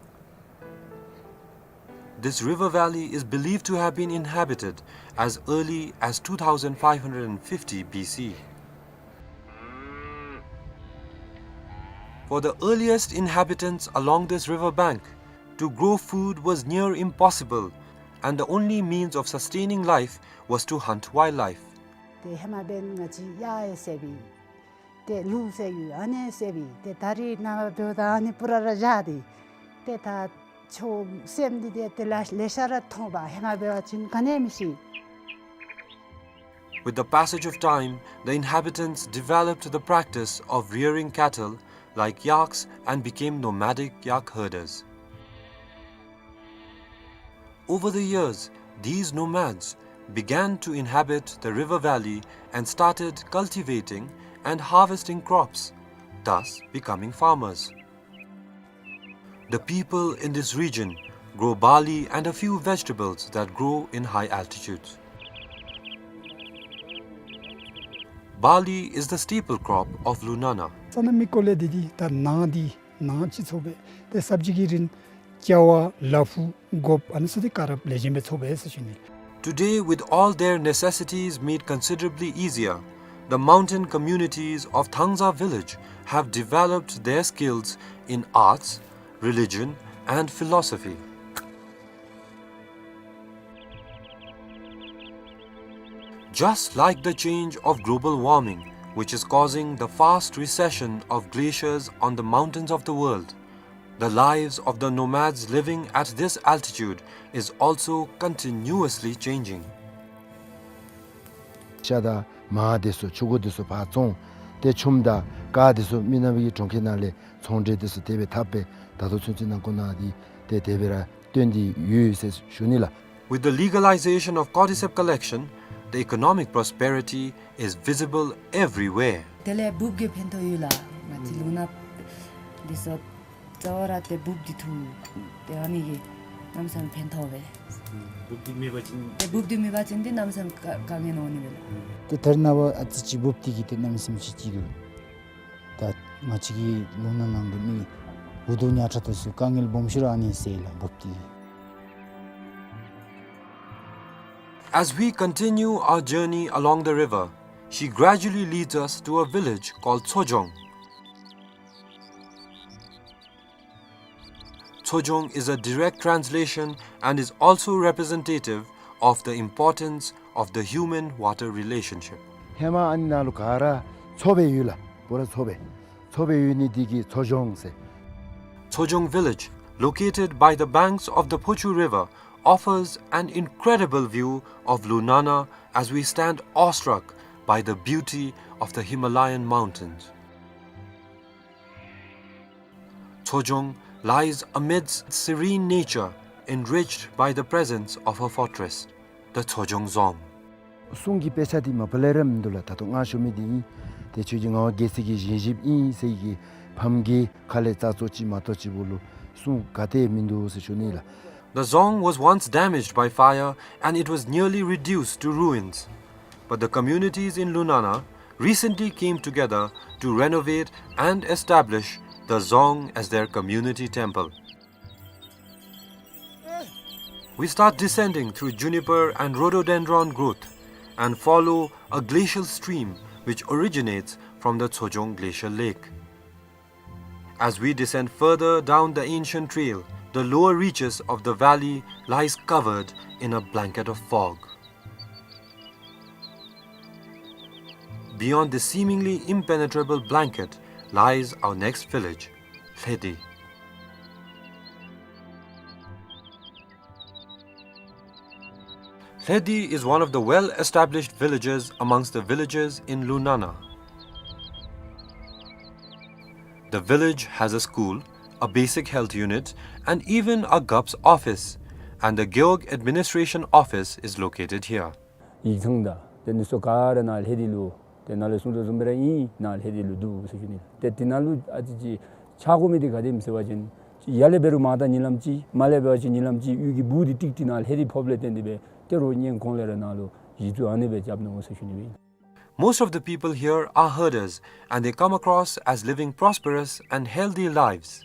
This river valley is believed to have been inhabited as early as two thousand five hundred fifty B C. For the earliest inhabitants along this river bank, to grow food was near impossible, and the only means of sustaining life was to hunt wildlife. ཏེ་ཧེ་མ་འབདན་ང་བཅས་གཡག་ཡང་བསད་པས། ཏེ་ལུག་བསད་ཡོད། ཨ་ནི་བསད་པས། ཏེ་ད་རིས་ནངས་པ་འབདཝ་ད་ཨ་ནི་པུ་ར་ར་བཞག་སྟེ་ཏེ་ད་ཆུ་སྲནམ་འདི་ཏེ་ཏེ་ལེ་ལེ་ཤ་ར་མཐོང་པས། ཧེ་མ་འབད་བ་ཅིན་ག་ནི་མི་ཤེས། With the passage of time, the inhabitants developed the practice of rearing cattle like yaks and became nomadic yak herders. Over the years, these nomads began to inhabit the river valley and started cultivating and harvesting crops, thus becoming farmers. The people in this region grow barley and a few vegetables that grow in high altitudes. Barley is the staple crop of Lunana. ས་གནམ་མི་སྐོར་ལས་འདི་འདི་ད་ནཱ་འདི་ནཱ་ཅིག་ཚོགས་པས། ཏེ་སབ་ཇི་གི་རིན་ཀྱ་བ་ལ་ཕུག་སྒོགཔ་ཨ་ནི་ཚུ་འདི་ག་ར་ལེགས་ཤོམ་སྦེ་ཚོགས་པས་ཟེར་ཞུ་ནི། Today, with all their necessities made considerably easier, the mountain communities of Thangza village have developed their skills in arts, religion, and philosophy. Just like the change of global warming, which is causing the fast recession of glaciers on the mountains of the world, the lives of the nomads living at this altitude is also continuously changing. ཤ་དང་མར་འདི་ཚུ་ཕྱུར་འགོ་འདི་ཚུ་ཕར་བཙོང་ ཏེ་ཆུམ་དང་ཀར་དེ་ཚུ་མི་ནག་པའི་གྲོང་ཁྱེར་ནང་ལས་ཚོང་འབྲེལ་དེ་ཚུ་དེ་སྦེ་འཐབ་སྦེ་ད་ལྟོ་ཚུན་ཚོད་ནང་ཁོ་ན་འདི་ཏེ་དེ་སྦེ་ར་སྟོན་ཏེ་ཡོད་ཟེར་ཞུ་ནི་ལགས། With the legalization of cordyceps collection, the economic prosperity is visible everywhere. དེ་ལས་འབུཔ་གི་ཕན་ཐོགས་ཡོད་ལགས། ང་བཅས་ལུང་ནག་འདི་ཚུ་རྩ་བ་ར་ཏེ་འབུཔ་འདི་འཐུ་སྟེ་ཨ་ནི་གིས་གནམ་མེད་ས་མེད་ཕན་ཐོགས་པས། འབུཔ་འདི་མེད་པ་ཅིན་ཏེ་འབུཔ་འདི་མེད་པ་ཅིན་ཏེ་གནམ་མེད་ས་མེད་དཀའ་དཀའ་ངལ་འོང་ནི་སྦེ་ལགས། ཏེ་ད་རེས་ནངས་པ་ཨ་ཙི་ཅིག་འབུཔ་འདི་གིས་ཏེ་གནམ་མེད་ས་མེད་ཅིག་ཅིག་འདུག། ད་ང་བཅས་ཀྱི་ལུང་ནག་ནང་གི་མི་འུ་སྡུག་ཉག་ཕྲ་དེ་ཚུ་དཀའ་ངལ་སྦོམ་ཤོས་ར་ཨ་ནི་སེལ་ལགས་འབུཔ་འདི་གིས། As we continue our journey along the river, she gradually leads us to a village called Tsojong. Tsojong is a direct translation and is also representative of the importance of the human-water relationship. ཧེ་མ་ཨ་ནི་ནང་ལུ་ག་ར་མཚོ་སྦེ་ཡོད་ལགས། པུ་ར་མཚོ་སྦེ། མཚོ་སྦེ་ཡོད་ནི་འདི་གིས་མཚོ་ལྗོངས་ཟེར། Tsojong village, located by the banks of the Phochu River, offers an incredible view of Lunana as we stand awestruck by the beauty of the Himalayan mountains. Tsojong lies amidst serene nature, enriched by the presence of her fortress, the Tsojong Dzong. གསུང་གི་དཔེ་ཆ་འདི་མ་པ་ལས་ར་མིན་འདུག་ལགས། ད་ལྟོ་ང་ཞུ་མི་འདི་ཨིན། ཏེ་ཁྱོད་ཀྱི་ངག་དབང་རྒྱལ་མཚན་གྱི་བཞེངས་གཞིཔ་ཨིན་ཟེར་གྱི་ཕམ་གྱི་ཁ་ལས་ཙག་ཙོག་ཅིག་མ་གཏོགས་ཅིག་པོ་ལུ་གསུང་ག་ཏེ་མིན་འདུག་ཟེར་ཞུ་ནི་ལགས། The dzong was once damaged by fire and it was nearly reduced to ruins. But the communities in Lunana recently came together to renovate and establish the dzong as their community temple. We start descending through juniper and rhododendron growth and follow a glacial stream which originates from the Tsojong Glacial Lake. As we descend further down the ancient trail, the lower reaches of the valley lies covered in a blanket of fog. Beyond this seemingly impenetrable blanket lies our next village, Lhedi. Lhedi is one of the well-established villages amongst the villages in Lunana. The village has a school, a basic health unit, and even a G U P's office, and the Gewog Administration Office is located here. ཡིག་ཚང་དང་ཏེ་འདི་ཚུ་ག་ར་ནཱ་ལྷེ་དི་ལུ་ཏེ་ནཱ་ལས་གསུངས་དོ་བཟུམ་སྦེ་ར་ཨིན། ནཱ་ལྷེ་དི་ལུ་འདུག་ཟེར་ཞུ་ནི། ཏེ་འདི་ནང་ལུ་ཨ་ཙི་ཅིག་ཆག་དགོ་མི་འདི་ག་དེམ་ཟེར་བ་ཅིན་ཡར་ལས་འབད་རུང་མར་ད་ཉིན་ལམ་ཅིག་མར་ལས་འབད་བ་ཅིན་ཉིན་ལམ་ཅིག་གཡུས་ཀྱི་སྦུག་འདི་ཏིག་ཏིག་ནཱ་ལྷེ་དི་ཕོགཔ་ལས་བརྟེན་ཏེ་སྦེ་ཏེ་རོགས་ཉན་གོང་ལས་ར་ནཱ་ལུ་གཞི་བཙུགས་ཨ་ནི་སྦེ་རྐྱབ་ནུག་ཟེར་ཞུ་ནི་སྦེ་ཨིན། Most of the people here are herders and they come across as living prosperous and healthy lives.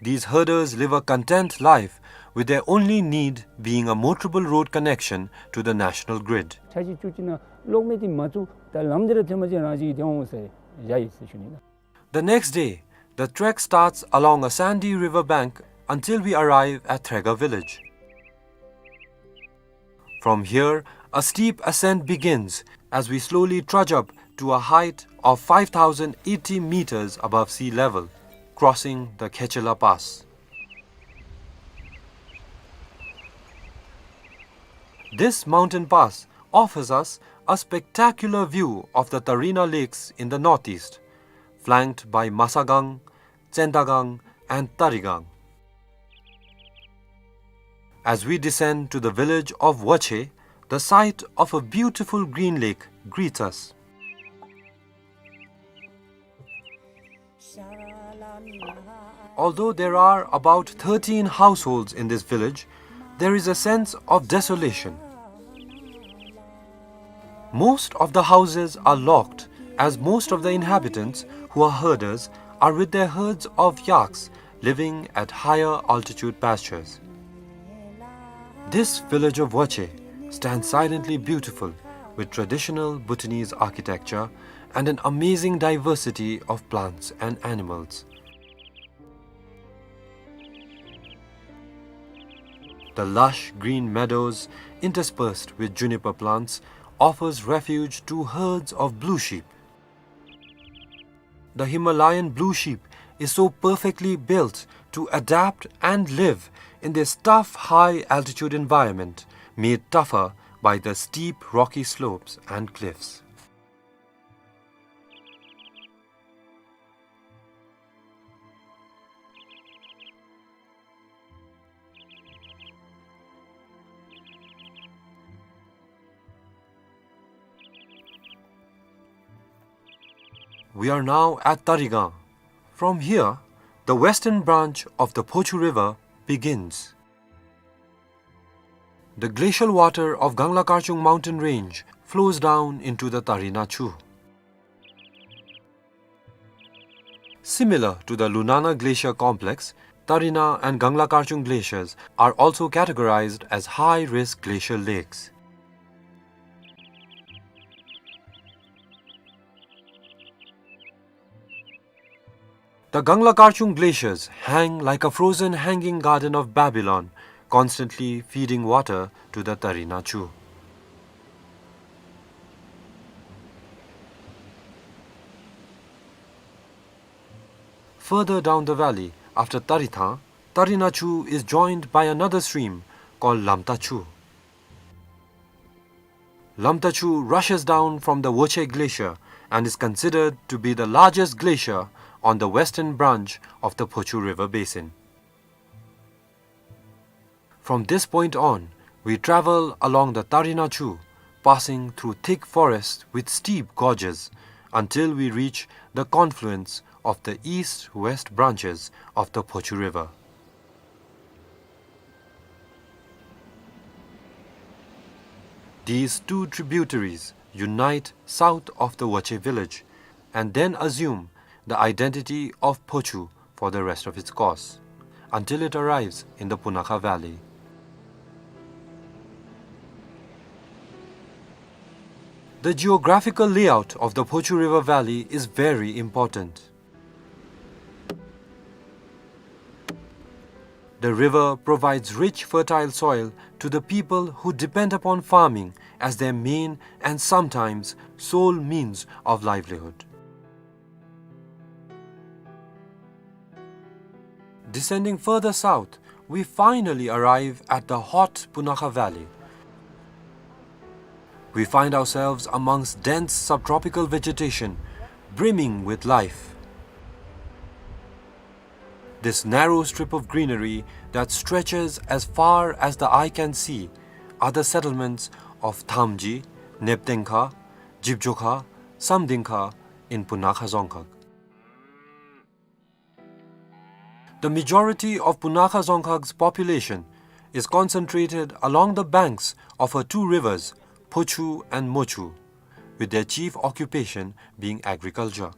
These herders live a content life, with their only need being a motorable road connection to the national grid. ཆ་ཅིག་བཅུ་གཅིག་ནང་གློག་མེ་འདི་མ་བཙུགས་ད་ལམ་འདི་ར་ཐོན་མ་ཅིག་རང་ཅིག་གིས་ཐོན་འོང་ཟེར་བཞག་ཡི་ཟེར་ཞུ་ནི་ལགས། The next day, the trek starts along a sandy river bank until we arrive at Threga village. From here, a steep ascent begins as we slowly trudge up to a height of five thousand eighty meters above sea level, crossing the Khechela Pass. This mountain pass offers us a spectacular view of the Tarina Lakes in the northeast, flanked by Masagang, Tsendagang, and Tarigang. As we descend to the village of Wache, the sight of a beautiful green lake greets us. Although there are about thirteen households in this village, there is a sense of desolation. Most of the houses are locked, as most of the inhabitants, who are herders, are with their herds of yaks living at higher altitude pastures. This village of Wache stands silently beautiful, with traditional Bhutanese architecture and an amazing diversity of plants and animals. The lush green meadows, interspersed with juniper plants, offers refuge to herds of blue sheep. The Himalayan blue sheep is so perfectly built to adapt and live in this tough high-altitude environment, made tougher by the steep rocky slopes and cliffs. We are now at Tarigang. From here, the western branch of the Phochu River begins. The glacial water of Gangla Karchung mountain range flows down into the Tarina Chu. Similar to the Lunana Glacier complex, Tarina and Gangla Karchung glaciers are also categorized as high-risk glacial lakes. The Gangla Karchung glaciers hang like a frozen hanging garden of Babylon, constantly feeding water to the Tarina Chu. Further down the valley, after Tarithang, Tarina Chu is joined by another stream called Lamta Chu. Lamta Chu rushes down from the Woche Glacier and is considered to be the largest glacier on the western branch of the Phochu River basin. From this point on, we travel along the Tarina Chu, passing through thick forests with steep gorges, until we reach the confluence of the east-west branches of the Phochu River. These two tributaries unite south of the Woche village and then assume the identity of Phochu for the rest of its course, until it arrives in the Punakha Valley. The geographical layout of the Phochu River Valley is very important. The river provides rich, fertile soil to the people who depend upon farming as their main and sometimes sole means of livelihood. Descending further south, we finally arrive at the hot Punakha Valley. We find ourselves amongst dense subtropical vegetation, brimming with life. This narrow strip of greenery that stretches as far as the eye can see are the settlements of Thamji, Neptengkha, Jibjokha, Samdingkha in Punakha Dzongkhag. The majority of Punakha Dzongkhag's population is concentrated along the banks of her two rivers, Phochu and Mochu, with their chief occupation being agriculture.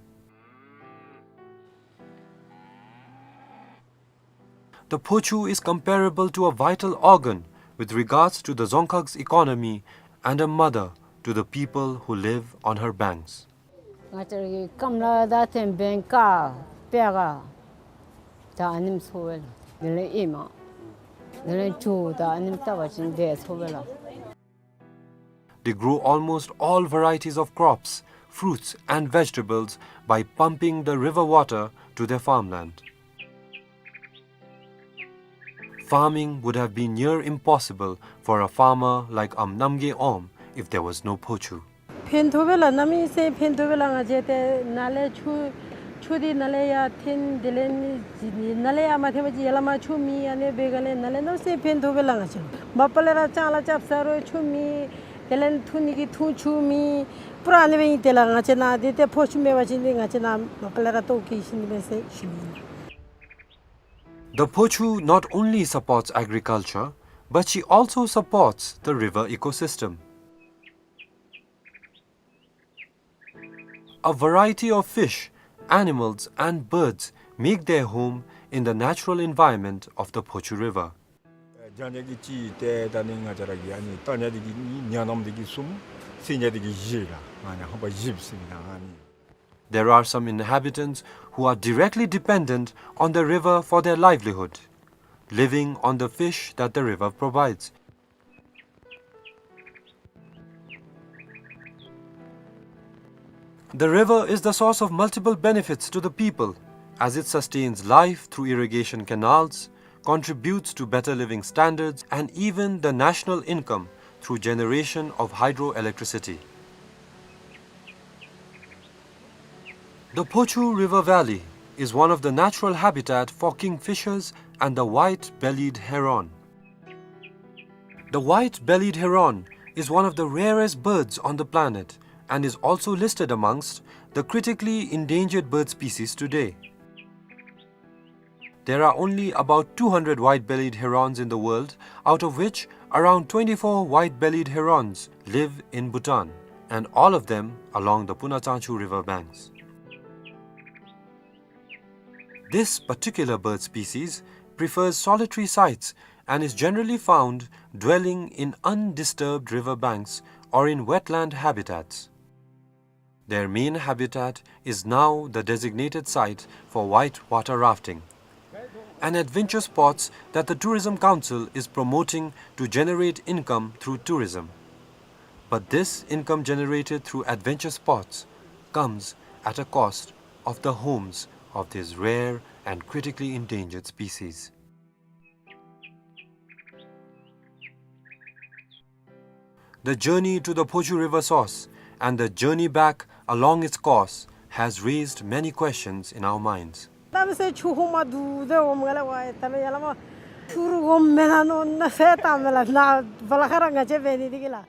The Phochu is comparable to a vital organ with regards to the Dzongkhag's economy and a mother to the people who live on her banks. ང་བཅས་ར་གི་སྐམ་ལ་དང་ཐེམ་བེང་ཀ་པེ་ག་ད་ཨ་ནེམ་འཚོ་བས་ལགས། དེ་ལས་ཨེ་མ་དེ་ལས་ཇོ་ད་ཨ་ནེམ་བཏབ་པ་ཅིན་དེ་འཚོ་བས་ལགས། They grow almost all varieties of crops, fruits and vegetables by pumping the river water to their farmland. Farming would have been near impossible for a farmer like Am Namgay Om if there was no Phochu. ཕན་ཐོགས་པས་ལགས། གནམ་མེད་ས་མེད་ཕན་ཐོགས་པས་ལགས། ང་བཅས་ཏེ་ནཱ་ལས་ཆུ་ཆུ་འདི་ནཱ་ལས་ཡར་འཐེན། དེ་ལས་ནི་ནཱ་ལས་ཡར་མ་འཐེན་པ་ཅིན་ཡར་ལས་མར་ཆུ་མེད། ཨ་ནི་འབད་ག་ལས་ནཱ་ལས་གནམ་མེད་ས་མེད་ཕན་ཐོགས་པས་ལགས། ང་བཅས་མ་པ་ལས་ར་ལྕང་ལཱ་རྐྱབ་ས་རུང་ཆུ་མེད། དེ་ལས་འཐུང་ནི་གི་འཐུང་ཆུ་མེད། པུ་ར་ཨ་ནི་སྦེ་ཨིན། དེ་ལས་ང་བཅས་ནཱ་འདི་ཏེ་ཕོ་ཆུ་མེད་པ་ཅིན་འདི་ང་བཅས་ནཱ་མ་པ་ལས་ར་ལྟོཝ་བཀྱེས་ཞིནམ་ཨིན་པས་ཟེར་ཞུ་ནི་ཨིན། The Phochu not only supports agriculture, but she also supports the river ecosystem. A variety of fish, animals and birds make their home in the natural environment of the Phochu River. རྒྱང་ཉེ་གི་ཅིག་ཏེ་ད་ནི་ང་བཅས་ར་གི་ཨ་ནི་ཏ་ཉ་འདི་གི་ཉ་ནམ་འདི་གི་གསུམ། སེང་ཉ་འདི་གི་བཞི་ལགས། ཨ་ནི་ཧམ་པ་བཞི་ཟེར་ཨིན་ན་ཨ་ནི། There are some inhabitants who are directly dependent on the river for their livelihood, living on the fish that the river provides. The river is the source of multiple benefits to the people, as it sustains life through irrigation canals, contributes to better living standards, and even the national income through generation of hydroelectricity. The Phochu River Valley is one of the natural habitat for kingfishers and the white-bellied heron. The white-bellied heron is one of the rarest birds on the planet and is also listed amongst the critically endangered bird species today. There are only about two hundred white-bellied herons in the world, out of which around twenty-four white-bellied herons live in Bhutan, and all of them along the Punatsangchu river banks. This particular bird species prefers solitary sites and is generally found dwelling in undisturbed river banks or in wetland habitats. Their main habitat is now the designated site for white water rafting, an adventure sports that the Tourism Council is promoting to generate income through tourism. But this income generated through adventure sports comes at a cost of the homes of these rare and critically endangered species. The journey to the Phochu River source and the journey back along its course has raised many questions in our minds. ད་མི་སེར་ཆུ་ཧོ་མ་དུ་དེ་འོ་མ་ལ་ཝའི་ད་མི་ཡ་ལ་མ་ཆུ་རུ་འོ་མ་ལ་ནོ་ན་ཧེ་ད་མི་ལ་ན་བ་ལ་ཁ་ར་ང་ཅེ་བེ་ནི་དི་གི་ལ།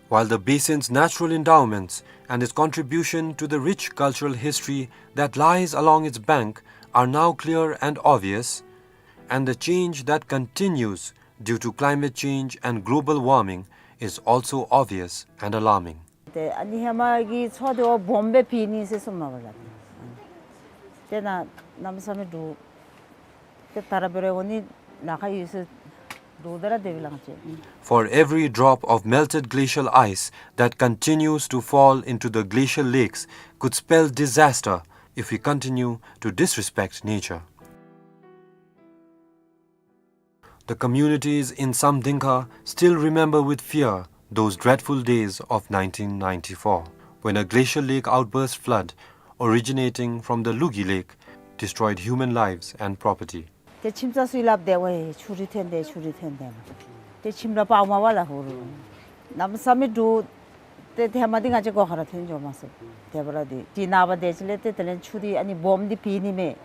While the basin's natural endowments and its contribution to the rich cultural history that lies along its bank are now clear and obvious, and the change that continues due to climate change and global warming is also obvious and alarming. ཏེ་ཨ་ནི་ཧེ་མ་གི་ཆུ་དེ་འོ་སྦོམ་སྦེ་ཕི་ནི་ཟེར་གསུངམ་མས་པ་ལགས། ཏེ་ན་གནམ་མེད་ས་མེད་འདུག། ཏེ་ད་ར་འབད་རུང་འོ་ནི་ལཱ་ཁག་ཡོད་ཟེར་འདུག། ད་ར་དེ་སྦེ་ལགས་ཅེ། For every drop of melted glacial ice that continues to fall into the glacial lakes could spell disaster if we continue to disrespect nature. The communities in Samdingkha still remember with fear those dreadful days of nineteen ninety-four, when a glacial lake outburst flood originating from the Lugi Lake destroyed human lives and property. ཏེ་ཁྱིམ་ཚང་ཚུ་གིས་སླབ་སྟེ་ཝའི་ཆུ་རུད་ཐོན་ཏེ་ཆུ་རུད་ཐོན་ཏེ་ལགས། ཏེ་ཁྱིམ་ར་པར་མ་པ་ལགས་ཧུ་རུ། གནམ་མེད་ས་མེད་འདུག། ཏེ་ཧེ་མ་འདི་ང་བཅས་སྒོ་ཁར་ཐོན་འགྱོ་མ་ཚུགས། དེ་འབདཝ་ད་འདི་ནངས་པ་དེ་ཅིག་ལས་ཏེ་དེ་ལས་ཆུ་འདི་ཨ་ནི་སྦོམ་འདི་ཕི་ནི་མས།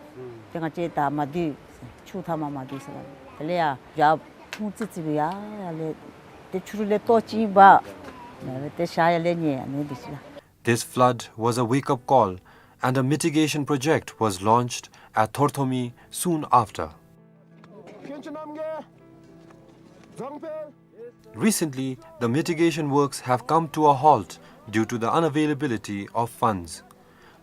ཏེ་ང་བཅས་ད་མ་འདུས། ཆུ་ཐ་མ་མ་འདུས་ཟེར་ལགས། དེ་ལས་ཡར་ཡར་ཕུང་ཙི་ཙི་སྦེ་ཡར་ཡར་ལས་ཏེ་ཆུ་རུད་ལས་ལྟོ་ཅིག་འབག། ཏེ་ཤ་ཡར་ལས་ཉལ་ཨ་ནི་འདི་ཅིག་ལགས། This flood was a wake-up call, and a mitigation project was launched at Thorthomi soon after. Recently, the mitigation works have come to a halt due to the unavailability of funds.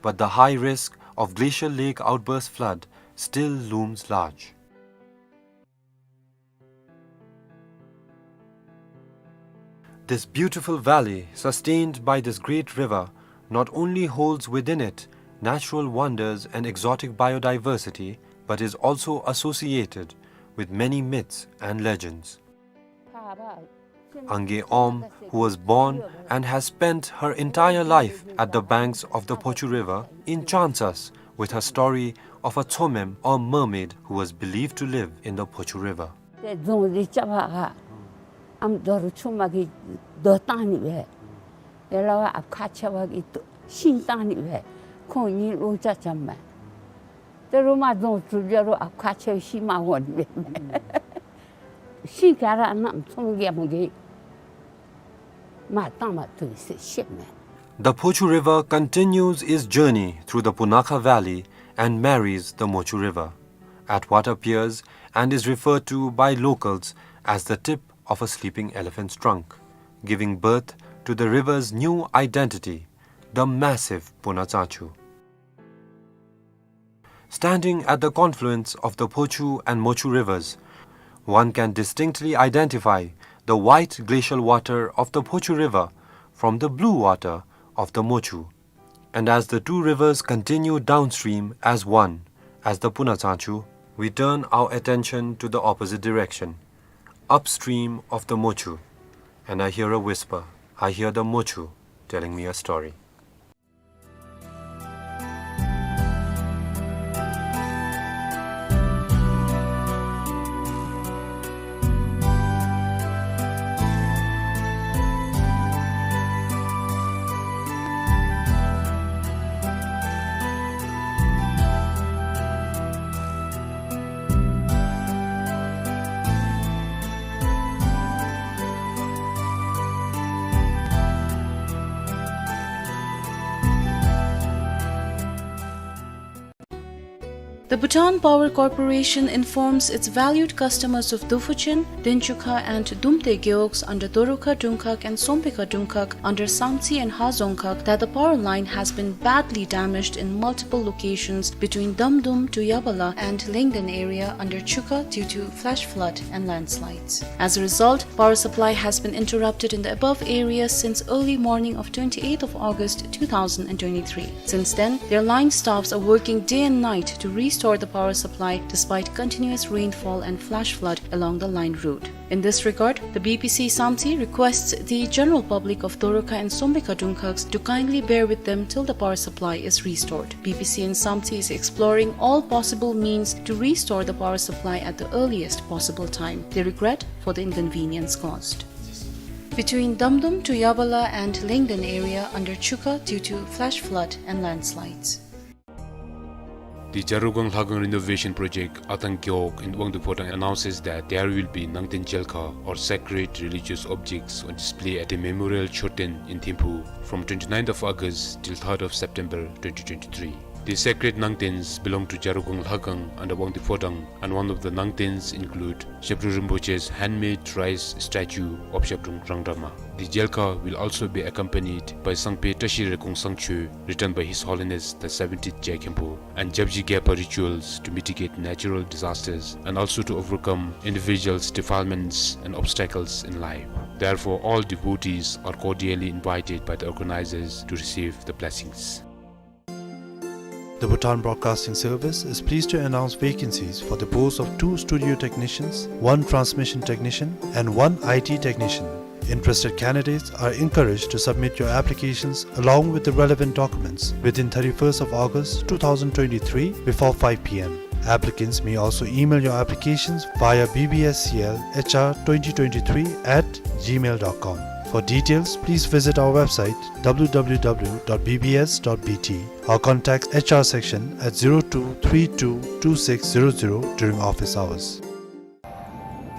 But the high risk of glacial lake outburst flood still looms large. This beautiful valley, sustained by this great river, not only holds within it natural wonders and exotic biodiversity, but is also associated with many myths and legends. Angay Om, who was born and has spent her entire life at the banks of the Phochu River, enchants us with her story of a Tsomem or mermaid who was believed to live in the Phochu River. ཏེ་རྫོང་འདི་རྐྱབ་པར་ཨམ་རྡོ་རུ་ཆུ་མ་གིས་རྡོ་བཏང་ནི་སྦེ། ཡ་ལ་བ་ཨཔ་ཁ་ཆེ་བ་གིས་ཤིང་བཏང་ནི་སྦེ། ཁོང་གཉིས་ལོ་ཅ་ཅམ་མས། ཏེ་རུ་མ་རྫོང་གྲུབ་ཡ་རུ་ཨཔ་ཁ་ཆེ་བ་ཤི་མ་འོང་ནི་སྦེ། ཤིང་ག་ར་ནམ་ཚོང་རྒྱལ་མོ་གིས་མར་བཏང་མ་བཏུབ་ཟེར་བཤདཔ་མས། The Phochu River continues its journey through the Punakha Valley and marries the Mochu River at what appears and is referred to by locals as the tip of a sleeping elephant's trunk, giving birth to the river's new identity, the massive Punatsangchu. Standing at the confluence of the Phochu and Mochu rivers, one can distinctly identify the white glacial water of the Phochu River from the blue water of the Mochu. And as the two rivers continue downstream as one, as the Punatsangchu, we turn our attention to the opposite direction, upstream of the Mochu. And I hear a whisper. I hear the Mochu telling me a story. The Bhutan Power Corporation informs its valued customers of Duphuchen, Denchukha and Dumte Gewogs under Dorukha Dungkhag and Sombekha Dungkhag under Samtse and Hazongkhag that the power line has been badly damaged in multiple locations between Damdum to Yabala and Lengden area under Chukha due to flash flood and landslides. As a result, power supply has been interrupted in the above areas since early morning of twenty-eighth of August two thousand and twenty-three. Since then, their line staffs are working day and night to restore the power supply despite continuous rainfall and flash flood along the line route. In this regard, the B P C Samtse requests the general public of Dorukha and Sombekha Dungkhags to kindly bear with them till the power supply is restored. B P C in Samtse is exploring all possible means to restore the power supply at the earliest possible time. They regret for the inconvenience caused. Between Damdum to Yabala and Lengden area under Chukha due to flash flood and landslides. The Jarugang Lhagang Renovation Project, Atang Gewog in Wangdue Phodrang announces that there will be Nangten Jelkha or sacred religious objects on display at the Memorial Choten in Thimphu from twenty-ninth of August till third of September twenty twenty-three. The sacred Nangtens belong to Jarugang Lhagang under Wangdue Phodrang, and one of the Nangtens include Shebdru Rinpoche's handmade rice statue of Shebdrung Rangdrama. The Jelkha will also be accompanied by Sangpe Tashi Rekong Sangcho, written by His Holiness the seventeenth Je Khenpo, and Japji Gyalpa rituals to mitigate natural disasters and also to overcome individuals' defilements and obstacles in life. Therefore, all devotees are cordially invited by the organizers to receive the blessings. The Bhutan Broadcasting Service is pleased to announce vacancies for the post of two studio technicians, one transmission technician, and one I T technician. Interested candidates are encouraged to submit your applications along with the relevant documents within thirty-first of August two thousand twenty-three before five P M. Applicants may also email your applications via B B S C L H R twenty twenty-three at gmail dot com. For details, please visit our website W W W dot B B S dot B T or contact H R section at zero two three two two six zero zero during office hours.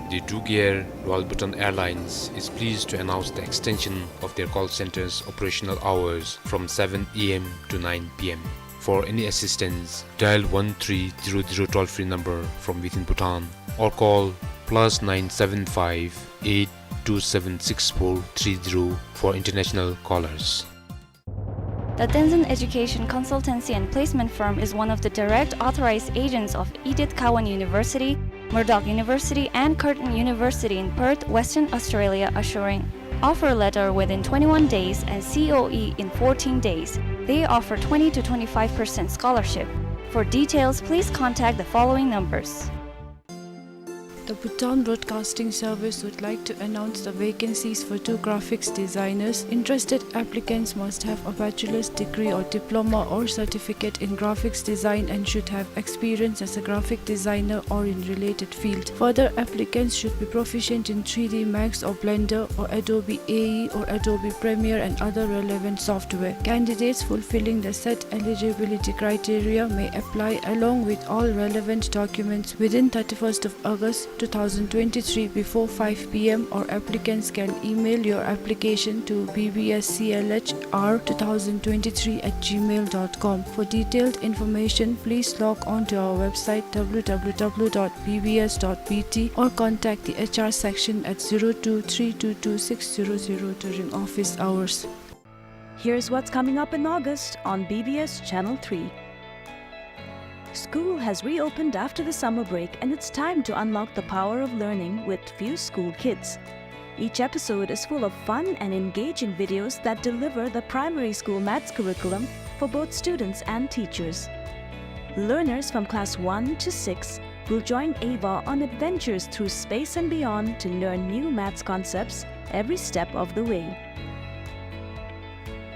The Druk Air Royal Bhutan Airlines is pleased to announce the extension of their call center's operational hours from seven A M to nine P M. For any assistance, dial one three zero zero toll-free number from within Bhutan or call plus nine seven five eight two seven six four three zero for international callers. The Tenzin Education Consultancy and Placement Firm is one of the direct authorized agents of Edith Cowan University, Murdoch University, and Curtin University in Perth, Western Australia, assuring offer letter within twenty-one days and C O E in fourteen days. They offer twenty to twenty-five percent scholarship. For details, please contact the following numbers. The Bhutan Broadcasting Service would like to announce the vacancies for two graphics designers. Interested applicants must have a bachelor's degree or diploma or certificate in graphics design and should have experience as a graphic designer or in related field. Further, applicants should be proficient in three D Max or Blender or Adobe A E or Adobe Premiere and other relevant software. Candidates fulfilling the set eligibility criteria may apply along with all relevant documents within thirty-first of August two thousand twenty-three before five P M, or applicants can email your application to B B S C L H R two thousand twenty-three at gmail dot com. For detailed information, please log on to our website W W W dot B B S dot B T or contact the H R section at zero two three two two six zero zero during office hours. Here's what's coming up in August on B B S Channel three. School has reopened after the summer break, and it's time to unlock the power of learning with Fuse School Kids. Each episode is full of fun and engaging videos that deliver the primary school maths curriculum for both students and teachers. Learners from class one to six will join Ava on adventures through space and beyond to learn new maths concepts every step of the way.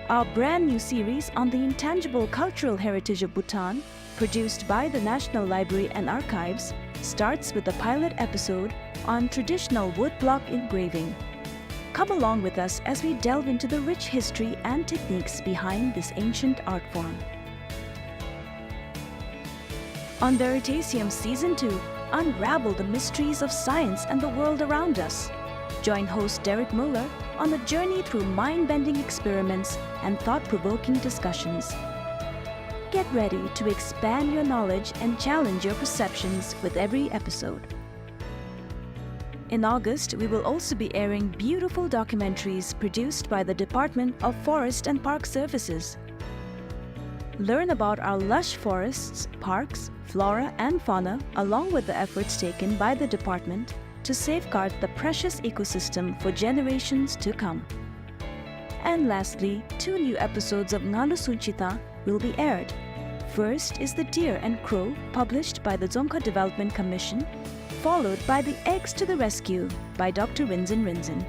Our brand new series on the intangible cultural heritage of Bhutan, produced by the National Library and Archives, starts with a pilot episode on traditional woodblock engraving. Come along with us as we delve into the rich history and techniques behind this ancient art form. On Veritasium Season two, unravel the mysteries of science and the world around us. Join host Derek Muller on a journey through mind-bending experiments and thought-provoking discussions. Get ready to expand your knowledge and challenge your perceptions with every episode. In August, we will also be airing beautiful documentaries produced by the Department of Forest and Park Services. Learn about our lush forests, parks, flora, and fauna, along with the efforts taken by the department to safeguard the precious ecosystem for generations to come. And lastly, two new episodes of Ngalu Sunchita will be aired. First is The Deer and Crow, published by the Dzongkha Development Commission, followed by The Eggs to the Rescue by Doctor Rinzin Rinzin.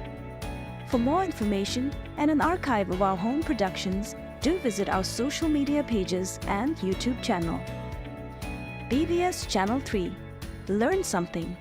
For more information and an archive of our home productions, do visit our social media pages and YouTube channel. B B S Channel three. Learn something.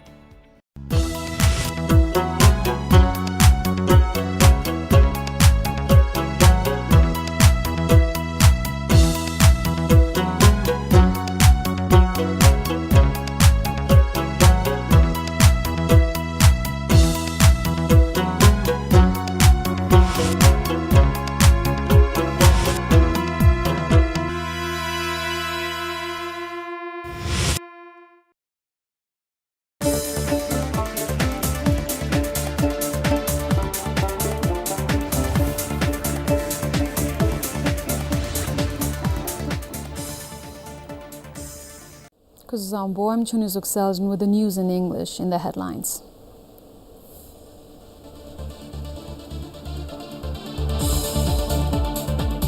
Kuzuzangpo, I'm Chuni Zukseljen with the news in English in the headlines.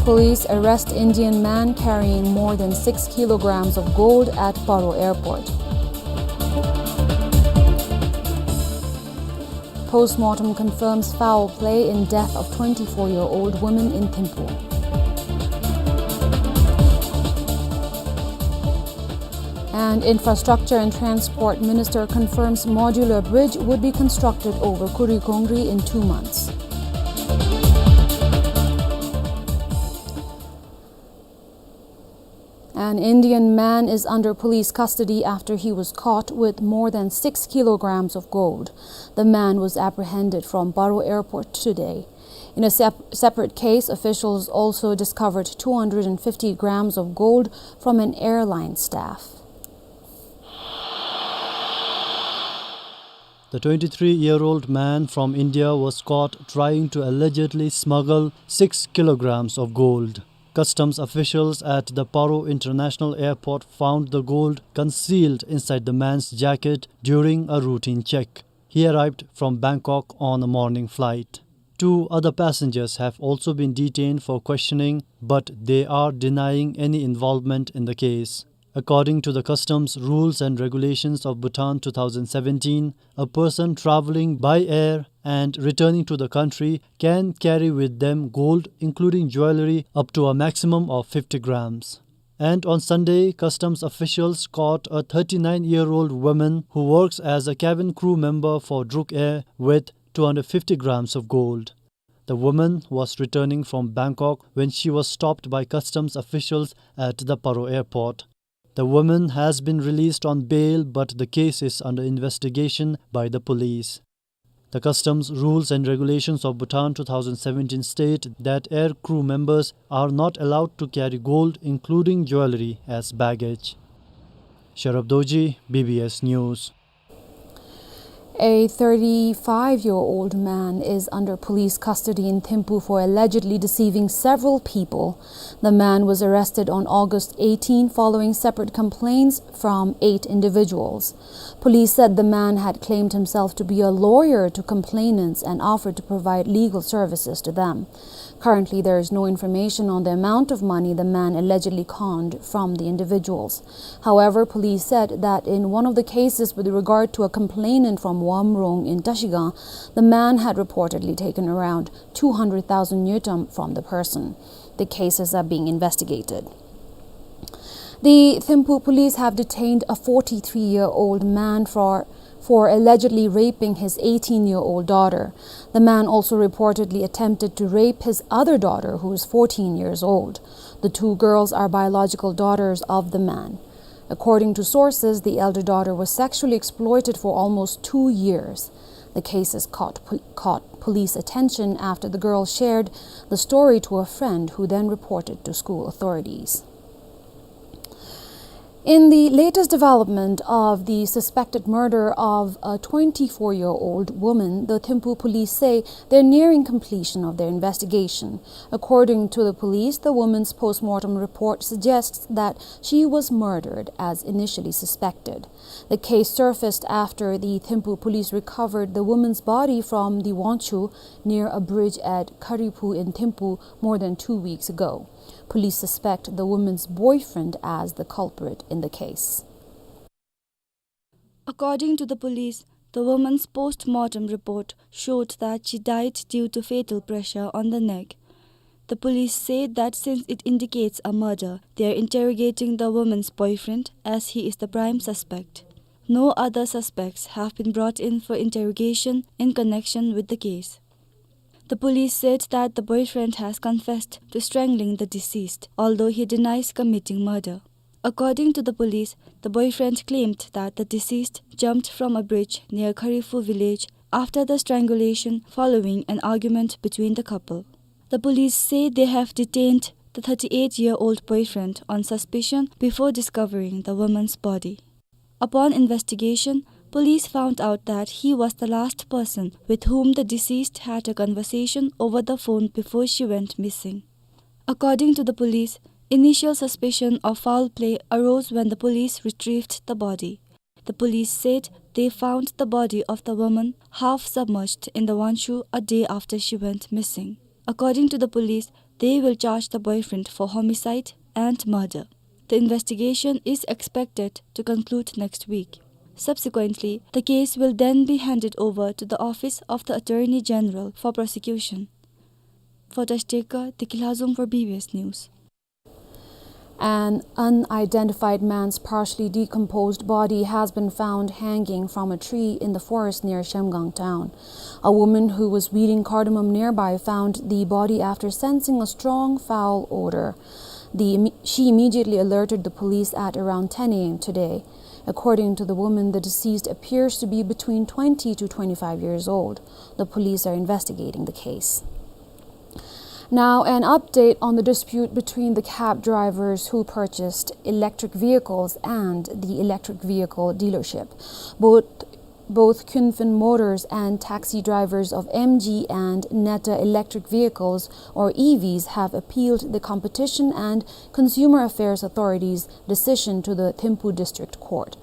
Police arrest Indian man carrying more than six kilograms of gold at Paro Airport. Postmortem confirms foul play in death of twenty-four-year-old woman in Thimphu. And Infrastructure and Transport Minister confirms modular bridge would be constructed over Kurikongri in two months. An Indian man is under police custody after he was caught with more than six kilograms of gold. The man was apprehended from Paro Airport today. In a sep-, separate case, officials also discovered two hundred and fifty grams of gold from an airline staff. The twenty-three-year-old man from India was caught trying to allegedly smuggle six kilograms of gold. Customs officials at the Paro International Airport found the gold concealed inside the man's jacket during a routine check. He arrived from Bangkok on a morning flight. Two other passengers have also been detained for questioning, but they are denying any involvement in the case. According to the customs rules and regulations of Bhutan two thousand seventeen, a person traveling by air and returning to the country can carry with them gold, including jewelry, up to a maximum of fifty grams. And on Sunday, customs officials caught a thirty-nine-year-old woman who works as a cabin crew member for Druk Air with two hundred fifty grams of gold. The woman was returning from Bangkok when she was stopped by customs officials at the Paro airport. The woman has been released on bail, but the case is under investigation by the police. The customs rules and regulations of Bhutan two thousand seventeen state that air crew members are not allowed to carry gold, including jewelry, as baggage. Sharab Dorji, B B S News. A thirty-five-year-old man is under police custody in Thimphu for allegedly deceiving several people. The man was arrested on August eighteen following separate complaints from eight individuals. Police said the man had claimed himself to be a lawyer to complainants and offered to provide legal services to them. Currently, there is no information on the amount of money the man allegedly conned from the individuals. However, police said that in one of the cases with regard to a complainant from Wamrong in Trashigang, the man had reportedly taken around two hundred thousand ngultrum from the person. The cases are being investigated. The Thimphu police have detained a forty-three-year-old man for, for allegedly raping his eighteen-year-old daughter. The man also reportedly attempted to rape his other daughter, who is fourteen years old. The two girls are biological daughters of the man. According to sources, the elder daughter was sexually exploited for almost two years. The case has caught po-, caught police attention after the girl shared the story to a friend, who then reported to school authorities. In the latest development of the suspected murder of a twenty-four-year-old woman, the Thimphu police say they're nearing completion of their investigation. According to the police, the woman's post-mortem report suggests that she was murdered as initially suspected. The case surfaced after the Thimphu police recovered the woman's body from the Wangchhu near a bridge at Khariphu in Thimphu more than two weeks ago. Police suspect the woman's boyfriend as the culprit in the case. According to the police, the woman's post-mortem report showed that she died due to fatal pressure on the neck. The police said that since it indicates a murder, they are interrogating the woman's boyfriend, as he is the prime suspect. No other suspects have been brought in for interrogation in connection with the case. The police said that the boyfriend has confessed to strangling the deceased, although he denies committing murder. According to the police, the boyfriend claimed that the deceased jumped from a bridge near Khariphu village after the strangulation following an argument between the couple. The police say they have detained the thirty-eight-year-old boyfriend on suspicion before discovering the woman's body. Upon investigation, police found out that he was the last person with whom the deceased had a conversation over the phone before she went missing. According to the police, initial suspicion of foul play arose when the police retrieved the body. The police said they found the body of the woman half submerged in the Wangchhu a day after she went missing. According to the police, they will charge the boyfriend for homicide and murder. The investigation is expected to conclude next week. Subsequently, the case will then be handed over to the Office of the Attorney General for prosecution. For Tashteka, Tiki Lhazom for B B S News. An unidentified man's partially decomposed body has been found hanging from a tree in the forest near Zhemgang town. A woman who was weeding cardamom nearby found the body after sensing a strong foul odor. The, she immediately alerted the police at around ten A M today. According to the woman, the deceased appears to be between twenty to twenty-five years old. The police are investigating the case. Now, an update on the dispute between the cab drivers who purchased electric vehicles and the electric vehicle dealership. Both, both Kunphen Motors and taxi drivers of M G and Neta electric vehicles, or E Vs, have appealed the Competition and Consumer Affairs Authority's decision to the Thimphu District Court.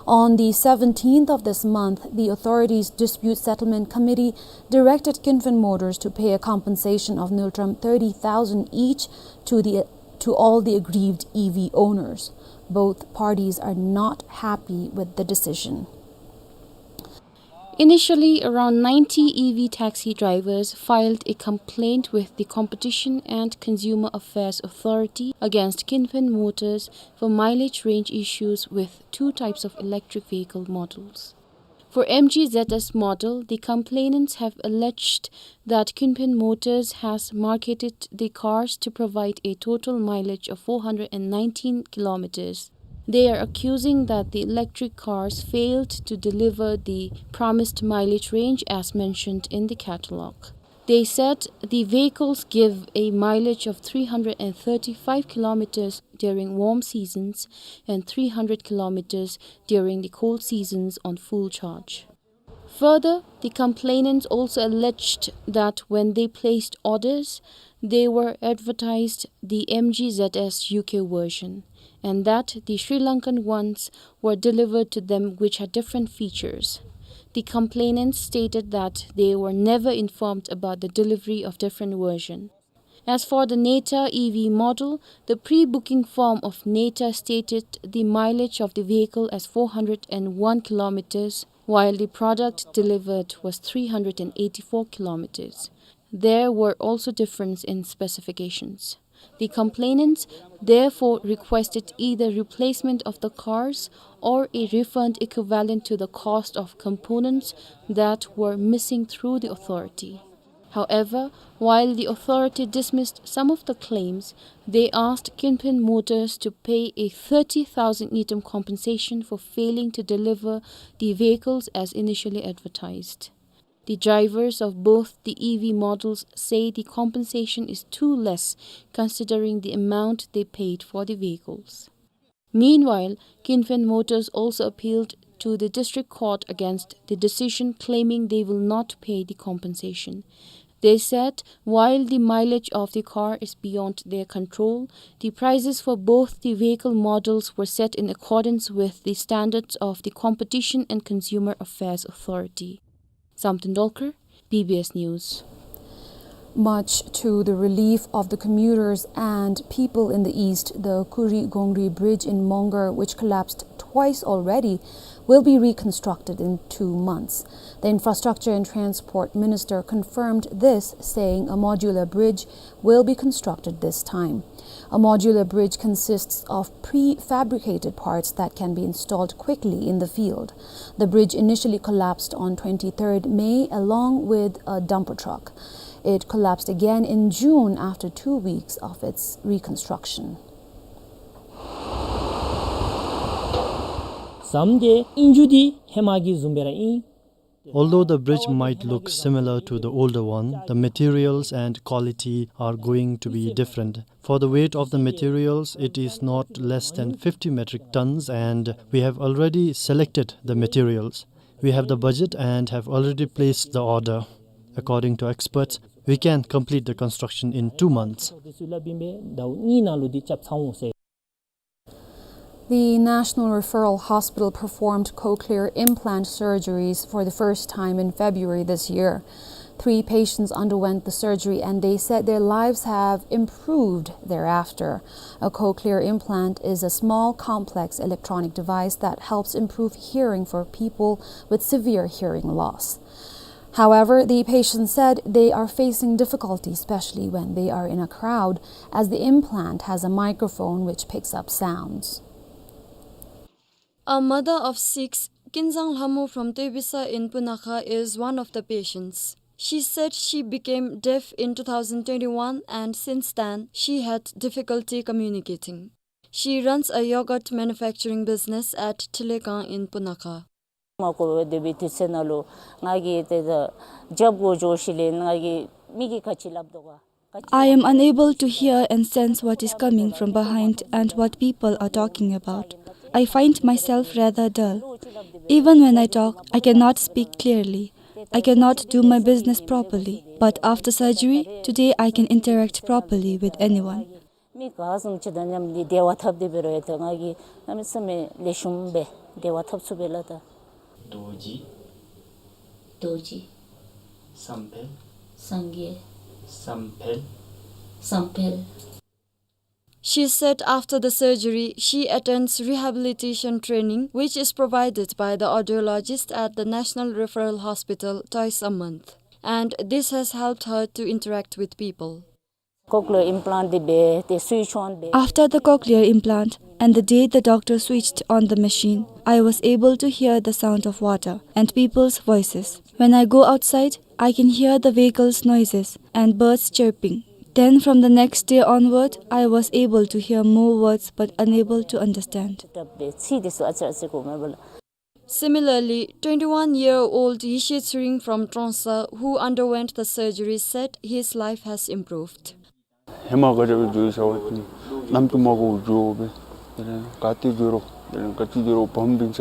On the seventeenth of this month, the authority's Dispute Settlement Committee directed Kunphen Motors to pay a compensation of ngultrum thirty thousand each to the, to all the aggrieved E V owners. Both parties are not happy with the decision. Initially, around ninety E V taxi drivers filed a complaint with the Competition and Consumer Affairs Authority against Kunphen Motors for mileage range issues with two types of electric vehicle models. For M G Z S model, the complainants have alleged that Kunphen Motors has marketed the cars to provide a total mileage of four hundred and nineteen kilometers. They are accusing that the electric cars failed to deliver the promised mileage range as mentioned in the catalog. They said the vehicles give a mileage of three hundred and thirty-five kilometers during warm seasons and three hundred kilometers during the cold seasons on full charge. Further, the complainants also alleged that when they placed orders, they were advertised the M G Z S U K version, and that the Sri Lankan ones were delivered to them, which had different features. The complainants stated that they were never informed about the delivery of different version. As for the Neta E V model, the pre-booking form of Neta stated the mileage of the vehicle as four hundred and one kilometers, while the product delivered was three hundred and eighty-four kilometers. There were also difference in specifications. The complainants therefore requested either replacement of the cars or a refund equivalent to the cost of components that were missing through the authority. However, while the authority dismissed some of the claims, they asked Kunphen Motors to pay a thirty thousand ngultrum compensation for failing to deliver the vehicles as initially advertised. The drivers of both the E V models say the compensation is too less considering the amount they paid for the vehicles. Meanwhile, Kin Fin Motors also appealed to the district court against the decision, claiming they will not pay the compensation. They said while the mileage of the car is beyond their control, the prices for both the vehicle models were set in accordance with the standards of the Competition and Consumer Affairs Authority. Samten Dolkar, B B S News. Much to the relief of the commuters and people in the east, the Kuri Gongri Bridge in Mongar, which collapsed twice already, will be reconstructed in two months. The Infrastructure and Transport Minister confirmed this, saying a modular bridge will be constructed this time. A modular bridge consists of prefabricated parts that can be installed quickly in the field. The bridge initially collapsed on twenty-third May along with a dumper truck. It collapsed again in June after two weeks of its reconstruction. ཟམ་དེ་ཨིན་རྒྱུ་འདི་ཧེ་མ་གི་བཟུམ་སྦེ་ར་ཨིན། Although the bridge might look similar to the older one, the materials and quality are going to be different. For the weight of the materials, it is not less than fifty metric tons, and we have already selected the materials. We have the budget and have already placed the order. According to experts, we can complete the construction in two months. The National Referral Hospital performed cochlear implant surgeries for the first time in February this year. Three patients underwent the surgery and they said their lives have improved thereafter. A cochlear implant is a small, complex electronic device that helps improve hearing for people with severe hearing loss. However, the patients said they are facing difficulty, especially when they are in a crowd, as the implant has a microphone which picks up sounds. A mother of six, Kinzang Lhamo from Tebisa in Punakha, is one of the patients. She said she became deaf in two thousand twenty-one and since then she had difficulty communicating. She runs a yogurt manufacturing business at Thilekang in Punakha. མ་གོ་བའི་དེ་བའི་དུས་ཚོད་ནང་ལུ་ང་གིས་དེ་ད་རྒྱབ་གུ་འགྱོ་ཞིནམ་ལས་ང་གིས་མི་གིས་ག་ཅི་སླབ་དོ་ག། I am unable to hear and sense what is coming from behind and what people are talking about. I find myself rather dull. Even when I talk, I cannot speak clearly. I cannot do my business properly. But after surgery, today I can interact properly with anyone. མི་ག་བཟུམ་ཅིག་དང་མཉམ་དུ་བདེ་བ་ཐོབ་སྟེ་འབད་རུང་ཡང་ད་ང་གིས་གནམ་མེད་ས་མེད་ལེགས་ཤོམ་སྦེ་བདེ་བ་ཐོབ་ཚུགས་པས་ལགས། ད་རྡོ་རྗེ། རྡོ་རྗེ། བསམ་འཕེལ། སངས་རྒྱས། བསམ་འཕེལ། བསམ་འཕེལ། She said after the surgery, she attends rehabilitation training, which is provided by the audiologist at the National Referral Hospital twice a month. And this has helped her to interact with people. Cochlear implant འདི་འབད་དེ་སུའི་ཆོན་འབད། After the cochlear implant and the day the doctor switched on the machine, I was able to hear the sound of water and people's voices. When I go outside, I can hear the vehicles' noises and birds chirping. Then from the next day onward, I was able to hear more words but unable to understand. Similarly, twenty-one-year-old Yishe Tshering from Trongsa, who underwent the surgery, said his life has improved. ཧེ་མ་ག་ར་འགྱོ་ས་བ་ཅིན་གནམ་དུ་མ་གོ་འགྱོ་བས། དེ་ལས་ག་ཏེ་འགྱོ་རུང་དེ་ལས་ག་ཅི་འགྱོ་རུང་བུམོ་སྤུན་ཆ་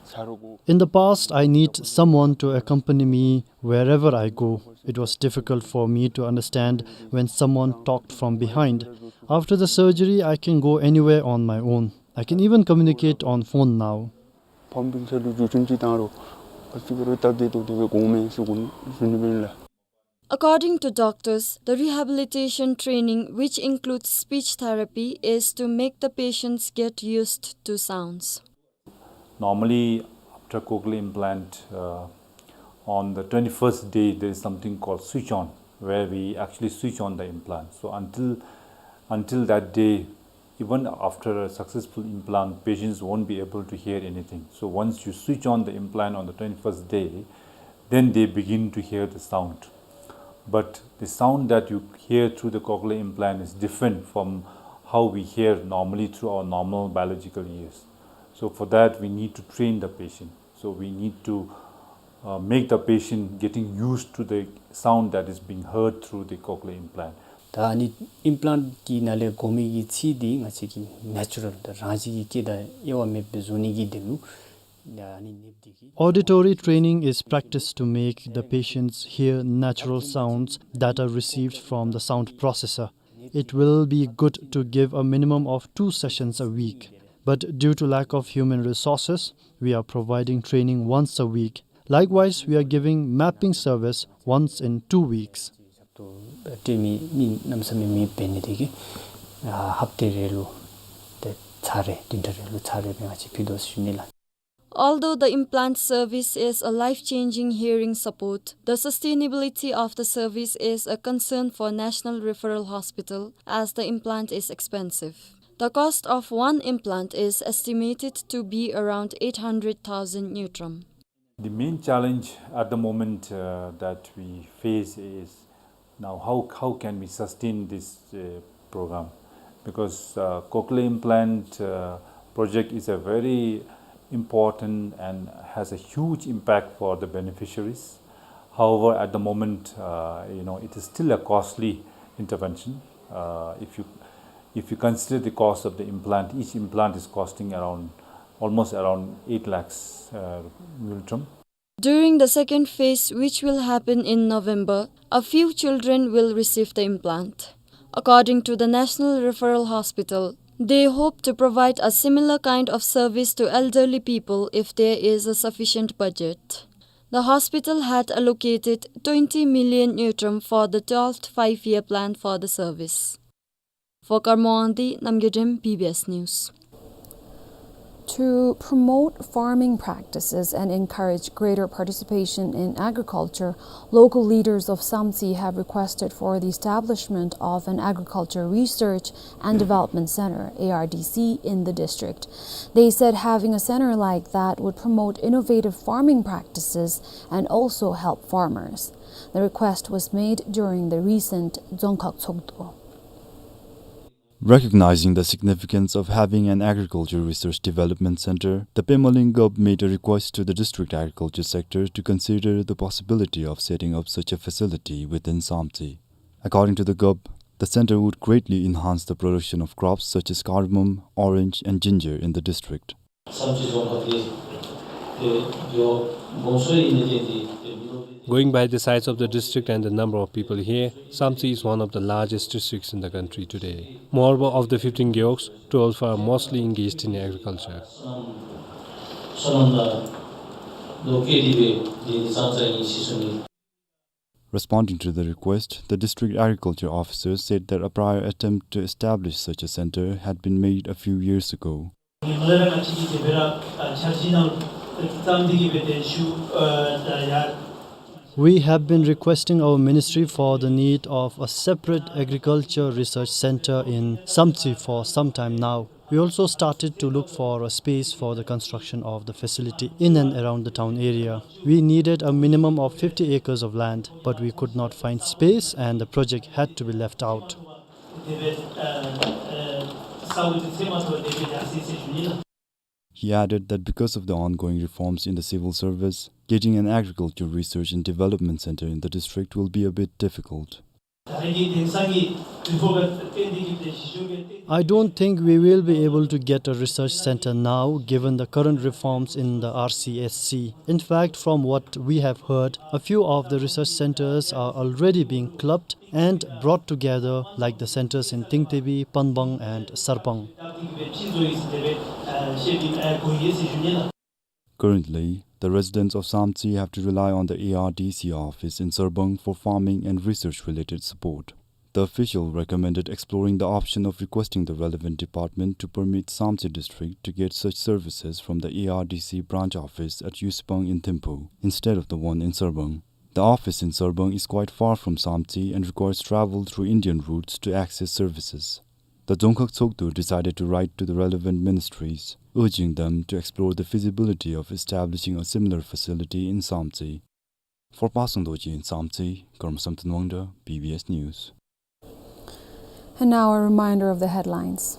ཚ་རུང་གོ། In the past, I need someone to accompany me wherever I go. It was difficult for me to understand when someone talked from behind. After the surgery, I can go anywhere on my own. I can even communicate on phone now. བུམོ་སྤུན་ཆ་ལུ་འགྱོ་བཅུག་ཅིག་བཏང་རུང་ག་ཅི་འབད་རུང་སྟབས་བདེ་ཏོག་ཏོ་སྦེ་གོཝ་མས་ཟེར་གོ་ཞུ་ནི་ཨིན་ལགས། According to doctors, the rehabilitation training, which includes speech therapy, is to make the patients get used to sounds. Normally, after cochlear implant, uh, on the twenty-first day, there is something called switch on, where we actually switch on the implant. So until, until that day, even after a successful implant, patients won't be able to hear anything. So once you switch on the implant on the twenty-first day, then they begin to hear the sound. But the sound that you hear through the cochlear implant is different from how we hear normally through our normal biological ears. So for that, we need to train the patient. So we need to, uh, make the patient getting used to the sound that is being heard through the cochlear implant. ད་ཨ་ནི་ཨིམ་པི་ལཱནཊ་གི་ནང་ལས་གོ་མི་གི་ཚིག་འདི་ང་བཅས་ཀྱི་ནེ་ཅུ་རཱལ་ད་རང་བཞིན་གྱི་སྐད་དང་དབྱེ་བ་མེདཔ་སྦེ་བཟོ་ནི་གི་དོན་ལུ་ཨ་ནི་ནདཔ་འདི་གིས། Auditory training is practice to make the patients hear natural sounds that are received from the sound processor. It will be good to give a minimum of two sessions a week, but due to lack of human resources, we are providing training once a week. Likewise, we are giving mapping service once in two weeks. སྤྲོད་མི་མི་གནམ་མེད་ས་མེད་མེདཔ་འབད་ནི་དེ་གིས་ཨ་ཧབ་ཏ་རེ་ལུ་ཏེ་ཚར་རེ་བདུན་ཕྲག་རེ་ལུ་ཚར་རེ་སྦེ་ང་བཅས་ཕུལ་དོ་ཟེར་ཞུ་ནི་ལགས། Although the implant service is a life-changing hearing support, the sustainability of the service is a concern for National Referral Hospital, as the implant is expensive. The cost of one implant is estimated to be around eight hundred thousand ngultrum. The main challenge at the moment, uh, that we face is now how, how can we sustain this, uh, program? Because, uh, cochlear implant, uh, project is a very important and has a huge impact for the beneficiaries. However, at the moment, uh, you know, it is still a costly intervention. Uh, if you, if you consider the cost of the implant, each implant is costing around, almost around eight lakhs, uh, ngultrum. During the second phase, which will happen in November, a few children will receive the implant. According to the National Referral Hospital, they hope to provide a similar kind of service to elderly people if there is a sufficient budget. The hospital had allocated twenty million ngultrum for the twelfth five-year plan for the service. For Karmo Wangdi, Namgay Dem, B B S News. To promote farming practices and encourage greater participation in agriculture, local leaders of Samtse have requested for the establishment of an Agriculture Research and Development Center, A R D C, in the district. They said having a center like that would promote innovative farming practices and also help farmers. The request was made during the recent Dzongkhag Tshogdu. Recognizing the significance of having an agriculture research development center, the Pema Ling Gup made a request to the district agriculture sector to consider the possibility of setting up such a facility within Samtse. According to the Gup, the center would greatly enhance the production of crops such as cardamom, orange, and ginger in the district. Going by the size of the district and the number of people here, Samtse is one of the largest districts in the country today. Moreover, of the fifteen gewogs, twelve are mostly engaged in agriculture. Responding to the request, the district agriculture officer said that a prior attempt to establish such a center had been made a few years ago. We have been requesting our ministry for the need of a separate agriculture research center in Samtse for some time now. We also started to look for a space for the construction of the facility in and around the town area. We needed a minimum of fifty acres of land, but we could not find space and the project had to be left out. He added that because of the ongoing reforms in the civil service, getting an agriculture research and development center in the district will be a bit difficult. I don't think we will be able to get a research center now, given the current reforms in the R C S C. In fact, from what we have heard, a few of the research centers are already being clubbed and brought together, like the centers in Tingtebi, Panbang, and Sarbang. Currently, the residents of Samtse have to rely on the A R D C office in Sarbang for farming and research-related support. The official recommended exploring the option of requesting the relevant department to permit Samtse district to get such services from the A R D C branch office at Yusipang in Thimphu instead of the one in Sarbang. The office in Sarbang is quite far from Samtse and requires travel through Indian routes to access services. The Dzongkhag Tshogdu decided to write to the relevant ministries, urging them to explore the feasibility of establishing a similar facility in Samtse. For Pasang Dorji in Samtse, Karma Samten Wangda, B B S News. And now a reminder of the headlines.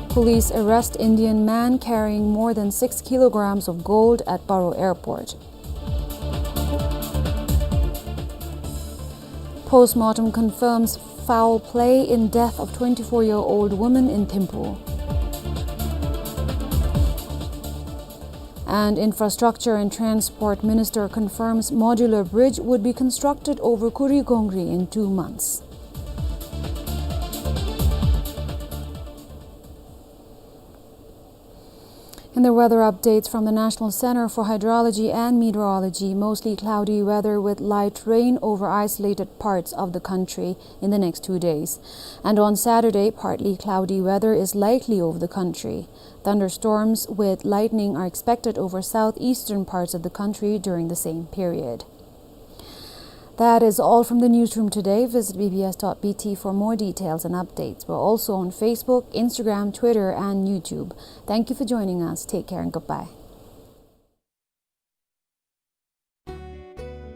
Police arrest Indian man carrying more than six kilograms of gold at Paro Airport. Postmortem confirms foul play in death of twenty-four-year-old woman in Thimphu. And Infrastructure and Transport Minister confirms modular bridge would be constructed over Kurigongri in two months. And the weather updates from the National Center for Hydrology and Meteorology. Mostly cloudy weather with light rain over isolated parts of the country in the next two days. And on Saturday, partly cloudy weather is likely over the country. Thunderstorms with lightning are expected over southeastern parts of the country during the same period. That is all from the newsroom today. Visit B B S dot B T for more details and updates. We're also on Facebook, Instagram, Twitter, and YouTube. Thank you for joining us. Take care and goodbye.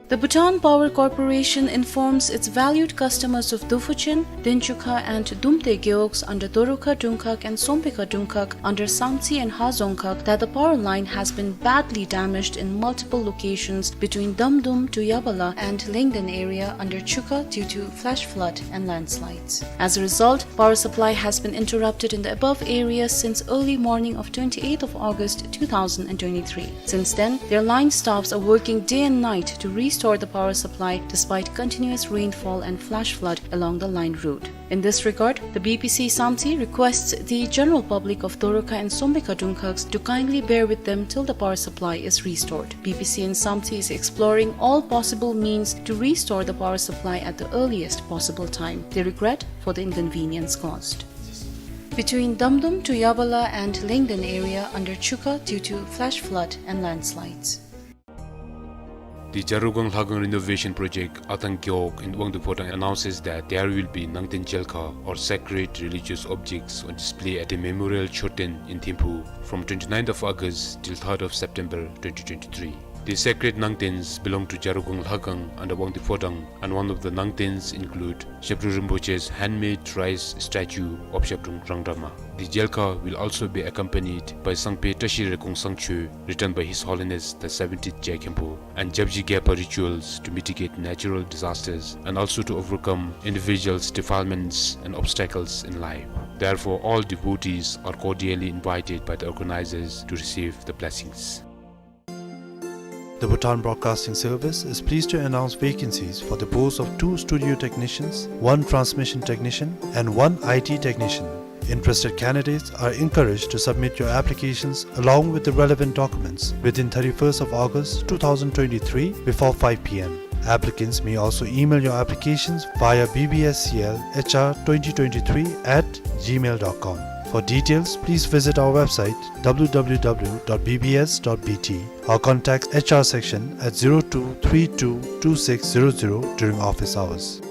The Bhutan Power Corporation informs its valued customers of Duphuchin, Denchukha and Dumte Gewogs under Dorukha Dungkhag and Sompekha Dungkhag under Samtse and Hazongkhag that the power line has been badly damaged in multiple locations between Damdum to Yabala and Lengden area under Chukha due to flash flood and landslides. As a result, power supply has been interrupted in the above areas since early morning of twenty-eighth of August two thousand and twenty-three. Since then, their line staffs are working day and night to restore the power supply despite continuous rainfall and flash flood along the line route. In this regard, the B P C Samtse requests the general public of Dorukha and Sompekha Dungkhags to kindly bear with them till the power supply is restored. B P C in Samtse is exploring all possible means to restore the power supply at the earliest possible time. They regret for the inconvenience caused. Between Damdum to Yabala and Lengden area under Chukha due to flash flood and landslides. The Jarukong Lhagang Renovation Project, Atang Gewog in Wangdue Phodrang announces that there will be Nangten Jelkha or sacred religious objects on display at the Memorial Choten in Thimphu from twenty-ninth of August till third of September twenty twenty-three. The sacred Nangtens belong to Jarukong Lhagang under Wangdue Phodrang, and one of the Nangtens include Shabdrung Rinpoche's handmade rice statue of Shabdrung Rangdrama. The Jelkha will also be accompanied by Sangpe Tashi Rekong Sangcho, written by His Holiness the seventeenth Je Khenpo, and Japji Gyalpa rituals to mitigate natural disasters and also to overcome individuals' defilements and obstacles in life. Therefore, all devotees are cordially invited by the organizers to receive the blessings. The Bhutan Broadcasting Service is pleased to announce vacancies for the post of two studio technicians, one transmission technician, and one I T technician. Interested candidates are encouraged to submit your applications along with the relevant documents within thirty-first of August two thousand twenty-three before five P M. Applicants may also email your applications via B B S C L H R twenty twenty-three at gmail dot com. For details, please visit our website, W W W dot B B S dot B T, or contact H R section at zero two three two two six zero zero during office hours.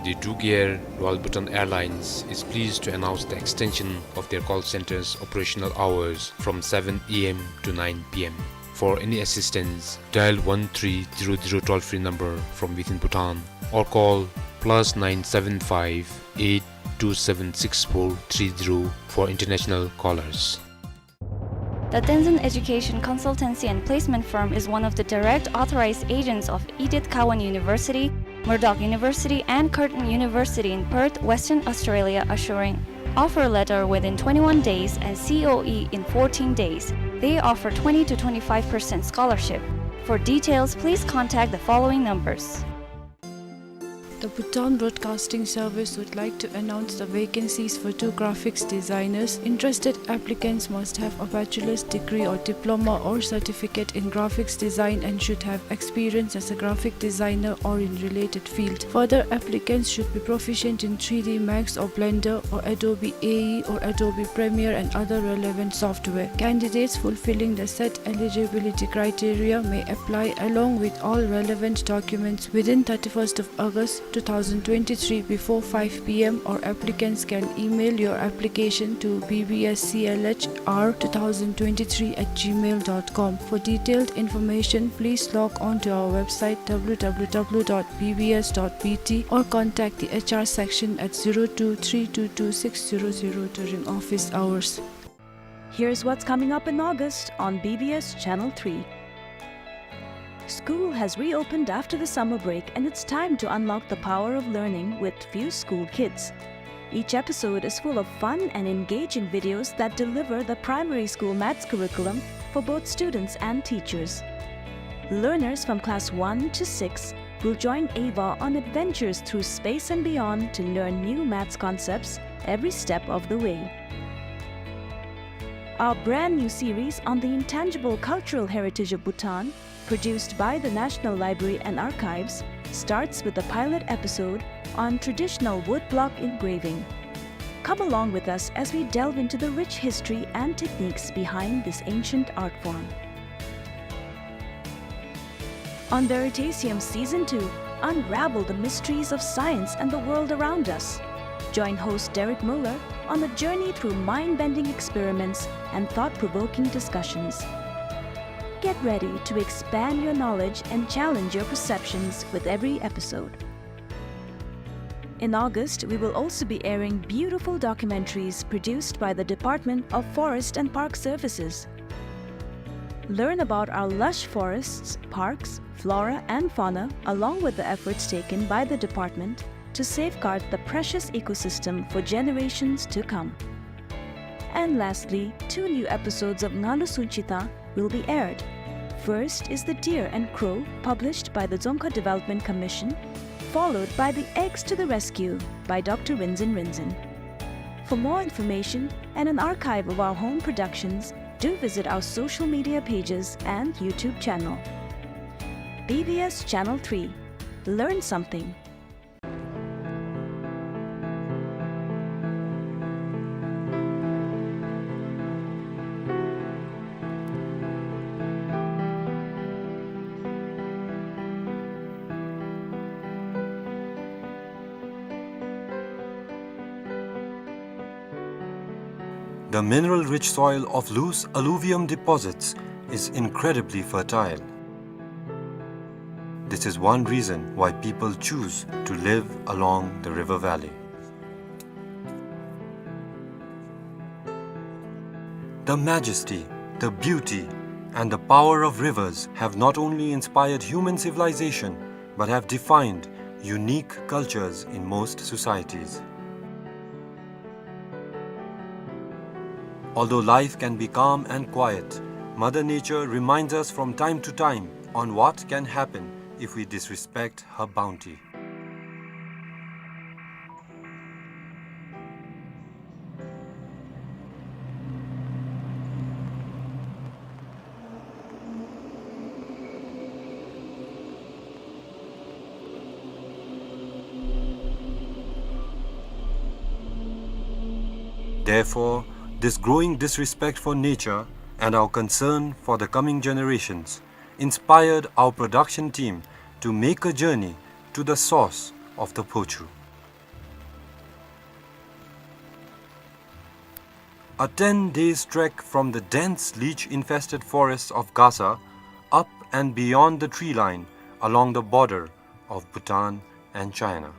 The Drukair Royal Bhutan Airlines is pleased to announce the extension of their call center's operational hours from seven A M to nine P M. For any assistance, dial one three zero zero toll-free number from within Bhutan or call plus nine seven five eight two seven six four three zero for international callers. The Tenzin Education Consultancy and Placement Firm is one of the direct authorized agents of Edith Cowan University, Murdoch University, and Curtin University in Perth, Western Australia, assuring offer letter within twenty-one days and C O E in fourteen days. They offer twenty to twenty-five percent scholarship. For details, please contact the following numbers. The Bhutan Broadcasting Service would like to announce the vacancies for two graphics designers. Interested applicants must have a bachelor's degree or diploma or certificate in graphics design and should have experience as a graphic designer or in related field. Further, applicants should be proficient in three D Max or Blender or Adobe A E or Adobe Premiere and other relevant software. Candidates fulfilling the set eligibility criteria may apply along with all relevant documents within thirty-first of August two thousand twenty-three before five P M, or applicants can email your application to B B S C L H R two thousand twenty-three at gmail dot com. For detailed information, please log on to our website, W W W dot B B S dot B T, or contact the H R section at zero two three two two six zero zero during office hours. Here's what's coming up in August on B B S Channel three. School has reopened after the summer break, and it's time to unlock the power of learning with Fuse School Kids. Each episode is full of fun and engaging videos that deliver the primary school maths curriculum for both students and teachers. Learners from class one to six will join Ava on adventures through space and beyond to learn new maths concepts every step of the way. Our brand new series on the intangible cultural heritage of Bhutan, produced by the National Library and Archives, starts with a pilot episode on traditional woodblock engraving. Come along with us as we delve into the rich history and techniques behind this ancient art form. On Veritasium Season two, unravel the mysteries of science and the world around us. Join host Derek Muller on a journey through mind-bending experiments and thought-provoking discussions. Get ready to expand your knowledge and challenge your perceptions with every episode. In August, we will also be airing beautiful documentaries produced by the Department of Forest and Park Services. Learn about our lush forests, parks, flora, and fauna, along with the efforts taken by the department to safeguard the precious ecosystem for generations to come. And lastly, two new episodes of Ngalu Sunchita will be aired. First is The Deer and Crow, published by the Dzongkha Development Commission, followed by The Eggs to the Rescue by Doctor Rinzin Rinzin. For more information and an archive of our home productions, do visit our social media pages and YouTube channel. B B S Channel three. Learn something. The mineral-rich soil of loose alluvium deposits is incredibly fertile. This is one reason why people choose to live along the river valley. The majesty, the beauty, and the power of rivers have not only inspired human civilization, but have defined unique cultures in most societies. Although life can be calm and quiet, Mother Nature reminds us from time to time on what can happen if we disrespect her bounty. Therefore, this growing disrespect for nature and our concern for the coming generations inspired our production team to make a journey to the source of the Phochu. A ten days trek from the dense leech-infested forests of Gasa, up and beyond the tree line along the border of Bhutan and China.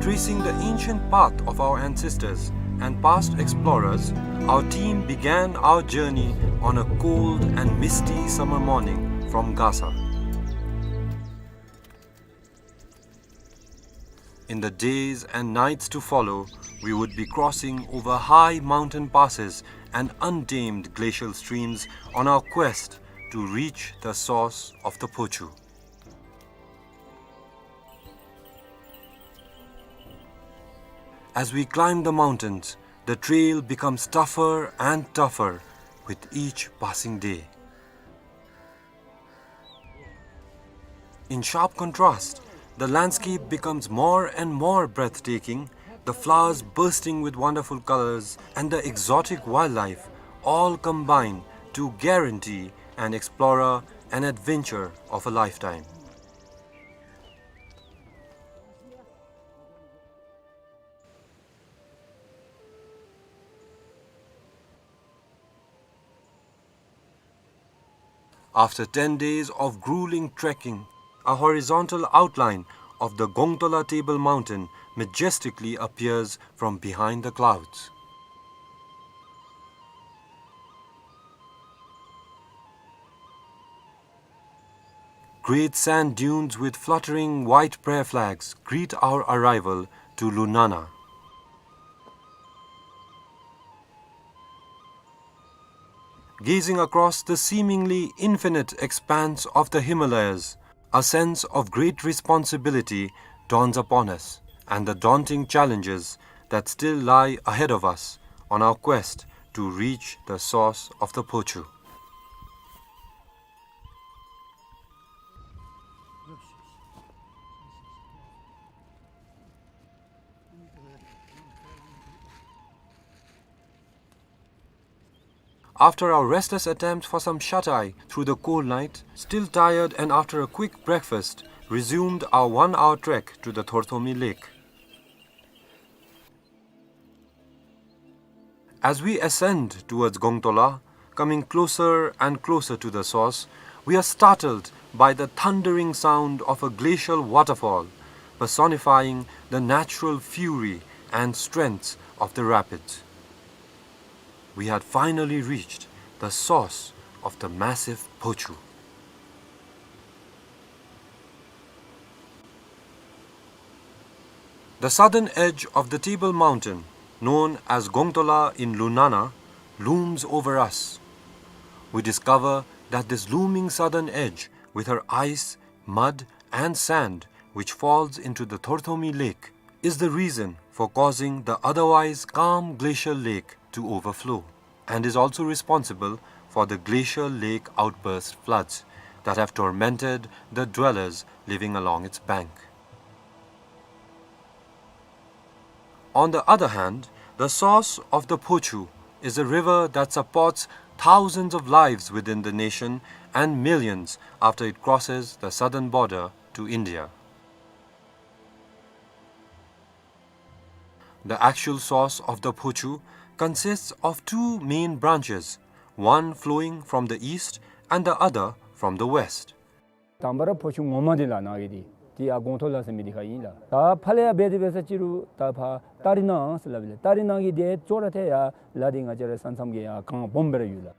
Tracing the ancient path of our ancestors and past explorers, our team began our journey on a cold and misty summer morning from Gasa. In the days and nights to follow, we would be crossing over high mountain passes and untamed glacial streams on our quest to reach the source of the Phochu. As we climb the mountains, the trail becomes tougher and tougher with each passing day. In sharp contrast, the landscape becomes more and more breathtaking, the flowers bursting with wonderful colors and the exotic wildlife all combine to guarantee an explorer an adventure of a lifetime. After ten days of grueling trekking, a horizontal outline of the Gongtola Table Mountain majestically appears from behind the clouds. Great sand dunes with fluttering white prayer flags greet our arrival to Lunana. Gazing across the seemingly infinite expanse of the Himalayas, a sense of great responsibility dawns upon us, and the daunting challenges that still lie ahead of us on our quest to reach the source of the Phochu. After our restless attempt for some shut-eye through the cold night, still tired and after a quick breakfast, resumed our one-hour trek to the Thorthomi Lake. As we ascend towards Gongtola, coming closer and closer to the source, we are startled by the thundering sound of a glacial waterfall, personifying the natural fury and strength of the rapids. We had finally reached the source of the massive Phochu. The southern edge of the Table Mountain, known as Gongtola in Lunana, looms over us. We discover that this looming southern edge, with her ice, mud, and sand, which falls into the Thorthomi Lake, is the reason for causing the otherwise calm glacial lake to overflow, and is also responsible for the glacial lake outburst floods that have tormented the dwellers living along its bank. On the other hand, the source of the Phochu is a river that supports thousands of lives within the nation and millions after it crosses the southern border to India. The actual source of the Phochu consists of two main branches, one flowing from the east and the other from the west. དང་པ་ར་ཕོ་ཆུ་ངོ་མ་འདི་ལགས་ནཱ་གི་འདི་འདི་ཡར་གོང་ཐོག་ལ་ཟེར་མི་འདི་ཁར་ཨིན་ལགས། ད་ཕར་ལས་ཡར་འབད་དེ་འབད་ས་ཅི་རུང་ད་ཕར་སྟ་རི་ནང་ཟེར་སླབ་ཨིན་ལགས། སྟ་རི་ནང་གི་འདི་ཅོག་ར་ཐད་ཡར་ལ་འདི་ང་བཅས་ར་ས་མཚམས་ཀྱི་ཡར་གངས་སྦོམ་སྦེ་ར་ཡོད་ལགས།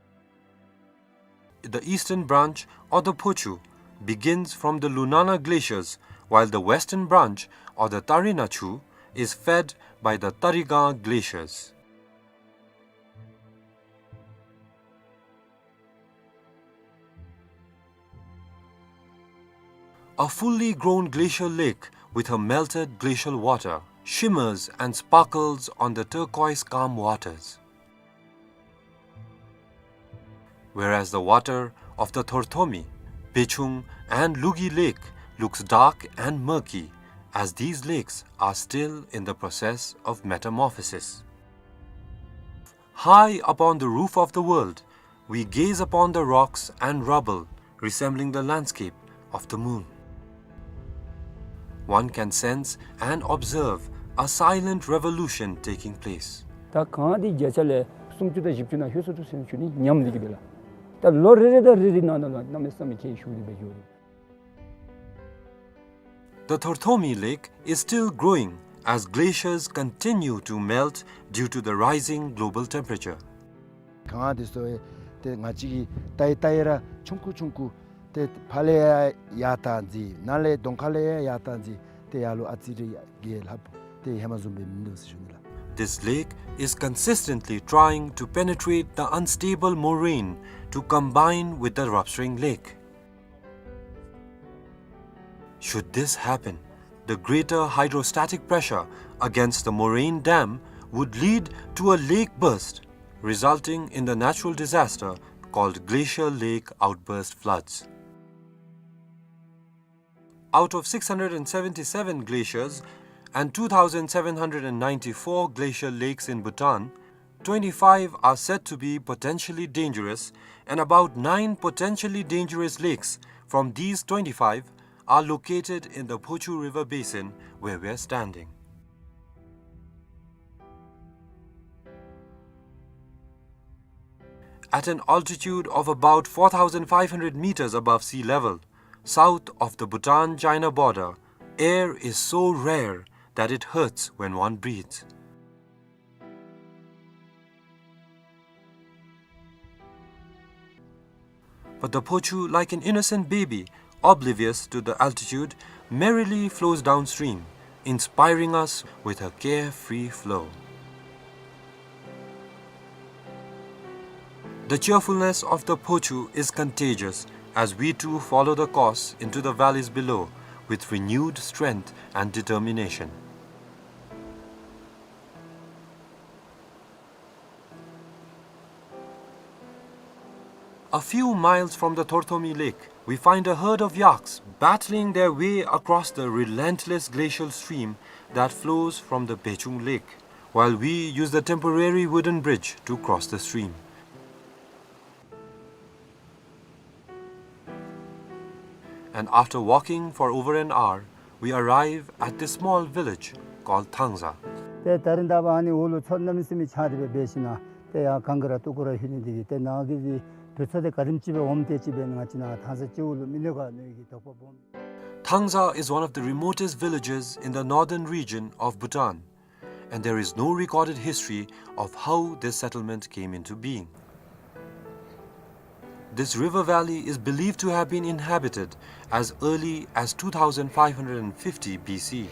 The eastern branch of the Phochu begins from the Lunana glaciers, while the western branch of the Tarina Chu is fed by the Tarigang glaciers. A fully grown glacial lake with her melted glacial water shimmers and sparkles on the turquoise calm waters. Whereas the water of the Thorthomi, Bechung, and Lugi Lake looks dark and murky, as these lakes are still in the process of metamorphosis. High upon the roof of the world, we gaze upon the rocks and rubble resembling the landscape of the moon. One can sense and observe a silent revolution taking place. ད་གངས་འདི་བརྒྱ་ཆ་ལས་སུམ་ཅུ་དང་བཞི་བཅུ་ནང་ལྷོད་སོ་འདུག་ཟེར་ཞུ་ནི་ཉམས་འདི་གིས་འབད་ལགས། ད་ལོ་རེ་རེ་དང་རེ་རེ་ནང་ན་ལུ་གནམ་མེད་ས་མེད་ཁྱད་ཞུགས་ཏེ་འབད་འགྱོ་རེ། The Thorthomi Lake is still growing as glaciers continue to melt due to the rising global temperature. གངས་འདི་ཚུ་ཏེ་ང་བཅས་ཀྱིས་བལྟ་ཡི་བལྟ་ཡི་ར་ཆུང་ཀུ་ཆུང་ཀུ་ཏེ་ཕར་ལས་ཡར་ཡར་བཏང་ཅི་ནཱ་ལས་གདོང་ཁ་ལས་ཡར་ཡར་བཏང་ཅི་ཏེ་ཡར་ལུ་ཨ་ཙི་རེ་གི་ལྷགཔ་ཏེ་ཧེ་མ་བཟུམ་སྦེ་མིན་འདུག་ཟེར་ཞུ་ནི་ལགས། This lake is consistently trying to penetrate the unstable moraine to combine with the Rapsring Lake. Should this happen, the greater hydrostatic pressure against the moraine dam would lead to a lake burst, resulting in the natural disaster called glacial lake outburst floods. Out of six hundred and seventy-seven glaciers and two thousand seven hundred and ninety-four glacial lakes in Bhutan, twenty-five are said to be potentially dangerous, and about nine potentially dangerous lakes from these twenty-five are located in the Phochu River basin where we are standing. At an altitude of about four thousand five hundred meters above sea level, south of the Bhutan-China border, air is so rare that it hurts when one breathes. But the Phochu, like an innocent baby, oblivious to the altitude, merrily flows downstream, inspiring us with her carefree flow. The cheerfulness of the Phochu is contagious as we too follow the course into the valleys below with renewed strength and determination. A few miles from the Thorthomi Lake, we find a herd of yaks battling their way across the relentless glacial stream that flows from the Bechung Lake, while we use the temporary wooden bridge to cross the stream. And after walking for over an hour, we arrive at this small village called Thangza. ཏེ་ད་རིས་ད་འབདན་ཨ་ནི་འོག་ལུ་མཚོ་གནམ་མེད་ས་མེད་ཆགས་ཏེ་སྦེ་འབད་ཞིནམ་ཏེ་ཡར་གངས་ཀྱི་ར་སྟུག་པོ་ར་ལྷོད་ནི་འདི་གིས་ཏེ་ནཱ་གི་འདི་དུས་ཚོད་འདི་ག་དེམ་ཅིག་སྦེ་འོངམ་དེ་ཅིག་སྦེ་ང་བཅས་ནཱ་ཐང་ས་སྤྱི་བོ་ལུ་མི་གནོད་ག་མནོ་བའི་དོགས་པ་སྦོམ། Thangza is one of the remotest villages in the northern region of Bhutan, and there is no recorded history of how this settlement came into being. This river valley is believed to have been inhabited as early as two thousand five hundred fifty B C.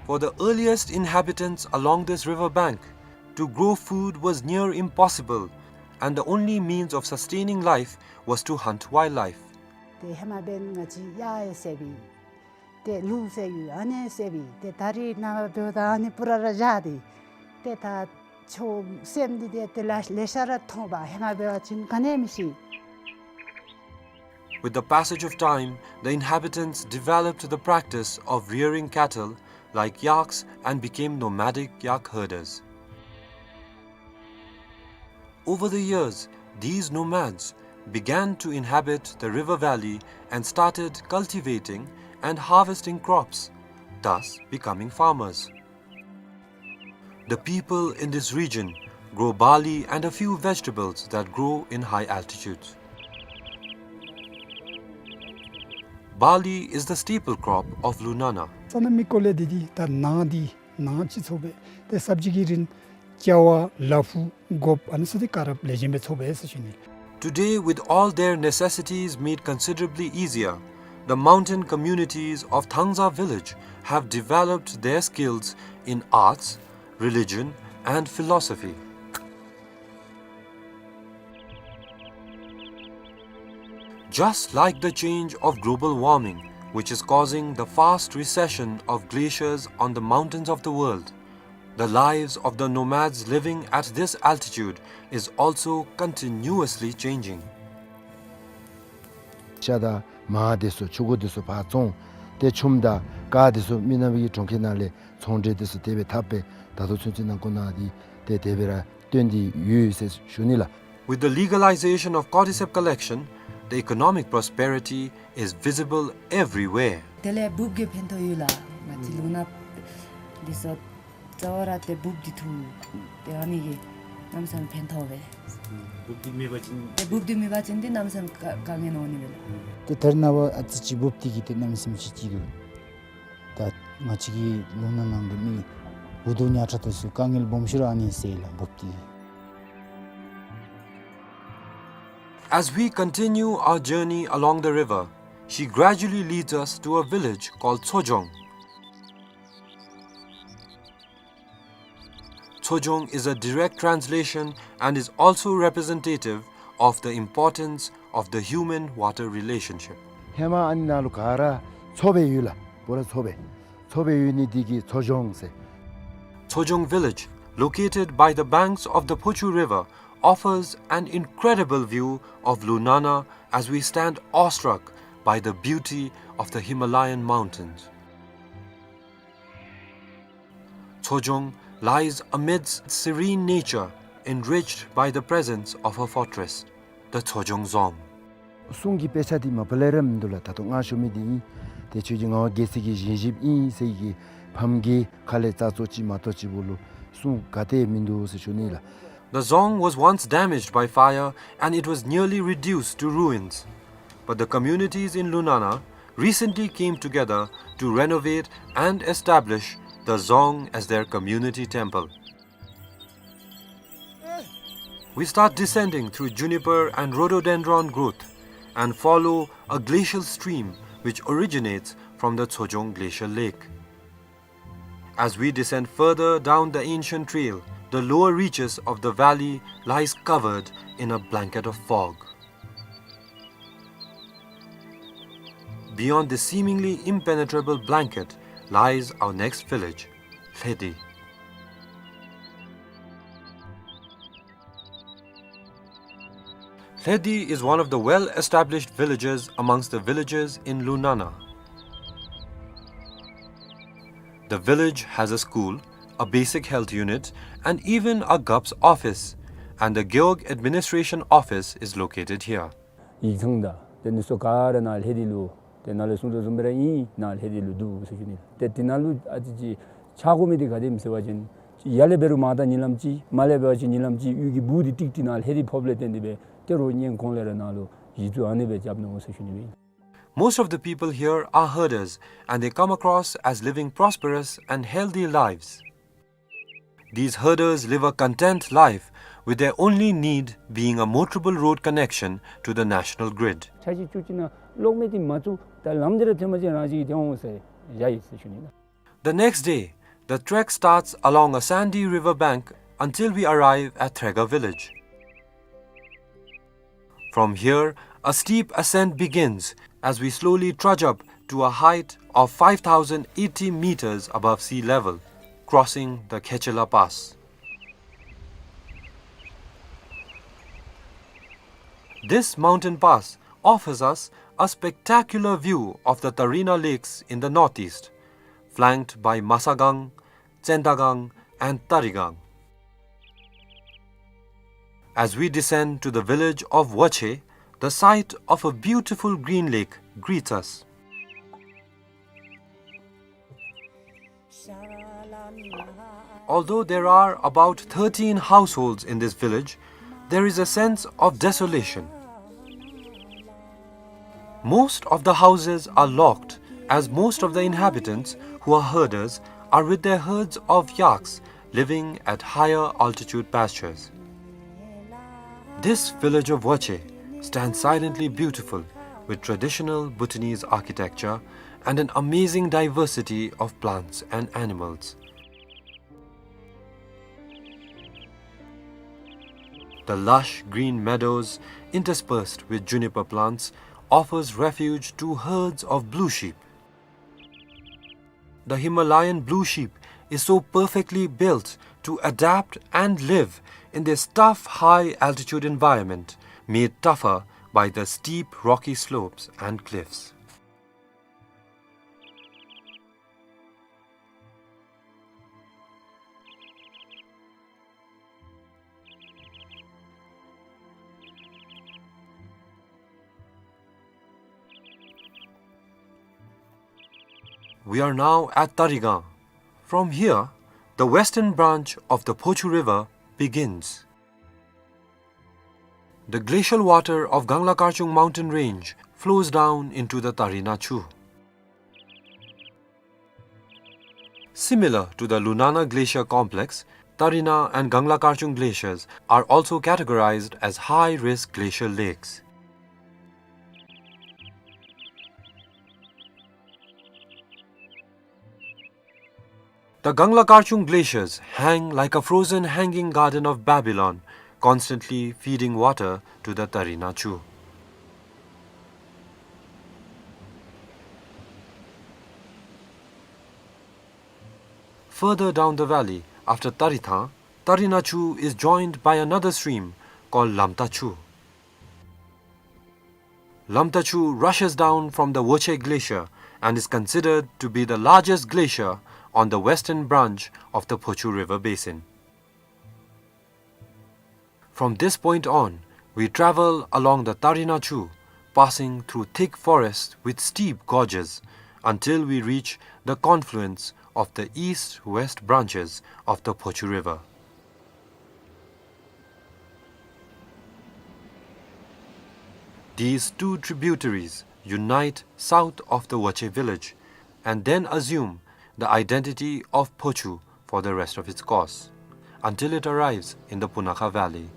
For the earliest inhabitants along this river bank, to grow food was near impossible, and the only means of sustaining life was to hunt wildlife. ཏེ་ཧེ་མ་འབདན་ང་བཅས་གཡག་ཡང་བསད་པས། ཏེ་ལུག་བསད་ཡོད། ཨ་ནི་བསད་པས། ཏེ་ད་རིས་ནངས་པ་འབདཝ་ད་ཨ་ནི་པུ་ར་ར་བཞག་སྟེ། ཏེ་ད་ཆོས་སེམས་འདི་ཏེ་ཏེ་ལ་ལེ་ཤ་ར་མཐོང་པ། ཧེ་མ་འབད་བ་ཅིན་ག་ནི་མི་ཤེས། With the passage of time, the inhabitants developed the practice of rearing cattle like yaks and became nomadic yak herders. Over the years, these nomads began to inhabit the river valley and started cultivating and harvesting crops, thus becoming farmers. The people in this region grow barley and a few vegetables that grow in high altitudes. Barley is the staple crop of Lunana. ས་གནས་མི་སྐོར་ལས་འདི་འདི་ད་ནཱ་འདི་ནཱ་ཅིག་ཚོགས་པས། ཏེ་སབ་ཇི་གི་རིན་ཅ་བ་ལ་ཕུག་གོཔ་ཨ་ནི་ཚུ་འདི་ག་ར་ལེགས་ཤོམ་སྦེ་ཚོགས་པས་ཟེར་ཞུ་ནི། Today, with all their necessities made considerably easier, the mountain communities of Thangza village have developed their skills in arts, religion, and philosophy. Just like the change of global warming, which is causing the fast recession of glaciers on the mountains of the world, the lives of the nomads living at this altitude is also continuously changing. ཤ་དང་མར་དེ་ཚུ་ཕྱུར་འགོ་དེ་ཚུ་ཕར་བཙོང་། ཏེ་ཆུམ་དང་ཀར་དེ་ཚུ་མི་ནག་པའི་གྲོང་ཁྱེར་ནང་ལས་ཚོང་འབྲེལ་དེ་ཚུ་དེ་སྦེ་འཐབ་སྦེ་ད་ལྟོ་ཚུན་ཚོད་ནང་འཁོད་ནང་འདི་ཏེ་དེ་སྦེ་ར་སྟོན་ཏེ་ཡོད་ཟེར་ཞུ་ནི་ལགས། With the legalization of cordyceps collection, the economic prosperity is visible everywhere. དེ་ལས་འབུཔ་གིས་ཕན་ཐོགས་ཡོད་ལགས། ང་བཅས་ལུང་ནག་འདི་ཚུ་རྩ་བ་ར་ཏེ་འབུཔ་འདི་འཐུ་སྟེ་ཨ་ནི་གིས་གནམ་མེད་ས་མེད་ཕན་ཐོགས་པས། འབུཔ་འདི་མེད་པ་ཅིན་ཏེ་འབུཔ་འདི་མེད་པ་ཅིན་ཏེ་གནམ་མེད་ས་མེད་དཀའ་དཀའ་ངལ་འོང་ནི་མས་ལགས། ཏེ་ད་རེས་ནངས་པ་ཨ་ཙི་ཅིག་འབུཔ་འདི་གིས་ཏེ་གནམ་མེད་ས་མེད་ཅིག་ཅིག་འདུག། ད་ང་བཅས་ཀྱི་ལུང་ནག་ནང་གི་མི་འུ་སྡུག་ཉག་ཕྲ་དེ་ཚུ་དཀའ་ངལ་སྦོམ་ཤོས་ར་ཨ་ནི་སེལ་ལགས་འབུཔ་འདི་གིས། As we continue our journey along the river, she gradually leads us to a village called Tsojong. Tsojong is a direct translation and is also representative of the importance of the human-water relationship. ཧེ་མ་ཨ་ནི་ནང་ལུ་ག་ར་མཚོ་སྦེ་ཡོད་ལགས། པུ་ར་མཚོ་སྦེ་མཚོ་སྦེ་ཡོད་ནི་འདི་གིས་མཚོ་ལྗོངས་ཟེར། Tsojong village, located by the banks of the Phochu River, offers an incredible view of Lunana as we stand awestruck by the beauty of the Himalayan mountains. Tsojong lies amidst serene nature, enriched by the presence of her fortress, the Tsojong Dzong. གསུང་གི་དཔེ་ཆ་འདི་མ་པ་ལས་ར་མིན་འདུག་ལགས། ད་ལྟོ་ང་ཞུ་མི་འདི་ཨིན། ཏེ་ཆོས་རྗེ་ངག་དབང་རྒྱལ་མཚན་གྱི་བཞེངས་གཞིཔ་ཨིན་ཟེར་གྱི་ཕམ་གྱི་ཁ་ལས་རྩ་ཚོ་ཅིག་མ་གཏོགས་ཅིག་པོ་ལུ་ གསུང་ག་ཏེ་མིན་འདུག་ཟེར་ཞུ་ནི་ལགས། The dzong was once damaged by fire and it was nearly reduced to ruins. But the communities in Lunana recently came together to renovate and establish the dzong as their community temple. We start descending through juniper and rhododendron growth and follow a glacial stream which originates from the Tsojong Glacial Lake. As we descend further down the ancient trail, the lower reaches of the valley lies covered in a blanket of fog. Beyond this seemingly impenetrable blanket lies our next village, Lhedi. Lhedi is one of the well-established villages amongst the villages in Lunana. The village has a school, a basic health unit, and even a Gap's office, and the Gewog administration office is located here. ཡིག་ཚང་དང་དེ་ནི་སོ་ག་ར་ནཱ་ལྷེ་དི་ལུ་དེ་ནཱ་ལུ་གསུང་དོ་བཟུམ་སྦེ་ར་ཨིན་ནཱ་ལྷེ་དི་ལུ་འདུག་ཟེར་ཞུ་ནི། ཏེ་དེ་ནཱ་ལུ་ཨ་ཙི་ཅིག་ཆགས་དགོ་མི་འདི་ག་དེམ་ཟེར་བ་ཅིན་ཡར་ལས་འབད་རུང་མར་ད་ཉིན་ལམ་ཅིག་མར་ལས་འབད་བ་ཅིན་ཉིན་ལམ་ཅིག་གཡུས་ཀྱི་སྦུག་འདི་ཀྲིག་ཀྲི་ནཱ་ལྷེ་དི་ཕོགཔ་ལས་བརྟེན་ཏེ་སྦེ་ཏེ་རོགས་ཉན་གོང་ལས་ར་ནཱ་ལུ་གཞི་བཙུགས་ཨ་ནི་སྦེ་རྐྱབ་ནུག་ཟེར་ཞུ་ནི་སྦེ། Most of the people here are herders and they come across as living prosperous and healthy lives. These herders live a content life, with their only need being a motorable road connection to the national grid. ཆ་ཅིག་ཅུ་ཅིག་ནང་གློག་མེ་འདི་མ་བཙུགས་ད་ལམ་འདི་ར་ཐོན་མ་ཅིག་རང་ཅིག་གིས་ཐོན་འོང་ཟེར་བཞག་ཡི་ཟེར་ཞུ་ནི་ལགས། The next day, the trek starts along a sandy river bank until we arrive at Threga village. From here, a steep ascent begins as we slowly trudge up to a height of five thousand eighty meters above sea level, crossing the Khechela Pass. This mountain pass offers us a spectacular view of the Tarina Lakes in the northeast, flanked by Masagang, Tsendagang, and Tarigang. As we descend to the village of Wache, the sight of a beautiful green lake greets us. Although there are about thirteen households in this village, there is a sense of desolation. Most of the houses are locked, as most of the inhabitants, who are herders, are with their herds of yaks living at higher altitude pastures. This village of Wache stands silently beautiful, with traditional Bhutanese architecture and an amazing diversity of plants and animals. The lush green meadows, interspersed with juniper plants, offers refuge to herds of blue sheep. The Himalayan blue sheep is so perfectly built to adapt and live in this tough high-altitude environment, made tougher by the steep rocky slopes and cliffs. We are now at Tarigang. From here, the western branch of the Phochu River begins. The glacial water of Gangla Karchung mountain range flows down into the Tarina Chu. Similar to the Lunana Glacier complex, Tarina and Gangla Karchung glaciers are also categorized as high-risk glacial lakes. The Gangla Karchung glaciers hang like a frozen hanging garden of Babylon, constantly feeding water to the Tarina Chu. Further down the valley, after Tarithang, Tarina Chu is joined by another stream called Lamta Chu. Lamta Chu rushes down from the Woche Glacier and is considered to be the largest glacier on the western branch of the Phochu River basin. From this point on, we travel along the Tarina Chu, passing through thick forests with steep gorges, until we reach the confluence of the east-west branches of the Phochu River. These two tributaries unite south of the Wache village and then assume the identity of Phochu for the rest of its course, until it arrives in the Punakha Valley.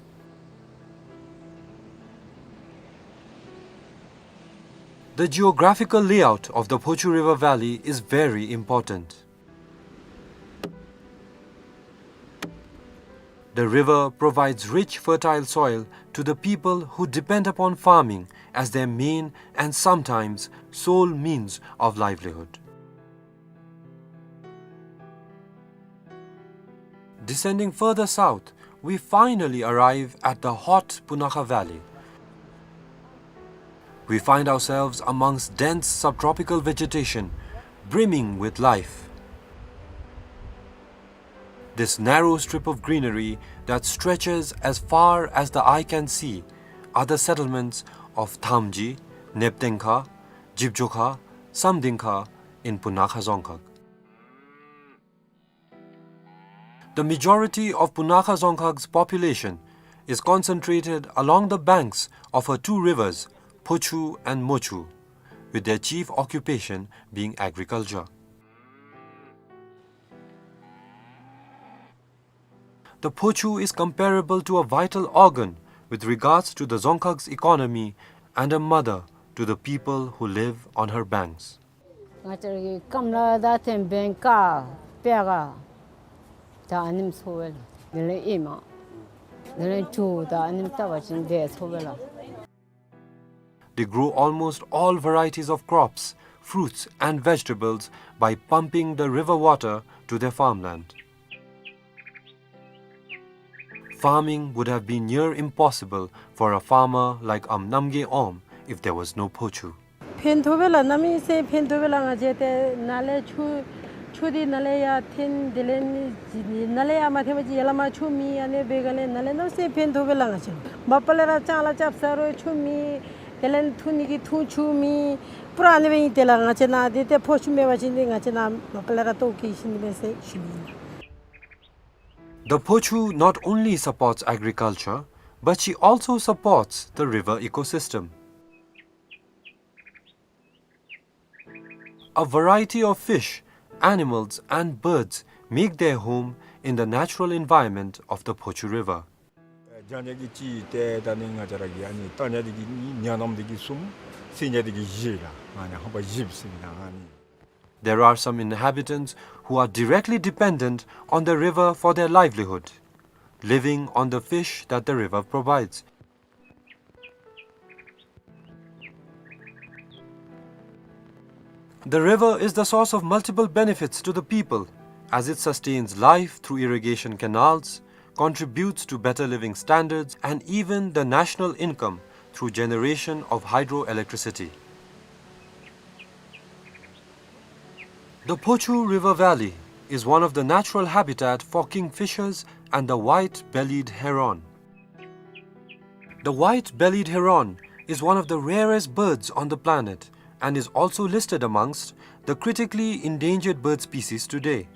The geographical layout of the Phochu River Valley is very important. The river provides rich, fertile soil to the people who depend upon farming as their main and sometimes sole means of livelihood. Descending further south, we finally arrive at the hot Punakha Valley. We find ourselves amongst dense subtropical vegetation, brimming with life. This narrow strip of greenery that stretches as far as the eye can see are the settlements of Thamji, Neptengkha, Jibjokha, Samdingkha in Punakha Dzongkhag. The majority of Punakha Dzongkhag's population is concentrated along the banks of her two rivers, Phochu and Mochu, with their chief occupation being agriculture. The Phochu is comparable to a vital organ with regards to the Dzongkhag's economy and a mother to the people who live on her banks. ང་བཅས་ར་གི་སྐམ་ལ་ད་ཐེམ་བེང་ཀ་པེ་ག་ད་ཨ་ནེམ་ཚོ་བེ་ལ། དེ་ལས་ཨེ་མ་དེ་ལས་ཇོ་ད་ཨ་ནེམ་ལྟ་བ་ཅིན་དེ་ཚོ་བེ་ལ། They grow almost all varieties of crops, fruits and vegetables by pumping the river water to their farmland. Farming would have been near impossible for a farmer like Am Namgay Om if there was no Phochu. ཕན་ཐོགས་པས་ལགས། གནམ་མེད་ས་མེད་ཕན་ཐོགས་པས་ལགས། ང་བཅས་ཏེ་ནཱ་ལས་ཆུ་ཆུ་འདི་ནཱ་ལས་ཡར་འཐེན། དེ་ལས་ནི་ནཱ་ལས་ཡར་མ་འཐེན་པ་ཅིན་ཡར་ལས་མར་ཆུ་མེད། ཨ་ནི་འབད་ག་ལས་ནཱ་ལས་གནམ་མེད་ས་མེད་ཕན་ཐོགས་པས་ལགས། ང་བཅས་མ་པ་ལས་ར་ལྕང་ལ་རྐྱབ་ཟ་རུང་ཆུ་མེད། དེ་ལས་འཐུང་ནི་གི་འཐུང་ཆུ་མེད། པུ་ར་ཨ་ནི་སྦེ་ཨིན། དེ་ལས་ང་བཅས་ནཱ་འདི་ཏེ་ཕོ་ཆུ་མེད་པ་ཅིན་འདི་ང་བཅས་ནཱ་མ་པ་ལས་ར་ལྟོཝ་བཀྱེས་ཤི་ནི་མས་ཟེར་ཞུ་ནི་ཨིན། The Phochu not only supports agriculture, but she also supports the river ecosystem. A variety of fish, animals and birds make their home in the natural environment of the Phochu River. རྒྱ་ཉ་གི་གཅིག་ཏེ་ད་ནི་ང་བཅས་ར་གི་ཨ་ནི་རྟ་ཉ་འདི་གིས་གཉིས། ཉ་ནམ་འདི་གིས་གསུམ། སེང་ཉ་འདི་གིས་བཞི་ལགས། ཨ་ནི་ཧམ་པ་བཞི་ཟེར་ཨིན་ན་ཨ་ནི། There are some inhabitants who are directly dependent on the river for their livelihood, living on the fish that the river provides. The river is the source of multiple benefits to the people, as it sustains life through irrigation canals, contributes to better living standards, and even the national income through generation of hydroelectricity. The Phochu River Valley is one of the natural habitat for kingfishers and the white-bellied heron. The white-bellied heron is one of the rarest birds on the planet and is also listed amongst the critically endangered bird species today.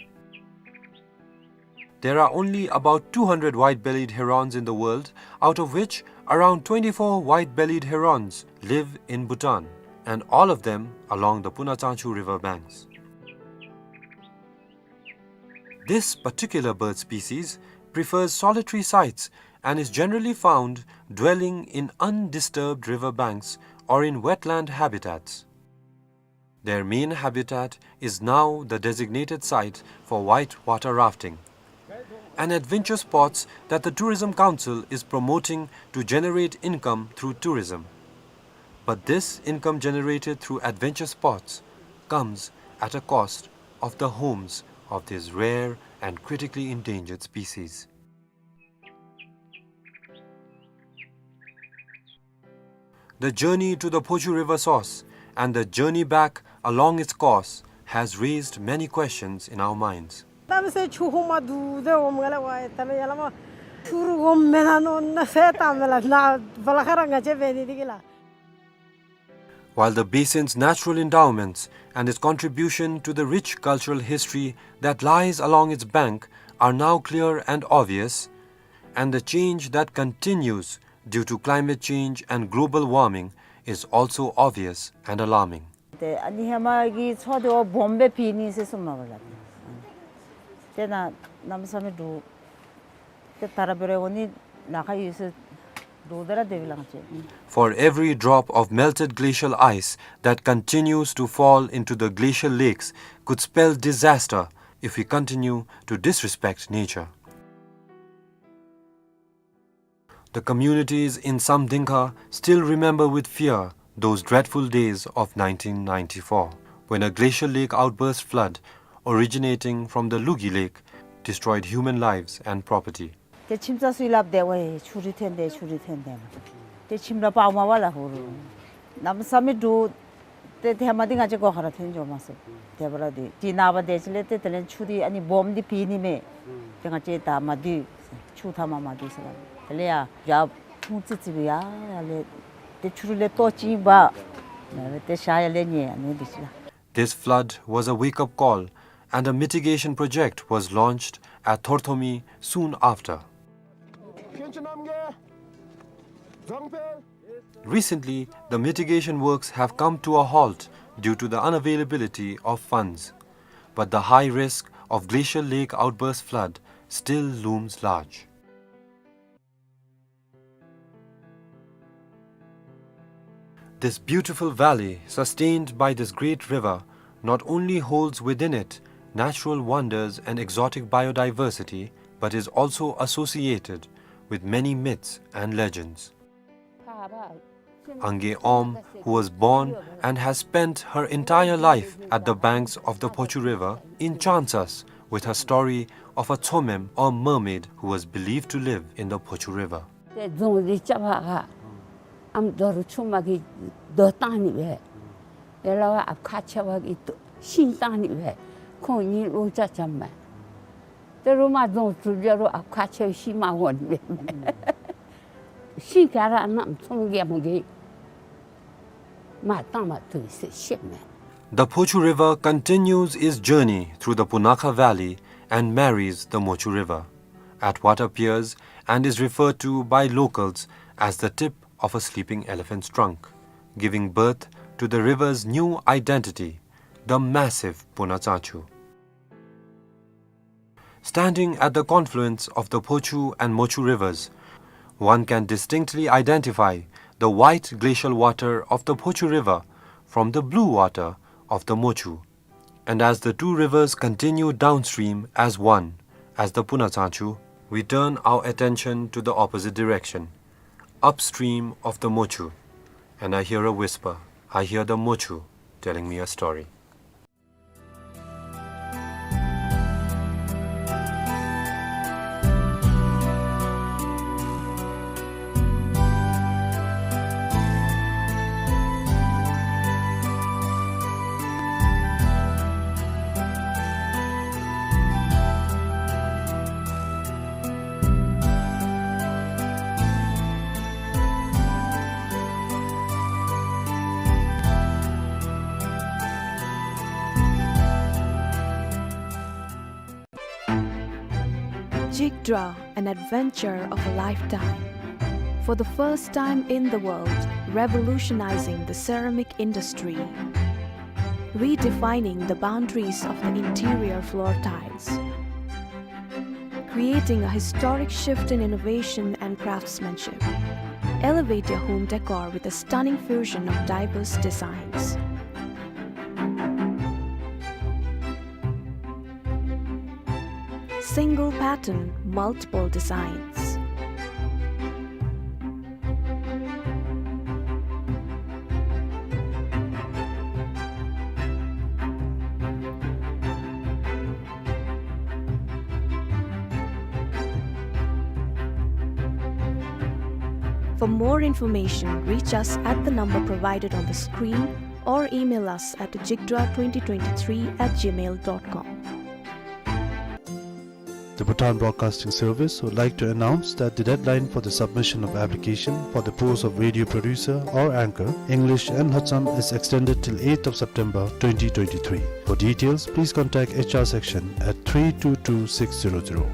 There are only about two hundred white-bellied herons in the world, out of which around twenty-four white-bellied herons live in Bhutan, and all of them along the Puna Tsangchu river banks. This particular bird species prefers solitary sites and is generally found dwelling in undisturbed river banks or in wetland habitats. Their main habitat is now the designated site for white water rafting, an adventure sports that the Tourism Council is promoting to generate income through tourism. But this income generated through adventure sports comes at a cost of the homes of these rare and critically endangered species. The journey to the Phochu River source and the journey back along its course has raised many questions in our minds. གནམ་མེད་ས་མེད་ཆུ་ཧོང་མ་འདུག་དེ་འོངམ་ག་ལས་ཝའི་ད་མེན་ཡར་ལས་མར་ཆུ་རུ་འོངམ་མེན་ན་མནོ་ནི་ཟེར་བཏང་མས་ལགས། ནཱ་བ་ལ་ཁ་ར་ང་བཅས་འབད་ནི་འདི་གིས་ལགས། While the basin's natural endowments and its contribution to the rich cultural history that lies along its bank are now clear and obvious, and the change that continues due to climate change and global warming is also obvious and alarming. ཏེ་ཨ་ནི་ཧེ་མ་གི་མཚོ་དེ་བ་སྦོམ་སྦེ་ཕྱེ་ནི་ཟེར་གསུངམ་མས་པ་ལགས། ཏེ་ན་གནམ་མེད་ས་མེད་འདྲོག། ཏེ་ད་ར་འབད་རུང་འོང་ནི་ལཱ་ཁག་ཡོད་ཟེར་འདྲོག་སྟེ་ར་སྡོདཔ་ལགས་ཅིག། For every drop of melted glacial ice that continues to fall into the glacial lakes could spell disaster if we continue to disrespect nature. The communities in Samdingkha still remember with fear those dreadful days of nineteen ninety-four, when a glacial lake outburst flood originating from the Lugi Lake destroyed human lives and property. ཏེ་ཁྱིམ་ཚང་ཚུ་སླབ་སྟེ་ཝའེ་ཆུ་རུད་ཐོན་ཏེ་ཆུ་རུད་ཐོན་ཏེ་ཏེ་ཁྱིམ་ར་སྤརཝ་མས་པ་ལགས། ཧོར་གནམ་མེད་ས་མེད་འདྲོག། ཏེ་ཧེ་མ་འདི་ང་བཅས་སྒོ་ཁར་ར་ཐོན་འགྱོཝ་མས་ཟེར། དེ་འབདཝ་ད་འདི་ཅིག་ནངས་པ་དེ་ཅིག་ལས་ཏེ་དེ་ལས་ཆུ་འདི་ཨ་ནི་སྦོམ་འདི་ཕྱེ་ནི་མས། ཏེ་ང་བཅས་ད་མ་སྡོད་ཟེར། ཆུ་མཐའ་མར་མ་སྡོད་ཟེར་ལགས། དེ་ལས་ཡར་ཡར་ཕུང་ཙི་ཙི་སྦེ་ཡར་ཡར་ལས་ཏེ་ཆུ་རུད་ལས་ལྟོ་ཅིག་འབག། ཏེ་ཤར་ཡར་ལས་ཉལ་ཨ་ནི་འདི་ཅིག་ལགས། This flood was a wake-up call, and a mitigation project was launched at Thorthomi soon after. Recently, the mitigation works have come to a halt due to the unavailability of funds, but the high risk of glacial lake outburst flood still looms large. This beautiful valley, sustained by this great river, not only holds within it natural wonders and exotic biodiversity, but is also associated with many myths and legends. Angay Om, who was born and has spent her entire life at the banks of the Phochu River, enchants us with her story of a Tsomem or mermaid who was believed to live in the Phochu River. ཏེ་རྫོང་འདི་རྐྱབ་པར་ཨམ་རྡོ་རུ་ཆུང་མ་གིས་རྡོ་བཏང་ནི་སྦེ། ཡ་ལ་བ་ཨཔ་ཁ་ཆེ་བ་གིས་ཤིང་བཏང་ནི་སྦེ། ཁོང་གཉིས་ལོ་ཅིག་རྐྱབ་མས། ཏེ་རུང་མར་རྫོང་གྲུབ་རྒྱུ་རུང་ཨཔ་ཁ་ཆེ་བའི་ཤིང་མར་འོང་ནི་སྦེ། ཤིང་ག་ར་གནམ་མེད་ས་མེད་གི་མར་བཏང་མ་བཏུབ་ཟེར་བཤདཔ་མས། The Phochu River continues its journey through the Punakha Valley and marries the Mochu River at what appears and is referred to by locals as the tip of a sleeping elephant's trunk, giving birth to the river's new identity, the massive Punatsachu. Standing at the confluence of the Phochu and Mochu rivers, one can distinctly identify the white glacial water of the Phochu River from the blue water of the Mochu. And as the two rivers continue downstream as one, as the Punatsachu, we turn our attention to the opposite direction, upstream of the Mochu, and I hear a whisper. I hear the Mochu telling me a story. Jigdra, an adventure of a lifetime. For the first time in the world, revolutionizing the ceramic industry, redefining the boundaries of the interior floor tiles, creating a historic shift in innovation and craftsmanship. Elevate your home decor with a stunning fusion of diverse designs. Single pattern, multiple designs. For more information, reach us at the number provided on the screen or email us at jigdra twenty twenty-three at gmail dot com. The Bhutan Broadcasting Service would like to announce that the deadline for the submission of application for the post of radio producer or anchor, English and Lhotsam, is extended till eighth of September twenty twenty-three. For details, please contact H R section at three two two six zero zero.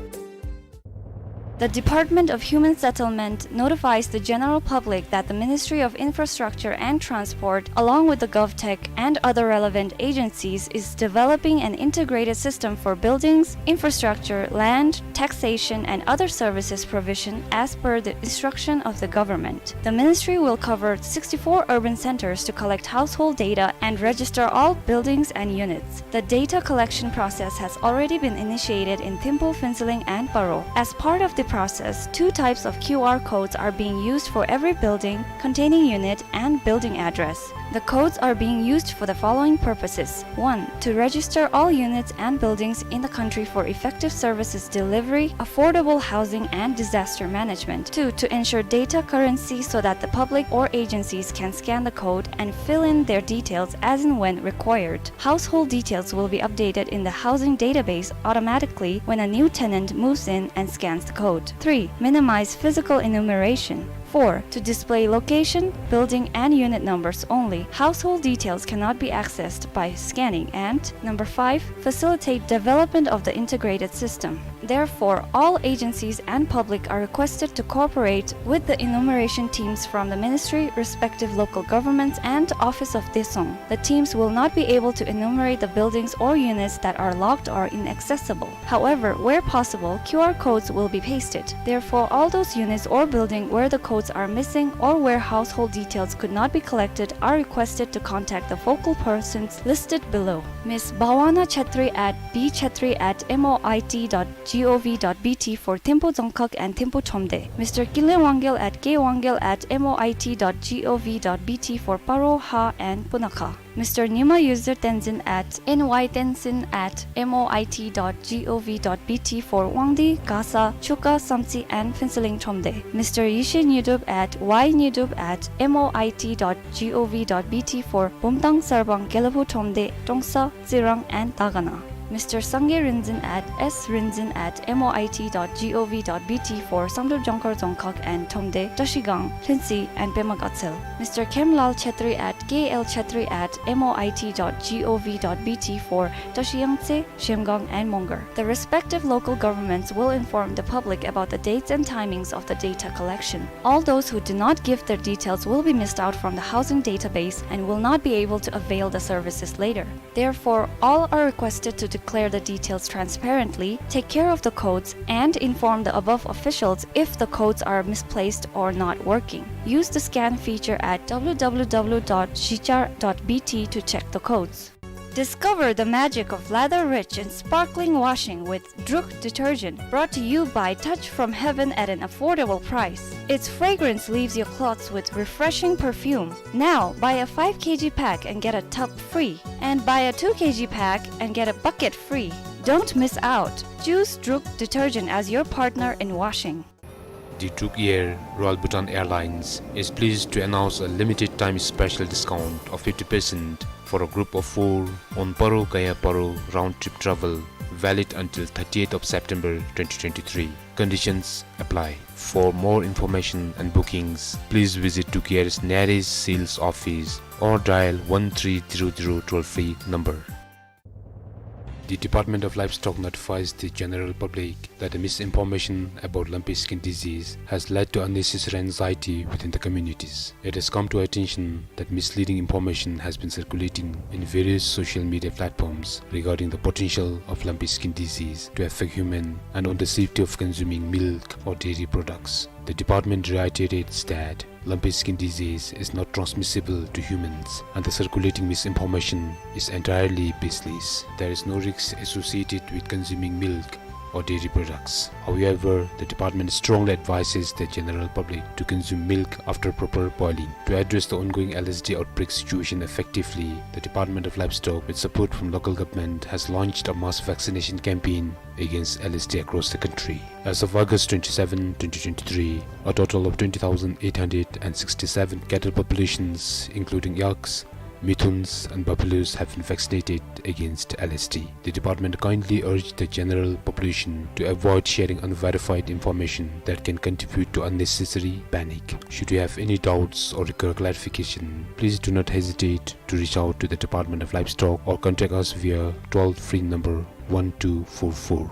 The Department of Human Settlement notifies the general public that the Ministry of Infrastructure and Transport, along with the GovTech and other relevant agencies, is developing an integrated system for buildings, infrastructure, land, taxation, and other services provision as per the instruction of the government. The ministry will cover sixty-four urban centers to collect household data and register all buildings and units. The data collection process has already been initiated in Thimphu, Phuentsholing, and Paro. As part of the process, two types of Q R codes are being used for every building containing unit and building address. The codes are being used for the following purposes. One, to register all units and buildings in the country for effective services delivery, affordable housing, and disaster management. Two, to ensure data currency so that the public or agencies can scan the code and fill in their details as and when required. Household details will be updated in the housing database automatically when a new tenant moves in and scans the code. Three, minimize physical enumeration. Four, to display location, building, and unit numbers only. Household details cannot be accessed by scanning. And number five, facilitate development of the integrated system. Therefore, all agencies and public are requested to cooperate with the enumeration teams from the ministry, respective local governments, and Office of Daesung. The teams will not be able to enumerate the buildings or units that are locked or inaccessible. However, where possible, Q R codes will be pasted. Therefore, all those units or building where the codes are missing or where household details could not be collected are requested to contact the focal persons listed below. Miss Bhawana Chetri at b chetri at m o i t dot gov dot b t for Thimphu Dzongkhag and Thimphu Thromde. Mister Kinley Wangyal at k wangyal at m o i t dot gov dot b t for Paro, Ha, and Punakha. Mister Nima Yuzir Tenzin at n y tenzin at m o i t dot gov dot b t for Wangdue, Gasa, Chuka, Samtse, and Phuentsholing Thromde. Mister Yeshe Nyidrup at y nyidrup at m o i t dot gov dot b t for Bumthang, Sarpang, Gelephu Thromde, Trongsa, Tsirang, and Dagana. Mister Sangay Rinzin at s rinzin at m o i t dot gov dot b t for Samdrup, Jongkhar, Dzongkhag, and Thromde, Trashigang, Lhuentse, and Pema Gatshel. Mister Khemlal Chetri at k l chetri at m o i t dot gov dot b t for Trashiyangtse, Zhemgang, and Mongar. The respective local governments will inform the public about the dates and timings of the data collection. All those who do not give their details will be missed out from the housing database and will not be able to avail the services later. Therefore, all are requested to declare the details transparently, take care of the codes, and inform the above officials if the codes are misplaced or not working. Use the scan feature at w w w dot zhichar dot b t to check the codes. Discover the magic of lather-rich and sparkling washing with Druk detergent, brought to you by Touch from Heaven at an affordable price. Its fragrance leaves your clothes with refreshing perfume. Now, buy a five k g pack and get a tub free. And buy a two k g pack and get a bucket free. Don't miss out. Choose Druk detergent as your partner in washing. The Druk Air, Royal Bhutan Airlines, is pleased to announce a limited time special discount of fifty percent for a group of four on Paro Gaya Paro round trip travel, valid until thirtieth of September twenty twenty-three. Conditions apply. For more information and bookings, please visit Druk Air's nearest sales office or dial one three zero zero toll-free number. The Department of Livestock notifies the general public that the misinformation about lumpy skin disease has led to unnecessary anxiety within the communities. It has come to our attention that misleading information has been circulating in various social media platforms regarding the potential of lumpy skin disease to affect human and on the safety of consuming milk or dairy products. The department reiterates that lumpy skin disease is not transmissible to humans, and the circulating misinformation is entirely baseless. There is no risk associated with consuming milk or dairy products. However, the department strongly advises the general public to consume milk after proper boiling. To address the ongoing L S D outbreak situation effectively, the Department of Livestock, with support from local government, has launched a mass vaccination campaign against L S D across the country. As of August twenty-seven, twenty twenty-three, a total of twenty thousand eight hundred and sixty-seven cattle populations, including yaks, Mithuns and buffaloes have been vaccinated against L S D. The department kindly urge the general population to avoid sharing unverified information that can contribute to unnecessary panic. Should you have any doubts or require clarification, please do not hesitate to reach out to the Department of Livestock or contact us via toll-free number one two four four.